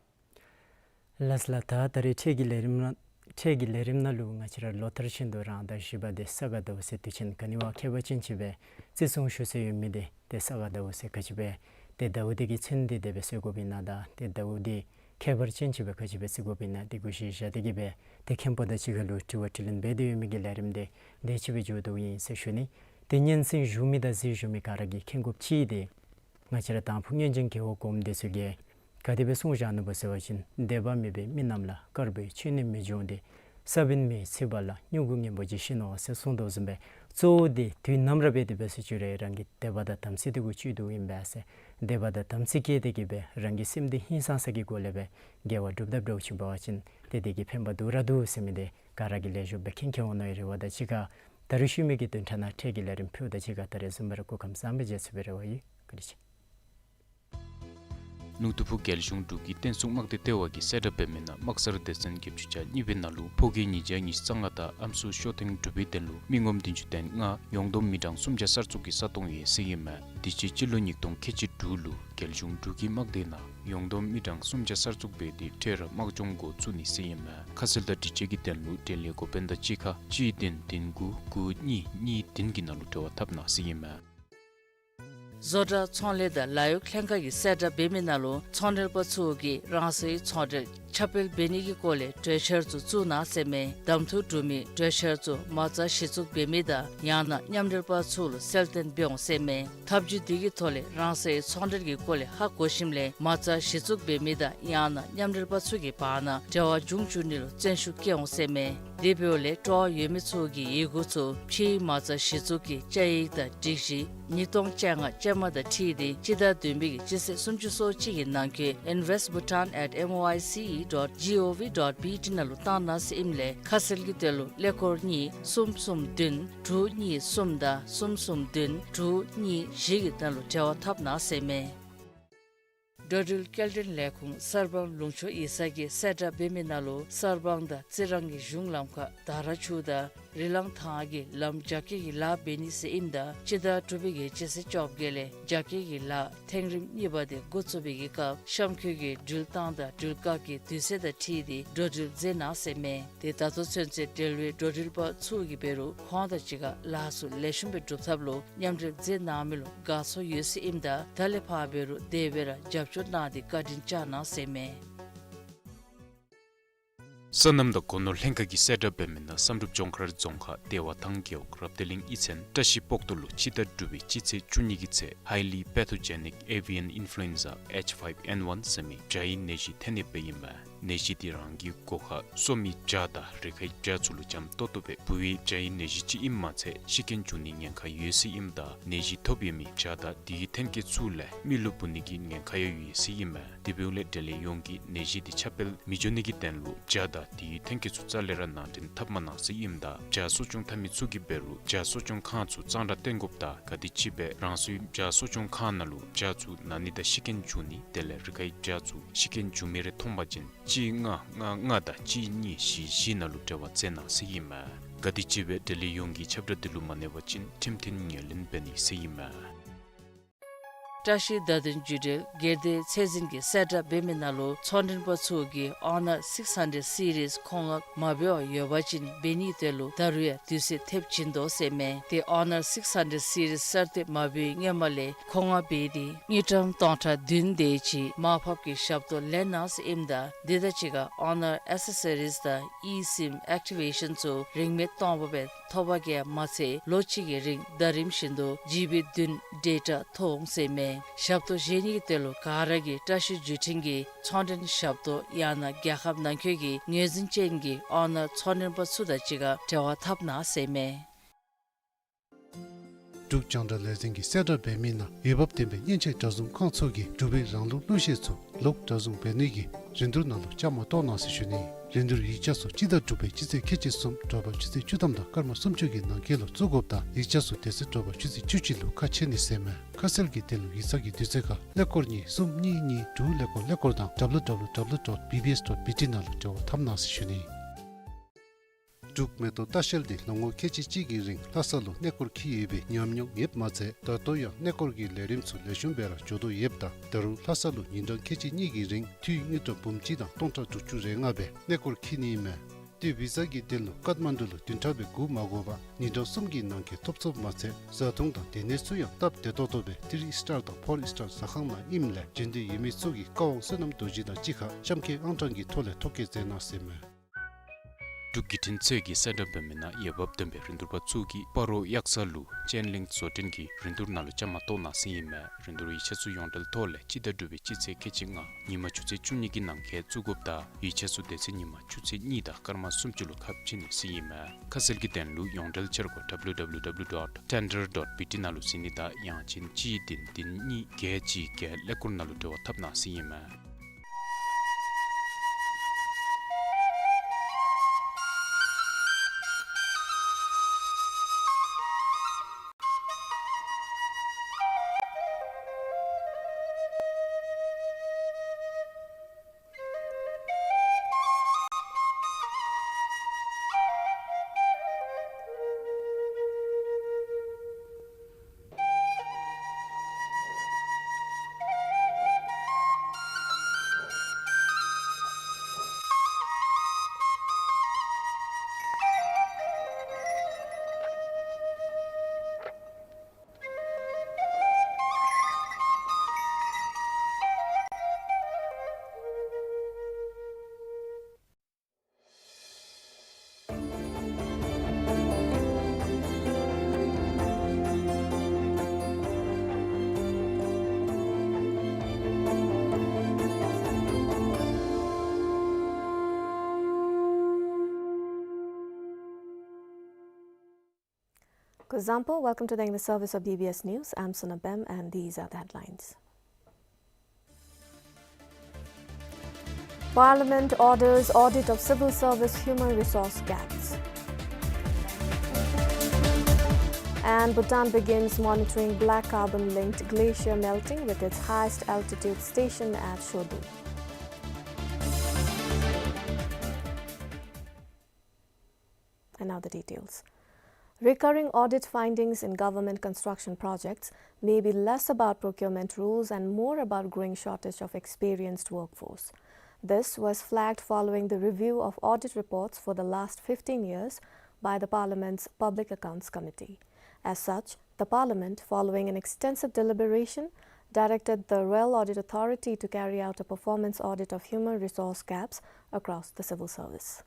ལགས་ལགས། ད་ད་རེས་འཕྲལ་གྱི་ལས་རིམ་ནང་འཕྲལ་གྱི་ལས་རིམ་ནང་ལུ་ང་བཅས་ར་ལོ་ལྟར་བཞིན་དུ་རང་ཟླ་བཞི་པ་དེ་ས་ག་ཟླཝ་ཟེར་དུས་ཆེན་ག་ནི་བ་ཁྱད་པར་ཅན་ཅིག་སྦེ་བརྩི་སྲུང་ཞུ་སྲོལ་ཡོད་མི་དེ་དེ་ས་ག་ཟླཝ་ཟེར་ག་ཅི་སྦེ་དེ་ཟླཝ་དེ་གི་མཚན་དེ་དེ་སྦེ་གསོལ་དགོཔ་ཨིན་ན་དང་དེ་ཟླཝ་དེ་ཁྱད་པར་ཅན་ཅིག་སྦེ་ག་ཅི་སྦེ་བརྩི་དགོཔ་ཨིན་ན་དེ་གུ་གཞི་བཞག་སྟེ་གི་སྦེ་དེ་མཁན་པོ་དང་གཅིག་ཁར་ལུ་དྲི་བ་དྲིས་ལན་འབད་དེ་ཡོད་མི་གི་ལས་རིམ་དེ་དེ་ཅིག་སྦེ་མཇུག་བསྡུཝ་ཨིན་ཟེར་ཞུ་ནི། དེ་སྙན་གསན་ཞུ་མི་དང་གཟིགས་ཞུ་མི་ག་ར་གིས་མཁྱེན་དགོཔ་ཅིག་དེ་ང་བཅས་ར་དང་ཕུ་སྔོན་བྱོན་རྒྱལ་བ་གོངམ་དེ་ཚུ་གིས་ག་དེ་སྦེ་གསུངས་བཞག་ནུག་པ་ཟེར་བ་ཅིན་འདོད་པ་མེད་པའི་མི་རྣམས་ལ། དཀར་པོའི་ཆོས་ནི་མི་འབྱུང་སྟེ། ས་བོན་མེ་ཡིས་ཚིག་པ་ལ། མྱུ་གུ་སྔོན་པོ་ཇི་བཞིན་ནོ་ཟེར་གསུངས་དོ་བཟུམ་སྦེ་གཙོ་བོ་དེ་དུས་ནམ་ར་འབད་དེ་འབད་ས་ཅིག་རུང་རང་གི་འདོད་པ་དང་དམ་ཚིག་དེ་གུ་བཅུད་དོ་ཨིན་པས་ཟེར། འདོད་པ་དང་དམ་ཚིག་བསྐྱེད་དེ་གི་སྦེ་རང་གི་སེམས་དེ་ཧིང་སངས་ས་གི་སྒོ་ལས་སྦེ་དགེ་བ་སྒྲུབ་ད་འགྱོ་ཅི་འབད་བ་ཅིན་དེ་དེ་གི་ཕན་པ་འདུག་ར་འདུག་ཟེར་མི་དེ་ག་ར་གིས་ལེགས་ཤོམ་སྦེ་མཁྱེན་མཁྱེན་འོང་ནི་རེ་བ་དང་གཅིག་ཁར་ད་རེས་ཞུ་མི་གི་བདུན་ཕྲག་ནང་འཕྲལ་གྱི་ལས་རིམ་ཕུལཝ་དང་གཅིག་ཁར་ད་རེས་བཟུམ་སྦེ་ར་སྐུ་ཁམས་བཟང་པོ་མཇལ་ཚུགས་པའི་རེ་བ་ཡོད། བཀའ་དྲིན་ཆེ། ནུ་ཏུ་ཕུ་རྒྱལ་གཞུང་འབྲུག་གི་བསྟན་སྲུང་དམག་སྡེ་ལྟེ་བ་གིས་གསལ་བསྒྲགས་འབད་མི་ནང་དམག་སར་སྡེ་ཚན་བརྒྱད་ཅུ་གྱ་གཉིས་པའི་ནང་ལུ་ཕོ་སྐྱེས་ཉིས་བརྒྱ་ཉི་ཤུ་རྩ་ལྔ་དང་ཨམ་སྲུ་ཤོ་ཐེངས་དྲུག་པའི་དོན་ལུ་མི་ངོམ་བདུན་ཅུ་དོན་ལྔ་ཡོངས་བསྡོམས་མི་གྲངས་སུམ་བརྒྱ་གསར་བཙུགས་ཀྱི་ས་སྟོང་ཡོད་ཟེར་ཨིན་མས། དུས་ཅི་སྤྱི་ལོ་ཉིས་སྟོང་ཁལ་གཅིག་དྲུག་ལུ་རྒྱལ་གཞུང་འབྲུག་གི་དམག་སྡེ་ནང་ཡོངས་བསྡོམས་མི་གྲངས་སུམ་བརྒྱ་གསར་བཙུགས་འབད་དེ་འཕྲལ་ར་དམག་སྦྱོང་འགོ་བཙུགས་ནི་ཟེར་ཨིན་མས། ཁ་གསལ་དང་དྲི་དཔྱད་ཀྱི་དོན་ལུ་འབྲེལ་ཡོད་འགོ་དཔོན་དང་གཅིག་ཁར་གཅིག་བདུན་བདུན་དགུ་དགུ་གཉིས་གཉིས་བདུན་གྱི་ནང་ལུ་འབྲེལ་བ་འཐབ་གནང་ཟེར་ཨིན་མས། བཟོ་གྲྭ་ཚོང་ལས་དང་ལཱ་གཡོག་ལྷན་ཁག་གིས་གསལ་བསྒྲགས་འབད་མི་ནང་ལུ་ཚོང་འབྲེལ་པ་ཚུ་གིས་རང་སོའི་ཚོང་འབྲེལ་ཁྱབ་སྤེལ་འབད་ནི་གི་སྐོར་ལས་གྲོས་འཆར་ཚུ་བཙུགས་གནང་ཟེར་མས། གདམ་འཐུ་གྲུབ་མི་གྲོས་འཆར་ཚུ་མ་རྩ་གཞི་བཙུགས་འབད་མི་དང་ཡང་ན་མཉམ་འབྲེལ་པ་ཚུ་ལུ་གསལ་སྟོན་འབད་འོང་ཟེར་མས། ཐབས་བྱུས་འདི་གི་ཐོག་ལས་རང་སོའི་ཚོང་འབྲེལ་གྱི་སྐོར་ལས་ཧ་གོ་ཞིནམ་ལས་མ་རྩ་གཞི་བཙུགས་འབད་མི་དང་ཡང་ན་མཉམ་འབྲེལ་པ་ཚུ་གི་བར་ན་འབྲེལ་བ་འབྱུང་བཅུག་ནི་ལུ་བརྩོན་ཤུགས་བསྐྱེད་འོང་ཟེར་མས། དེ་འབདཝ་ལས་སྤྲོ་བ་ཡོད་མི་ཚུ་གིས་ཡི་གུ་ཚུ་ཕྱིའི་མ་རྩ་གཞི་བཙུགས་ཀྱི་བཅའ་ཡིག་དང་སྒྲིག་གཞི་ཉིས་སྟོང་བཅོ་ལྔ་ཅན་མ་དང་འཁྲིལ་ཏེ་སྤྱི་ཟླ་བདུན་པའི་གི་སྤྱི་ཚེས་སུམ་ཅུ་སོ་གཅིག་གི་ནང་འཁོད་invest bhutan at M O I C E dot G O V dot B T ནང་ལུ་བཏང་གནང་ཟེར་ཨིནམ་ལས་ཁ་གསལ་གྱི་དོན་ལུ་ཀླད་ཀོར་གཉིས་གསུམ་གསུམ་བདུན་དྲུག་གཉིས་གསུམ་དང་གསུམ་གསུམ་བདུན་དྲུག་གཉིས་བཞི་གི་ནང་ལུ་འབྲེལ་བ་འཐབ་གནང་ཟེར་མས། འགྲོ་འགྲུལ་སྐྱེལ་འདྲེན་ལས་ཁུངས་གསར་སྤང་ལུང་ཕྱོགས་ཡིག་ཚང་གིས་གསལ་བསྒྲགས་འབད་མི་ནང་ལུ་གསར་སྤང་དང་རྩི་རང་གི་གཞུང་ལམ་ཁར་དར་ཆུ་དང་རི་ལང་ཐང་གི་ལམ་རྒྱ་སྐྱེད་ཀྱི་ལཱ་འབད་ནི་ཟེར་ཨིནམ་ད་སྤྱི་ཟླ་དྲུག་པའི་གི་སྤྱི་ཚེས་བཅོ་བརྒྱད་ལས་རྒྱ་སྐྱེད་ཀྱི་ལཱ་ཐེངས་རིམ་གཉིས་པ་དེ་འགོ་བཙུགས་པའི་གི་སྐབས་གཤམ་འཁོད་ཀྱི་འགྲུལ་བཏང་དང་འགྲུལ་བཀག་གི་དུས་ཚོད་དང་འཁྲིལ་ཏེ་འགྲོ་འགྲུལ་མཛད་གནང་ཟེར་མས། དེ་ད་ལྟོ་ཚུན་ཚོད་འབྲེལ་བའི་འགྲོ་འགྲུལ་པ་ཚུ་གིས་འབད་རུང་ཁོང་དང་གཅིག་ཁར་ལཱ་ཚུ་ལེགས་ཤོམ་སྦེ་སྒྲུབ་ཐབས་ལུ་མཉམ་འབྲེལ་མཛད་གནང་མི་ལུ་དགའ་ཚོར་ཡོད་ཟེར་ཨིནམ་ད་ད་ལས་ཕར་འབད་རུང་དེ་སྦེ་ར་རྒྱབ་སྐྱོར་གནང་སྟེ་བཀའ་དྲིན་བསྐྱང་གནང་ཟེར་མས། སོ་ནམ་དང་སྒོ་ནོར་ལྷན་ཁག་གིས་གསལ་བསྒྲགས་འབད་མི་ནང་བསམ་གྲུབ་ལྗོངས་མཁར་རྫོང་ཁག་བདེ་བ་ཐང་རྒེད་འོག་རབ་བདེ་གླིང་ཨི་ཚན་བཀྲ་ཤིས་སྤོག་ཐུ་ལུ་སྤྱི་ཟླ་དྲུག་པའི་སྤྱི་ཚེས་བཅུ་གཉིས་ཀྱི་ཚེ་Highly Pathogenic Avian Influenza H five N one ཟེར་མི་བྱ་ཡི་ནད་གཞི་ཐོན་ནི་སྦེ་ཨིན་མས། ནད་གཞི་འདི་རང་གི་སྒོ་ཁར་གསོ་མི་བྱ་དང་རི་ཁའི་བྱ་ཚུ་ལུ་འཇམ་ཏོག་ཏོ་སྦེ་འབུ་བའི་བྱ་ཡི་ནད་གཞི་ཅིག་ཨིནམ་མ་ཚད་ཤི་རྐྱེན་འབྱུང་ནི་ཉེན་ཁ་ཡོད་ཟེར་ཨིནམ་ད་ནད་གཞི་ཐོབ་ཡོད་མི་བྱ་དང་དེའི་ཐོན་སྐྱེད་ཚུ་ལས་མི་ལུ་འབུ་ནི་གི་ཉེན་ཁ་ཡང་ཡོད་ཟེར་ཨིན་མས། དེ་འབདཝ་ལས་འབྲེལ་ཡོད་ཡོངས་ཀྱིས་ནད་གཞི་འདི་ཁྱབ་སྤེལ་མི་འགྱོ་ནི་གི་དོན་ལུ་བྱ་དང་དེའི་ཐོན་སྐྱེད་ཚུ་རྩ་ལས་ར་ནང་འདྲེན་འཐབ་མ་གནང་ཟེར་ཨིནམ་ད་བྱ་གསོ་སྐྱོང་འཐབ་མི་ཚུ་གིས་འབད་རུང་བྱ་གསོ་སྐྱོང་ཁང་ཚུ་གཙང་སྦྲ་བཏོན་དགོཔ་དང་ག་དེམ་ཅིག་སྦེ་རང་སོའི་བྱ་གསོ་སྐྱོང་ཁང་ནང་ལུ་བྱ་ཚུ་ན་ནི་དང་ཤི་རྐྱེན་འབྱུང་ནི་དེ་ལས་རི་ཁའི་བྱ་ཚུ་ཤི་རྐྱེན་འབྱུང་མི་རེ་མཐོང་པ་ཅིན་གཅིག་ལྔ་ལྔ་ལྔ་དང་གཅིག་གཉིས་བཞི་བཞི་ནང་ལུ་འབྲེལ་བ་མཛད་གནང་ཟེར་ཨིན་མས། ག་དེམ་ཅིག་སྦེ་འབྲེལ་ཡོད་ཡོངས་ཀྱིས་ཁྱབ་བསྒྲགས་འདི་ལུ་མ་གནས་པ་ཅིན་ཁྲིམས་མཐུན་ངོས་ལེན་འབད་ནི་ཟེར་ཨིན་མས། བཀྲ་ཤིས་བརྡ་དོན་བརྒྱུད་འབྲེལ་སྒེར་སྡེ་ཚད་འཛིན་གྱིས་གསལ་བསྒྲགས་འབད་མི་ནང་ལུ་ཚོང་མགྲོན་པ་ཚུ་གིས་Honor six hundred series མཁོ་མངགས་མ་འབད་བར་ཡོད་པ་ཅིན་འབད་ནིའི་དོན་ལུ་ད་རུང་ཡང་དུས་ཚོད་ཐེབས་བྱིན་དོ་ཟེར་མས། དེ་Honor six hundred series གསར་བཏོན་མ་འབད་བའི་སྔོན་མ་ལས་མཁོ་མངགས་འབད་དེ་དངུལ་ཀྲམ་སྟོང་ཕྲག་བདུན་དེ་ཅིག་མར་ཕབ་ཀྱི་ཞབས་ཏོག་ལེན་གནང་ཟེར་ཨིནམ་ད་དེ་དང་གཅིག་ཁར་Honor accessories དང་eSIM activation ཚུ་རིན་མེད་སྟོང་པ་སྦེ་ཐོབ་པ་གིས་མ་ཚད་ལོ་གཅིག་གི་རིང་ཟླ་རིམ་བཞིན་དུ་ཇི་བི་བདུན་data ཐོབ་འོང་ཟེར་མས། ཞབས་ཏོག་བཞེས་ནི་གི་དོན་ལུ་ག་ར་གིས་བཀྲ་ཤིས་བརྒྱུད་འཕྲིན་གྱི་ཚོང་མགྲོན་ཞབས་ཏོག་ཡང་ན་རྒྱལ་ཁབ་ནང་འཁོད་ཀྱི་ངོས་འཛིན་ཅན་གྱི་Honor ཚོང་མགྲོན་པ་ཚུ་དང་གཅིག་ཁར་འབྲེལ་བ་འཐབ་གནང་ཟེར་མས། འབྲུག་རྒྱང་བསྒྲགས་ལས་འཛིན་གྱི་གསལ་བསྒྲགས་འབད་མི་ནང་འོས་འབབ་ལྡན་པའི་མཉེན་ཆས་གྲྭ་བཟུང་ཁང་ཚུ་གིས་འབྲུག་པའི་རང་ལུགས་གླུ་གཞས་ཚུ་ལོག་གྲྭ་བཟུང་འབད་ནི་གི་རིན་བསྡུར་ནང་ལུ་བཅའ་མར་གཏོགས་གནང་ཟེར་ཞུ་ནི། རིན་བསྡུར་ཡིག་ཆ་ཚུ་སྤྱི་ཟླ་དྲུག་པའི་སྤྱི་ཚེས་ཁལ་གཅིག་གསུམ་དྲོ་པ་ཆུ་ཚོད་བཅུ་ཐམ་དང་སྐར་མ་སུམ་ཅུ་གི་ནང་འཁོད་ལུ་བཙུགས་དགོཔ་དང་ཡིག་ཆ་ཚུ་དེ་ཚེ་དྲོ་པ་ཆུ་ཚོད་བཅུ་གཅིག་ལུ་ཁ་ཕྱེ་ནི་ཟེར་མས། ཁ་གསལ་གྱི་དོན་ལུ་ཡིག་ཚང་གི་དུས་ཚོད་ཁར་ཀླད་ཀོར་གཉིས་གསུམ་གཉིས་གཉིས་དྲུག་ཀླད་ཀོར་ཀླད་ཀོར་དང་W W W dot B B S dot B T ནང་ལུ་འབྲེལ་བ་འཐབ་གནང་ཟེར་ཞུ་ནི། འབྲུག་མེ་ཏོག་ལྟ་བཤལ་འདི་ལོ་ངོ་ཁལ་གཅིག་གཅིག་གི་རིང་ལྷ་ས་ལུ་གནས་སྐོར་འཁྱིད་ཡོད་པའི་ཉམས་མྱོང་ཡོདཔ་མ་ཚད་ད་ལྟོ་ཡང་གནས་སྐོར་གྱི་ལས་རིམ་ཚུ་ལེགས་ཤོམ་སྦེ་ར་འགྱོ་དོ་ཡོདཔ་ད་ད་རུང་ལྷ་ས་ལུ་ཉིན་གྲངས་ཁལ་གཅིག་གཉིས་ཀྱི་རིང་འཐུས་དངུལ་ཀྲམ་འབུམ་གཅིག་དང་སྟོང་ཕྲག་དྲུག་ཅུ་རེ་ལྔ་སྦེ་གནས་སྐོར་འཁྱིད་ནི་ཨིན་མས། ཏེ་བི་ཟ་གི་དོན་ལུ་ཀཏ་མན་ཌུ་ལུ་བདུན་ཕྲག་སྦེ་སྒུག་མ་དགོ་པར་ཉིན་གྲངས་གསུམ་གྱི་ནང་འཁོད་ཐོབ་ཚུགསཔ་མ་ཚད་བཟའ་འཐུང་དང་སྡོད་གནས་ཚུ་ཡང་སྟབས་བདེ་ཏོག་ཏོ་སྦེ་ཐི་རི་ཨིས་ཊར་དང་ཕོར་ཨིས་ཊར་ཟ་ཁང་ནང་ཨིནམ་ལས་འབྱོན་འདོད་ཡོད་མི་ཚུ་གིས་བཀའ་དབང་བསོད་ནམས་རྡོ་རྗེ་དང་གཅིག་ཁར་གཤམ་འཁོད་ཨང་གྲངས་ཀྱི་ཐོག་ལས་ཐོ་བཀོད་མཛད་གནང་ཟེར་མས། འབྲུག་བརྒྱུད་འཕྲིན་ཚད་ཀྱི་གསལ་བསྒྲགས་འབད་མི་ནང་འོས་འབབ་ལྡན་པའི་རིན་བསྡུར་པ་ཚུ་གིས་སྤ་རོ་གཡག་གསར་ལུ་ཅེན་ལིང་བཟོ་སྐྲུན་གྱི་རིན་བསྡུར་ནང་ལུ་བཅའ་མར་གཏོགས་གནང་ཟེར་ཨིན་མས། རིན་བསྡུར་ཡིག་ཆ་ཚུ་ཡོངས་འབྲེལ་ཐོག་ལས་སྤྱི་ཟླ་དྲུག་པའི་སྤྱི་ཚེས་ཁལ་གཅིག་ལྔ་ཉིན་མ་ཆུ་ཚོད་བཅུ་གཉིས་ཀྱི་ནང་འཁོད་བཙུགས་དགོཔ་ད་ཡིག་ཆ་ཚུ་དེ་ཚེ་ཉིན་མ་ཆུ་ཚོད་གཉིས་དང་སྐར་མ་སུམ་ཅུ་ལུ་ཁ་ཕྱེ་ནི་ཟེར་ཨིན་མས། ཁ་གསལ་གྱི་དོན་ལུ་ཡོངས་འབྲེལ་འཆར་སྒོ་W W W dot tender dot B T ནང་ལུ་གཟིགས་ནི་དང་ཡང་ཅིན་གཅིག་བདུན་བདུན་གཉིས་བརྒྱད་གཅིག་བརྒྱད་ཀླད་ཀོར་ནང་ལུ་འབྲེལ་བ་འཐབ་གནང་ཟེར་ཨིན་མས། Kuzuzangpo, welcome to the English service of B B S News. I'm Sona Bem, and these are the headlines. Parliament orders audit of civil service human resource gaps. And Bhutan begins monitoring black carbon-linked glacier melting with its highest altitude station at Shodu. And now the details. Recurring audit findings in government construction projects may be less about procurement rules and more about growing shortage of experienced workforce. This was flagged following the review of audit reports for the last fifteen years by the Parliament's Public Accounts Committee. As such, the Parliament, following an extensive deliberation, directed the Royal Audit Authority to carry out a performance audit of human resource gaps across the civil service.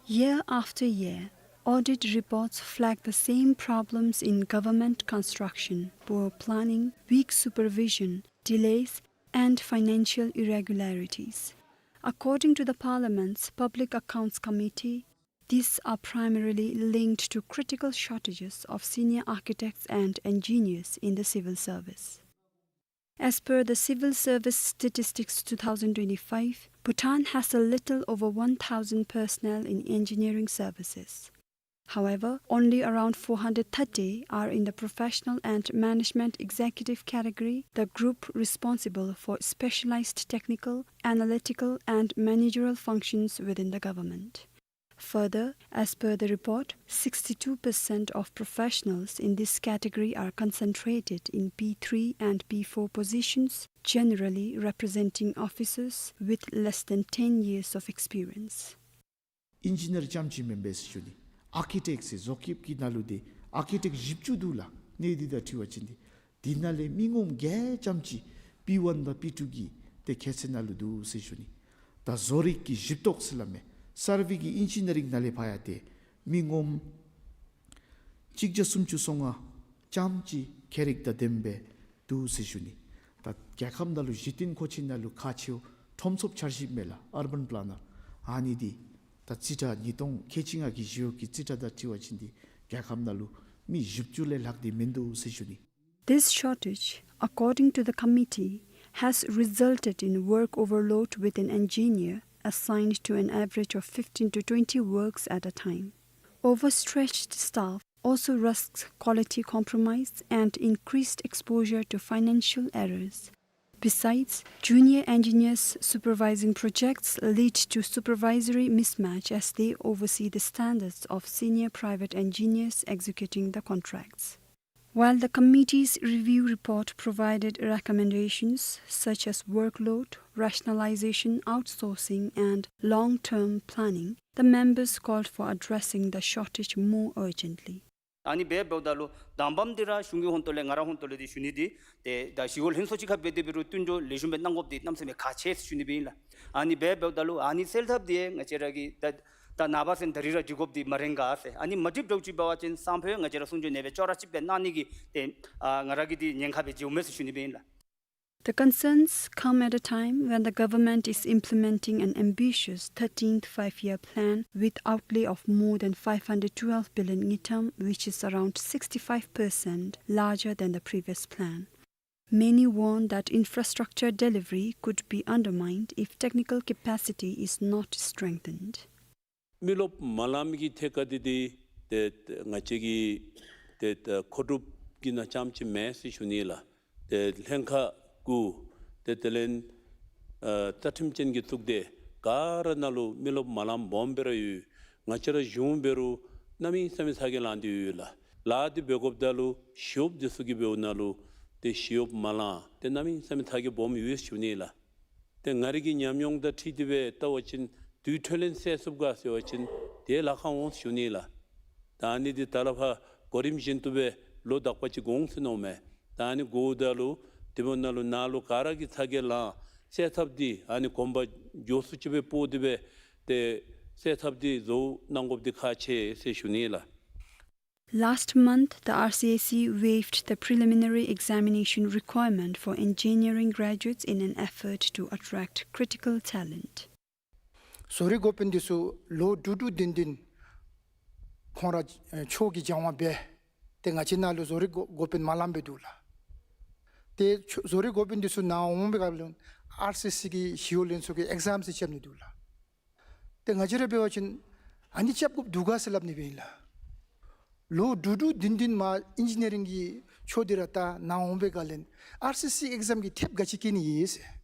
Year after year, audit reports flag the same problems in government construction: poor planning, weak supervision, delays, and financial irregularities. According to the Parliament's Public Accounts Committee, these are primarily linked to critical shortages of senior architects and engineers in the civil service. As per the Civil Service Statistics two thousand twenty-five, Bhutan has a little over one thousand personnel in engineering services. However, only around four hundred thirty are in the professional and management executive category, the group responsible for specialized technical, analytical, and managerial functions within the government. Further, as per the report, sixty-two percent of professionals in this category are concentrated in P three and P four positions, generally representing officers with less than ten years of experience. ཨིན་ཇི་ནིར་རྐྱངམ་ཅིག་མེན་པས་ཟེར་ཞུ་ནི། ཨར་ཀི་ཊེཀ་ཟེར་བཟོ་བཀོདཔ་ཀྱི་ནང་ལུ་ཏེ་ཨར་ཀི་ཊེཀ་བཞི་བཅུ་འདུག་ལགས། གནས་འདི་དང་འཁྲིལ་བ་ཅིན་ཏེ། དེ་ནང་ལས་མི་ངོམ་བརྒྱད་རྐྱངམ་ཅིག་པི་ཝན་དང་པི་ཊུ་གི་ཏེ་ཁྱད་ཚད་ནང་ལུ་འདུག་ཟེར་ཞུ་ནི། ད་བཟོ་རིག་གི་གཞི་ཏོག་ཟེར་སླབ་མི་སར་ཝེ་གི་ཨིན་ཇི་ནི་རིང་ནང་ལས་ཕར་ཡང་ཏེ་མི་ངོམ་གཅིག་བརྒྱ་སུམ་ཅུ་སོ་ལྔ་རྐྱངམ་ཅིག་ཁྱད་རིག་དང་ལྡནམ་སྦེ་འདུག་ཟེར་ཞུ་ནི། ད་རྒྱལ་ཁབ་ནང་ལུ་གཞི་རྟེན་མཁོ་ཆས་ནང་ལུ་ཁག་ཆེཝ་ཁྲོམ་ཚོགས་འཆར་གཞི་མས་ལགས། ཨར་བཱན་པ་ལ་ནར། ཨ་ནི་འདི་ད་ རྩིས་ཁྲ་ཉིས་སྟོང་ཁལ་གཅིག་ལྔ་གི་ཞི་གཡོག་གི་རྩིས་ཁྲ་དང་འཁྲིལ་བ་ཅིན་འདི་རྒྱལ་ཁབ་ནང་ལུ་མི་བཞི་བཅུ་ལས་ལྷག་སྟེ་མིན་འདུག་ཟེར་ཞུ་ནི། This shortage, according to the committee, has resulted in work overload with an engineer assigned to an average of fifteen to twenty works at a time. Overstretched staff also risks quality compromise and increased exposure to financial errors. Besides, junior engineers supervising projects lead to supervisory mismatch as they oversee the standards of senior private engineers executing the contracts. While the committee's review report provided recommendations such as workload, rationalization, outsourcing, and long-term planning, the members called for addressing the shortage more urgently. ཨ་ནི་སྦེ་འབདཝ་ད་ལུ་དང་པམ་འདི་ར་གཞུང་གི་ཧོངས་ཏོ་ལས་ང་ར་ཧོངས་ཏོ་ལས་འདི་ཞུ་ནི་འདི་ཏེ་ད་ཞི་གཡོག་ལྷན་ཚོགས་ཅིག་ཁར་འབད་དེ་འབད་རུང་བསྟུན་གྲོས་ལེགས་ཤོམ་སྦེ་གནང་དགོཔ་འདི་གནམ་མེད་ས་མེད་ཁག་ཆེ་ཟེར་ཞུ་ནི་སྦེ་ཨིན་ལགས། ཨ་ནི་སྦེ་འབདཝ་ད་ལུ་ཨ་ནི་སེལ་ཐབས་འདི་ང་བཅས་ར་གིས་ད་ད་ནངས་པ་ཚུན་ད་རིས་ར་འགྲིག་དགོཔ་འདི་མ་རན་ག་ཟེར། ཨ་ནི་མ་འགྲིགཔ་འདྲཝ་ཅིག་འབད་བ་ཅིན་སང་ཕོད་ང་བཅས་ར་གསུང་ཆོས་ནང་སྦེ་ཅོག་ར་གཅིག་སྦེ་གནང་ནི་གི་ཏེ་ཨ་ང་ར་གིས་འདི་ཉེན་ཁ་སྦེ་བརྗེཝ་མས་ཟེར་ཞུ་ནི་སྦེ་ཨིན་ལགས། The concerns come at a time when the government is implementing an ambitious thirteenth Five-Year Plan with outlay of more than five hundred twelve billion ngultrum, which is around sixty-five percent larger than the previous plan. Many warn that infrastructure delivery could be undermined if technical capacity is not strengthened. མི་རློབས་མ་ལངམ་གི་ཐད་ཁར་འདི་འདི་ཏེ་ང་བཅས་ཀྱི་ཏེ་ད་མཁོ་སྒྲུབ་ཀྱི་ནང་རྐྱངམ་ཅིག་མེན་ཟེར་ཞུ་ནི་ལགས། ཏེ་ལྷན་ཁག་གུ་ཏེ་དེ་ལས་ཨ་རྩ་ཁྲིམས་ཅན་གྱི་གཙུག་སྡེ་ག་ར་ནང་ལུ་མི་རློབས་མ་ལངམ་སྦོམ་སྦེ་ར་ཡོད། ང་བཅས་ར་གཞུང་འབད་རུང་གནམ་མེད་ས་མེད་ཚ་གྱང་ལང་སྟེ་ཡོད་ལགས། ལཱ་འདི་འབད་དགོཔ་ད་ལུ་ཞི་གཡོགཔ་འདི་ཚུ་གིས་འབདཝ་ནང་ལུ་ཏེ་ཞི་གཡོགཔ་མ་ལང་ཏེ་གནམ་མེད་ས་མེད་ཚ་གྱང་སྦོམ་ཡོད་ཟེར་ཞུ་ནི་ལགས། ཏེ་ང་རའི་གི་ཉམས་མྱོང་དང་འཁྲིལ་ཏེ་སྦེ་བལྟ་བ་ཅིན་དུས་ཐོག་ལས་སེལ་ཚུགས་ག་ཟེར་བ་ཅིན་ཏེ་ལཱ་ཁག་འོང་ཟེར་ཞུ་ནི་ལགས། ད་ཨ་ནི་འདི་ད་ལས་ཕར་གོ་རིམ་བཞིན་དུ་སྦེ་ལོ་དག་པ་ཅིག་འགོར་འོང་ཟེར་མནོཝ་མས། ད་ཨ་ནི་འགོརཝ་ད་ལུ་དེ་འབདཝ་ནང་ལུ་ནཱ་ལུ་ག་ར་གིས་ཚ་གྱང་ལང་སེལ་ཐབས་འདི་ཨ་ནི་གོམ་པ་མགྱོགས་སུ་ཅིག་སྦེ་སྤོ་སྟེ་སྦེ་ཏེ་སེལ་ཐབས་འདི་བཟོ་གནང་དགོཔ་འདི་ཁག་ཆེ་ཟེར་ཞུ་ནི་ལགས། Last month, the R C S C waived the preliminary examination requirement for engineering graduates in an effort to attract critical talent. བཟོ་རིག་འགོ་དཔོན་འདི་ཚུ་ལོ་དྲུག་དྲུག་བདུན་བདུན་ཁོང་ར་ཨེ་ཕྱོགས་ཀྱི་སྦྱང་བ་འབད། ཏེ་ང་བཅས་ནང་ལུ་བཟོ་རིག་འགོ་འགོ་དཔོན་མ་ལངམ་སྦེ་འདུག་ལགས། ཏེ་ཕྱོགས་བཟོ་རིག་འགོ་དཔོན་འདི་ཚུ་ནཱ་འོང་པའི་སྐབས་ལུ་ཨར་སི་སི་གི་ཞི་གཡོག་ལྷན་ཚོགས་ཀྱི་ཨེག་ཛམ་ཅིག་རྐྱབ་ནི་འདུག་ལགས། ཏེ་ང་བཅས་ར་འབད་བ་ཅིན་ཨ་ནི་རྐྱབ་དགོཔ་འདུག་ག་ཟེར་སླབ་ནི་སྦེ་ཨིན་ལགས། ལོ་དྲུག་དྲུག་བདུན་བདུན་མ་ཨིན་ཇི་ནི་ཡ་རིང་གི་ཕྱོགས་འདི་ར་ད་ནཱ་འོང་པའི་སྐབས་ལས་ཨར་སི་སི་ཨེག་ཛམ་གྱིས་ཐེབས་ག་ཅི་བཀལ་ནི་ཨིན་ཟེར།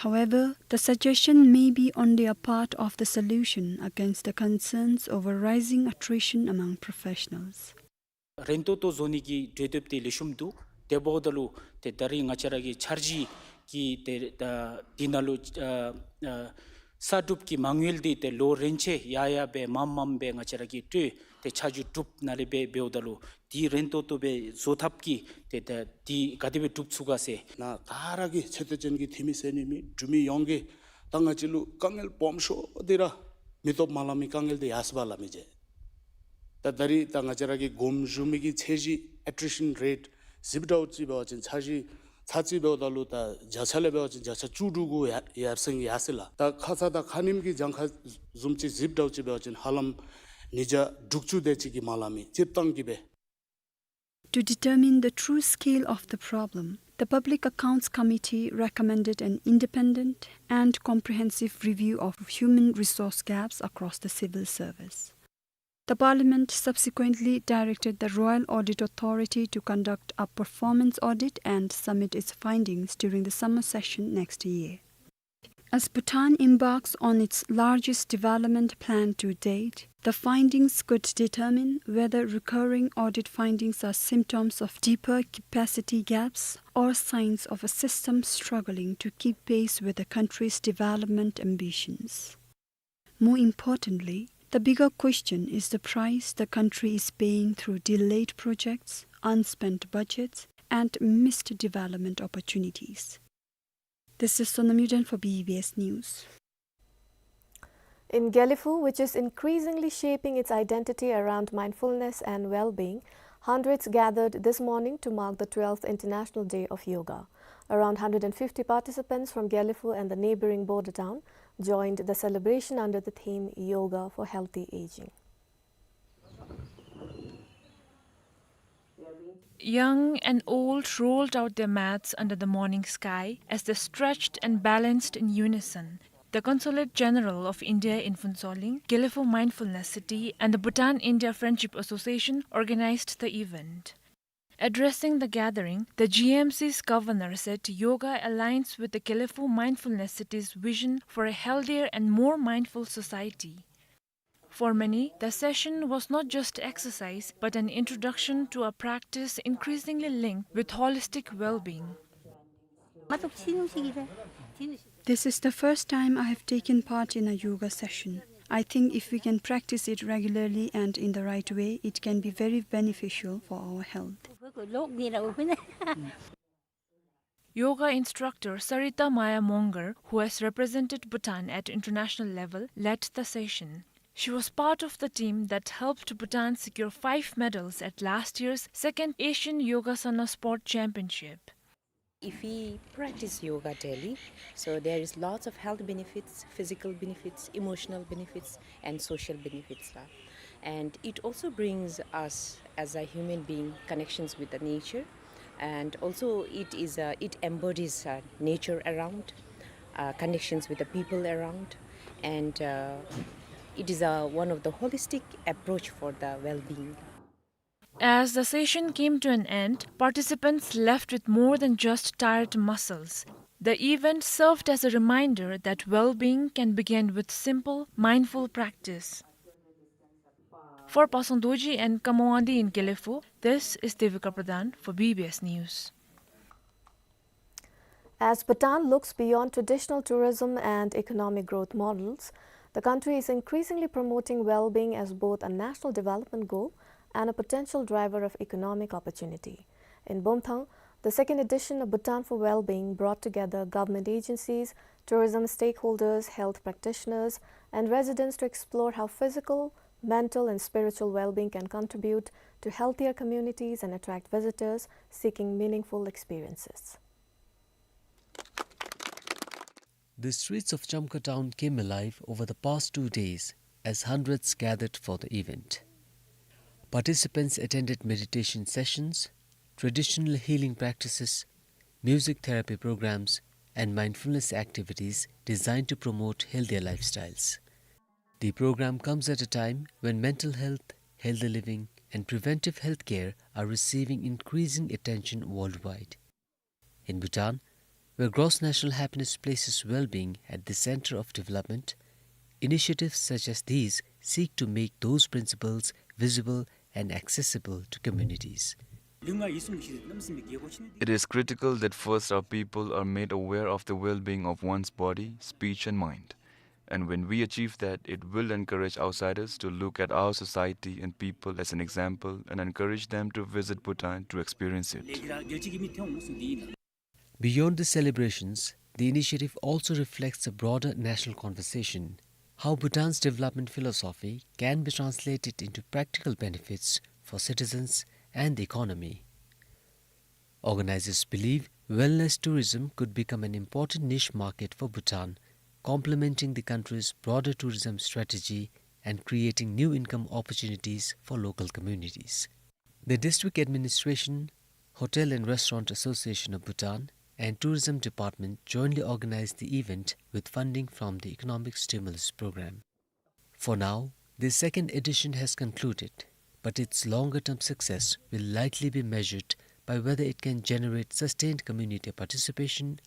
However, the suggestion may be only a part of the solution against the concerns over rising attrition among professionals. རན་ཏོག་ཏོ་བཟོ་ནི་གི་གྲོས་འདེབས་འདི་ལེགས་ཤོམ་འདུག། དེ་འབདཝ་ད་ལུ་ཏེ་ད་རིས་ང་བཅས་ར་གི་འཆར་གཞི་གི་ཏེ་ད་འདི་ནང་ལུ་ཨ་ཨ་གསར་སྒྲུབ་ཀྱི་མ་དངུལ་འདི་ཏེ་ལོ་རིམ་བཞིན་ཡར་ཡར་སྦེ་མངམ་མངམ་སྦེ་ང་བཅས་ར་གིས་སྤྲོད་དེ་ཆ་འཇོག་གྲུབ་ནཱ་ལས་སྦེ་འབདཝ་ད་ལུ་འདི་རན་ཏོག་ཏོ་སྦེ་བཟོ་ཐབས་ཀྱི་ཏེ་ད་འདི་ག་དེ་སྦེ་གྲུབ་ཚུགས་ག་ཟེར། ནཱ་ག་ར་གིས་ཚད་མཐོ་ཅན་གྱི་འཐུས་མི་ཟེར་ནི་མེད། འབྲུག་མི་ཡོངས་ཀྱིས་ད་ང་བཅས་ལུ་དཀའ་ངལ་སྦོམ་ཤོས་འདི་ར་མི་སྟོབས་མ་ལང་མི་དཀའ་ངལ་འདི་ཡར་སོང་པ་ལགས་མི་རྗེ། ད་ད་རིས་ད་ང་བཅས་ར་གི་དགོངསམ་ཞུ་མི་གི་ཚད་གཞི་ཨེ་ཊི་རི་ཤན་རེཊ་གཟིགསཔ་འདྲཝ་ཅིག་འབད་བ་ཅིན་ཚད་གཞི་ཚར་ཅིག་འབདཝ་ད་ལུ་ད་བརྒྱ་ཆ་ལས་འབད་བ་ཅིན་བརྒྱ་ཆ་བཅུ་དྲུག་གུ་ཡར་ཡར་སེང་ཡར་སོང་ལགས། ད་ཁ་ཙ་དང་ཁ་ཉིནམ་གི་གྱངས་ཁ་བཟུམ་ཅིག་གཟིགསཔ་འདྲཝ་ཅིག་འབད་བ་ཅིན་ཧ་ལམ་ཉིས་བརྒྱ་དྲུག་ཅུ་དེ་ཅིག་གིས་མ་ལང་མི་ཅིག་བཏང་གི་སྦེ། To determine the true scale of the problem, the Public Accounts Committee recommended an independent and comprehensive review of human resource gaps across the civil service. The Parliament subsequently directed the Royal Audit Authority to conduct a performance audit and submit its findings during the summer session next year. As Bhutan embarks on its largest development plan to date, the findings could determine whether recurring audit findings are symptoms of deeper capacity gaps or signs of a system struggling to keep pace with the country's development ambitions. More importantly, the bigger question is the price the country is paying through delayed projects, unspent budgets, and missed development opportunities. This is Sonam Yuden for B B S News. In Gelephu, which is increasingly shaping its identity around mindfulness and well-being, hundreds gathered this morning to mark the twelfth International Day of Yoga. Around hundred and fifty participants from Gelephu and the neighboring border town joined the celebration under the theme Yoga for Healthy Aging. Young and old rolled out their mats under the morning sky as they stretched and balanced in unison. The Consulate General of India in Phuentsholing, Gelephu Mindfulness City, and the Bhutan-India Friendship Association organized the event. Addressing the gathering, the G M C's governor said yoga aligns with the Gelephu Mindfulness City's vision for a healthier and more mindful society. For many, the session was not just exercise, but an introduction to a practice increasingly linked with holistic well-being. This is the first time I have taken part in a yoga session. I think if we can practice it regularly and in the right way, it can be very beneficial for our health. Yoga instructor Sarita Maya Mongar, who has represented Bhutan at international level, led the session. She was part of the team that helped Bhutan secure five medals at last year's second Asian Yogasana Sport Championship. If we practice yoga daily, so there is lots of health benefits, physical benefits, emotional benefits, and social benefits, la. And it also brings us as a human being connections with the nature, and also it is a, it embodies uh, nature around, uh, connections with the people around, and uh, it is a, one of the holistic approach for the well-being. As the session came to an end, participants left with more than just tired muscles. The event served as a reminder that well-being can begin with simple, mindful practice. For Pasang Dorji and Kamawandi in Gelephu, this is Devika Pradhan for B B S News. As Bhutan looks beyond traditional tourism and economic growth models, the country is increasingly promoting well-being as both a national development goal and a potential driver of economic opportunity. In Bomthang, the second edition of Bhutan for Well-being brought together government agencies, tourism stakeholders, health practitioners, and residents to explore how physical, mental, and spiritual well-being can contribute to healthier communities and attract visitors seeking meaningful experiences. The streets of Chamkhar town came alive over the past two days as hundreds gathered for the event. Participants attended meditation sessions, traditional healing practices, music therapy programs, and mindfulness activities designed to promote healthier lifestyles. The program comes at a time when mental health, healthy living, and preventive health care are receiving increasing attention worldwide. In Bhutan, where gross national happiness places well-being at the center of development, initiatives such as these seek to make those principles visible and accessible to communities. It is critical that first our people are made aware of the well-being of one's body, speech and mind. And when we achieve that, it will encourage outsiders to look at our society and people as an example and encourage them to visit Bhutan to experience it. Beyond the celebrations, the initiative also reflects a broader national conversation, how Bhutan's development philosophy can be translated into practical benefits for citizens and the economy. Organizers believe wellness tourism could become an important niche market for Bhutan, complementing the country's broader tourism strategy and creating new income opportunities for local communities. The District Administration, Hotel and Restaurant Association of Bhutan, and Tourism Department jointly organized the event with funding from the Economic Stimulus Program. For now, the second edition has concluded, but its longer-term success will likely be measured by whether it can generate sustained community participation,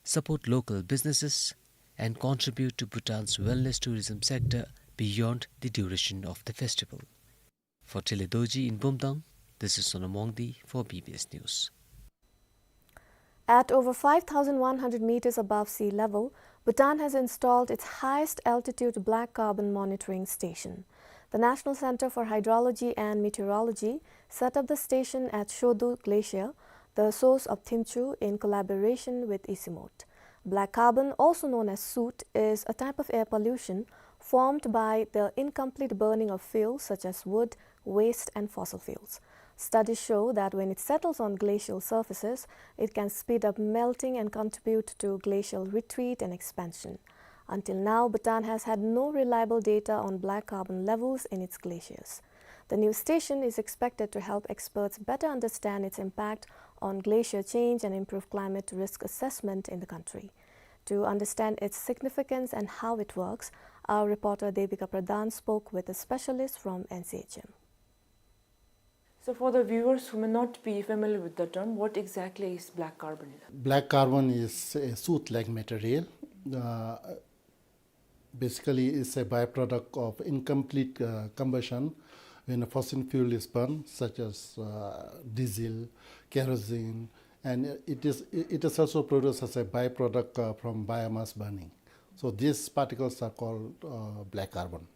support local businesses, and contribute to Bhutan's wellness tourism sector beyond the duration of the festival. For Tele Dorji in Bomthang, this is Sonam Wangdi for B B S News. At over five thousand one hundred meters above sea level, Bhutan has installed its highest altitude black carbon monitoring station. The National Center for Hydrology and Meteorology set up the station at Shodu Glacier, the source of Thimchu, in collaboration with Isimote. Black carbon, also known as soot, is a type of air pollution formed by the incomplete burning of fuels such as wood, waste, and fossil fuels. Studies show that when it settles on glacial surfaces, it can speed up melting and contribute to glacial retreat and expansion. Until now, Bhutan has had no reliable data on black carbon levels in its glaciers. The new station is expected to help experts better understand its impact on glacier change and improve climate risk assessment in the country. To understand its significance and how it works, our reporter Devika Pradhan spoke with a specialist from N C H M. So, for the viewers who may not be familiar with the term, what exactly is black carbon? Black carbon is a soot-like material. Uh, basically, it's a byproduct of incomplete, uh, combustion when a fossil fuel is burned, such as, uh, diesel, kerosene, and it is, it is also produced as a byproduct, uh, from biomass burning. So these particles are called, uh, black carbon.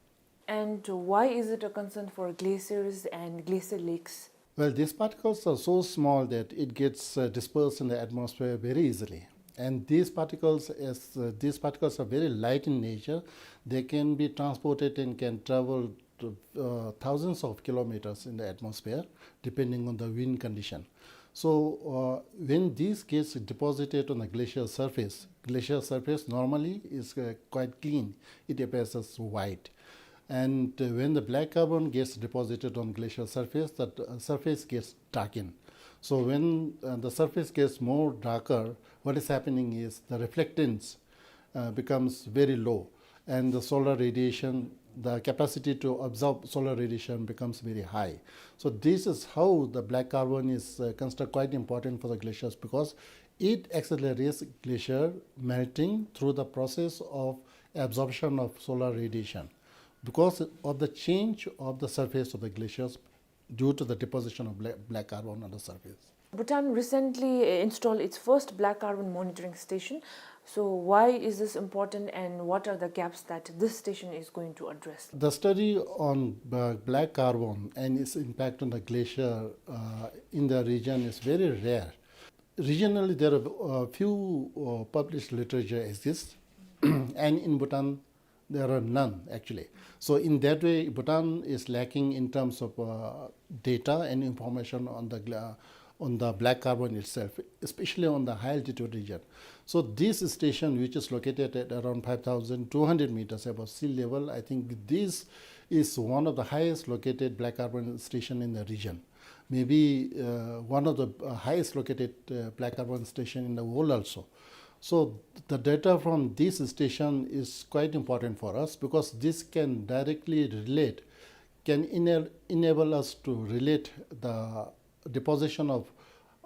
And why is it a concern for glaciers and glacial lakes? Well, these particles are so small that it gets, uh, dispersed in the atmosphere very easily. And these particles, as, uh, these particles are very light in nature, they can be transported and can travel to, uh, thousands of kilometers in the atmosphere, depending on the wind condition. So, uh, when this gets deposited on the glacial surface, glacial surface normally is, uh, quite clean. It appears as white. And, uh, when the black carbon gets deposited on glacial surface, that, uh, surface gets darkened. So when, uh, the surface gets more darker, what is happening is the reflectance, uh, becomes very low, and the solar radiation, the capacity to absorb solar radiation becomes very high. So this is how the black carbon is, uh, considered quite important for the glaciers, because it accelerates glacier melting through the process of absorption of solar radiation because of the change of the surface of the glaciers due to the deposition of bla-, black carbon on the surface. Bhutan recently, uh, installed its first black carbon monitoring station. So why is this important and what are the gaps that this station is going to address? The study on, uh, black carbon and its impact on the glacier, uh, in the region is very rare. Regionally, there are, uh, few, uh, published literature exists, and in Bhutan, there are none, actually. So in that way, Bhutan is lacking in terms of, uh, data and information on the gla-, on the black carbon itself, especially on the high altitude region. So this station, which is located at around five thousand two hundred meters above sea level, I think this is one of the highest located black carbon station in the region. Maybe, uh, one of the, uh, highest located, uh, black carbon station in the world also. So the data from this station is quite important for us because this can directly relate, can ena-, enable us to relate the deposition of,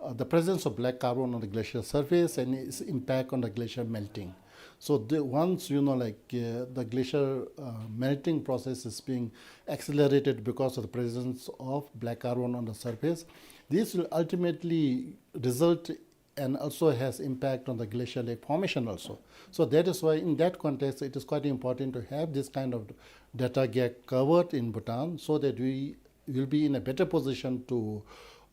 uh, the presence of black carbon on the glacial surface and its impact on the glacier melting. So the, once, you know, like, uh, the glacier, uh, melting process is being accelerated because of the presence of black carbon on the surface, this will ultimately result and also has impact on the glacial lake formation also. So that is why in that context, it is quite important to have this kind of data get covered in Bhutan so that we will be in a better position to,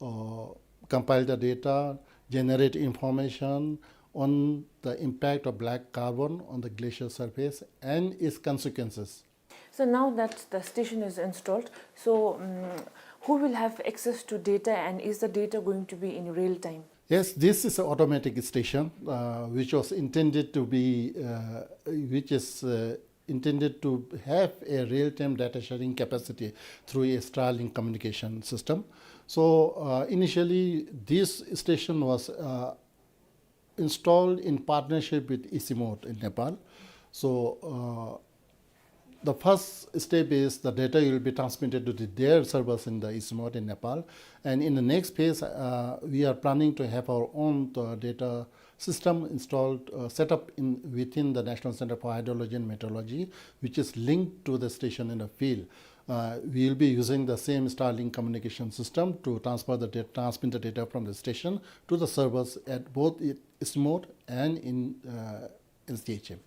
uh, compile the data, generate information on the impact of black carbon on the glacial surface and its consequences. So now that the station is installed, so, um, who will have access to data and is the data going to be in real time? Yes, this is an automatic station, uh, which was intended to be, uh, which is, uh, intended to have a real-time data sharing capacity through a Starlink communication system. So, uh, initially, this station was, uh, installed in partnership with ICIMOT in Nepal. So, uh, the first step is the data will be transmitted to the, their servers in the ICIMOT in Nepal. And in the next phase, uh, we are planning to have our own, uh, data system installed, uh, set up in, within the National Center for Hydrology and Meteorology, which is linked to the station in the field. Uh, we will be using the same Starlink communication system to transfer the da-, transmit the data from the station to the servers at both i-, ICIMOT and in, uh, N C H M.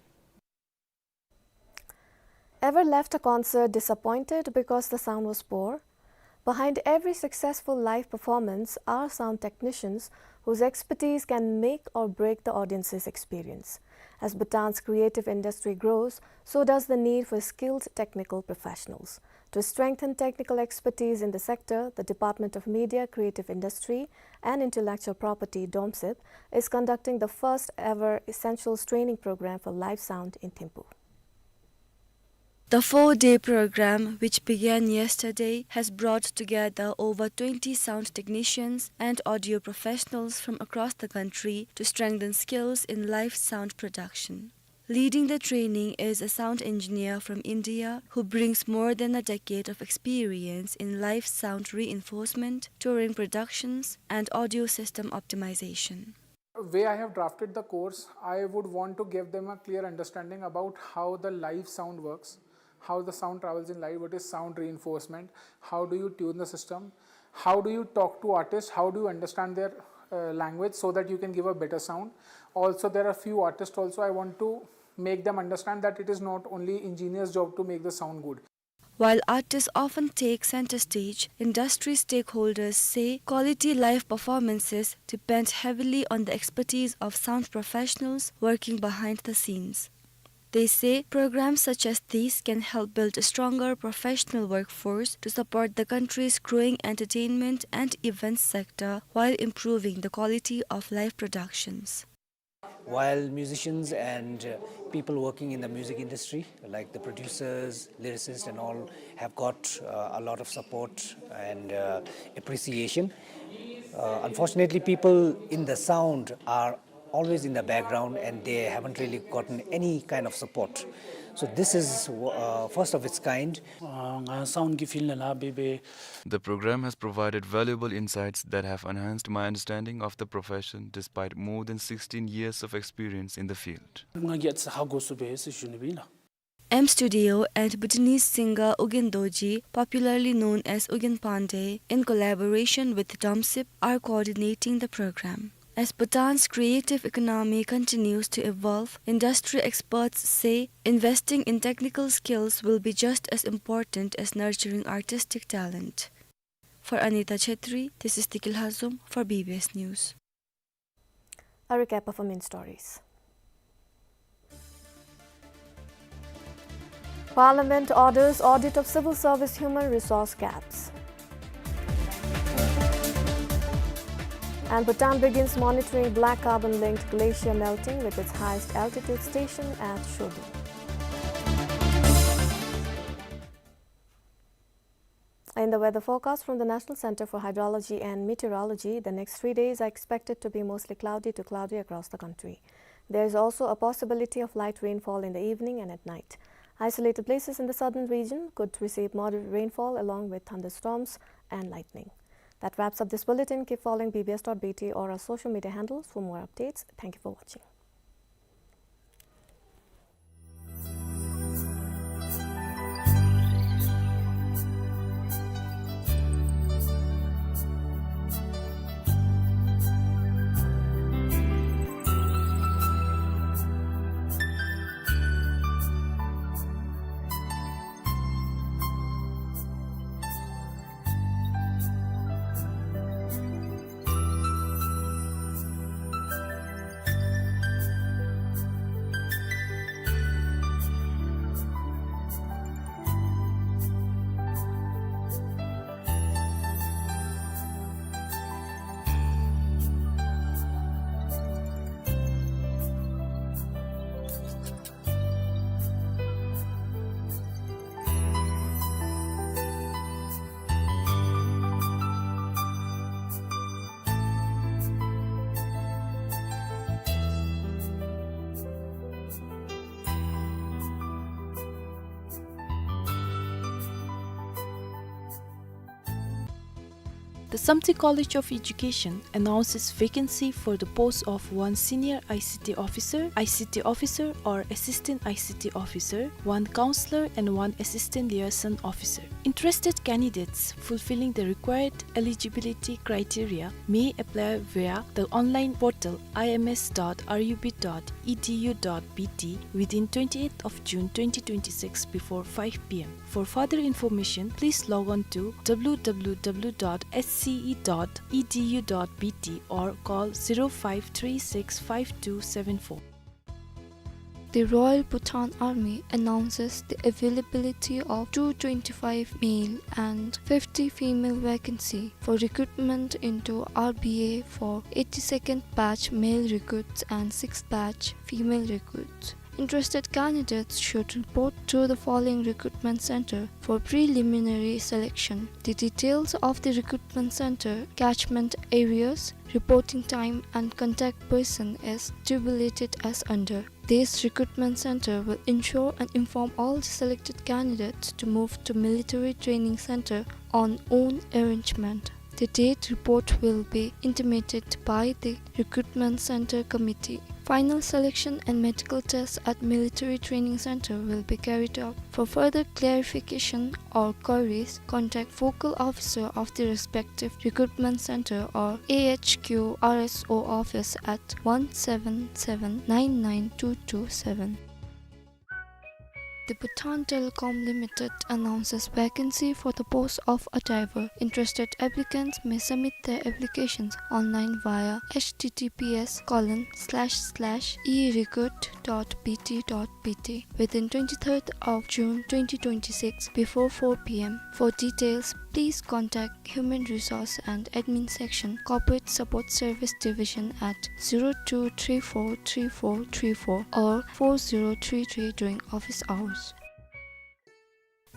Ever left a concert disappointed because the sound was poor? Behind every successful live performance are sound technicians whose expertise can make or break the audience's experience. As Bhutan's creative industry grows, so does the need for skilled technical professionals. To strengthen technical expertise in the sector, the Department of Media, Creative Industry and Intellectual Property, DOMCIP, is conducting the first ever essentials training program for live sound in Thimphu. The four-day program, which began yesterday, has brought together over twenty sound technicians and audio professionals from across the country to strengthen skills in live sound production. Leading the training is a sound engineer from India who brings more than a decade of experience in live sound reinforcement, touring productions, and audio system optimization. Way I have drafted the course, I would want to give them a clear understanding about how the live sound works, how the sound travels in live, what is sound reinforcement, how do you tune the system, how do you talk to artists, how do you understand their, uh, language so that you can give a better sound. Also, there are few artists also, I want to make them understand that it is not only engineer's job to make the sound good. While artists often take center stage, industry stakeholders say quality live performances depend heavily on the expertise of sound professionals working behind the scenes. They say programs such as these can help build a stronger professional workforce to support the country's growing entertainment and events sector while improving the quality of live productions. While musicians and, uh, people working in the music industry, like the producers, lyricists and all, have got, uh, a lot of support and, uh, appreciation, uh, unfortunately, people in the sound are always in the background and they haven't really gotten any kind of support. So this is, uh, first of its kind. ཨ་ང་སའུནཌ་གི་ཕིལཌ་ནང་ལཱ་འབད་འབད། The program has provided valuable insights that have enhanced my understanding of the profession despite more than sixteen years of experience in the field. ང་གིས་ཧ་གོ་ཚུགས་པས་ཟེར་ཞུ་ནི་ཨིན་ལགས། M Studio and Bhutanese singer Ugyen Dorji, popularly known as Ugyen Pande, in collaboration with Domsip, are coordinating the program. As Bhutan's creative economy continues to evolve, industry experts say investing in technical skills will be just as important as nurturing artistic talent. For Anita Chhetri, this is Tikil Hazum for B B S News. A recap of our main stories. Parliament orders audit of civil service human resource gaps. And Bhutan begins monitoring black carbon-linked glacier melting with its highest altitude station at Shodo. In the weather forecast from the National Center for Hydrology and Meteorology, the next three days are expected to be mostly cloudy to cloudy across the country. There is also a possibility of light rainfall in the evening and at night. Isolated places in the southern region could receive moderate rainfall along with thunderstorms and lightning. That wraps up this bulletin. Keep following B B S dot B T or our social media handles for more updates. Thank you for watching. The Samtse College of Education announces vacancy for the post of one senior I C T officer, I C T officer or assistant I C T officer, one counselor and one assistant liaison officer. Interested candidates fulfilling the required eligibility criteria may apply via the online portal I M S dot R U B dot E D U dot B T within twenty-eighth of June twenty twenty-six before five P M. For further information, please log on to W W W dot S C E dot E D U dot B T or call zero five three six five two seven four. The Royal Bhutan Army announces the availability of two twenty-five male and fifty female vacancy for recruitment into R B A for eighty-second batch male recruits and sixth batch female recruits. Interested candidates should report to the following recruitment center for preliminary selection. The details of the recruitment center, catchment areas, reporting time, and contact person is tabulated as under. This recruitment center will ensure and inform all the selected candidates to move to military training center on own arrangement. The date report will be intimated by the recruitment center committee. Final selection and medical tests at military training center will be carried out. For further clarification or queries, contact focal officer of the respective recruitment center or A H Q R S O office at one seven seven nine nine two two seven. The Bhutan Telecom Limited announces vacancy for the post of a diver. Interested applicants may submit their applications online via H T T P S colon slash slash e recruit dot B T dot B T within twenty-third of June twenty twenty-six before four P M. For details, please contact Human Resource and Admin Section, Corporate Support Service Division at zero two three four three four three four or four zero three three during office hours.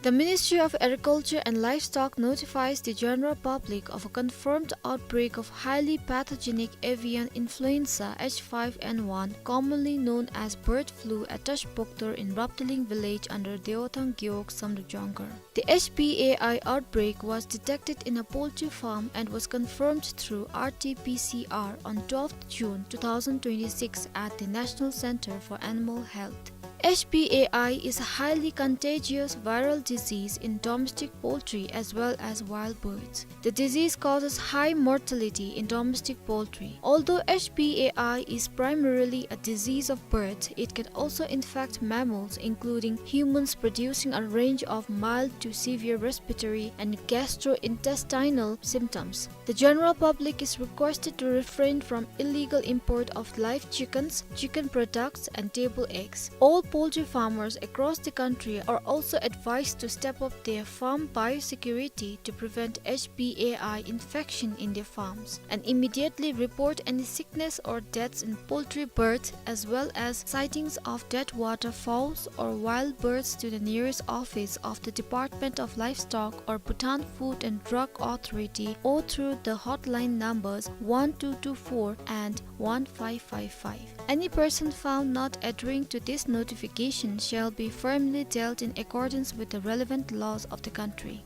The Ministry of Agriculture and Livestock notifies the general public of a confirmed outbreak of highly pathogenic avian influenza H five N one, commonly known as bird flu, at Tashboktor in Raptaling village under Deothang Gewog Samdrup Jongkhar. The H P A I outbreak was detected in a poultry farm and was confirmed through R T P C R on twelfth June two thousand twenty-six at the National Center for Animal Health. H P A I is a highly contagious viral disease in domestic poultry as well as wild birds. The disease causes high mortality in domestic poultry. Although H P A I is primarily a disease of birds, it can also infect mammals, including humans, producing a range of mild to severe respiratory and gastrointestinal symptoms. The general public is requested to refrain from illegal import of live chickens, chicken products, and table eggs. All poultry farmers across the country are also advised to step up their farm biosecurity to prevent H P A I infection in their farms and immediately report any sickness or deaths in poultry birds, as well as sightings of dead waterfowls or wild birds, to the nearest office of the Department of Livestock or Bhutan Food and Drug Authority or through the hotline numbers one two two four and one five five five. Any person found not adhering to this notification shall be firmly dealt in accordance with the relevant laws of the country.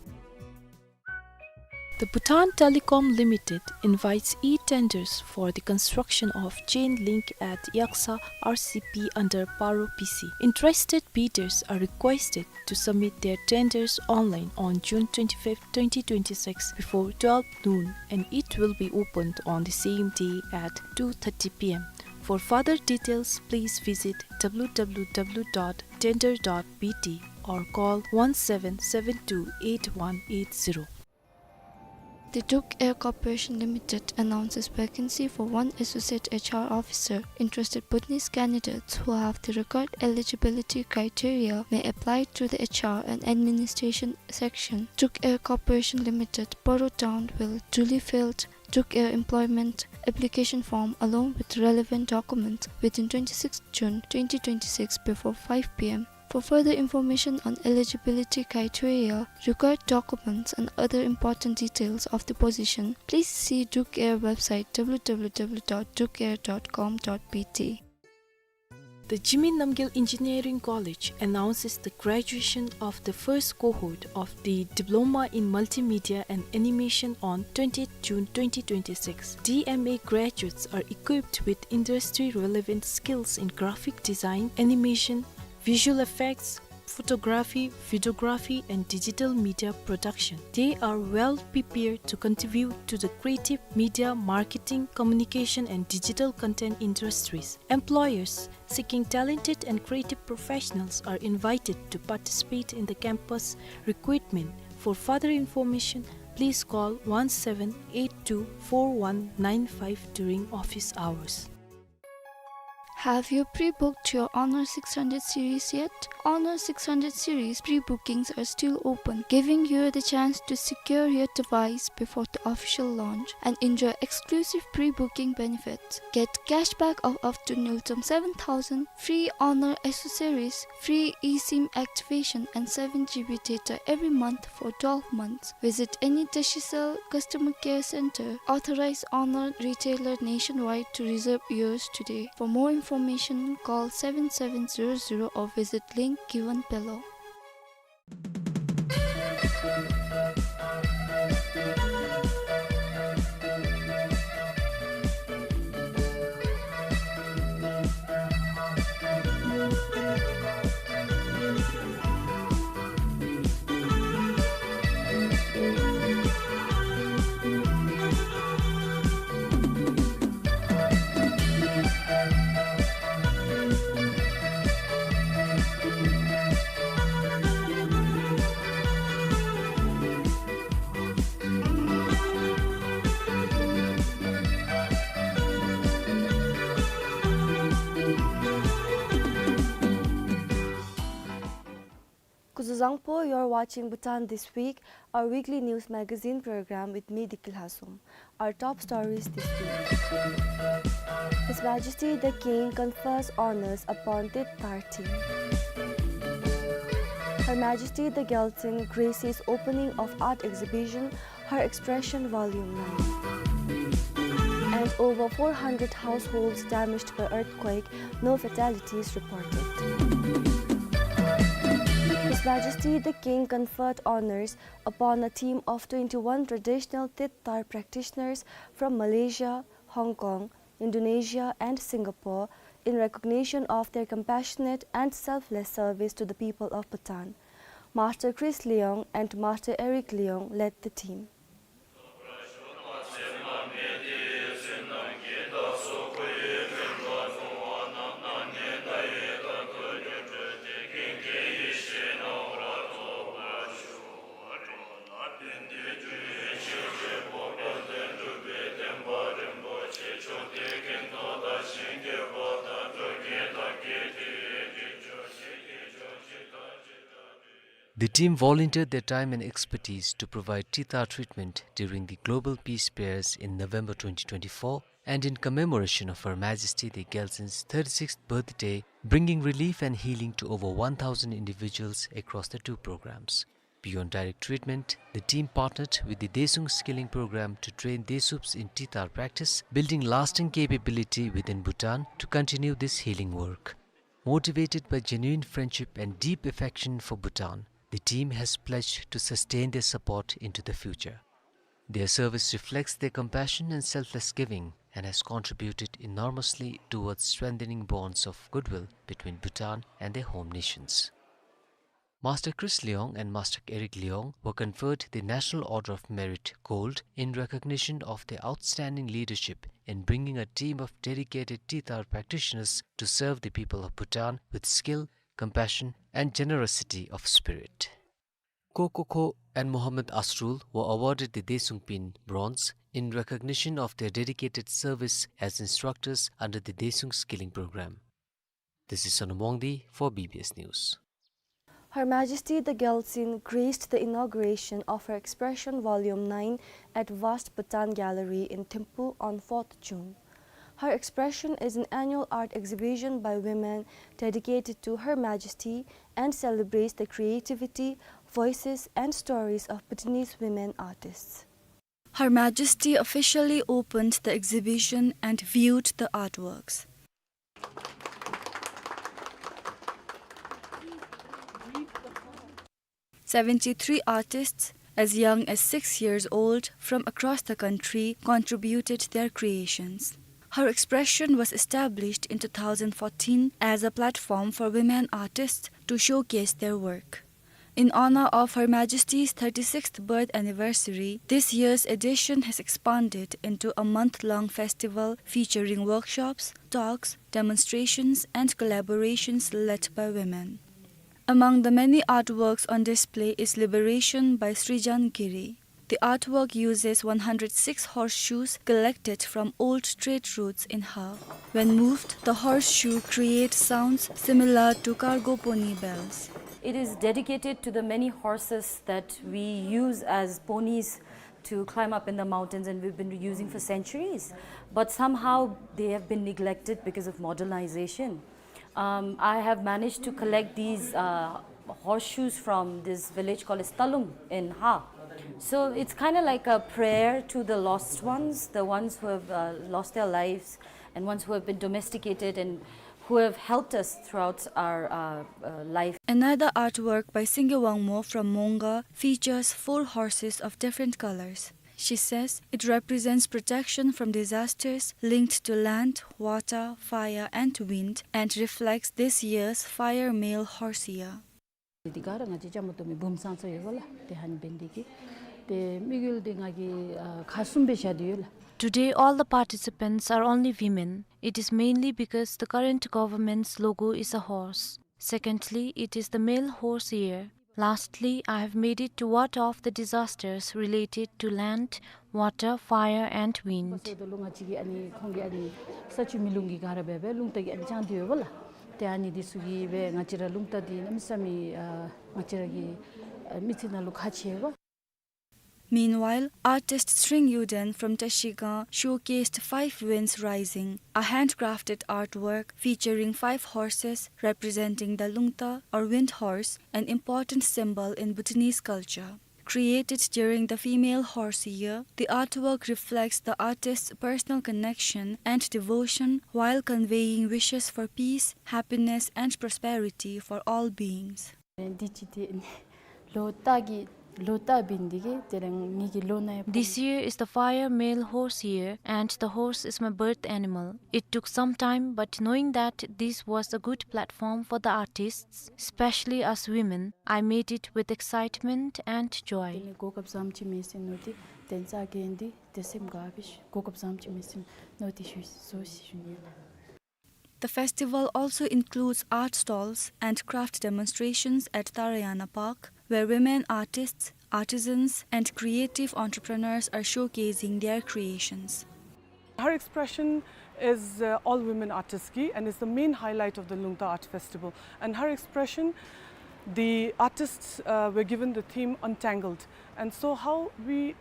The Bhutan Telecom Limited invites e-tenders for the construction of chain link at Yaksa R C P under Paro P C. Interested bidders are requested to submit their tenders online on June twenty-fifth, twenty twenty-six, before twelve noon, and it will be opened on the same day at two thirty P M. For further details, please visit W W W dot tender dot B T or call one seven seven two eight one eight zero. The Druk Air Corporation Limited announces vacancy for one associate H R officer. Interested Bhutanese candidates who have the required eligibility criteria may apply to the H R and Administration Section, Druk Air Corporation Limited, Paro Town, will duly fill Druk Air employment application form along with relevant documents within twenty-sixth June twenty twenty-six before five P M. For further information on eligibility criteria, required documents, and other important details of the position, please see Druk Air website W W W dot druk air dot com dot B T. The Jigme Namgyel Engineering College announces the graduation of the first cohort of the Diploma in Multimedia and Animation on twentieth June twenty twenty-six. D M A graduates are equipped with industry-relevant skills in graphic design, animation, visual effects, photography, videography, and digital media production. They are well prepared to contribute to the creative media, marketing, communication, and digital content industries. Employers seeking talented and creative professionals are invited to participate in the campus recruitment. For further information, please call one seven eight two four one nine five during office hours. Have you pre-booked your Honor six hundred series yet? Honor six hundred series pre-bookings are still open, giving you the chance to secure your device before the official launch and enjoy exclusive pre-booking benefits. Get cashback of up to nil point seven thousand, free Honor accessories, free eSIM activation, and seven G B data every month for twelve months. Visit any Digicel customer care center, authorized Honor retailer nationwide to reserve yours today. For more information, call seven seven zero zero or visit link given below. Kuzuzangpo, you're watching Bhutan This Week, our weekly news magazine program with me, Diki Lhasum. Our top stories this week. His Majesty the King confers honors upon Tit Tar team. Her Majesty the Gyaltsuen graces opening of art exhibition, Her Expression Volume nine. And over four hundred households damaged by earthquake, no fatalities reported. His Majesty the King conferred honors upon a team of twenty-one traditional Tit Tar practitioners from Malaysia, Hong Kong, Indonesia and Singapore in recognition of their compassionate and selfless service to the people of Bhutan. Master Chris Leong and Master Eric Leong led the team. The team volunteered their time and expertise to provide Tit Tar treatment during the Global Peace Prayers in November twenty twenty-four and in commemoration of Her Majesty the Gyaltsuen's thirty-sixth birthday, bringing relief and healing to over one thousand individuals across the two programs. Beyond direct treatment, the team partnered with the Daesung Skilling Program to train Daesups in Tit Tar practice, building lasting capability within Bhutan to continue this healing work. Motivated by genuine friendship and deep affection for Bhutan, the team has pledged to sustain their support into the future. Their service reflects their compassion and selfless giving and has contributed enormously towards strengthening bonds of goodwill between Bhutan and their home nations. Master Chris Leong and Master Eric Leong were conferred the National Order of Merit Gold in recognition of their outstanding leadership in bringing a team of dedicated Tit Tar practitioners to serve the people of Bhutan with skill, compassion, and generosity of spirit. Ko Ko Kho and Mohammad Asrul were awarded the Daesung Pin Bronze in recognition of their dedicated service as instructors under the Daesung Skilling Program. This is Sonam Wangdi for B B S News. Her Majesty the Gyaltsuen graced the inauguration of Her Expression Volume nine at Vast Bhutan Gallery in Thimphu on fourth June. Her Expression is an annual art exhibition by women dedicated to Her Majesty and celebrates the creativity, voices, and stories of Bhutanese women artists. Her Majesty officially opened the exhibition and viewed the artworks. Seventy-three artists, as young as six years old, from across the country contributed their creations. Her Expression was established in two thousand fourteen as a platform for women artists to showcase their work. In honor of Her Majesty's thirty-sixth birth anniversary, this year's edition has expanded into a month-long festival featuring workshops, talks, demonstrations, and collaborations led by women. Among the many artworks on display is Liberation by Srijan Giri. The artwork uses one hundred six horseshoes collected from old trade routes in Har. When moved, the horseshoe create sounds similar to cargo pony bells. It is dedicated to the many horses that we use as ponies to climb up in the mountains, and we've been using for centuries. But somehow they have been neglected because of modernization. Um, I have managed to collect these, uh, horseshoes from this village called Istalum in Har. So it's kinda like a prayer to the lost ones, the ones who have, uh, lost their lives, and ones who have been domesticated and who have helped us throughout our, uh, uh, life. Another artwork by Singye Wangmo from Monga features four horses of different colors. She says it represents protection from disasters linked to land, water, fire, and wind, and reflects this year's Fire Male Horse Year. འདི་ག་ར་ང་བཅས་ལྕམ་དོ་མི་བུམོ་ཚང་ཚང་ཡོད་པ་ལགས། ཏེ་ཧ་ནི་འབད་ནི་འདི་གིས་ཏེ་དམིགས་ཡུལ་འདི་ང་གིས་ཨ་ཁག་གསུམ་སྦེ་བཞག་སྟེ་ཡོད་ལགས། Today, all the participants are only women. It is mainly because the current government's logo is a horse. Secondly, it is the male horse year. Lastly, I have made it to ward off the disasters related to land, water, fire, and wind. སོ་སོ་ལུ་ང་བཅས་ཀྱིས་ཨ་ནི་ཁོང་གི་ཨ་ནི་ས་ཆུ་མེ་རླུང་གི་ག་ར་འབད་བའི་རླུང་རྟ་གིས་ཨ་ནི་དཔྱངས་ཏེ་ཡོད་པ་ལགས། ཏེ་ཨ་ནི་འདི་ཚུ་གིས་སྦེ་ང་བཅས་ར་རླུང་རྟ་འདི་གནམ་མེད་ས་མེད་ཨ་ང་བཅས་ར་གི་ཨ་མི་ཚེ་ནང་ལུ་ཁག་ཆེ་བས། Meanwhile, artist Sring Yuden from Trashigang showcased Five Winds Rising, a handcrafted artwork featuring five horses representing the Lungta or wind horse, an important symbol in Bhutanese culture. Created during the Female Horse Year, the artwork reflects the artist's personal connection and devotion while conveying wishes for peace, happiness, and prosperity for all beings. འདི་ཅིག་ཏེ་ལོ་རྟ་གི་ལོ་རྟ་འབད་ནི་འདི་གིས་ཏེ་རང་ངེ་གི་ལོ་ནང་ཡང་། This year is the Fire Male Horse Year, and the horse is my birth animal. It took some time, but knowing that this was a good platform for the artists, especially us women, I made it with excitement and joy. ཏེ་ནི་གོ་སྐབས་བཟངམ་ཅིག་མེད་ཟེར་མནོ་སྟེ་ཏེ་ནི་ས་གི་འདི་ཏེ་སེམས་དགའ་བས། གོ་སྐབས་བཟངམ་ཅིག་མེད་ཟེར་མནོ་སྟེ་ཞུ་ཟེར་ཞུ་ནི་ལགས། The festival also includes art stalls and craft demonstrations at Tarayana Park, where women artists, artisans, and creative entrepreneurs are showcasing their creations. Har Expression is, uh, all women artistry and is the main highlight of the Lungta Art Festival. And Har Expression, the artists, uh, were given the theme Untangled. And so how we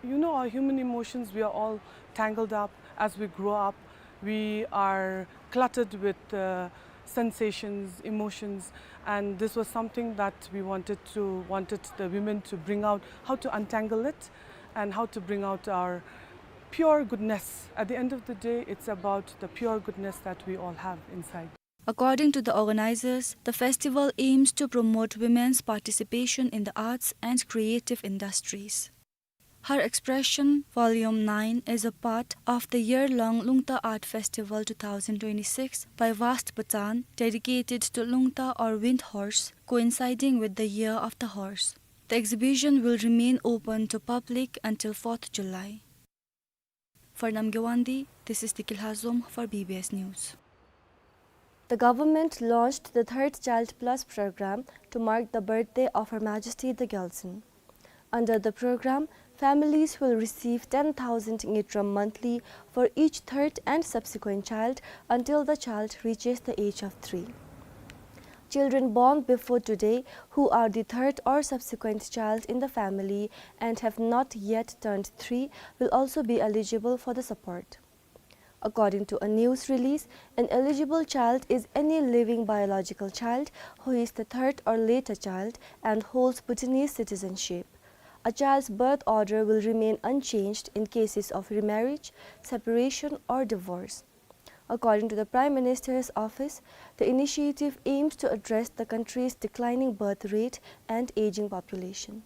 You know, our human emotions, we are all tangled up as we grow up. We are cluttered with, uh, sensations, emotions, and this was something that we wanted to, wanted the women to bring out, how to untangle it and how to bring out our pure goodness. At the end of the day, it's about the pure goodness that we all have inside. According to the organizers, the festival aims to promote women's participation in the arts and creative industries. Har Expression Volume nine is a part of the year-long Lungta Art Festival two thousand twenty-six by Vast Bhutan, dedicated to Lungta or Wind Horse, coinciding with the Year of the Horse. The exhibition will remain open to public until fourth July. For Namgay Wangdi, this is Dikil Hazom for B B S News. The government launched the Third Child Plus program to mark the birthday of Her Majesty the Gyaltsuen. Under the program, families will receive ten thousand ngultrum monthly for each third and subsequent child until the child reaches the age of three. Children born before today who are the third or subsequent child in the family and have not yet turned three will also be eligible for the support. According to a news release, an eligible child is any living biological child who is the third or later child and holds Bhutanese citizenship. A child's birth order will remain unchanged in cases of remarriage, separation, or divorce. According to the Prime Minister's office, the initiative aims to address the country's declining birth rate and aging population.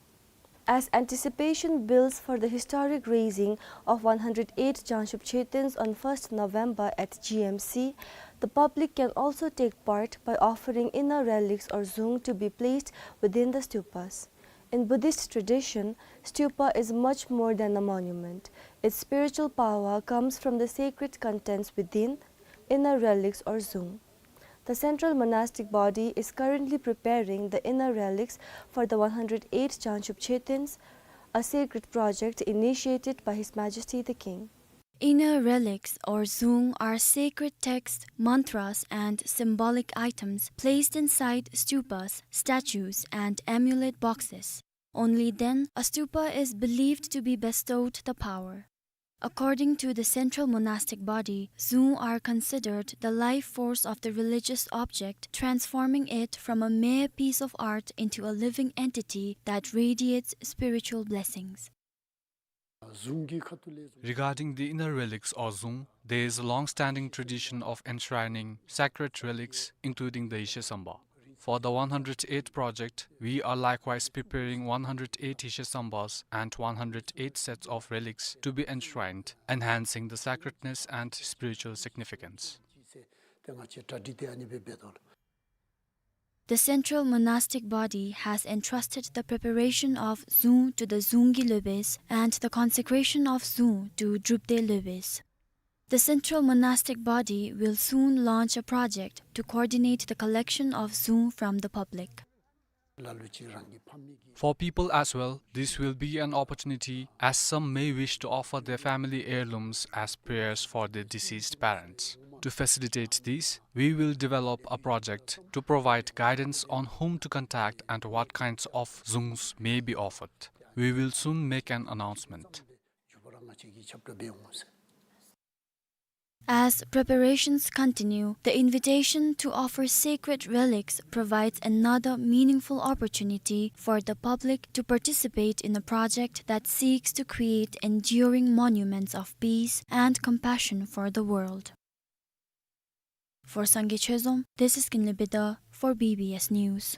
As anticipation builds for the historic raising of one hundred eight Jangshub Chetens on first November at G M C, the public can also take part by offering inner relics or zung to be placed within the stupas. In Buddhist tradition, stupa is much more than a monument. Its spiritual power comes from the sacred contents within, inner relics or zung. The central monastic body is currently preparing the inner relics for the one hundred eight Jangshub Chetens, a sacred project initiated by His Majesty the King. Inner relics or zung are sacred texts, mantras, and symbolic items placed inside stupas, statues, and amulet boxes. Only then a stupa is believed to be bestowed the power. According to the Central Monastic Body, zung are considered the life force of the religious object, transforming it from a mere piece of art into a living entity that radiates spiritual blessings. Regarding the inner relics or zung, there is a long-standing tradition of enshrining sacred relics, including the Yeshe Samba. For the one hundred eighth project, we are likewise preparing one hundred eight Yeshe Sambas and one hundred eight sets of relics to be enshrined, enhancing the sacredness and spiritual significance. The Central Monastic Body has entrusted the preparation of zung to the Zunggi Lobes and the consecration of zung to Drupde Lobes. The Central Monastic Body will soon launch a project to coordinate the collection of zung from the public. For people as well, this will be an opportunity, as some may wish to offer their family heirlooms as prayers for their deceased parents. To facilitate this, we will develop a project to provide guidance on whom to contact and what kinds of zungs may be offered. We will soon make an announcement. As preparations continue, the invitation to offer sacred relics provides another meaningful opportunity for the public to participate in a project that seeks to create enduring monuments of peace and compassion for the world. For Sangay Chezom, this is Kinley Bidar for B B S News.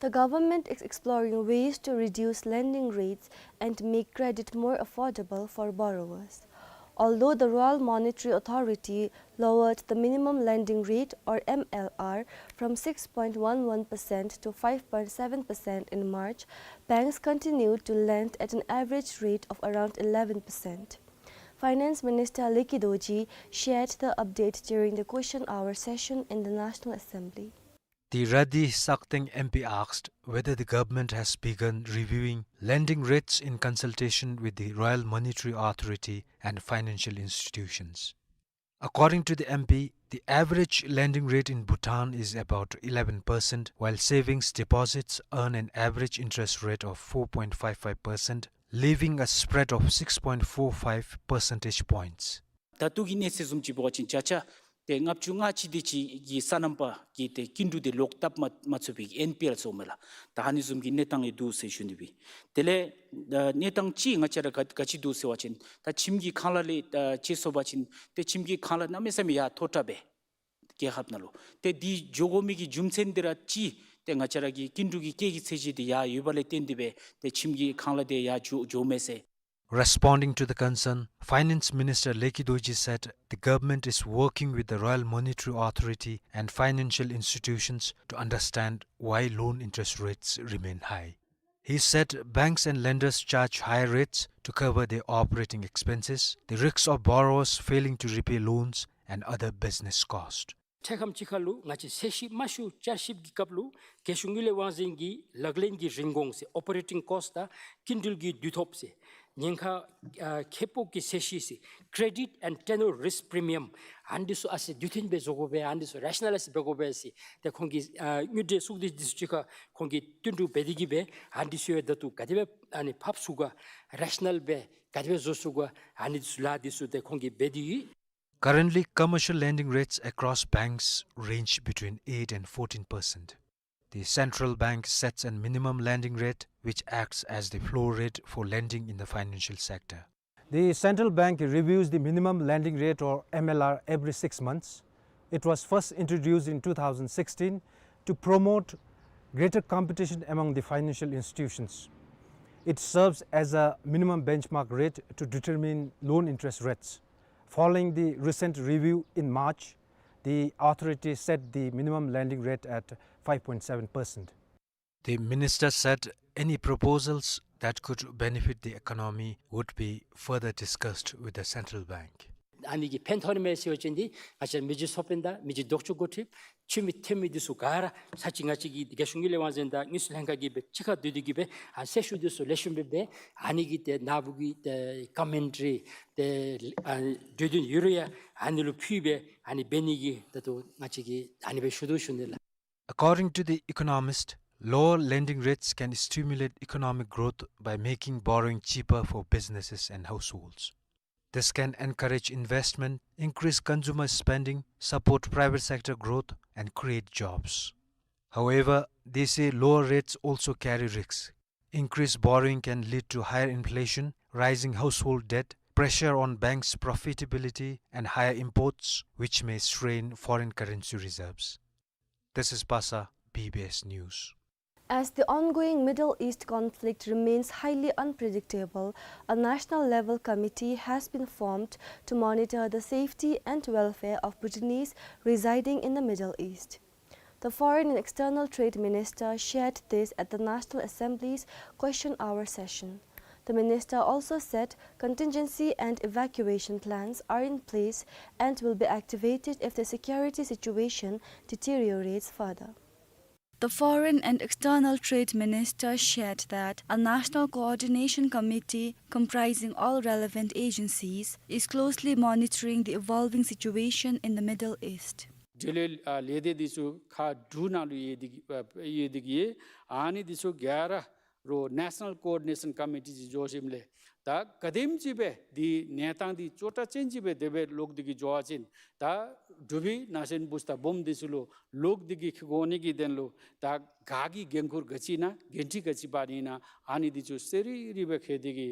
The government is exploring ways to reduce lending rates and make credit more affordable for borrowers. Although the Royal Monetary Authority lowered the minimum lending rate, or M L R, from six point one one percent to five point seven percent in March, banks continued to lend at an average rate of around eleven percent. Finance Minister Lekhi Dorji shared the update during the question hour session in the National Assembly. The Radi Sakteng M P asked whether the government has begun reviewing lending rates in consultation with the Royal Monetary Authority and financial institutions. According to the M P, the average lending rate in Bhutan is about eleven percent, while savings deposits earn an average interest rate of four point five five percent, leaving a spread of six point four five percentage points. ད་ལྟོ་གི་གནས་ཚུལ་བཟུམ་ཅིག་འབད་བ་ཅིན་བརྒྱ་ཆ་ཏེ་ལྔ་བཅུ་ང་གཅིག་དེ་ཅིག་གི་སོ་ནམ་པ་གིས་ཏེ་སྐྱིན་འགྲུལ་དེ་ལོག་བཏབ་མ་མ་ཚུགས་པའི་ཨེན་པི་ཨེལ་སོང་མས་ལགས། ད་ཨ་ནི་བཟུམ་གྱི་གནས་སྟངས་ཡང་འདུག་ཟེར་ཞུ་ནི་སྦེ། དེ་ལས་ཨ་གནས་སྟངས་ཅིག་ང་བཅས་ར་ག་ག་ཅི་འདུག་ཟེར་བ་ཅིན་ད་ཁྱིམ་གྱི་ཁང་གླ་ལས་ཨ་ཅིག་སོང་པ་ཅིན་ཏེ་ཁྱིམ་གྱི་ཁང་གླ་གནམ་མེད་ས་མེད་ཡར་མཐོ་དྲགས་སྦེ་རྒྱལ་ཁབ་ནང་ལུ། ཏེ་འདི་འགྱོ་དགོ་མི་གི་རྒྱུ་མཚན་འདི་ར་ཅིག་ཏེ་ང་བཅས་ར་གི་སྐྱིན་འགྲུལ་གྱི་སྐྱེད་ཀྱི་ཚད་གཞི་འདི་ཡར་ཡོད་པ་ལས་བརྟེན་ཏེ་སྦེ་ཏེ་ཁྱིམ་གྱི་ཁང་གླ་འདི་ཡར་འགྱོ་འགྱོཝ་མས་ཟེར། Responding to the concern, Finance Minister Lekhi Dorji said the government is working with the Royal Monetary Authority and financial institutions to understand why loan interest rates remain high. He said banks and lenders charge higher rates to cover their operating expenses, the risks of borrowers failing to repay loans, and other business costs. འཕྲལ་ཁམས་ཅིག་ཁར་ལུ་ང་བཅས་ཚེས་བཞི་མ་ཤུ་བསྐྱར་ཞིབ་ཀྱི་སྐབས་ལུ་རྒྱལ་གཞུང་དངུལ་ལས་དབང་འཛིན་གྱིས་ལག་ལེན་གྱི་རིན་གོང་ཟེར་ཨོ་པ་རེ་ཊིང་ཀོསཊ་དང་སྐྱིན་འགྲུལ་གྱི་དུས་ཐོབ་ཟེར་ཉེན་ཁ་ཨ་ཁེ་སྤོགས་ཀྱི་ཚད་གཞི་ཟེར་credit and tenor risk premium ཨ་ནི་ཚུ་ཨ་ཙི་དུས་མཐུན་སྦེ་བཟོ་དགོ་པས། ཨ་ནི་ཚུ་རེ་ཤ་ནཱ་ལའིཛ་འབད་དགོ་པས་ཟེར་ཏེ་ཁོང་གིས་ཨ་དངུལ་འབྲེལ་གཙུག་སྡེ་འདི་ཚུ་གཅིག་ཁར་ཁོང་གིས་བསྟུན་གྲོས་འབད་དེ་གིས་སྦེ་ཨ་ནི་ཚུ་ཡང་ད་ལྟོ་ག་དེ་སྦེ་ཨ་ནི་ཕབ་ཚུགས་ག་རེ་ཤ་ནཱལ་སྦེ་ག་དེ་སྦེ་བཟོ་ཚུགས་ག་ཨ་ནི་ཚུ་ལཱ་འདི་ཚུ་ཏེ་ཁོང་གིས་འབད་དེ་ཡོད། Currently, commercial lending rates across banks range between eight and fourteen percent. The central bank sets a minimum lending rate, which acts as the floor rate for lending in the financial sector. The central bank reviews the minimum lending rate, or M L R, every six months. It was first introduced in two thousand sixteen to promote greater competition among the financial institutions. It serves as a minimum benchmark rate to determine loan interest rates. Following the recent review in March, the authority set the minimum lending rate at five point seven percent. The minister said any proposals that could benefit the economy would be further discussed with the central bank. ཨ་ནི་གི་ཕན་ཐོགས་ནི་མས་ཟེར་བ་ཅིན་འདི་ང་བཅས་མི་རྗེ་ཚོགས་དཔོན་དང་མི་རྗེ་ལྡོག་ཕྱོགས་འགོ་ཁྲིདཔ་འཐུས་མི་འཐུས་མི་འདི་ཚུ་ག་ར་ཚར་གཅིག་ང་བཅས་ཀྱི་རྒྱལ་གཞུང་གི་ལས་དབང་འཛིན་དང་དངུལ་རྩིས་ལྷན་ཁག་གི་སྦེ་གཅིག་ཁར་སྡོད་དེ་གི་སྦེ་ཨ་གསལ་ཞུ་འདི་ཚུ་ལེགས་ཤོམ་སྦེ་འབད། ཨ་ནི་གི་ཏེ་ནཱ་བུ་གི་ཏེ་ཀོ་མེན་ཊ་རི་ཏེ་ཨ་གྲོས་བསྟུན་ཡོད་རུང་ཡང་ཨ་ནི་ལུ་ཕུལ་སྦེ་ཨ་ནི་འབད་ནི་གི་ད་ལྟོ་ང་བཅས་ཀྱིས་ཨ་ནི་སྦེ་ཞུ་དོ་ཞུ་ནི་ལགས། According to The Economist, lower lending rates can stimulate economic growth by making borrowing cheaper for businesses and households. This can encourage investment, increase consumer spending, support private sector growth, and create jobs. However, they say lower rates also carry risks. Increased borrowing can lead to higher inflation, rising household debt, pressure on banks' profitability, and higher imports, which may strain foreign currency reserves. This is Pasa, B B S News. As the ongoing Middle East conflict remains highly unpredictable, a national-level committee has been formed to monitor the safety and welfare of Bhutanese residing in the Middle East. The Foreign and External Trade Minister shared this at the National Assembly's question hour session. The minister also said contingency and evacuation plans are in place and will be activated if the security situation deteriorates further. The Foreign and External Trade Minister shared that a national coordination committee comprising all relevant agencies is closely monitoring the evolving situation in the Middle East. འབྲེལ་ཡོད་ཨ་ལས་སྡེ་འདི་ཚུ་ཁག་དྲུག་ནང་ལུ་ཡོད་དེ་གི་ཨ་ཡོད་དེ་གི་ཨ་ནི་འདི་ཚུ་ག་ར་རོགས་National Coordination Committee ཅིག་འགྱོ་ཞིནམ་ལས་ད་ག་དེམ་ཅིག་སྦེ་འདི་གནས་སྟངས་འདི་ཅོག་འཐདཔ་ཅན་ཅིག་སྦེ་དེ་སྦེ་ལོག་སྟེ་གི་འགྱོ་བ་ཅིན་ད་འབྲུག་པའི་ནང་ཞིན་བུ་སྟེ་སྦོམ་འདི་ཚུ་ལུ་ལོག་སྟེ་གི་འཁྱིད་འོང་ནི་གི་དོན་ལུ་ད་ག་གི་འགན་ཁུར་ག་ཅི་ཨིན་ན་འགན་འཁྲི་ག་ཅི་འབག་ནི་ཨིན་ན་ཨ་ནི་འདི་ཚུ་གསལ་རི་རི་སྦེ་མཁྱེན་ཏེ་གི།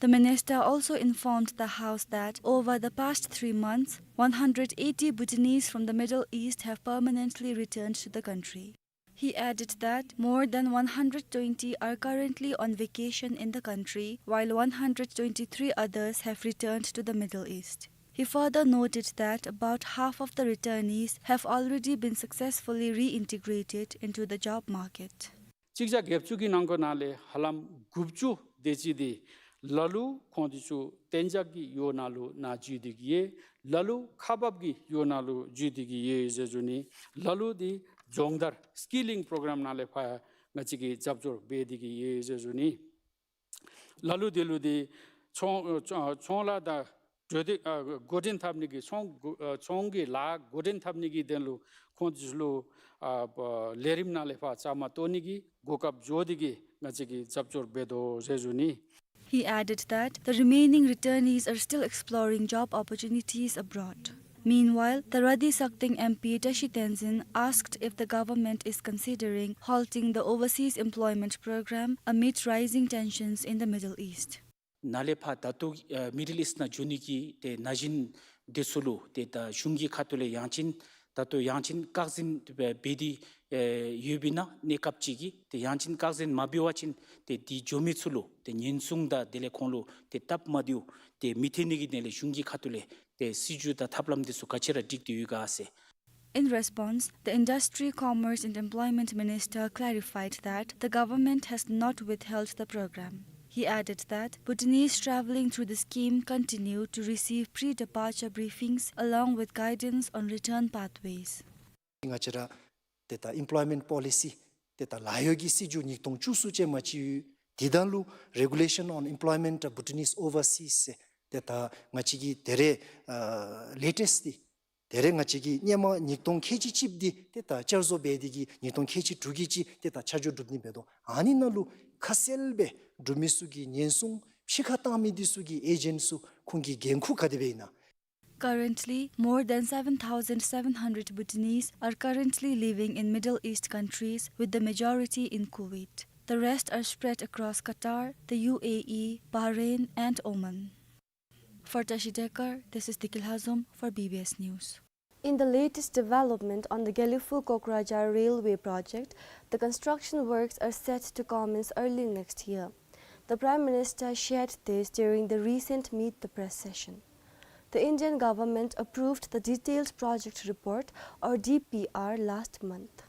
The minister also informed the House that over the past three months, one hundred eighty Bhutanese from the Middle East have permanently returned to the country. He added that more than one hundred twenty are currently on vacation in the country, while one hundred twenty-three others have returned to the Middle East. He further noted that about half of the returnees have already been successfully reintegrated into the job market. གཅིག་བརྒྱ་བརྒྱད་ཅུ་གི་ནང་འཁོད་ནང་ལས་ཧ་ལམ་དགུ་བཅུ་དེ་ཅིག་འདི་ལ་ལུ་ཁོང་འདི་ཚུ་གཏན་འཇགས་ཀྱི་ཡུལ་ནང་ལུ་ནཱ་འགྱོ་སྟེ་གི་ཡོད། ལ་ལུ་ཁག་འབག་གི་ཡུལ་ནང་ལུ་འགྱོ་སྟེ་གི་ཡོད་ཟེར་ཞུ་ནི། ལ་ལུ་འདི་སྦྱོང་བརྡར་སི་ཀི་ལིང་པོ་རོ་གརམ་ནང་ལས་ཕར་ང་བཅས་ཀྱིས་རྒྱབ་སྐྱོར་འབད་དེ་གི་ཡོད་ཟེར་ཞུ་ནི། ལ་ལུ་དེ་ལུ་འདི་ཚོང་ཨ་ཚོང་ལཱ་དང་འབྲེལ་ཏེ་ཨ་འགོ་འདྲེན་འཐབ་ནི་གི་ཚོང་འགོ་ཨ་ཚོང་གི་ལཱ་འགོ་འདྲེན་འཐབ་ནི་གི་དོན་ལུ་ཁོང་འདི་ཚུ་ལུ་ཨ་ལས་རིམ་ནང་ལས་ཕར་བཅའ་མར་གཏོགས་ནི་གི་གོ་སྐབས་འབྱོར་ཏེ་གི་ང་བཅས་ཀྱིས་རྒྱབ་སྐྱོར་འབད་དོ་ཟེར་ཞུ་ནི། He added that the remaining returnees are still exploring job opportunities abroad. Meanwhile, the Radhi Sakteng M P Tashi Tenzin asked if the government is considering halting the overseas employment program amid rising tensions in the Middle East. ནཱ་ལས་ཕར་ད་ལྟོ་ཨ་མི་ཌལ་ཨིསཊ་ནང་འགྱོ་ནི་གི་ཏེ་ན་གཞོན་འདི་ཚུ་ལུ་ཏེ་ད་གཞུང་གི་ཁ་ཐུག་ལས་ཡང་ཅིན་ད་ལྟོ་ཡང་ཅིན་བཀག་འཛིན་འབད་འབད་དེ་ཨེ་ཡོདཔ་ཨིན་ན་གནས་སྐབས་ཅིག་གི་ཏེ་ཡང་ཅིན་བཀག་འཛིན་མ་འབད་བ་ཅིན་ཏེ་འདི་འགྱོ་མི་ཚུ་ལུ་ཏེ་ཉེན་སྲུང་དང་དེ་ལས་ཁོང་ལུ་ཏེ་སྟབས་མ་བདེཝ་ཏེ་མི་ཐོན་ནི་གི་དོན་ལས་གཞུང་གི་ཁ་ཐུག་ལས་ཏེ་སྲིད་བྱུས་དང་ཐབས་ལམ་འདི་ཚུ་ག་ཅི་ར་སྒྲིག་སྟེ་ཡོད་ག་ཟེར། In response, the Industry, Commerce and Employment Minister clarified that the government has not withheld the program. He added that Bhutanese traveling through the scheme continue to receive pre-departure briefings along with guidance on return pathways. ང་བཅས་ར་ཏེ་ད་ཨེམ་པོལོའི་མེནཊ་པོ་ལི་སི་ཏེ་ད་ལཱ་གཡོག་གི་སྲིད་བྱུས་ཉིས་སྟོང་བཅུ་གསུམ་ཅན་མ་ཅིག་ཡོད། དེ་ད་ལུ་Regulation on Employment of Bhutanese Overseas ཟེར་ཏེ་ད་ང་བཅས་ཀྱི་ད་རེས་ཨ་ལེ་ཊེསཊ་འདི་ད་རེས་ང་བཅས་ཀྱི་སྔོན་མ་ཉིས་སྟོང་ཁལ་གཅིག་གཅིག་འདི་ཏེ་ད་བསྐྱར་བཟོ་འབད་དེ་གི་ཉིས་སྟོང་ཁལ་གཅིག་དྲུག་གི་ཅིག་ཏེ་ད་ཆ་འཇོག་གྲུབ་ནི་འབད་དོ། ཨ་ནི་ནང་ལུ་ཁ་གསལ་སྦེ་འབྲུག་མི་ཚུ་གི་ཉེན་སྲུང་ཕྱི་ཁར་བཏང་མི་འདི་ཚུ་གི་ཨེ་ཇེནཊ་ཚུ་ཁོང་གི་འགན་ཁུར་ག་དེ་སྦེ་ཨིན་ན། Currently, more than seven thousand seven hundred Bhutanese are currently living in Middle East countries, with the majority in Kuwait. The rest are spread across Qatar, the U A E, Bahrain, and Oman. For Tashi Dekar, this is Dikil Hazum for B B S News. In the latest development on the Gelephu-Kokrajhar railway project, the construction works are set to commence early next year. The Prime Minister shared this during the recent Meet the Press session. The Indian government approved the detailed project report, or D P R, last month.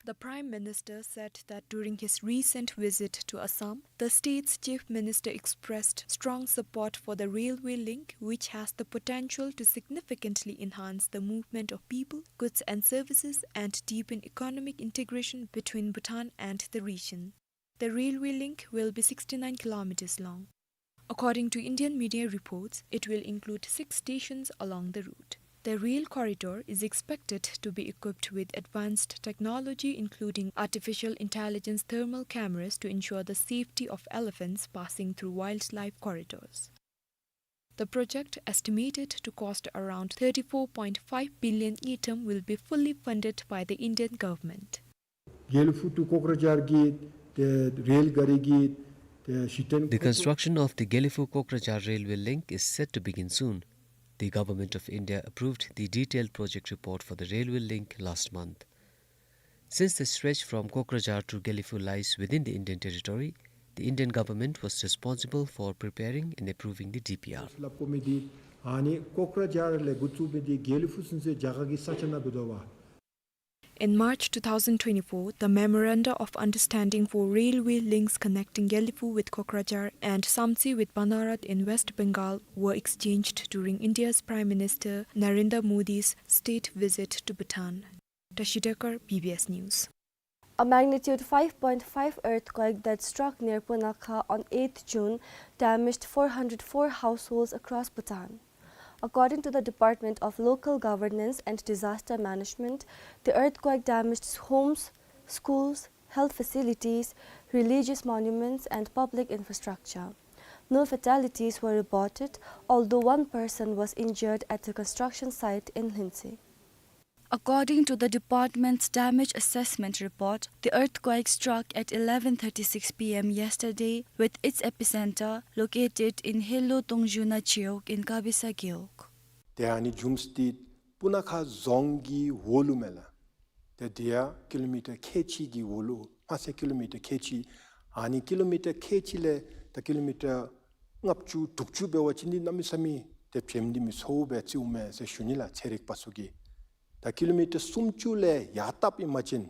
The Prime Minister said that during his recent visit to Assam, the state's Chief Minister expressed strong support for the railway link, which has the potential to significantly enhance the movement of people, goods and services and deepen economic integration between Bhutan and the region. The railway link will be sixty-nine kilometers long. According to Indian media reports, it will include six stations along the route. The rail corridor is expected to be equipped with advanced technology, including artificial intelligence thermal cameras, to ensure the safety of elephants passing through wildlife corridors. The project, estimated to cost around thirty-four point five billion ngultrum, will be fully funded by the Indian government. Gelephu to Kokrajhar གི་ཏེ་རེལ་ག་རི་གི་ཏེ་གཞི་རྟེན། The construction of the Gelephu-Kokrajhar railway link is set to begin soon. The Government of India approved the detailed project report for the railway link last month. Since the stretch from Kokrajhar to Gelephu lies within the Indian territory, the Indian government was responsible for preparing and approving the D P R. སླབ་དགོ་མི་འདི་ཨ་ནི་ཀོཀ་ར་ཇར་ལས་འགོ་བཙུགས་མི་འདི་གྱལ་ལི་ཕུ་ཚུན་ཚོད་རྒྱ་གར་གྱི་ས་ཆ་ནང་འབད་དོ་བ། In March two thousand twenty-four, the Memoranda of Understanding for Railway Links Connecting Gelephu with Kokrajhar and Samtse with Bannarat in West Bengal were exchanged during India's Prime Minister Narendra Modi's state visit to Bhutan. Tashi Dekar, B B S News. A magnitude five point five earthquake that struck near Punakha on eighth June damaged four hundred four households across Bhutan. According to the Department of Local Governance and Disaster Management, the earthquake damaged homes, schools, health facilities, religious monuments, and public infrastructure. No fatalities were reported, although one person was injured at a construction site in Lhintse. According to the department's damage assessment report, the earthquake struck at eleven thirty-six P M yesterday, with its epicenter located in Helo Tongzhuna Cheok in Kabisa Gewog. ཏེ་ཨ་ནི་བྱུངམ་ས་འདི་སྤུ་ན་ཁ་རྫོང་གི་འོག་ལུ་མས་ལགས། ཏེ་དེ་ཡང་ཀི་ལོ་མི་ཊར་ཁལ་གཅིག་གི་འོག་ལུ། དམག་ས་ཀི་ལོ་མི་ཊར་ཁལ་གཅིག། ཨ་ནི་ཀི་ལོ་མི་ཊར་ཁལ་གཅིག་ལས་ད་ཀི་ལོ་མི་ཊར་ལྔ་བཅུ་དྲུག་ཅུ་འབད་བ་ཅིན་འདི་གནམ་མེད་ས་མེད་ཏེ་བྱེམ་སྡོད་མི་ཚ་བོ་སྦེ་བརྩིཝ་མས་ཟེར་ཞུ་ནི་ལགས། ཚན་རིག་པ་ཚུ་གིས། ད་ཀི་ལོ་མི་ཊར་སུམ་ཅུ་ལས་ཡར་བཏབ་ཨིན་པ་ཅིན་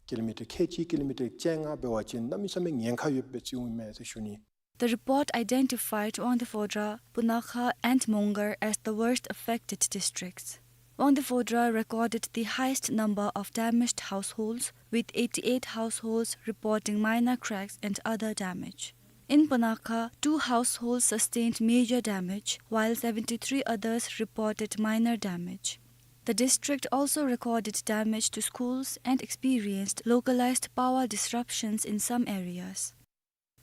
ཀི་ལོ་མི་ཊར་ཁལ་གཅིག་ཀི་ལོ་མི་ཊར་བཅོ་ལྔ་འབད་བ་ཅིན་གནམ་མེད་ས་མེད་ཉེན་ཁ་ཡོདཔ་སྦེ་བརྩིཝ་མས་ཟེར་ཞུ་ནི། The report identified Wangdue Phodrang, Punakha, and Mongar as the worst affected districts. Wangdue Phodrang recorded the highest number of damaged households, with eighty-eight households reporting minor cracks and other damage. In Punakha, two households sustained major damage, while seventy-three others reported minor damage. The district also recorded damage to schools and experienced localized power disruptions in some areas.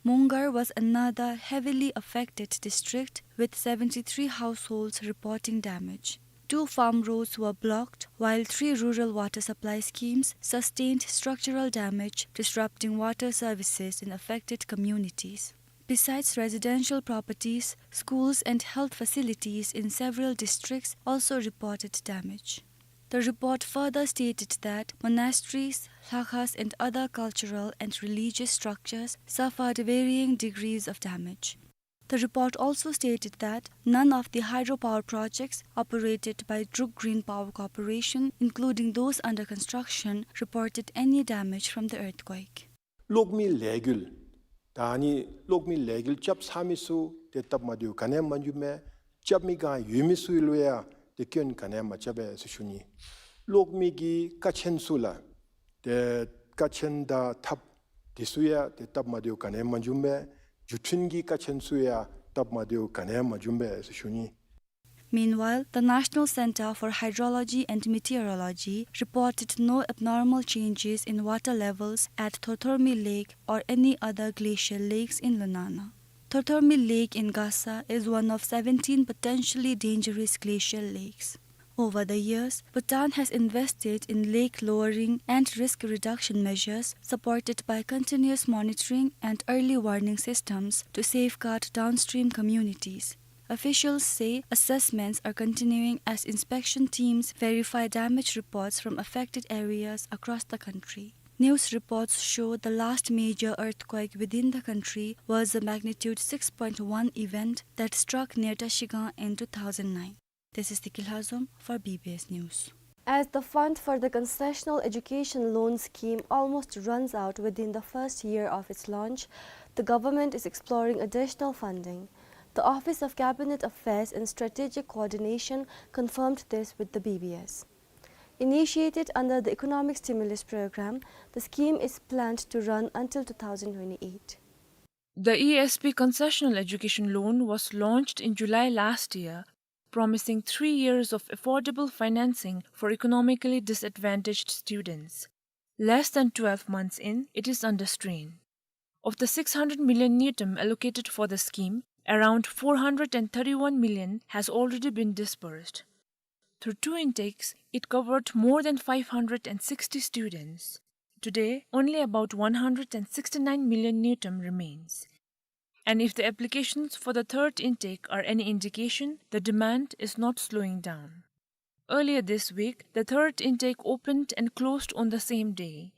Mongar was another heavily affected district, with seventy-three households reporting damage. Two farm roads were blocked, while three rural water supply schemes sustained structural damage, disrupting water services in affected communities. Besides residential properties, schools and health facilities in several districts also reported damage. The report further stated that monasteries, lakhas, and other cultural and religious structures suffered varying degrees of damage. The report also stated that none of the hydropower projects operated by Druk Green Power Corporation, including those under construction, reported any damage from the earthquake. གློག་མེ་ལས་འགུལ། ད་ཨ་ནི་གློག་མེ་ལས་འགུལ་རྐྱབ་ཚར་མི་ཚུ་ཏེ་སྟབས་མ་བདེཝ་ག་ནི་ཡང་མ་བྱུང་མས། རྐྱབ་མི་ག་ཡོད་མི་ཚུ་ལུ་ཡང་ཏེ་སྐྱོན་ག་ནི་ཡང་མ་རྐྱབ་པས་ཟེར་ཞུ་ནི། གློག་མེ་གི་ཀ་ཆེན་ཚུ་ལགས། ཏེ་ཀ་ཆེན་དང་ཐགཔ་འདི་ཚུ་ཡང་ཏེ་སྟབས་མ་བདེཝ་ག་ནི་ཡང་མ་བྱུང་མས། འགྲུལ་འཕྲིན་གྱི་ཀ་ཆེན་ཚུ་ཡང་སྟབས་མ་བདེཝ་ག་ནི་ཡང་མ་བྱུང་པས་ཟེར་ཞུ་ནི། Meanwhile, the National Center for Hydrology and Meteorology reported no abnormal changes in water levels at Thorthormi Lake or any other glacial lakes in Lunana. Thorthormi Lake in Gasa is one of seventeen potentially dangerous glacial lakes. Over the years, Bhutan has invested in lake lowering and risk reduction measures supported by continuous monitoring and early warning systems to safeguard downstream communities. Officials say assessments are continuing as inspection teams verify damage reports from affected areas across the country. News reports show the last major earthquake within the country was a magnitude six point one event that struck near Tashigang in two thousand nine. This is Tiki Lhazom for B B S News. As the fund for the concessional education loan scheme almost runs out within the first year of its launch, the government is exploring additional funding. The Office of Cabinet Affairs and Strategic Coordination confirmed this with the B B S. Initiated under the Economic Stimulus Program, the scheme is planned to run until two thousand twenty-eight. The E S P concessional education loan was launched in July last year, promising three years of affordable financing for economically disadvantaged students. Less than twelve months in, it is under strain. Of the six hundred million ngultrum allocated for the scheme, around four hundred and thirty-one million has already been disbursed. Through two intakes, it covered more than five hundred and sixty students. Today, only about one hundred and sixty-nine million ngultrum remains. And if the applications for the third intake are any indication, the demand is not slowing down. Earlier this week, the third intake opened and closed on the same day.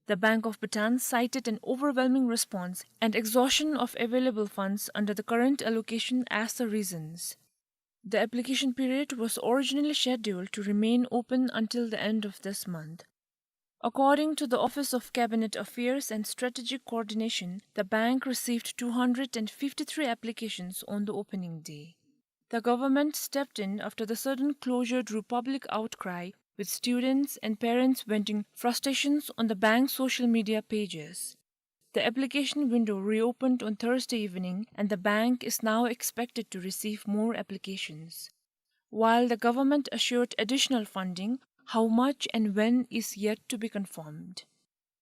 The Bank of Bhutan cited an overwhelming response and exhaustion of available funds under the current allocation as the reasons. The application period was originally scheduled to remain open until the end of this month. According to the Office of Cabinet Affairs and Strategic Coordination, the bank received two hundred and fifty-three applications on the opening day. The government stepped in after the sudden closure drew public outcry, with students and parents venting frustrations on the bank's social media pages. The application window reopened on Thursday evening, and the bank is now expected to receive more applications. While the government assured additional funding, how much and when is yet to be confirmed.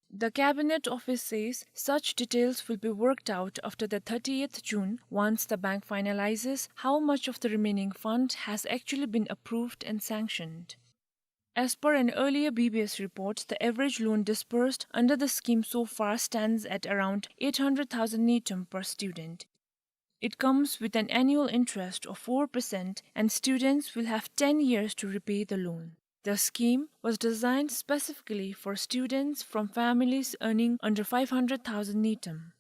The Cabinet Office says such details will be worked out after the thirtieth June, once the bank finalizes how much of the remaining fund has actually been approved and sanctioned. As per an earlier B B S report, the average loan disbursed under the scheme so far stands at around eight hundred thousand ngultrum per student. It comes with an annual interest of four percent, and students will have ten years to repay the loan. The scheme was designed specifically for students from families earning under five hundred thousand ngultrum.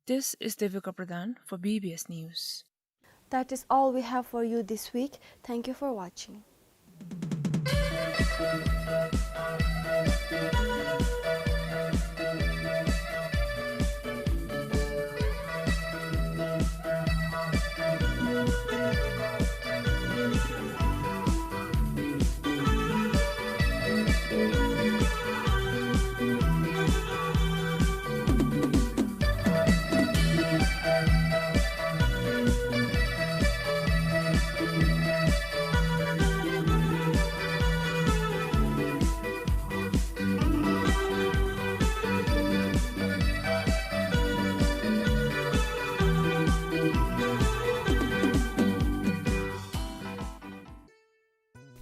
This is Devika Pradhan for B B S News. That is all we have for you this week. Thank you for watching.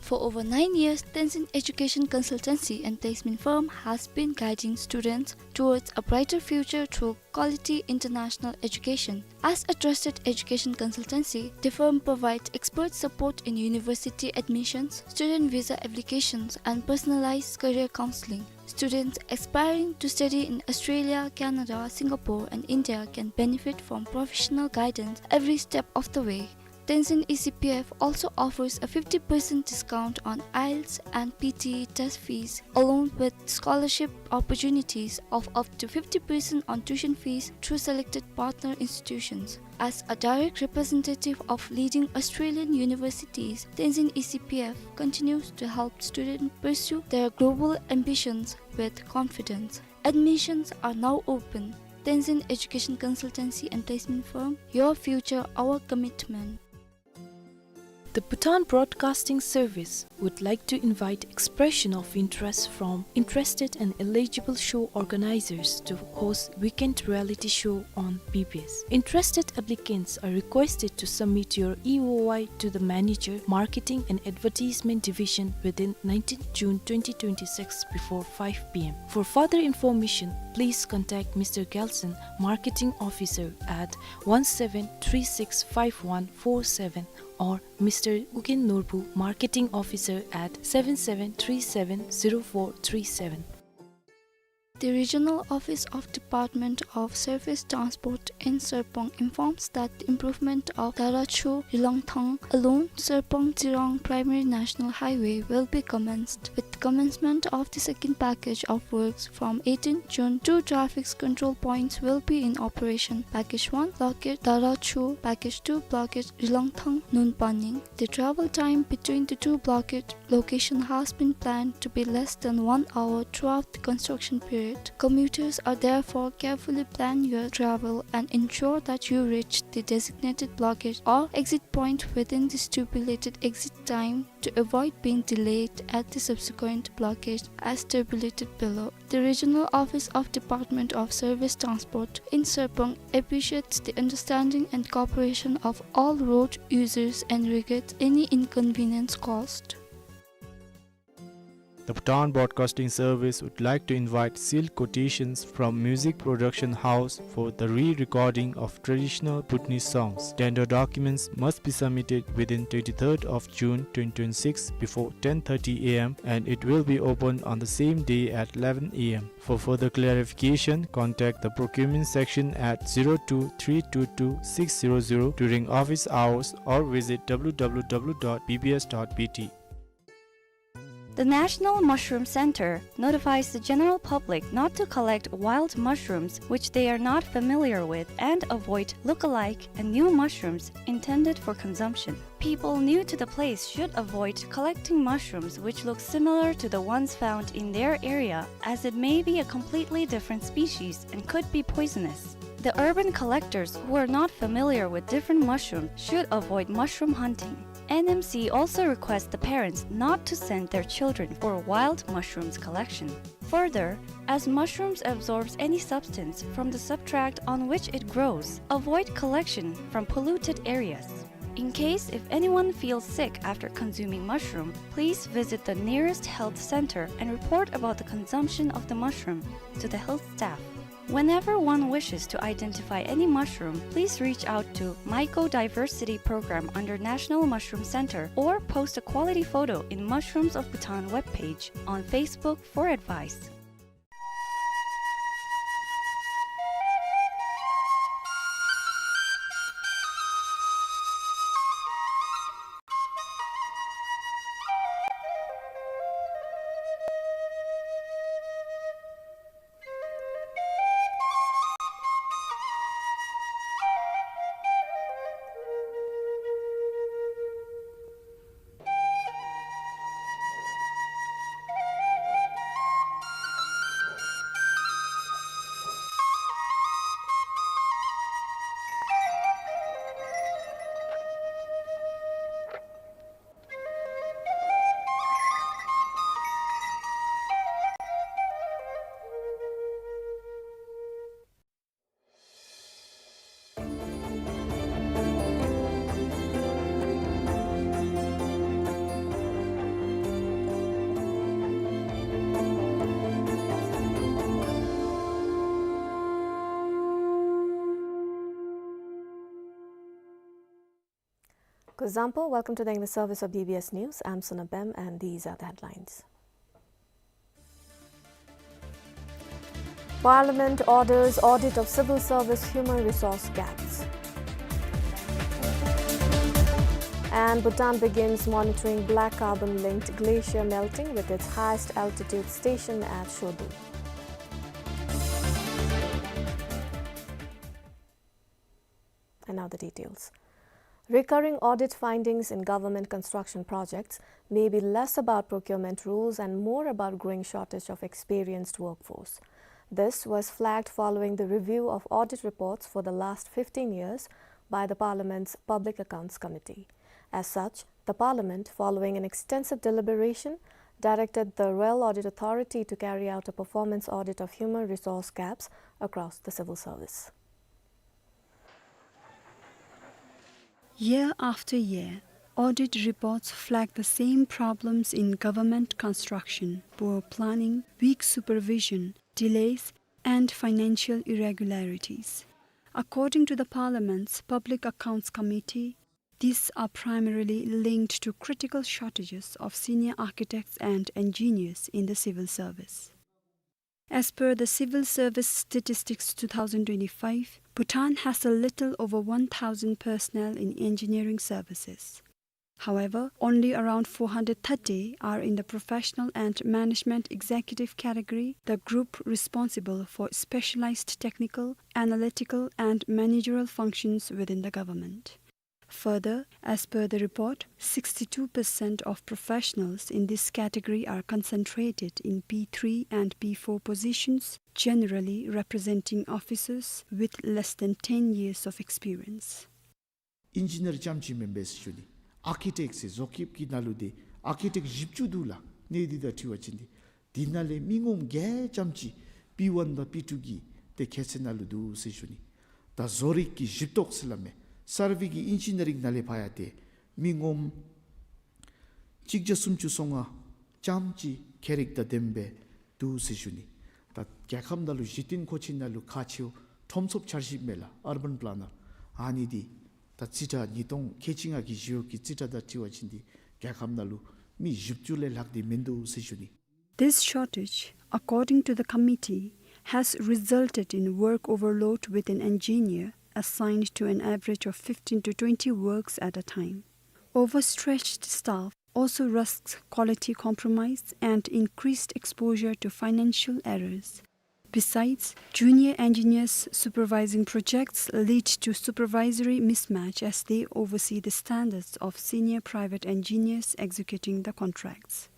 For over nine years, Tenzin Education Consultancy and Placement Firm has been guiding students towards a brighter future through quality international education. As a trusted education consultancy, the firm provides expert support in university admissions, student visa applications, and personalized career counseling. Students aspiring to study in Australia, Canada, Singapore, and India can benefit from professional guidance every step of the way. Tenzin E C P F also offers a fifty percent discount on IELTS and P T E test fees, along with scholarship opportunities of up to fifty percent on tuition fees through selected partner institutions. As a direct representative of leading Australian universities, Tenzin E C P F continues to help students pursue their global ambitions with confidence. Admissions are now open. Tenzin Education Consultancy and Placement Firm, your future, our commitment. The Bhutan Broadcasting Service would like to invite expression of interest from interested and eligible show organizers to host weekend reality show on B B S. Interested applicants are requested to submit your E O I to the manager, Marketing and Advertisement Division, within nineteenth June twenty twenty-six before five P M. For further information, please contact Mister Gelson, Marketing Officer, at one seven three six five one four seven, or Mister Ugyen Norbu, Marketing Officer, at seven seven three seven zero four three seven. The Regional Office of Department of Surface Transport in Serpong informs that the improvement of Darachu Rilongthang along Serpong Jirong Primary National Highway will be commenced. With commencement of the second package of works from eighteenth June, two traffic control points will be in operation. Package one, blockade Darachu. Package two, blockade Rilongthang Nunpaning. The travel time between the two blockade location has been planned to be less than one hour throughout the construction period. Commuters are therefore carefully plan your travel and ensure that you reach the designated blockade or exit point within the stipulated exit time to avoid being delayed at the subsequent blockade as tabulated below. The Regional Office of Department of Surface Transport in Serpong appreciates the understanding and cooperation of all road users and regrets any inconvenience caused. The Bhutan Broadcasting Service would like to invite sealed quotations from Music Production House for the re-recording of traditional Bhutanese songs. Tender documents must be submitted within twenty-third of June twenty twenty-six before ten thirty A M, and it will be opened on the same day at eleven A M. For further clarification, contact the procurement section at zero two three two two six zero zero during office hours or visit W W W dot B B S dot B T. The National Mushroom Center notifies the general public not to collect wild mushrooms which they are not familiar with and avoid look-alike and new mushrooms intended for consumption. People new to the place should avoid collecting mushrooms which look similar to the ones found in their area, as it may be a completely different species and could be poisonous. The urban collectors who are not familiar with different mushrooms should avoid mushroom hunting. N M C also requests the parents not to send their children for wild mushrooms collection. Further, as mushrooms absorbs any substance from the substrate on which it grows, avoid collection from polluted areas. In case if anyone feels sick after consuming mushroom, please visit the nearest health center and report about the consumption of the mushroom to the health staff. Whenever one wishes to identify any mushroom, please reach out to Mycodiversity Program under National Mushroom Center or post a quality photo in Mushrooms of Bhutan webpage on Facebook for advice. Kuzuzangpo, welcome to the English service of B B S News. I'm Sona Bem, and these are the headlines. Parliament orders audit of civil service human resource gaps. And Bhutan begins monitoring black carbon-linked glacier melting with its highest altitude station at Shodu. And now the details. Recurring audit findings in government construction projects may be less about procurement rules and more about growing shortage of experienced workforce. This was flagged following the review of audit reports for the last fifteen years by the Parliament's Public Accounts Committee. As such, the Parliament, following an extensive deliberation, directed the Royal Audit Authority to carry out a performance audit of human resource gaps across the civil service. Year after year, audit reports flag the same problems in government construction: poor planning, weak supervision, delays, and financial irregularities. According to the Parliament's Public Accounts Committee, these are primarily linked to critical shortages of senior architects and engineers in the civil service. As per the Civil Service Statistics two thousand twenty-five, Bhutan has a little over one thousand personnel in engineering services. However, only around four hundred thirty are in the professional and management executive category, the group responsible for specialized technical, analytical, and managerial functions within the government. Further, as per the report, sixty-two percent of professionals in this category are concentrated in B three and B four positions, generally representing officers with less than ten years of experience. ཨིན་ཇི་ནིར་རྐྱངམ་ཅིག་མེན་པས་ཟེར་ཞུ་ནི། ཨར་ཀི་ཊེཀ་ཟེར་བཟོ་བཀོདཔ་ཀྱི་ནང་ལུ་ཏེ་ཨར་ཀི་ཊེཀ་བཞི་བཅུ་འདུག་ལགས། གནས་འདི་དང་འཁྲིལ་བ་ཅིན་ཏེ་འདི་ནང་ལས་མི་ངོམ་བརྒྱད་རྐྱངམ་ཅིག་པི་ཝན་དང་པི་ཊུ་གི་ཏེ་ཁྱད་ཚད་ནང་ལུ་འདུག་ཟེར་ཞུ་ནི། ད་བཟོ་རིག་གི་གཞི་ཐོག་ཟེར་སླབ་མས། སར་བེ་གི་ཨིན་ཇི་ནི་རིང་ནང་ལས་ཕར་ཡང་ཏེ་མི་ངོམ་གཅིག་བརྒྱ་སུམ་ཅུ་སོ་ལྔ་རྐྱངམ་ཅིག་ཁྱད་རིག་དང་ལྡནམ་སྦེ་འདུག་ཟེར་ཞུ་ནི། ད་རྒྱལ་ཁབ་ནང་ལུ་གཞི་རྟེན་མཁོ་ཆས་ནང་ལུ་ཁག་ཆེཝ་ཁྲོམ་ཚོགས་འཆར་གཞི་མས་ལགས། ཨར་བཱན་པི་ལེ་ནར། ཨ་ནི་འདི་ད་རྩིས་ཁྲ་ཉིས་སྟོང་ཁལ་གཅིག་ལྔ་གི་ཞི་གཡོག་གི་རྩིས་ཁྲ་དང་འཁྲིལ་བ་ཅིན་འདི་རྒྱལ་ཁབ་ནང་ལུ་མི་བཞི་བཅུ་ལས་ལྷག་སྟེ་མིན་འདུག་ཟེར་ཞུ་ནི། This shortage, according to the committee, has resulted in work overload with an engineer assigned to an average of fifteen to twenty works at a time. Overstretched staff also risks quality compromise and increased exposure to financial errors. Besides, junior engineers supervising projects lead to supervisory mismatch as they oversee the standards of senior private engineers executing the contracts.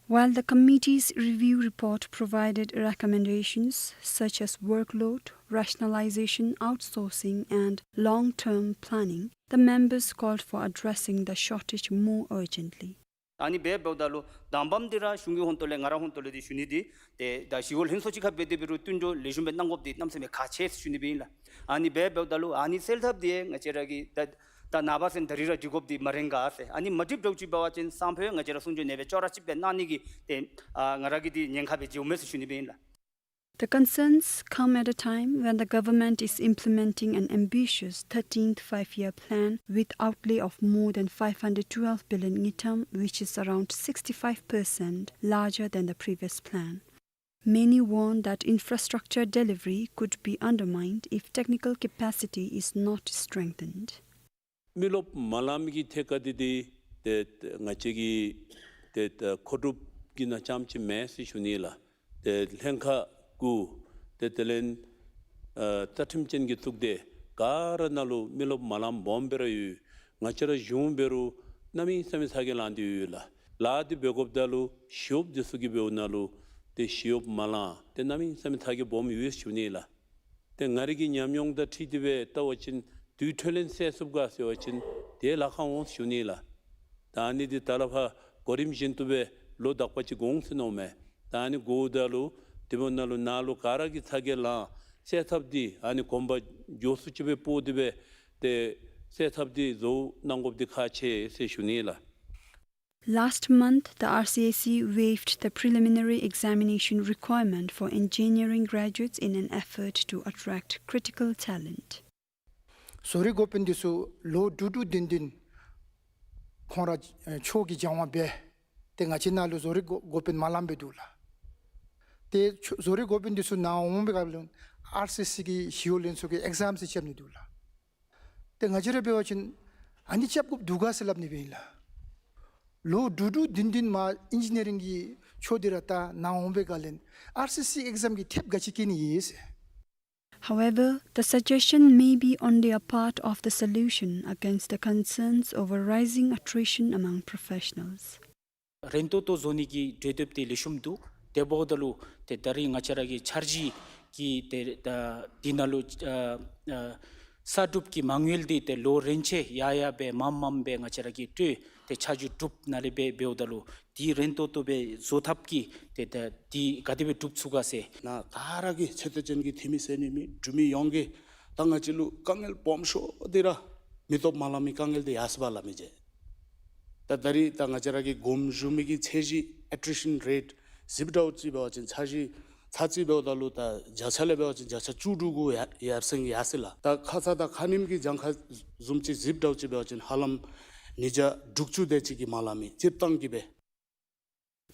While the committee's review report provided recommendations such as workload, rationalization, outsourcing, and long-term planning, the members called for addressing the shortage more urgently. ཨ་ནི་སྦེ་འབདཝ་ད་ལུ་དང་པམ་འདི་ར་གཞུང་གི་ཧོང་ཏོ་ལས་ང་ར་ཧོང་ཏོ་ལས་འདི་ཞུ་ནི་འདི་ཏེ་ད་ཞི་གཡོག་ལྷན་ཚོགས་ཅིག་ཁར་འབད་དེ་འབད་རུང་བསྟུན་གྲོས་ལེགས་ཤོམ་སྦེ་གནང་དགོཔ་འདི་གནམ་མེད་ས་མེད་ཁག་ཆེ་ཟེར་ཞུ་ནི་སྦེ་ཨིན་ལགས། ཨ་ནི་སྦེ་འབདཝ་ད་ལུ་ཨ་ནི་སེལ་ཐབས་འདི་ང་བཅས་ར་གིས་ད་ད་ནངས་པ་ཚུན་ད་རིས་ར་འགྲིག་དགོཔ་འདི་མ་རན་ག་ཟེར། ཨ་ནི་མ་འགྲིག་འགྱོ་ཅིག་འབད་བ་ཅིན་སང་ཕོད་ང་བཅས་ར་གསུང་ཆོས་ནེ་སྦེ་ཅོག་ར་གཅིག་སྦེ་གནང་ནི་གི་ཏེ་ཨ་ང་ར་གིས་འདི་ཉེན་ཁ་སྦེ་བརྗོད་མས་ཟེར་ཞུ་ནི་སྦེ་ཨིན་ལགས། The concerns come at a time when the government is implementing an ambitious thirteenth Five-Year Plan with outlay of more than five hundred twelve billion ngultrum, which is around sixty-five percent larger than the previous plan. Many warn that infrastructure delivery could be undermined if technical capacity is not strengthened. མི་རློབས་མ་ལང་མི་གི་ཐད་ཁར་འདི་འདི་ཏེ་ང་བཅས་ཀྱི་ཏེ་མཁོ་སྒྲུབ་ཀྱི་ནང་རྐྱངམ་ཅིག་མེན་ཟེར་ཞུ་ནི་ལགས། ཏེ་ལྷན་ཁག་དགུ་ཏེ་དེ་ལས་ཨ་རྩ་ཁྲིམས་ཅན་གྱི་གཙུག་སྡེ་ག་ར་ནང་ལུ་མི་རློབས་མ་ལངམ་སྦོམ་སྦེ་ར་ཡོད། ང་བཅས་ར་གཞུང་འབད་རུང་གནམ་མེད་ས་མེད་ཚ་གྱང་ལང་སྟེ་ཡོད་ལགས། ལཱ་འདི་འབད་དགོཔ་ད་ལུ་ཞི་གཡོགཔ་འདི་ཚུ་གིས་འབདཝ་ནང་ལུ་ཏེ་ཞི་གཡོགཔ་མ་ལང་ཏེ་གནམ་མེད་ས་མེད་ཚ་གྱང་སྦོམ་ཡོད་ཟེར་ཞུ་ནི་ལགས། ཏེ་ང་རའི་གི་ཉམས་མྱོང་དང་འཁྲིལ་ཏེ་སྦེ་བལྟ་བ་ཅིན་དུས་འཕྲོ་ལས་སེལ་ཚུགས་ག་ཟེར་བ་ཅིན་ཏེ་ལཱ་ཁག་འོང་ཟེར་ཞུ་ནི་ལགས། ད་ཨ་ནི་འདི་ད་ལས་ཕར་གོ་རིམ་བཞིན་དུ་སྦེ་ལོ་དག་པ་ཅིག་འགོར་འོང་ཟེར་མནོཝ་མས། ད་ཨ་ནི་འགོརཝ་ད་ལུ་དེ་འབདཝ་ནང་ལུ་ནཱ་ལུ་ག་ར་གིས་ཚ་གྱང་ལང་སེལ་ཐབས་འདི་ཨ་ནི་གོམ་པ་མགྱོགས་སུ་ཅིག་སྦེ་སྤོ་སྟེ་སྦེ་ཏེ་སེལ་ཐབས་འདི་བཟོ་གནང་དགོཔ་འདི་ཁག་ཆེ་ཟེར་ཞུ་ནི་ལགས། Last month, the R C S C waived the preliminary examination requirement for engineering graduates in an effort to attract critical talent. བཟོ་རིག་འགོ་དཔོན་འདི་ཚུ་ལོ་དྲུག་དྲུག་བདུན་བདུན་ཁོང་ར་ཨེ་ཕྱོགས་ཀྱི་སྦྱང་བ་འབད་ཏེ་ང་བཅས་ནང་ལུ་བཟོ་རིག་འགོ་འགོ་དཔོན་མ་ལངམ་སྦེ་འདུག་ལགས། ཏེ་ཕྱོགས་བཟོ་རིག་འགོ་དཔོན་འདི་ཚུ་ནཱ་འོང་པའི་སྐབས་ལུ་ཨར་སི་སི་གི་ཞི་གཡོག་ལྷན་ཚོགས་ཀྱི་ཨེག་ཛམ་ཅིག་རྐྱབ་ནི་འདུག་ལགས། ཏེ་ང་བཅས་ར་འབད་བ་ཅིན་ཨ་ནི་རྐྱབ་དགོཔ་འདུག་ག་ཟེར་སླབ་ནི་སྦེ་ཨིན་ལགས། ལོ་དྲུག་དྲུག་བདུན་བདུན་མར་ཨིན་ཇི་ནི་རིང་གི་ཕྱོགས་འདི་ར་ད་ནཱ་འོང་པའི་སྐབས་ལས་ཨར་སི་སི་ཨེག་ཛམ་གྱིས་ཐེབས་ག་ཅི་བཀལ་ནི་ཨིན་ཟེར། However, the suggestion may be only a part of the solution against the concerns over rising attrition among professionals. རན་ཏོག་ཏོ་བཟོ་ནི་གི་གྲོས་འདེབས་འདི་ལེགས་ཤོམ་འདུག། དེ་འབདཝ་ད་ལུ་ཏེ་ད་རིས་ང་བཅས་ར་གི་འཆར་གཞི་གི་ཏེ་ད་འདི་ནང་ལུ་ཨ་ཨ་གསར་སྒྲུབ་ཀྱི་མ་དངུལ་འདི་ཏེ་ལོ་རིམ་བཞིན་ཡར་ཡར་སྦེ་མངམ་མངམ་སྦེ་ང་བཅས་ར་གིས་སྤྲོད་དེ་ཆ་འཇོག་གྲུབ་ནཱ་ལས་སྦེ་འབདཝ་ད་ལུ་འདི་རན་ཏོག་ཏོ་སྦེ་བཟོ་ཐབས་ཀྱི་ཏེ་ད་འདི་ག་དེ་སྦེ་གྲུབ་ཚུགས་ག་ཟེར། ནཱ་ག་ར་གིས་ཆེ་ཏོག་ཅན་གྱི་འཐུས་མི་ཟེར་ནི་མེད། འབྲུག་མི་ཡོངས་ཀྱིས་ད་ང་བཅས་ལུ་དཀའ་ངལ་སྦོམ་ཤོས་འདི་ར་མི་སྟོབས་མ་ལང་མི་དཀའ་ངལ་འདི་ཡར་སོང་པས་སླབ་མི་ཅིག། ད་ད་རིས་ད་ང་བཅས་ར་གིས་དགོངམ་ཞུ་མི་གི་ཚད་གཞི་ཨེ་ཊི་རི་ཤན་རེཊ་ཟེར་འདྲཝ་ཅིག་འབད་བ་ཅིན་ཚད་གཞི་ཚར་ཅིག་འབདཝ་ད་ལུ་ད་བརྒྱ་ཆ་ལས་འབད་བ་ཅིན་བརྒྱ་ཆ་བཅུ་དྲུག་གུ་ཡར་ཡར་སེང་ཡར་སོང་ཡི་ལགས། ད་ཁ་ཙ་དང་ཁ་ཉིནམ་གྱི་གྱངས་ཁ་བཟུམ་ཅིག་ཟེར་འདྲཝ་ཅིག་འབད་བ་ཅིན་ཧ་ལམ་ཉིས་བརྒྱ་དྲུག་ཅུ་དེ་ཅིག་གི་མར་ལང་མི་སྤྱིར་བཏང་གི་སྦེ།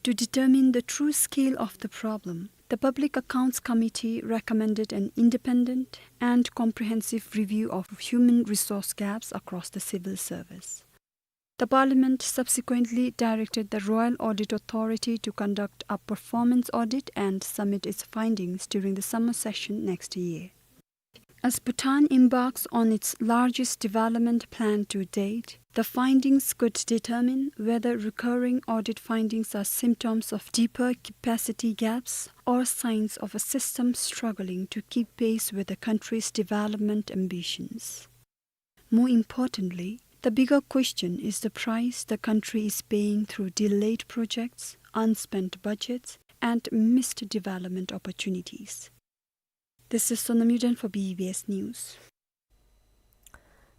To determine the true scale of the problem, The Public Accounts Committee recommended an independent and comprehensive review of human resource gaps across the civil service. The Parliament subsequently directed the Royal Audit Authority to conduct a performance audit and submit its findings during the summer session next year. As Bhutan embarks on its largest development plan to date, the findings could determine whether recurring audit findings are symptoms of deeper capacity gaps or signs of a system struggling to keep pace with the country's development ambitions. More importantly, the bigger question is the price the country is paying through delayed projects, unspent budgets, and missed development opportunities. This is Sonam Yuden for B B S News.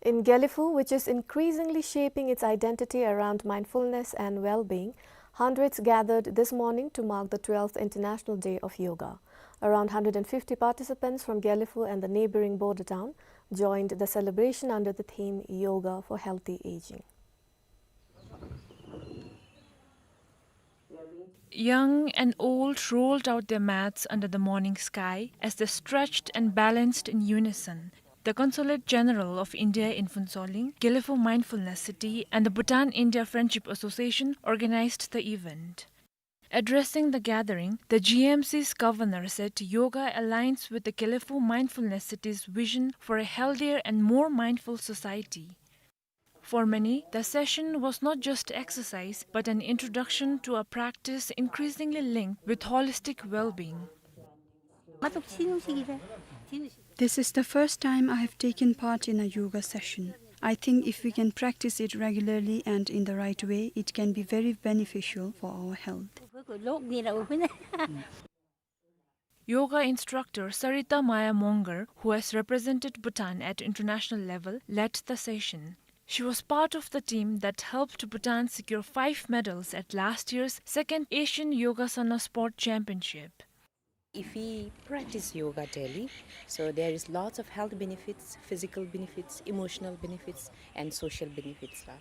In Gelephu, which is increasingly shaping its identity around mindfulness and well-being, hundreds gathered this morning to mark the twelfth International Day of Yoga. Around hundred and fifty participants from Gelephu and the neighboring border town joined the celebration under the theme Yoga for Healthy Aging. Young and old rolled out their mats under the morning sky as they stretched and balanced in unison. The Consulate General of India in Phuentsholing, Gelephu Mindfulness City, and the Bhutan India Friendship Association organized the event. Addressing the gathering, the G M C's governor said yoga aligns with the Gelephu Mindfulness City's vision for a healthier and more mindful society. For many, the session was not just exercise, but an introduction to a practice increasingly linked with holistic well-being. This is the first time I have taken part in a yoga session. I think if we can practice it regularly and in the right way, it can be very beneficial for our health. Yoga instructor Sarita Maya Mongar, who has represented Bhutan at international level, led the session. She was part of the team that helped Bhutan secure five medals at last year's second Asian Yogasana Sport Championship. If we practice yoga daily, so there is lots of health benefits, physical benefits, emotional benefits, and social benefits la.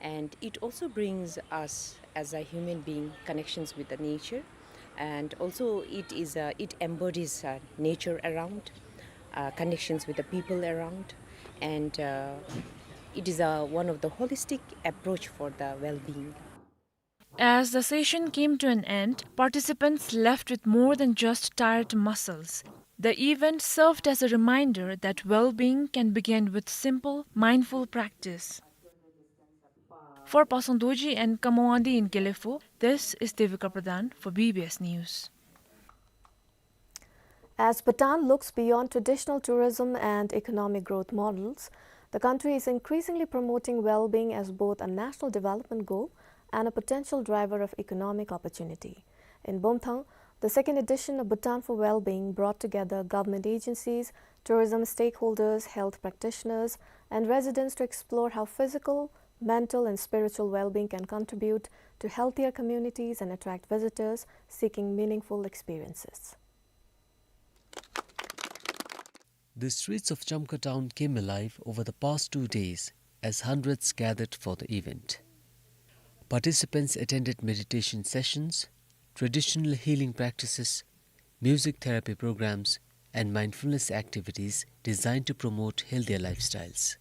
And it also brings us as a human being connections with the nature, and also it is a, it embodies, uh, nature around, uh, connections with the people around, and, uh, it is a, one of the holistic approach for the well-being. As the session came to an end, participants left with more than just tired muscles. The event served as a reminder that well-being can begin with simple, mindful practice. For Pasang Dorji and Kama Wangdi in Gelephu, this is Devika Pradhan for B B S News. As Bhutan looks beyond traditional tourism and economic growth models, the country is increasingly promoting well-being as both a national development goal and a potential driver of economic opportunity. In Bomthang, the second edition of Bhutan for Well-being brought together government agencies, tourism stakeholders, health practitioners, and residents to explore how physical, mental, and spiritual well-being can contribute to healthier communities and attract visitors seeking meaningful experiences. The streets of Chamkha town came alive over the past two days as hundreds gathered for the event. Participants attended meditation sessions, traditional healing practices, music therapy programs, and mindfulness activities designed to promote healthier lifestyles.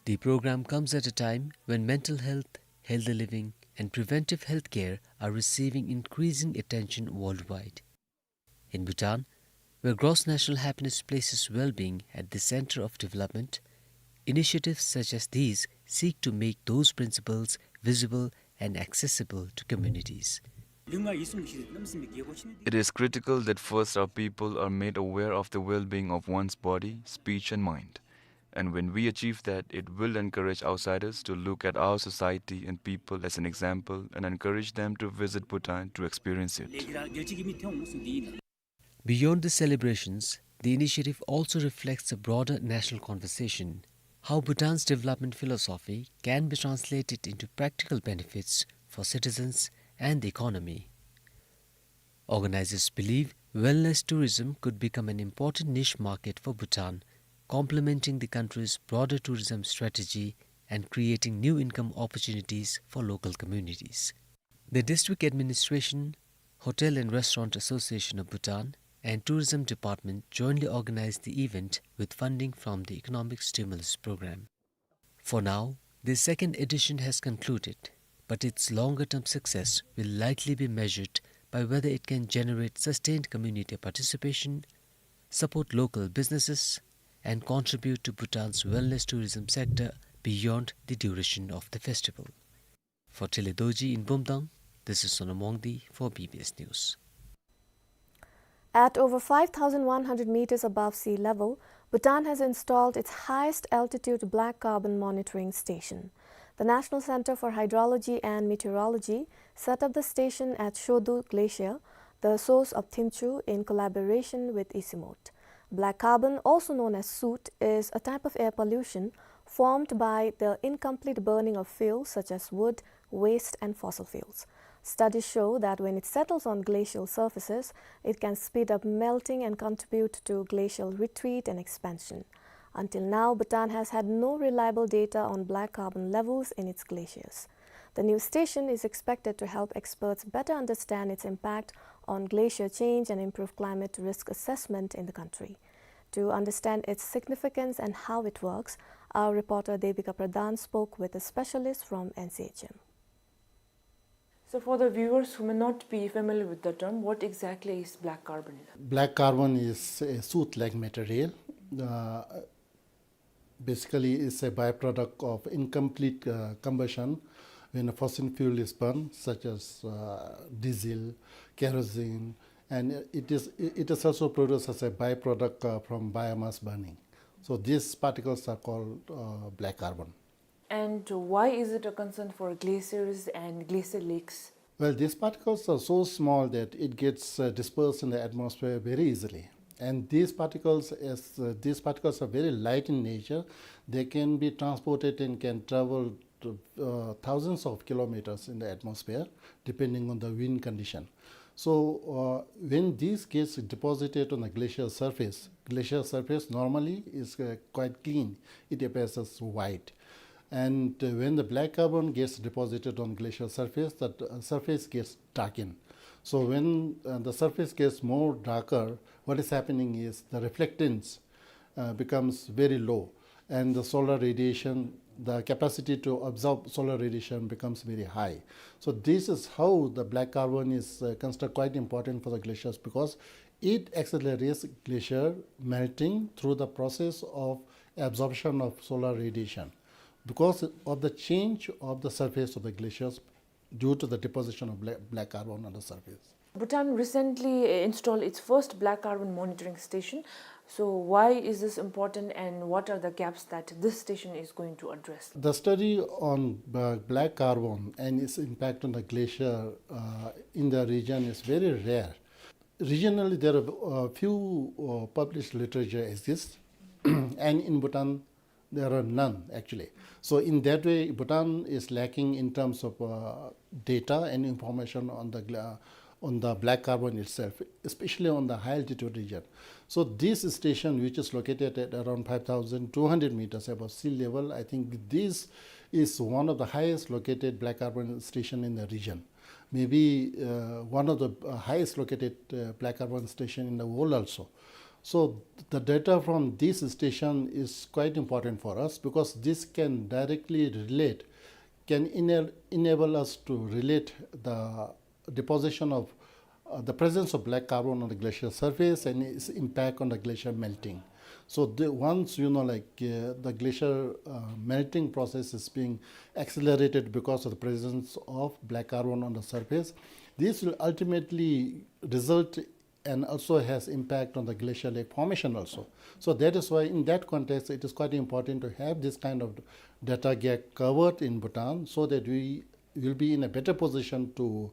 The program comes at a time when mental health, healthy living, and preventive health care are receiving increasing attention worldwide. In Bhutan, where gross national happiness places well-being at the center of development, initiatives such as these seek to make those principles visible and accessible to communities. It is critical that first our people are made aware of the well-being of one's body, speech, and mind. And when we achieve that, it will encourage outsiders to look at our society and people as an example and encourage them to visit Bhutan to experience it. Beyond the celebrations, the initiative also reflects a broader national conversation, how Bhutan's development philosophy can be translated into practical benefits for citizens and the economy. Organizers believe wellness tourism could become an important niche market for Bhutan, complementing the country's broader tourism strategy and creating new income opportunities for local communities. The district administration, Hotel and Restaurant Association of Bhutan and Tourism Department jointly organized the event with funding from the Economic Stimulus Program. For now, the second edition has concluded, but its longer-term success will likely be measured by whether it can generate sustained community participation, support local businesses, and contribute to Bhutan's wellness tourism sector beyond the duration of the festival. For Tele Dorji in Bumdang, this is Sonam Wangdi for B B S News. At over five thousand one hundred meters above sea level, Bhutan has installed its highest altitude black carbon monitoring station. The National Center for Hydrology and Meteorology set up the station at Shodu Glacier, the source of Thimchu, in collaboration with Isimote. Black carbon, also known as soot, is a type of air pollution formed by the incomplete burning of fuels such as wood, waste, and fossil fuels. Studies show that when it settles on glacial surfaces, it can speed up melting and contribute to glacial retreat and expansion. Until now, Bhutan has had no reliable data on black carbon levels in its glaciers. The new station is expected to help experts better understand its impact on glacier change and improve climate risk assessment in the country. To understand its significance and how it works, our reporter Devika Pradhan spoke with a specialist from N C H M. So for the viewers who may not be familiar with the term, what exactly is black carbon? Black carbon is a soot-like material. Uh, basically, it's a byproduct of incomplete, uh, combustion when a fossil fuel is burned, such as, uh, diesel, kerosene, and it is, it is also produced as a byproduct, uh, from biomass burning. So these particles are called, uh, black carbon. And why is it a concern for glaciers and glacial lakes? Well, these particles are so small that it gets, uh, dispersed in the atmosphere very easily. And these particles, as, uh, these particles are very light in nature, they can be transported and can travel to, uh, thousands of kilometers in the atmosphere, depending on the wind condition. So, uh, when this gets deposited on the glacial surface, glacial surface normally is, uh, quite clean. It appears as white. And, uh, when the black carbon gets deposited on glacial surface, that, uh, surface gets darkened. So when, uh, the surface gets more darker, what is happening is the reflectance, uh, becomes very low, and the solar radiation, the capacity to absorb solar radiation becomes very high. So this is how the black carbon is, uh, considered quite important for the glaciers, because it accelerates glacier melting through the process of absorption of solar radiation because of the change of the surface of the glaciers due to the deposition of bla-, black carbon on the surface. Bhutan recently, uh, installed its first black carbon monitoring station. So why is this important and what are the gaps that this station is going to address? The study on, uh, black carbon and its impact on the glacier, uh, in the region is very rare. Regionally, there are, uh, few, uh, published literature exists, and in Bhutan, there are none, actually. So in that way, Bhutan is lacking in terms of, uh, data and information on the gla-, on the black carbon itself, especially on the high altitude region. So this station, which is located at around five thousand two hundred meters above sea level, I think this is one of the highest located black carbon station in the region. Maybe, uh, one of the, uh, highest located, uh, black carbon station in the world also. So the data from this station is quite important for us because this can directly relate, can ena-, enable us to relate the deposition of, uh, the presence of black carbon on the glacial surface and its impact on the glacial melting. So the, once, you know, like, uh, the glacial, uh, melting process is being accelerated because of the presence of black carbon on the surface, this will ultimately result and also has impact on the glacial lake formation also. So that is why in that context, it is quite important to have this kind of data get covered in Bhutan so that we will be in a better position to,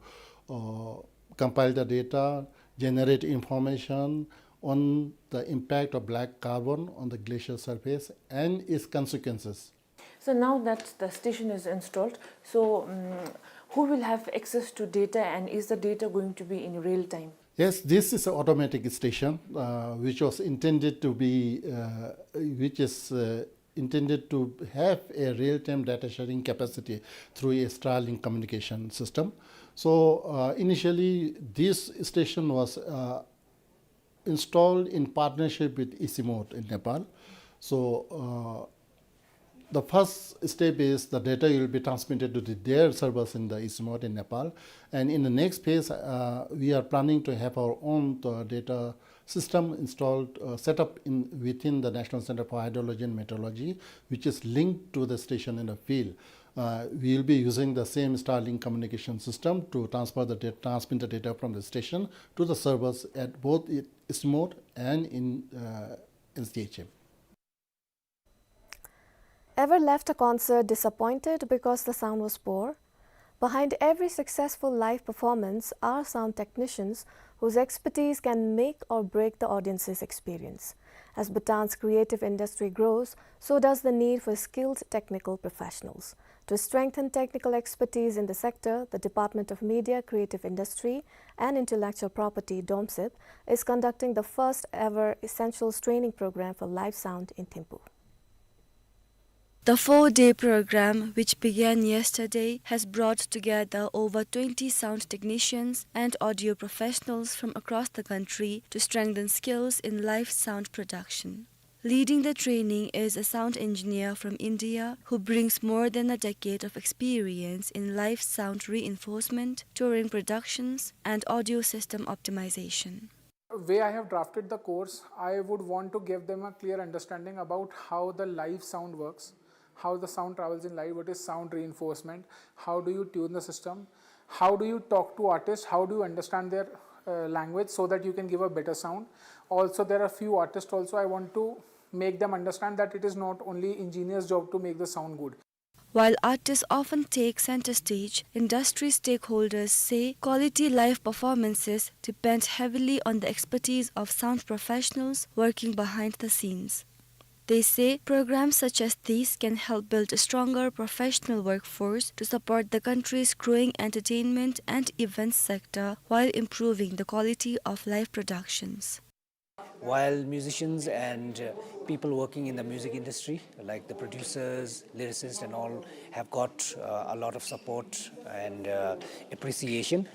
uh, compile the data, generate information on the impact of black carbon on the glacial surface and its consequences. So now that the station is installed, so, um, who will have access to data and is the data going to be in real time? Yes, this is an automatic station, uh, which was intended to be, uh, which is, uh, intended to have a real-time data sharing capacity through a Starlink communication system. So, uh, initially, this station was, uh, installed in partnership with Easymode in Nepal. So, uh, the first step is the data will be transmitted to the, their servers in the Easymode in Nepal. And in the next phase, uh, we are planning to have our own, uh, data system installed, uh, set up in, within the National Center for Hydrology and Meteorology, which is linked to the station in the field. Uh, we will be using the same Starlink communication system to transfer the da-, transmit the data from the station to the servers at both i-, Easymode and in, uh, N C H M. Ever left a concert disappointed because the sound was poor? Behind every successful live performance are sound technicians whose expertise can make or break the audience's experience. As Bhutan's creative industry grows, so does the need for skilled technical professionals. To strengthen technical expertise in the sector, the Department of Media, Creative Industry and Intellectual Property, DOMCIP, is conducting the first ever essentials training program for live sound in Thimphu. The four-day program, which began yesterday, has brought together over twenty sound technicians and audio professionals from across the country to strengthen skills in live sound production. Leading the training is a sound engineer from India who brings more than a decade of experience in live sound reinforcement, touring productions, and audio system optimization. Way I have drafted the course, I would want to give them a clear understanding about how the live sound works, how the sound travels in live, what is sound reinforcement, how do you tune the system, how do you talk to artists, how do you understand their, uh, language so that you can give a better sound. Also, there are few artists also, I want to make them understand that it is not only engineer's job to make the sound good. While artists often take center stage, industry stakeholders say quality live performances depend heavily on the expertise of sound professionals working behind the scenes. They say programs such as these can help build a stronger professional workforce to support the country's growing entertainment and events sector while improving the quality of live productions. While musicians and, uh, people working in the music industry, like the producers, lyricists and all, have got, uh, a lot of support and, uh, appreciation,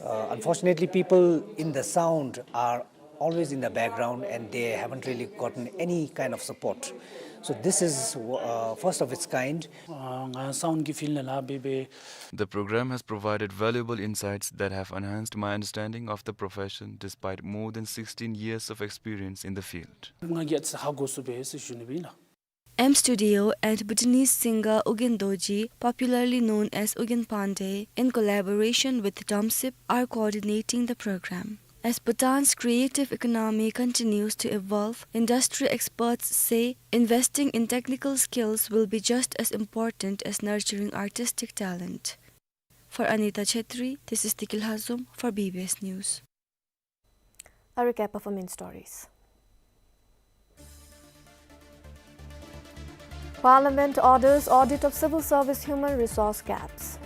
uh, unfortunately, people in the sound are always in the background and they haven't really gotten any kind of support. So this is, uh, first of its kind. ཨ་ང་སའུནཌ་ཀྱི་ཕིལཌ་ནང་ལཱ་འབད་འབད། The program has provided valuable insights that have enhanced my understanding of the profession despite more than sixteen years of experience in the field. ང་གིས་ཧ་གོ་ཚུགས་པས་ཟེར་ཞུ་ནི་ཨིན་ལགས། M Studio and Bhutanese singer Ugyen Dorji, popularly known as Ugyen Pande, in collaboration with DOMCIP, are coordinating the program. As Bhutan's creative economy continues to evolve, industry experts say investing in technical skills will be just as important as nurturing artistic talent. For Anita Chhetri, this is Tikil Hazum for B B S News. A recap of our main stories. Parliament orders audit of civil service human resource gaps.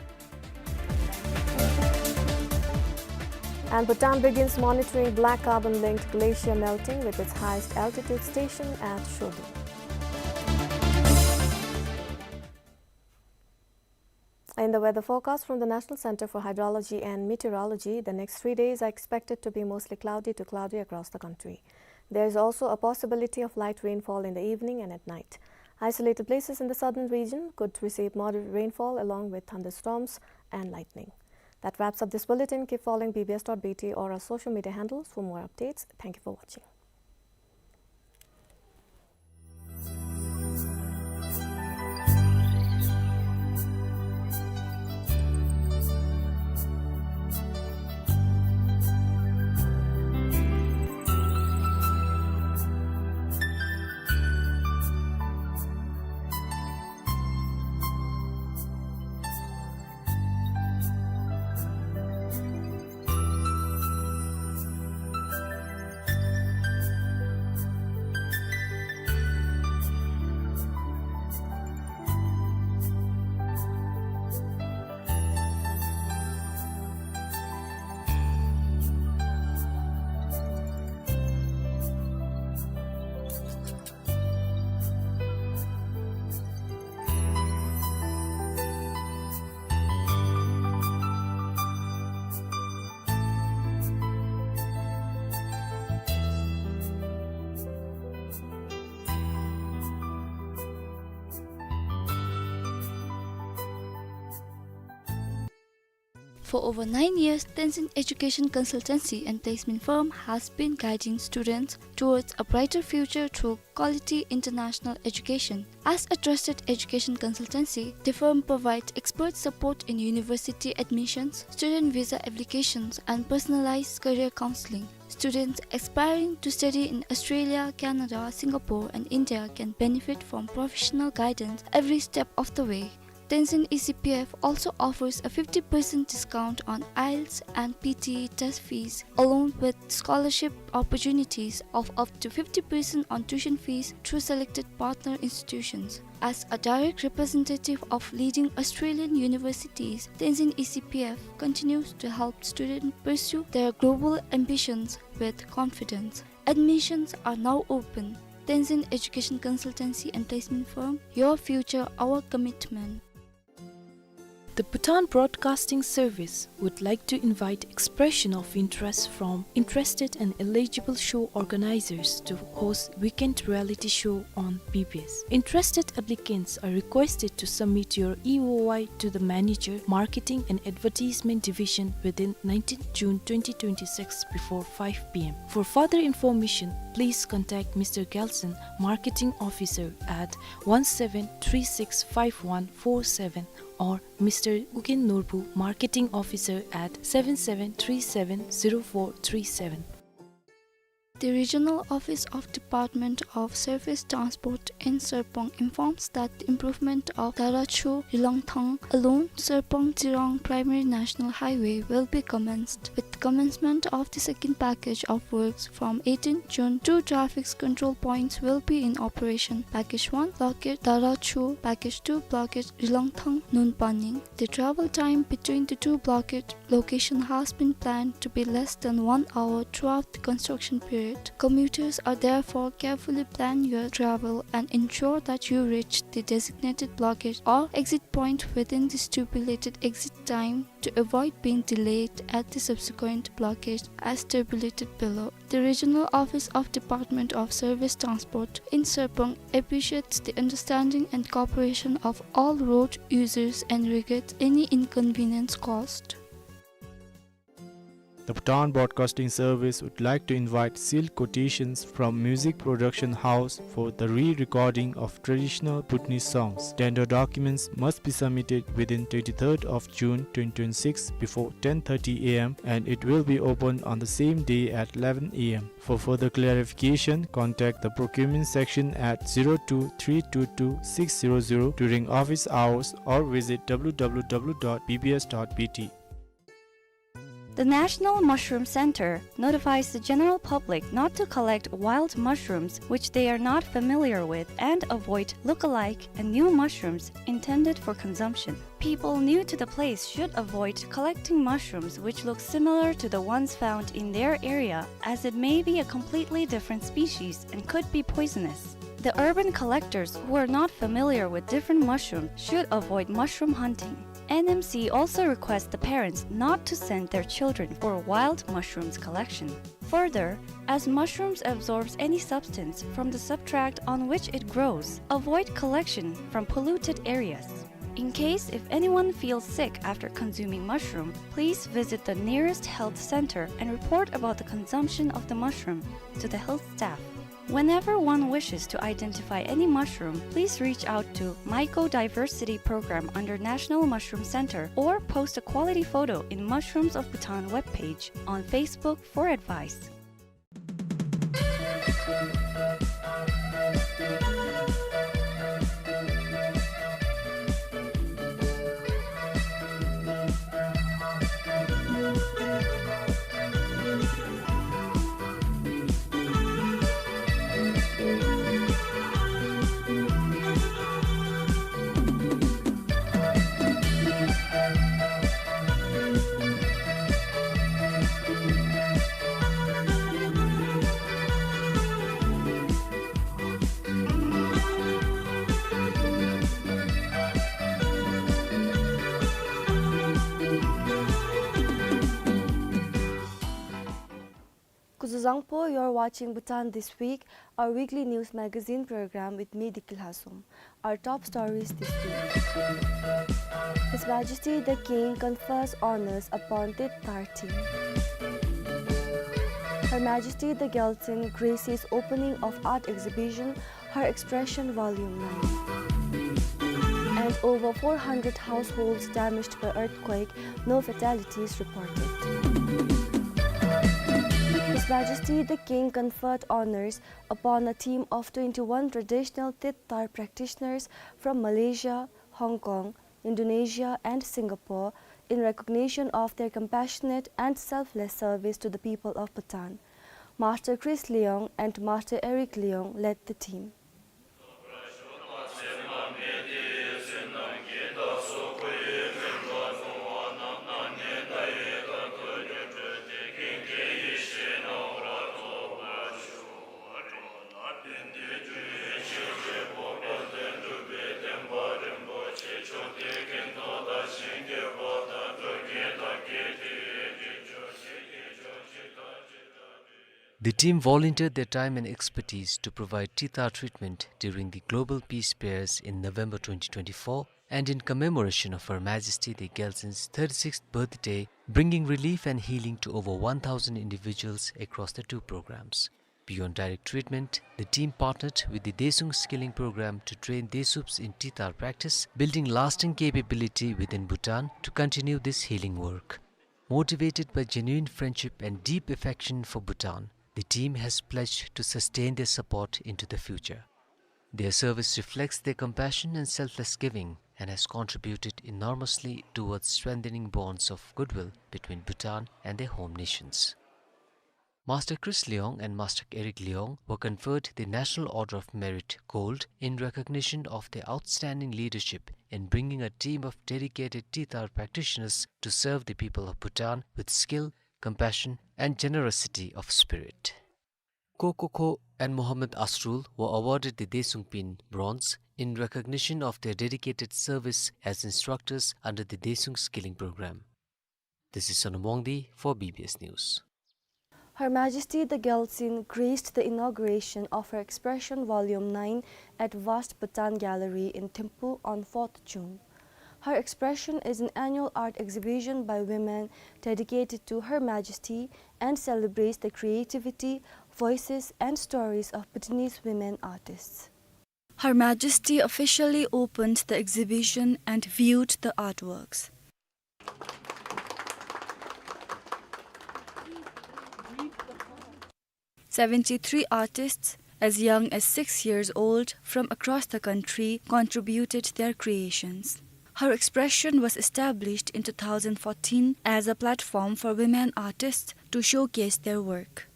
And Bhutan begins monitoring black carbon-linked glacier melting with its highest altitude station at Shodo. In the weather forecast from the National Center for Hydrology and Meteorology, the next three days are expected to be mostly cloudy to cloudy across the country. There is also a possibility of light rainfall in the evening and at night. Isolated places in the southern region could receive moderate rainfall along with thunderstorms and lightning. That wraps up this bulletin. Keep following B B S dot B T or our social media handles for more updates. Thank you for watching. For over nine years, Tenzin Education Consultancy and Placement Firm has been guiding students towards a brighter future through quality international education. As a trusted education consultancy, the firm provides expert support in university admissions, student visa applications, and personalized career counseling. Students aspiring to study in Australia, Canada, Singapore, and India can benefit from professional guidance every step of the way. Tenzin E C P F also offers a fifty percent discount on IELTS and P T E test fees, along with scholarship opportunities of up to fifty percent on tuition fees through selected partner institutions. As a direct representative of leading Australian universities, Tenzin E C P F continues to help students pursue their global ambitions with confidence. Admissions are now open. Tenzin Education Consultancy and Placement Firm, your future, our commitment. The Bhutan Broadcasting Service would like to invite expression of interest from interested and eligible show organizers to host weekend reality show on B B S. Interested applicants are requested to submit your E O I to the manager, Marketing and Advertisement Division, within nineteenth June twenty twenty-six before five P M. For further information, please contact Mister Gelson, Marketing Officer, at one seven three six five one four seven, or Mister Ugen Norbu, Marketing Officer, at seven seven three seven zero four three seven. The Regional Office of Department of Surface Transport in Serpong informs that the improvement of Darachu Rilangthang along Serpong Tsirang Primary National Highway will be commenced, with commencement of the second package of works from eighteenth June. Two traffic control points will be in operation: Package one, blockade Darachu; Package two, blockade Rilangthang Nunpaning. The travel time between the two blockade location has been planned to be less than one hour throughout the construction period. Commuters are therefore carefully plan your travel and ensure that you reach the designated blockade or exit point within the stipulated exit time to avoid being delayed at the subsequent blockade as tabulated below. The Regional Office of Department of Surface Transport in Serpong appreciates the understanding and cooperation of all road users and regrets any inconvenience caused. The Bhutan Broadcasting Service would like to invite sealed quotations from music production house for the re-recording of traditional Bhutanese songs. Tender documents must be submitted within twenty-third of June twenty twenty-six before ten thirty A M, and it will be opened on the same day at eleven A M. For further clarification, contact the procurement section at zero two three two two six zero zero during office hours or visit W W W dot B B S dot B T. The National Mushroom Center notifies the general public not to collect wild mushrooms which they are not familiar with and avoid look-alike and new mushrooms intended for consumption. People new to the place should avoid collecting mushrooms which look similar to the ones found in their area, as it may be a completely different species and could be poisonous. The urban collectors who are not familiar with different mushrooms should avoid mushroom hunting. N M C also requests the parents not to send their children for wild mushrooms collection. Further, as mushrooms absorbs any substance from the substrate on which it grows, avoid collection from polluted areas. In case if anyone feels sick after consuming mushroom, please visit the nearest health center and report about the consumption of the mushroom to the health staff. Whenever one wishes to identify any mushroom, please reach out to Mycodiversity Program under National Mushroom Center or post a quality photo in Mushrooms of Bhutan webpage on Facebook for advice. Gangpo, you're watching Bhutan This Week, our weekly news magazine program with me, Diki Lhasum. Our top stories this week. His Majesty the King confers honors upon Tetar team. Her Majesty the Gyaltsuen graces opening of art exhibition, Her Expression Volume nine. And over four hundred households damaged by earthquake, no fatalities reported. His Majesty the King conferred honors upon a team of twenty-one traditional Tetar practitioners from Malaysia, Hong Kong, Indonesia and Singapore in recognition of their compassionate and selfless service to the people of Bhutan. Master Chris Leong and Master Eric Leong led the team. The team volunteered their time and expertise to provide Tetar treatment during the Global Peace Prayers in November twenty twenty-four and in commemoration of Her Majesty the Gyaltsuen's thirty-sixth birthday, bringing relief and healing to over one thousand individuals across the two programs. Beyond direct treatment, the team partnered with the Daesung Skilling Program to train Daesups in Tetar practice, building lasting capability within Bhutan to continue this healing work. Motivated by genuine friendship and deep affection for Bhutan, the team has pledged to sustain their support into the future. Their service reflects their compassion and selfless giving and has contributed enormously towards strengthening bonds of goodwill between Bhutan and their home nations. Master Chris Leong and Master Eric Leong were conferred the National Order of Merit Gold in recognition of their outstanding leadership in bringing a team of dedicated Tetar practitioners to serve the people of Bhutan with skill, compassion, and generosity of spirit. Ko Ko Kho and Mohammad Asrul were awarded the Daesung Pin Bronze in recognition of their dedicated service as instructors under the Daesung Skilling Program. This is Sonam Wangdi for B B S News. Her Majesty the Gyaltsuen graced the inauguration of Her Expression Volume nine at Vast Bhutan Gallery in Thimphu on fourth June. Her Expression is an annual art exhibition by women dedicated to Her Majesty and celebrates the creativity, voices, and stories of Bhutanese women artists. Her Majesty officially opened the exhibition and viewed the artworks. Seventy-three artists, as young as six years old, from across the country contributed their creations. Her Expression was established in two thousand fourteen as a platform for women artists to showcase their work.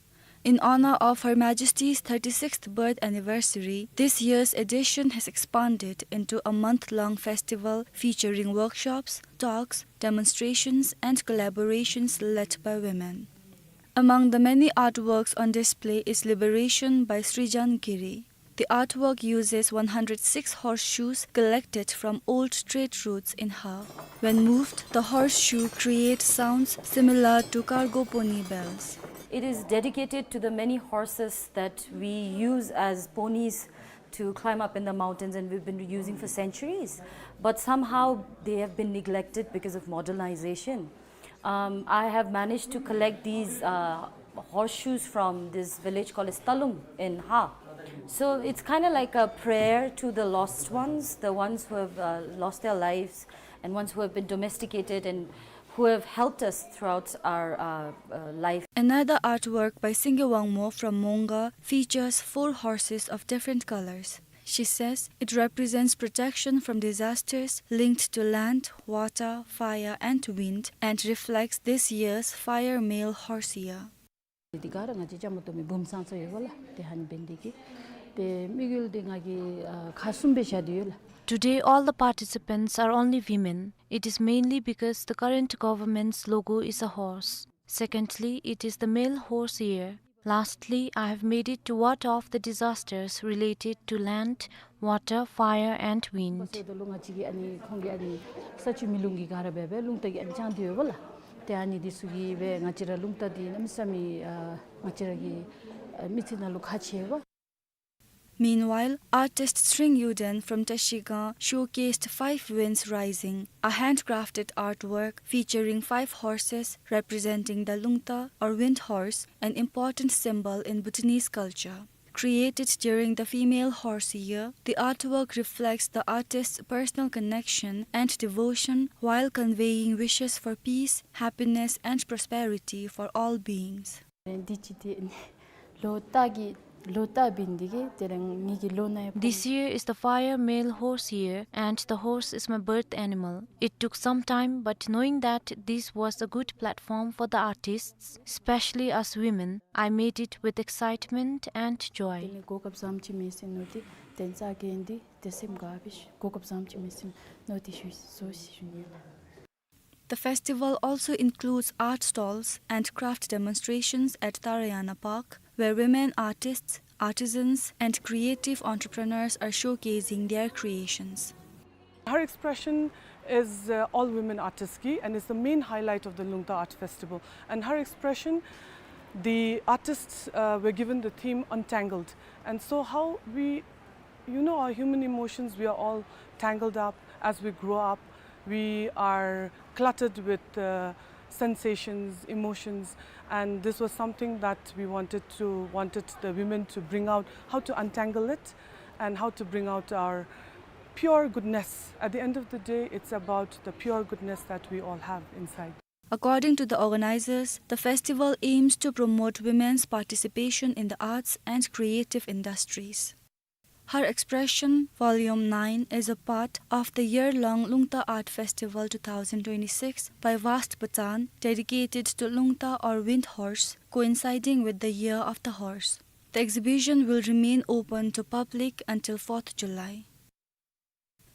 In honor of Her Majesty's thirty-sixth birth anniversary, this year's edition has expanded into a month-long festival featuring workshops, talks, demonstrations, and collaborations led by women. Among the many artworks on display is Liberation by Srijan Giri. The artwork uses one hundred six horseshoes collected from old trade routes in Har. When moved, the horseshoe creates sounds similar to cargo pony bells. It is dedicated to the many horses that we use as ponies to climb up in the mountains, and we've been using for centuries. But somehow they have been neglected because of modernization. Um, I have managed to collect these, uh, horseshoes from this village called Stalung in Har. So it's kinda like a prayer to the lost ones, the ones who have, uh, lost their lives, and ones who have been domesticated and who have helped us throughout our, uh, uh, life. Another artwork by Singye Wangmo from Monga features four horses of different colors. She says it represents protection from disasters linked to land, water, fire, and wind, and reflects this year's Fire Male Horse Year. འདི་ག་ར་ང་བཅས་བཅའ་མར་གཏོགས་མི་བུམ་ཚང་ཚོ་ཡོད་པ་ལགས། དེ་ཧ་ནི་འབད་ནི་དེ་གིས་ཏེ་དམིགས་ཡུལ་འདི་ང་གིས་ཨ་ཁག་གསུམ་སྦེ་བཞག་སྟེ་ཡོད་ལགས། Today, all the participants are only women. It is mainly because the current government's logo is a horse. Secondly, it is the male horse year. Lastly, I have made it to ward off the disasters related to land, water, fire, and wind. ས་ཆུ་མེ་རླུང་གིས་ག་ར་འབད་བའི་རླུང་རྟ་གིས་ཨ་ནི་དཔྱངས་ཏེ་ཡོད་པ་ལགས། ཨ་ནི་འདི་ཚུ་གིས་སྦེ་ང་བཅས་ར་རླུང་རྟ་འདི་གནམ་མེད་ས་མེད་ཨ་ང་བཅས་ར་གི་ཨ་མི་ཚེ་ནང་ལུ་ཁག་ཆེ་བས། Meanwhile, artist Sring Yuden from Trashigang showcased Five Winds Rising, a handcrafted artwork featuring five horses representing the Lungta or wind horse, an important symbol in Bhutanese culture. Created during the female horse year, the artwork reflects the artist's personal connection and devotion while conveying wishes for peace, happiness, and prosperity for all beings. འདི་ཅིག་འདི་ལོ་རྟ་གི་ལོ་རྟ་འབད་ནི་འདི་གིས་དེ་རིང་ངེ་གི་ལོ་ནང་ཡང་། This year is the fire male horse year, and the horse is my birth animal. It took some time, but knowing that this was a good platform for the artists, especially us women, I made it with excitement and joy. དེ་ནི་གོ་སྐབས་བཟངམ་ཅིག་མེད་ཟེར་མནོ་སྟེ་དེ་ཙ་གི་འདི་དེ་སེམས་དགའ་བས། གོ་སྐབས་བཟངམ་ཅིག་མེད་ཟེར་མནོ་སྟེ་ཞུ་ཟེར་ཞུ་ནི། The festival also includes art stalls and craft demonstrations at Tarayana Park, where women artists, artisans, and creative entrepreneurs are showcasing their creations. Her expression is uh, all women artistry and is the main highlight of the Lungta Art Festival. And her expression, the artists uh, were given the theme Untangled. And so how we, you know, our human emotions, we are all tangled up as we grow up. We are cluttered with uh, sensations, emotions, and this was something that we wanted to wanted the women to bring out, how to untangle it and how to bring out our pure goodness. At the end of the day, it's about the pure goodness that we all have inside. According to the organizers, the festival aims to promote women's participation in the arts and creative industries. Her Expression, Volume nine, is a part of the year-long Lungta Art Festival two thousand twenty-six by Vast Pachan, dedicated to Lungta or Wind Horse, coinciding with the Year of the Horse. The exhibition will remain open to public until fourth July.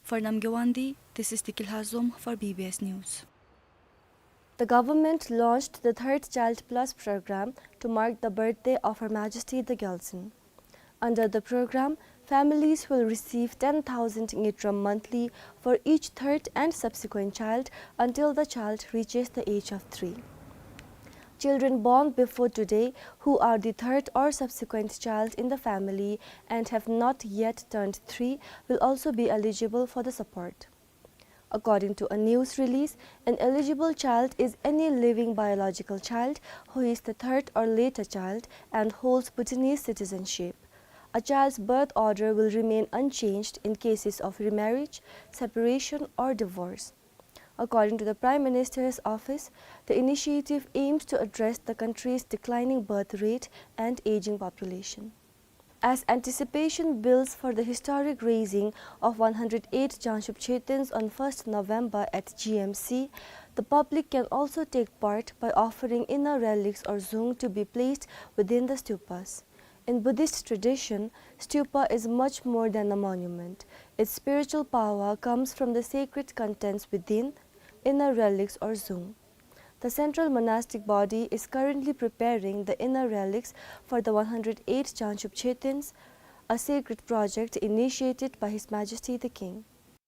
For Namgay Wangdi, this is Dikil Hazom for B B S News. The government launched the Third Child Plus program to mark the birthday of Her Majesty the Gyaltsuen. Under the program, families will receive ten thousand ngultrum monthly for each third and subsequent child until the child reaches the age of three. Children born before today who are the third or subsequent child in the family and have not yet turned three will also be eligible for the support. According to a news release, an eligible child is any living biological child who is the third or later child and holds Bhutanese citizenship. A child's birth order will remain unchanged in cases of remarriage, separation, or divorce. According to the Prime Minister's office, the initiative aims to address the country's declining birth rate and aging population. As anticipation builds for the historic raising of one hundred eight Jangshub Chaitans on first November at G M C, the public can also take part by offering inner relics or zung to be placed within the stupas. In Buddhist tradition, stupa is much more than a monument. Its spiritual power comes from the sacred contents within, inner relics or zung. The Central Monastic Body is currently preparing the inner relics for the one hundred eight Jangshub Chaitans, a sacred project initiated by His Majesty the King.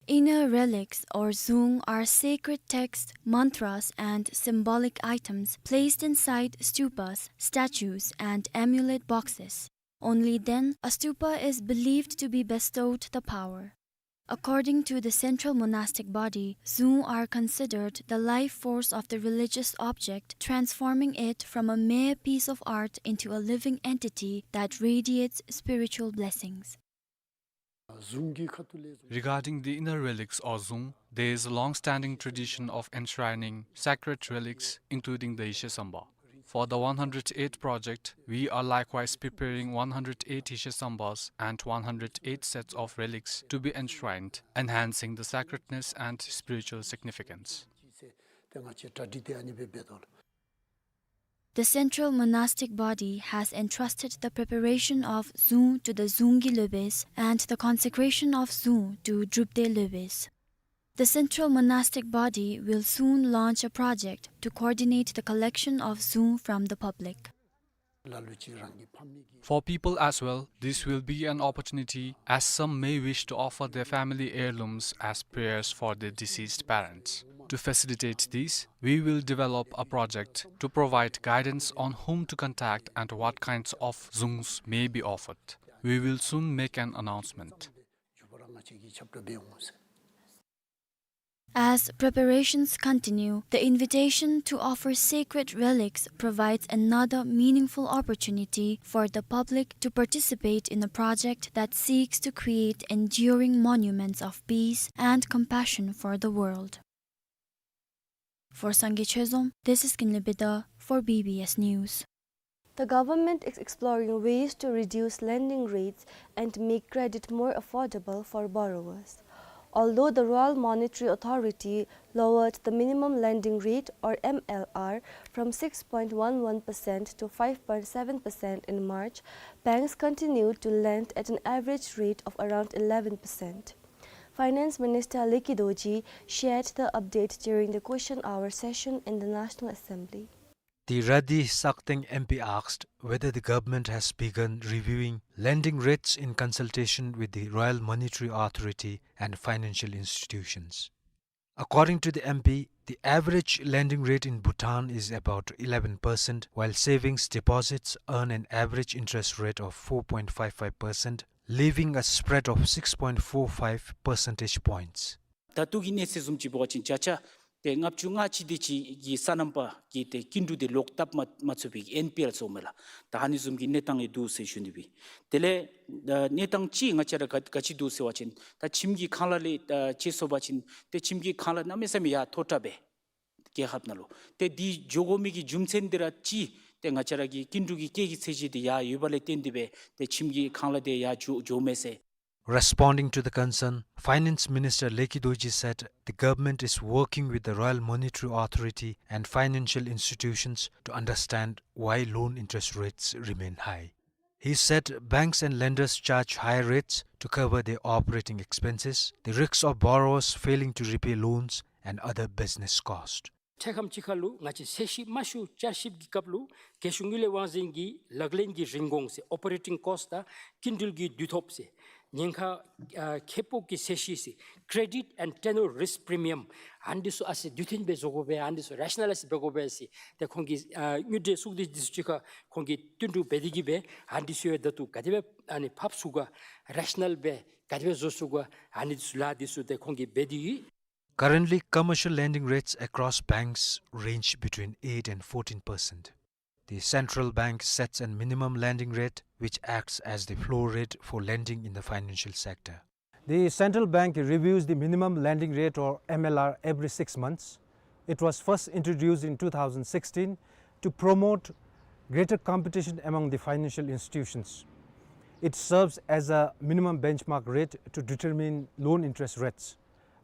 Inner relics or zung are sacred texts, mantras, and symbolic items placed inside stupas, statues, and amulet boxes. Only then a stupa is believed to be bestowed the power. According to the Central Monastic Body, zung are considered the life force of the religious object, transforming it from a mere piece of art into a living entity that radiates spiritual blessings. Regarding the inner relics or zung, there is a long-standing tradition of enshrining sacred relics, including the Yeshe Samba. For the one hundred eight project, we are likewise preparing one hundred eight Yeshe Sambas and one hundred eight sets of relics to be enshrined, enhancing the sacredness and spiritual significance. The Central Monastic Body has entrusted the preparation of zung to the Zunggi Lobes and the consecration of zung to Drupde Lobes. The Central Monastic Body will soon launch a project to coordinate the collection of zung from the public. For people as well, this will be an opportunity, as some may wish to offer their family heirlooms as prayers for their deceased parents. To facilitate this, we will develop a project to provide guidance on whom to contact and what kinds of zones may be offered. We will soon make an announcement. As preparations continue, the invitation to offer sacred relics provides another meaningful opportunity for the public to participate in a project that seeks to create enduring monuments of peace and compassion for the world. For Sangay Chezom, this is Kinley Bida for B B S News. The government is exploring ways to reduce lending rates and make credit more affordable for borrowers. Although the Royal Monetary Authority lowered the minimum lending rate, or M L R, from six point one one percent to five point seven percent in March, banks continued to lend at an average rate of around eleven percent. Finance Minister Leki Dorji shared the update during the question hour session in the National Assembly. The Radi Sakteng M P asked whether the government has begun reviewing lending rates in consultation with the Royal Monetary Authority and financial institutions. According to the M P, the average lending rate in Bhutan is about eleven percent, while savings deposits earn an average interest rate of four point five five percent, leaving a spread of six point four five percentage points. ད་ལྟོ་གི་གནས་ཚད་བཟུམ་ཅིག་འབད་བ་ཅིན་བརྒྱ་ཆ་ཏེ་ལྔ་བཅུ་ང་གཅིག་དེ་ཅིག་གི་སོ་ནམ་པ་གི་ཏེ་སྐྱིན་འགྲུལ་དེ་ལོག་བཏབ་མ་མ་ཚུགས་པའི་ཨེན་པི་ཨེལ་ཟེརཝ་མས་ལགས། ད་ཨ་ནི་བཟུམ་གྱི་གནས་སྟངས་ཡང་འདུག་ཟེར་ཞུ་ནི་སྦེ། དེ་ལས་ཨ་གནས་སྟངས་ཅིག་ང་བཅས་ར་ག་ག་ཅི་འདུག་ཟེར་བ་ཅིན་ད་ཁྱིམ་གྱི་ཁང་གླ་ལས་ཨ་ཅིག་སོང་པ་ཅིན་ཏེ་ཁྱིམ་གྱི་ཁང་གླ་གནམ་མེད་ས་མེད་ཡར་མཐོ་དྲགས་སྦེ་རྒྱལ་ཁབ་ནང་ལུ། ཏེ་འདི་འགྱོ་དགོ་མི་གི་རྒྱུ་མཚན་འདི་ར་ཅིག་ཏེ་ང་བཅས་ར་གི་སྐྱིན་འགྲུལ་གྱི་སྐྱེད་ཀྱི་ཚད་གཞི་དེ་ཡར་ཡོད་པ་ལས་བརྟེན་ཏེ་སྦེ་ཏེ་ཁྱིམ་གྱི་ཁང་གླ་དེ་ཡར་འགྱོ་འགྱོཝ་མས་ཟེར། Responding to the concern, Finance Minister Leki Dorji said the government is working with the Royal Monetary Authority and financial institutions to understand why loan interest rates remain high. He said banks and lenders charge higher rates to cover their operating expenses, the risks of borrowers failing to repay loans, and other business costs. འཕྲལ་ཁམས་ཅིག་ཁར་ལུ་ང་བཅས་ཚད་གཞི་དམའ་ཤོས་བསྐྱར་ཞིབ་ཀྱི་སྐབས་ལུ་རྒྱལ་གཞུང་དངུལ་ལས་དབང་འཛིན་གྱི་ལག་ལེན་གྱི་རིན་གོང་ཟེར་ཨོ་པ་རེ་ཊིང་ཀོསཊ་དང་སྐྱིན་འགྲུལ་གྱི་དུས་ཐོབ་ཟེར་ཉེན་ཁ་ཨ་ཁེ་སྤོགས་ཀྱི་ཚད་གཞི་ཟེར་credit and tenor risk premium ཨ་ནི་ཚུ་ཨ་ཙི་དུས་མཐུན་སྦེ་བཟོ་དགོ་པས། ཨ་ནི་ཚུ་རེ་ཤ་ནཱ་ལའིཛ་འབད་དགོ་པས་ཟེར་ཏེ་ཁོང་གིས་ཨ་དངུལ་འབྲེལ་གཙུག་སྡེ་འདི་ཚུ་གཅིག་ཁར་ཁོང་གིས་བསྟུན་གྲོས་འབད་དེ་གིས་སྦེ་ཨ་ནི་ཚུ་ཡང་ད་ལྟོ་ག་དེ་སྦེ་ཨ་ནི་ཕབ་ཚུགས་ག་རེ་ཤ་ནཱལ་སྦེ་ག་དེ་སྦེ་བཟོ་ཚུགས་ག་ཨ་ནི་ཚུ་ལཱ་འདི་ཚུ་ཏེ་ཁོང་གིས་འབད་དེ་ཡོད། Currently, commercial lending rates across banks range between eight and fourteen percent. The central bank sets a minimum lending rate, which acts as the floor rate for lending in the financial sector. The central bank reviews the minimum lending rate, or M L R, every six months. It was first introduced in two thousand sixteen to promote greater competition among the financial institutions. It serves as a minimum benchmark rate to determine loan interest rates.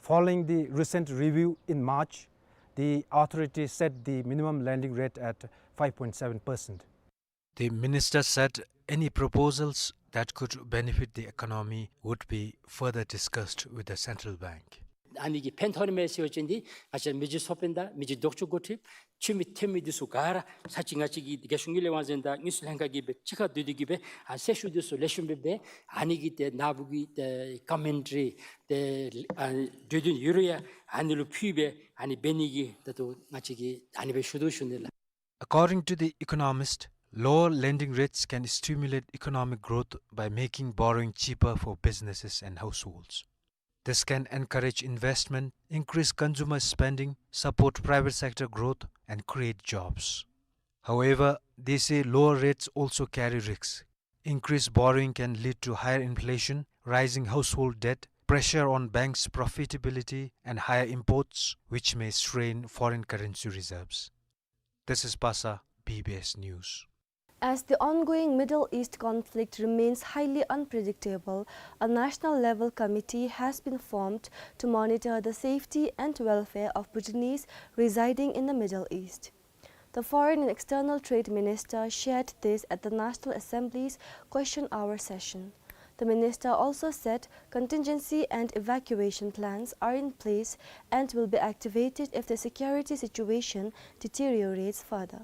Following the recent review in March, the authority set the minimum lending rate at five point seven percent. The minister said any proposals that could benefit the economy would be further discussed with the central bank. ཨ་ནི་གིས་ཕན་ཐོགས་ནི་མས་ཟེར་བ་ཅིན་འདི་ང་བཅས་མི་རྗེ་ཚོགས་དཔོན་དང་མི་རྗེ་ལྡོག་ཕྱོགས་འགོ་ཁྲིདཔ་ཆེ་མི་ཐོན་མི་འདི་ཚུ་ག་ར་ཚར་གཅིག་ང་བཅས་ཀྱི་རྒྱལ་གཞུང་དངུལ་ལས་དབང་འཛིན་དང་དངུལ་རྩིས་ལྷན་ཁག་གིས་སྦེ་གཅིག་ཁར་སྡོད་དེ་གིས་སྦེ་ཨ་ནི་གི་ཏེ་ནཱ་བུ་གི་ཏེ་ཨ་ནི་གི་ཏེ་ནཱ་བུ་གི་ཏེ་ཀོ་མེན་ཊ་རི་ཏེ་ཨ་གྲོས་བསྟུན་ཡོད་རུང་ཡང་ཨ་ནི་ལུ་ཕུལ་སྦེ་ཨ་ནི་འབད་ནི་གི་ད་ལྟོ་ང་བཅས་ཀྱིས་ཨ་ནི་སྦེ་ཞུ་དོ་ཞུ་ནི་ལགས། According to the economist, lower lending rates can stimulate economic growth by making borrowing cheaper for businesses and households. This can encourage investment, increase consumer spending, support private sector growth, and create jobs. However, they say lower rates also carry risks. Increased borrowing can lead to higher inflation, rising household debt, pressure on banks' profitability, and higher imports, which may strain foreign currency reserves. This is Pasa, B B S News. As the ongoing Middle East conflict remains highly unpredictable, a national-level committee has been formed to monitor the safety and welfare of Bhutanese residing in the Middle East. The Foreign and External Trade Minister shared this at the National Assembly's Question Hour session. The minister also said contingency and evacuation plans are in place and will be activated if the security situation deteriorates further.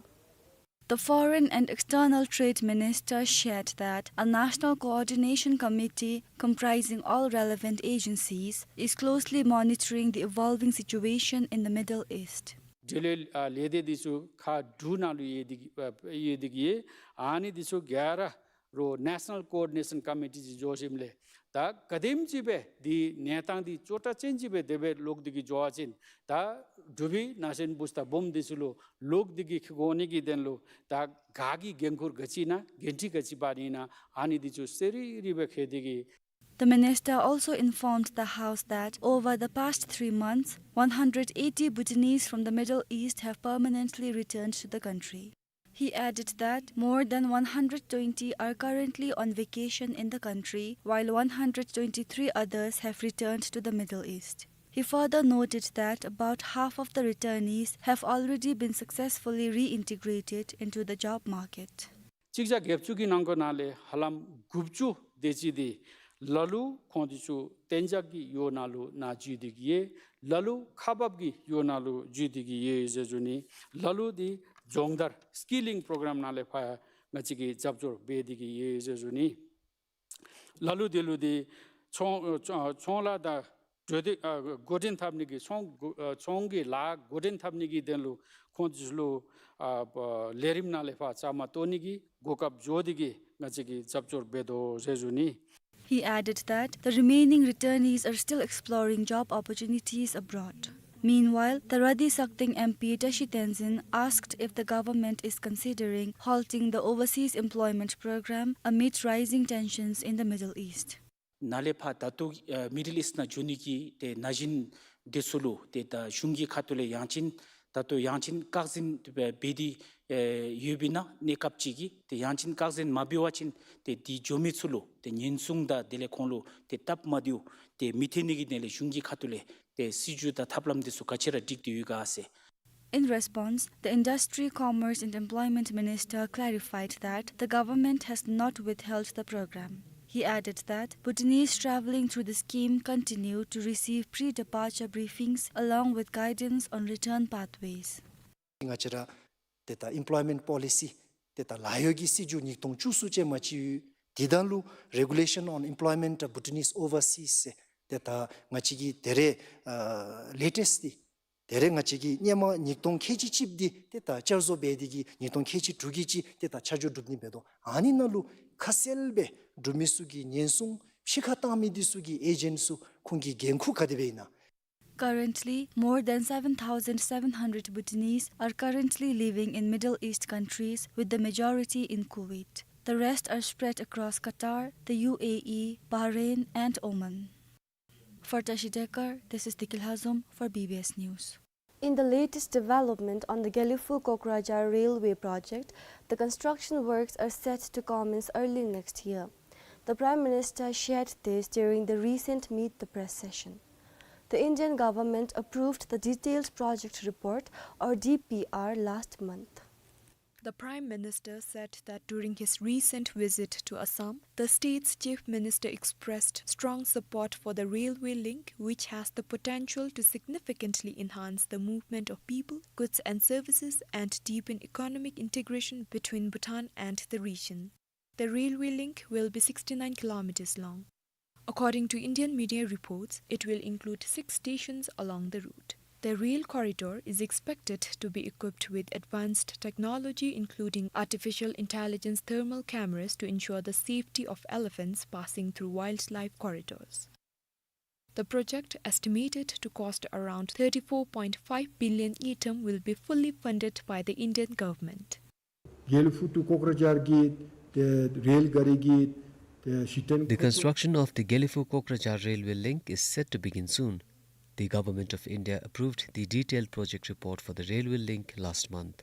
The Foreign and External Trade Minister shared that a national coordination committee comprising all relevant agencies is closely monitoring the evolving situation in the Middle East. འབྲེལ་ཡོད་ཨ་ལས་སྡེ་འདི་ཚུ་ཁག་དྲུག་ནང་ལུ་ཡོད་དེ་གི་ཨ་ཡོད་དེ་གི་ཡོད། ཨ་ནི་འདི་ཚུ་ག་ར་རོགས་National Coordination Committee ཅིག་འགྱོ་ཞིནམ་ལས་ད་ག་དེམ་ཅིག་སྦེ་འདི་གནས་སྟངས་འདི་ཅོག་འཐདཔ་ཅན་ཅིག་སྦེ་དེ་སྦེ་ལོག་སྟེ་གི་འགྱོ་བ་ཅིན་ད་འབྲུག་པའི་ནང་ཆེན་བུཚ་དང་སྦོམ་འདི་ཚུ་ལུ་ལོག་སྟེ་གི་འཁྱིད་དགོ་ནི་གི་དོན་ལུ་ད་ག་གི་འགན་ཁུར་ག་ཅི་ཨིན་ན་འགན་འཁྲི་ག་ཅི་འབག་ནི་ཨིན་ན་ཨ་ནི་འདི་ཚུ་གསལ་རི་རི་སྦེ་འཁོད་དེ་གི། The minister also informed the House that over the past three months, one hundred eighty Bhutanese from the Middle East have permanently returned to the country. He added that more than one hundred twenty are currently on vacation in the country, while one hundred twenty-three others have returned to the Middle East. He further noted that about half of the returnees have already been successfully reintegrated into the job market. གཅིག་བརྒྱ་བརྒྱད་ཅུ་གི་ནང་འཁོད་ནང་ལས་ཧ་ལམ་དགུ་བཅུ་དེ་ཅིག་འདི་ལ་ལུ་ཁོང་འདི་ཚུ་གཏན་འཇགས་ཀྱི་ཡུལ་ནང་ལུ་ནཱ་འཛུལ་ཏེ་གི་ཡོད། ལ་ལུ་ཁག་འབགཔ་གི་ཡུལ་ནང་ལུ་འཛུལ་ཏེ་གི་ཡོད་ཟེར་ཞུ་ནི། ལ་ལུ་འདི་སྦྱོང་བརྡར་སི་ཀི་ལིང་པོ་རོ་གརམ་ནང་ལས་ཕར་ང་བཅས་ཀྱིས་རྒྱབ་སྐྱོར་འབད་དེ་གི་ཡོད་ཟེར་ཞུ་ནི། ལ་ལུ་དེ་ལུ་འདི་ཚོང་ཚོང་ལཱ་དང་འབྲེལ་ཏེ་ཨ་འགོ་འདྲེན་འཐབ་ནི་གི་ཚོང་འགོ་ཨ་ཚོང་གི་ལཱ་འགོ་འདྲེན་འཐབ་ནི་གི་དོན་ལུ་ཁོང་འདི་ཚུ་ལུ་ཨ་ལས་རིམ་ནང་ལས་ཕར་བཅའ་མར་གཏོགས་ནི་གི་གོ་སྐབས་བཟོ་སྟེ་གི་ང་བཅས་ཀྱིས་རྒྱབ་སྐྱོར་འབད་དོ་ཟེར་ཞུ་ནི། He added that the remaining returnees are still exploring job opportunities abroad. Meanwhile, the Radhi Sakdeng M P Tashi Tenzin asked if the government is considering halting the overseas employment program amid rising tensions in the Middle East. ནཱ་ལས་ཕར་ད་ལྟོ་ཨ་མི་ཌལ་ཨིསཊ་ནང་འགྱོ་ནི་གི་ཏེ་ན་གཞོན་འདི་ཚུ་ལུ་ཏེ་ད་གཞུང་གི་ཁ་ཐུག་ལས་ཡང་ཅིན་ད་ལྟོ་ཡང་ཅིན་བཀག་འཛིན་འབད་དེ་ཨེ་ཡོདཔ་ཨིན་ན་གནས་སྐབས་ཅིག་གི་ཏེ་ཡང་ཅིན་བཀག་འཛིན་མ་འབད་བ་ཅིན་ཏེ་འདི་འགྱོ་མི་ཚུ་ལུ་ཏེ་ཉེན་སྲུང་དང་དེ་ལས་ཁོང་ལུ་ཏེ་སྟབས་མ་བདེཝ་ཏེ་མི་ཐོན་ནི་གི་དོན་ལས་གཞུང་གི་ཁ་ཐུག་ལས་ཏེ་སྲིད་བྱུས་དང་ཐབས་ལམ་འདི་ཚུ་ག་ཅི་ར་སྒྲིག་སྟེ་ཡོད་ག་ཟེར། In response, the Industry, Commerce and Employment Minister clarified that the government has not withheld the program. He added that Bhutanese travelling through the scheme continue to receive pre-departure briefings along with guidance on return pathways. ང་བཅས་ར་ཏེ་ད་ཨེམ་པོལོའི་མེནཊ་པོ་ལི་སི་ཏེ་ད་ལཱ་གཡོག་གི་སྲིད་བྱུས་ཉིས་སྟོང་བཅུ་གསུམ་ཅན་མ་ཅིག་ཡོད། དེ་དང་ལུ་Regulation on Employment of Bhutanese Overseas ཟེར་ཏེ་ད་ང་བཅས་ཀྱི་ད་རེས་ཨ་ལེ་ཊེསཊ་འདི་ད་རེས་ང་བཅས་ཀྱི་སྔོན་མ་ཉིས་སྟོང་ཁལ་གཅིག་གཅིག་འདི་ཏེ་ད་བསྐྱར་བཟོ་འབད་དེ་གི་ཉིས་སྟོང་ཁལ་གཅིག་དྲུག་གི་ཅིག་ཏེ་ད་ཆ་འཇོག་གྲུབ་ནི་འབད་དོ། ཨ་ནི་ནང་ལུ་ཁ་གསལ་སྦེ་འབྲུག་མི་ཚུ་གི་ཉེན་སྲུང་ཕྱི་ཁར་བཏང་མི་འདི་ཚུ་གི་ཨེ་ཇེནཊ་ཚུ་ཁོང་གི་འགན་ཁུར་ག་དེ་སྦེ་ཨིན་ན། Currently, more than seven thousand seven hundred Bhutanese are currently living in Middle East countries, with the majority in Kuwait. The rest are spread across Qatar, the U A E, Bahrain, and Oman. For Tashi Dekar, this is Dikil Hazum for B B S News. In the latest development on the Gelephu-Kokrajhar railway project, the construction works are set to commence early next year. The Prime Minister shared this during the recent Meet the Press session. The Indian government approved the detailed project report, or D P R, last month. The Prime Minister said that during his recent visit to Assam, the state's Chief Minister expressed strong support for the railway link, which has the potential to significantly enhance the movement of people, goods and services and deepen economic integration between Bhutan and the region. The railway link will be sixty-nine kilometers long. According to Indian media reports, it will include six stations along the route. The rail corridor is expected to be equipped with advanced technology, including artificial intelligence thermal cameras, to ensure the safety of elephants passing through wildlife corridors. The project, estimated to cost around thirty-four point five billion ngultrum, will be fully funded by the Indian government. Gelephu to Kokrajhar གི་ཏེ་རེལ་ག་རི་གི་ཏེ་གཞི་རྟེན། The construction of the Gelephu-Kokrajhar railway link is set to begin soon. The Government of India approved the detailed project report for the railway link last month.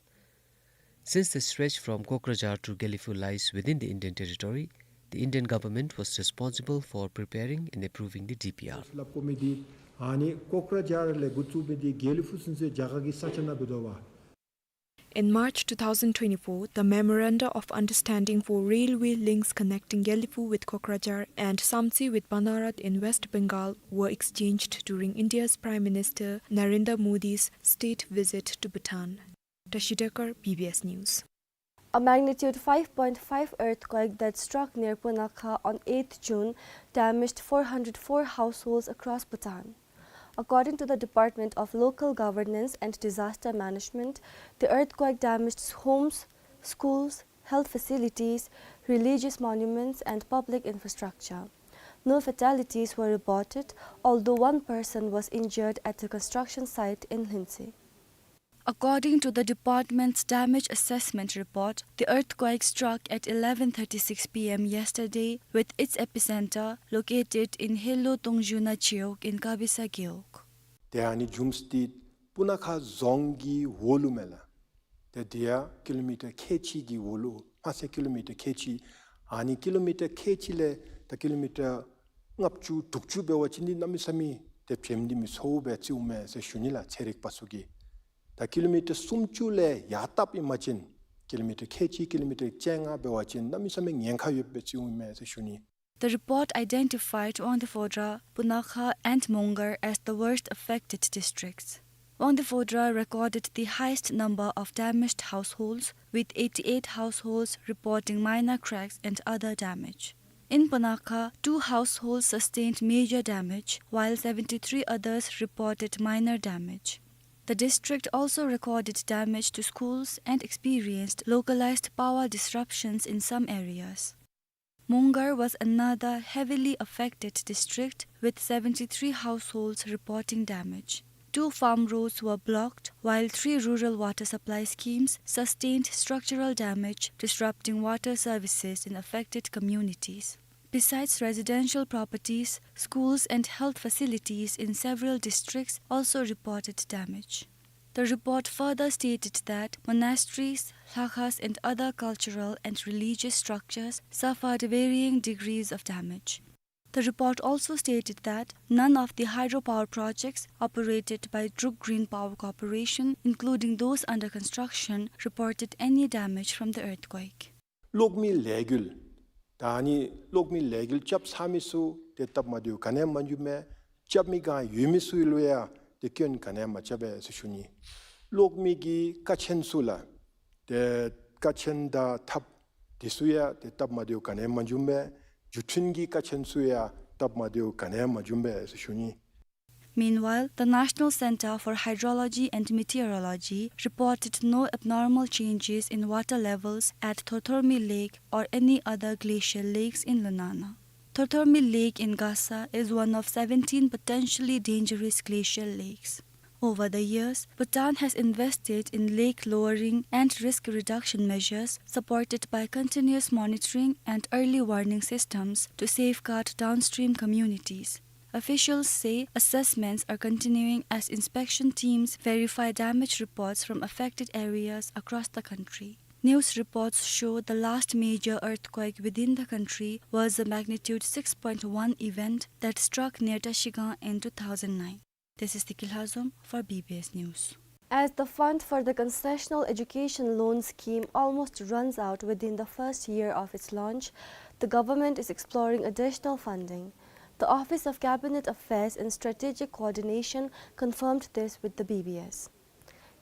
Since the stretch from Kokrajhar to Gelephu lies within the Indian territory, the Indian government was responsible for preparing and approving the D P R. སླབ་དགོ་མི་འདི་ཨ་ནི་ཀོཀ་ར་ཇཱར་ལས་འགོ་བཙུགས་མི་འདི་གེ་ལི་ཧྥུ་ཚུན་ཚོད་རྒྱ་གར་གྱི་ས་ཆ་ནང་འབད་དོ་བ། In March two thousand twenty-four, the Memoranda of Understanding for Railway Links Connecting Gelephu with Kokrajhar and Samtse with Banarat in West Bengal were exchanged during India's Prime Minister Narendra Modi's state visit to Bhutan. Tashi Dekar, B B S News. A magnitude five point five earthquake that struck near Punakha on eighth June damaged four hundred four households across Bhutan. According to the Department of Local Governance and Disaster Management, the earthquake damaged homes, schools, health facilities, religious monuments, and public infrastructure. No fatalities were reported, although one person was injured at a construction site in Lhintse. According to the department's damage assessment report, the earthquake struck at eleven thirty-six P M yesterday, with its epicenter located in Helo Tongju Nacheok in Kabisa Gewog. ཏེ་ཨ་ནི་ཇུམས་འདི་པུ་ན་ཁ་རྫོང་གི་འོག་ལུ་མས་ལགས། ཏེ་དེ་ཡང་ཀི་ལོ་མི་ཊར་ཁལ་གཅིག་གི་འོག་ལུ་མ་ཚད་ཀི་ལོ་མི་ཊར་ཁལ་གཅིག་ཨ་ནི་ཀི་ལོ་མི་ཊར་ཁལ་གཅིག་ལས་ད་ཀི་ལོ་མི་ཊར་ལྔ་བཅུ་དྲུག་ཅུ་འབད་བ་ཅིན་འདི་གནམ་མེད་ས་མེད་ཏེ་བྱེམ་འདི་མི་ཚོ་བའི་རྩིཝ་མས་ཟེར་ཞུ་ནི་ལགས། ཚན་རིག་པ་ཚུ་གིས་ད་ཀི་ལོ་མི་ཊར་སུམ་ཅུ་ལས་ཡར་བཏབ་ཨིན་པ་ཅིན་ཀི་ལོ་མི་ཊར་ཁལ་གཅིག་ཀི་ལོ་མི་ཊར་བཅོ་ལྔ་འབད་བ་ཅིན་གནམ་མེད་ས་མེད་ཉེན་ཁ་ཡོད་པའི་རྩིཝ་མས་ཟེར་ཞུ་ནི། The report identified Wangdue Phodrang, Punakha, and Mongar as the worst affected districts. Wangdue Phodrang recorded the highest number of damaged households, with eighty-eight households reporting minor cracks and other damage. In Punakha, two households sustained major damage, while seventy-three others reported minor damage. The district also recorded damage to schools and experienced localized power disruptions in some areas. Mongar was another heavily affected district, with seventy-three households reporting damage. Two farm roads were blocked, while three rural water supply schemes sustained structural damage, disrupting water services in affected communities. Besides residential properties, schools and health facilities in several districts also reported damage. The report further stated that monasteries, lakhas, and other cultural and religious structures suffered varying degrees of damage. The report also stated that none of the hydropower projects operated by Druk Green Power Corporation, including those under construction, reported any damage from the earthquake. གློག་མེ་ལས་འགུལ་ད་ཨ་ནི་གློག་མེ་ལས་འགུལ་རྐྱབ་ཚར་མི་ཚུ་ཏེ་སྟབས་མ་བདེཝ་ག་ནི་ཡང་མ་བྱུང་མས། རྐྱབ་མི་ག་ཡོད་མི་ཚུ་ལུ་ཡང་ཏེ་སྐྱོན་ག་ནི་ཡང་མ་རྐྱབ་པས་ཟེར་ཞུ་ནི། གློག་མེ་གི་ཀ་ཆེན་ཚུ་ལགས། ཏེ་ཀ་ཆེན་དང་ཐགཔ་འདི་ཚུ་ཡང་ཏེ་སྟབས་མ་བདེཝ་ག་ནི་ཡང་མ་བྱུང་མས། བརྒྱུད་འཕྲིན་གྱི་ཀ་ཆེན་ཚུ་ཡང་སྟབས་མ་བདེཝ་ག་ནི་ཡང་མ་བྱུང་པས་ཟེར་ཞུ་ནི། Meanwhile, the National Center for Hydrology and Meteorology reported no abnormal changes in water levels at Thorthormi Lake or any other glacial lakes in Lunana. Thorthormi Lake in Gasa is one of seventeen potentially dangerous glacial lakes. Over the years, Bhutan has invested in lake lowering and risk reduction measures supported by continuous monitoring and early warning systems to safeguard downstream communities. Officials say assessments are continuing as inspection teams verify damage reports from affected areas across the country. News reports show the last major earthquake within the country was a magnitude six point one event that struck near Trashigang in two thousand nine. This is Tiki Lhazom for B B S News. As the fund for the concessional education loan scheme almost runs out within the first year of its launch, the government is exploring additional funding. The Office of Cabinet Affairs and Strategic Coordination confirmed this with the B B S.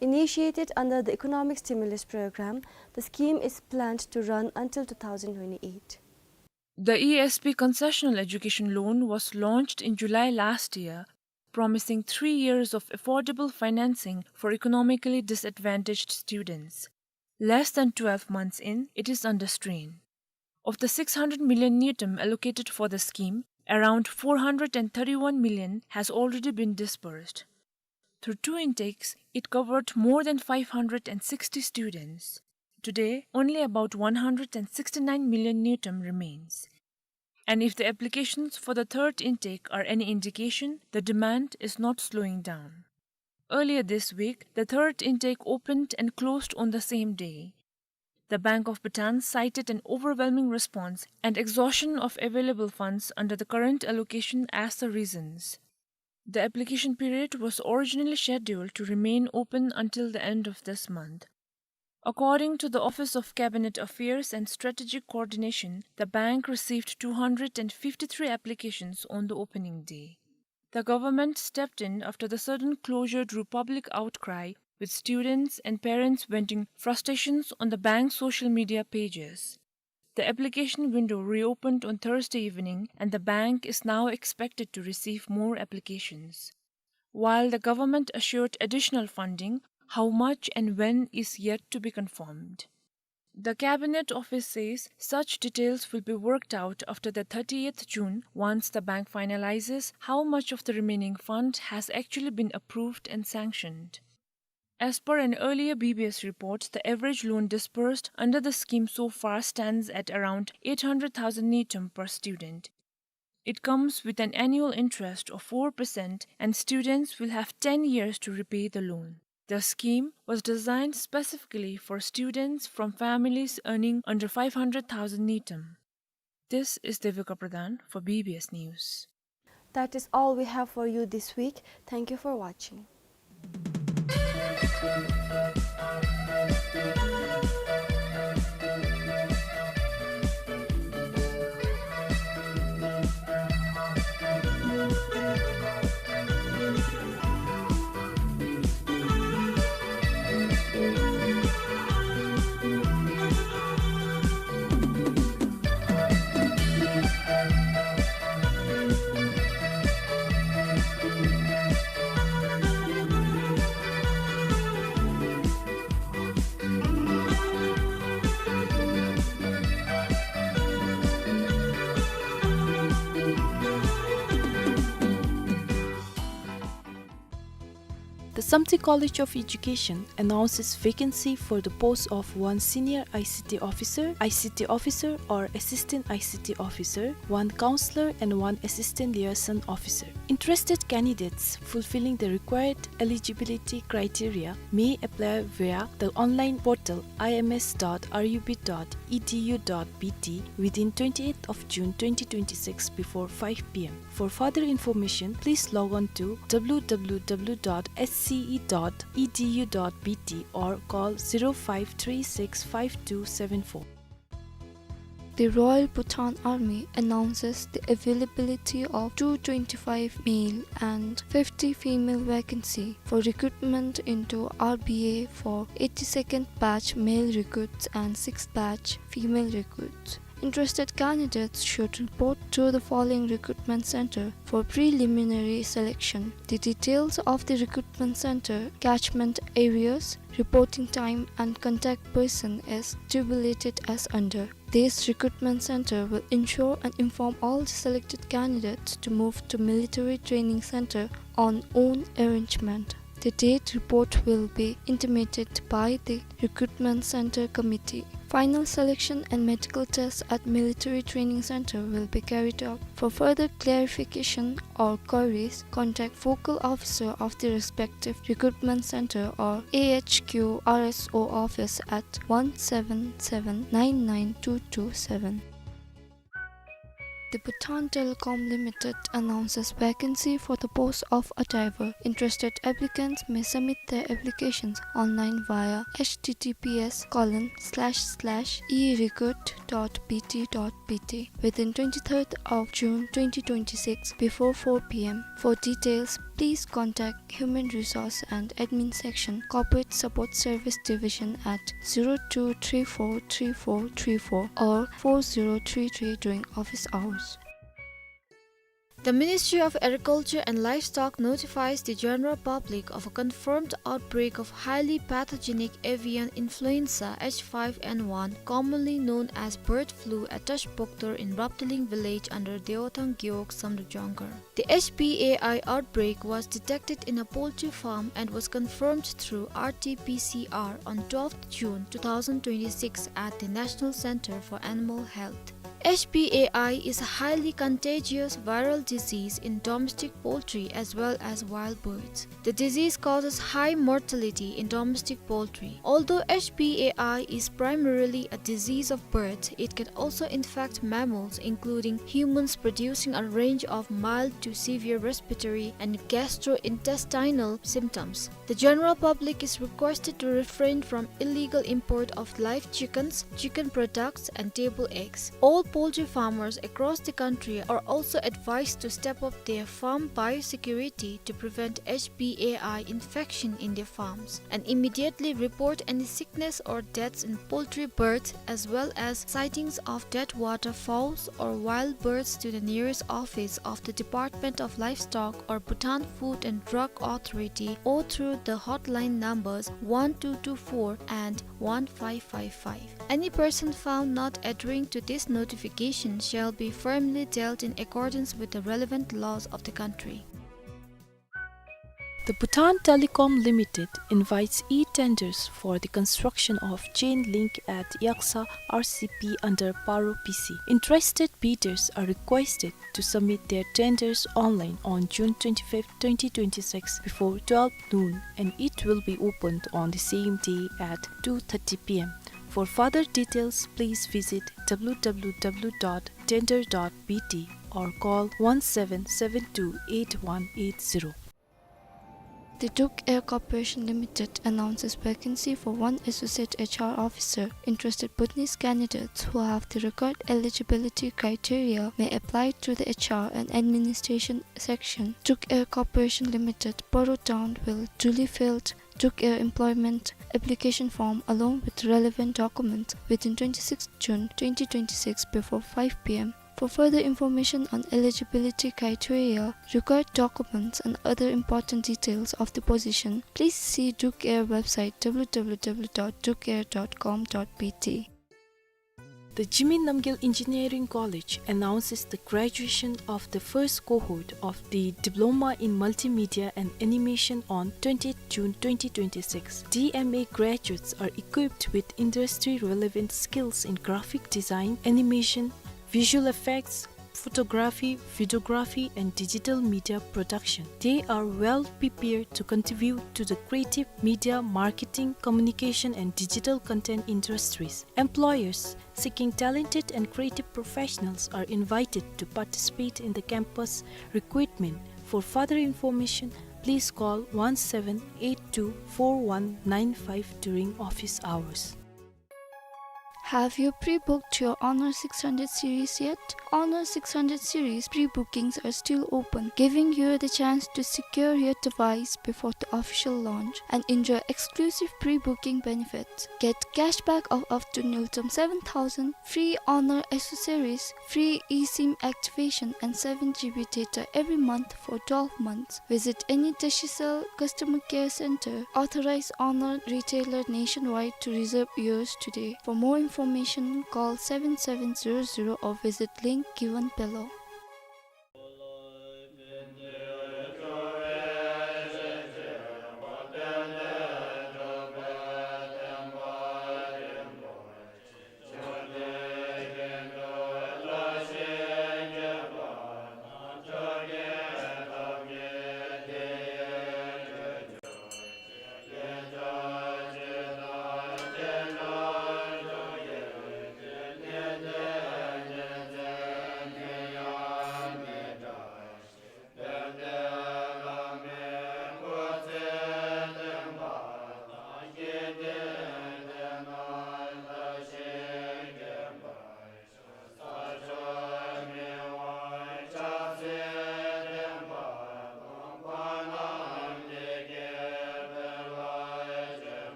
Initiated under the Economic Stimulus Program, the scheme is planned to run until two thousand twenty-eight. The E S P concessional education loan was launched in July last year, promising three years of affordable financing for economically disadvantaged students. Less than twelve months in, it is under strain. Of the six hundred million ngultrum allocated for the scheme, around four hundred and thirty-one million has already been disbursed. Through two intakes, it covered more than five hundred and sixty students. Today, only about one hundred and sixty-nine million ngultrum remains. And if the applications for the third intake are any indication, the demand is not slowing down. Earlier this week, the third intake opened and closed on the same day. The Bank of Bhutan cited an overwhelming response and exhaustion of available funds under the current allocation as the reasons. The application period was originally scheduled to remain open until the end of this month. According to the Office of Cabinet Affairs and Strategic Coordination, the bank received two hundred and fifty-three applications on the opening day. The government stepped in after the sudden closure drew public outcry, with students and parents venting frustrations on the bank's social media pages. The application window reopened on Thursday evening, and the bank is now expected to receive more applications. While the government assured additional funding, how much and when is yet to be confirmed. The Cabinet Office says such details will be worked out after the thirtieth June, once the bank finalizes how much of the remaining fund has actually been approved and sanctioned. As per an earlier B B S report, the average loan disbursed under the scheme so far stands at around eight hundred thousand ngultrum per student. It comes with an annual interest of four percent, and students will have ten years to repay the loan. The scheme was designed specifically for students from families earning under five hundred thousand ngultrum. This is Devika Pradhan for B B S News. That is all we have for you this week. Thank you for watching. The Samtse College of Education announces vacancy for the post of one senior I C T officer, I C T officer or assistant I C T officer, one counselor and one assistant liaison officer. Interested candidates fulfilling the required eligibility criteria may apply via the online portal I M S dot R U B dot E D U dot B T within twenty-eighth of June twenty twenty-six before five P M. For further information, please log on to W W W dot S C E dot E D U dot B T or call zero five three six five two seven four. The Royal Bhutan Army announces the availability of two twenty-five male and fifty female vacancy for recruitment into R B A for eighty-second batch male recruits and sixth batch female recruits. Interested candidates should report to the following recruitment center for preliminary selection. The details of the recruitment center, catchment areas, reporting time and contact person is tabulated as under. This recruitment center will ensure and inform all the selected candidates to move to military training center on own arrangement. The date report will be intimated by the recruitment center committee. Final selection and medical tests at military training center will be carried out. For further clarification or queries, contact focal officer of the respective recruitment center or A H Q R S O office at one seven seven nine nine two two seven. The Bhutan Telecom Limited announces vacancy for the post of a diver. Interested applicants may submit their applications online via H T T P S colon slash slash e recruit dot B T dot B T within twenty-third of June twenty twenty-six before four P M. For details, please contact Human Resource and Admin Section, Corporate Support Service Division at zero two three four three four three four or four zero three three during office hours. The Ministry of Agriculture and Livestock notifies the general public of a confirmed outbreak of highly pathogenic avian influenza H five N one, commonly known as bird flu, at Tashpoktor in Raptaling village under Deothang Gewog Samdrup Jongkhar. The H P A I outbreak was detected in a poultry farm and was confirmed through R T P C R on twelfth June two thousand twenty-six at the National Center for Animal Health. H P A I is a highly contagious viral disease in domestic poultry as well as wild birds. The disease causes high mortality in domestic poultry. Although H P A I is primarily a disease of birds, it can also infect mammals, including humans, producing a range of mild to severe respiratory and gastrointestinal symptoms. The general public is requested to refrain from illegal import of live chickens, chicken products, and table eggs. All poultry farmers across the country are also advised to step up their farm biosecurity to prevent H P A I infection in their farms and immediately report any sickness or deaths in poultry birds, as well as sightings of dead water fowls or wild birds, to the nearest office of the Department of Livestock or Bhutan Food and Drug Authority, or through the hotline numbers one two two four and one five five five. Any person found not adhering to this notification shall be firmly dealt in accordance with the relevant laws of the country. The Bhutan Telecom Limited invites e-tenders for the construction of chain link at Yaksa R C P under Paro P C. Interested bidders are requested to submit their tenders online on June twenty-fifth, twenty twenty-six, before twelve noon, and it will be opened on the same day at two thirty P M. For further details, please visit W W W dot tender dot B T or call one seven seven two eight one eight zero. The Druk Air Corporation Limited announces vacancy for one associate H R officer. Interested Bhutanese candidates who have the required eligibility criteria may apply through the H R and administration section, Druk Air Corporation Limited, Paro Town, will duly fill Druk Air employment application form along with relevant documents within twenty-sixth June twenty twenty-six before five P M. For further information on eligibility criteria, required documents, and other important details of the position, please see Druk Air website W W W dot druk air dot com dot B T. The Jigme Namgyel Engineering College announces the graduation of the first cohort of the Diploma in Multimedia and Animation on twentieth June twenty twenty-six. D M A graduates are equipped with industry-relevant skills in graphic design, animation, visual effects, photography, videography, and digital media production. They are well prepared to contribute to the creative media, marketing, communication, and digital content industries. Employers seeking talented and creative professionals are invited to participate in the campus recruitment. For further information, please call one seven eight two four one nine five during office hours. Have you pre-booked your Honor six hundred series yet? Honor six hundred series pre-bookings are still open, giving you the chance to secure your device before the official launch and enjoy exclusive pre-booking benefits. Get cashback of up to nil point seven thousand, free Honor accessories, free eSIM activation, and seven G B data every month for twelve months. Visit any Digicel customer care center, authorized Honor retailer nationwide to reserve yours today. For more information, call seven seven zero zero or visit link given below.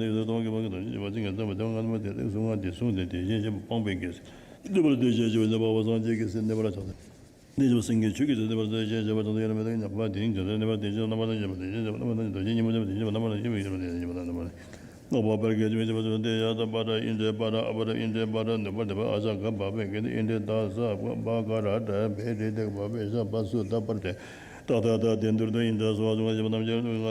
ནི་ཡོད་དོ་གི་བ་གི་དོ་ཅི་བ་ཅི་ངན་ཙམ་པ་དེ་ང་མ་དེ་དེ་གསུང་ང་དེ་གསུང་དེ་དེ་བཞིན་གཤེགས་པ་སྤངས་པའི་གེགས་སེལ། འདུས་པར་འདོད་ཅེས་བྱ་བ་ནི་འཕགས་པ་སངས་རྒྱས་ཀྱི་སེམས་གནས་པ་ལ་ཕྱག་འཚལ། འདི་ཞེས་པ་སེང་གེའི་ཆོས་ཀྱི་ཚུལ་འདུས་པར་འདོད་ཅེས་བྱ་བ་དང་ཡོད་པ་དེ་ཉིད་ཀྱང་དེ་ནི་མ་དེ་བཞིན་རྣམ་པར་དག་པ་ཞེས་པ་དེ་བཞིན་རྣམ་པར་དག་པ་རྡོ་རྗེ་སྙིང་པོ་ཞེས་པ་དེ་བཞིན་རྣམ་པར་དག་པ་ཞེས་པ་དེ་བཞིན་རྣམ་པར་དག་པ་ལྔ་པ་པར་གྱི་ཆོས་ཅན་ཞེས་པ་དེ་བཞིན་རྣམ་པར་དག་པ་ཡ་ད་པ་ར་ཨིནྡྲ་པ་ར་ཨ་པ་ར་ཨིནྡྲ་པ་ར་ནུབ་པ་ནུབ་པ་ཨ་ཤ་ག་བ་བེ་གི་ཏི་ཨིནྡྲ་ད་ས་བ་ག་ར་ཏ་བེ་རི་ཏི་བ་བེ་ཤ་བ་སུ་ཏ་པར་ཏེ་ཏ་ཏ་ཏ་ཏེ་མདུར་དུ་ཨིནྡྲ་སྭཱ་ཧཱ་ཞེས་པ་རྣམས་ཀྱང་ལྔ་